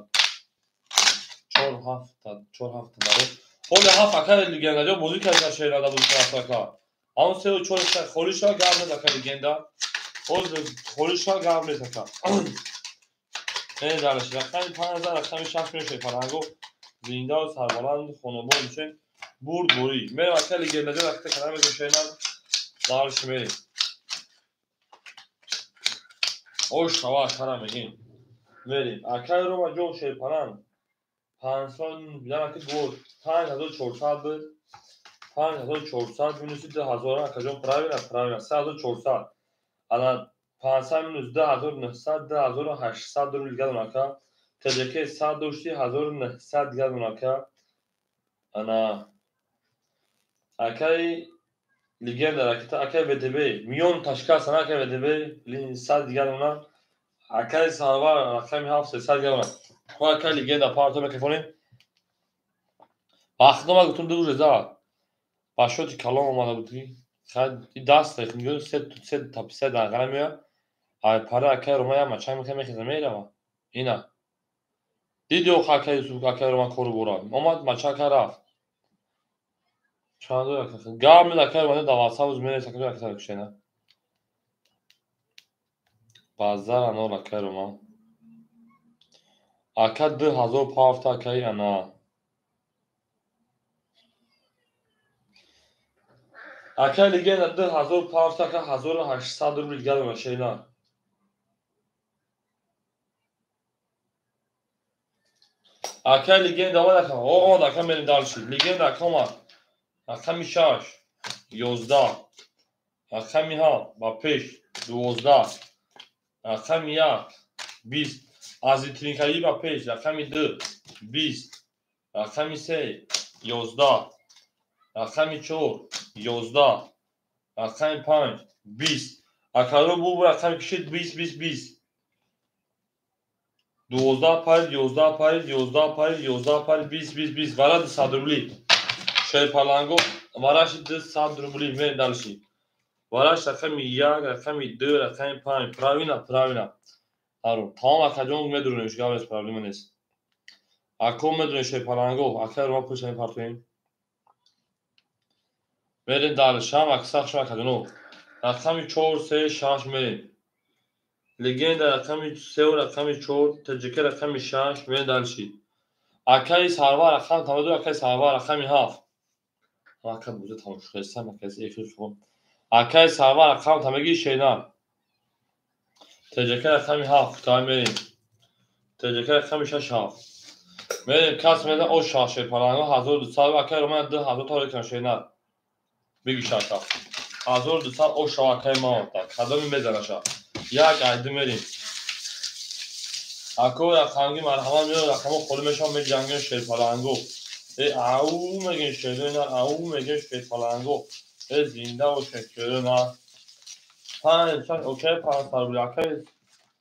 4 ҳафта, 4 ҳафта даро. Ҳоли 7 акаи легенда ҷо бозӣ кард шернар бозӣ кард ака. Ҳамон 3 4 холӣ шава гап нест акаи легенда. Ҳозир холӣ шава гап нест ака. Не дальше. Рақами 5 рақами 6 мешавад фарҳанго. Зиндаву сарбаланд хонобод бошед. Бурд борӣ. Мерем акаи легенда ҷо ракета када мегӯем шернар. Дальше мерем. Ош шава акара мегӯем. Мерем. Акаи Рома ҷо шерпаланд. 500 бидам аки гол 5400 буд. 5400 минус 2000 акаҷон правильно, правильно 3400. Ана 500 минус 2900 2800 рубл дигар ака. ТДК 100 дошти 1900 дигар ака. Ана акаи легенда ракета акаи ВДБ миён ташкас ана акаи ВДБ 100 дигар она. Акаи Сарвар рақами 7 300 дигар она. Мо акаи легенда парто мекафонем. Вақтнома гуфтум ду уже зад. Ба шоти калом омада буд ки даст мегӯ се та се данғара меояд. Ай пара акаи Рома як мача мехеза мерава. Ина. Диди ох акаи Юсуф акаи Рома кору бора. Омад мачака рафт. Чанд ака гап мед акаи Рома дар WhatsApp уз менавис акаи акаи кушена. Базар анор акаи Рома. Ака 2000 пафта акаи ана. Акай легенда 2000 ака 1800 рубл дигар дорад шерина. Акай легенда омад ака. Омад ака, мерем дальше. Легенда ака омад. Рақами 6 11, рақами 7 ба пеш 12, рақами 1 20, аз витринкагӣ ба пеш рақами 2 20, рақами 3 11, рақами 4 11, рақами 5 20. Акаро бу рақами кишид 20 20 20. 12 парид, 11 парид, 11 парид, 11 парид, 20 20 20. Вара 200 рубли. Шерпаланго вараши 200 рубли. Мерем дальше. Вараш рақами 1, рақами 2, рақами 5. Правильно, правильно. Ҳару, тамом акаҷон медурем, гап нест, проблема нест. Ако медурем шерпаланго, акай ро пушт мепартоем. Мерем дальше, ҳам аксар шума акаҷоно. Рақами 4, 3, 6 мерем. Легенда рақами 3 ва рақами 4, ТҶК рақами 6, мерем дальше. Акаи Сарвар рақам тамаду, акаи Сарвар рақами 7. Ака буза тамошо кардам, акаи эфир шумо. Акаи Сарвар рақам тамаги шена. ТҶК рақами 7, кутоҳ мерем. ТҶК рақами 6 7. Мерем, кас меда о 6 шерпаланго 1200, акаи Роман 2000 та рекам шена. Биги шаша. 1200 о шава акаи ма та. Кадоми мезанаша. Як айди мерем. Ако рақамги марҳамат меояд, рақамо холӣ мешавад, меҷангем шерпаланго. Э ау мегем шерона, ау мегем шерпаланго. Э зинда бошед шерона. 5 6 окей 5 рубл акай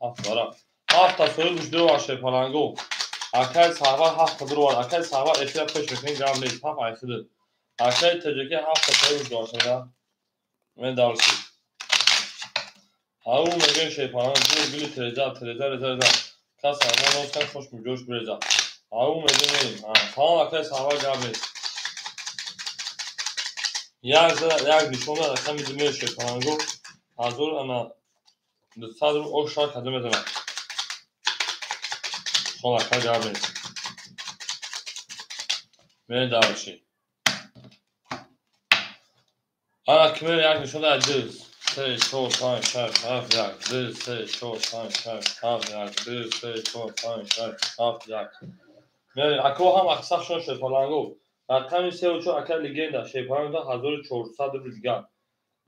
7 бара. 7 та сои гӯш ду шерпаланго. Акай Сарвар 7 та ду акай Сарвар эфира пеш мекунем, гап нест, 7 айхиди. Акай ТҶК 7 та сои гӯш ду шера. Мен дальше. Ау мегем шерпаланго, гули тереза, тереза, реза, реза. Кас Сарвар ностан хош муҷош биреза. Ау мегем мерем. Тамом акай Сарвар гап нест. Як як нишона рақами ду мер шерпаланго. 1000 ана 200 рубл о шар када мезанад. Хол ака гап нест. Мерем дальше. Ана ки мерем як нишона 2 3 4 5 6 7 1 2 3 4 5 6 7 1 2 3 4 5 6 7 1. Мерем ако ҳам аксар шон шерпаланго. Рақами 3 ва 4 ака легенда шерпаланго 1400 рубл дигар.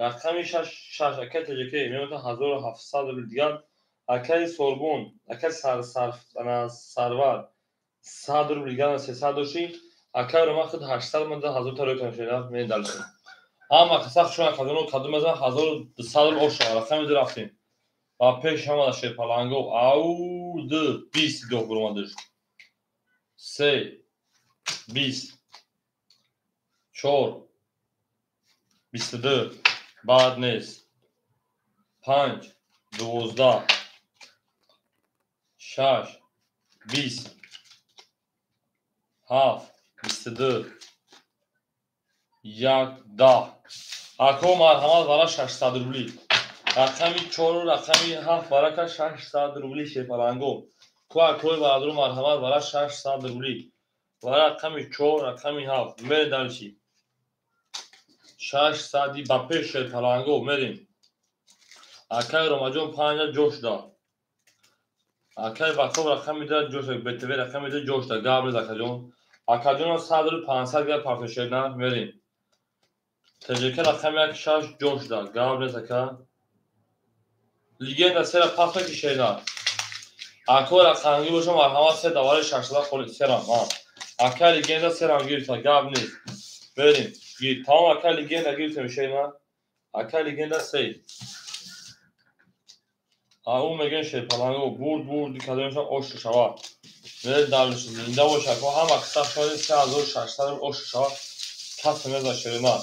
Рақами 6 6 ака ТҶК меояд 1700 рубл дигар. Акаи Сорбон, акаи Сарвар 100 рубл дигар 300 доши. Акаи Роман худ 800 ман 1000 та рӯй шуда. Мерем дальше. Ҳама аксар шон акаҷоно кадом мезанад 1200 рубл оша. Рақами 2 рафтем. Ба пеш ҳамада шерпаланго. Ау 2 20 гоҳ буромадиш. 3 20 4 22 баъд нест. 5 12 6 20 7 22 1 10. Ако марҳамат вара 600 рубли. Рақами 4 рақами 7 варака 600 рубли шерпаланго. Ку акои бародару марҳамат вара 600 рубли. Вара рақами 4 рақами 7. Мерем дальше. 600 ба пеш шерпаланго мерем. Акай Ромаҷон 5 ҷо шуда. Акай Вақов рақами 2 ҷо шуда. БТВ рақами 2 ҷо шуда. Гап нест акаҷон. Акаҷон 100 рубл 500 гап партоф шерна мерем. ТҶК рақами 1 6 ҷо шуда. Гап нест ака. Легенда сера пафта ки шерна. Ако рақамги бошам марҳамат се давари 600 холи серам. Ака легенда серам гирифта. Гап нест. Мерем. Гир. Тамом ака легенда гирифтем шерна. Ака легенда 3. Ау мегем шерпаланго бурд бурд кадомшон ош шава. Мерем дальше. Зинда бош ако ҳам аксар шоди 3600 рубл ош шава. Кас меза шерна.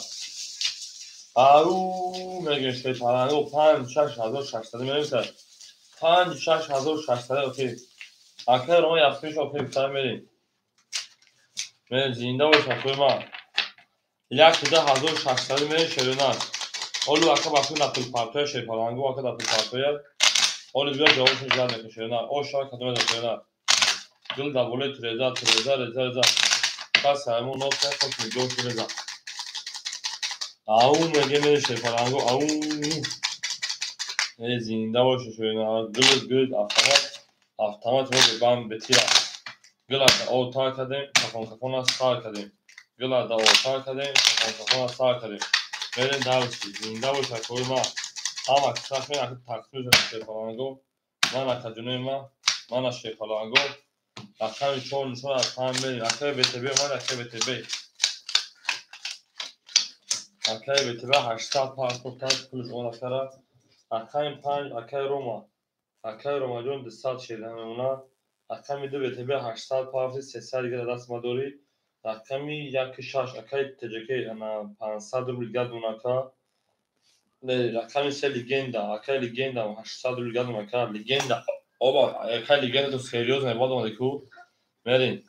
Ау мегем шерпаланго 5 6600 мерем сар. 5 6600 окей. Акай Рома яфтиш окей сар мерем. Мерем зинда бош акои ма. 1600 мерем шерна. Олу ака башу на пул партоя шерпаланго ака да пул партоя. Олу биё ҷавобашон ҷалб мекунем шерна. О шава кадоме да шерна. Гул да болои треза, треза, реза, реза. Пас ҳамон нос хош меҷош реза. Ау меге мере шерпаланго ау. Зинда боше шерина. Гулд гулд автомат. Автомат мо бам бетира. Гулада о тар кардем, кафон кафона сар кардем. Гулада о тар кардем, кафон кафона сар кардем. Мерем дарси. Зинда бош акои ма. Ҳама кисах мен аки тақсим шуда шерпаланго. Ман акаҷунои ма, мана шерпаланго. Рақами 4 нишон аз панҷ мерем. Акаи ВТБ ман акаи ВТБ. Акаи ВТБ 800 паспорт аст, пулш он акара. Рақами 5 акаи Рома. Акаи Ромаҷон 200 шеда мемона. Рақами 2 ВТБ 800 паспорт 300 дига дар даст ма дорӣ. Рақами 1 6 акаи ТҶК 500 рубл дига дон ака. Рақами 3 легенда, акаи легенда 800 рубл дига дон ака. Легенда. Оба, акаи легенда ту серьёзно бад омади ку. Мерин.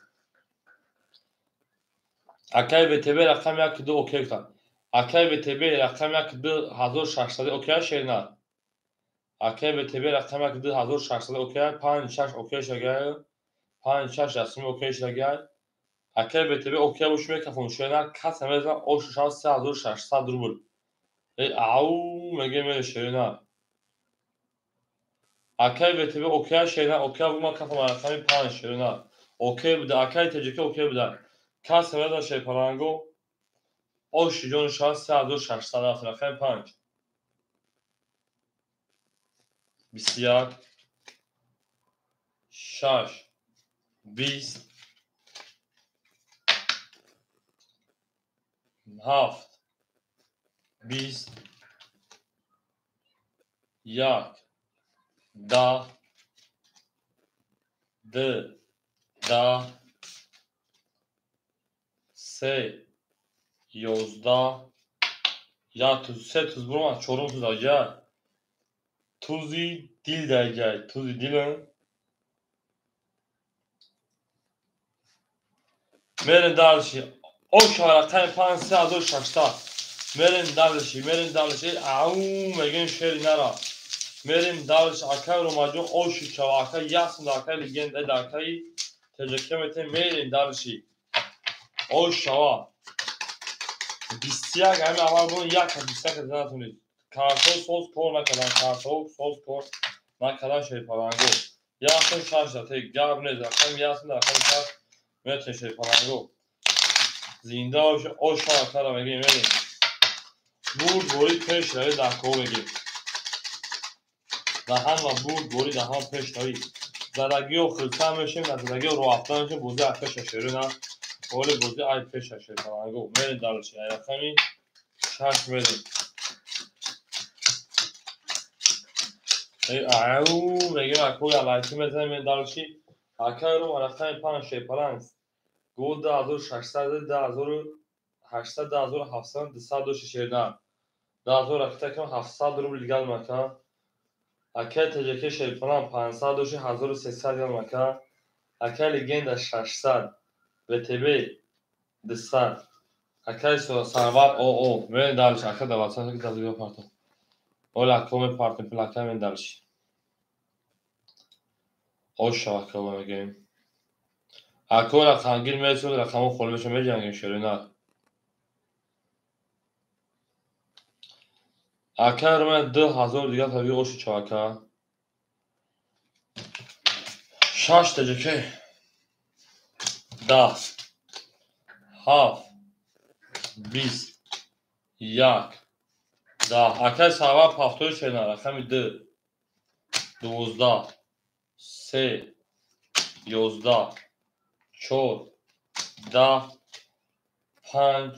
Акаи ВТБ рақами 1 2 окей гуфтам. Акаи ВТБ рақами 1 2 1600 окей шерна. Акаи ВТБ рақами 1 2 1600 окей, 5 6 окей шагай. 5 6 расми окей шагай. Акаи ВТБ окей бош мекафон шерна, кас намезан ош 3600 рубл. Ау меге мере шерна. Акаи ВТБ окей шерна, окей бума кафон рақами 5 шерна. Окей буда, акаи ТҶК окей буда. Кас намезан шерпаланго. Ош ҷон 3600 рафт рақами 5. 21 6 20 7 20 1 10 2 10 3 11 я туз се туз бурма чорум туз аҷа тузи дил даҷа тузи дил мерем дальше. Оша рақами 5 3600 мерем дальше, мерем дальше. Ау мегем шери нара. Мерем дальше. Акаи Ромаҷон оши чава, акаи ясн, акаи легенда, акаи ТҶК метем. Мерем дальше. Ош чава. 21 ҳами аввал бун 1 21 натунед. Картҳо соз кор накардан, картҳо соз кор накардан шерпаланго. Ясн 6 те гап нест, рақами ясн, рақами 6 метем шерпаланго. Зинда бош, оша акара мегем, мерем. Бурд борӣ пеш равӣ дар кор мегем. Дар ҳама бурд борӣ дар ҳама пеш равӣ. Задагиҳо хилтар мешем, назадагиҳо роҳафта мешем, бозӣ ай пеша шерина. Оли бозӣ ай пеша шерпаланго. Мерем дальше. Ай рақами 6 мерем. Ау мегем акои алайки мезанем, мерем дальше. Акаи Рома рақами 5 шерпаланг. Гол 2600 2800 2700 200 доши шерна. 2000 рақита кам 700 рубл дигар мака. Акаи ТҶК шерпаланг 500 доши 1300 дигар мака. Акаи легенда 600 ВТБ 200. Акаи Сарвар ОО. Мерем дальше. Ака да WhatsApp ки дазгоҳ парто. Ола ака мепартем плака мерем дальше. Оша ака мегем. Ако рақамгир мерасад, рақамҳо холӣ мешаванд, меҷангем шерина. Акаи Рома 2000 дигар табиӣ оши чава ака. 6 ТҶК 10 7 20 1 10. Акаи Сарвар пафтори шерина, рақами 2 12 3 11 4 10 5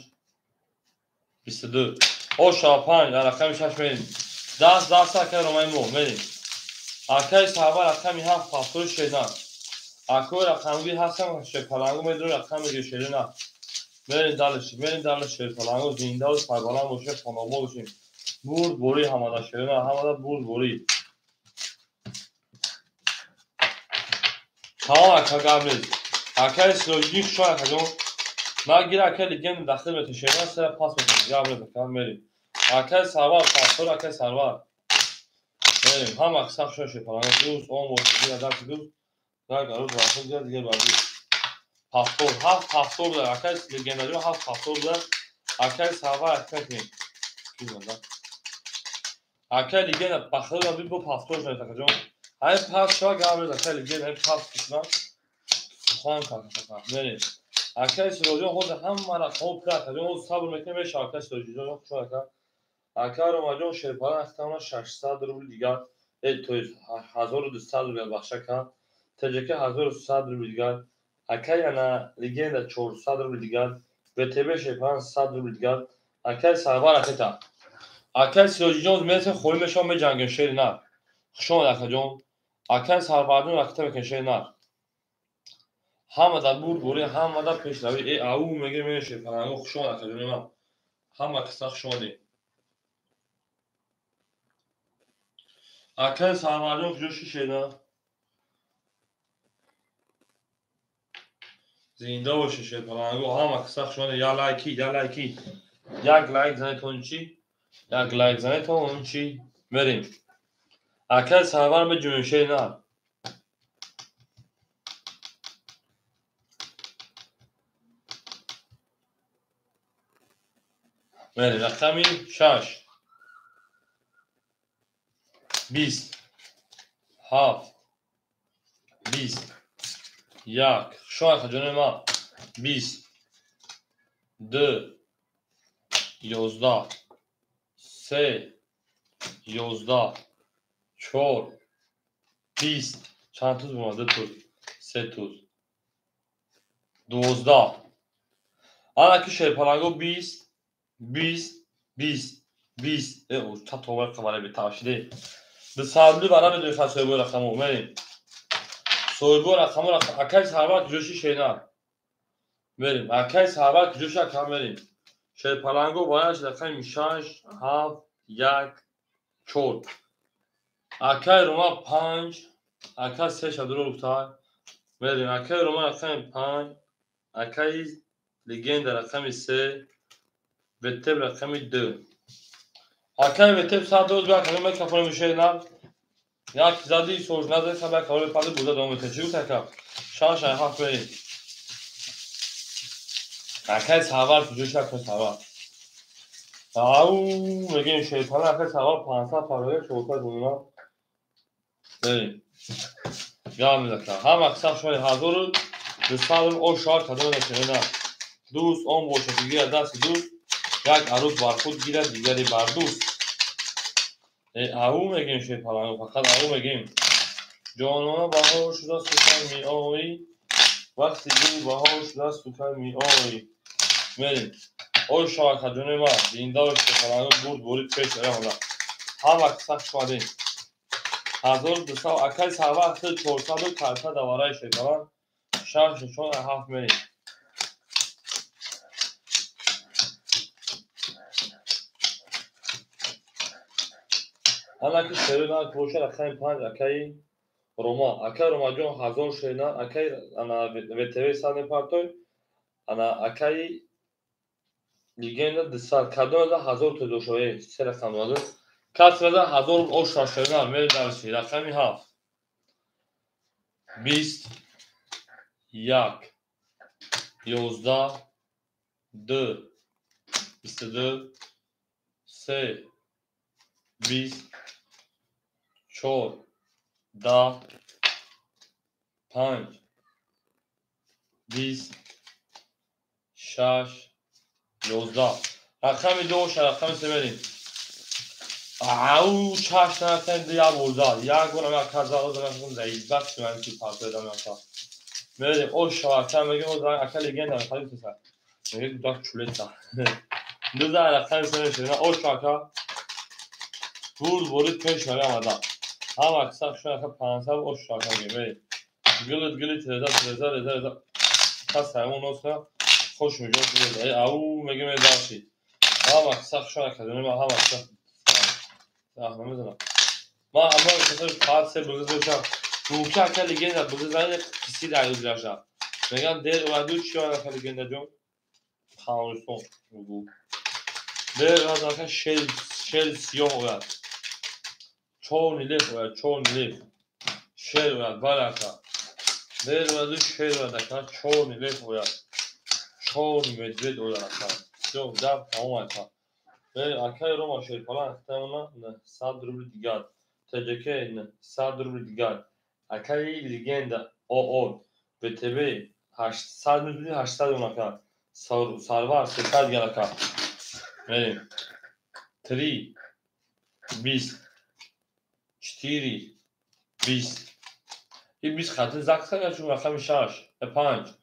22. Оша 5 рақами 6 мерем. 10 10 акаи Ромаи мо мерем. Акаи Сарвар рақами 7 пафтори шерина. Акои рақамгир ҳастам, шерпаланго медонем, рақам мегир шерина. Мерем дальше, мерем дальше шерпаланго зинда ва сарбаланд бошем, хонобод бошем. Бурд борӣ ҳамада шерина, ҳамада бурд борӣ. Тамом ака гап нест. Акаи Сироҷиддин шо акаҷон. Нагир акаи легенда дахил метон шерина, сера пас метон. Гап нест ака, мерем. Акаи Сарвар, пастор акаи Сарвар. Мерем. Ҳама қисм шо шерпаланго дӯст, он бошад, дигар дарси дӯст. Нага рӯз вақт дигар дигар бардӯст. Пастор, 7 пастор буда, акаи легендаҷон 7 пастор буда. Акаи Сарвар ака кунем. Шумада. Акай легенда бахло би бо паспорт шуда акаҷон. Ҳамин пас шава гап мезад акай легенда ҳамин пас кишна. Сухан кард. Мерем. Акай Сироҷон ҳозир ҳама рақамҳо пур акаҷон, ҳозир сабр мекунем мешава акай Сироҷон хуш ака. Акай Ромаҷон шерпалан ахтамона 600 рубл дигар, то есть 1200 рубл бахша кан. ТЖК 1100 рубл дигар. Акай ана легенда 400 рубл дигар. ВТБ шерпалан 100 рубл дигар. Акай Сарвар акайта. Акай Сироҷиҷон мерасем холӣ мешавам меҷангем шери нар. Хуш омад акаҷон. Акай Сарварҷон ракита мекунем шери нар. Ҳама дар бурд борӣ, ҳама дар пешравӣ. Ау мегирем мерем шерпаланго. Хуш омад акаҷони ман. Ҳама каса хуш омадед. Акай Сарварҷон куҷо ши шена? Зинда бошед шерпаланго. Ҳама каса хуш омадед. Я лайки, я лайки. Як лайк занед он чӣ? Як лайк занед он чӣ? Мерем. Акай Сарвар меҷунем шери нар. Мерем. Рақами 6 20 7 20 1. Хуш омад акаҷони ман. 20 2 11 3 11 4 20. Чанд туз бомад? 2 туз, 3 туз, 12. Ана ки шерпаланго 20 20 20 20. Ча товар қабара бетавшиде. 200 рубл бара медонӣ ха соҳибои рақамо. Мерем. Соҳибои рақамо акай Сарвар куҷо ши шернар? Мерем. Акай Сарвар куҷо ши ака мерем. Шерпаланго бояд рақами 6 7 1 4. Акай Рома 5, ака 3 шадуро гуфта. Мерем. Акай Рома рақами 5, акай легенда рақами 3, ВТБ рақами 2. Акай ВТБ 100 доллар ба калима микрофон мешенам. Як зади сож назад хабар калима пади буда дом мекунад. Чӣ гуфт ака? 6 7 мерем. Акай Сарвар куҷо ши акай Сарвар? Ау мегем шерпалан акай Сарвар 500 фарқе 400 дона. Мерем. Гап мезад. Ҳама қисса шумо 1200 рубл о шоҳ кадом мешавад? Дӯст он бошад ки гирад дасти дӯст, як арӯс бар худ гирад, дигаре бар дӯст. Ау мегем шерпаланго, фақат ау мегем. Ҷонона баҳор шуда сухан меоӣ, вақти гул баҳор шуда сухан меоӣ. Мерем. Ой шоҳ акаҷони ман, зинда бош шерпаланго, бурд борид пеш равам. Ҳама қисса хуш омадед. 1200 акай Сарвар 400 карта давараи шерпалан 6 4 7 мерем. Ана ки шерина боша рақами 5 акай Рома. Акай Ромаҷон 1000 шерина, акай ана ВТВ 100 мепартой, ана акай легенда 200. Кадом аз 1000 то дошоe се рақам дорад. Кас меза 1000 оша шерина мерем дарси рақами 7 20 1 11 2 22 3 20 4 10 5 20 6 11. Рақами 2 оша рақами 3 мерем. Ау 6 рақами 2 як бурда. Як бор ам каза озам заизбахт шумам ки партоидам ака. Мерем оша ака мегем оз ака легенда мехоҳем туса. Меге дак чулета. 2 рақами 3 мешавад. Оша ака бурд борид пеш равам. Ҳама қисса хуш ака 500 оша ака мегем. Гилит гилит реза реза реза реза. Пас ҳамон носа хуш меҷон шуд. Ау мегем дарси. Ҳама қисса хуш ака ҷони ман ҳама қисса. Намедонам. Ман аммо қисса фақат се бугиз бошам. Мумкин ака легенда бугиз занед қисси дар гузашта. Меган дер омаду чӣ ака легенда ҷон? Ханустон бугу. Дер омад ака шел шел сиёҳ ояд. Чорный лев ояд, чорный лев. Шер ояд, бале ака. Дер омаду шер ояд ака, чорный лев ояд. Чорный медведь ояд ака. Всё, гап тамом ака. Акай Рома шерпаланг хитамона 900 рубли дигар. ТЖК 900 рубли дигар. Акай легенда ОО ВТБ 800 рубли 800 онака. Сарвар 300 дигар ака. Мерем. 3 20 4 20. И 20 хати закса чун рақами 6 5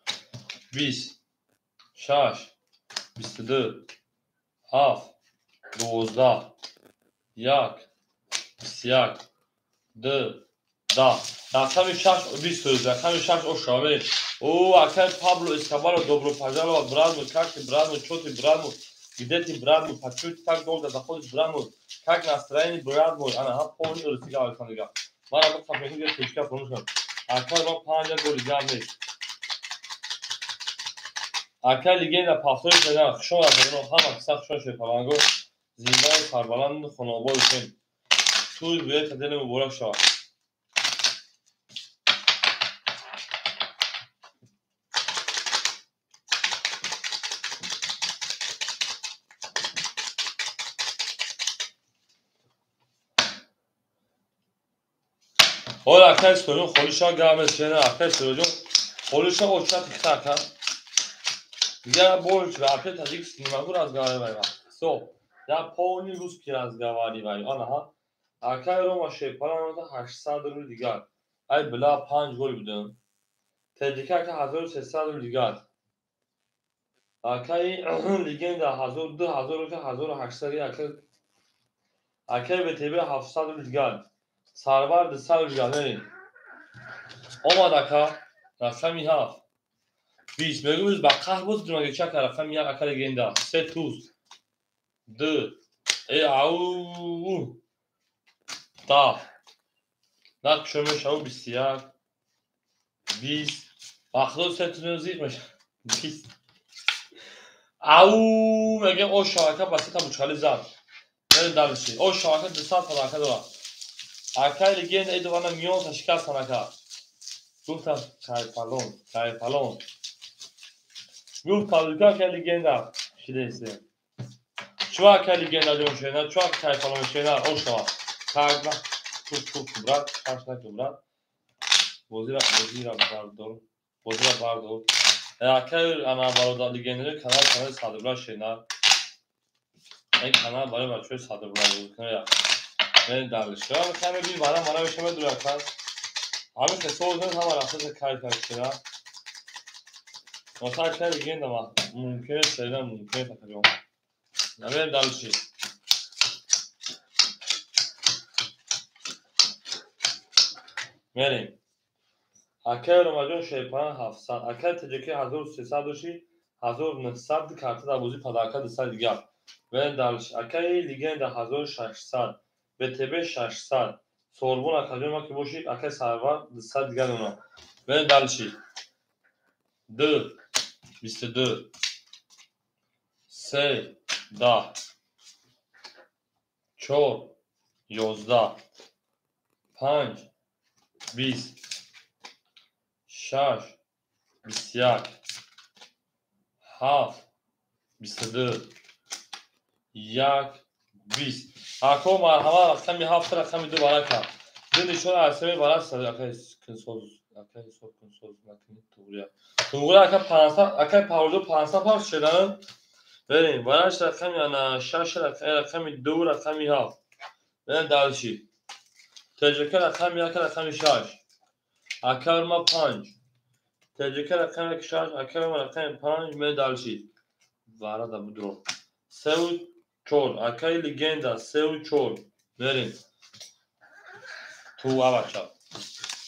20 6 22 7 12 1 21 2 10. Рақами 6 20 рақами 6 ошаве. О, акай Пабло Эскобаро, добро пожаловать, брат мой, как ты, брат мой, чё ты, брат мой, где ты, брат мой, почему ты так долго заходишь, брат мой, как настроение, брат мой, ана, ҳа, полный русига Александрига. Мара бу қафмекун гир течка фурӯш кун. Акай ма 5 голи гап нест. Акай легенда пафтори шуда, хуш омадед, ҳама киса хуш омадед, паланго, зиндаи сарбаланд хонобод бошед. Туй буяд дили муборак шавад. Ҳола акай Ситорҷон холиша гап нест, шена акай Ситорҷон холиша очат ихта ака. Я больше вообще таджикский не могу разговаривать. Всё, я полный русский разговариваю. Ана, акай Рома шерпаланг 800 рубли дигар. Ай била 5 гол будам. ТЖК ака 1300 рубли дигар. Акай легенда 1000 2000 1800 ака. Акай ВТБ 700 рубли дигар. Сарвар 200 рубли дигар. Мерем. Омад ака рақами 7 20. Мегӯем ба қаҳр боз дунага чака рақами 1 ака легенда 3 туз 2 ау 10. Нақ шо мешаву 21 20. Вақто 3 туз зиқ мешава 20. Ау мегӯем о шавака ба сета бучқали зад. Мерем дальше. О шавака 200 ака дора. Акай легенда идована миёнса шикастан ака. Гуфтам кайфалон, кайфалон. Гуфт палука акай легенда шидесе. Чу акай легенда ҷон шена, чу кайфалон шена, о шава. Кагна туп туп брат, каш накун брат. Бозира бардор, бозира бардор. Акай ана бародар легендари канал садыбра шена. Ин канал барои бачаҳои садыбра бозикунад. Мен дальше. Мехоҳем бибинем бара мара мешавад дурака. Ҳамин ҳисоб кунед ҳама рафташа кайф шуда. Масалан акай легенда ма мумкин аст шуда, мумкин аст акаҷон. Намерем дальше. Мерем. Акай Ромаҷон шерпаланг 700, акай ТЖК 1300 доши, 1900 карта дар бозӣ падарка 200 дигар. Мерем дальше. Акай легенда 1600, ВТБ 600, Сорбон акаҷон ма ки боши, акай Сарвар 200 дигар дона. Мерем дальше. 2 22 3 10 4 11 5 20 6 21 7 22 1 20. Ако марҳамат рақами 7 рақами 2 барака. Ду нишон арсеми барас акай кунсоз, акай ҳисоб кунсоз накунед туғрия. Туғрия ака 500, акай Павло 500 пар шудан. Берем, бараш рақами ана 6 рақами 2 рақами 7. Берем дальше. ТЖК рақами 1 рақами 6. Акай ма 5. ТЖК рақами 6, акай ма рақами 5, берем дальше. Варада будро. 3 4. Акай легенда 3 4. Берем. Ту авача.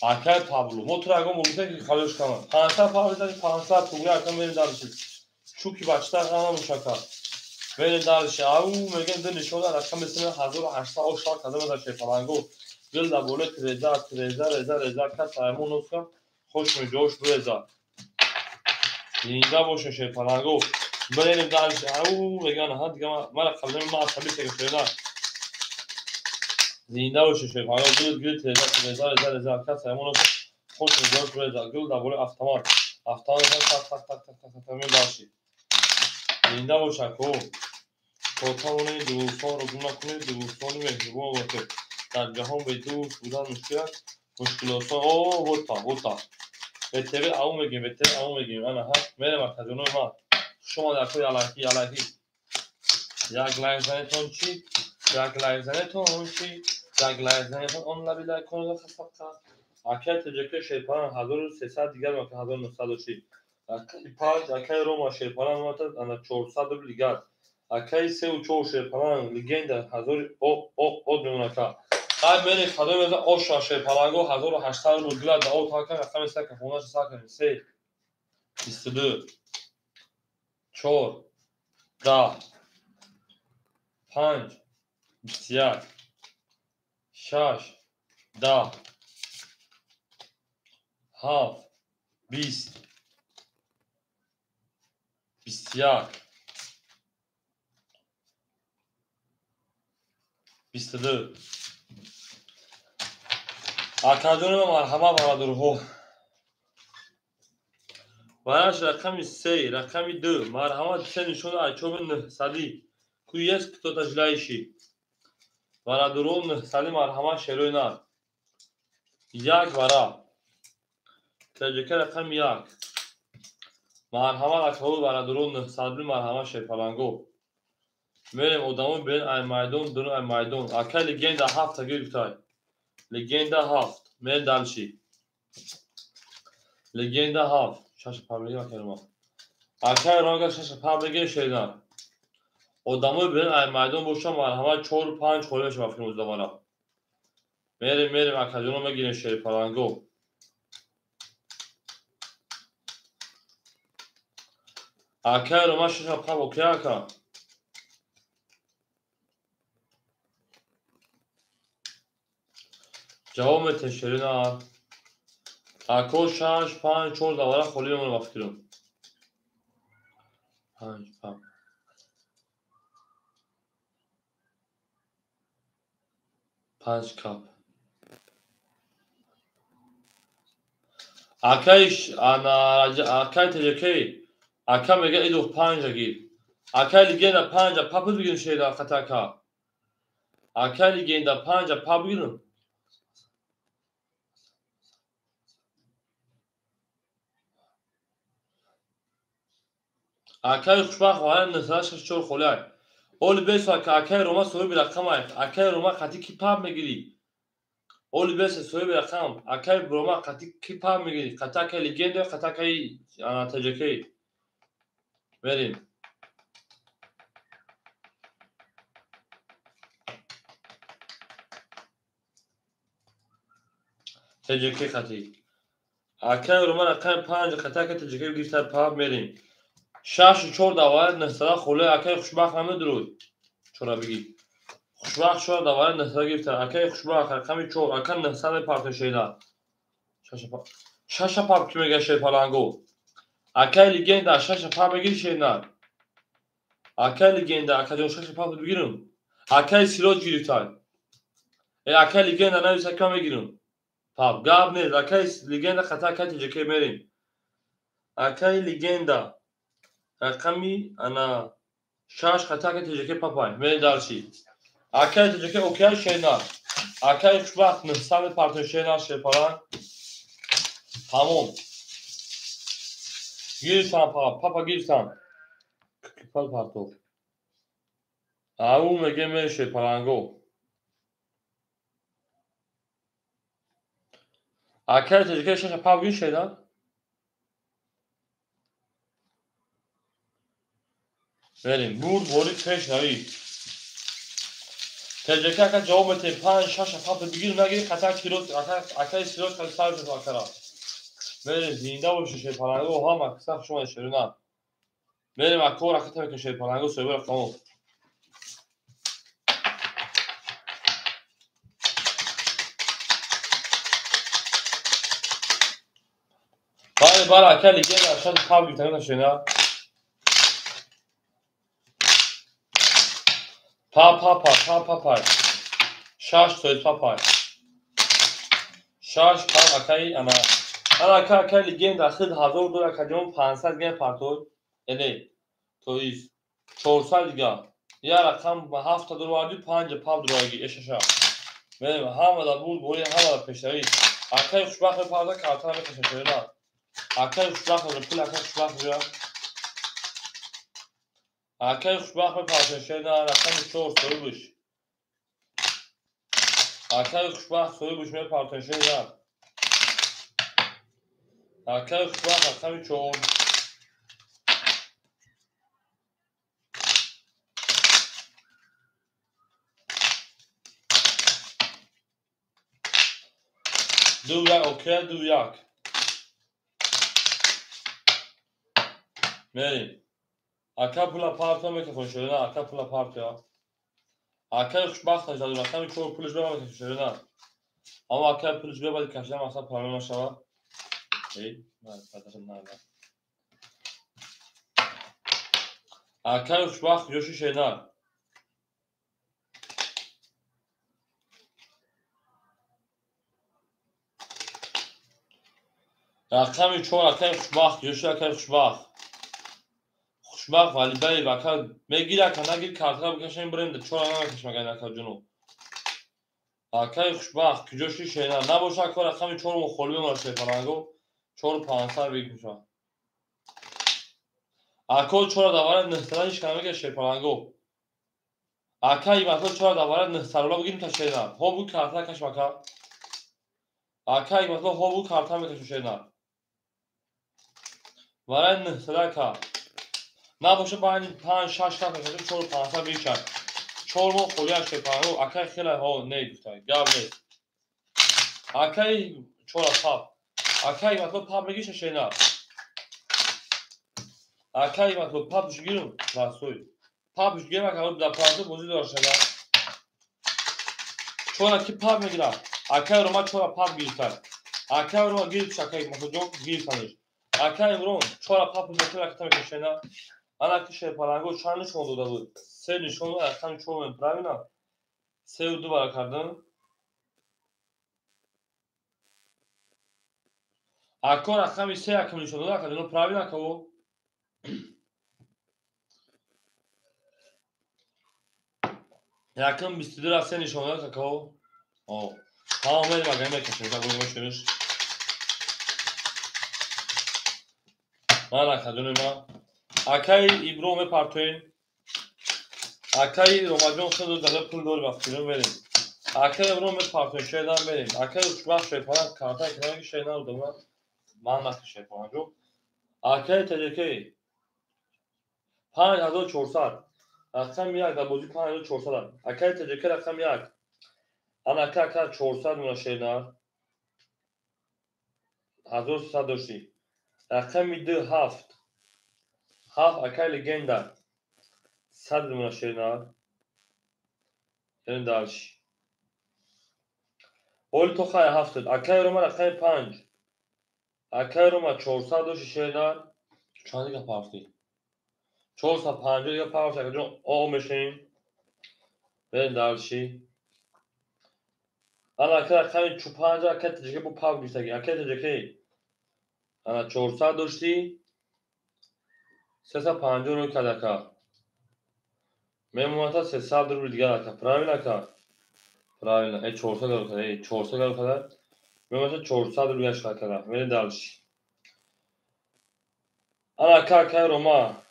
Акай Пабло. Мо туро ягон мулука ки халош кама. 500 Пабло 500 тугри ака мерем дальше. Чуки бачта ҳама мушака. Мерем дальше. Ау мегем ду нишон рақами 1800 ошал кадам дар шерпаланго. Гил дар болои треза, треза, реза, реза кас аймон нуска хош меҷош буреза. Зинда бошен шерпаланго. Мерем дальше. Ау меган ҳа дига мара қаблан ма асаби шерпаланго. Зинда бошен шерпаланго. Гил гил треза, треза, реза, реза кас аймон нуска хош меҷош буреза. Гил дар болои автомат. Автомат так так так так так так мерем дальше. Зинда бошак. То тавонед дӯстонро гум накунед, дӯстони меҳрубон бошед. Дар ҷаҳон бе дӯст будан мушкил аст. Мушкил осон. О, вота, вота. ВТВ ау мегим, ВТВ ау мегим. Ана ҳа, мерем акаҷонои ман. Хуш омадед акои алаки, алаки. Як лайк занетон чӣ? Як лайк занетон чӣ? Як лайк занетон он лаби лайк кунед хасабқа. Акай ТҶК Шерпалан 1300 дигар мака 1900 шид. Акай 5, акай Рома Шерпалан омад ана 400 рубл дигар. Акай 3 4 Шерпалан легенда 1000 о о од мемонака. Ай мери хадой меза оша Шерпаланго 1800 рубл гила да о така рақами сака хонаш сака 3 22 4 10 5 21 6 10 7 20 21 22. Акаҷони ма марҳамат бародарҳо. Вараш рақами 3, рақами 2. Марҳамат се нишон айчоби 900. Ку есть кто-то желающий? Бародарҳо 900 марҳамат шерои нар. Як вара. ТҶК рақами 1. Марҳамат акаҳо бародарҳо 900 марҳамат шерпаланго. Мерем одамо бен ай майдон, дурун ай майдон. Акай легенда 7 гирифтай. Легенда 7. Мерем дальше. Легенда 7. Шаша пабриги акай. Акай ронга шаша пабриги шернар. Одамо бен ай майдон боша марҳамат 4 5 холӣ мешава филм уздавара. Мерем, мерем акаҷоно мегирем шерпаланго. Акай рома шаша паб окей ака. Ҷавоб метен шерина. Ако 6 5 4 давара холӣ мемонам ба фикрам. 5 паб. 5 кап. Акай ана акай ТҶК ака мега иду 5 гир. Акай легенда 5 пап бигирим шерина қатака. Акай легенда 5 пап бигирим. Акай хушбахт вара 964 холӣ ай. Оли бесо ака акай Рома соҳиби рақам ай. Акай Рома қатӣ ки пап мегирӣ? Оли бесо соҳиби рақам. Акай Рома қатӣ ки пап мегирӣ? Қатӣ акай легенда, қатӣ акай ана ТҶК. Мерем. ТҶК қатӣ. Акай Рома рақами 5 қатӣ акай ТҶК гирифта пап мерем. 6 4 давара 900 холӣ акай хушбахт намедуруд. Чора бигӣ. Хушбахт 4 давара 900 гирифта. Акай хушбахт рақами 4 ака 900 мепартон шеда. Шаша пап ки мега шерпаланго. Акай легенда шаша пап мегири шернар. Акай легенда акаҷон шаша пап бигирам. Акай Сироҷ гирифта. Э акай легенда нависа ки ман мегирам. Пап гап нест. Акай легенда хата акай ТҶК мерем. Акай легенда рақами ана 6 хата акай ТҶК папай. Мерем дальше. Акай ТҶК окей шернар. Акай хушбахт 900 мепартон шернар шерпаланг. Тамом. Гирифтам папа, папа гирифтам. Кипал партов. Ау меге мере шерпаланго. Акай ТҶК шаша пап гир шернар. Мерем. Бурд ворид пеш навӣ. ТҶК ака ҷавоб метем 5 6 пап бигир нагири хата кироз акай Сироҷ хали сар шуд акара. Мерем зинда бошед шерпаланго ҳама киса хуш омадед шерина. Мерем ако раката мекунем шерпаланго соҳиби рақамо. Бале бале акай легенда шаш пап гирифта шерина. Па па па па па па. 6 тои па па. 6 па акай ана. Ана ака акай легенда хид 1000 доллар акаҷон 500 ген партой. Эне. То есть 400 дига. Я рақам ҳафта дурварди, панҷа паб дурварги, эшаша. Мерем, ҳамада бурд борӣ, ҳамада пешравӣ. Акаи хушбахт мепарда, картара мекашем шерина. Акаи хушбахт пул, акаи хушбахт бия. Акаи хушбахт мепарда шерина, рақами 4 соҳибш. Акаи хушбахт соҳибш мепарда шерина. Акаи хушбахт рақами 4. Ду як, окей, ду як. Мерим. Ака пула партия мекафон шерина, ака пула партия. Акаи хушбахт ҳаждаду рақами 4 пулиш беба мекашем шерина. Аммо акаи пулиш беба кашидам асла проблема шава. Эй, акаи хушбахт ёши шерина. Рақами 4 акаи хушбахт, ёши акаи хушбахт. Хушбахт Валибаев ака мегир, ака нагир, картара бикашем бирем, 4 намекашем агар ака ҷуну. Акаи хушбахт куҷоши шена набоша, ака рақами 4 мо холӣ мемонад шерпаланго 4 500 бикуша. Ако 4 давара 900 ҳеч кам мегир шерпаланго. Ака имато 4 давара 900 рула бигирим та шена. Ҳо бу картара кашм ака. Ака имато ҳо бу картара мекашем шена. Варай 900 ака. Набоша байни 5-6 кат мекашем 4 500 бикшад. 4 моҳ холӣ аз шерпаланго акай хеле ҳо не гуфта. Гап нест. Акаи 4 пап. Акаи имато пап мегиша шена. Акаи имато папш гирум расой. Папш гирум ака дар панҷо бозӣ дора шена. 4 ки пап мегирад. Акаи Рома 4 пап гирифта. Акаи Рома гирифт, акаи Масуджон гирифтаниш. Акаи Имрон 4 пап мекунад, ака мекашена. Ана ки шерпаланго чанд нишон дода буд? Се нишон дод, рақами 4 мен правильно? 3 2 бара кардам. Ако рақами 3 якм нишон дода, ака дино правильно ака о? Якм 22 ра 3 нишон дод, ака о? О. Тамом мерим, ага мекашем, ака гӯшиш. Ман ака ҷони ман. Акаи Ибро мепартоем. Акаи Ромаҷон хеле дада пул дори вақтиро мерем. Акаи Ибро мепартоем, шедан мерем. Акаи хушбахт шерпаланг карта кинаги шена додам. Ман наки шерпаланг. Акаи ТДК 5400. Рақами 1 дар бозӣ 5400. Акаи ТДК рақами 1. Ана ака ака 400 мона шена. 1300 дошти. Рақами 2 7. 7 акаи легенда. 100 мона шена. Ерем дальше. Оли то хай 7. Акаи Рома рақами 5. Акаи Рома 400 дошти шена. Чанд дига партӣ? 450 дига партӣ, ака ҷон, о мешавем. Берем дальше. Ана ака рақами 5 ака ТДК бо пап гирифтаги. Ака ТДК. Ана 400 дошти. 350 рӯй кард ака. Мемонад 300 рубл дигар ака. Правильно ака? Правильно. Э 400 рӯй кард. Э 400 рӯй кард. Мемонад 400 рубл дигар ака. Мерем дальше. Ана ака акаи Рома.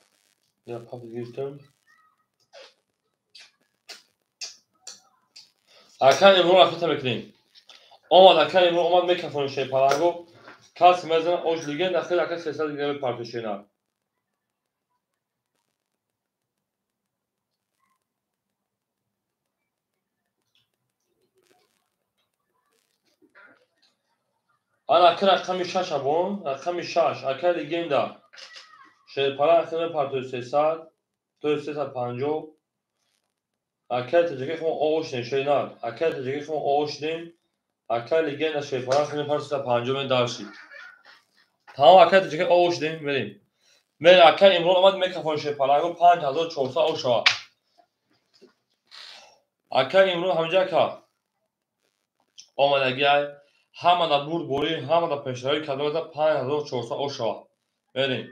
Я пап гирифтам. Ака Имрон ахита мекунем. Омад ака Имрон омад мекафонем шерпаланго. Кас мезанад ош легенда хеле ака 300 дигар мепартои шена. Ана ака рақами 6 абон, рақами 6 ака легенда. Шерпаланг хеле мепартои 300, то 350. Акаи ТДК хмо оғош шидем шена. Акаи ТДК хмо оғош шидем. Акаи легенда шерпаланг хеле мепартои 350 мен дальше. Тамом акаи ТДК оғош шидем, мерем. Мерем акаи Имрон омад мекафон шерпаланго 5400 оғош шава. Акаи Имрон ҳамҷа ака. Омадаги ай ҳамада бурд борӣ, ҳамада пешравӣ карда 5400 оғош шава. Мерем.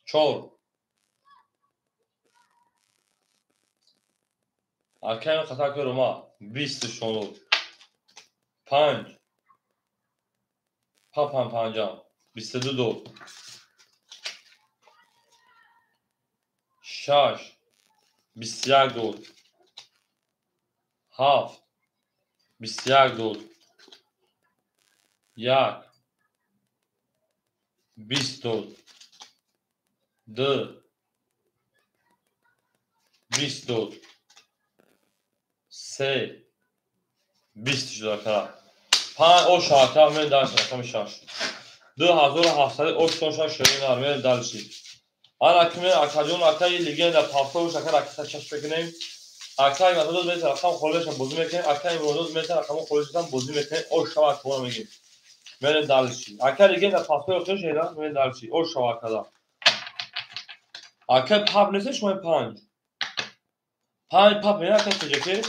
4. Акаи хата акаи Рома 20 шонуд. 5 папам панҷам 22 дод. 6 21 дод. 7 21 дод. 1 20 дод. 2 20 дод. 3 20 шуд ака. 5 ош ака мен дарс рақами 6. 2700 ош 6 ширин мен дарси. Ана киме акаҷон акаи легенда пафтош ака ракета чашм мекунем. Акаи Матадоз метар рақам холиша бозӣ мекунем. Акаи Имрон метар рақам холишам бозӣ мекунем. Ош шава акаро мегим. Мен дарси. Ака легенда пафтош шира мен дарси. Ош шава акада. Ака пап нест шумо 5. 5 пап мена ака теҷаке.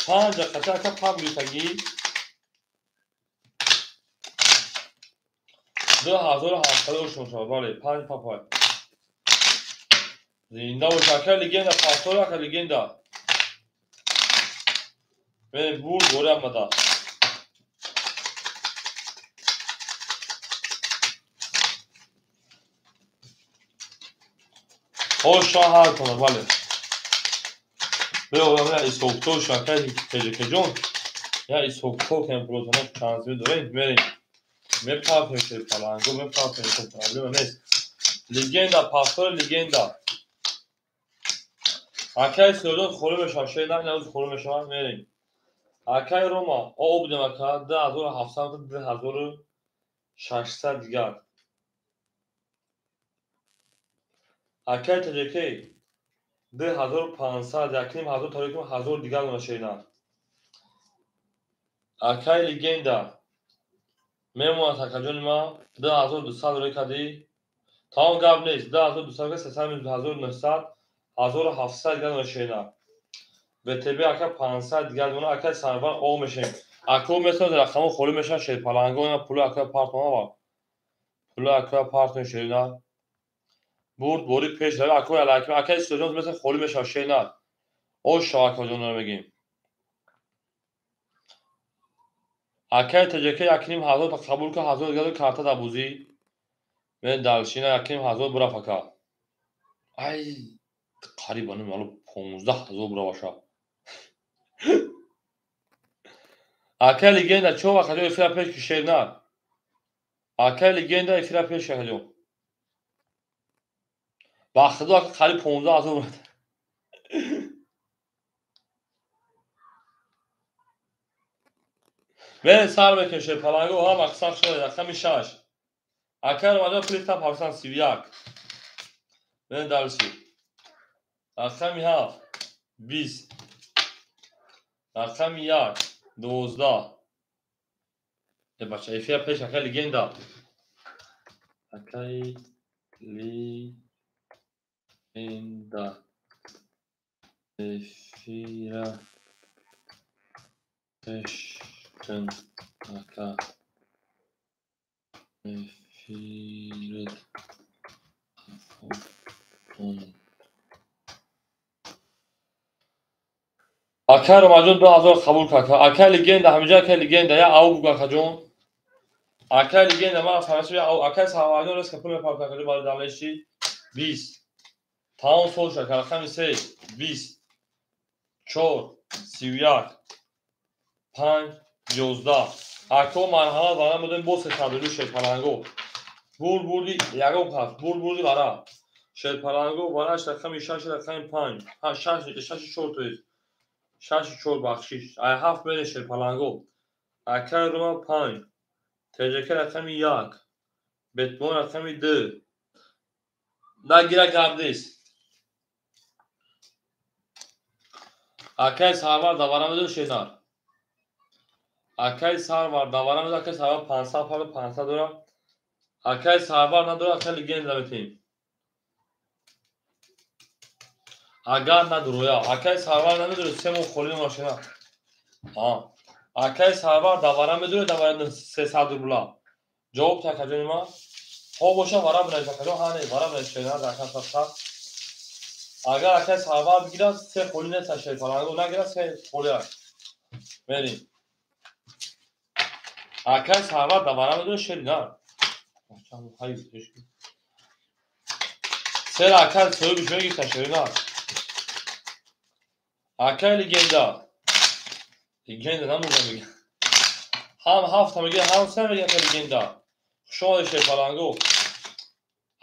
5 қата ака пап гирифтагӣ. 2700 ош шава бале 5 папай. Зинда бош ака легенда пафтор ака легенда. Мен бурд бори амада. Ош шава ҳар кона бале. Бео я исоктош ака теҷакеҷон. Я исокто кем пулотона чанд дорем мерем. Мепарпем шер паланго мепарпем проблема нест. Легенда пафтор легенда. Акаи Сиёҷон холӣ мешавад, шер на холӣ мешавад, мерем. Акаи Рома, об будем ака 2700 2600 дигар. Акаи Таҷикӣ 2500 1500 тарикум 1000 дигар дона шерина. Акаи легенда мемонад акаҷони ман 2200 рӯй кардӣ. Тамом гап нест, 2200 300 1900 1700 дигар дона шерина. ВТБ ака 500 дигар дона ака сарвар об мешем. Ака метавонад рақамҳо холӣ мешавад шерпаланго ина пули ака партонава. Пули ака партон шерина. Бурд бори пеш равӣ ака алайкум ака Сиёҷон метавонад холӣ мешавад шерина. Ош шава акаҷонро мегим. Акаи Таҷака 1500 та қабул кун 1000 дигар карта дар бозӣ. Мен далшина 1500 бураф ака. Ай қариб ана мало 15000 бураваша. Акаи легенда чо вақт эфира пеш ки шерна. Акаи легенда эфира пеш акаҷон. Ба худо ака қариб 15000 бурад. Мен сар мекунем шерпаланго ҳам мақсад шуда рақами 6. Акаи Ромаҷон пули тап 731. Мен дарси. Рақами 7 20. Рақами 1 12. Э бача эфира пеш акаи легенда. Акаи легенда. Эфира пеш кун ака. Эфирит Ака Ромаҷон 2000 қабул кард. Ака легенда ҳамиҷа ака легенда я ау буг акаҷон. Ака легенда ман фаҳмидам я ау ака Сарварҷон рес пул мепарт акаҷон барои давлатши 20. Тамом сол шуд рақами 3 20 4 31 5 11. Ако марҳамат вара модем бо сетадулу шерпаланго. Бурд бурди ягон кас бурд бурди вара. Шерпаланго вараш рақами 6 рақами 5. Ҳа 6 6 4 то есть. 6 4 бахшиш. Ай 7 мере шерпаланго. Акаи Рома 5. ТЖК рақами 1. Бетмон рақами 2. Нагира гап нест. Акаи Сарвар давара медон шенар. Акаи Сарвар давара медон акаи Сарвар 500 пара 500 дора. Акаи Сарвар надора акаи легенда метем. Агар надуроя. Акаи Сарвар намедуре се моҳ холӣ машина. Акаи Сарвар давара медуре давара 300 рубла. Ҷавоб та акаҷони ман. Ҳо боша вара бинавис акаҷон ҳа не вара бинавис шена дар каса. Агар акай Сарвар бигирад, се холи нест Шерпаланго, нагирад се холи аст. Мерим. Акай Сарвар давара медонад шери на. Сера акай соҳибиш мегирифта шери на. Акай легенда. Легенда намурда мега. Ҳам ҳафта мега, ҳам се мега акай легенда. Хуш омадед Шерпаланго.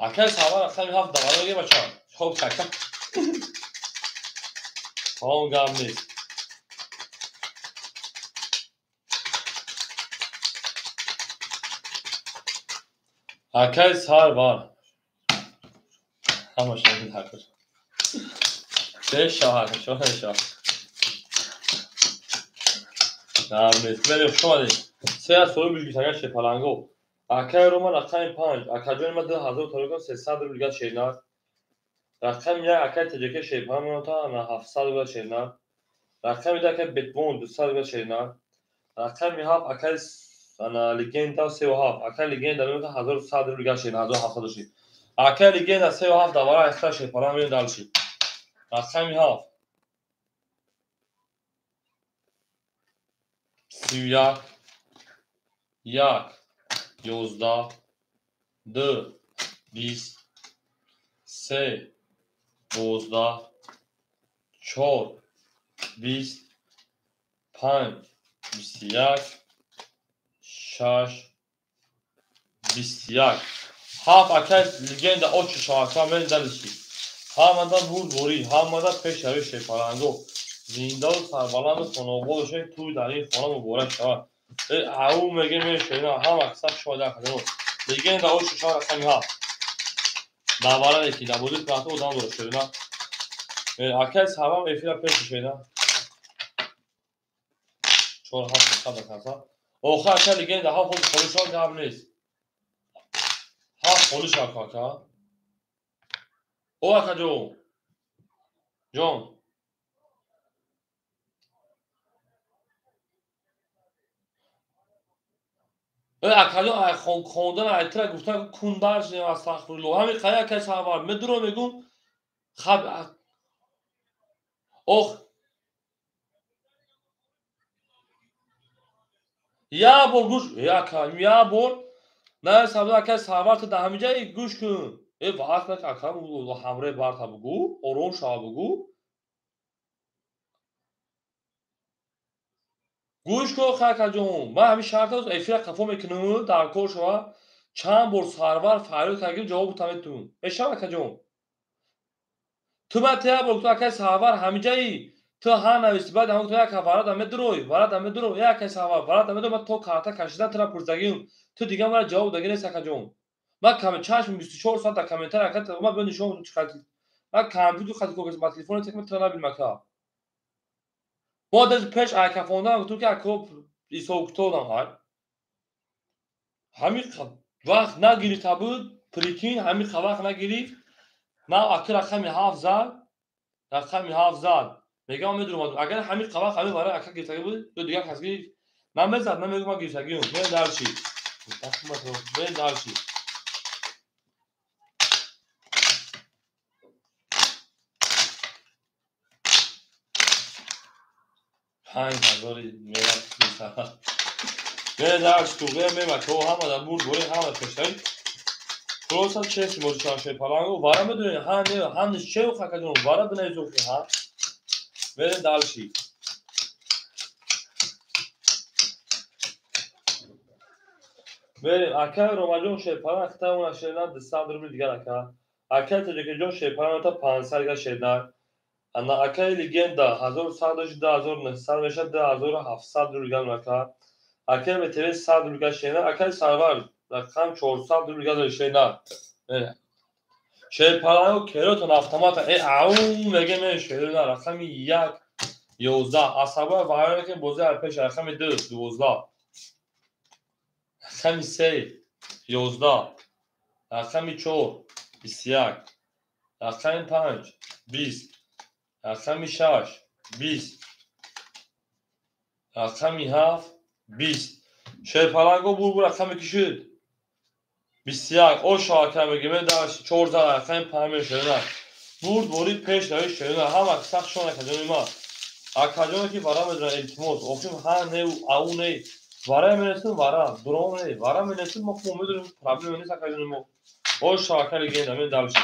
Акай Сарвар рақами ҳафт давара мега бача. Хоб ака. Тамом гап нест. Акай Сарвар. Ҳамашон ҳақр. Бешав ҳақр, шо бешав. Гап нест. Мерем, хуш омадед. Се аз соҳибиш гирифт акай Шерпаланго. Акай Рома рақами 5, акаҷони ма 2000 тарикон 300 рубл гат шернар. Рақами 1 акай ТҶК Шерпаланго та 700 рубл шернар. Рақами 2 акай Бетбон 200 рубл шернар. Рақами 7 акай ана легенда 37, акай легенда мемонад 1100 рубл гат шернар, 1700 шид. Акай легенда 37 давара айхта Шерпаланго меён дальше. Рақами 7 31 1 11 2 20 3 12 4 20 5 21 6 21 7 акай легенда очи шоака мен далиши. Ҳамада бурдборӣ, ҳамада пешравӣ Шерпаланго. Зиндаву сарбаланду хонобод бошед, тӯй дар ин хона муборак шавад. Ау меге мешавед, ҳама қисса шумо дар хазино. Легенда очи шоа рақами 7. Давара неки, дар бозии плато одам дорад шерина. Акай Сарвар эфира пеш шерина. 4 7 сад каса. Охир акай легенда ҳафт холи холи шоа гап нест. Ҳафт холи шоа кака. О ака ҷон. Ҷон. Акаҷон хондан айтра гуфтан кундар шудем, астағфируллоҳ. Ҳамин қай акай Сарвар медуро мегум хаб ох як бор гӯш ака як бор на саб акай Сарвар ту дар ҳамин ҷай гӯш кун. Э вақт нак ака ҳамроҳи барта бугӯ, ором шава бугӯ. Гӯш кун акаҷон, ман ҳамин шарт аст эфира қафо мекунам, дар кор шава. Чанд бор Сарвар фарёд кардагим ҷавоб таметун. Мешава акаҷон? Ту ман як бор гуфтам акай Сарвар ҳамин ҷаи ту ҳа нависти, баъд ҳамон гуфтам яка варада медурой, варада медурой, э акай Сарвар варада медурой, ман то карта кашидан тура пурсидагим. Ту дига мара ҷавоб дагӣ нест акаҷон. Ман чашм 24 соат дар комментар ака ман биё нишон чӣ ман компютер хати кор кардам, ба телефон тек ман тура набинам ака. Мо даже пеш айка хондан гуфтум ки ако ҳисоб китобам ҳай. Ҳамин вақт нагирифта буд, прикинь, ҳамин вақт нагирифт. Ман аки рақами 7 зад, рақами 7 зад. Мегам медурам, агар ҳамин вақт ҳамин вара ака гирифтагӣ буд, ё дигар кас гирифт, ман мезад, ман мегӯям ман гирифтагиам. Мен дарчи. Мен дарчи. 5000 мерафт. Мен дарч ту, мен ма то ҳама дар бурд борӣ, ҳама пешравӣ. Просто чест бозӣ шава Шерпаланго. Вара медонед, ҳа не, ҳам нест че акаҷон, вара бинависо ки ҳа. Мерем дальше. Мерем акай Ромаҷон Шерпаланг хитамона шерна 200 рубл дигар ака. Акай Тоҷикиҷон Шерпаланг та 500 дигар шерна. Ана акай легенда 1100 дошт 2900 мешавад 2700 рубл дигар ака. Акай МТВ 100 рубл дигар шерна. Акай Сарвар рақам 400 рубл дигар шерна. Шерпаланго керотон автомата ау меге ме шерна рақами 1 11 асаба вайрон ки бозӣ пеш рақами 2 12 рақами 3 11 рақами 4 21 рақами 5 20 рақами 6 20 рақами 7 20 Шерпаланго бурбур рақами ки шуд 21 о шоака мегӣ мен дар 4 рақами 5 мешавад. Бурд бори пеш рави шерина. Ҳама сахт шон акаҷони ма. Акаҷоне ки вара медонад, илтимос. Охир ҳа не ау не. Вара менесим вара, дрон не. Вара менесим мо хуб медонем проблема нест акаҷони мо. Ош шавака легенда мен дальше.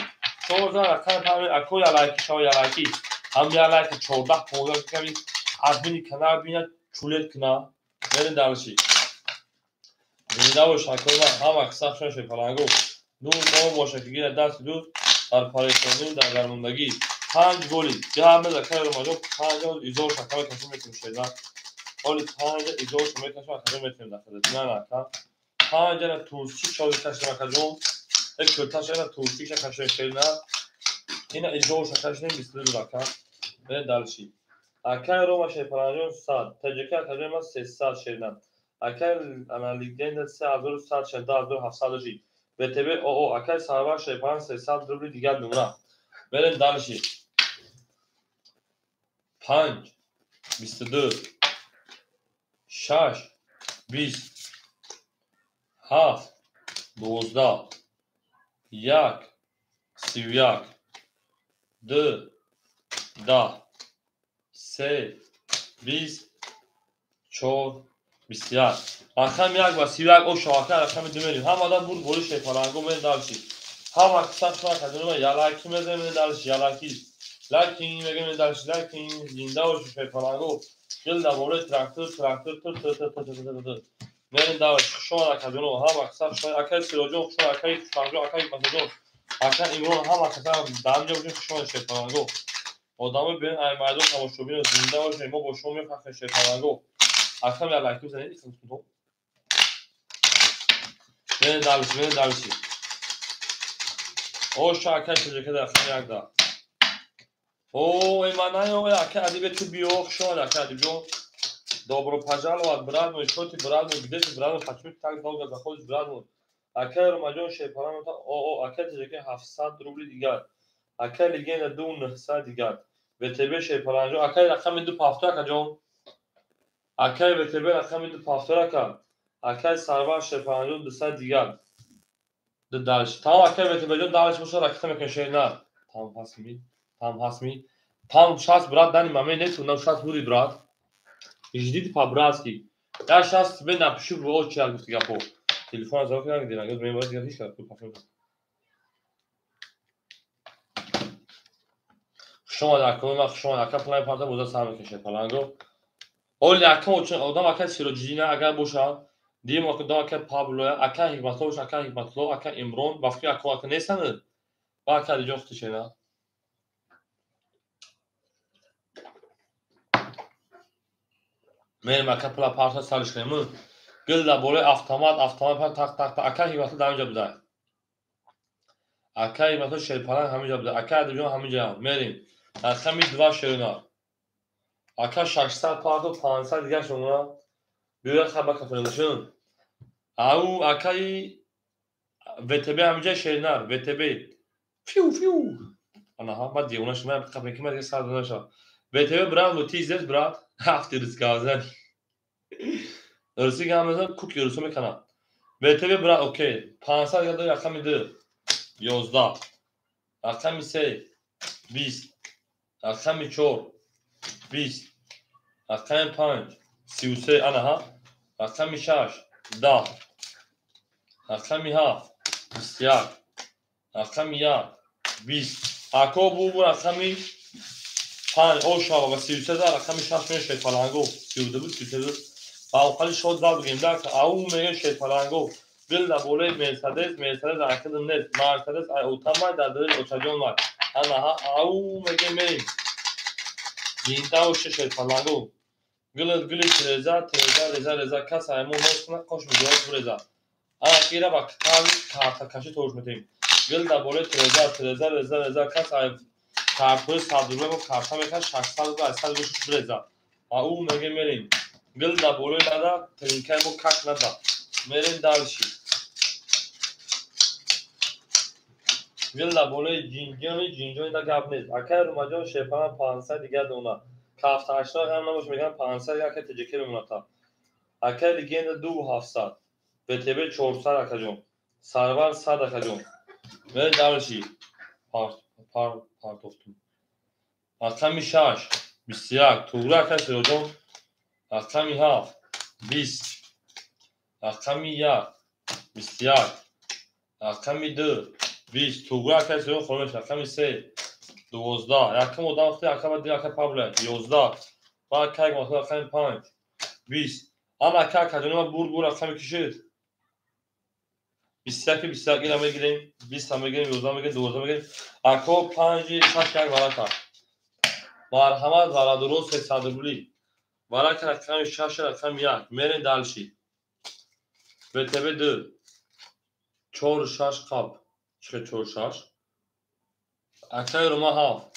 14 рақами памин ако ялайки шава ялайки. Ҳам ялайки 14 15 ками админи канал бинад чулет куна. Мерем дальше. Зинда бош акои ман ҳама сахт шон шепаланго. Ду мо боша ки гира даст ду дар парешонӣ дар дармондагӣ. 5 голи. Ҷамъ закаи Ромаҷон 5 изор шакала кашо мекунем шеда. Оли 5 изор шо мекашам акаҷон метавонем дахада. На на ака. 5 на турчи шови кашем акаҷон. Як кӯташ на турчи ша кашем шеда. Ина изор ша кашем 22 ака. Бе дальше. Акай Рома шепаланҷон 100, ТҶК акаҷон ма 300 шеда. Акай ана легенда 3100 шеда 2700 шид. ВТБ ОО акай Сарвар шепалан 300 рубли дигар нумра. Берем дальше. 5 22 6 20 7 12 1 31 2 10 3 20 4 21. Рақами 1 ва 31 о шавака рақами 2 мерим. Ҳамада бурд бори шепаланго мерим дальше. Ҳама сахт шава кадома ялаки мезанем мерим дальше ялаки. Лакин мегем дальше лакин зинда бош шепаланго. Гил дар болои трактор трактор тр тр тр тр тр тр. Мерим дальше. Хушон акаҷоно ҳама сахт шава акай Сироҷон хушон акай Хушбахтҷон акай Ҳикматҷон ака Имрон ҳама каса дар ҳамҷо бошем хушон шепаланго. Одамои бен ай майдон тамошобино зинда бошем мо бо шумо мефахрем шепаланго. Акам ялаки бизанед ихтон. Мерим дальше, мерим дальше. Оша акай ТҶК дар рақами 1 да. О, эманаё, акай Адибе ту биё, хушон акай Адибҷон. Добро пожаловать, брат мой, что ты, брат мой, где ты, брат мой, почему ты так долго заходишь, брат мой? Акай Ромаҷон шепалан, о, акай ТҶК 700 рубли дигар. Акай легенда 2900 дигар. ВТБ шепаланҷон, акай рақами 2 ҳафта акаҷон. Акай ВТБ рақами 2 ҳафта ака. Акай Сарвар шепаланҷон 200 дигар. Дальше. Тамом акай ВТБ ҷон дальше боша ракета мекунем шерина. Там ҳастми? Там ҳастми? Там сейчас брат дани момент нету, нам сейчас будет брат. Ждите по-братски. Я сейчас тебе напишу в очи, як гуфти гапо. Телефон звонок нагди, нагд мен бояд дигар ҳеч кар пафм. Хуш омад акои ман, хуш омад. Ака план парта боза сар мекаше паланго. Оли ака одам ака Сироҷиддин агар боша, дим одам ака Пабло, ака Ҳикматулло боша, ака Ҳикматулло, ака Имрон, ба фикри ака ака нестанд. Ба ака Алиҷон худишена. Мерим ака пула парта сариш кунем. Гил дар болои автомат, автомат тақ тақ тақ. Ака Ҳикматулло дар ҳаминҷа буда. Ака Ҳикматулло шерпаланг ҳаминҷа буда. Ака Адибҷон ҳаминҷа. Мерим. Рақами 2 шерина. Ака 600 парто 500 дигар шумона. Биёя хаба кафелашун. Ау акаи ВТБ ҳаминҷа шеринар, ВТБ. Фиу фиу. Анаҳа, ман девона шудам, ман қабл ки ман дигар сар донашам. ВТБ брат, ну ты здесь, брат? Ҳафти рӯз гап Русӣ гап мезанам, куки русо мекунам. ВТБ брат, окей. 500 дигар дори рақами 2. 11. Рақами 3. 20. Рақами 4. 20. Рақами 5. 33. Анаҳа. Рақами 6. 10. Рақами 7. 21. Рақами 1. 20. Ако бу рақами 5 о шава ва 33 да рақами 6 мешавад паланго. 32 буд 33. Ба оқали шод зал бигем да ау мегем шерпаланго. Гил дар болои Мерседес, Мерседес акидим нест. Мерседес ай отамай дар дили очаҷон май. Анаҳа ау мегем мерим. Зинда боше шерпаланго. Гилат гили тиреза, тиреза, реза, реза. Кас ай мо нос кунад, кош меҷояд буреза. Ана кира ба китаби картакашӣ тош метем. Гил дар болои тиреза, тиреза, реза, реза. Кас ай картҳои сад рубла мо карта мекард, 600 рубла, 800 рубла шуш буреза. Ау мегем мерим. Гил дар болои лада, тринкаи мо как нада. Мерем дальше. Гил дар болои ҷинҷони, ҷинҷони да гап нест. Акай Румаҷон шерпалан 500 дигар дона. Кафтаҳаштон ғам набош мегӯям 500 ака ТҶК мемоната. Акай легенда 2700. ВТБ 400 акаҷон. Сарвар 100 акаҷон. Мерем дальше. Партофтум. Рақами 6 21 туғра акай Сироҷон. Рақами 7 20. Рақами 1 21. Рақами 2 20 туғра акай Сироҷон холӣ мешавад. Рақами 3 12. Якум одам худи ака ба дигар ака Пабло 11. Баъд акай рақами 5 20. Ана ака акаҷони ман бурд бурд рақами кишид. 21 21 ина мегирем, 20 мегирем, 11 мегирем, 12 мегирем. Ако 5 6 1 варака. Марҳамат бародаро 300 рубли. Варака рақами 6 рақами 1. Мерем дальше. ВТБ 2 4 6 қап. Чӣ 4 6? Акаи Рома 7.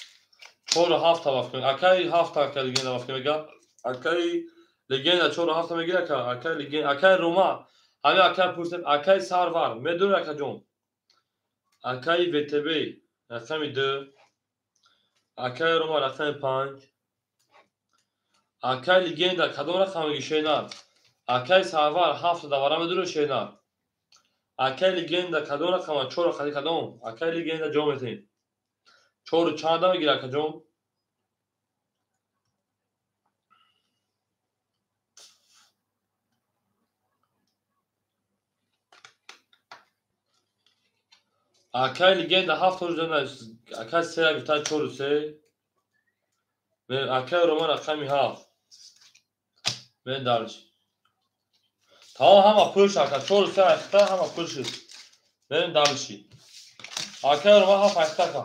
4 7 таваф кунед. Акаи 7 акаи легенда ваф мега. Акаи легенда 4 7 мегира ака. Акаи легенда, акаи Рома. Ҳамин акай пурсем, акаи Сарвар, медонӣ акаҷон? Акаи ВТБ рақами 2, акаи Рома рақами 5, акаи легенда кадом рақам меги Шернар? Акаи Сарвар 7 давара медонӣ Шернар? Акаи легенда кадом рақама? 4 қади кадом? Акаи легенда ҷо метем. 4 чанда мегира акаҷон? Акаи легенда 7 рӯз акаи 3 гуфта 4 3. Акаи Рома рақами 7. Мен дальше. Тамом ҳама пул шуд ака 4 3 айхта ҳама пул шуд. Мен дальше. Акаи Рома 7 айхта ака.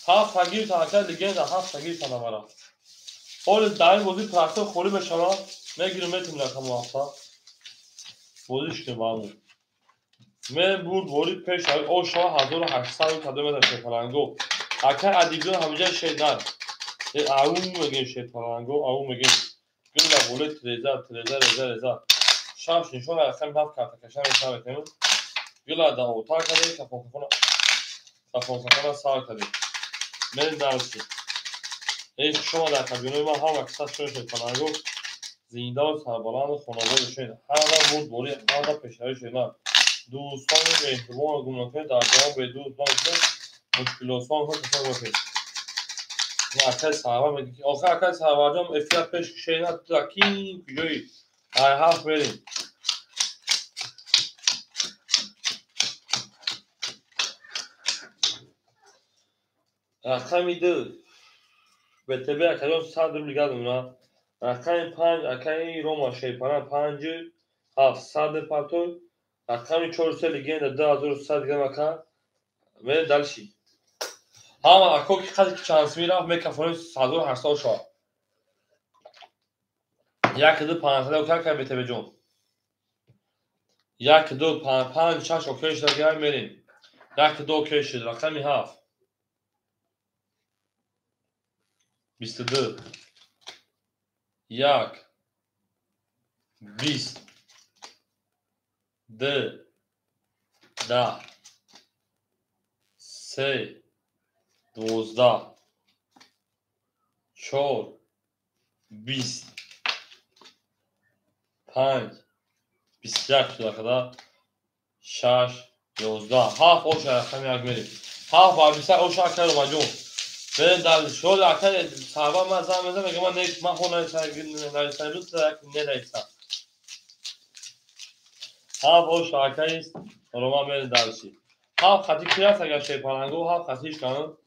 7 гирифта акаи легенда 7 гирифта навара. Ҳоли дар ин бозӣ трактор холӣ мешавад, мегирем метем рақаму ҳафта. Бозӣ шудем ба ҳамон. Мен бурд ворид пеш оша 1800 кадом метар шерпаланго. Акай Адибҷон ҳамиҷа шернар. Ау мегем шерпаланго, ау мегем. Гила боле треза, треза, реза, реза. Шаш нишон рақами 7 карта каша мешавад. Гила да ота каде кафон кафона. Кафон кафона сар каде. Мен дарси. Эй шумо дар кабинои ман ҳама каса шерпаланго зинда ва сарбаланд хонавода шед. Ҳама бурд ворид, ҳама пешравӣ шернар. Дӯстони меҳрубон гумнокунед дар ҷаҳон бедӯст бошед, мушкилосон касо бошед. Акаи Сарвар мегӯяд ки охир акаи Сарварҷон эфира пеш шена ту акин куҷои? Ай ҳафт мерем. Рақами 2 ВТБ акаҷон 100 рубли гадумна. Рақами 5 акаи Рома Шерпана 5 7 100 партой. Рақами 4 3 легенда 2100 грамм ака. Мерем дальше. Ҳама ако ки қадр ки чанс мерафт мекафонем 1800 шавад. 1 2 5 окей ака ВТБ ҷон. 1 2 5 6 окей шуд агар мерем. 1 2 окей шуд рақами 7. 22 1 20 2 10 3 12 4 20 5 21 шуд акада 6 11 7 оша рақами 1 мерем. 7 ба 21 оша ака Ромаҷон. Мерем дар шоли ака Сарвар ман занг мезанам мегӯям ман ман хо нависам рӯз ненависам. 7 оша акаи Рома мерем дальше. 7 хати ки аст агар шерпаланго 7 хатиш канам.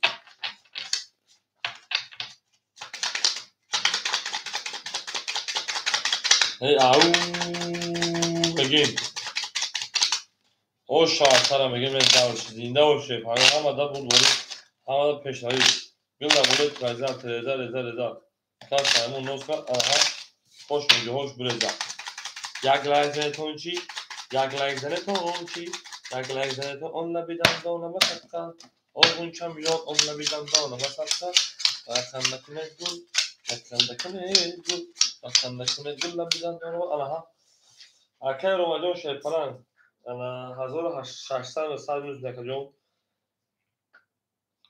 Эй ау мегем. Оша акара мегем мен дальше. Зинда бош шерпаланго ҳама да бурд ворид, ҳама да пешравӣ. Гила боле треза, треза, реза, реза. Кас ҳамон носка, аҳа. Хош меги, хош буреза. Як лайк занетон чӣ? Як лайк занетон он чӣ? Як лайк занетон он лаби дандона масаққа. Оғунча миёд он лаби дандона масаққа. Рақамда кунед гул, рақамда кунед гул, рақамда кунед гул лаби дандона. Аҳа. Акаи Ромаҷон Шерпаланг. Ана 1600 100 минус акаҷон.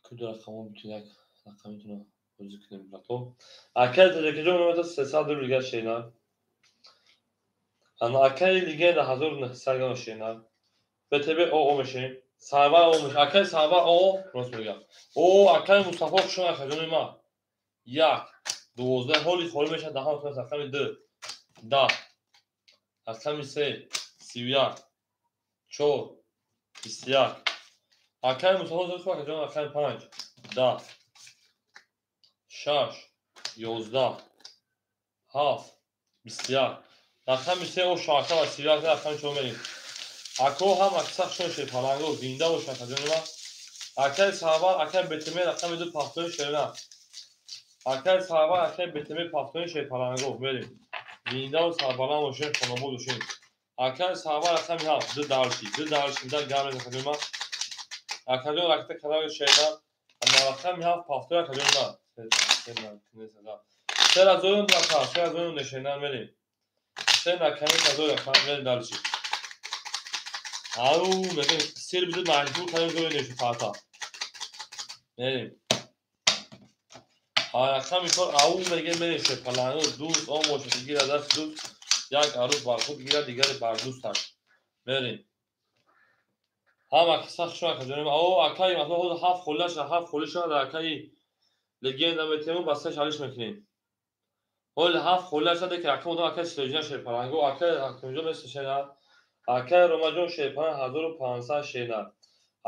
Куду рақамон бутун як рақамитона бозӣ кунем брато. Акаи Таҷикиҷон омада 300 рубл дигар шернар. Ана акаи легенда 1900 грамм шернар. ВТБ ОО мешем Сарвар омуш. Акай Сарвар о, рост мегӯям. О, акай Мустафо хушон акаҷони ма. 1 12 ҳоли холӣ мешавад даҳам рақами 2 10 рақами 3 31 4 21. Акай Мустафо акаҷон рақами 5 10 6 11 7 21. Рақами 3 о шака ва 31 рақами 4 мерем. Ако ҳам акса хушон шерпаланго зинда бошад акаҷони ма. Акай Сарвар, акай БТМ рақами 2 пафтони шерна. Акай Сарвар, акай БТМ пафтони шерпаланго мерем. Зинда ва сарбаланд бошем, хонобод бошем. Акай Сарвар рақами 7 2 дарши, 2 дарши да гарм акаҷони ма. Акаҷон ракта карави шерна. Рақами 7 пафтони акаҷони ма. Се разоён рака, се разоён нешена мерем. Се наками казои рақам мерем дарши. Ау, мегӯем сер биду маҷбур кардем зои нешу фата. Мерем. Рақами 4 ау мегӯем мерем шерпаланго дӯст он бошад гирад даст дӯст як арӯс бар худ гирад дигаре бар дӯсташ. Мерем. Ҳама киса хушон акаҷоним. Ау акаи масалан ҳозир 7 холиаш 7 холи шуд акаи легенда метему ба се шалиш мекунем. Ҳоли 7 холиаш шуд ки рақам одам акаи Сироҷина шерпаланго акаи Ҳакимҷон месешена. Акаи Ромаҷон шерпаланг 1500 шена.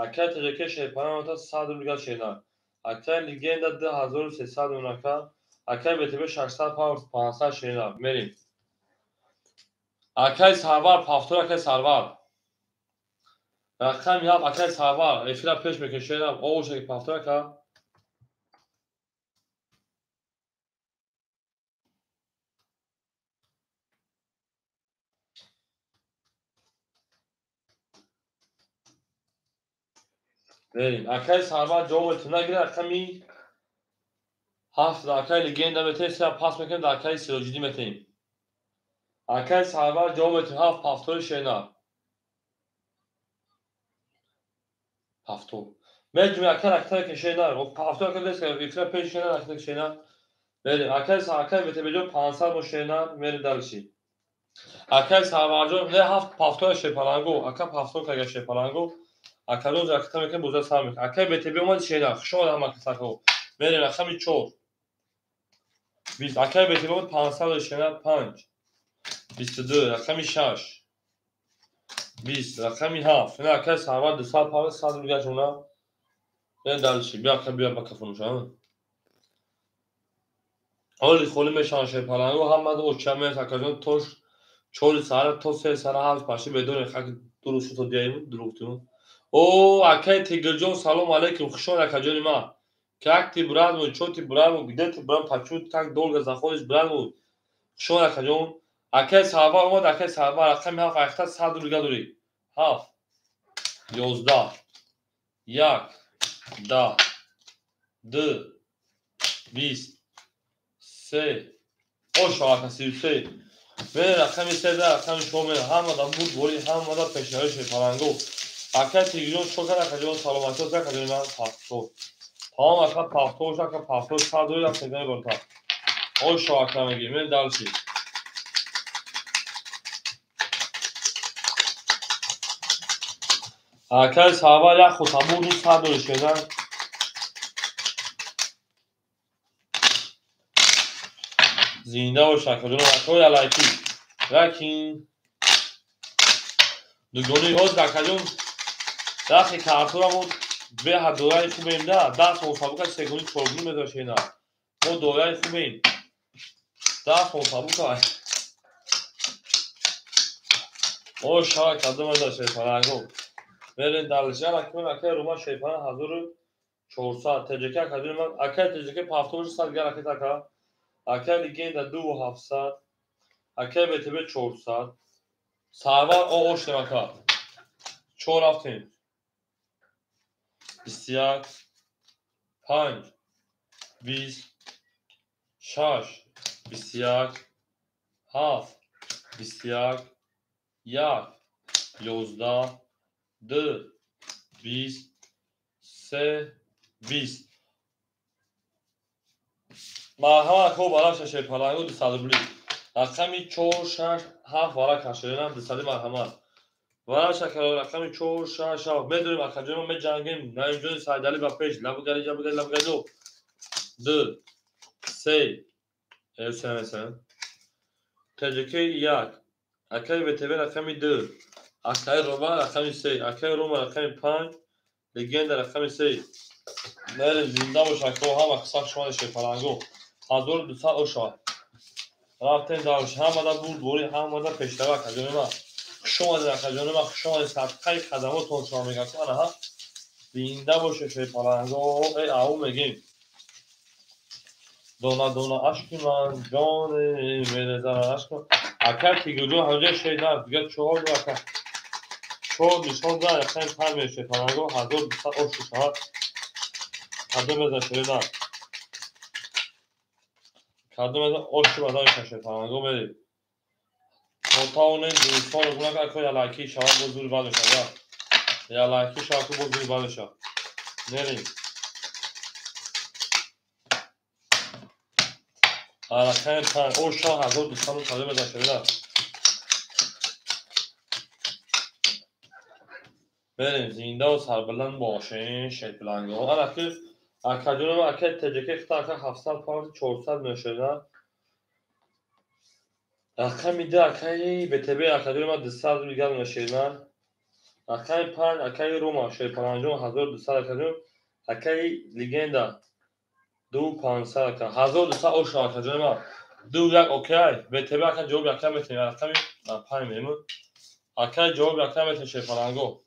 Акаи Таҷаке шерпаланг 100 рубл шена. Акаи Легенда 2300 унака. Акаи БТБ 600 500 шена. Мерем. Акаи Сарвар пафтор акаи Сарвар. Рақами 7 акаи Сарвар эфира пеш мекунем шена. Оғоша ки пафтор ака. Мерем. Акаи Сарвар ҷавоб метавон нагирад рақами 7 акаи Легенда метавем се пас мекунем дар акаи Сироҷиддин метавем. Акаи Сарвар ҷавоб метавон 7 пафтори шена. Пафтор. Меҷмӯи акаи рактаре ки шена. Пафтор ака дест ифра пеш шена рактаре ки шена. Мерем. Акаи акаи БТБ-ҷон 500 мо шена мерем дальше. Акаи Сарварҷон не 7 пафтори шерпаланго. Ака пафтор кага шерпаланго. Акаҷон ракта мекунем боза сар мекунем. Акаи БТБ омад шена. Хуш омад ҳама касако. Мерем рақами 4 20. Акаи БТБ омад 500 шена 5 22 рақами 6 20 рақами 7. Не акаи Сарвар 200 паве 100 рубл гашона. Не дальше. Биё ака биё ба кафонуша. Ҳоли холӣ мешаванд шерпаланго ҳама оча мес акаҷон то 4 саҳара то 3 саҳара ҳафт паши бедорем хак дуруст шуд то диаем дуруғтим. О, акаи Тигрҷон салом алейкум, хуш омад акаҷони ма. Как ты, брат мой, чё ты, брат мой, где ты, брат, почему ты так долго заходишь, брат мой? Хуш омад акаҷон. Акаи Сарвар омад, акаи Сарвар рақами 7 айхта 100 рубл дорӣ. 7 11 1 10 2 20 3 ошо ака 33. Мерем рақами 3 рақами 4 мерем. Ҳамада буд бори ҳамада пешнаҳои шерпаланго. Акаи Тигрҷон чо кард акаҷон саломатӣ акаҷони ман пафтор. Тамом ака пафтор боша ака пафтор 100 дорӣ ака сегони болта. Ошо ака мегирем. Мерем дальше. Акаи Сарвар як хотабур 100 дорӣ шена. Зинда бош акаҷон акаи алайки. Ракин дугони ҳозир акаҷон рахи карторамо беҳад дораи хубем да 10 сом сабука сегони чоргуни мезора шена. Мо дораи хубем. 10 сом сабука. О шава кадом мезора шерпаланго. Мерем дальше. Акаи акаи Рума шерпаланг 1400 ТЖК акаҷони ман акаи ТЖК 700 гар акаи ака. Акаи Легенда 2700. Акаи БТБ 400. Сарвар о оштем ака. 4 рафтем. 21 5 20 6 21 7 21 1 11 2 20 3 20. Марҳамат ако бараша шерпаланго 200 рубли. Рақами 4 6 7 вара кашоянам 200 марҳамат. Ва рақами 4 6 7 медорем акаҷоно меҷангем. Наимҷони Сайдалӣ ба пеш. Лабгари ҷабгари лабгари 2 3 СМС. ТЖК 1. Акаи ВТВ рақами 2. Акаи Рома рақами 3. Акаи Рома рақами 5. Легенда рақами 3. Мерем зинда бош ако ҳама қисса шумо шепаланго. 1200 оша. Рафтем давш ҳамада бурд бори ҳамада пештава акаҷони ма. Хуш омадед акаҷони ма, хуш омадед садқаи хадамотон шумо мегам. Ана ҳа. Зинда боше шепаланго. Эй ау мегем. Дона дона ашки ман ҷоне мерезан ашки. Ака тигуҷон ҳамҷа шейна дига чор ака. Чор нишон да рақами 5 меше паланго 1200 ошу шавад. Кадом мезан шейна. Кадом мезан ошу бадан шаше паланго мери. То тавонем дӯстон гуна ака ялаки шавад боз зур бад мешавад. Ялаки шавад боз зур бад мешавад. Мерим. Рақами 5 оша 1200 кадом мезан шейна. Берем зинда ва сарбаланд бошен шепаланго. Ана ки акаҷоно ака ТЖК хита ака 700 паунд 400 мешуда. Рақами 2 акаи БТБ акаҷоно ма 200 рубл газ мешуда. Рақами 5 акаи Рома шепаланҷон 1200 акаҷон. Акаи Легенда 2500 ака 1200 оша акаҷоно ма 2 1 окей. БТБ ака ҷавоб ака метем. Рақами 5 мемон. Акаи ҷавоб ака метем шепаланго.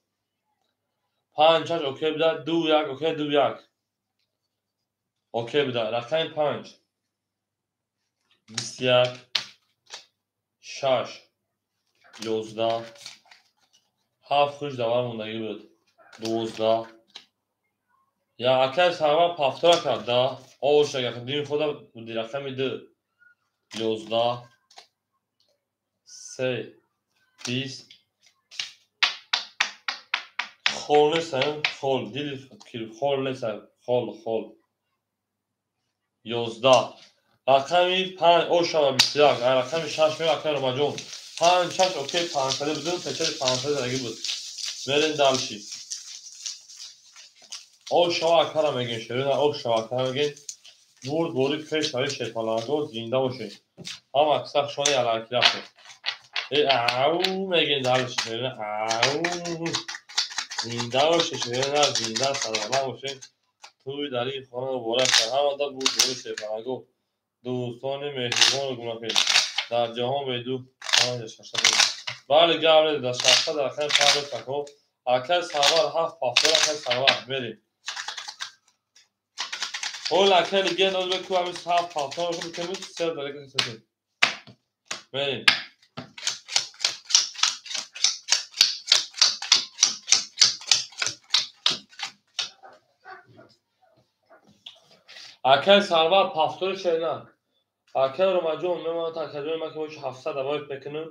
5 6 окей буда 2 1 окей 2 1 окей буда рақами 5 21 6 11 7 хуш давар мондагӣ буд 12 я акай сарвар пафтора кард да оша дини худа буди рақами 2 11 3 20 хол нестам хол дили хол нестам хол хол 11 рақами 5 ошава 21 рақами 6 мева акай Ромаҷон 5 6 окей 500 будем печари 500 задаги буд мерем дальше ошава акара мегем шерина ошава акара мегем бурд бори пеш тари шепаланго зинда бошед ҳама аксар шони алаки рафтем ау мегем дальше шерина ау зинда боше шерина зинда саломат боше туи дар ин хона муборак шад ҳамада бурд бори шепаланго дӯстони меҳрубону гунаҳкор дар ҷаҳон беду бале гап нест дар шахса дар рақами 5 ако акай Сарвар 7 пафтор акай Сарвар мерем ҳол акай легенда озбек ку ҳамин 7 пафтор бикунем се дарака сетем мерем акай Сарвар пафтори шена акай Ромаҷон мемонад акаҷони ман ки бош 700 давоиб мекунам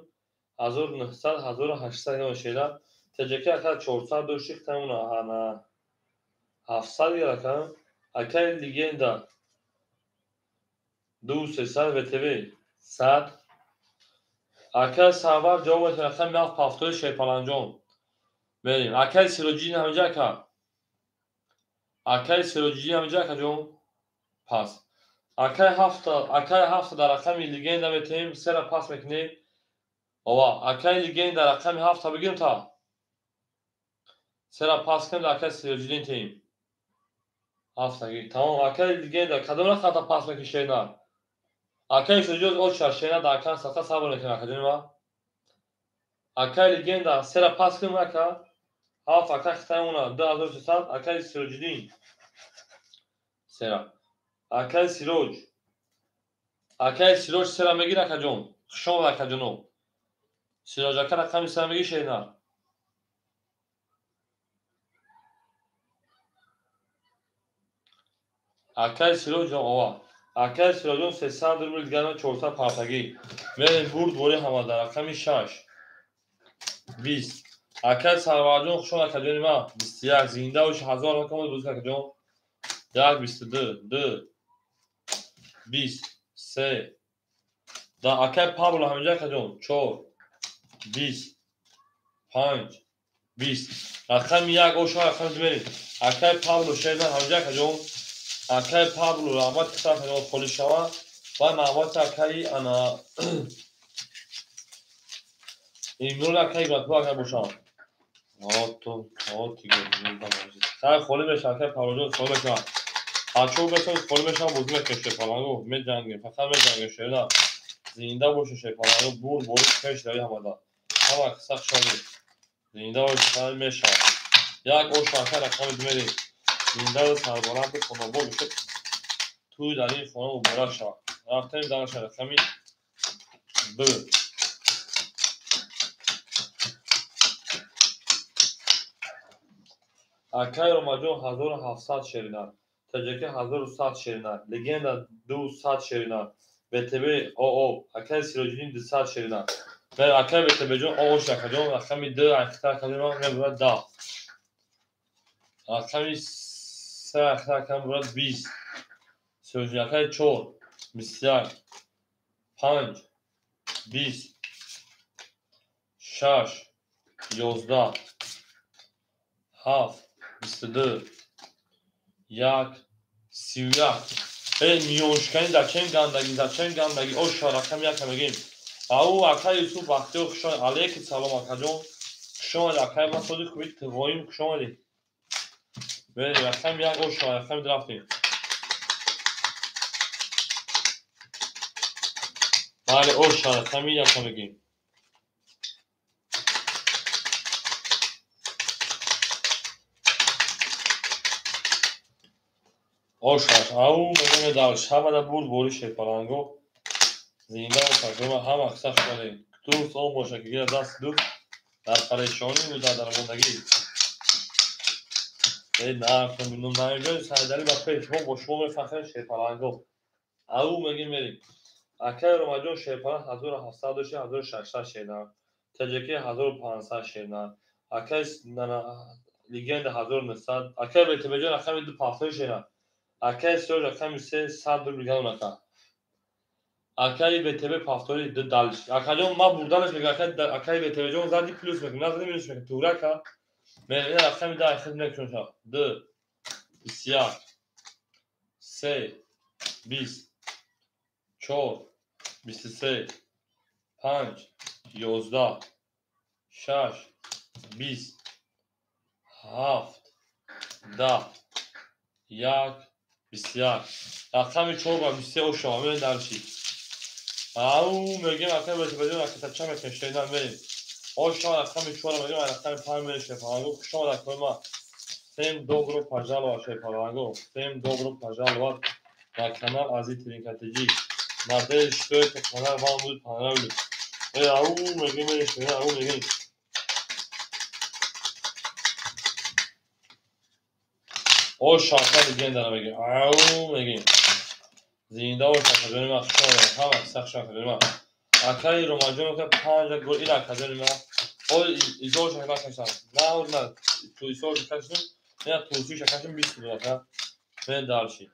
1900 1800 ё шена ТЖК ака 400 дошти тамона ана 700 гирака акай Легенда 2 300 ВТВ 100 акай Сарвар ҷавоб метавонад рақами 7 пафтори шепаланҷон мерем акай Сироҷиддин ҳаминҷа ака акай Сироҷиддин ҳаминҷа акаҷон пас акай ҳафта дар рақами Легенда метавонем сера пас мекунем ова акай Легенда рақами 7 бигирем та сера пас кунем дар акай Сироҷиддин теем ҳафтаги тамом акай Легенда кадом рақамта пас мекунӣ шена акай Сироҷиддин оча шена дар акан садқа сабр мекунем акаҷони ма акай Легенда сера пас кунем ака 7 акай хитаемона 2300 акай Сироҷиддин сера акай Сироҷ акай Сироҷ сера мегир акаҷон хуш омад акаҷоно Сироҷ ака рақами сера мегир шена акай Сироҷон ова акай Сироҷон 300 рубл дигар 400 партагӣ мерем бурд бори ҳама дар рақами 6 20 акай Сарварҷон хуш омад акаҷони ма 21 зинда бош 1000 рақам буз акаҷон 1 22 2 20 3 да акай Пабло ҳаминҷа акаҷон 4 20 5, 20. Рақами 1 оша рақами 2 мерем. Акай Павло шерзан ҳамҷа акаҷон. Акай Павло раҳмат ки сафар холӣ шава ва навбати акаи ана имрӯз акаи Ибратулло ака бошам. Хай холӣ мешава акай Павлоҷон холӣ мешава. Ҳачо бесоз холӣ мешава бозӣ мекунем шерпаланго меҷангем фақат меҷангем шерна. Зинда боше шерпаланго бур борӣ пеш рави ҳамада. Ҳама қисса хушомед. Зинда боше хай мешава. Як оша акай рақами 2 мерем. Зинда сарбаланд хонобод бошед. Тӯй дар ин хона муборак шавад. Рафтем дар рақами 2. Акай Ромаҷон 1700 шерина, ТҶК 1100 шерина, Легенда 200 шерина, ВТБ ОО, Акай Сироҷиддин 200 шерина. Акай ВТБ-ҷон ОО шакаҷон рақами 2 айхта акаҷон мебурад 10. Рақами 3 айхта акаҷон мебурад 20. Сироҷиддин акай 4, 21, 5, 20, 6, 11, 7, 22, 1, 31. Миёншиканӣ зачем гандагӣ, зачем гандагӣ? Оша рақами 1 мегӯем. Ау акай Юсуф Бахтиёр хуш омадед. Алейкум салом акаҷон. Хуш омадед акай ман соди хуби тиғоим хуш омадед. Берем рақами 1 оша рақами 2 рафтем. Бале оша рақами 1 мегӯем. Оша ау мегӯем дар шабада бурд бори шерпаланго. Зинда бошад ҳама қисса шудем. Дӯст он бошад ки гирад даст дӯст дар парешонӣ ва дар дармондагӣ. Сайдалӣ ба пеш мо бо шумо мефахрем шерпаланго. Ау мегӯем мерем. Акай Ромаҷон шерпаланг 1700 дошт, 1600 шерна. ТҶК 1500 шерна. Акай Легенда 1900. Акай ВТБ-ҷон рақами 250 шерна. Акай Сироҷ рақами 3 100 рубл ганака. Акай ВТБ пафтори ду далш. Акаҷон ма бурданаш мегӯям, акай ВТБ-ҷон зади плюс мекунам, назади минус мекунам. Турака. Мегӯям рақами 10 хид мекунам ша. 2 21 3 20 4 23 5 11 6 20 7 10 1 21. Рақами 4 ба 23 ошава мебинем дарши. Ау мегӯем акай ВТБ-ҷон ракета ча мекунем шерина мерем. Ошава рақами 4 мегӯем рақами 5 мерем шерпаланго. Хуш омад акои ма. Всем добро пожаловать шерпаланго. Всем добро пожаловать на канал Ази Тринка ТҶ. Надеюсь, что этот канал вам будет понравиться. Ау мегӯем мерем шерина, ау мегӯем. Оша акай Легенда мегӯем. Ау мегӯем. Зинда бош акаҷони ман, хуш омадед. Ҳама қисса хуш акаҷони ман. Акаи Ромаҷон ка 5 гол ил акаҷони ман. О изош ака кашам. На, на, ту изош кашем. На тусиш кашем 20 рубл ака. Мен дарши.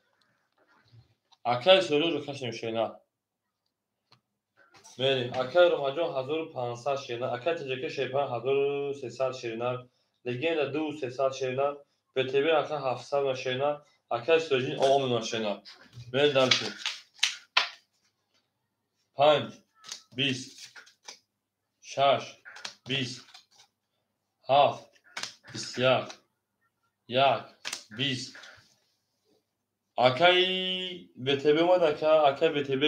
Акаи Сироҷ кашем шена. Мерем. Акаи Ромаҷон 1500 шена. Акаи ТҶК шерпан 1300 шена. Легенда 2300 шена. ВТБ ака 700 шена. Акаи Сироҷиддин ОО шена. Мерем дарши. 5 20 6 20 7 21 1 20. Акаи ВТБ омад ака, акаи ВТБ.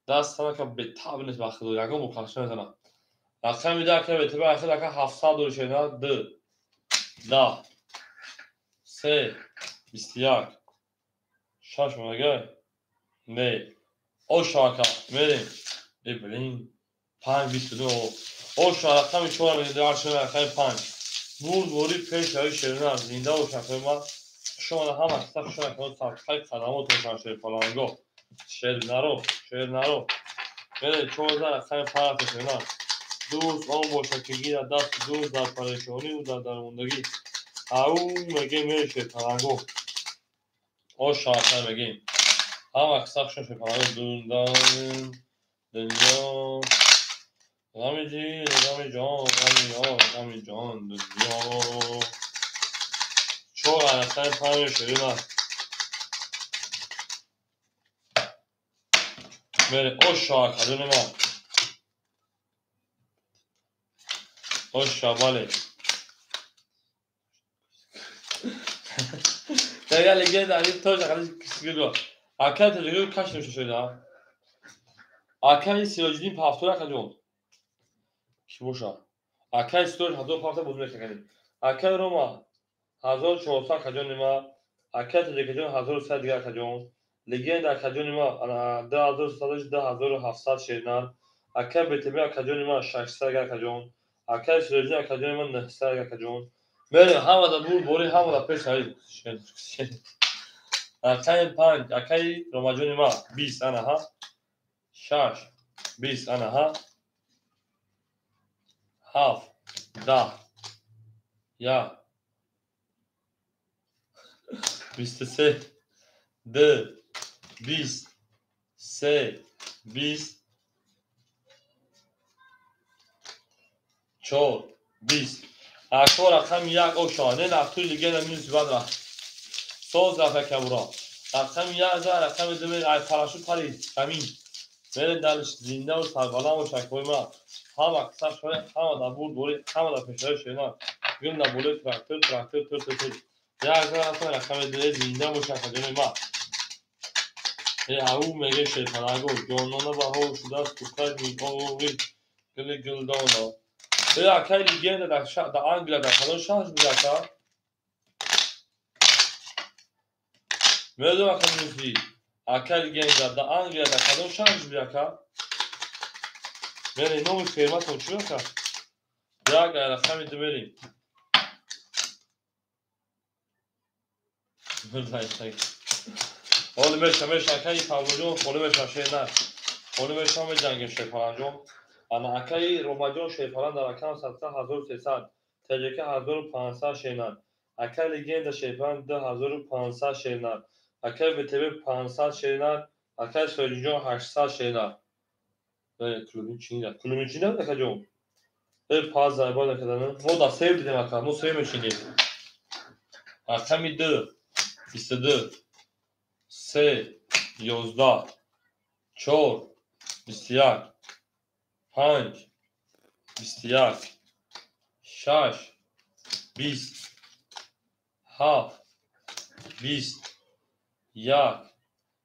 Даст ака бетаб нест ба худо, ягон муқашша мезанам. Рақами 2 акаи ВТБ ахир ака 700 дори шена. 2 10 3 21 6 мегӯяд? Не. Оша ака мерем. Блин. 5 22. Оша рақами 4 мегӯяд, рақами 5. Бурд бори пеш рави шерина. Зинда бош акои ман. Хуш омада ҳама қисса хуш омада акои сабқаи қадамотон шерпаланго. Шер наро, шер наро. Мерем 14 рақами 5 шерина. Дӯст он бошад ки гирад даст дӯст дар парешонӣ ва дар дармондагӣ. Ау мегӯем мерем шерпаланго. Оша ака мегӯем. Ҳама қисса хуш шерпаланго. Дундан дунё Ғами дил, ғами ҷон, ғами ёр, ғами ҷон, дунё. Чор рақами панҷ ширина. Мере, оша, акаҷони ман. Оша, бале. Дага легенда, али тоже али кисгиго. Акай таҷриба каш намешуда. Акай Сироҷиддин Пафтур акаҷон. Ки боша? Акай Сироҷ 1500 боз мекунем. Акай Рома 1400 акаҷони ма. Акай Таҷикаҷон 1100 дигар акаҷон. Легенда акаҷони ма 2300 2700 шернар. Акай БТБ акаҷони ма 600 дигар акаҷон. Акай Сироҷиддин акаҷони ма 900 дигар акаҷон. Мерем ҳамада бур бори ҳамада пеш ҳай. Акай 5, акай Ромаҷони ма 20 ана ҳа. 6 20 ана ҳа. 7 10 1 23 2 20 3 20 4 20. Ако рақами 1 оша, не нафтуи легенда минус бад рафт. Соз рафта кабура. Рақами 1 за рақами 2 ай парашют парид. Замин. Мерем далиш зинда ва сарбаланд бош акои ман. Ҳама қисса шоя, ҳама дар бурд бори, ҳама дар пешаи шена. Гул дар болои трактор, трактор, тур, тур, тур. Як за рақами 2 зинда бош акаҷони ман. Э ау меге шерпанаго, ҷонона баҳор шудааст кӯкай миоғи гули гулдона. Э акай легенда дар Англия дар кадом шаҳр буд ака? Медонам ака Муфти. Акай легенда дар Англия дар кадом шаҳр буд ака? Мерем номи ферматон чӣ ака? Як рақами 2 мерем. Ҳоли меша, меша акаи Павлоҷон, ҳоли меша шер на. Ҳоли меша меҷангем шерпаланҷон. Ана акаи Ромаҷон шерпалан дар рақам садқа 1300, ТЖК 1500 шернар. Акаи легенда шерпалан 2500 шернар. Акаи ВТБ 500 шернар. Акаи Сироҷиҷон 800 шернар. Клубин чинда. Клубин чинда акаҷон? Э паз зарба накардан. Мо дар сев дидем ака, мо сев мечинем. Рақами 2 22 3 11 4 21 5 21 6 20 7 20 1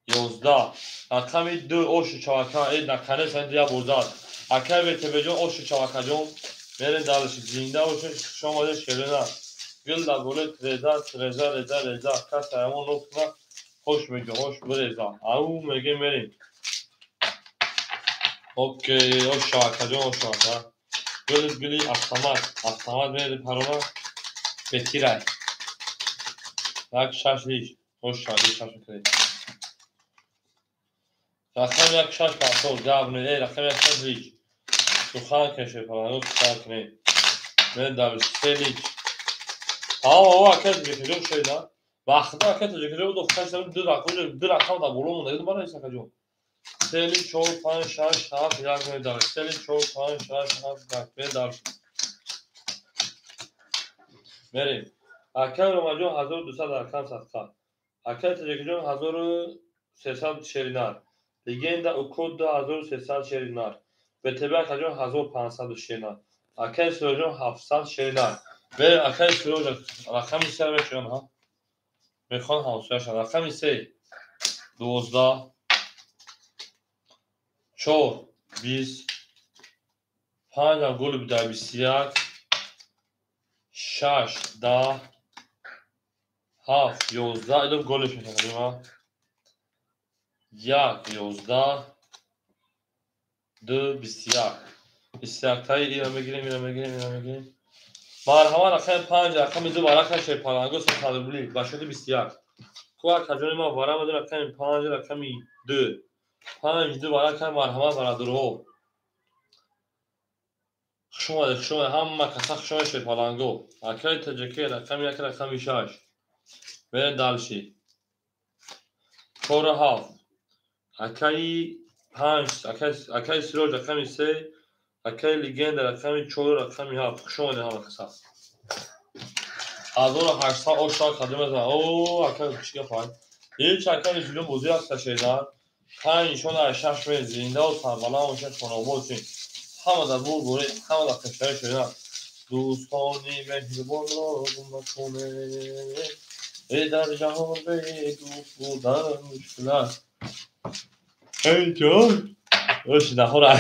11. Рақами 2 ошу чавака, э наканес ан дия бурзад. Акай ВТБ-ҷон ошу чавакаҷон. Мерем далиш зинда бошед, хуш омадед шерина. Гул дар болои треза, треза, реза, реза. Кас ҳайвон нокуна, хош мега, хош биреза. Ау меге мерем. Окей, ош чавакаҷон, ош чавака. Гули гули автомат, автомат мере парона бетирай. Як шаш лиш, хош чавака, шаш мекунед. Рақами 1 6 пасол, гап не, рақами 1 6 лиш. Сухан кеше, парона сухан кунед. Мерем далиш 3 лиш. Ава, ака таҷикаҷон шеда. Вақта ака таҷикаҷон буд, хаш ду рақам, ду рақам дар боло монда, ду бара акаҷон. 3 4 5 6 7 1 мерем далиш. 3 4 5 6 7 1 мерем далиш. Мерем. Акай Ромаҷон 1200 рақам садқа. Акай Таҷикаҷон 1300 шеринар. Легенда Уко 2300 шеринар. ВТБ акаҷон 1500 шеринар. Акай Сироҷон 700 шеринар. Мерем акай Сироҷ рақами 3 мешавам ҳа. Мехоҳам ҳамсоя шавам. Рақами 3 12 4 20 5 гол дар 21 6 10 7 11 идом голиш мешавам. 1 11 2 21 21 таи ира мегирем, ира мегирем, ира мегирем. Марҳама рақами 5 рақами 2 варақа шерпаланго 300 рубли ба шуди 21. Ку акаҷони ма вара меду рақами 5 рақами 2 5 2 варақа марҳама бародарҳо. Хуш омадед, хуш омадед ҳама каса, хуш омадед шерпаланго. Акаи Таҷикӣ рақами 1 рақами 6. Мерем далши. 4 7. Акаи 5, акаи Сироҷ рақами 3 Акай легенда рақами 4 рақами 7. Хуш омадед ҳама каса. 1800 оша кадом мезанад. О, акай чӣ гап ҳай? Ҳеҷ акай Юсуфҷон бозӣ аст шедан. 5 нишон аз 6 ме зинда ва сарбаланд бошед, хонобод бошед. Ҳама дар бур буред, ҳама дар пешравӣ шудан. Дӯстони меҳрубонро гум накунед. Эй дар ҷаҳон бедӯст будан мушкил аст. Эй ҷон! Оши наҳора.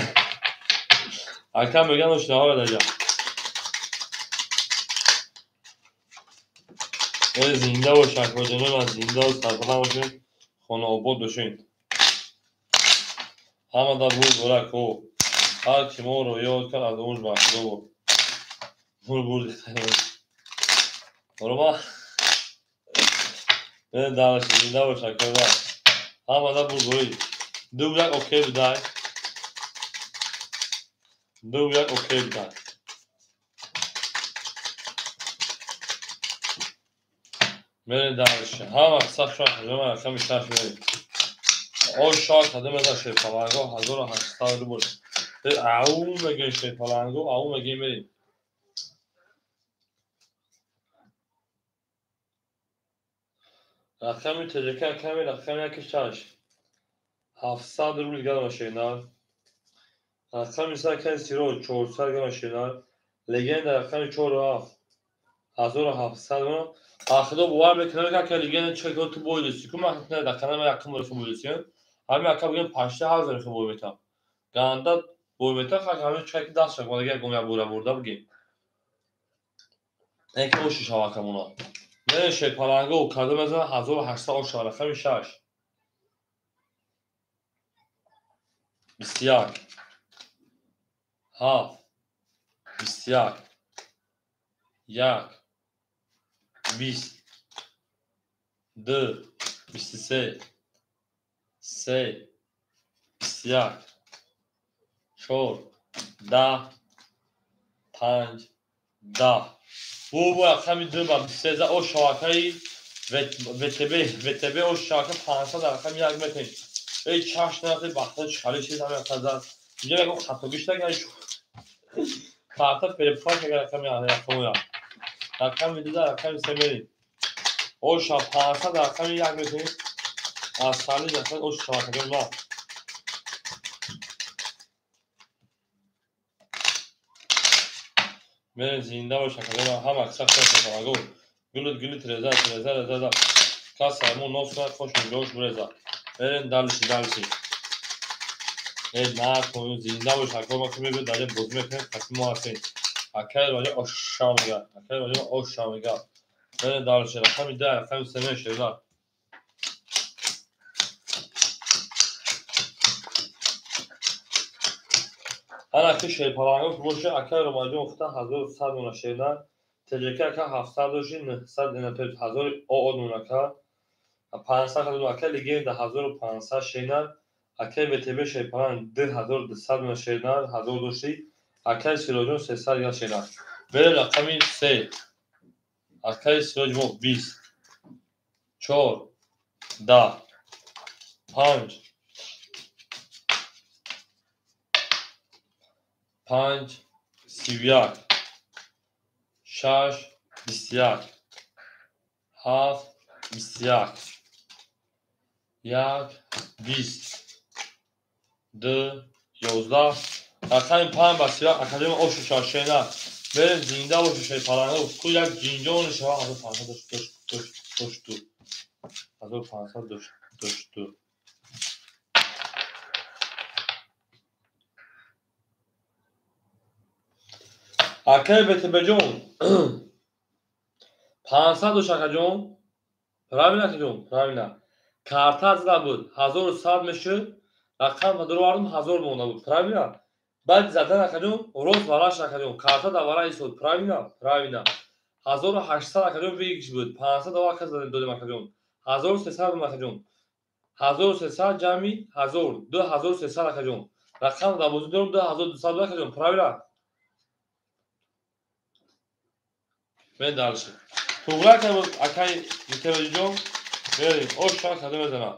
Ака меган оши наҳора даҷа. Эй зинда бош акоҷоно, зинда ва сарбаланд бошед, хонаобод бошед. Ҳама дар бур бурак ҳо. Ҳар ки моро ёд кард аз умр бахудо бод. Бур бур Рома. Дальше, зинда бош акоҷон. Ҳама дар бур буред. Ду як окей будай. Ду як окей будай. Мерем дальше. Ҳама сахт шуд, ҳаҷома рақами 6 мерем. Оша кадом аз шерпаланго 1800 рубл. Ау мегем шерпаланго, ау мегем мерем. Рақами ТЖК ками рақами 16. 700 рубл грамм шернар. Рақами 3 сиро 400 грамм шернар. Легенда рақами 4 7. 1700 грамм. Ахидо бовар мекунам ки легенда чӣ кор ту бойдисӣ. Ку ман не дақана якум бор бойдисӣ. Ҳами ака бигем пашта ҳазар хе бой метам. Ганда бой метам хак ҳами чӣ ки даст шак ман гум я бура бурда бигем. Эн ки оши шава камуна. Не шепаланго кадом мезана 1800 оша рақами 6. 21 7 21 1 20 2 23 3 21 4 10 5 10. Бу рақами 2 ба 23 о шавакаи ВТБ о шавака 500 рақами 1 метавонед. Эй чашм нафти бахта чали чиз ҳами қадар. Инҷо ягон хатогиш нагар. Карта перепак агар рақами 1. Рақами 2 рақами 3 мерем. Оша 500 рақами 1 метавонед. Аз сали рақами ош шавакаҷон ма. Мерем зинда бош акаҷон ҳама сахт шаваго. Гулут гулут реза реза реза. Кас ҳамон нос кунад хош миҷош буреза. Мерем дальше дальше. Эй на кун зинда бош ака ма ки мебинед дар бозӣ мекунем қасми мо ҳастем. Акай роҷа оша мега. Акай роҷа оша мега. Мерем дальше рақами 10 рақами 3 мешава. Ана ки шерпаланго боша акай Ромаҷон гуфта 1100 дона шерна. ТЖК ака 700 доши 900 дона 1000 ОО дона ака. 500 дона ака легенда 1500 шерна. Акай ВТБ шерпаланг 2200 дона шерна 1000 доши. Акай Сироҷон 300 грамм шерна. Берем рақами 3. Акай Сироҷ мо 20 4 10 5 5 31 6 21 7 21 1 20 2 11 рақами 5 ба 31 академия ошу шашена. Берем зинда бошу шерпаланго ку як ҷинҷон шава 1500 дошту 1500 дошту. Акай ВТБ-ҷон 500 дош акаҷон. Правильно акаҷон? Правильно. Карта зада буд 1100 мешуд. Рақам ба дуровардум 1000 монда буд. Правильно? Баъд задан акаҷон рост вараш акаҷон. Карта дар вара истод. Правильно? Правильно. 1800 акаҷон выигрыш буд. 500 ава ака додем акаҷон. 1300 додем акаҷон. 1300 ҷамъи 1000 2300 акаҷон. Рақам дар бозӣ дорум 2200 буд акаҷон. Правильно? Мен дальше. Туғра ака акай ВТБ-ҷон мерем. Оша кадом мезанад.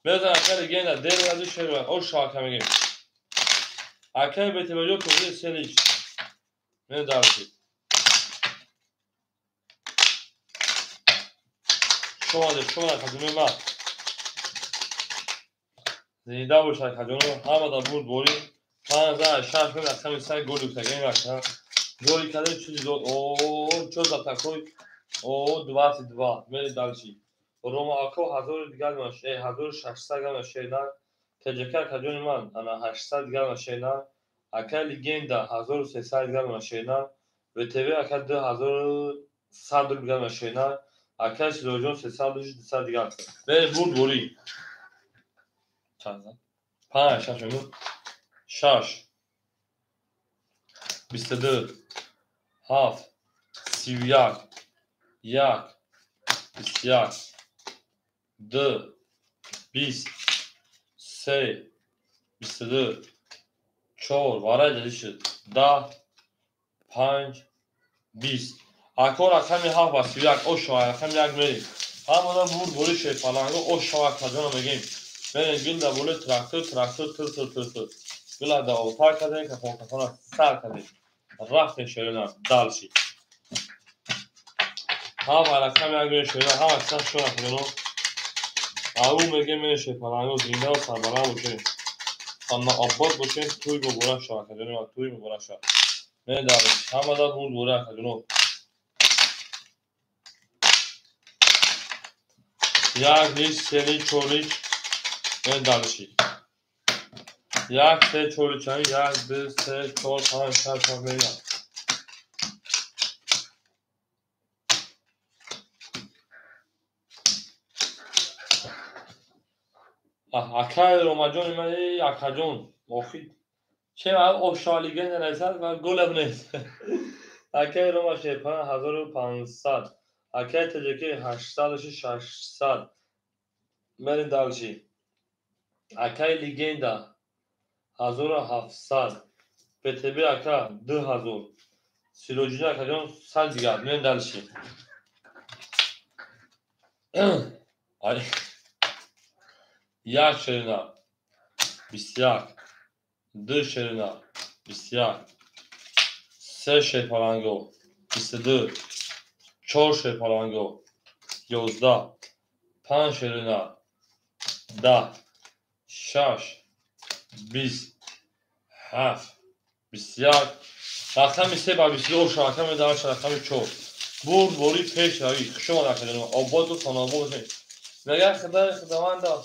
Мезанад ака легенда дер рази шер оша ака мегем. Акай бетебаҷо тоғи селич. Мен дарси. Шомаде, шомада хаҷони ман. Зинда бошад хаҷоно, ҳамада бурд борӣ. 5 6 мен рақами 3 гол гуфтагем ака. Голи каде чизи дод. О, чо за такой? О, 22. Мери дальше. Рома ако 1000 дигар маш, 1600 грамм шена. ТЖК хаҷони ман, ана 800 грамм шена. Ака легенда 1300 грамм шена. ВТВ ака 2100 грамм шена. Ака Сироҷон 300 200 дигар. Мери бурд борӣ. Чанд? 5 6 мегӯ. 6 22 7 31 1 21 2 20 3 22 4 варай ҷадид шуд 10 5 20. Ако рақами 7 ба 31 ошова рақами 1 мерем. Ҳамона бурд бори шерпаланго ошова каҷона мегем. Мерем гил дар болои трактор, трактор тир тир тир тир. Гила дар обпар кардем, кафон кафона сар кардем. Рафтем шерина дальше. Ҳама рақами 1 мерем шерина, ҳама сар шона каҷоно. Ау мегем мерем шерпаланго зинда ва сарбаланд бошем. Хона обод бошем, туй муборак шава каҷоно, туй муборак шава. Мерем дальше. Ҳама дар бурд бори каҷоно. 1 лич, 3 лич, 4 лич. Мерем дальше. 1 3 4 лич, 1 2 3 4 5 6 7 мерем. Акай Ромаҷони ман, эй акаҷон, охи че ошалига нарасад ва голам нест. Акай Рома шерпан 1500, акай ТЖК 800 600. Мерем дальше. Акай легенда 1700, ПТБ ака 2000, Сироҷиддин акаҷон 100 дигар. Мерем дальше. Ай 1 шерина 21, 2 шерина 21, 3 шерпаланго 22, 4 шерпаланго 11, 5 шерина 10, 6 20 7 21. Рақами 3 ба 22 ошо рақами 10 рақами 4. Бурд бори пеш равӣ. Хуш омад акаҷон. Ободу хонобод бошед. Мегӯяд Худои Худовандо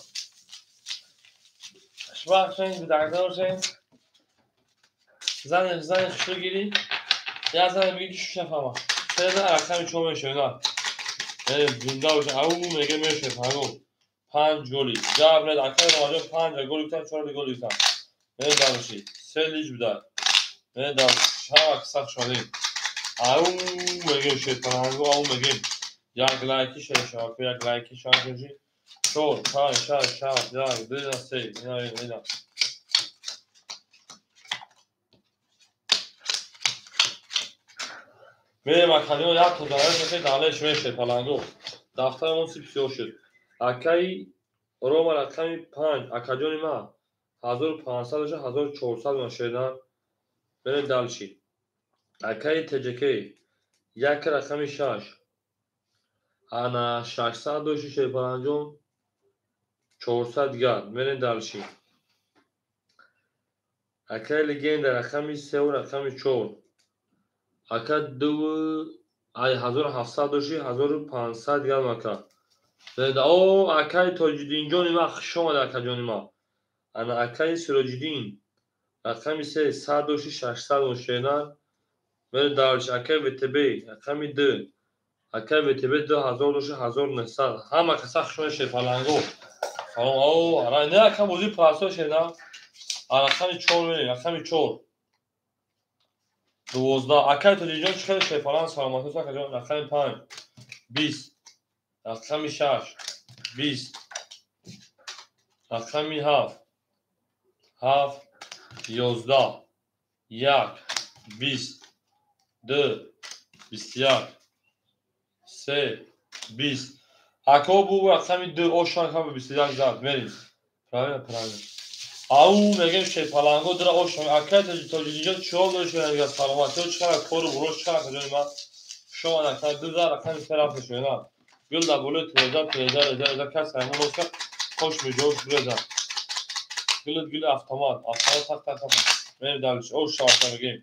хушбахт шавед, бедардор бошед. Зани зани хушрӯ гирӣ. Як зане мегӯӣ ки шуш нафаҳмам. Се зан рақами 4 мешавад. Зинда бошед. Ау мега мешавад панго. 5 голи. Ҷаб нед акаи Ромаҷон 5 гол гирифтан, 4 гол гирифтан. Мерем дальше. 3 лич буда. Мерем дальше. Ҳама сахт шудем. Ау мегем шерпаланго, ау мегем. Як лайки шавад, як лайки шавад. 4 5 6 7 1 2 3. Ина ина. Мерем акаҷон як то дараш мешавад, далеш мешавад паланго. Дафтарамон сип сиёҳ шуд. Акаи Рома рақами 5, акаҷони ман 1500 бошад, 1400 мешавад. Мерем дальше. Акаи ТЖК 1 рақами 6. Ана 600 дошти шерпаланҷон 400 дигар. Мерем дальше. Акаи легенда рақами 3 ва рақами 4. Ака 2 ай 1700 дошти 1500 дигар мака. О, акаи Тоҷиддинҷони ман хуш омад акаҷони ман. Ана акаи Сироҷиддин рақами 3 100 дошти 600 мешавад. Мерем дальше. Акаи ВТБ рақами 2. Акаи ВТБ 2000 дошти 1900. Ҳама каса хуш омад шерпаланго. Салом. О, ара не ака бозӣ прасо шена. Рақами 4 мерем, рақами 4. 12. Акаи Тоҷиддинҷон чӣ хеле шерпаланг саломатӣ акаҷон. Рақами 5 20, рақами 6 20, рақами 7 7 11 1 20 2 21 3 20. Ако бу рақами 2 ошо рақами 21 зад. Мерем. Правильно, правильно. Ау мегем шерпаланго дира ош акай тоҷинҷо чиҳол дори шерангаз саломатиҳо чӣ қадар кору бурош чӣ қадар ҷони ман шомад акай ду зар рақами се рафта шуна гул дар болои тиреза тиреза реза реза кас ҳаймон оша кош меҷош гуреза гулит гули автомат автомат так так так мерем далиш ош шавака мегем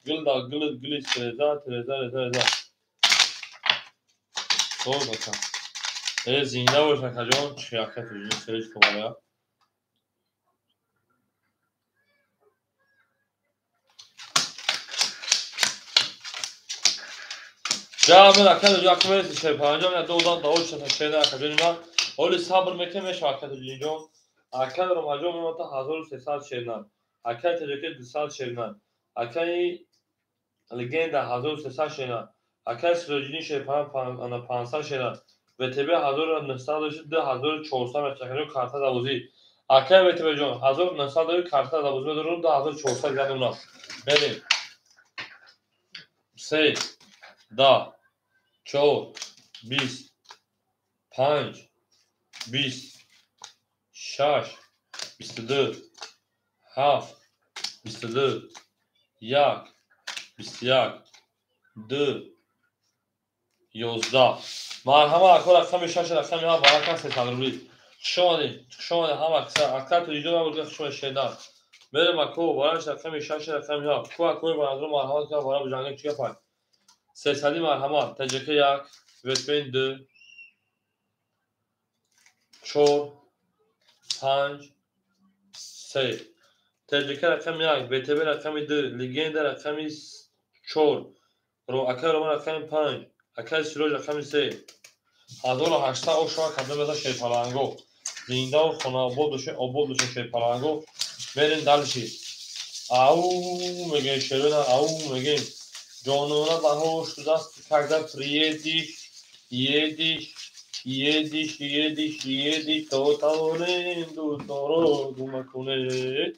гул дар гулит гули тиреза тиреза реза реза соз ака э зинда бош акаҷон чи ака тоҷинҷо сереҷ ковая. Ҷамил ака ҷо мерси шерпанҷон я додам да оч шена ака ҷони ман ҳоли сабр мекунем мешава ака тоҷинҷон ака ромаҷон мемонта 1300 шернан акаи таҷаки 200 шернан акаи легенда 1300 шернан акаи сироҷиддин шерпанҷ 500 шернан ВТБ 1900 дошт 2400 мешакаҷон карта давозӣ акаи ВТБ ҷон 1900 дори карта давозӣ медорам 2400 гардонам мерем 3 10 4 20 5 20 6 22 7 22 1 21 2 11. Марҳамат ако рақами 6 рақами 7 барака 300 рубли. Хуш омадед, хуш омадед ҳама ака тоҷиҷон набуд хуш омадед шердан. Мерем ако бараш рақами 6 рақами 7. Ку акои барандаро марҳамат кунам бара буҷанга чӣ гапай? 300 марҳамат ТЖК 1 ВТП 2 4 5 3 ТЖК рақами 1 ВТБ рақами 2 Легенда рақами 4 ака Роман рақами 5 акаи Сироҷ рақами 3 1800 ошава кадом меза шерпаланго зиндаву хонаобод бошед обод бошед шерпаланго мерем далши ау мегем шерона ау мегем ҷонона баҳош шудааст когда приедешь едешь едешь едешь едешь то тавонем дӯсторо гума кунед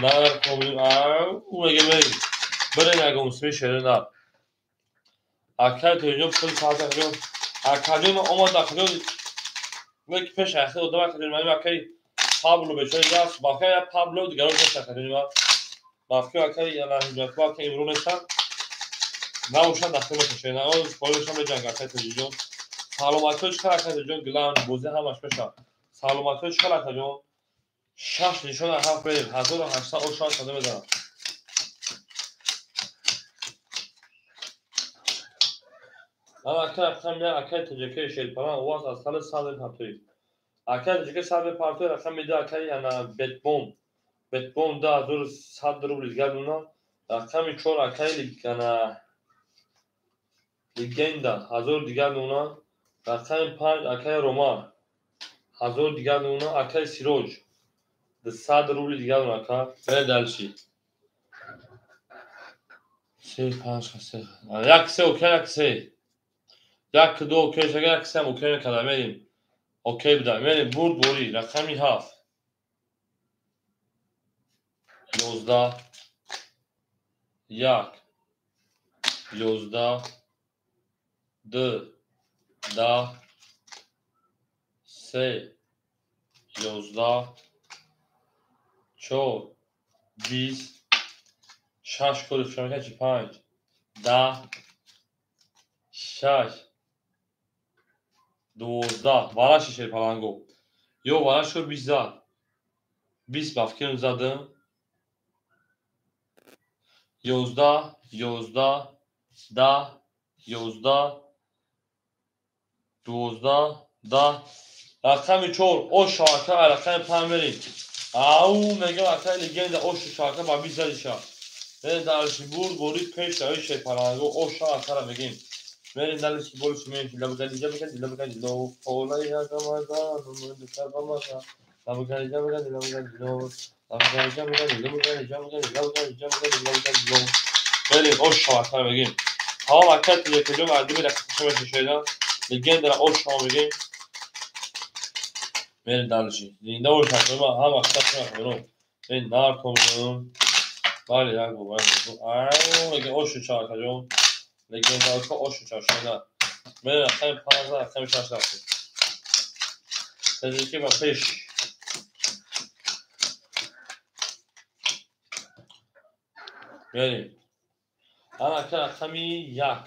наркомим ау мегем бирем ягон сми шерона акаи тоҷиҷон пул пазаҷон акаҷон омад акаҷон ки пеш ахи одам акаҷон ман акаи Пабло бечора як бака я Пабло дигаро пеш акаҷон ман баки акаи Ҳиҷратулло акаи Имрон нестанд набошанд дахил мекашед наоз болошон меҷанг акаи тоҷиҷон саломатиҳо чӣ қадар акаи тоҷиҷон глан бозӣ ҳамаш мешавад саломатиҳо чӣ қадар акаҷон 6 нишона 7 мерем 1800 ошон сада мезанам. Ман акаи рақами 1 акаи ТЖК шерпалан оваз аз сали сад мепартоӣ. Акаи ТЖК сад мепартоӣ рақами 2 акаи ана бетбом бетбом 2100 рубли дигар мемонам. Рақами 4 акаи ана легенда 1000 дигар мемонам. Рақами 5 акаи Роман 1000 дигар мемонам. Акаи Сироҷ 200 рубли дигар мемонам ака. Бере далши. 3 5 3 1 3 окей 1 3 1 2 окей шага 1 3 окей мекардам мерем окей буда мерем бурд борӣ рақами 7 11 1 11 2 10 3 11 4 20 6 кори шамка чи 5 10 6 12 вараши шерпаланго ё варашо 20 зад 20 ба фикрем задам 11 11 10 11 12 10 рақами 4 ош шавака рақами 5 мерем ау мегам акаи легенда ош шавака ба 20 задиша мерем далши бурд бори пеш рави шерпаланго ош шавакара мегем мерем далши болши мерем лабгали жабгали лабгали ло полай ягамаза нумдукарбамаза лабгали жабгали лабгали ло лабгали жабгали лабгали жабгали лабгали жабгали лабгали ло мерем ош шавакара мегем тамом акаи телефонҷон мардуми рақамшо мешавидан легендара ош шава мегем мерем далши зинда бош ҳама ҳама хатар мен наркомам бале як бор ау мегем ош шавакаҷон легенда ош шавакаҷон мерем рақами 5 рақами 6 рафтем. Таҷрики ба пеш. Мерем. Ана ака рақами 1.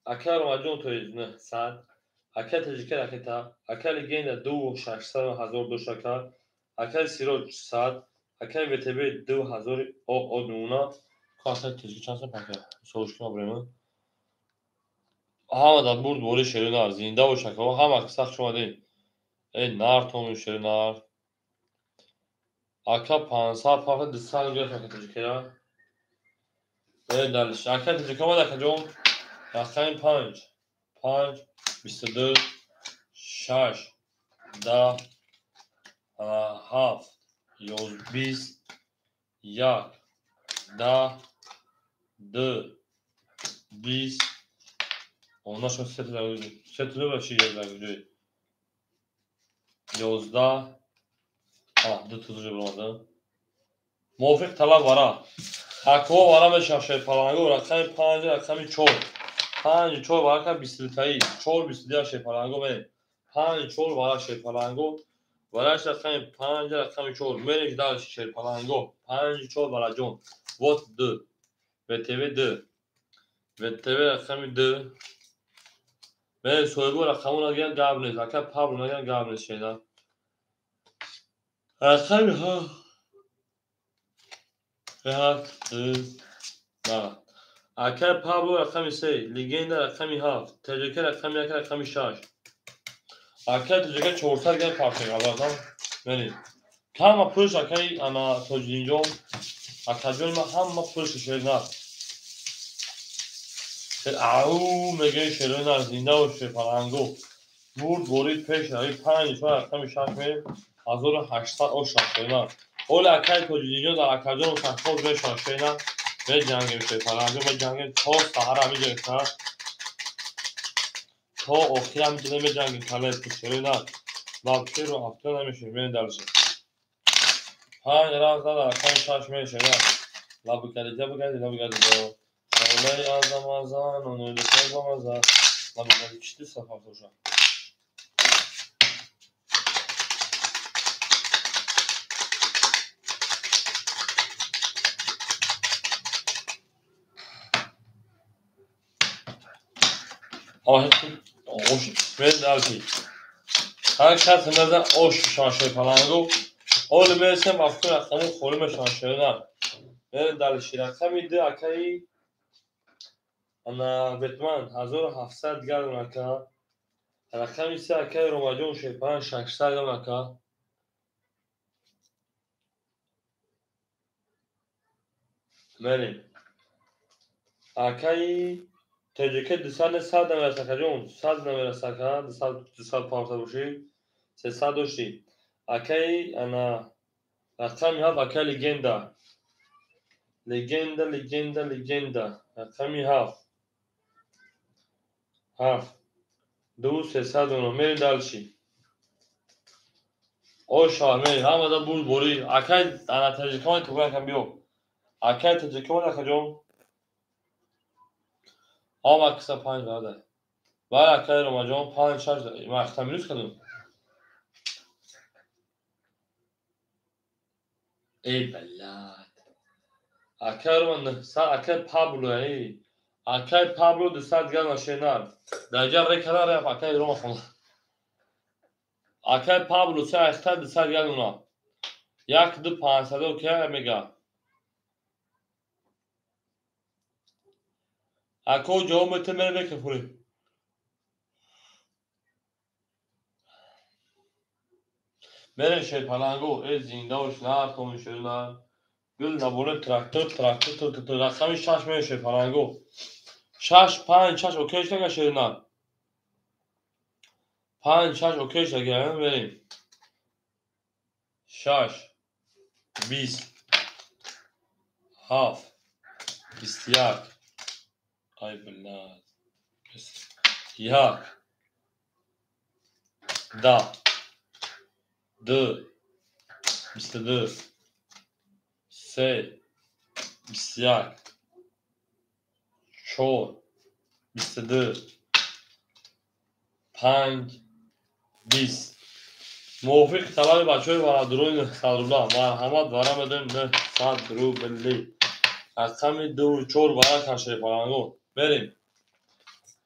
Ака Ромаҷон то 900. Ака Таҷика ракета. Ака Легенда 2600 ҳазор дошт ака. Ака Сироҷ 100. Ака ВТБ 2000 од мемона. Ака Таҷика чанд сом пака? Солушки ма бирем. Ҳама дар бурд бори шери нар. Зинда бош ака. Ҳама сахт шумадем. Эй нартон шери нар. Ака 500 пака 200 гирифт ака Таҷикая. Эй далиш. Ака Таҷика омад акаҷон. Рақами 5. 5 22 6 10 7 20 1 10 2 20. Онашон сету ва ши язда. 11 ду тузу баромада. Мувофиқ талаб вара. Акво вара мешавад шерпаланго рақами 5 рақами 4. 5 4 варака 22 таи 4 22 шерпаланго мерем. 5 4 вара шерпаланго. Вараш рақами 5 рақами 4 мерем дальше шерпаланго. 5 4 вараҷон. Вот 2. ВТВ 2. ВТВ рақами 2. Мерем соҳибо рақамон нагиран гап нест. Ака Пабло нагиран гап нест шеда. Рақами 7 2 9. Ака Пабло рақами 3, Легенда рақами 7, ТЖК рақами 1 рақами 6. Ака ТЖК 400 грам партия абардан. Мерем. Ҳама пулш акаи ана Тоҷиддинҷон, акаҷони ман ҳама пулш шери нар. Ау мегӯи шерои нар зинда бош шерпаланго. Бурд борид пеш рави 5 4 рақами 6 мерем 1800 ош шери нар. Оли акаи Тоҷиддинҷон дар акаҷоном сахтоз мешавад шери нар. Меҷангем шерпаланго, меҷангем то саҳара меҷангем. То охира меҷангем, меҷангем калаи шери нар. Лабшеру афтода намешавем, мерем дальше. 5 раз дар рақами 6 мешавад. Лабукади ҷабукади лабукади до. Олай азамазан, онойле азамазан. Лабукади чити сафар тоша. Ош, мерем дальше. Ҳар кас мезан ош шаншои паланго. Оли мересем афтои рақами холи мешаванд шери нар. Мерем дальше. Рақами 2 акаи ана Ветман 1700 грам ака. Рақами 3 акаи Ромаҷон шерпаланг 600 грам ака. Мерем. Акаи ТЖК 200 не 100 намераса акаҷон. 100 намераса ака. 200 500 бошӣ. 300 дошти. Акаи ана рақами 7 акаи Легенда. Легенда, легенда, легенда. Рақами 7. 7. 2 300 мерем дальше. Оша мерем. Ҳамада бурд борӣ. Акаи ана Таҷикон туган кам биё. Акаи Таҷикон акаҷон. Ҳама киса 5 бада. Баъд акаи Ромаҷон 5 6 ман ахта минус кардам. Эй блядь. Акаи Рома 900, акаи Пабло эй. Акаи Пабло 200 грам шенар. Дар ҷа рекара рафт акаи Рома хона. Акаи Пабло се ахта 200 грам уна. 1 2 500 окей мега. Ако ҷавоб метем мерем мекафурем. Мерем шерпаланго, эй зинда бош нар тон шери нар. Гул наборе трактор, трактор, трактор, рақами 6 мерем шерпаланго. 6 5 6 окей шага шери нар. 5 6 окей шага мерем. 6 20 7 21 Ай блядь. 1 10 2 22 3 21 4 22 5 20. Мувофиқи талаби бачаҳои варадурони 900 рубла. Марҳамат вара медоем 900 рубли. Рақами 2 4 варака шерпаланго. Мерем.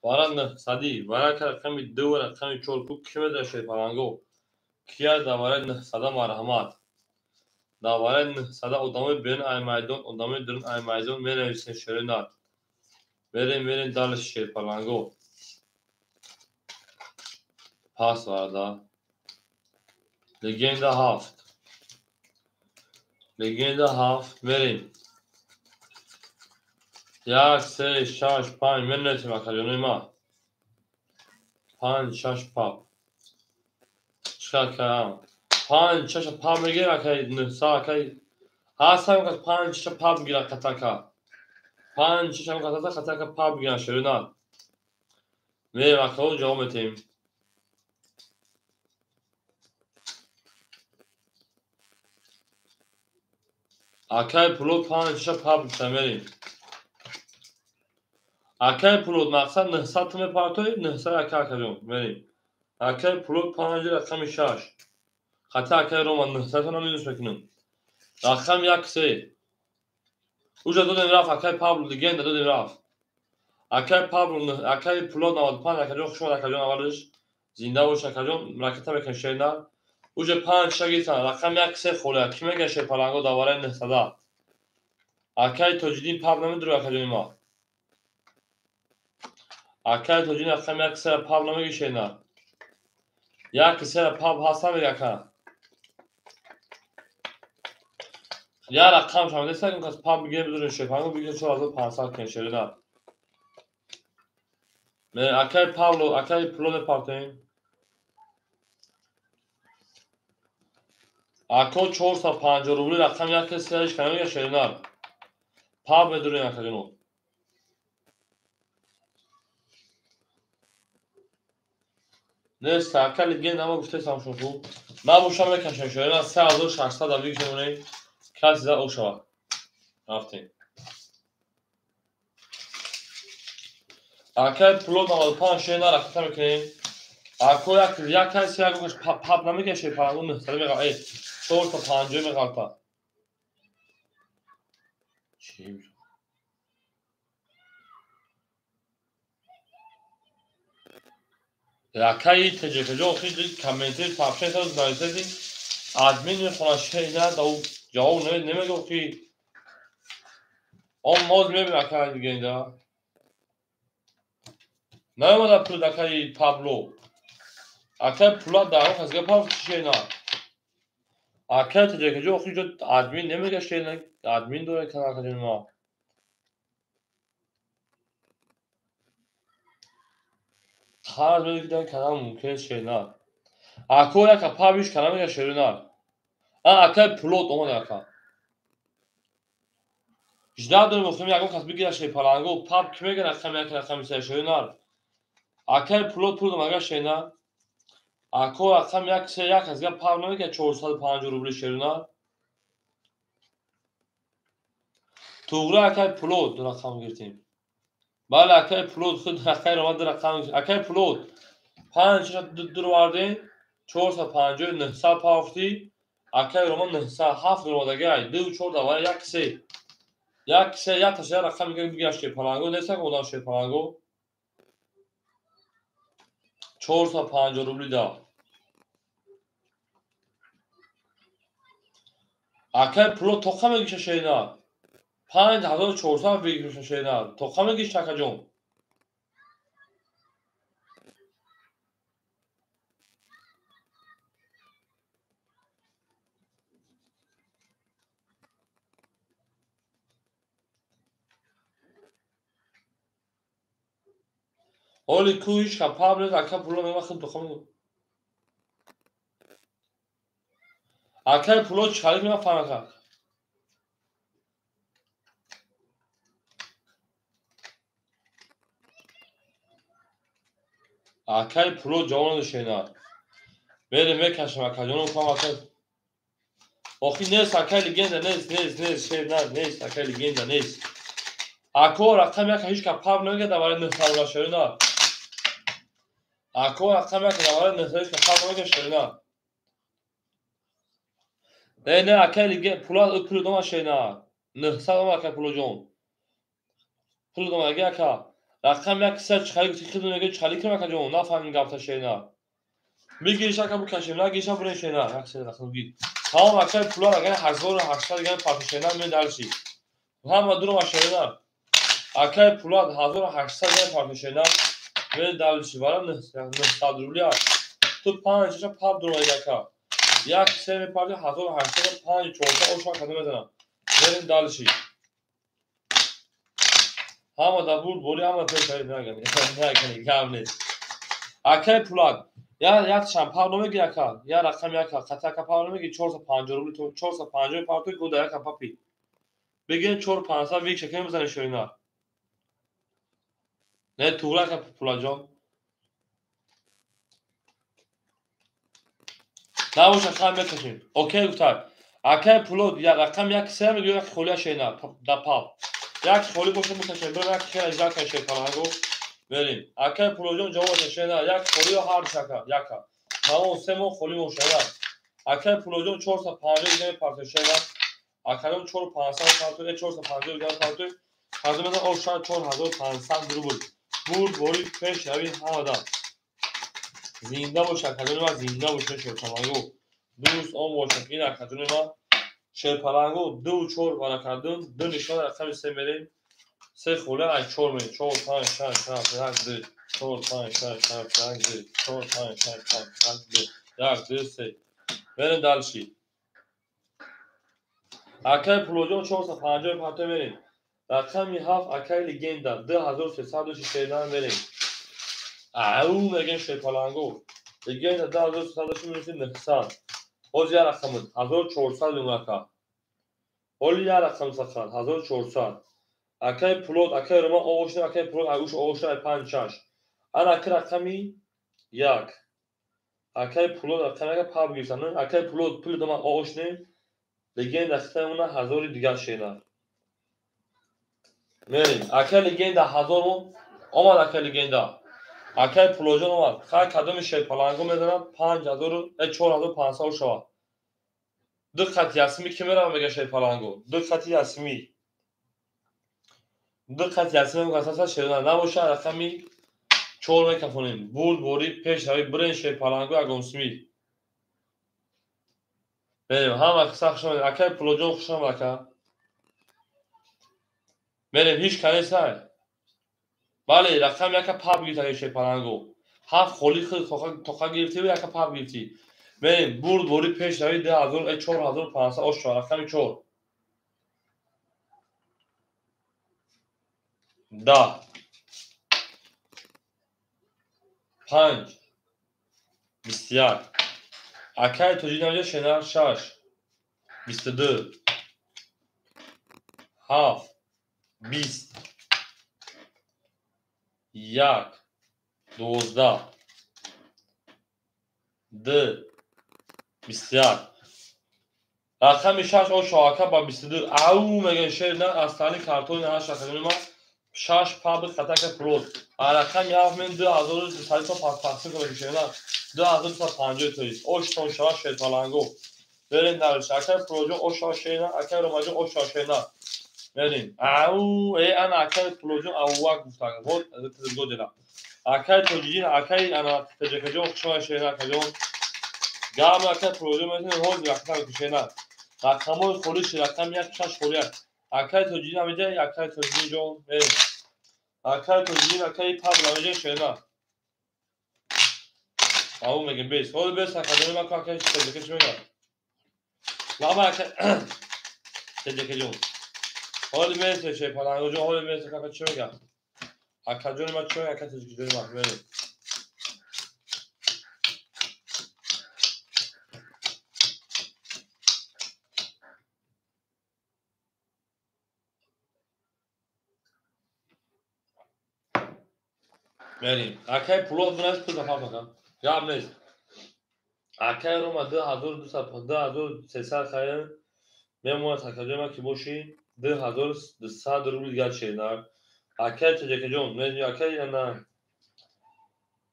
Вара 900 варака рақами 2 рақами 4 ку ки меда шерпаланго. Кия давараи 900 марҳамат. Давараи 900 одамои берун ай майдон, одамои дурун ай майдон менависен шеринар. Мерем, мерем дальше шерпаланго. Пас варда. Легенда 7. Легенда 7 мерем. 1 3 6 5 менависем акаҷонои ма. 5 6 пап. Чикар кардам? 5 6 пап мегирем акай 900 акай. Ҳастам кас 5 6 пап мегирам қатака. 5 6 қатака қатака пап мегирам шеринар. Мерем акао ҷавоб метем. Акай пулот 5 6 пап мерем. Акай пулот мақсад 900 тум мепартои 900 ака акаҷон мерем. Акай пулот 5 рақами 6. Хата акай Рома 900 тум минус мекунем. Рақам 1 3. Уҷа додем рафт акай Пабло легенда додем рафт. Акай Пабло акай пулот 95 акаҷон хуш омад акаҷон аввалиш. Зинда бош акаҷон ракета мекунем шеринар. Уҷа 5 6 гирифтан рақам 1 3 холия. Ки мега шерпаланго давараи 900. Акай Тоҷиддин паб намедуру акаҷони ма. Акай Тоҷиддин рақам 1 3 паб намеги шеринар. 1 3 паб ҳаст намеги ака. Я рақам шама нест кас паб бигирем бидурем шерпаланго бигирем 4500 кунем шеринар. Акай Павло акай Пуло мепартоем. Ако 450 рубли рақам 1 3 ҳеч кана мега шеринар. Паб медурем акаҷоно. Нест ака легенда ма гуфтесам шумо хуб. Ман бошам мекашам шеринар 3600 да бигирем каси за ок шавад. Рафтем. Акай пулот 95 шеринар ракета мекунем. Ако як каси як паб намега шерпаланго 900 мега. 450 меғалта. Чӣ? Акаи ТҶК охир комментари сообщение сразу нависади. Админ мехонад шеринар да ҷавоб намега охи. Он моз мебинем акаи легенда. Наомада пул акаи Пабло. Акаи пула дар он касга пав шеринар. Акаи ТҶК охир ҷо админ намега шеринар. Админ дора канал акаҷони ма. Қарз медиҳад канал мумкин аст шеринар. Ако яка пабиш канал мега шеринар. Акаи пулот омад ака. Жда дорем охирем ягон кас бигирад шерпаланго паб ки мега рақами 1 рақами 3 шеринар. Акаи пулот пул мага шеринар. Ако рақами 1 3 1 касга паб намега 450 рубли шеринар. Туғра акаи пулот рақам гирифтем. Бале акаи пулот худ акаи Рома ду рақам акаи пулот 5 6 2 ду овардем 450 900 пафти акаи Рома 907 омадагай 2 4 давай 1 3 1 3 1 таша рақам бигирад шерпаланго нест ака одам шерпаланго 450 рубли да. Акаи пулот тоқа мегиша шеринар. 5400 бигиша шеринар. Тоқа мегиш акаҷон. Оли ку ҳеч ка паб нест ака пуло мега худ тоқа мегӯ. Акаи пуло чӣ харид мега фаҳмака. Акаи пуло ҷавоб надод шеринар. Мерем мекашем акаҷоно пам акай. Охи нест акаи легенда нест нест нест шеринар нест акаи легенда нест. Ако рақам 1 ҳеч ка паб намега давараи 900 рубла шеринар. Ако рақам 1 давараи 900 ҳеч ка паб намега шеринар. Не не акаи легенда пулот пул дома шеринар. 900 омад акай Пулоҷон. Пул домаги ака. Рақам як се чиқари гуфти хидм меги чиқари ким акаҷон? Нафаҳмим гапта шена. Бигириш ака букашем, нагириша бурен шена. Як се рақам гир. Тамом акай Пулод агар 1800 дигар парти шена мен дальше. Ҳама дурума шена. Акай Пулод 1800 дигар парти шена мен дальше. Бара 900 рубли. Ту 5 ша пап дурума ака. Як се мепарти 1800 5 400 оша када мезанам. Мерим дальше. Ҳама да бурд бори ҳама пеш нагани. Нагани гап нест. Акай Пулод я як шам пав намеги ака. Я рақам яка қата ака пав намеги 450 рубли 450 партои года яка папи. Бигин 4500 вик шакем мезани шоина. Не туғра ака Пулодҷон. Набоша хам мекашем. Окей гуфтад. Акай Пулод я рақам як се меги як холия шена да пав. Як холи боша мекашем. Бир як хел иҷра кашем палангу. Мерим. Акай Пулодҷон ҷавоб шена як холи ҳар шака яка. Тамом се моҳ холи моҳ шена. Акай Пулодҷон 450 дигар парто шена. Акаҷон 4500 парто, 450 дигар парто. Парто мезан оша 4500 рубл. Бурд бори пеш рави ҳамада. Зинда бош акаҷони ман, зинда бош шерпалангу. Дӯст он бошад ин акаҷони ман шерпалангу 2 4 баракардун, 2 нишон рақами 3 мерем. 3 хола аз 4 мерем. 4 5 6 7 1 2 4 5 6 7 1 2 4 5 6 7 1 2 1 2 3. Мерем дальше. Акай Пулоҷон 450 парто мерем. Рақами 7 акай легенда 2306 мерем. Ау мегем шерпалангу. Легенда 2306 минуси 900. Ҳозир як рақам 1400 мемон ака. Ҳоли як рақам сақан 1400. Акай Пулод, акай Рома оғошна, акай Пулод агуш оғошна 5 6. Ана ака рақами 1. Акай Пулод рақами 1 паб гирифтан. Акай Пулод пули дома оғошне. Легенда хитамона 1000 дигар шена. Мерим. Акай легенда 1000 омад акай легенда. Акай Пулоҷон омад. Хай кадоми шерпалангу мезанад 5000 4500 шавад. Ду қати ясми ки мерава мега шерпалангу. Ду қати ясми. Ду қати ясми мегӯяд шерна набошад рақами 4 мекафонем. Бурд бори пеш рави бирен шерпалангу ягонсми. Мерем ҳама қисса хуш омадед. Акай Пулоҷон хуш омад ака. Мерем ҳеч канесай. Бале рақам яка паб гирифт акай шерпалангу. 7 холи худ тоқа гирифтӣ яка паб гирифтӣ. Мерем бурд бори пеш рави 2000 4500 ош шавад рақами 4. 10 5 21. Акай Тоҷид намеҷа шена 6 22 7 20 1 12 2 21. Рақами 6 ошо ака ба 22. Ау меган шер на астани картони на шахани ма 6 паб хатака Пулод. А рақами 7 мен 2300 то тақсим кунем шена 2250 тоист. Оштон шава шерпалангу. Берем дальше. Акай Пулоҷон оша шена, акай Ромаҷон оша шена. Мерим. Ау, ана акай Пулоҷон аввак гуфтага. Вот годела. Акай Тоҷидин, акай ана Таҷакаҷон хушома шена акаҷон. Гам акай Пулоҷон метавонем ҳозир рақам шена. Рақамҳои холиш рақам 1 6 холи 1. Акай Тоҷидин амиҷа, акай Тоҷидин ҷон мерим. Акай Тоҷидин, акай Пабл амиҷа шена. Ау мегем бес. Ҳозир бес акаҷони ма акай Таҷака чӣ мегӯяд? Лама акай Таҷакаҷон. Ҳоли мерсе шерпалангуҷон, ҳоли мерсе ака чӣ мегӯяд? Акаҷони ма чӣ мегӯяд? Акай Тоҷикиҷони ма мерем. Мерим. Акай Пулод бинавис пул зафар макан. Гап нест. Акай Рома 2200 2300 хайр мемонад акаҷони ма ки бошӣ 2200 рубл дигар шена. Акай Тоҷикаҷон, акай ана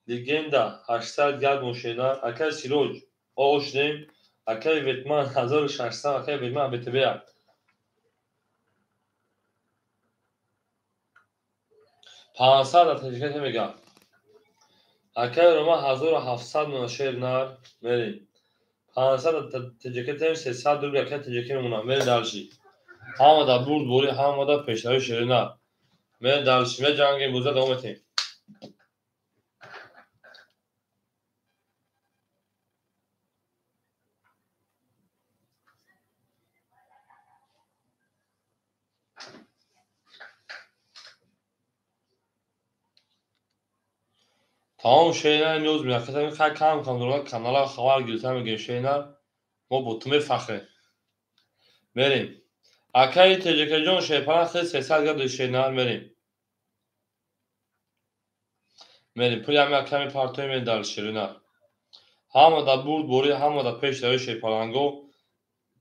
легенда 800 гап мошена. Акай Сироҷ оғошнем. Акай Ветман 1600, акай Ветман БТБ. 500 дар таҷикате мегӯям. Акаи Рома 1700 мона шер нар мерем. 500 дар таҷикатем 300 рубл акаи таҷика мемонам. Мерем дальше. Ҳама дар бурд борӣ, ҳама дар пешравӣ шери нар. Мерем дальше, меҷангем, боза давом метем. Тамом шеринар имрӯз меяхтам хай кам кам дорад канала хабар гирифта мегӯем шеринар мо бо ту мефахрем. Мерем. Акаи Теҷакаҷон шерпалан хел 300 гап шеринар мерем. Мерем. Пули ҳами ака мепартоем мерем дар шеринар. Ҳама дар бурд борӣ, ҳама дар пеш равӣ шерпаланго.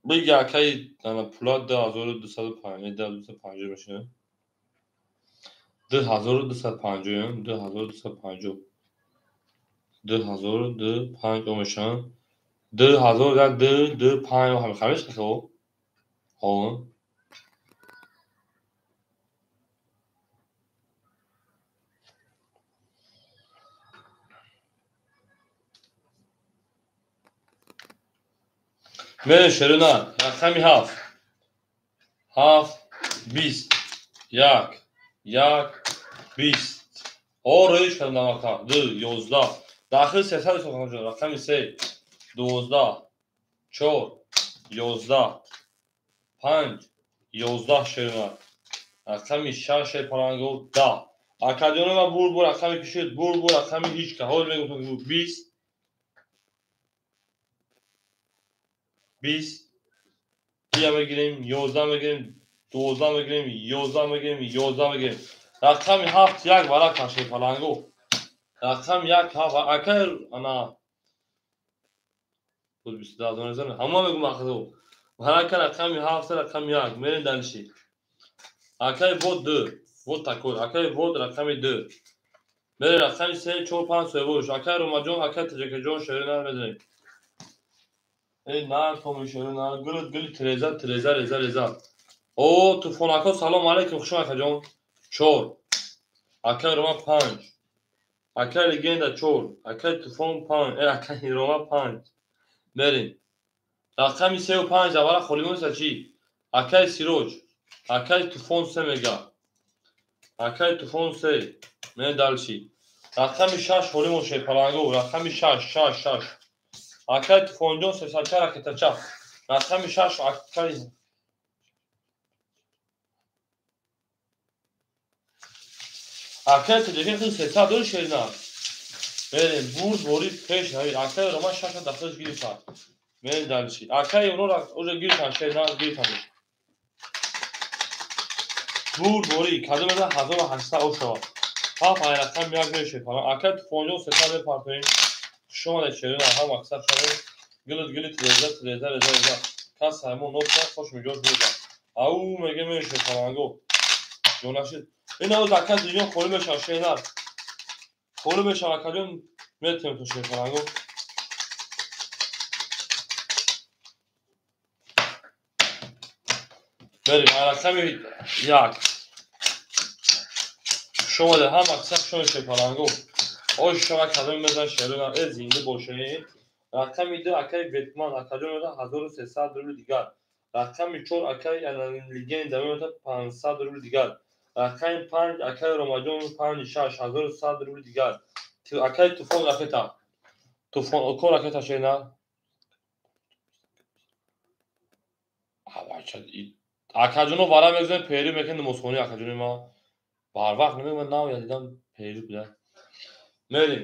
Биги акаи пула 2250, 2250 мешавад. 2250, 2250. 2025 мешаванд. 2000 2 2 5 ҳам хамиш хо. Ҳо. Мерем шерина рақами 7. 7 20 1 1 20. О рӯй шудам ака. 2 11 Дахил 300 сохтан рақами 3 12 4 11 5 11 шерина рақами 6 шерпаланго 10 Акадионова бур бур рақами кишид бур бур рақами ҳичка ҳол мегуфтам 20 20 ия мегирем 11 мегирем 12 мегирем 11 мегирем 11 мегирем рақами 7 1 варақа шерпаланго рақам 1 7 акай ана буд 22 зан ҳама мегум ахзо варака рақами 7 рақами 1 мерем дальше акай вот 2 вот такой акай вот рақами 2 мерем рақами 3 4 5 соҳибош акай Ромаҷон акай Таҷакаҷон шерина медонем эй нар томи шерина гул гул треза треза реза реза о Туфон ака салом алейкум хуш акаҷон 4 акай Рома 5 Акай легенда 4, акай Туфон 5, акай Рома 5. Мерем. Рақами 3 ва 5 аввала холимонса чӣ? Акай Сироҷ, акай Туфон 3 мега. Акай Туфон 3. Мерем дальше. Рақами 6 холимон шерпаланго, рақами 6 6 6. Акай Туфонҷон 304 ракетача. Рақами 6 акай Акай Таҷикӣ 300 дор шерина. Мерем бурд борӣ пеш навид. Акай Рома 6 дахилш гирифтан. Мерем дальше. Акай Евро уже гирифтан шерина гирифтан. Бурд борӣ кадом эда 1800 о шавад. Ҳафт ай рақам як мешед. Акай Туфонҷон 300 мепартоем. Хуш омадед шерина ҳам мақсад шавед. Гилит гилит реза реза реза реза. Кас ҳамон нотра хош миҷош мезан. Ау меге мешед фаланго. Ҷонашид. Ин авз ака дунё холӣ мешавад шеринар. Холӣ мешавад акаҷон метавонем то шерпаланго. Мерем рақами 1. Хуш омадед ҳам мақсад хуш омадед шерпаланго. Ош шава кадом мезан шеринар. Э зинда бошед. Рақами 2 акаи Ветман акаҷон мезан 1300 рубл дигар. Рақами 4 акаи легенда мезан 500 рубл дигар. Рақами 5 акаи Ромаҷон 5 6 1100 рубл дигар. Акаи Туфон ракета. Туфон око ракета шена. Акаҷоно вара мегузорем перу мекунем намозхонӣ акаҷони ма. Барвақт намегӯям ман нав дидам перу буда. Мерем.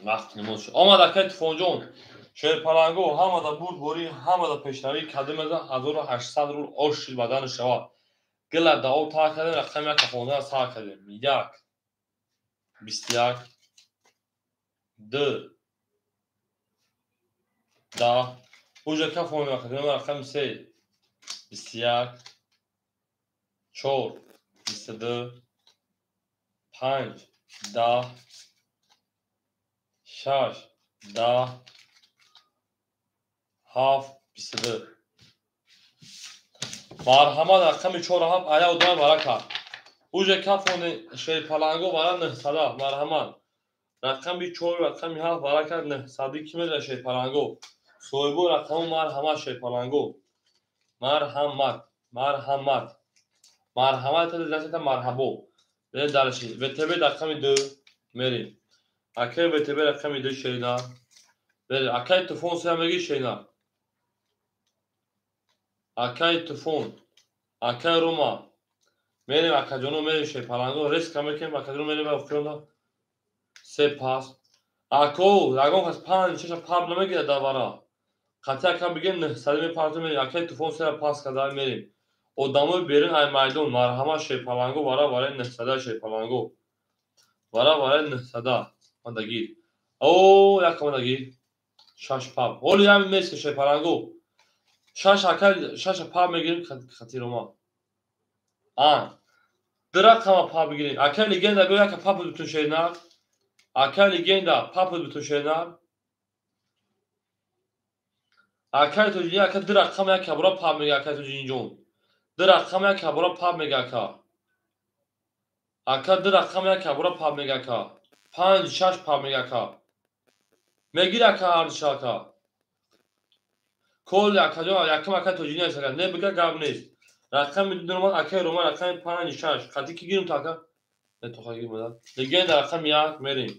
Вақт намоз шуд. Омад акаи Туфонҷон. Шерпаланго ҳама дар бурд борӣ, ҳама дар пешравӣ кадом мезан 1800 рубл ош шид бадан шавад. Гила дао та кардем, рақами 1 хондан сар кардем. 1 21 2 10 уже кафон рақами 3 21 4 22 5 10 6 10 7 22. Марҳамат рақами 4 7 ая одам барака. Уже кафоне шерпаланго вара 900 марҳамат. Рақами 4 рақами 7 вара кард 900 ки меза шерпаланго. Соҳибо рақаму марҳамат шерпаланго. Марҳамат, марҳамат. Марҳамат дастата марҳабо. Берем дальше. ВТБ рақами 2 мерем. Акай ВТБ рақами 2 шерина. Берем. Акай туфон сея меги шерина. Акай туфон. Акай Рома. Мерем акаҷоно мерем шерпаланго. Резка мекунем акаҷоно мерем ба охирона. Се пас. Ако ягон кас 5 6 паб намегирад дар вара. Қатъи ака бигем 900 мепартем мерем. Акай туфон сея пас карда мерем. Одамои берун ай майдон марҳамат шерпаланго вара вараи 900 шерпаланго. Вара вараи 900. Мандагир. О, як мандагир. 6 паб. Ҳоли ҳамин месте шерпаланго. 6 ака 6 паб мегирем хати Рома. А. Ду рақама паб бигирем. Акай легенда биё яка паб бутун шернар. Акай легенда паб бутун шернар. Акай тоҷини ака ду рақама як бора паб мега акай тоҷинҷон. Ду рақама як бора паб мега ака. Ака ду рақама як бора паб мега ака. 5 6 паб мега ака. Мегир ака ҳардуша ака. Кол акаҷон якам акай тоҷини аст ака. Не бига гап нест. Рақами ду Роман акай Роман рақами 5 6. Қати ки гирим то ака? Не то ха гирим да. Легенда рақами 1 мерем.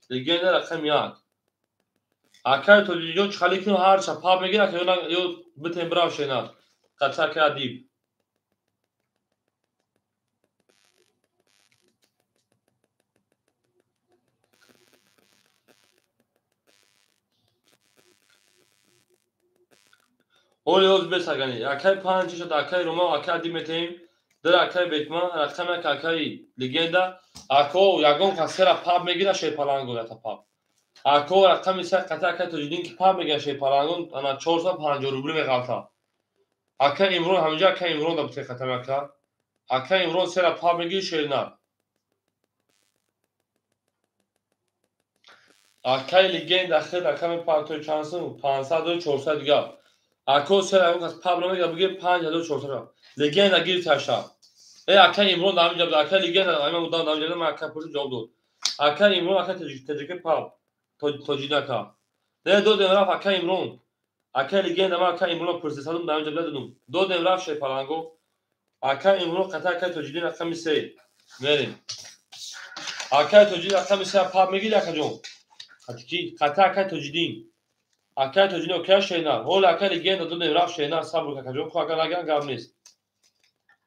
Легенда рақами 1. Акай тоҷинҷон чӣ кунем ҳарча паб мегир ака ё битем бирав шена. Қати акай Адиб. Оли ҳоз бесагани. Акай 5 6 акай Рома акай Адиб метаҳем. Дар акай Бетман рақами 1 акай легенда. Ако ягон кас сера паб мегира шерпаланго ята паб. Ако рақами 3 қати акай Тоҷиддин ки паб мегира шерпаланго ана 450 рубли меғалта. Акай Имрон ҳаминҷа акай Имрон да бите қатами ака. Акай Имрон сера паб мегири шернар. Акай легенда хед акай мепартои чанд сум 500 400 дига. Ако сера ягон кас паб намегира бигир 5400. Легенда гирифт ҳашта. Э акай Имрон дар ҳаминҷа буд. Акай легенда ҳамин муддат дар ҳаминҷа буд. Ман акай пурсид ҷавоб дод. Акай Имрон акай таҷики паб тоҷид ака. Не додем рафт акай Имрон. Акай легенда ман акай Имрон пурсид садум дар ҳаминҷа буд додум. Додем рафт шерпаланго. Акай Имрон қата акай Тоҷиддин рақами 3. Мерем. Акай Тоҷиддин рақами 3 паб мегири акаҷон. Қати ки? Қата акай Тоҷиддин. Акай Тоҷиддин окей шена. Ҳоли акай легенда додем рафт шена. Сабр акаҷон. Хо ака наган гап нест.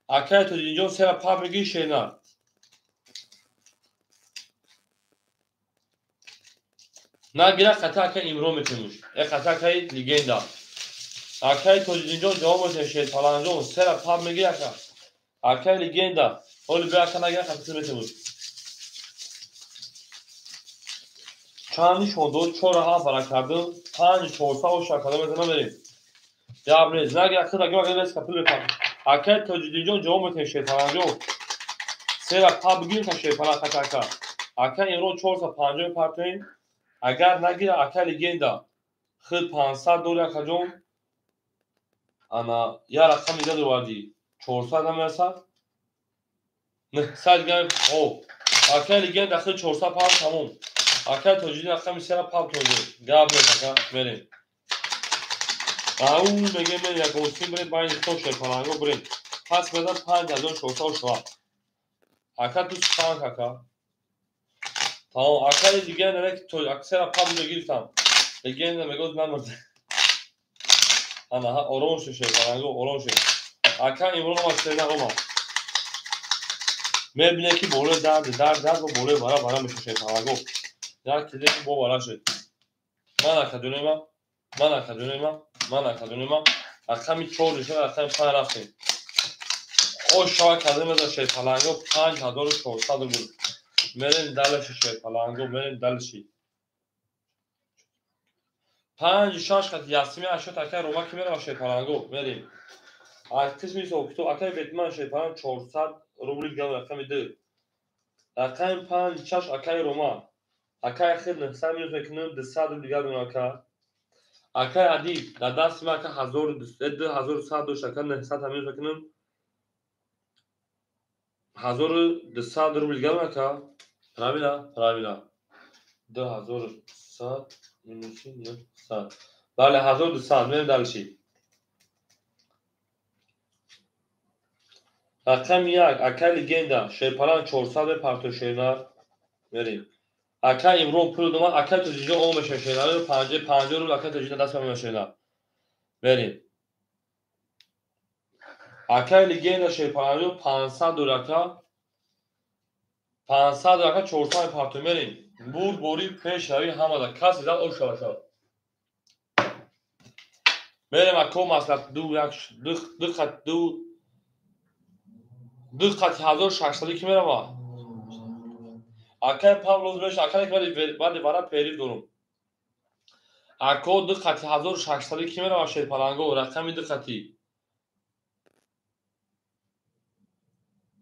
Акай Тоҷиддинҷон сера паб мегири шена. Нагира қата акай Имрон метемуш. Э қата акай легенда. Акай Тоҷиддинҷон ҷавоб метем шерпаланҷон сера паб мегири ака. Акай легенда. Ҳоли бе ака нагира қата метемуш. Чанд нишон дод? 4 7 вара кардем. 5 400 оша кардем метем мерем. Гап нест. Нагира хид ака ака нест капил мепам. Акай Тоҷиддинҷон ҷавоб метем шерпаланҷон. Сера паб бигирем та шерпалан қата ака. Акай Имрон 450 партоем. Агар нагира акай легенда хид 500 дори акаҷон. Ана я рақами дига дорвардӣ. 400 намерасад. 900 дига. О, акай легенда хид 400 паб тамом. Акай Тоҷиддин рақами 3 паб тоҷид. Гап нест ака, мерем. Ау мегем мерем як осин бирем байни хто шерпаланго бирем. Пас баъдан 5400 шава. Ака ту сухан ака. Тамом, акай легенда ки то аксера паб гирифтам. Легенда мегӯяд намурд. Ана ором шуд шерпаланго, ором шуд. Ака Имрон омад сена омад. Мебине ки болои дард дард дард бо болои вара вара мешуд шерпаланго. Як киле ки бо вара шуд. Ман акаҷонема, ман акаҷонема, ман акаҷонема. Рақами 4 нишон рақами 5 рафтем. Ош шава кардем аз шерпаланго 5400 рубл. Мерем дальше шерпаланго, мерем дальше. 5 6 қат ясми 80 акай Рома ки мерава шерпаланго, мерем. Аз қисми ҳисоб китоб акай Бетман шерпаланг 400 рубли дигар рақами 2. Рақами 5 6 акай Рома. Акай хид 900 минус мекунем 200 рубли дигар дорам ака. Акай Адиб дар дасти ман ака 1100 дошт ака 900 минус мекунем. 1200 рубл гап ака. Правильно, правильно. 2100 минуси 900. Бале, 1200. Мерем дальше. Рақами 1, ака легенда, шерпалан 400 мепарто шернар. Мерем. Ака Имрон пул дома, ака Тоҷиҷон о меша шернар, 50 рубл ака Тоҷиҷон даст меша шернар. Мерем. Ака легенда шерпаланҷон 500 доллар ака. 500 доллар ака 400 мепарто мерем. Бурд бори пешравӣ ҳамада касе зад ош шава шава. Мерем ако маслат ду як ду ду хат ду ду қати 1600 ки мерава. Акай Павлоз меш акай баъди вара перив дорум. Ако ду қати 1600 ки мерава шерпаланго рақами ду қати.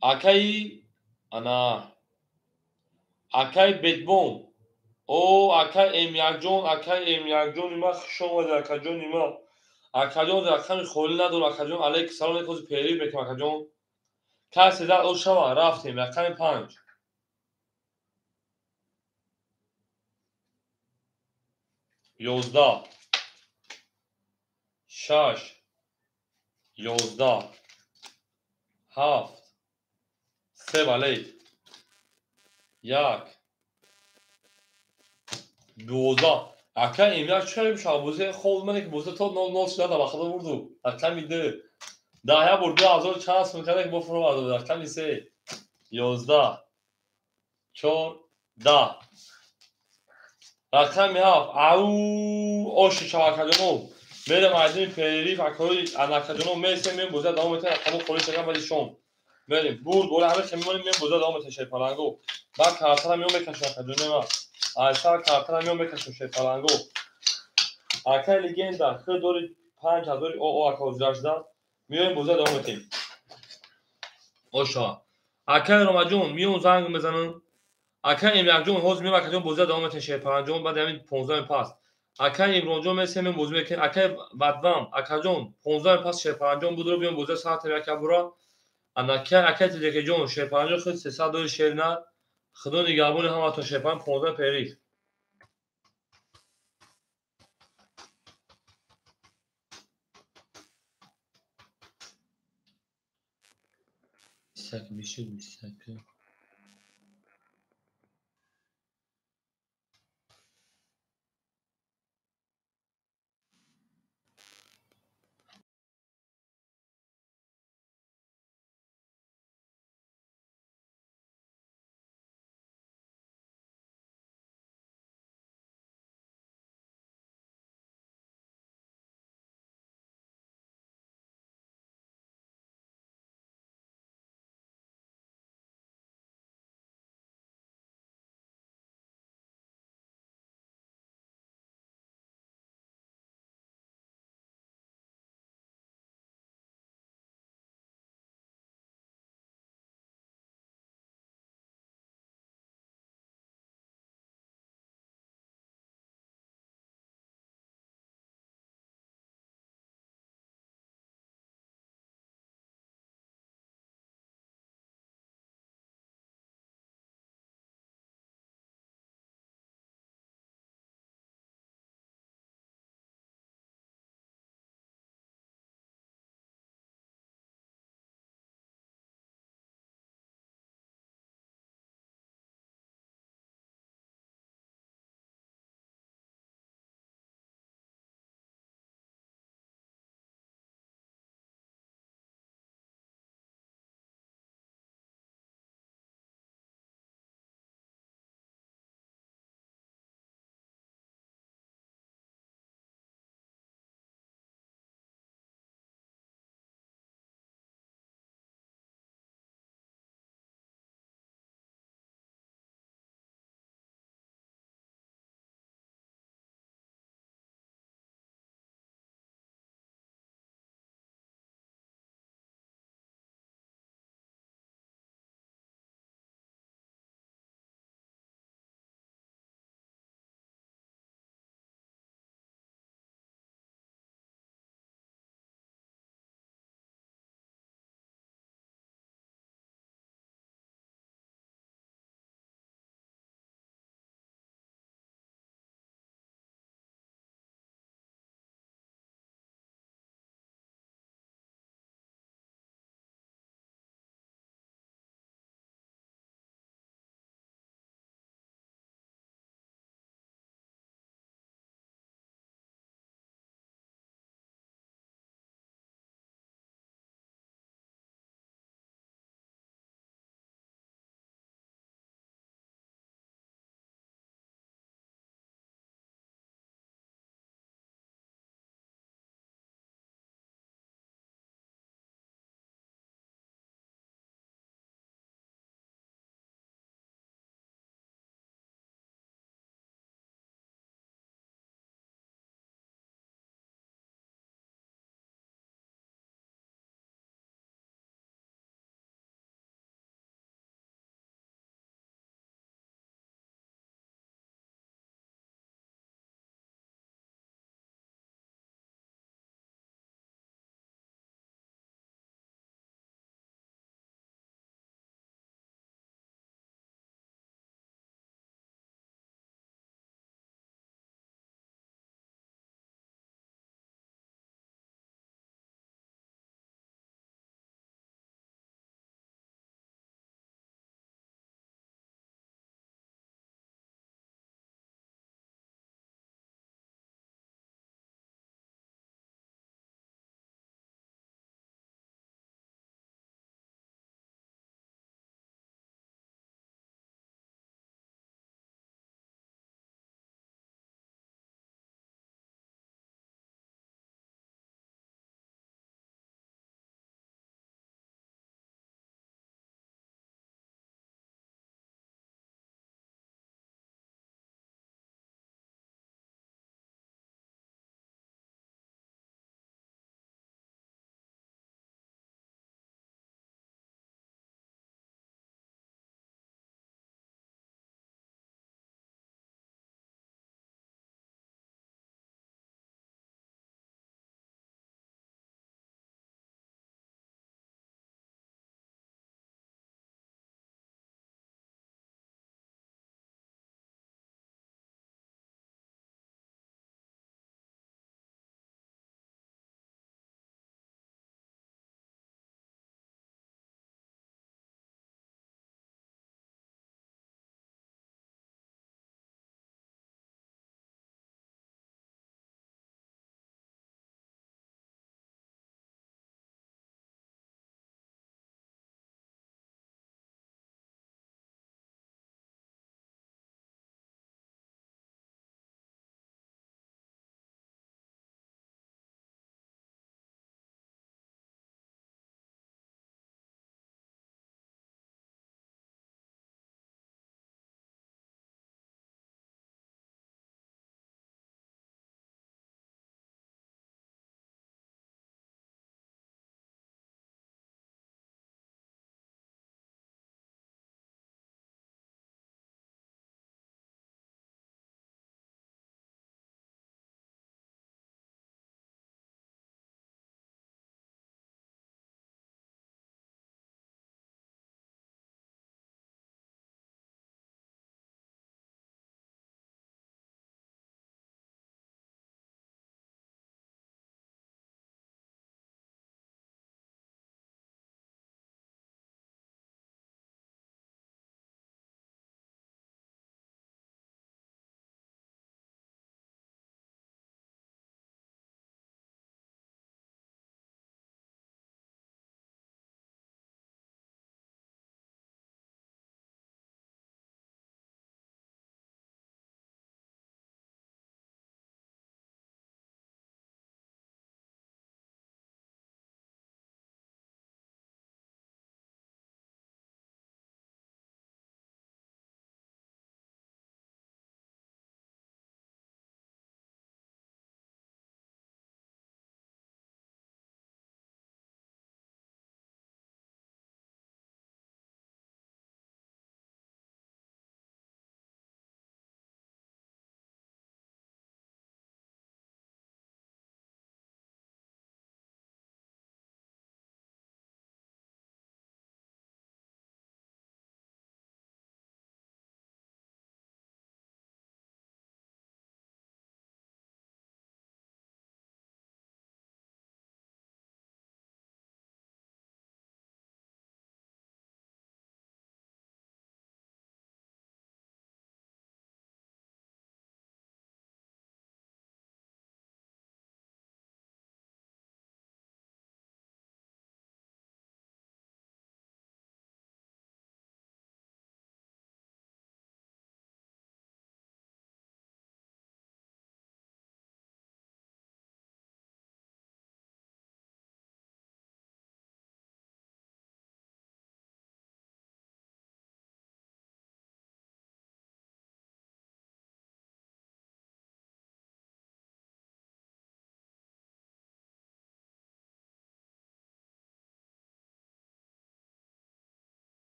Акаи ана акай Бетбом. О акай М1ҷон, акай М1ҷони ма хуш омадед акаҷони ма. Акаҷон рақами холӣ надорам акаҷон. Алейкум салом алейкум перив мекунам акаҷон. Касе зад о шава рафтем рақами 5. 11 6 11 7 3 валет 1 12. Ака М1 чӣ мешавад? Бозӣ хоб мане ки бозӣ то 0-0 шуда ба худо бурду. Рақами 2. Даҳя бур 2000 чанд сум карда ки бо фуро бурду. Рақами 3 11 4 10. Рақами 7. Ау оши шавакаҷоно. Мерем айдини перериф акои анакаҷоно месем мем бозӣ давом метем рақамо холӣ шаган баъди шом. Мерем бурд бола ҳама хемимонем мем бозӣ давом метем шерпаланго. Баъд картара меом мекашем акаҷоно ма. Айсар картара меом мекашем шерпаланго. Акай легенда хел дори 5000 о ака ҳозира шуда. Меоем бозӣ давом метем. Оша. Акай Ромаҷон меом занг мезанам. Акай М1ҷон ҳозир меом акаҷон бозӣ давом метем шерпаланҷон баъди ҳамин 15 пас. Акай Имронҷон месем меом бозӣ мекунем. Акай Вадвам акаҷон 15 пас шерпаланҷон будро биём бозӣ соати яка бура. Анака акай Тиҷакиҷон шерпаланҷон худ 300 дори шернар. Худо нигаҳбони ҳаматон шерпалан 15 периф. Бисак бишуд бисак.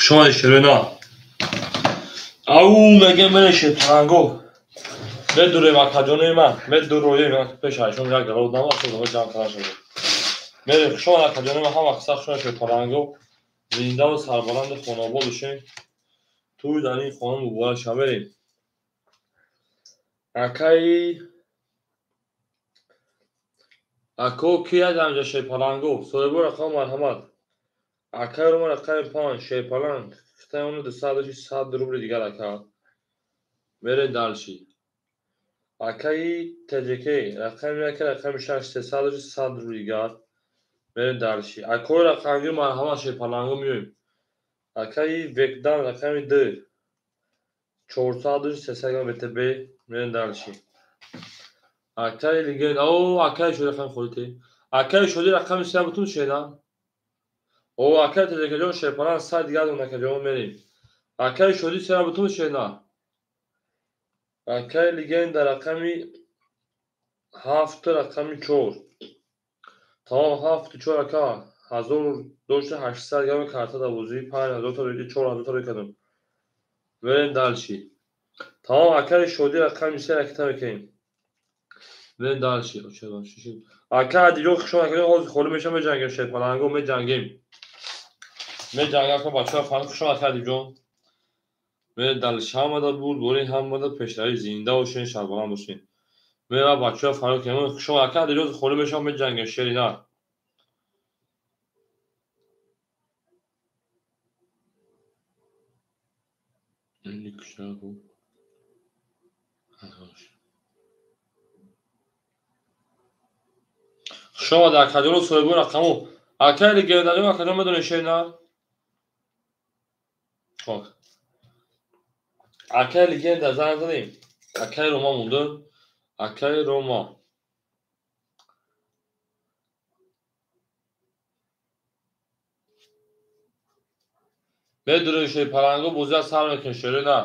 Хушомадед шерина. Ау мегем мере шерпаланго. Медурем акаҷонои ман, медуроем пеш айшон як гала одам аст, одамҳо ҷамъ карда шуда. Мерем хушомад акаҷонои ман, ҳама қисса хушомад шерпаланго. Зиндаву сарбаланду хонобод бошем. Тӯй дар ин хона муборак шава. Мерем. Акаи ако ки як ҳамҷа шерпаланго, соҳибо рақам марҳамат. Акаи Рома рақами 5 шерпаланг, хитаи ону 200 100 рубли дигар ака. Мерем дальше. Акаи ТҶК рақами 1 рақами 6 300 100 рубли дигар. Мерем дальше. Акои рақамгир марҳамат шерпаланго меоем. Акаи Векдан рақами 2 400 300 грамм ВТБ. Мерем дальше. Акаи легенда, о акаи шоди рақами холите. Акаи шоди рақами 3 бутун шеда. О акаи ТҶК ҷон шерпаланг 100 дигар дон акаҷон мерем. Акаи шоди 3 бутун шеда. Акаи легенда рақами 7 рақами 4. Тамом 7 4 ака 1000 дошта 800 грамм карта дар бозӣ 5000 та рӯи 4000 та рӯй кардам. Мерем дальше. Тамом акаи шоди рақами 3 ракета мекунем. Мерем дальше. Ака Адиҷон хушомад акаҷон, ҳозир холӣ мешавам меҷангем шерпаланго меҷангем. Меҷангем ака бачаҳо фаҳмид хушомад ака Адиҷон. Мерем дальше. Ҳамада бурд борин, ҳамада пешравӣ, зинда бошен, сарбаланд бошен. Мерем бачаҳо фаҳмид кунем. Хушомад ака Адиҷон, холӣ мешавам меҷангем шерина. Хушомад акаҷоно соҳибои рақаму. Акаи легендаҷон акаҷон медонед шерина? Хоб. Акаи легенда занг задем. Акаи Рома монда. Акаи Рома. Медурем шерпаланго бозиа сар мекунем шерина.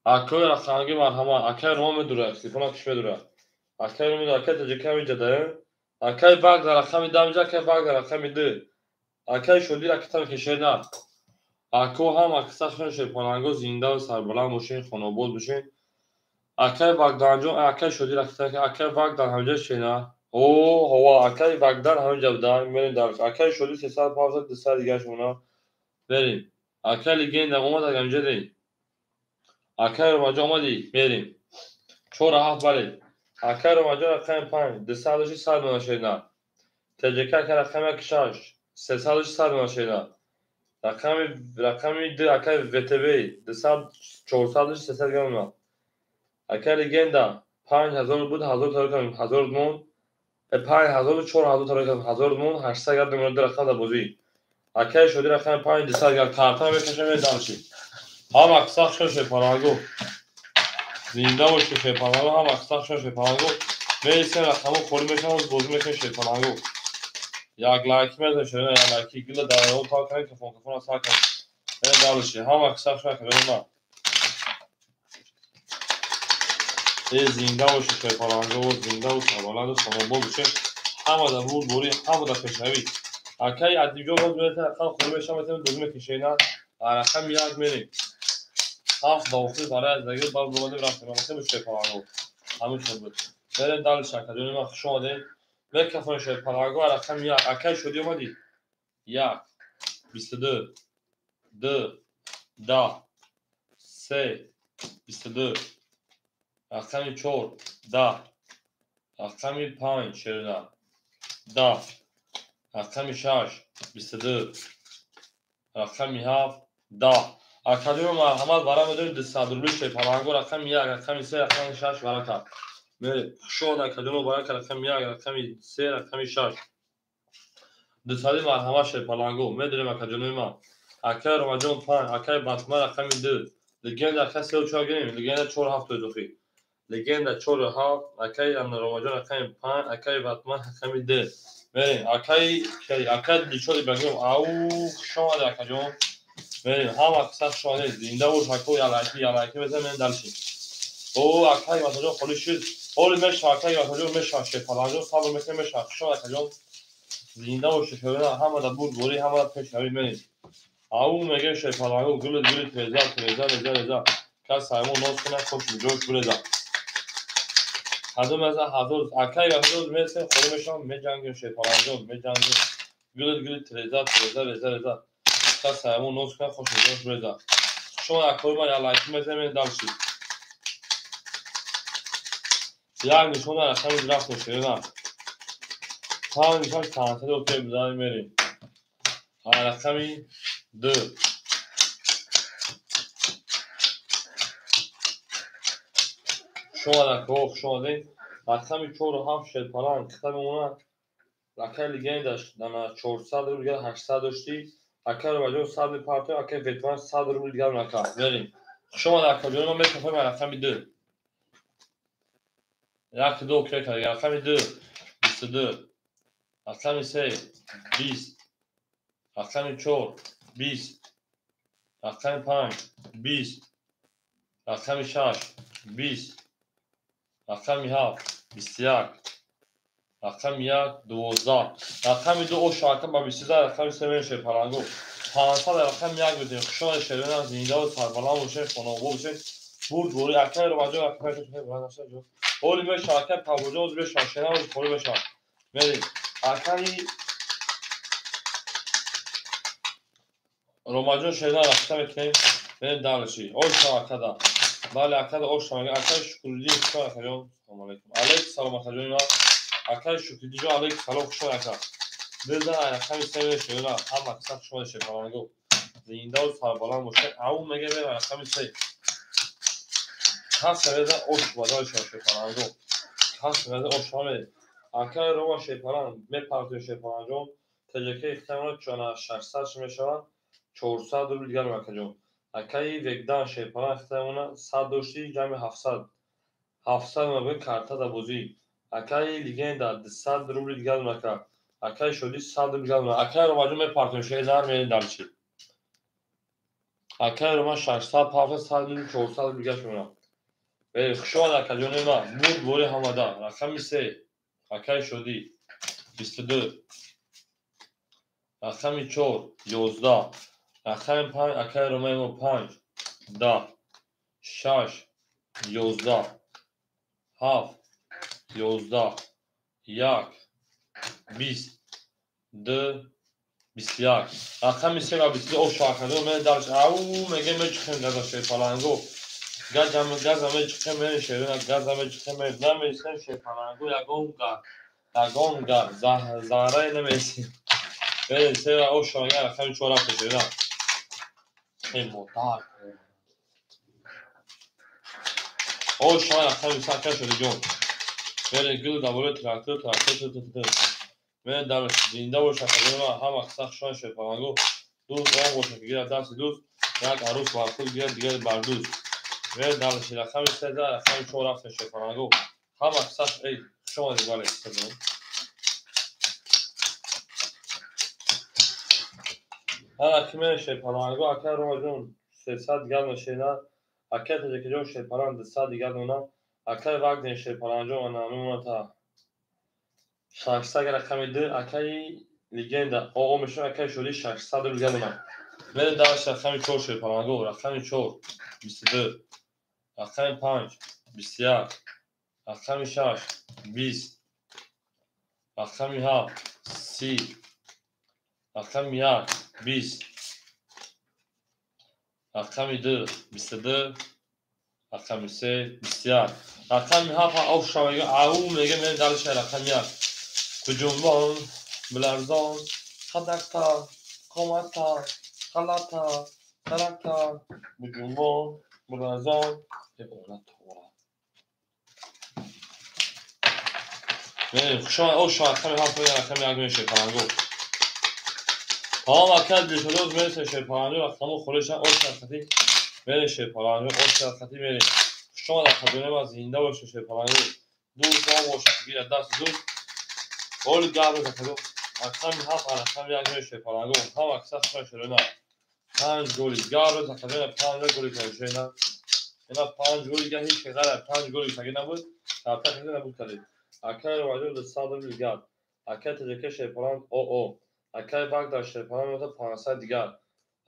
Акои рақамги марҳамат. Акаи Рома медура, телефона киш медура. Акаи Рома медура, акаи ТҶК ҳаминҷа даем. Акаи Вагнер рақами 10 инҷа, акаи Вагнер рақами 2. Акаи Шоди ракета мекунем шерина. Ако ҳам акса хушон шерпаланго зиндаву сарбаланд бошен, хонобод бошен. Акаи Вагнерҷон, акаи Шоди ракета мекунем. Акаи Вагнер ҳаминҷа шерина. О, ҳова, акаи Вагнер ҳаминҷа буда. Мерем дальше. Акаи Шоди 350 200 дигараш мона. Мерем. Акаи легенда омад ҳаминҷа дем. Акаи Ромаҷон омадӣ? Мерем. 4 7 бале. Акаи Ромаҷон рақами 5 200 100 мона шерина. ТҶК ака рақами 1 6 300 100 мона шерина. Рақами 2 акаи ВТБ 200 400 300 грамм мона. Акаи легенда 5000 буд 1000 таро кардем 1000 мон. 5000 4000 таро кардем 1000 мон 800 грамм мона ду рақам дар бозӣ. Акаи шоди рақами 5 200 грамм карта мекашем мерем дальше. Ҳама қисса хушон шерпаланго. Зинда бошед шерпаланго, ҳама қисса хушон шерпаланго. Мересем рақамҳо холӣ мешаванд, бозӣ мекунем шерпаланго. Як лайки мезанем шерина, як лайки гила дар он пар кунем, кафон кафона сар кунем. Мерем дальше. Ҳама қисса хушон акаҷони ман. Зинда бошед шерпаланго, зиндаву сарбаланду хонобод бошед. Ҳамада бурд борӣ, ҳамада пешравӣ. Акаи Адибҷон боз мересем рақам холӣ мешаванд, метавонем бозӣ мекунем шерина. Рақами 1 мерем. 7 дохил барои аз дагир баъд омадем рафтем. Ҳамин шерпаланго. Ҳамин шуд буд. Мерем дальше акаҷони ман хуш омадед. Мекафон шерпаланго рақами 1. Акаи Шодӣ омадӣ? 1 22 2 10 3 22 рақами 4 10 рақами 5 шерина 10 рақами 6 22 рақами 7 10. Акаҷони марҳамат бара медорем 200 рубли шерпаланго рақами 1 рақами 3 рақами 6 барака. Мерем. Хушомад акаҷоно барака рақами 1 рақами 3 рақами 6. 200 марҳамат шерпаланго. Медорем акаҷонои ман. Акаи Ромаҷон 5, акаи Батма рақами 2. Легенда ака 3 4 гирем. Легенда 4 7 дохи. Легенда 4 7, акаи Ромаҷон рақами 5, акаи Батма рақами 2. Мерем. Акаи акаи Дилшод Ибрагимов. Ау, хушомад акаҷон. Мерем. Ҳама қисса хушомадед. Зинда бош ако, ялайки, ялайки безан мерем дальше. О, акаи Батмаҷон холӣ шуд. Ҳоли мешава акаи Батмаҷон мешава шерпаланҷон сабр мекунем мешава. Хушомад акаҷон. Зинда бошед шерина, ҳамада бурд борӣ, ҳамада пешравӣ мерем. Ау меге шерпаланго гулит гулит реза реза реза реза. Кас саймон ноз кунад хош ҷош буреза. Ҳазор меза ҳазор акай ҳазор месем холӣ мешавам меҷангем шерпаланго меҷангем. Гулит гулит реза реза реза реза. Кас саймон ноз кунад хош ҷош буреза. Шумо акои ман лайк мезанем дальше. Як нишона рақами рафт шерина. Панҷ нишон 500 окей бизанем мерем. Рақами 2. Шумо акоҳо хуш омадед. Рақами 4 ва 7 шерпаланг қита мемонад. Акай легендаш 400 рубл дигар 800 доштӣ. Акай Робаҷон 100 мепартояд, акай Ветман 100 рубл дигар нака. Мерем. Хуш омад акаҷони ман мекафем рақами 2. Як ду окей кард. Рақами 2 22. Рақами 3 20. Рақами 4 20. Рақами 5 20. Рақами 6 20. Рақами 7 21. Рақами 1 12. Рақами 2 ош ака ба 23 рақами 3 мешавад паланго. 500 рақами 1 бидем. Хуш омадед шервена зинда ва сарбаланд бошед, хонобод бошед. Бурд бори акай Робаҷон акай шуд. Оли мешавад акай Павлоҷон оз мешавад шервена оз холӣ мешавад. Мерем. Акай Ромаҷон шервена рафта мекунем. Мерем дальше. Ош акада. Бале акада ош шава. Акай Шукриддин хуш омадед акаҷон. Салом алейкум. Алейк салом акаҷони ман. Акай Шукриддинҷон алейк салом хуш омадед ака. Бизан рақами 3 мешавад. Ҳама каса хуш омадед шерпаланго. Зинда ва сарбаланд бошед. Ау меге мерем рақами 3. Кас реза ош бадал шава шерпаланго. Кас реза ош шава. Акай Рома шерпаланг мепартояд шерпаланҷон. ТЖК ихтимол чона 600 мешавад. 400 рубл дигар акаҷон. Акаи Вегдан шерпаланг ихтимол 100 доштӣ ҷамъи 700. 700 мабин карта да бозӣ. Акаи легенда 200 рубл дигар ака. Акаи Шодӣ 100 рубл дигар. Акаи Ромаҷон мепартояд шерзар мерем дальше. Акаи Рома 600 партояд 100 рубл 400 рубл дигар мемонад. Хуш омад акаҷони ман. Бурд бори ҳамада. Рақами 3. Акаи Шодӣ 22. Рақами 4 11. Рақами 5 акаи Ромаи мо 5 10 6 11 7 11 1 20 2 21. Рақами 3 ва 22 ош акаҷон мен дарш ау меге мечухем газа шерпаланго. Газа мечухем мен шерина газа мечухем мен намесем шерпаланго ягон гар ягон гар зарраи намесем. Бе се ва ош ага рақами 4 рафта шерина. Эй модар. Ош ага рақами 3 ака шудиҷон. Бере гул даволи трактор трактор трактор. Мен дар зинда бош акаҷони ман ҳама қисса хуш омадед шерпаланго. Дӯст он бошад ки гирад дасти дӯст, як арӯс бар худ гирад дигар бар дӯст. Бере дальше рақами 3 рақами 4 рафта шерпаланго. Ҳама қисса эй хуш омадед бале қиссаҷон. Ҳама ки мен шерпаланго акай Ромаҷон 300 дигар мешена, акай Таҷикиҷон шерпаланг 200 дигар мемонад, акай Вагден шерпаланҷон ана мемонад та 600 рақами 2 акай легенда оо мешавад акай Шодӣ 600 рубл дигар мемонад. Мерем дальше рақами 4 шерпаланго. Рақами 4 22. Рақами 5 21. Рақами 6 20. Рақами 7 30. Рақами 1 20. Рақами 2 22. Рақами 3 21. Рақами 7 оф шава ау меге мерем дальше рақами 1. Куҷумбон биларзон қадакта қоматта ғалата таракта буҷумбон биларзон хуш омад ош рақами 7 рақами 1 мешавад паланго. Тамом акай дилшодоз мересем шерпаланҷо рақамо холиша ош хати мерем шерпаланҷо ош хати мерем. Хуш омад акаҷони ман зинда бошед шерпаланҷо. Дӯст он бошад гирад дасти дӯст. Оли гап акаҷон. Рақами 7 рақами 1 мешавад паланго. Ҳама қисса хуш омад шерона. 5 голи гап акаҷон 5 голи кардем. Ина 5 голи дигар ҳеч ғайр 5 голи таги набуд. Карта хеле набуд кардем. Акай Ромаҷон 200 рубл дигар. Акай Таҷика шерпаланг оо. Акай Вагдар шерпаланг 500 дигар.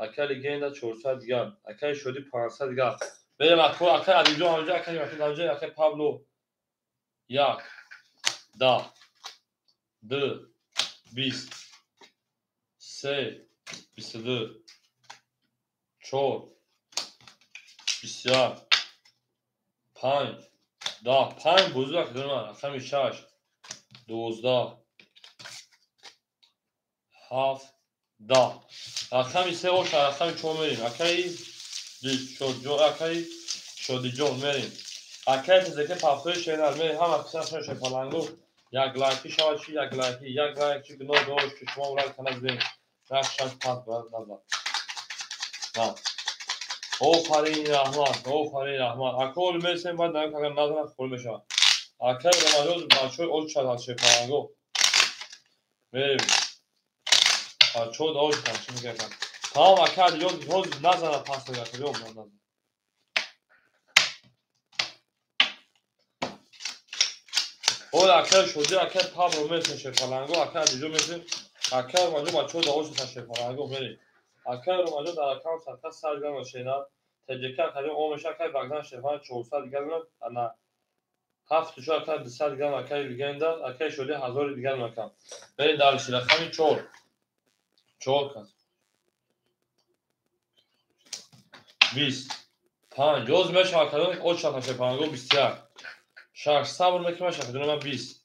Акай Легенда 400 дигар. Акай Шодӣ 500 дигар. Берем ако, акай Адилҷон ҳамҷа, акай Маҳмуд ҳамҷа, акай Пабло. 1 10 2 20 3 22 4 21 5 10 5 бозӣ акай ман рақами 6 12 7 10 рақами 3 оша рақами 4 мерем. Акай Дилшодҷон, акай Шодиҷон мерем. Акай Тезака пафтои шернар мерем. Ҳама қисмат шерпалангу як лайки шавад чи як лайки, як лайк чи гуноҳ дошт ки шумо лайк канад бинед. Як шаш пас бояд назад. На. Офарин раҳмат, офарин раҳмат. Акол месем баъд агар назанад хол мешавад. Акай Ромаҷон бачаҳои очад аз шерпалангу. Мерем. Бачаҳо даош чӣ мегӯянд? Тамом акай Адилҷон ҳозир назанад пас акаҷон назанад. Ола акай Шодӣ, акай Пабло месем шерпалангу, акай Адилҷон месем, акай Ромаҷон бачаҳо даош шерпалангу мерем. Акай Ромаҷон дар аккаунт садқа 100 грамм шернар, ТЖК акаҷон омеша, акай Богдан шерпаланг 400 дигар мекунад, ана 7 акай 200 грамм акай Легенда, акай Шодӣ 1000 дигар мекунад. Берем дальше, рақами 4. 4 кас. 20 5 ҳозир мешавад акаҷон очад шерпалангу 21 6 сабр мекунам акаҷон ман 20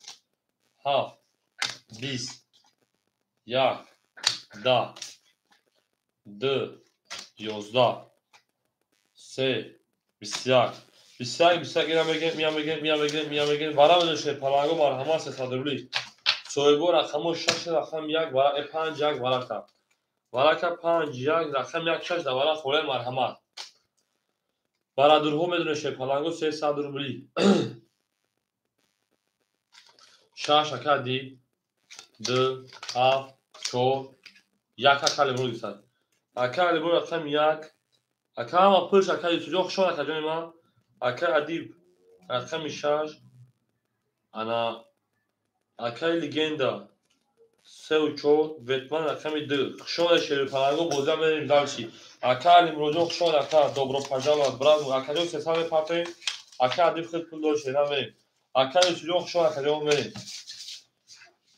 7 20 1 10 2 11 3 21 21 21 ина мегем, мия мегем, мия мегем, мия мегем. Вара медон шерпалангу марҳамат 300 рубли. Соҳибо рақамо 6 рақам 1 вара 5 1 варака. Варака 5 1 рақам 1 6 дар варақа холе марҳамат. Барадурҳо медонед шерпалангу 300 рубли. 6 ака ди 2 7 4 1 ака лимро гирифтад. Ака лимро рақам 1. Ака ҳама пулш ака Юсуфҷон хушон акаҷони ман. Ака Адиб рақами 6. Ана акай Легенда 3 4 Ветман рақами 2. Хушон шерпалангу бозӣ мерем дальше. Ака Алимроҷон хушон ака, добро пожаловать, брат. Акаҷон 300 мепартоем. Ака Адиб худ пул дошт, шерна мерем. Ака Юсуфҷон хушон акаҷон мерем.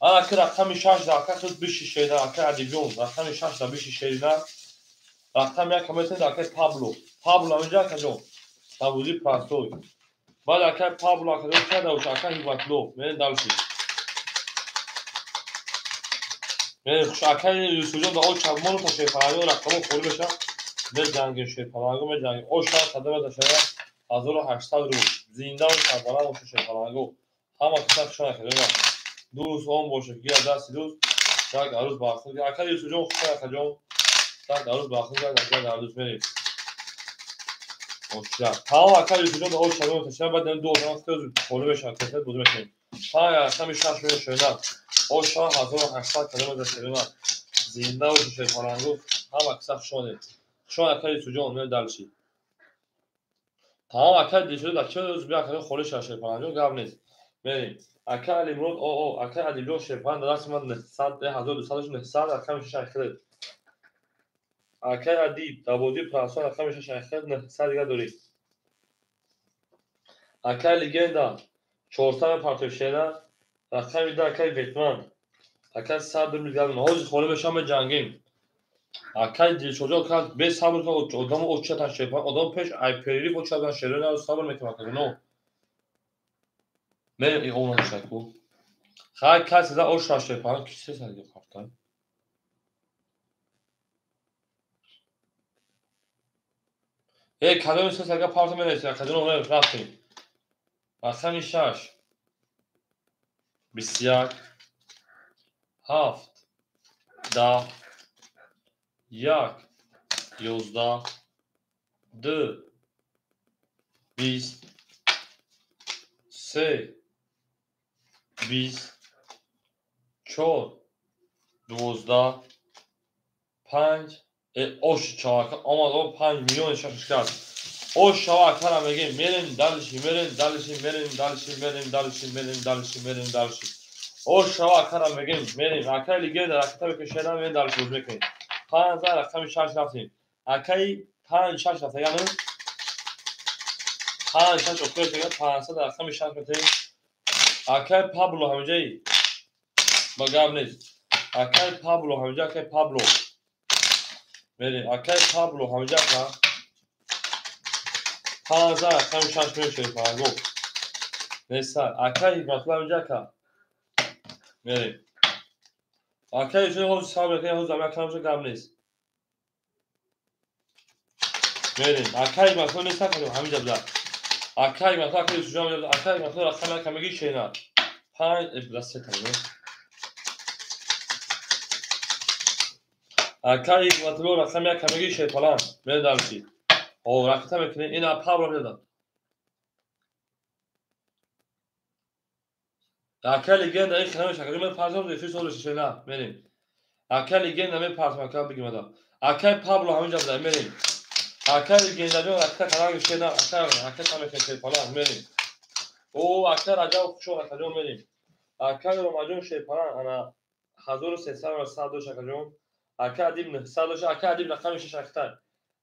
Ана ака рақами 6 да ака худ биши шерна, ака Адибҷон рақами 6 да биши шерна. Рақами 1 метавонед акай Пабло. Пабло ҳаминҷа акаҷон. Табузи простой. Баъд акай Пабло акаҷон чӣ дошт? Ака Ҳибатло. Мерем дальше. Мерем хуш акай Юсуфҷон да оча мону та шерпалангу рақамо холӣ мешавад. Меҷангем шерпалангу меҷангем. Оша қадама ташава 1800 рубл. Зинда ва сарбаланд боша шерпалангу. Ҳама киса хушон акаҷон. Дӯст он боша гира дасти дӯст. Як арӯз ба худ. Акай Юсуфҷон хушон акаҷон. Так арӯз ба худ як арӯз мерем. Оша. Тамом акай Юсуфҷон да оча мону ташава баъд ду одам хеле холӣ мешавад. Касат бозӣ мекунем. Панҷ рақами 6 мешавад. Оша 1800 калима дар шерина. Зинда боша шерпалангу. Ҳама киса хушонед. Хушон акай Юсуфҷон меояд дальше. Тамом акай Дилшод дар чӣ рӯз бия акаҷон холӣ шавад шерпалангу гап нест. Мерем. Акай Алимурод о акай Адилҷон шерпаланг дар дасти ман 900 1200 900 рақами 6 ахир. Акай Адиб дар бозии Прасон рақами 6 ахир 900 дигар дорӣ. Акай Легенда 400 мепартои шерна. Рақами 2 акай Ветман. Акай 100 рубл дигар. Ҳозир холӣ мешавам меҷангем. Акай Дилшодҷон кад бесабр кад одамо очатан шерпаланг одам пеш ай перерыв очатан шерна сабр мекунам акаҷон. Мерем и овна шаку. Хай касе за оша шерпаланг ки 300 дигар партан. Кадоми 300 дигар парта мересем акаҷон рафтем. Рақами 6 21 7 10 1 11 2 20 3 20 4 12 5 ош чавака омад о 5 миллион шаш кард. Ош чавакара мегем мерем дальше, мерем дальше, мерем дальше, мерем дальше, мерем дальше, мерем дальше. Ош чавакара мегем мерем. Акай Легенда ракета бекашена мерем дальше боз мекунем. 15 рақами 6 рафтем. Акаи 5 6 рафта, яъне 5 6 окей, 500 рақами 6 метем. Акаи Пабло ҳамҷаи ба гап нест. Акаи Пабло ҳамҷа, акаи Пабло. Мерем, акаи Пабло ҳамҷа ка 15 рақами 6 мешавем паланго. Неста, акаи Ҳикматулло ҳамҷа ка. Мерем. Акаи Юсуф ҳозир сабр мекунем, ҳозир ҳамин акаи гап нест. Мерем. Акаи Ҳикматулло нест, акаи ҳаминҷа буда. Акаи Ҳикматулло, акаи Юсуф ҳаминҷа буда. Акаи Ҳикматулло рақами як мегӣ шена. 5 буда се та. Акаи Ҳикматулло рақами як мегӣ шерпалан. Мерем дарси. О, ракета мекунем. Ина Пабло медодам. Ака легенда ин хинаме шакаҷо мен партом эфир сол шена мерем. Ака легенда мен партом ака бигим ада. Акаи Пабло ҳаминҷа буда мерем. Ака легенда ҷон ака канал шена ака ака тамекунем шерпалан мерем. О, ака Раҷаб хушо акаҷон мерем. Ака Ромаҷон шерпалан ана 1300 ва 100 дошт акаҷон. Ака Адиб 900 дошт, ака Адиб рақами 6 акта.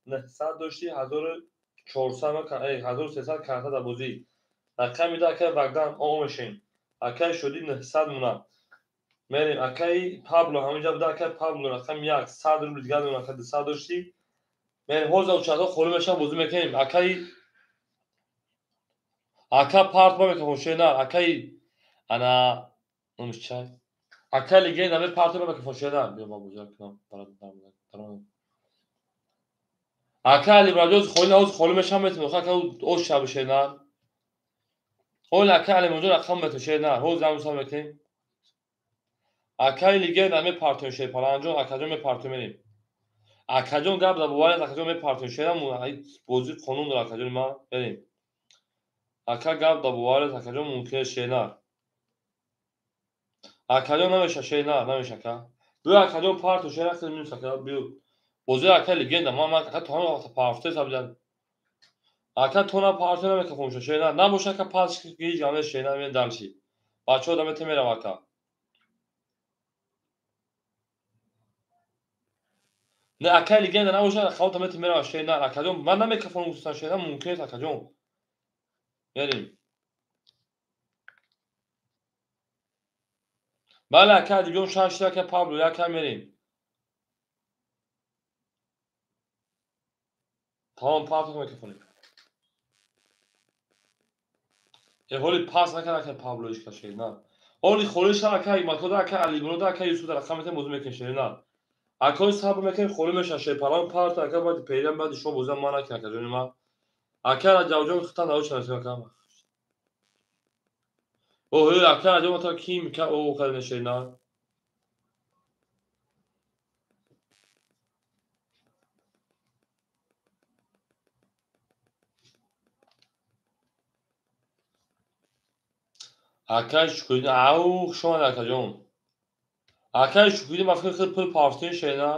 900 дошти 1400 ва 1300 карта дар бозӣ. Рақами 2 акаи Вагдан о мешем. Акаи Шодӣ 900 муна. Мерем, акаи Пабло ҳаминҷа буда, акаи Пабло рақами 1 100 рубл дигар мемона, ака 200 дошти. Мерем, ҳозир участок холӣ мешавам, бозӣ мекунем. Акаи ака парт ма мекунем, шена, акаи ана номиш чай? Акаи легенда ме парт ма мекунем, шена. Биё ма бозӣ кунам. Ака Алимраҷоз холӣ ҳозир холӣ мешавам, метавонем, ака ош шаб шена. Ҳол ака Алимраҷон рақам метавонем, шена. Ҳозир ҳам мусоҳиба мекунем. Акаи легенда мепартоем шерпаланҷон, акаҷон мепартоем мерем. Акаҷон гап дар бовар аст, акаҷон мепартоем шена, бозӣ қонун дорад акаҷони ман, мерем. Ака гап дар бовар аст, акаҷон мумкин аст шена. Акаҷон намеша шена, намеша ака. Биё акаҷон парто шена, хеле минус ака, биё. Бозӣ ака легенда, ман ака то ҳама вақт партои сабидан. Ака то на парто намекунам шена, набоша ака пас ҳеҷ гап нест шена, мен дарси. Бачаҳо да мете мерам ака. Не, акаи легенда набоша, рақамото мете мерам шена, акаҷон, ман намекафонам гуфтам шена, мумкин нест акаҷон. Мерем. Бале, ака Адибҷон 6 ака Пабло, яка мерем. Тамом, парто мекафонем. Ҳоли пас накард ака Пабло ҳеҷ кас шена. Ҳоли холӣ шав ака Ҳикматулло, ака Алимурод, ака Юсуф рақам метем бозӣ мекунем шена. Акои сабр мекунем холӣ мешавад шерпалан парто ака баъди пейрам баъди шумо бозиам ман накунам акаҷони ман. Ака Раҷабҷон хитан научи насим ака. О, ака Раҷаб ата ким ка о кардем шена. Акаи Шукриддин, ау, хуш омадед акаҷон. Акаи Шукриддин ба фикри худ пул партои шена.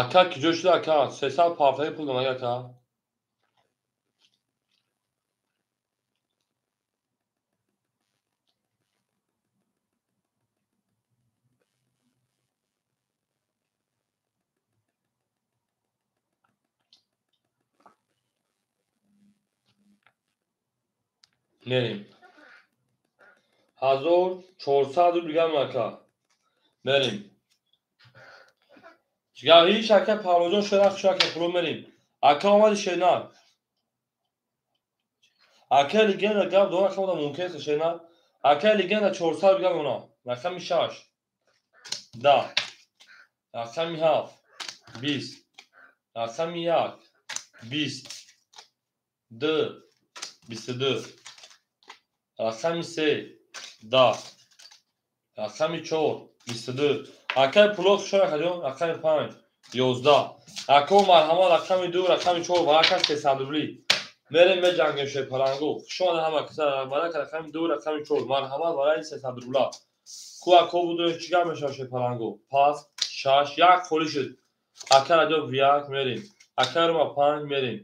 Ака киҷо шуда ака? 300 партои пул донаг ака. Мерем. 1400 рубл дигар ака. Мерем. Ҳеҷ ака Павлоҷон шена хуш ака пуло мерем. Ака омади шена. Ака легенда гап дора ака ода мумкин аст шена. Ака легенда 400 дигар мона. Рақами 6. 10. Рақами 7. 20. Рақами 1. 20. 2. 22. Рақами 3. 10. Рақами 4. 22. Акаи пуло хушо акаҷон, рақами 5. 11. Ако марҳамат рақами 2, рақами 4 ва ака 300 рубли. Мерем меҷангем шерпалангу. Хуш омадед ҳама каса барака рақами 2, рақами 4. Марҳамат барои 300 рубла. Ку ако буду чӣ гап мешавад шерпалангу? Пас 6 1 холӣ шуд. Ака Раҷаб 1 мерем. Ака Рома 5 мерем.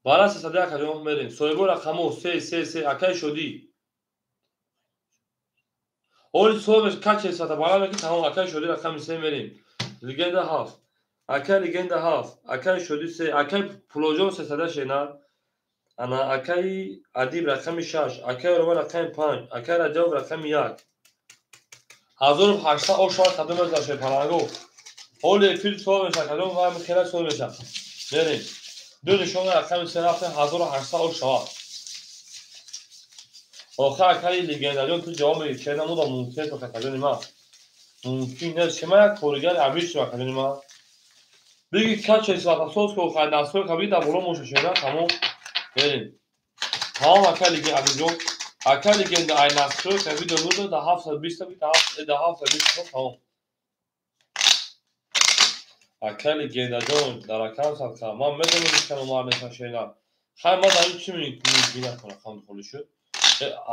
Бара 301 акаҷон мерем. Соҳибо рақамо 3 3 3 акай шодӣ. Оли соҳиб каче сата бара меки тамом акай шодӣ рақами 3 мерем. Легенда 7. Акай легенда 7. Акай шодӣ 3. Акай пулоҷон 300 шена. Ана акай Адиб рақами 6. Акай Рома рақами 5. Акай Раҷаб рақами 1. 1800 ошар кадом мезашед паланго. Оли эфир соҳиб меша кадом ва михела соҳиб меша. Мерем. Ду нишон рақами 3 рафтем 1800 ошава. Охир акаи легендаҷон ту ҷавоб медиҳӣ чера намуда мумкин нест акаҷони ман. Мумкин нест шума як коригари абиш шума акаҷони ман. Биги каче сатасоз ко хай настой каби дар боло моша шена тамом. Мерем. Тамом акаи легенда абиҷон. Акаи легенда ай настой каби дар буда дар 720 би дар 720 тамом. Акаи легендаҷон дар рақам садқа ман медонам ки номар нест шена. Хай ман дар ин чӣ мумкин накунам рақам холӣ шуд.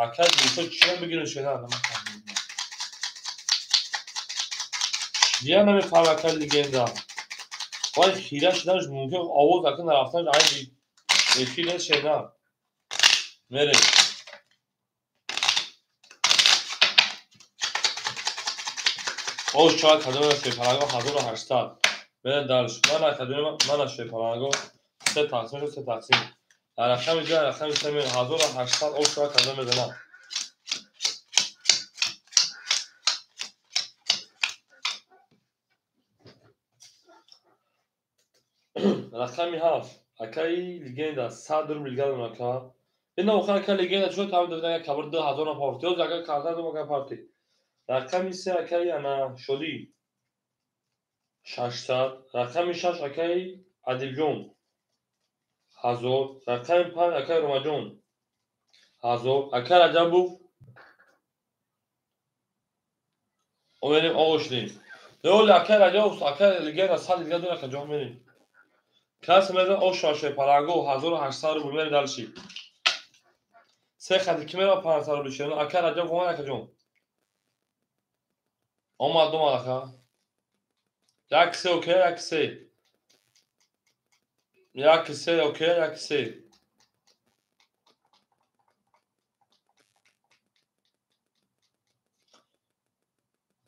Акаи дӯсто чиро бигирем шена? Дия намефаҳмам акаи легенда. Вай хира шуданаш мумкин овоз ака нарафтанаш ай эфир нест шена. Мерем. Ош чоа кадом шепаранго 1800. Мерем дальше. Ман академ ман шепаранго се тақсим шуд се тақсим. Рақами 2 рақами 3 мерем 1800 ош чоа кадом мезанам. Рақами 7 акаи легенда 100 рубл гадам ака. Ина охир акаи легенда чун там додан як кабр 2000 на партӣ. Оз ака кардан дум ака партӣ. Рақами 3 акаи ана шодӣ 600. Рақами 6 акаи Адибҷон 1000. Рақами 5 акаи Ромаҷон 1000. Акаи Раҷабов омерем оғошлем. Леоли акаи Раҷабов акаи легенда 100 дига дора акаҷон мерем. Кас мезан ошаше паланго 1800 рубл мерем дальше. Се хати ки мера 500 рубл шена акаи Раҷабов омад акаҷон. Омад омад ака. Як се окей як се. Як се окей як се.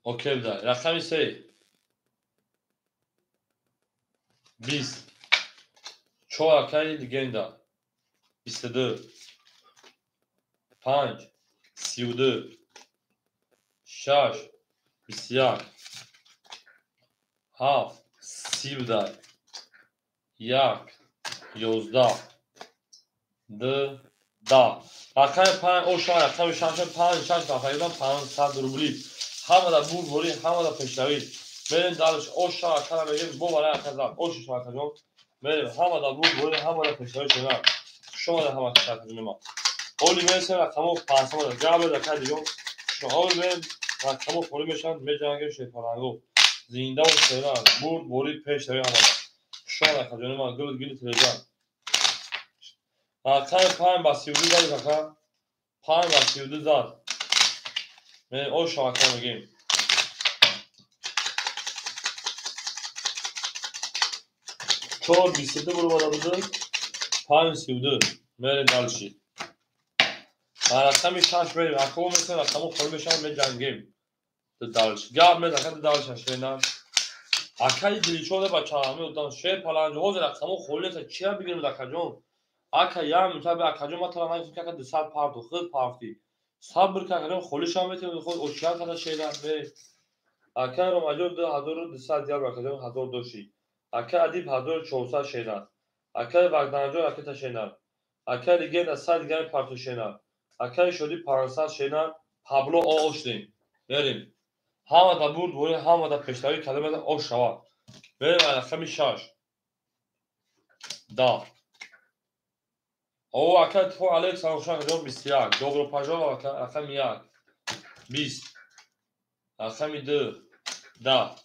Окей бда. Рақами 3. 20. 4 акаи легенда. 22. 5. 32. 6. 21. 7. 30. 1. 11. 2. 10. Рақами 5 оша рақами 6 5 6 нафаридан 500 рубли. Ҳамада бурдборӣ, ҳамада пешравӣ. Мерем дальше. Оша акара мегем бо барои ака зад. Оша акаҷон. Мерем ҳамада бурдборӣ, ҳамада пешравӣ шуда. Хуш омада ҳама акаҷони ман. Оли мересем рақамо 500 габр ака дигон. Оли мерем рақамо холӣ мешаванд, меҷангем шерпаланго. Зинда ва шера, бурдборӣ, пешравӣ ҳамада. Хуш омада акаҷони ман, гул гули телеграм. Рақами 5 ба 32 зад ака. 5 ба 32 зад. Мерем оша ака мегем. 4 22 буромада буд. 5 32. Мерем дальше. Рақами 6 мерем. Акамо месем рақамо холӣ мешаванд, меҷангем. Дальше. Гап мез ака дальше шена. Акаи дилчода бача ҳами одам шер паланҷ ҳозир рақамо холӣ нест. Чира бигирем акаҷон? Ака ям мутаби акаҷон ма тара нагуфтам ки ака 200 парту худ партӣ. Сабр кар акаҷон холӣ шава метавонӣ худ очият када шера. Мерем. Акаи Ромаҷон 2200 евро акаҷон 1000 дошӣ. Акаи Адиб 1400 шена. Акаи Вагданҷон ракета шена. Акаи легенда 100 дигами парту шена. Акаи шодӣ 500 шена. Пабло оошдем. Мерем. Ҳамада бурдборӣ, ҳамада пешравӣ кадом мезан ош шава. Мерем рақами 6. 10. О акаи Тифон Алекс акаҷон 21. Добро пожаловать рақами 1. 20. Рақами 2. 10.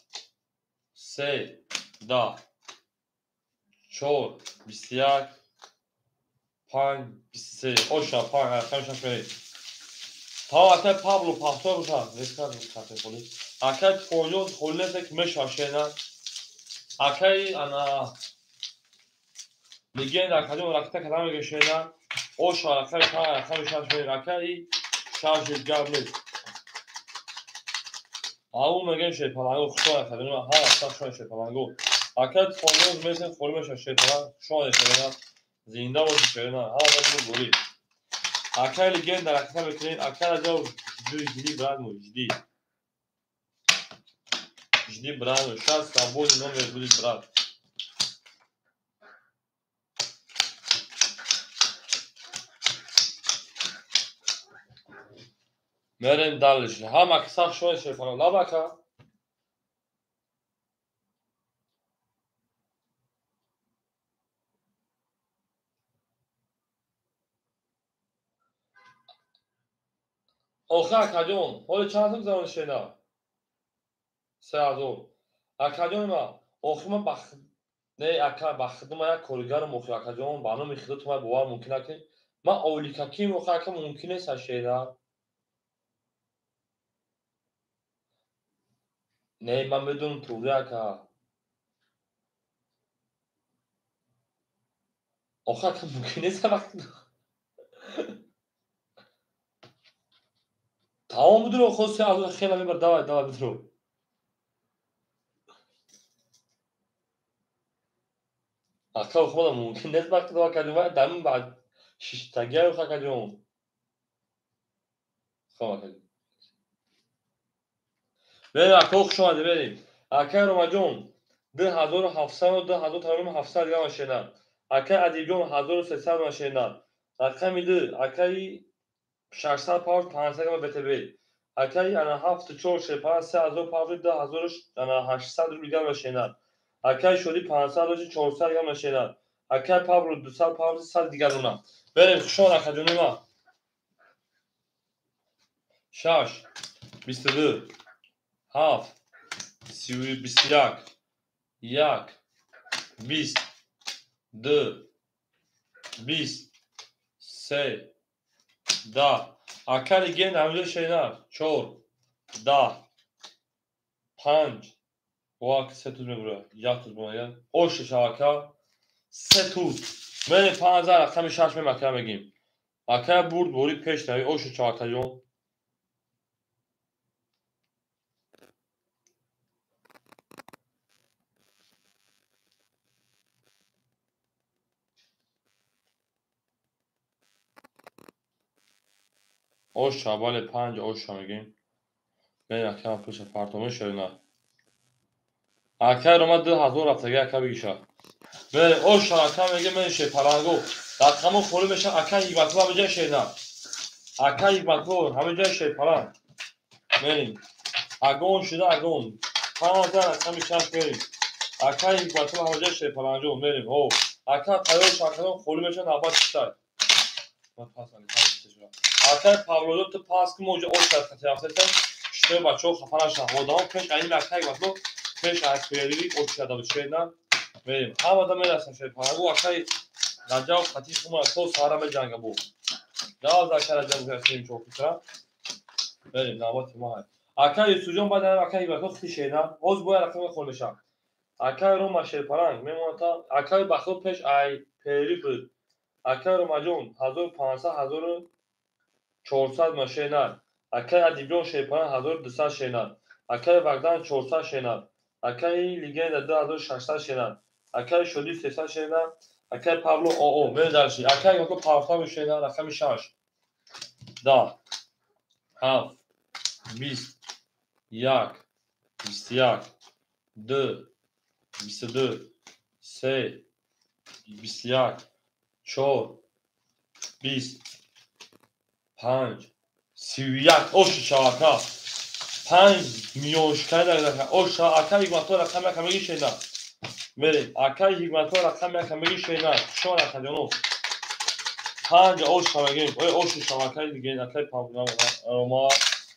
3. 10. 4. 21. 5. 23. Оша 5 рақами 6 мерем. Та акаи Пабло Пахтор боша. Нескар кафе холӣ. Акаи Тифонҷон холӣ нест ки мешава шена. Акаи ана Легенда акаҷон ракета кадам мега шена. Оша рақами 5 рақами 6 мерем. Акаи 6 гап нест. Ау мегем шерпаланго хушон акаҷон. Ҳар ҳафта хушон шерпаланго. Акаи тифонёз месен холӣ меша шерпаланг хушон шерена. Зинда боши шерена. Ҳар ҳафта бурӣ. Акаи легенда ракета мекунем. Акаи Раҷаб жди брат мой, жди. Жди, брат, сейчас свободный номер будет, брат. Мерем дальше. Ҳама киса шоя шефана. Лабака. Охе акаҷон, ҳоли чанд сум замон шена? 3000. Акаҷон ма, охи ма бах не ака ба хидма як коригарам охи акаҷон, ба номи худо ту ма бовар мумкин накунӣ. Ма оликаким охи ака мумкин нест шена. Не, ман медонам туғри ака. Охи ака мумкин нест вақт. Тамом бидро хо 3000 хела мебар, давай, давай бидро. Ака худо мумкин нест вақт акаҷон, ва дар баъд шиштагиа акаҷон. Хоб акаҷон. Берем ака хуш омадед, берем. Акаи Ромаҷон 2700 2700 дигар машина. Акаи Адибҷон 1300 машина. Рақами 2 акаи 600 паунд 500 грамм БТБ. Акаи ана 74 шепа 3000 паунд 2800 рубл дигар машина. Акаи Шоди 500 рубл 400 грамм машина. Акаи Павло 200 паунд 100 дигар уна. Берем хуш омад акаҷони ма. 6 22 7 21 1 20 2 20 3 10. Ака легенда ҳаминҷо шена. 4 10 5 вак се туз мебура. Як туз бумага. Ош шавака се туз. Мерем 5000 рақами 6 мем ака мегим. Ака бурд бори пеш нави ош шавакаҷон. Оша бале 5 оша мегим. Мерем ака пуша партоме шена. Акаи Рома 2000 рафтаги ака бигиша. Мерем оша ака мегим мен шепаланго. Рақамо холӣ меша ака Ҳикматулло ҳамаҷа шена. Ака Ҳикматулло ҳамаҷа шепаланг. Мерем. Агон шуда агон. 5000 рақами 6 мерем. Ака Ҳикматулло ҳамаҷа шепаланҷо мерем. Ҳо. Ака тайёр шакадон холӣ меша навбат читай. Ман пас али Акаи Павлоҷо ту пас ки мо оҷа ош хати рафтасем, шитои бачаҳо хафа нашаванд. Одамо пеш айни акаи Ҳикматулло пеш аз перерыви ош шуда буд шена. Мерем. Ҳамада мерасам шепаланго акаи Раҷаб хати хума то саҳара меҷанга бу. Даваз ака Раҷаб гуфтем чокутра. Мерем навбати ма. Акаи Юсуфҷон баъд акаи Ҳикматулло хити шена. Ҳоз бояд рақами хол мешавад. Акаи Рома шерпаланг мемонад та акаи Бахтиёр пеш ай перерыв буд. Акаи Ромаҷон 1500 1400 машина. Акаи Адибҷон шерпаланг 1200 шена. Акаи Вагдан 400 шена. Акаи Легенда 2600 шена. Акаи Шоди 300 шена. Акаи Павло ОО. Мерем дальше. Акаи Ҳикматулло пафта шена рақами 6 10 7 20 1 21 2 22 3 21 4 20 5 31 ош шавака 5 миллион шикани дар ош ака Ҳикматулло рақами як меги шена. Мерем акаи Ҳикматулло рақами як меги шена. Шон акаҷоно 5 ош мегем. Ой ош шавакаи диге акаи Павло Рома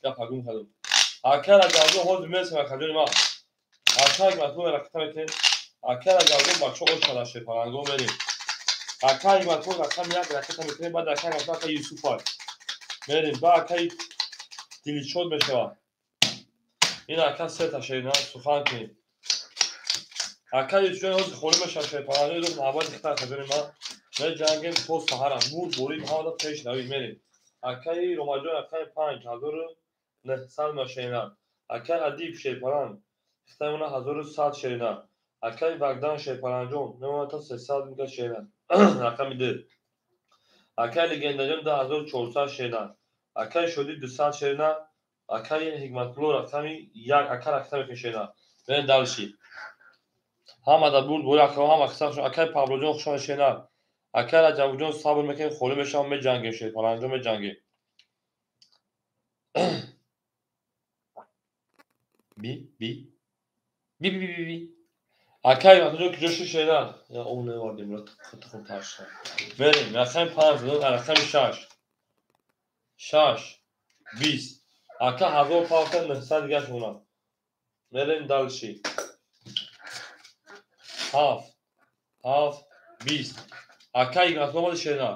гап гум кардам. Ака Раҷабҷон ҳозир мерасем акаҷони ма. Ака Ҳикматулло рақам мекунем. Ака Раҷабҷон бачаҳо ош шада шепаланго мерем. Ака Ҳикматулло рақами як ракета мекунем. Баъд ака Ҳикматулло ака Юсуф мерем. Ба акаи Дилчод мешавад. Ин ака сета шена сухан кунем. Акай Юсуфҷон ҳозир холӣ мешавад шерпаланго, рӯз навбати хитар хазони ман. Меҷангем то саҳарам. Бурд борид ҳамада пеш равид мерем. Акаи Ромаҷон рақами 5 1900 машина. Акаи Адиб шерпаланг хитамона 1100 шерина. Акаи Вагдан шерпаланҷон мемонад то 300 мига шерина. Рақами 2. Акаи Легендаҷон 2400 шерина. Акаи Шодӣ 200 шерина. Акаи Ҳикматулло рақами 1 ака рақами мекунӣ шерина. Мерем дальше. Ҳамада бурд бори акаҳо ҳама қисмашон. Акаи Павлоҷон хушон шерина. Акаи Раҷабҷон сабр мекунем, холӣ мешавам, меҷангем шерпаланҷон меҷангем. Би би би би би би. Акаи Ҳикматуллоҷон куҷо шуд шерина? Я об невардем, хун таршад. Мерем рақами 5, рақами 6. 6 20. Ака 1000 палка 900 дигаш монад. Мерем дальше. 7 7 20. Акаи Ҳикматулло омади шерина.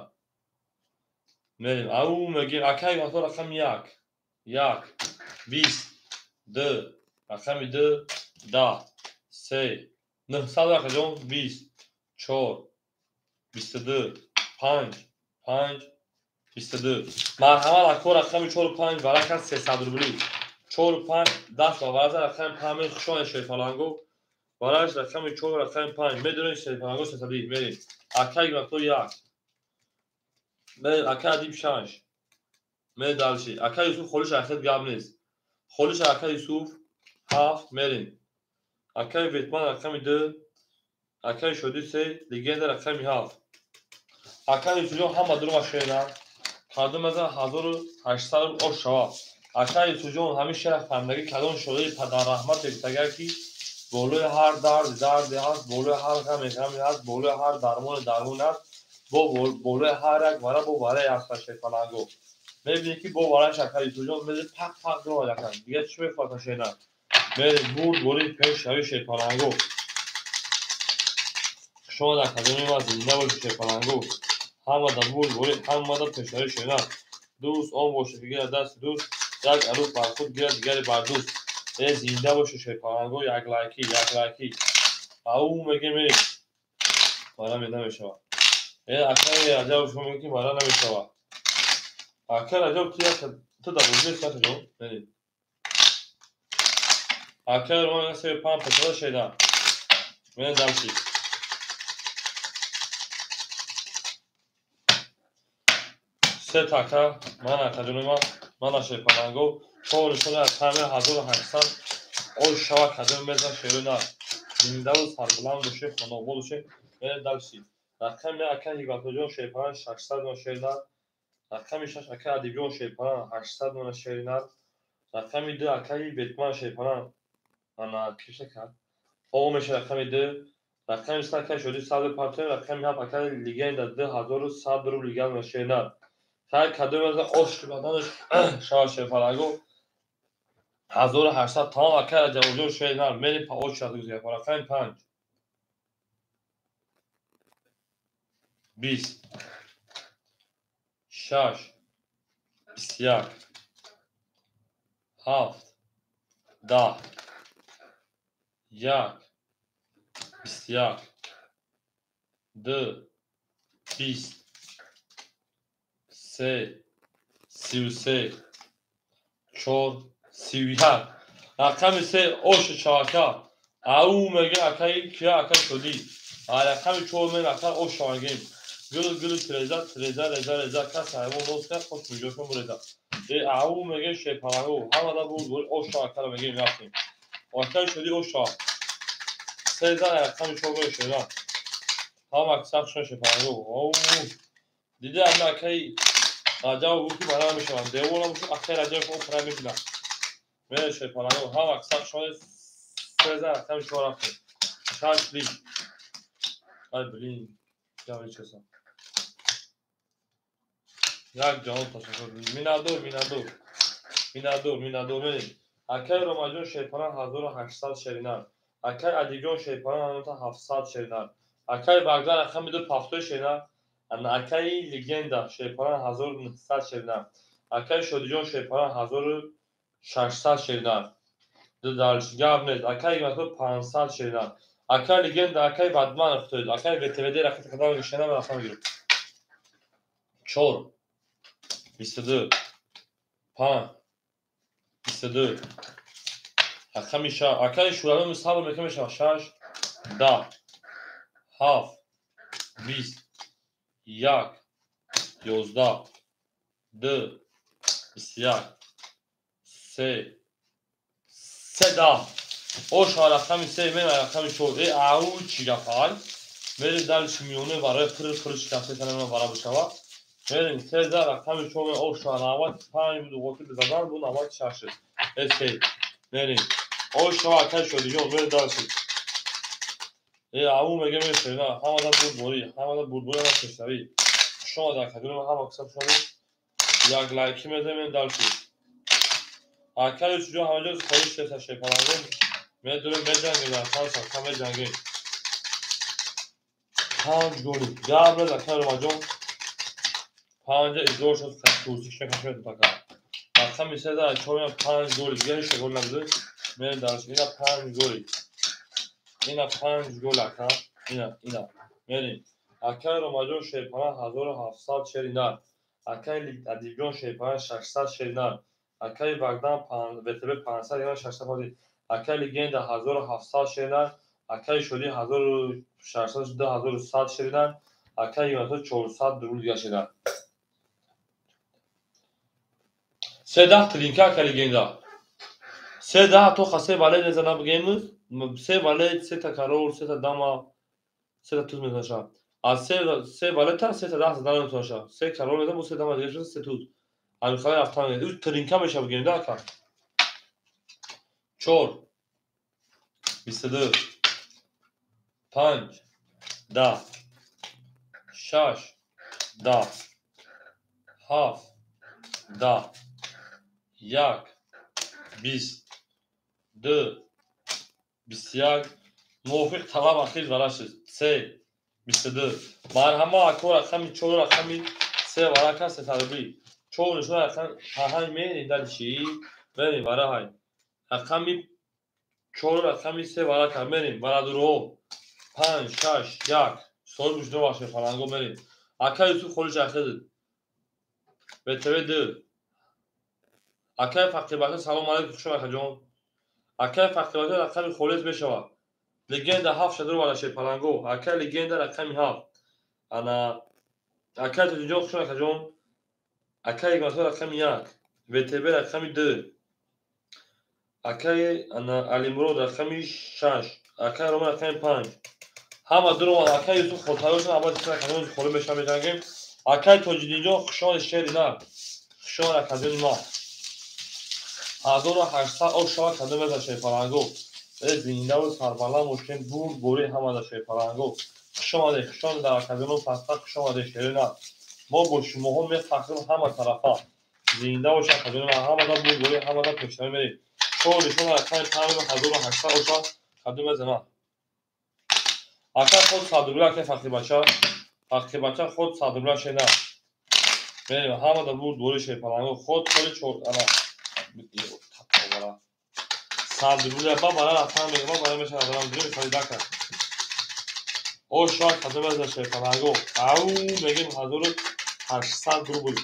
Мерем. Ау мегем акаи Ҳикматулло рақами 1 1 20 2 рақами 2 10 3 900 акаҷон 20 4 22 5 5 22. Марҳамат ако рақами 4 5 варака 300 рубли. 4 5 даст ба вараза рақами 5 хушон шерпаланго. Вараш рақами 4 рақами 5 медонед шерпаланго 300 мерем. Акаи Ҳикматулло 1. Мерем акаи Адиб 6. Мерем дальше. Акаи Юсуф холиш ахир гап нест. Холиш акаи Юсуф 7 мерем. Акаи Ветман рақами 2, акаи Шодӣ 3, Легенда рақами 7. Акаи Юсуфҷон ҳама дурума шерина. Кадом аза 1800 рубл ош шава. Акаи Юсуфҷон ҳамин шера фаҳмидагӣ кадом шодаи падарраҳмат гуфтагар ки болои ҳар дарди дарде ҳаст, болои ҳар ғаме ғаме ҳаст, болои ҳар дармоне дармон ҳаст, бо болои ҳар як вара бо варае ҳаст шерпаланго. Мебинӣ ки бо вараш акаи Юсуфҷон мези пақ пақ дуромад ака. Дигар чӣ мехоҳад шерина? Мерем бурд борид пеш шави шерпаланго. Шумо дар казони ма зинда бошед шерпаланго. Ҳамада бурд борид ҳамада пешшави шерина. Дӯст он бошад ки гирад дасти дӯст, як арӯс бар худ гирад дигаре бар дӯст. Э зинда бошед шерпаланго, як лайки, як лайки. Ау мегем мерем. Мара намешавад. Э акаи Раҷаб шумо мегӯед ки мара намешавад. Акаи Раҷаб ту як ту дар бозӣ нестӣ акаҷон? Мерем. Акаи Роман 3 5 пешада шеда. Мерем дальше. Се така ман акаҷони ман, мана шерпаланго, чор нишони аз ҳаме 1800 ош шава кадом мезан шерои нар. Зиндаву сарбуланд бошед, хонобод бошед. Мерем дальше. Рақами акаи Ҳикматуллоҷон шерпаланг 600 нона шери нар. Рақами 6 акаи Адибҷон шерпаланг 800 нона шери нар. Рақами 2 акаи Бетман шерпаланг ана киша кард. О меша рақами 2. Рақами 3 акаи Шодӣ 100 партоем. Рақами 7 акаи Легенда 2100 рубл гал шери нар. Хай кадом аз ош баданаш шава шерпаланго 1800 тамом акаи Раҷабҷон шери нар. Мерем па ош шад гузга. Рақами 5 20 6 21 7 10 1 21 2 20 3 33 4 31. Рақами 3 ош шавака. Ау мега акаи кия ака шодӣ. Рақами 4 мен ака ош шавагем. Гул гул треза треза реза реза кас ҳайвон нос кард хош миҷошон буреза. Э ау мега шерпаланго ҳамада бурд бурд ош шавакаро мегем рафтем. Акаи Шодӣ ош шава. 3 рақами 4 мега шера. Ҳама аксар шон шерпаланго. Оу дида ами акаи Раҷаб гуфт ки мара намешавам. Девор набошад акаи Раҷаб опера мебинад. Мере шерпаланго ҳама аксар шон 3 рақами 4 рафтем. 6 лик. Ай блин, я чеса. Як ҷаҳон ташаккур. Миннатдор, миннатдор. Миннатдор, миннатдор мерем. Акаи Ромаҷон шерпаланг 1800 шеринар. Акаи Адибҷон шерпаланг 700 шеринар. Акаи Вагдан рақами 2 пафтои шеринар. Акаи Легенда шерпаланг 1900 шеринар. Акаи Шодиҷон шерпаланг 1600 шеринар. Ду дальше гап нест. Акаи Ҳикматулло 500 шеринар. Акай легенда, акай Бадман хутоид, акай ВТВД рақами қадам гишана ман рақам гирифт. 4 22 5 22 рақами 6 акай Шӯравӣ сабр мекунем мешавад 6 10 7 20 1 11 2 21 3 3 10 оша рақами 3 мен рақами 4 ау чӣ гапай мерем дальше миёна барои пур шикаста ман бара бишава мерем 3 да рақами 4 оша 95 буд ғотил задан бу 96 3 мерем оша акай шодиҷон мерем дальше ау мега мешавад ҳамада бурдборӣ ҳамада бурдборӣ ҳама пешравӣ шумо дар кадом ҳама касаб шумо як лайки мезанем дальше акай шуҷо ҳамаҷо холиш шеса шепалангон медурем меҷангем дар сар меҷангем 5 голи гап наз акай Ромаҷон 5 издор шуд курсиш накашед така рақами 3 да 4 5 голи дигар ҳеч гол набуд мерем дальше ина 5 голи ина 5 гол ака ина мерем акай Ромаҷон шерпана 1700 шери нар акай Адибҷон шерпана 600 шери нар акай Вагдан ВТБ 500 ина 600 фоиз акай легенда 1700 шери нар акай Шодӣ 1600 2100 шери нар акай Юнасо 400 рубл дигар шери нар 3 10 тринка акай легенда 3 10 то хасе вале незана бигемыз се валет сета король сета дама сета туз мезанаша аз се валета сета даҳ задан наметавонаша се король мезан бо се дама дига шуда се туз ҳамин рафтан ӯ тринка меша бигем да ака 4 22 5 10 6 10 7 10 1 20 2 21 мувофиқ талаб ахир вара шуд 3 22 марҳама ако рақами 4 рақами 3 вара кар се рубли 4 нишон рақам паҳай мерем дар чӣ мерем вара ҳай рақами 4 рақами 3 вара кар мерем барадурҳо 5 6 1 соҳиб бушдо бахшед фаланго мерем ака Юсуф холиш ахир ВТВ 2 акай Фақирбача салом алейкум хуш акаҷон акай Фақирбача рақами холис мешавад легенда 7 шадро вара шед паланго акай легенда рақами 7 ана акай Тоҷиҷон хуш акаҷон акай Ҳикматулло рақами 1 ВТБ рақами 2 акай ана Алимурод рақами 6 акай Роман рақами 5 ҳама дуромад акай Юсуф хотайёшон аввал акаҷон холӣ мешавад меҷангем акай Тоҷиддинҷон хушомад шери нар хушомад акаҷони ма 1800 об шава кадом мезан шерпаланго зиндаву сарбаланд бошем бурд бори ҳамада шерпаланго хушомаде хушомад дар акаҷоно паста хушомаде шери нар мо бо шумоҳо мефахрем ҳама тарафа зинда бош акаҷони ма ҳамада бурд бори ҳамада пешравӣ мерем чор нишон рақами 5800 оша кадом мезанам ака худ 100 рубля акай Фақирбача Фақирбача худ 100 рубля шена мерем ҳамада бурд бори шерпаланго худ холи чор ана 100 рубля ба бара рафтан мегам ба бара мешавад адам дурӣ харида кард оша кадом мезан шерпаланго ау мегем 1800 рубл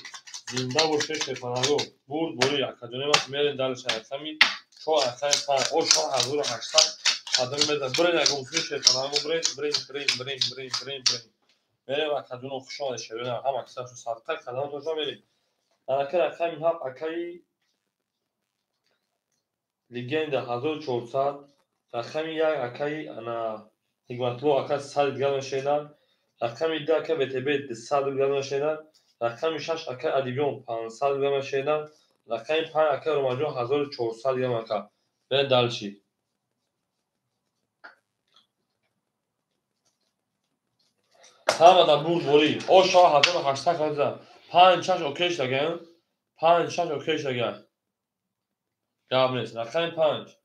зинда боше шерпаланго бурд бори акаҷони ма мерем дальше рақами 4 рақами 5 оша 1800 кадом мезан бирен ага усули шерпаланго бирен бирен бирен бирен бирен бирен бирен мерем акаҷоно хуш омадед шерона ҳама кисашу садқа қадамтоншон мерем анака рақами 7 акаи легенда 1400 рақами 1 акаи ана Ҳикматулло ака 100 дигар мешавад рақами 2 ака ВТБ 200 дигар мешавад рақами 6 ака Адибён 500 дигар мешавад рақами 5 ака Ромаҷон 1400 дигар ака бе дальше ҳамада бурд борӣ оша 1800 карда 5 6 окей шудаган 5 6 окей шудаган гап нест рақами 5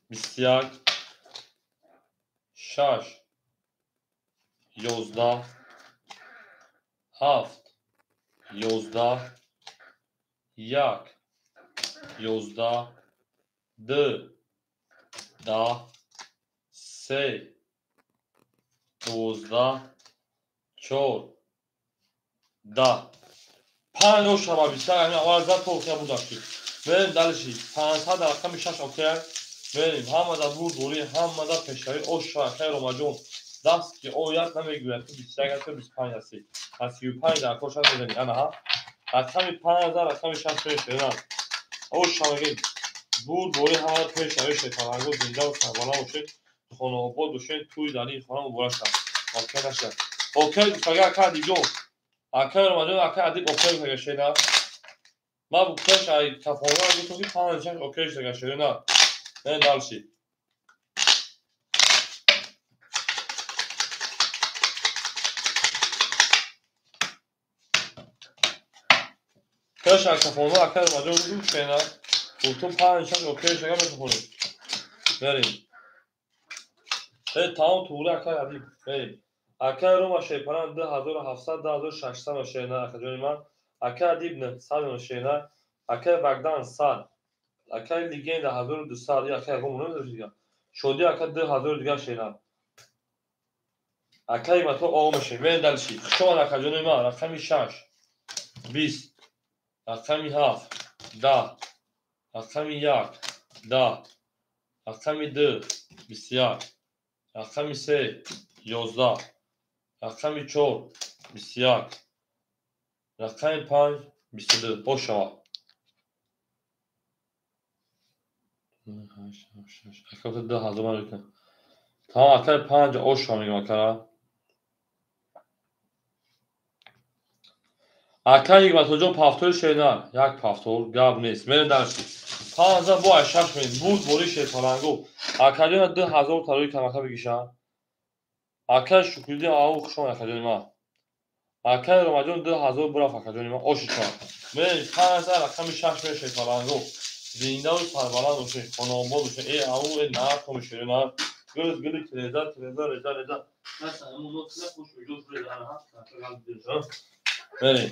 21 6 11 7 11 1 11 2 10, 3, 12, 4, 10. 5 ошава 21 ҳамин аввал зад то охира бурдашти. Мерем далиши. 500 рақами 6 окей. Мерем ҳамада бурд борӣ, ҳамада пешравӣ ошава акай Ромаҷон. Даст ки ояд намегӯяд ту 21 ҳастӣ 25 ҳастӣ. Аз 35 дар коша мезанӣ. Ана ҳа. Рақами 5 рақами 6 мешавад. Ошава мегӯем. Бурд борӣ ҳамада пешравӣ шайтонанго зинда ва сарбаланд бошед, хонаобод бошед, тӯи дарии хона муборак шавад. Окей нашавад. Окей гуфтага акай Адибҷон. Акай Ромаҷон, акай Адиб окей гуфтага шена. Ман гуфташ ай кафона гуфтам ки 5 6 окей шудага шена. Не дальше. Пеш ай кафона акай Ромаҷон гуфтам шена. Гуфтам 5 6 окей шудага метавонем. Мерем. Тамом туғри акай Адиб. Мерем. Акай Рома шайпаран 2700 2600 шена акаҷони ман. Акай Адиб 900 шена. Акай Багдан 100. Акай Легенда 1200. Акай ягон намедонам дига. Шоди ака 2000 дига шена. Акай Мато оғо мешем. Мерем дальше. Хушомад акаҷони ман. Рақами 6 20, рақами 7 10, рақами 1 10, рақами 2 21, рақами 3 11, рақами 4 21, рақами 5 22. Бошава. Ака 2000 ман мекунам. Тамом акай 5 ошава мегӯям акара. Акай Ҳикматуллоҷон пафтори шена. Як пафтор гап нест. Мерем дальше. 5 бо ай 6 мерем. Бурд бори шерпалангу. Акаҷона 2000 тарои камака бигишам. Акай Шукриддин ау хушомад акаҷони ман. Акай Ромаҷон 2000 бурафт акаҷони ман. Оши шума. Мерем 5 рақами 6 мерем шерпалангу. Зиндаву сарбаланд бошед, хонаобод бошед. Э ау э нархо мешавед на. Гул гул тереза тереза реза реза. Мерем.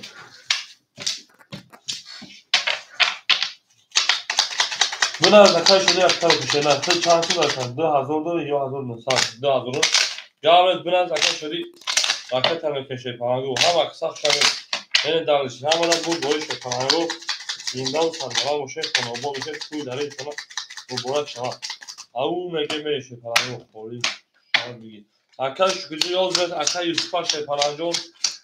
Бuna закай шуда як тараф шена. Ту чанд сум дошт? 2000 дори ё 1900? 2000. Гаврет бuna закай шуди ракета мекашед палангу. Ҳама сахт шавед. Мерем дальше. Ҳамада буд бори шед палангу. Зиндаву сарбаланд бошед, хонаобод бошед, тӯи дарии хона муборак шавад. Ау меге мерешед палангу. Холи шавад биги. Акай Шукриддин ёз акай Юсуфа шед паланҷон,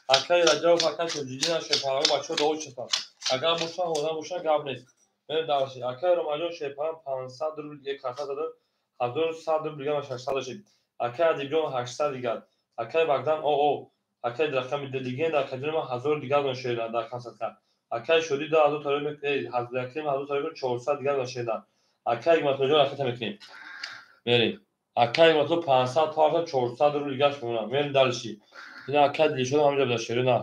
акай Раҷабов, акай Тоҷиддин шед палангу. Бачаҳо дуо чатанд. Агар бошанд, ҳозир бошанд, гап нест. Мерем дальше. Акай Ромаҷон шед паланг 500 рубл як карта задад, 1100 рубл дигар 600 шед. Акай Адибҷон 800 дигар. Акай Багдан оо. Акай рақами легенда акаҷони ман 1000 дигар дон шедан дар консертка. Акай Шоди 2000 тарои ҳазраким 1000 тарои 400 дигар дон шедан. Акай Ҳикматуллоҷон ракета мекунем. Мерем. Акай Ҳикматулло 500 то 400 рубл дигар мемонам. Мерем дальше. Ина акай Дилшод ҳаминҷа буда шерина.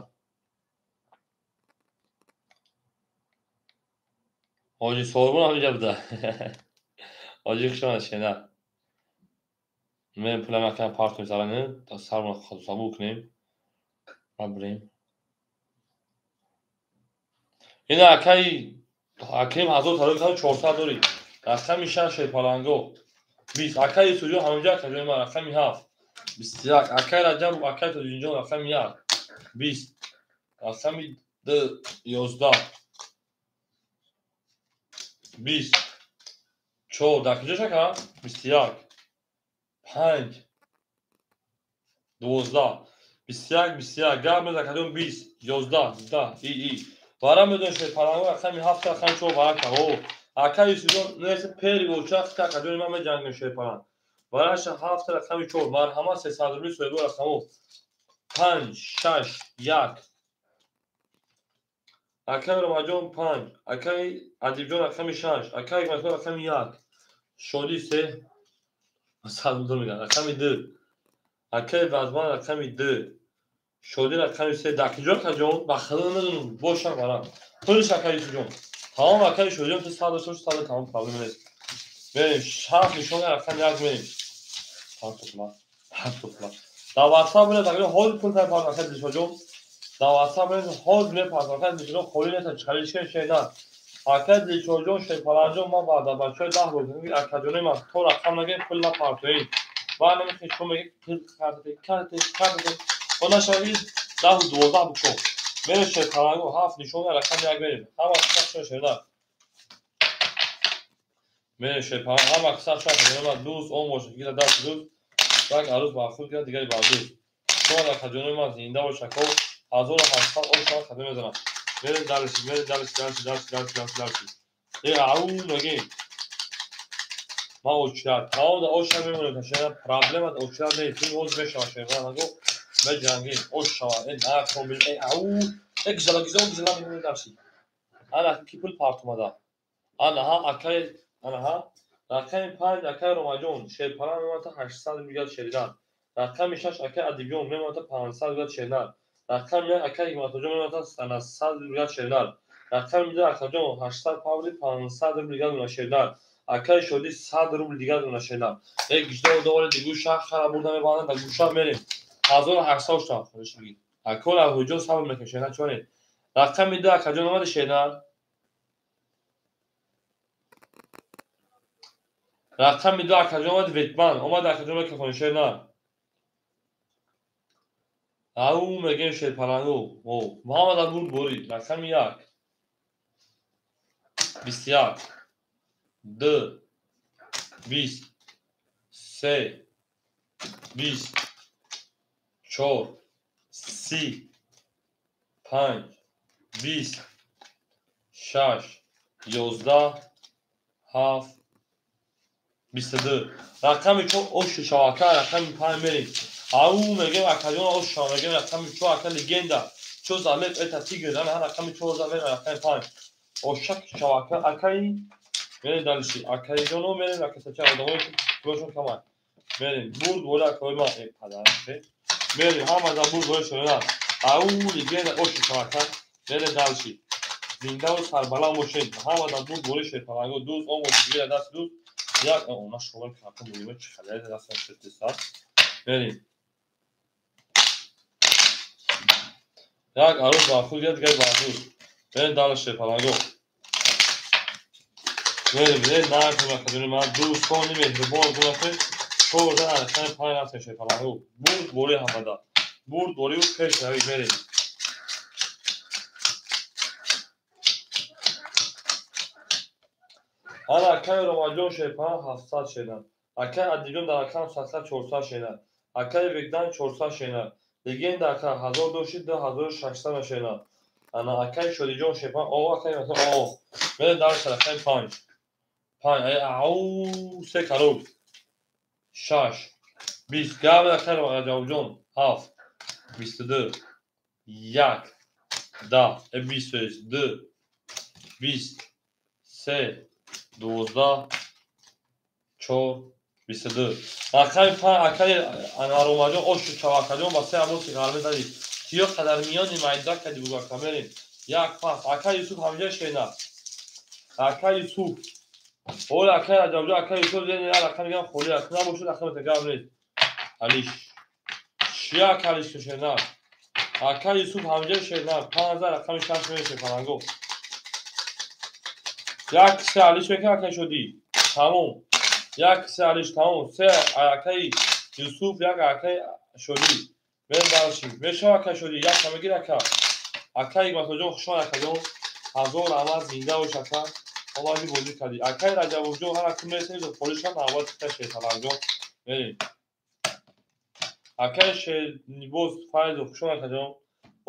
Ҳоҷи Сорбон ҳаминҷа буда. Ҳоҷи хушомад шена. Мерем пулам якам партоем сарани, то сармон сабук кунем. Ма бирем. Ина акай Аким 1000 тарои 400 дори. Рақами 6 шерпаланго. 20. Акай Юсуфҷон ҳаминҷа акаҷони ман рақами 7. 21. Акай Раҷаб, акай Тоҷиддинҷон рақами 1. 20. Рақами 2 11. 20. 4. Дар куҷош ака? 21. 5. 12. 21 21. Гап мез акаҷон 20. 11 10 и. Вара медон шерпаланго рақами 7 рақами 4 варака. О. Акай Юсуфҷон нест пери боча хита акаҷони ман меҷангем шерпаланг. Вараша 7 рақами 4. Марҳамат 300 рубли соҳибо рақамо. 5 6 1. Акай Ромаҷон 5, акай Адибҷон рақами 6, акай Ҳикматулло рақами 1. Шоди 3 100 рубл мегӯяд. Рақами 2. Акай Вазман рақами 2. Шоди рақами 3. Дар куҷо акаҷон? Ба худо намедонам. Бошам варам. Пулиш акай Юсуфҷон. Тамом акай Шодиҷон ту 100 дошта бош, 100 тамом проблема нест. Мерем 6 нишона рақами 1 мерем. Пантофла. Пантофла. Дар WhatsApp бинед акаҷон ҳозир пул тай пардохт акай Дилшодҷон. Дар WhatsApp бинед ҳозир мепардохт акай Дилшодҷон холӣ нест чалишка шена. Акай Дилшодҷон Шерпаланҷон ман баъда бачаҳои 10 бор акаҷонои ман то рақам нагирем пул напартоед. Баъд намехоҳед шумо мегӯед картате картате картате то нашавад 10-12 букшо. Мерем Шерпаланго 7 нишона рақами 1 мерем. Ҳама қисса шерна. Мерем Шерпаланго ҳама қисса шерна. Дӯст он бошад гира даст дӯст. Як арӯз ба худ гирад дигари ба дӯст. Шумо акаҷонои ман зинда бошад ко 1800 ош хатм мезанам. Мерем дальше, мерем дальше, дальше, дальше, дальше, дальше, дальше. Ау мегем. Ма очрат. Тамом да ош мемонем ташена проблема да очрат нест. Ин оз мешава шерна го. Меҷангем ош шава. На комил. Ау. Гизала гизала гизала мемонем дальше. Ана ки пул партумада. Ана ҳа акай, ана ҳа. Рақами 5 акай Ромаҷон Шерпалан мемонад 800 рубл шеридан. Рақами 6 акай Адибҷон мемонад 500 рубл шеридан. Рақами 1 акай Ҳикматоҷон мемонад 100 рубл шеридан. Рақами 2 акаҷон 800 павли 500 рубл дигар дона шеридан. Акай Шодӣ 100 рубл дигар дона шеридан. Гиждо доволи дигӯша хара бурда мебанданд, дар гӯша мерем. 1800 шта худаш бигир. Акола ҳуҷо сабр мекунед шеридан чонед. Рақами 2 акаҷон омади шеридан. Рақами 2 акаҷон омади Ветман. Омади акаҷон микрофон шеридан. Ау мегем Шерпаланго. О, Муҳаммад Абур Борид. Рақами 1. 21 2 20 3 20 4 30 5 20 6 11 7 22. Рақами 4 ош шавака, рақами 5 мерем. Ау мегем акаҷон ош шава, мегем рақами 4 ака легенда. Чо залеб это тигр, ана рақами 4 залеб рақами 5. Ошак шавака акаи мерем дальше. Акаиҷоно мерем акасача одамое ки пулашон камай. Мерем бурд бола акаи ман падар. Мерем ҳама да бурд бола шона. Ау легенда ош шавака мерем дальше. Зиндаву сарбаланд бошед. Ҳама да бурд бола Шерпаланго дӯст он бошед гира даст дӯст. Як она шола картон бурима чи хале дастам шуд мерем. Як арӯз ба худ гирад дигари ба дӯст. Мерем дальше Шерпаланго. Мерем, мерем нархи акаҷони ман дӯстони меҳрубон гунахе 14 рақами 5 рафтем Шерпаланго. Бурд бори ҳамада. Бурд борию пеш равид мерем. Ана акаи Ромаҷон Шерпалан 700 шедан. Акаи Адибҷон дар рақам 700 400 шедан. Акаи Бекдан 400 шедан. Легенда ака 1000 дошид 2600 шедан. Ана акаи Шодиҷон Шерпалан о акаи о. Мерем дальше рақами 5. 5 ау 3 корол. 6 20 гав акаи Раҷабҷон 7 22 1 10 23 2 20 3 12 4 22. Рақами 5 акаи Анаромаҷон ош шавакаҷон ба се абоси ғарме задӣ. Тиё қадар миёни майда кади бугу ака мерем. Як пас акаи Юсуф ҳамҷа шена. Акаи Юсуф. Ола акаи Раҷабҷон акаи Юсуф зени я рақам мегам холи аст. Набошад рақам гап нест. Алиш. Шия калиш шена. Акаи Юсуф ҳамҷа шена. 5000 рақами 6 мешe Паланго. Як се алиш мекунад акаи Шодӣ. Тамом. Як се алиш тамом. Се акаи Юсуф, як акаи Шодӣ. Мерем дальше. Мешава акаи Шодӣ. Як та мегир ака. Акаи Ҳикматоҷон хушомад акаҷон. 1000 раҳмат зинда бош ака. Омади бозӣ кардӣ. Акаи Раҷабовҷон ҳар акун мересем холишам навбат кита Шерпаланҷон. Мерем. Акаи Шернибоз Файзов хушомад акаҷон.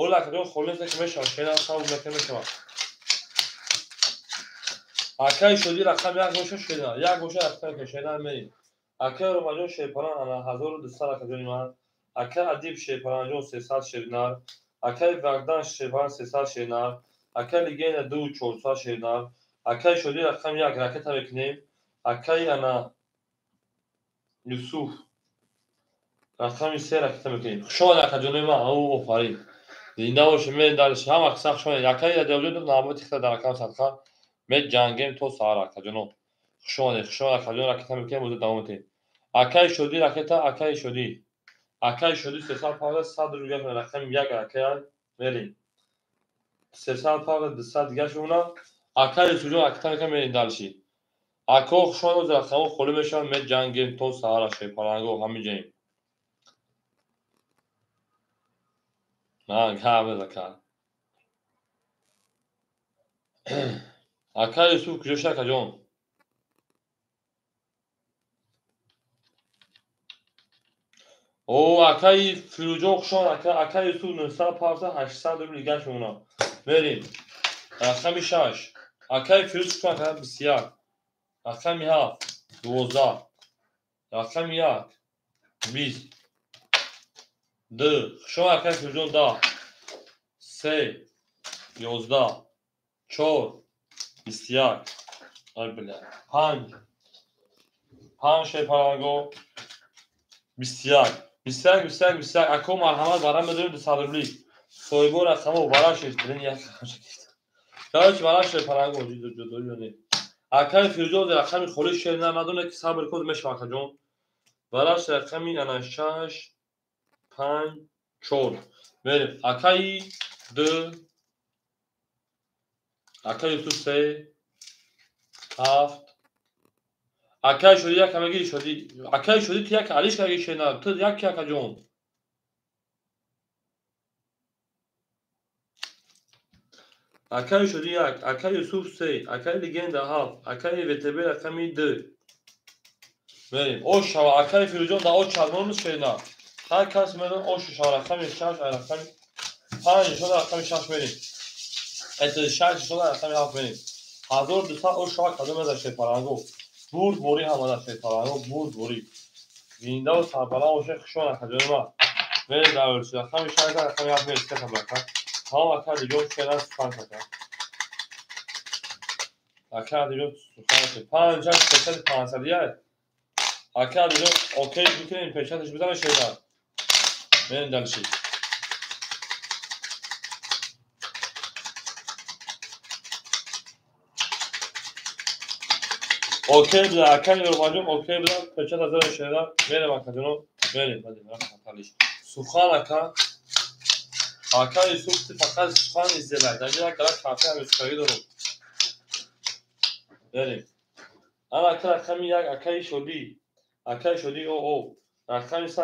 Ола акаҷон холӣ нест ки мешава. Шерам сабр мекунад мешава. Акаи Шодӣ рақам 1 боша шена. 1 боша рақам шена мерем. Акаи Ромаҷон Шерпалан ана 1200 акаҷони ман. Акаи Адиб Шерпаланҷон 300 шернар. Акаи Вагдан Шерпалан 300 шернар. Акаи Легенда 2400 шернар. Акаи Шодӣ рақам 1 ракета мекунем. Акаи ана Юсуф рақами 3 ракета мекунем. Хушомад акаҷони ман. Ау офарин. Зинда бошед. Мерем дальше. Ҳама қисса хушомад. Акаи Раҷабҷон навбати хита дар рақам садқа. Меҷангем то саҳар акаҷоно. Хушомадед, хушомад акаҷон ракета мекунем, бозӣ давом медиҳем. Акаи Шодӣ ракета, акаи Шодӣ. Акаи Шодӣ 300 100 рубл дигар рақами 1 акаи мерем. 300 200 дигар шумона. Ака Юсуфҷон, акта мекам мерем дальше. Ако хушон оз рақамҳо холӣ мешаванд, меҷангем то саҳара шерпаланго ҳамиҷаем. На, гап нез ака. Ака Юсуф куҷо шуд, акаҷон? О, акаи Фирӯзҷон хушон, ака, ака Юсуф 900 парса 800 рубл гаш мемонад. Мерем. Рақами 6. Акаи Фирӯз хушон, ака 21. Рақами 7 12. Рақами 1 20. 2. Хушон, акаи Фирӯзҷон 10. 3 11. 4 21. Ай бля. 5. 5 шерпаланго 21. 21 21 21. Ако марҳамат барам медорем 200 рубли. Соҳибо рақамҳо вара шед. Блин, як рақамша гирифт. Короче, вара шерпаланго ҷудо ҷудо не. Акаи Фирӯзҷон рақами холӣ шер на надоне ки сабр кун мешава акаҷон. Вараш рақами ана 6 5 4. Мерем. Акаи 2 акаи Юсуф 3 7 акаи Шодӣ як мегири Шодӣ. Акаи Шодӣ ту як алиш карги шер на. Ту як акаҷон. Акаи Шодӣ 1, акаи Юсуф 3, акаи Легенда 7, акаи ВТБ рақами 2. Мерем. Ош шава, акаи Фирӯзҷон да ош чазмон шер на. Ҳар кас медон ош шава рақами 6, рақами 5 шуда рақами 6 мерем. Это 6 шуда рақами 7 мерем. 1200 ош шава кадом аз шерпаланго. Бурд борӣ ҳамада шерпаланго, бурд борӣ. Зиндаву сарбаланд бошед, хушон акаҷони ман. Мерем дар рақами 6 рақами 7 мерем. Сета бака. Тамом ака Алиҷон шеран сухан ака. Ака Алиҷон сухан 5 6 печати 501. Ака Алиҷон окей бикунем печаташ бизанем шеран. Мерем дальше. Окей бизан ака Юрғанҷон, окей бизан печат азанем шеран. Мерем акаҷоно, мерем. Сухан ака. Ака Юсуф ты фақат сухан издела. Дар як гала кафе ҳам юсуфагӣ дорум. Мерем. Ана ака рақами 1 акаи Шодӣ. Акаи Шодӣ о. Рақами 3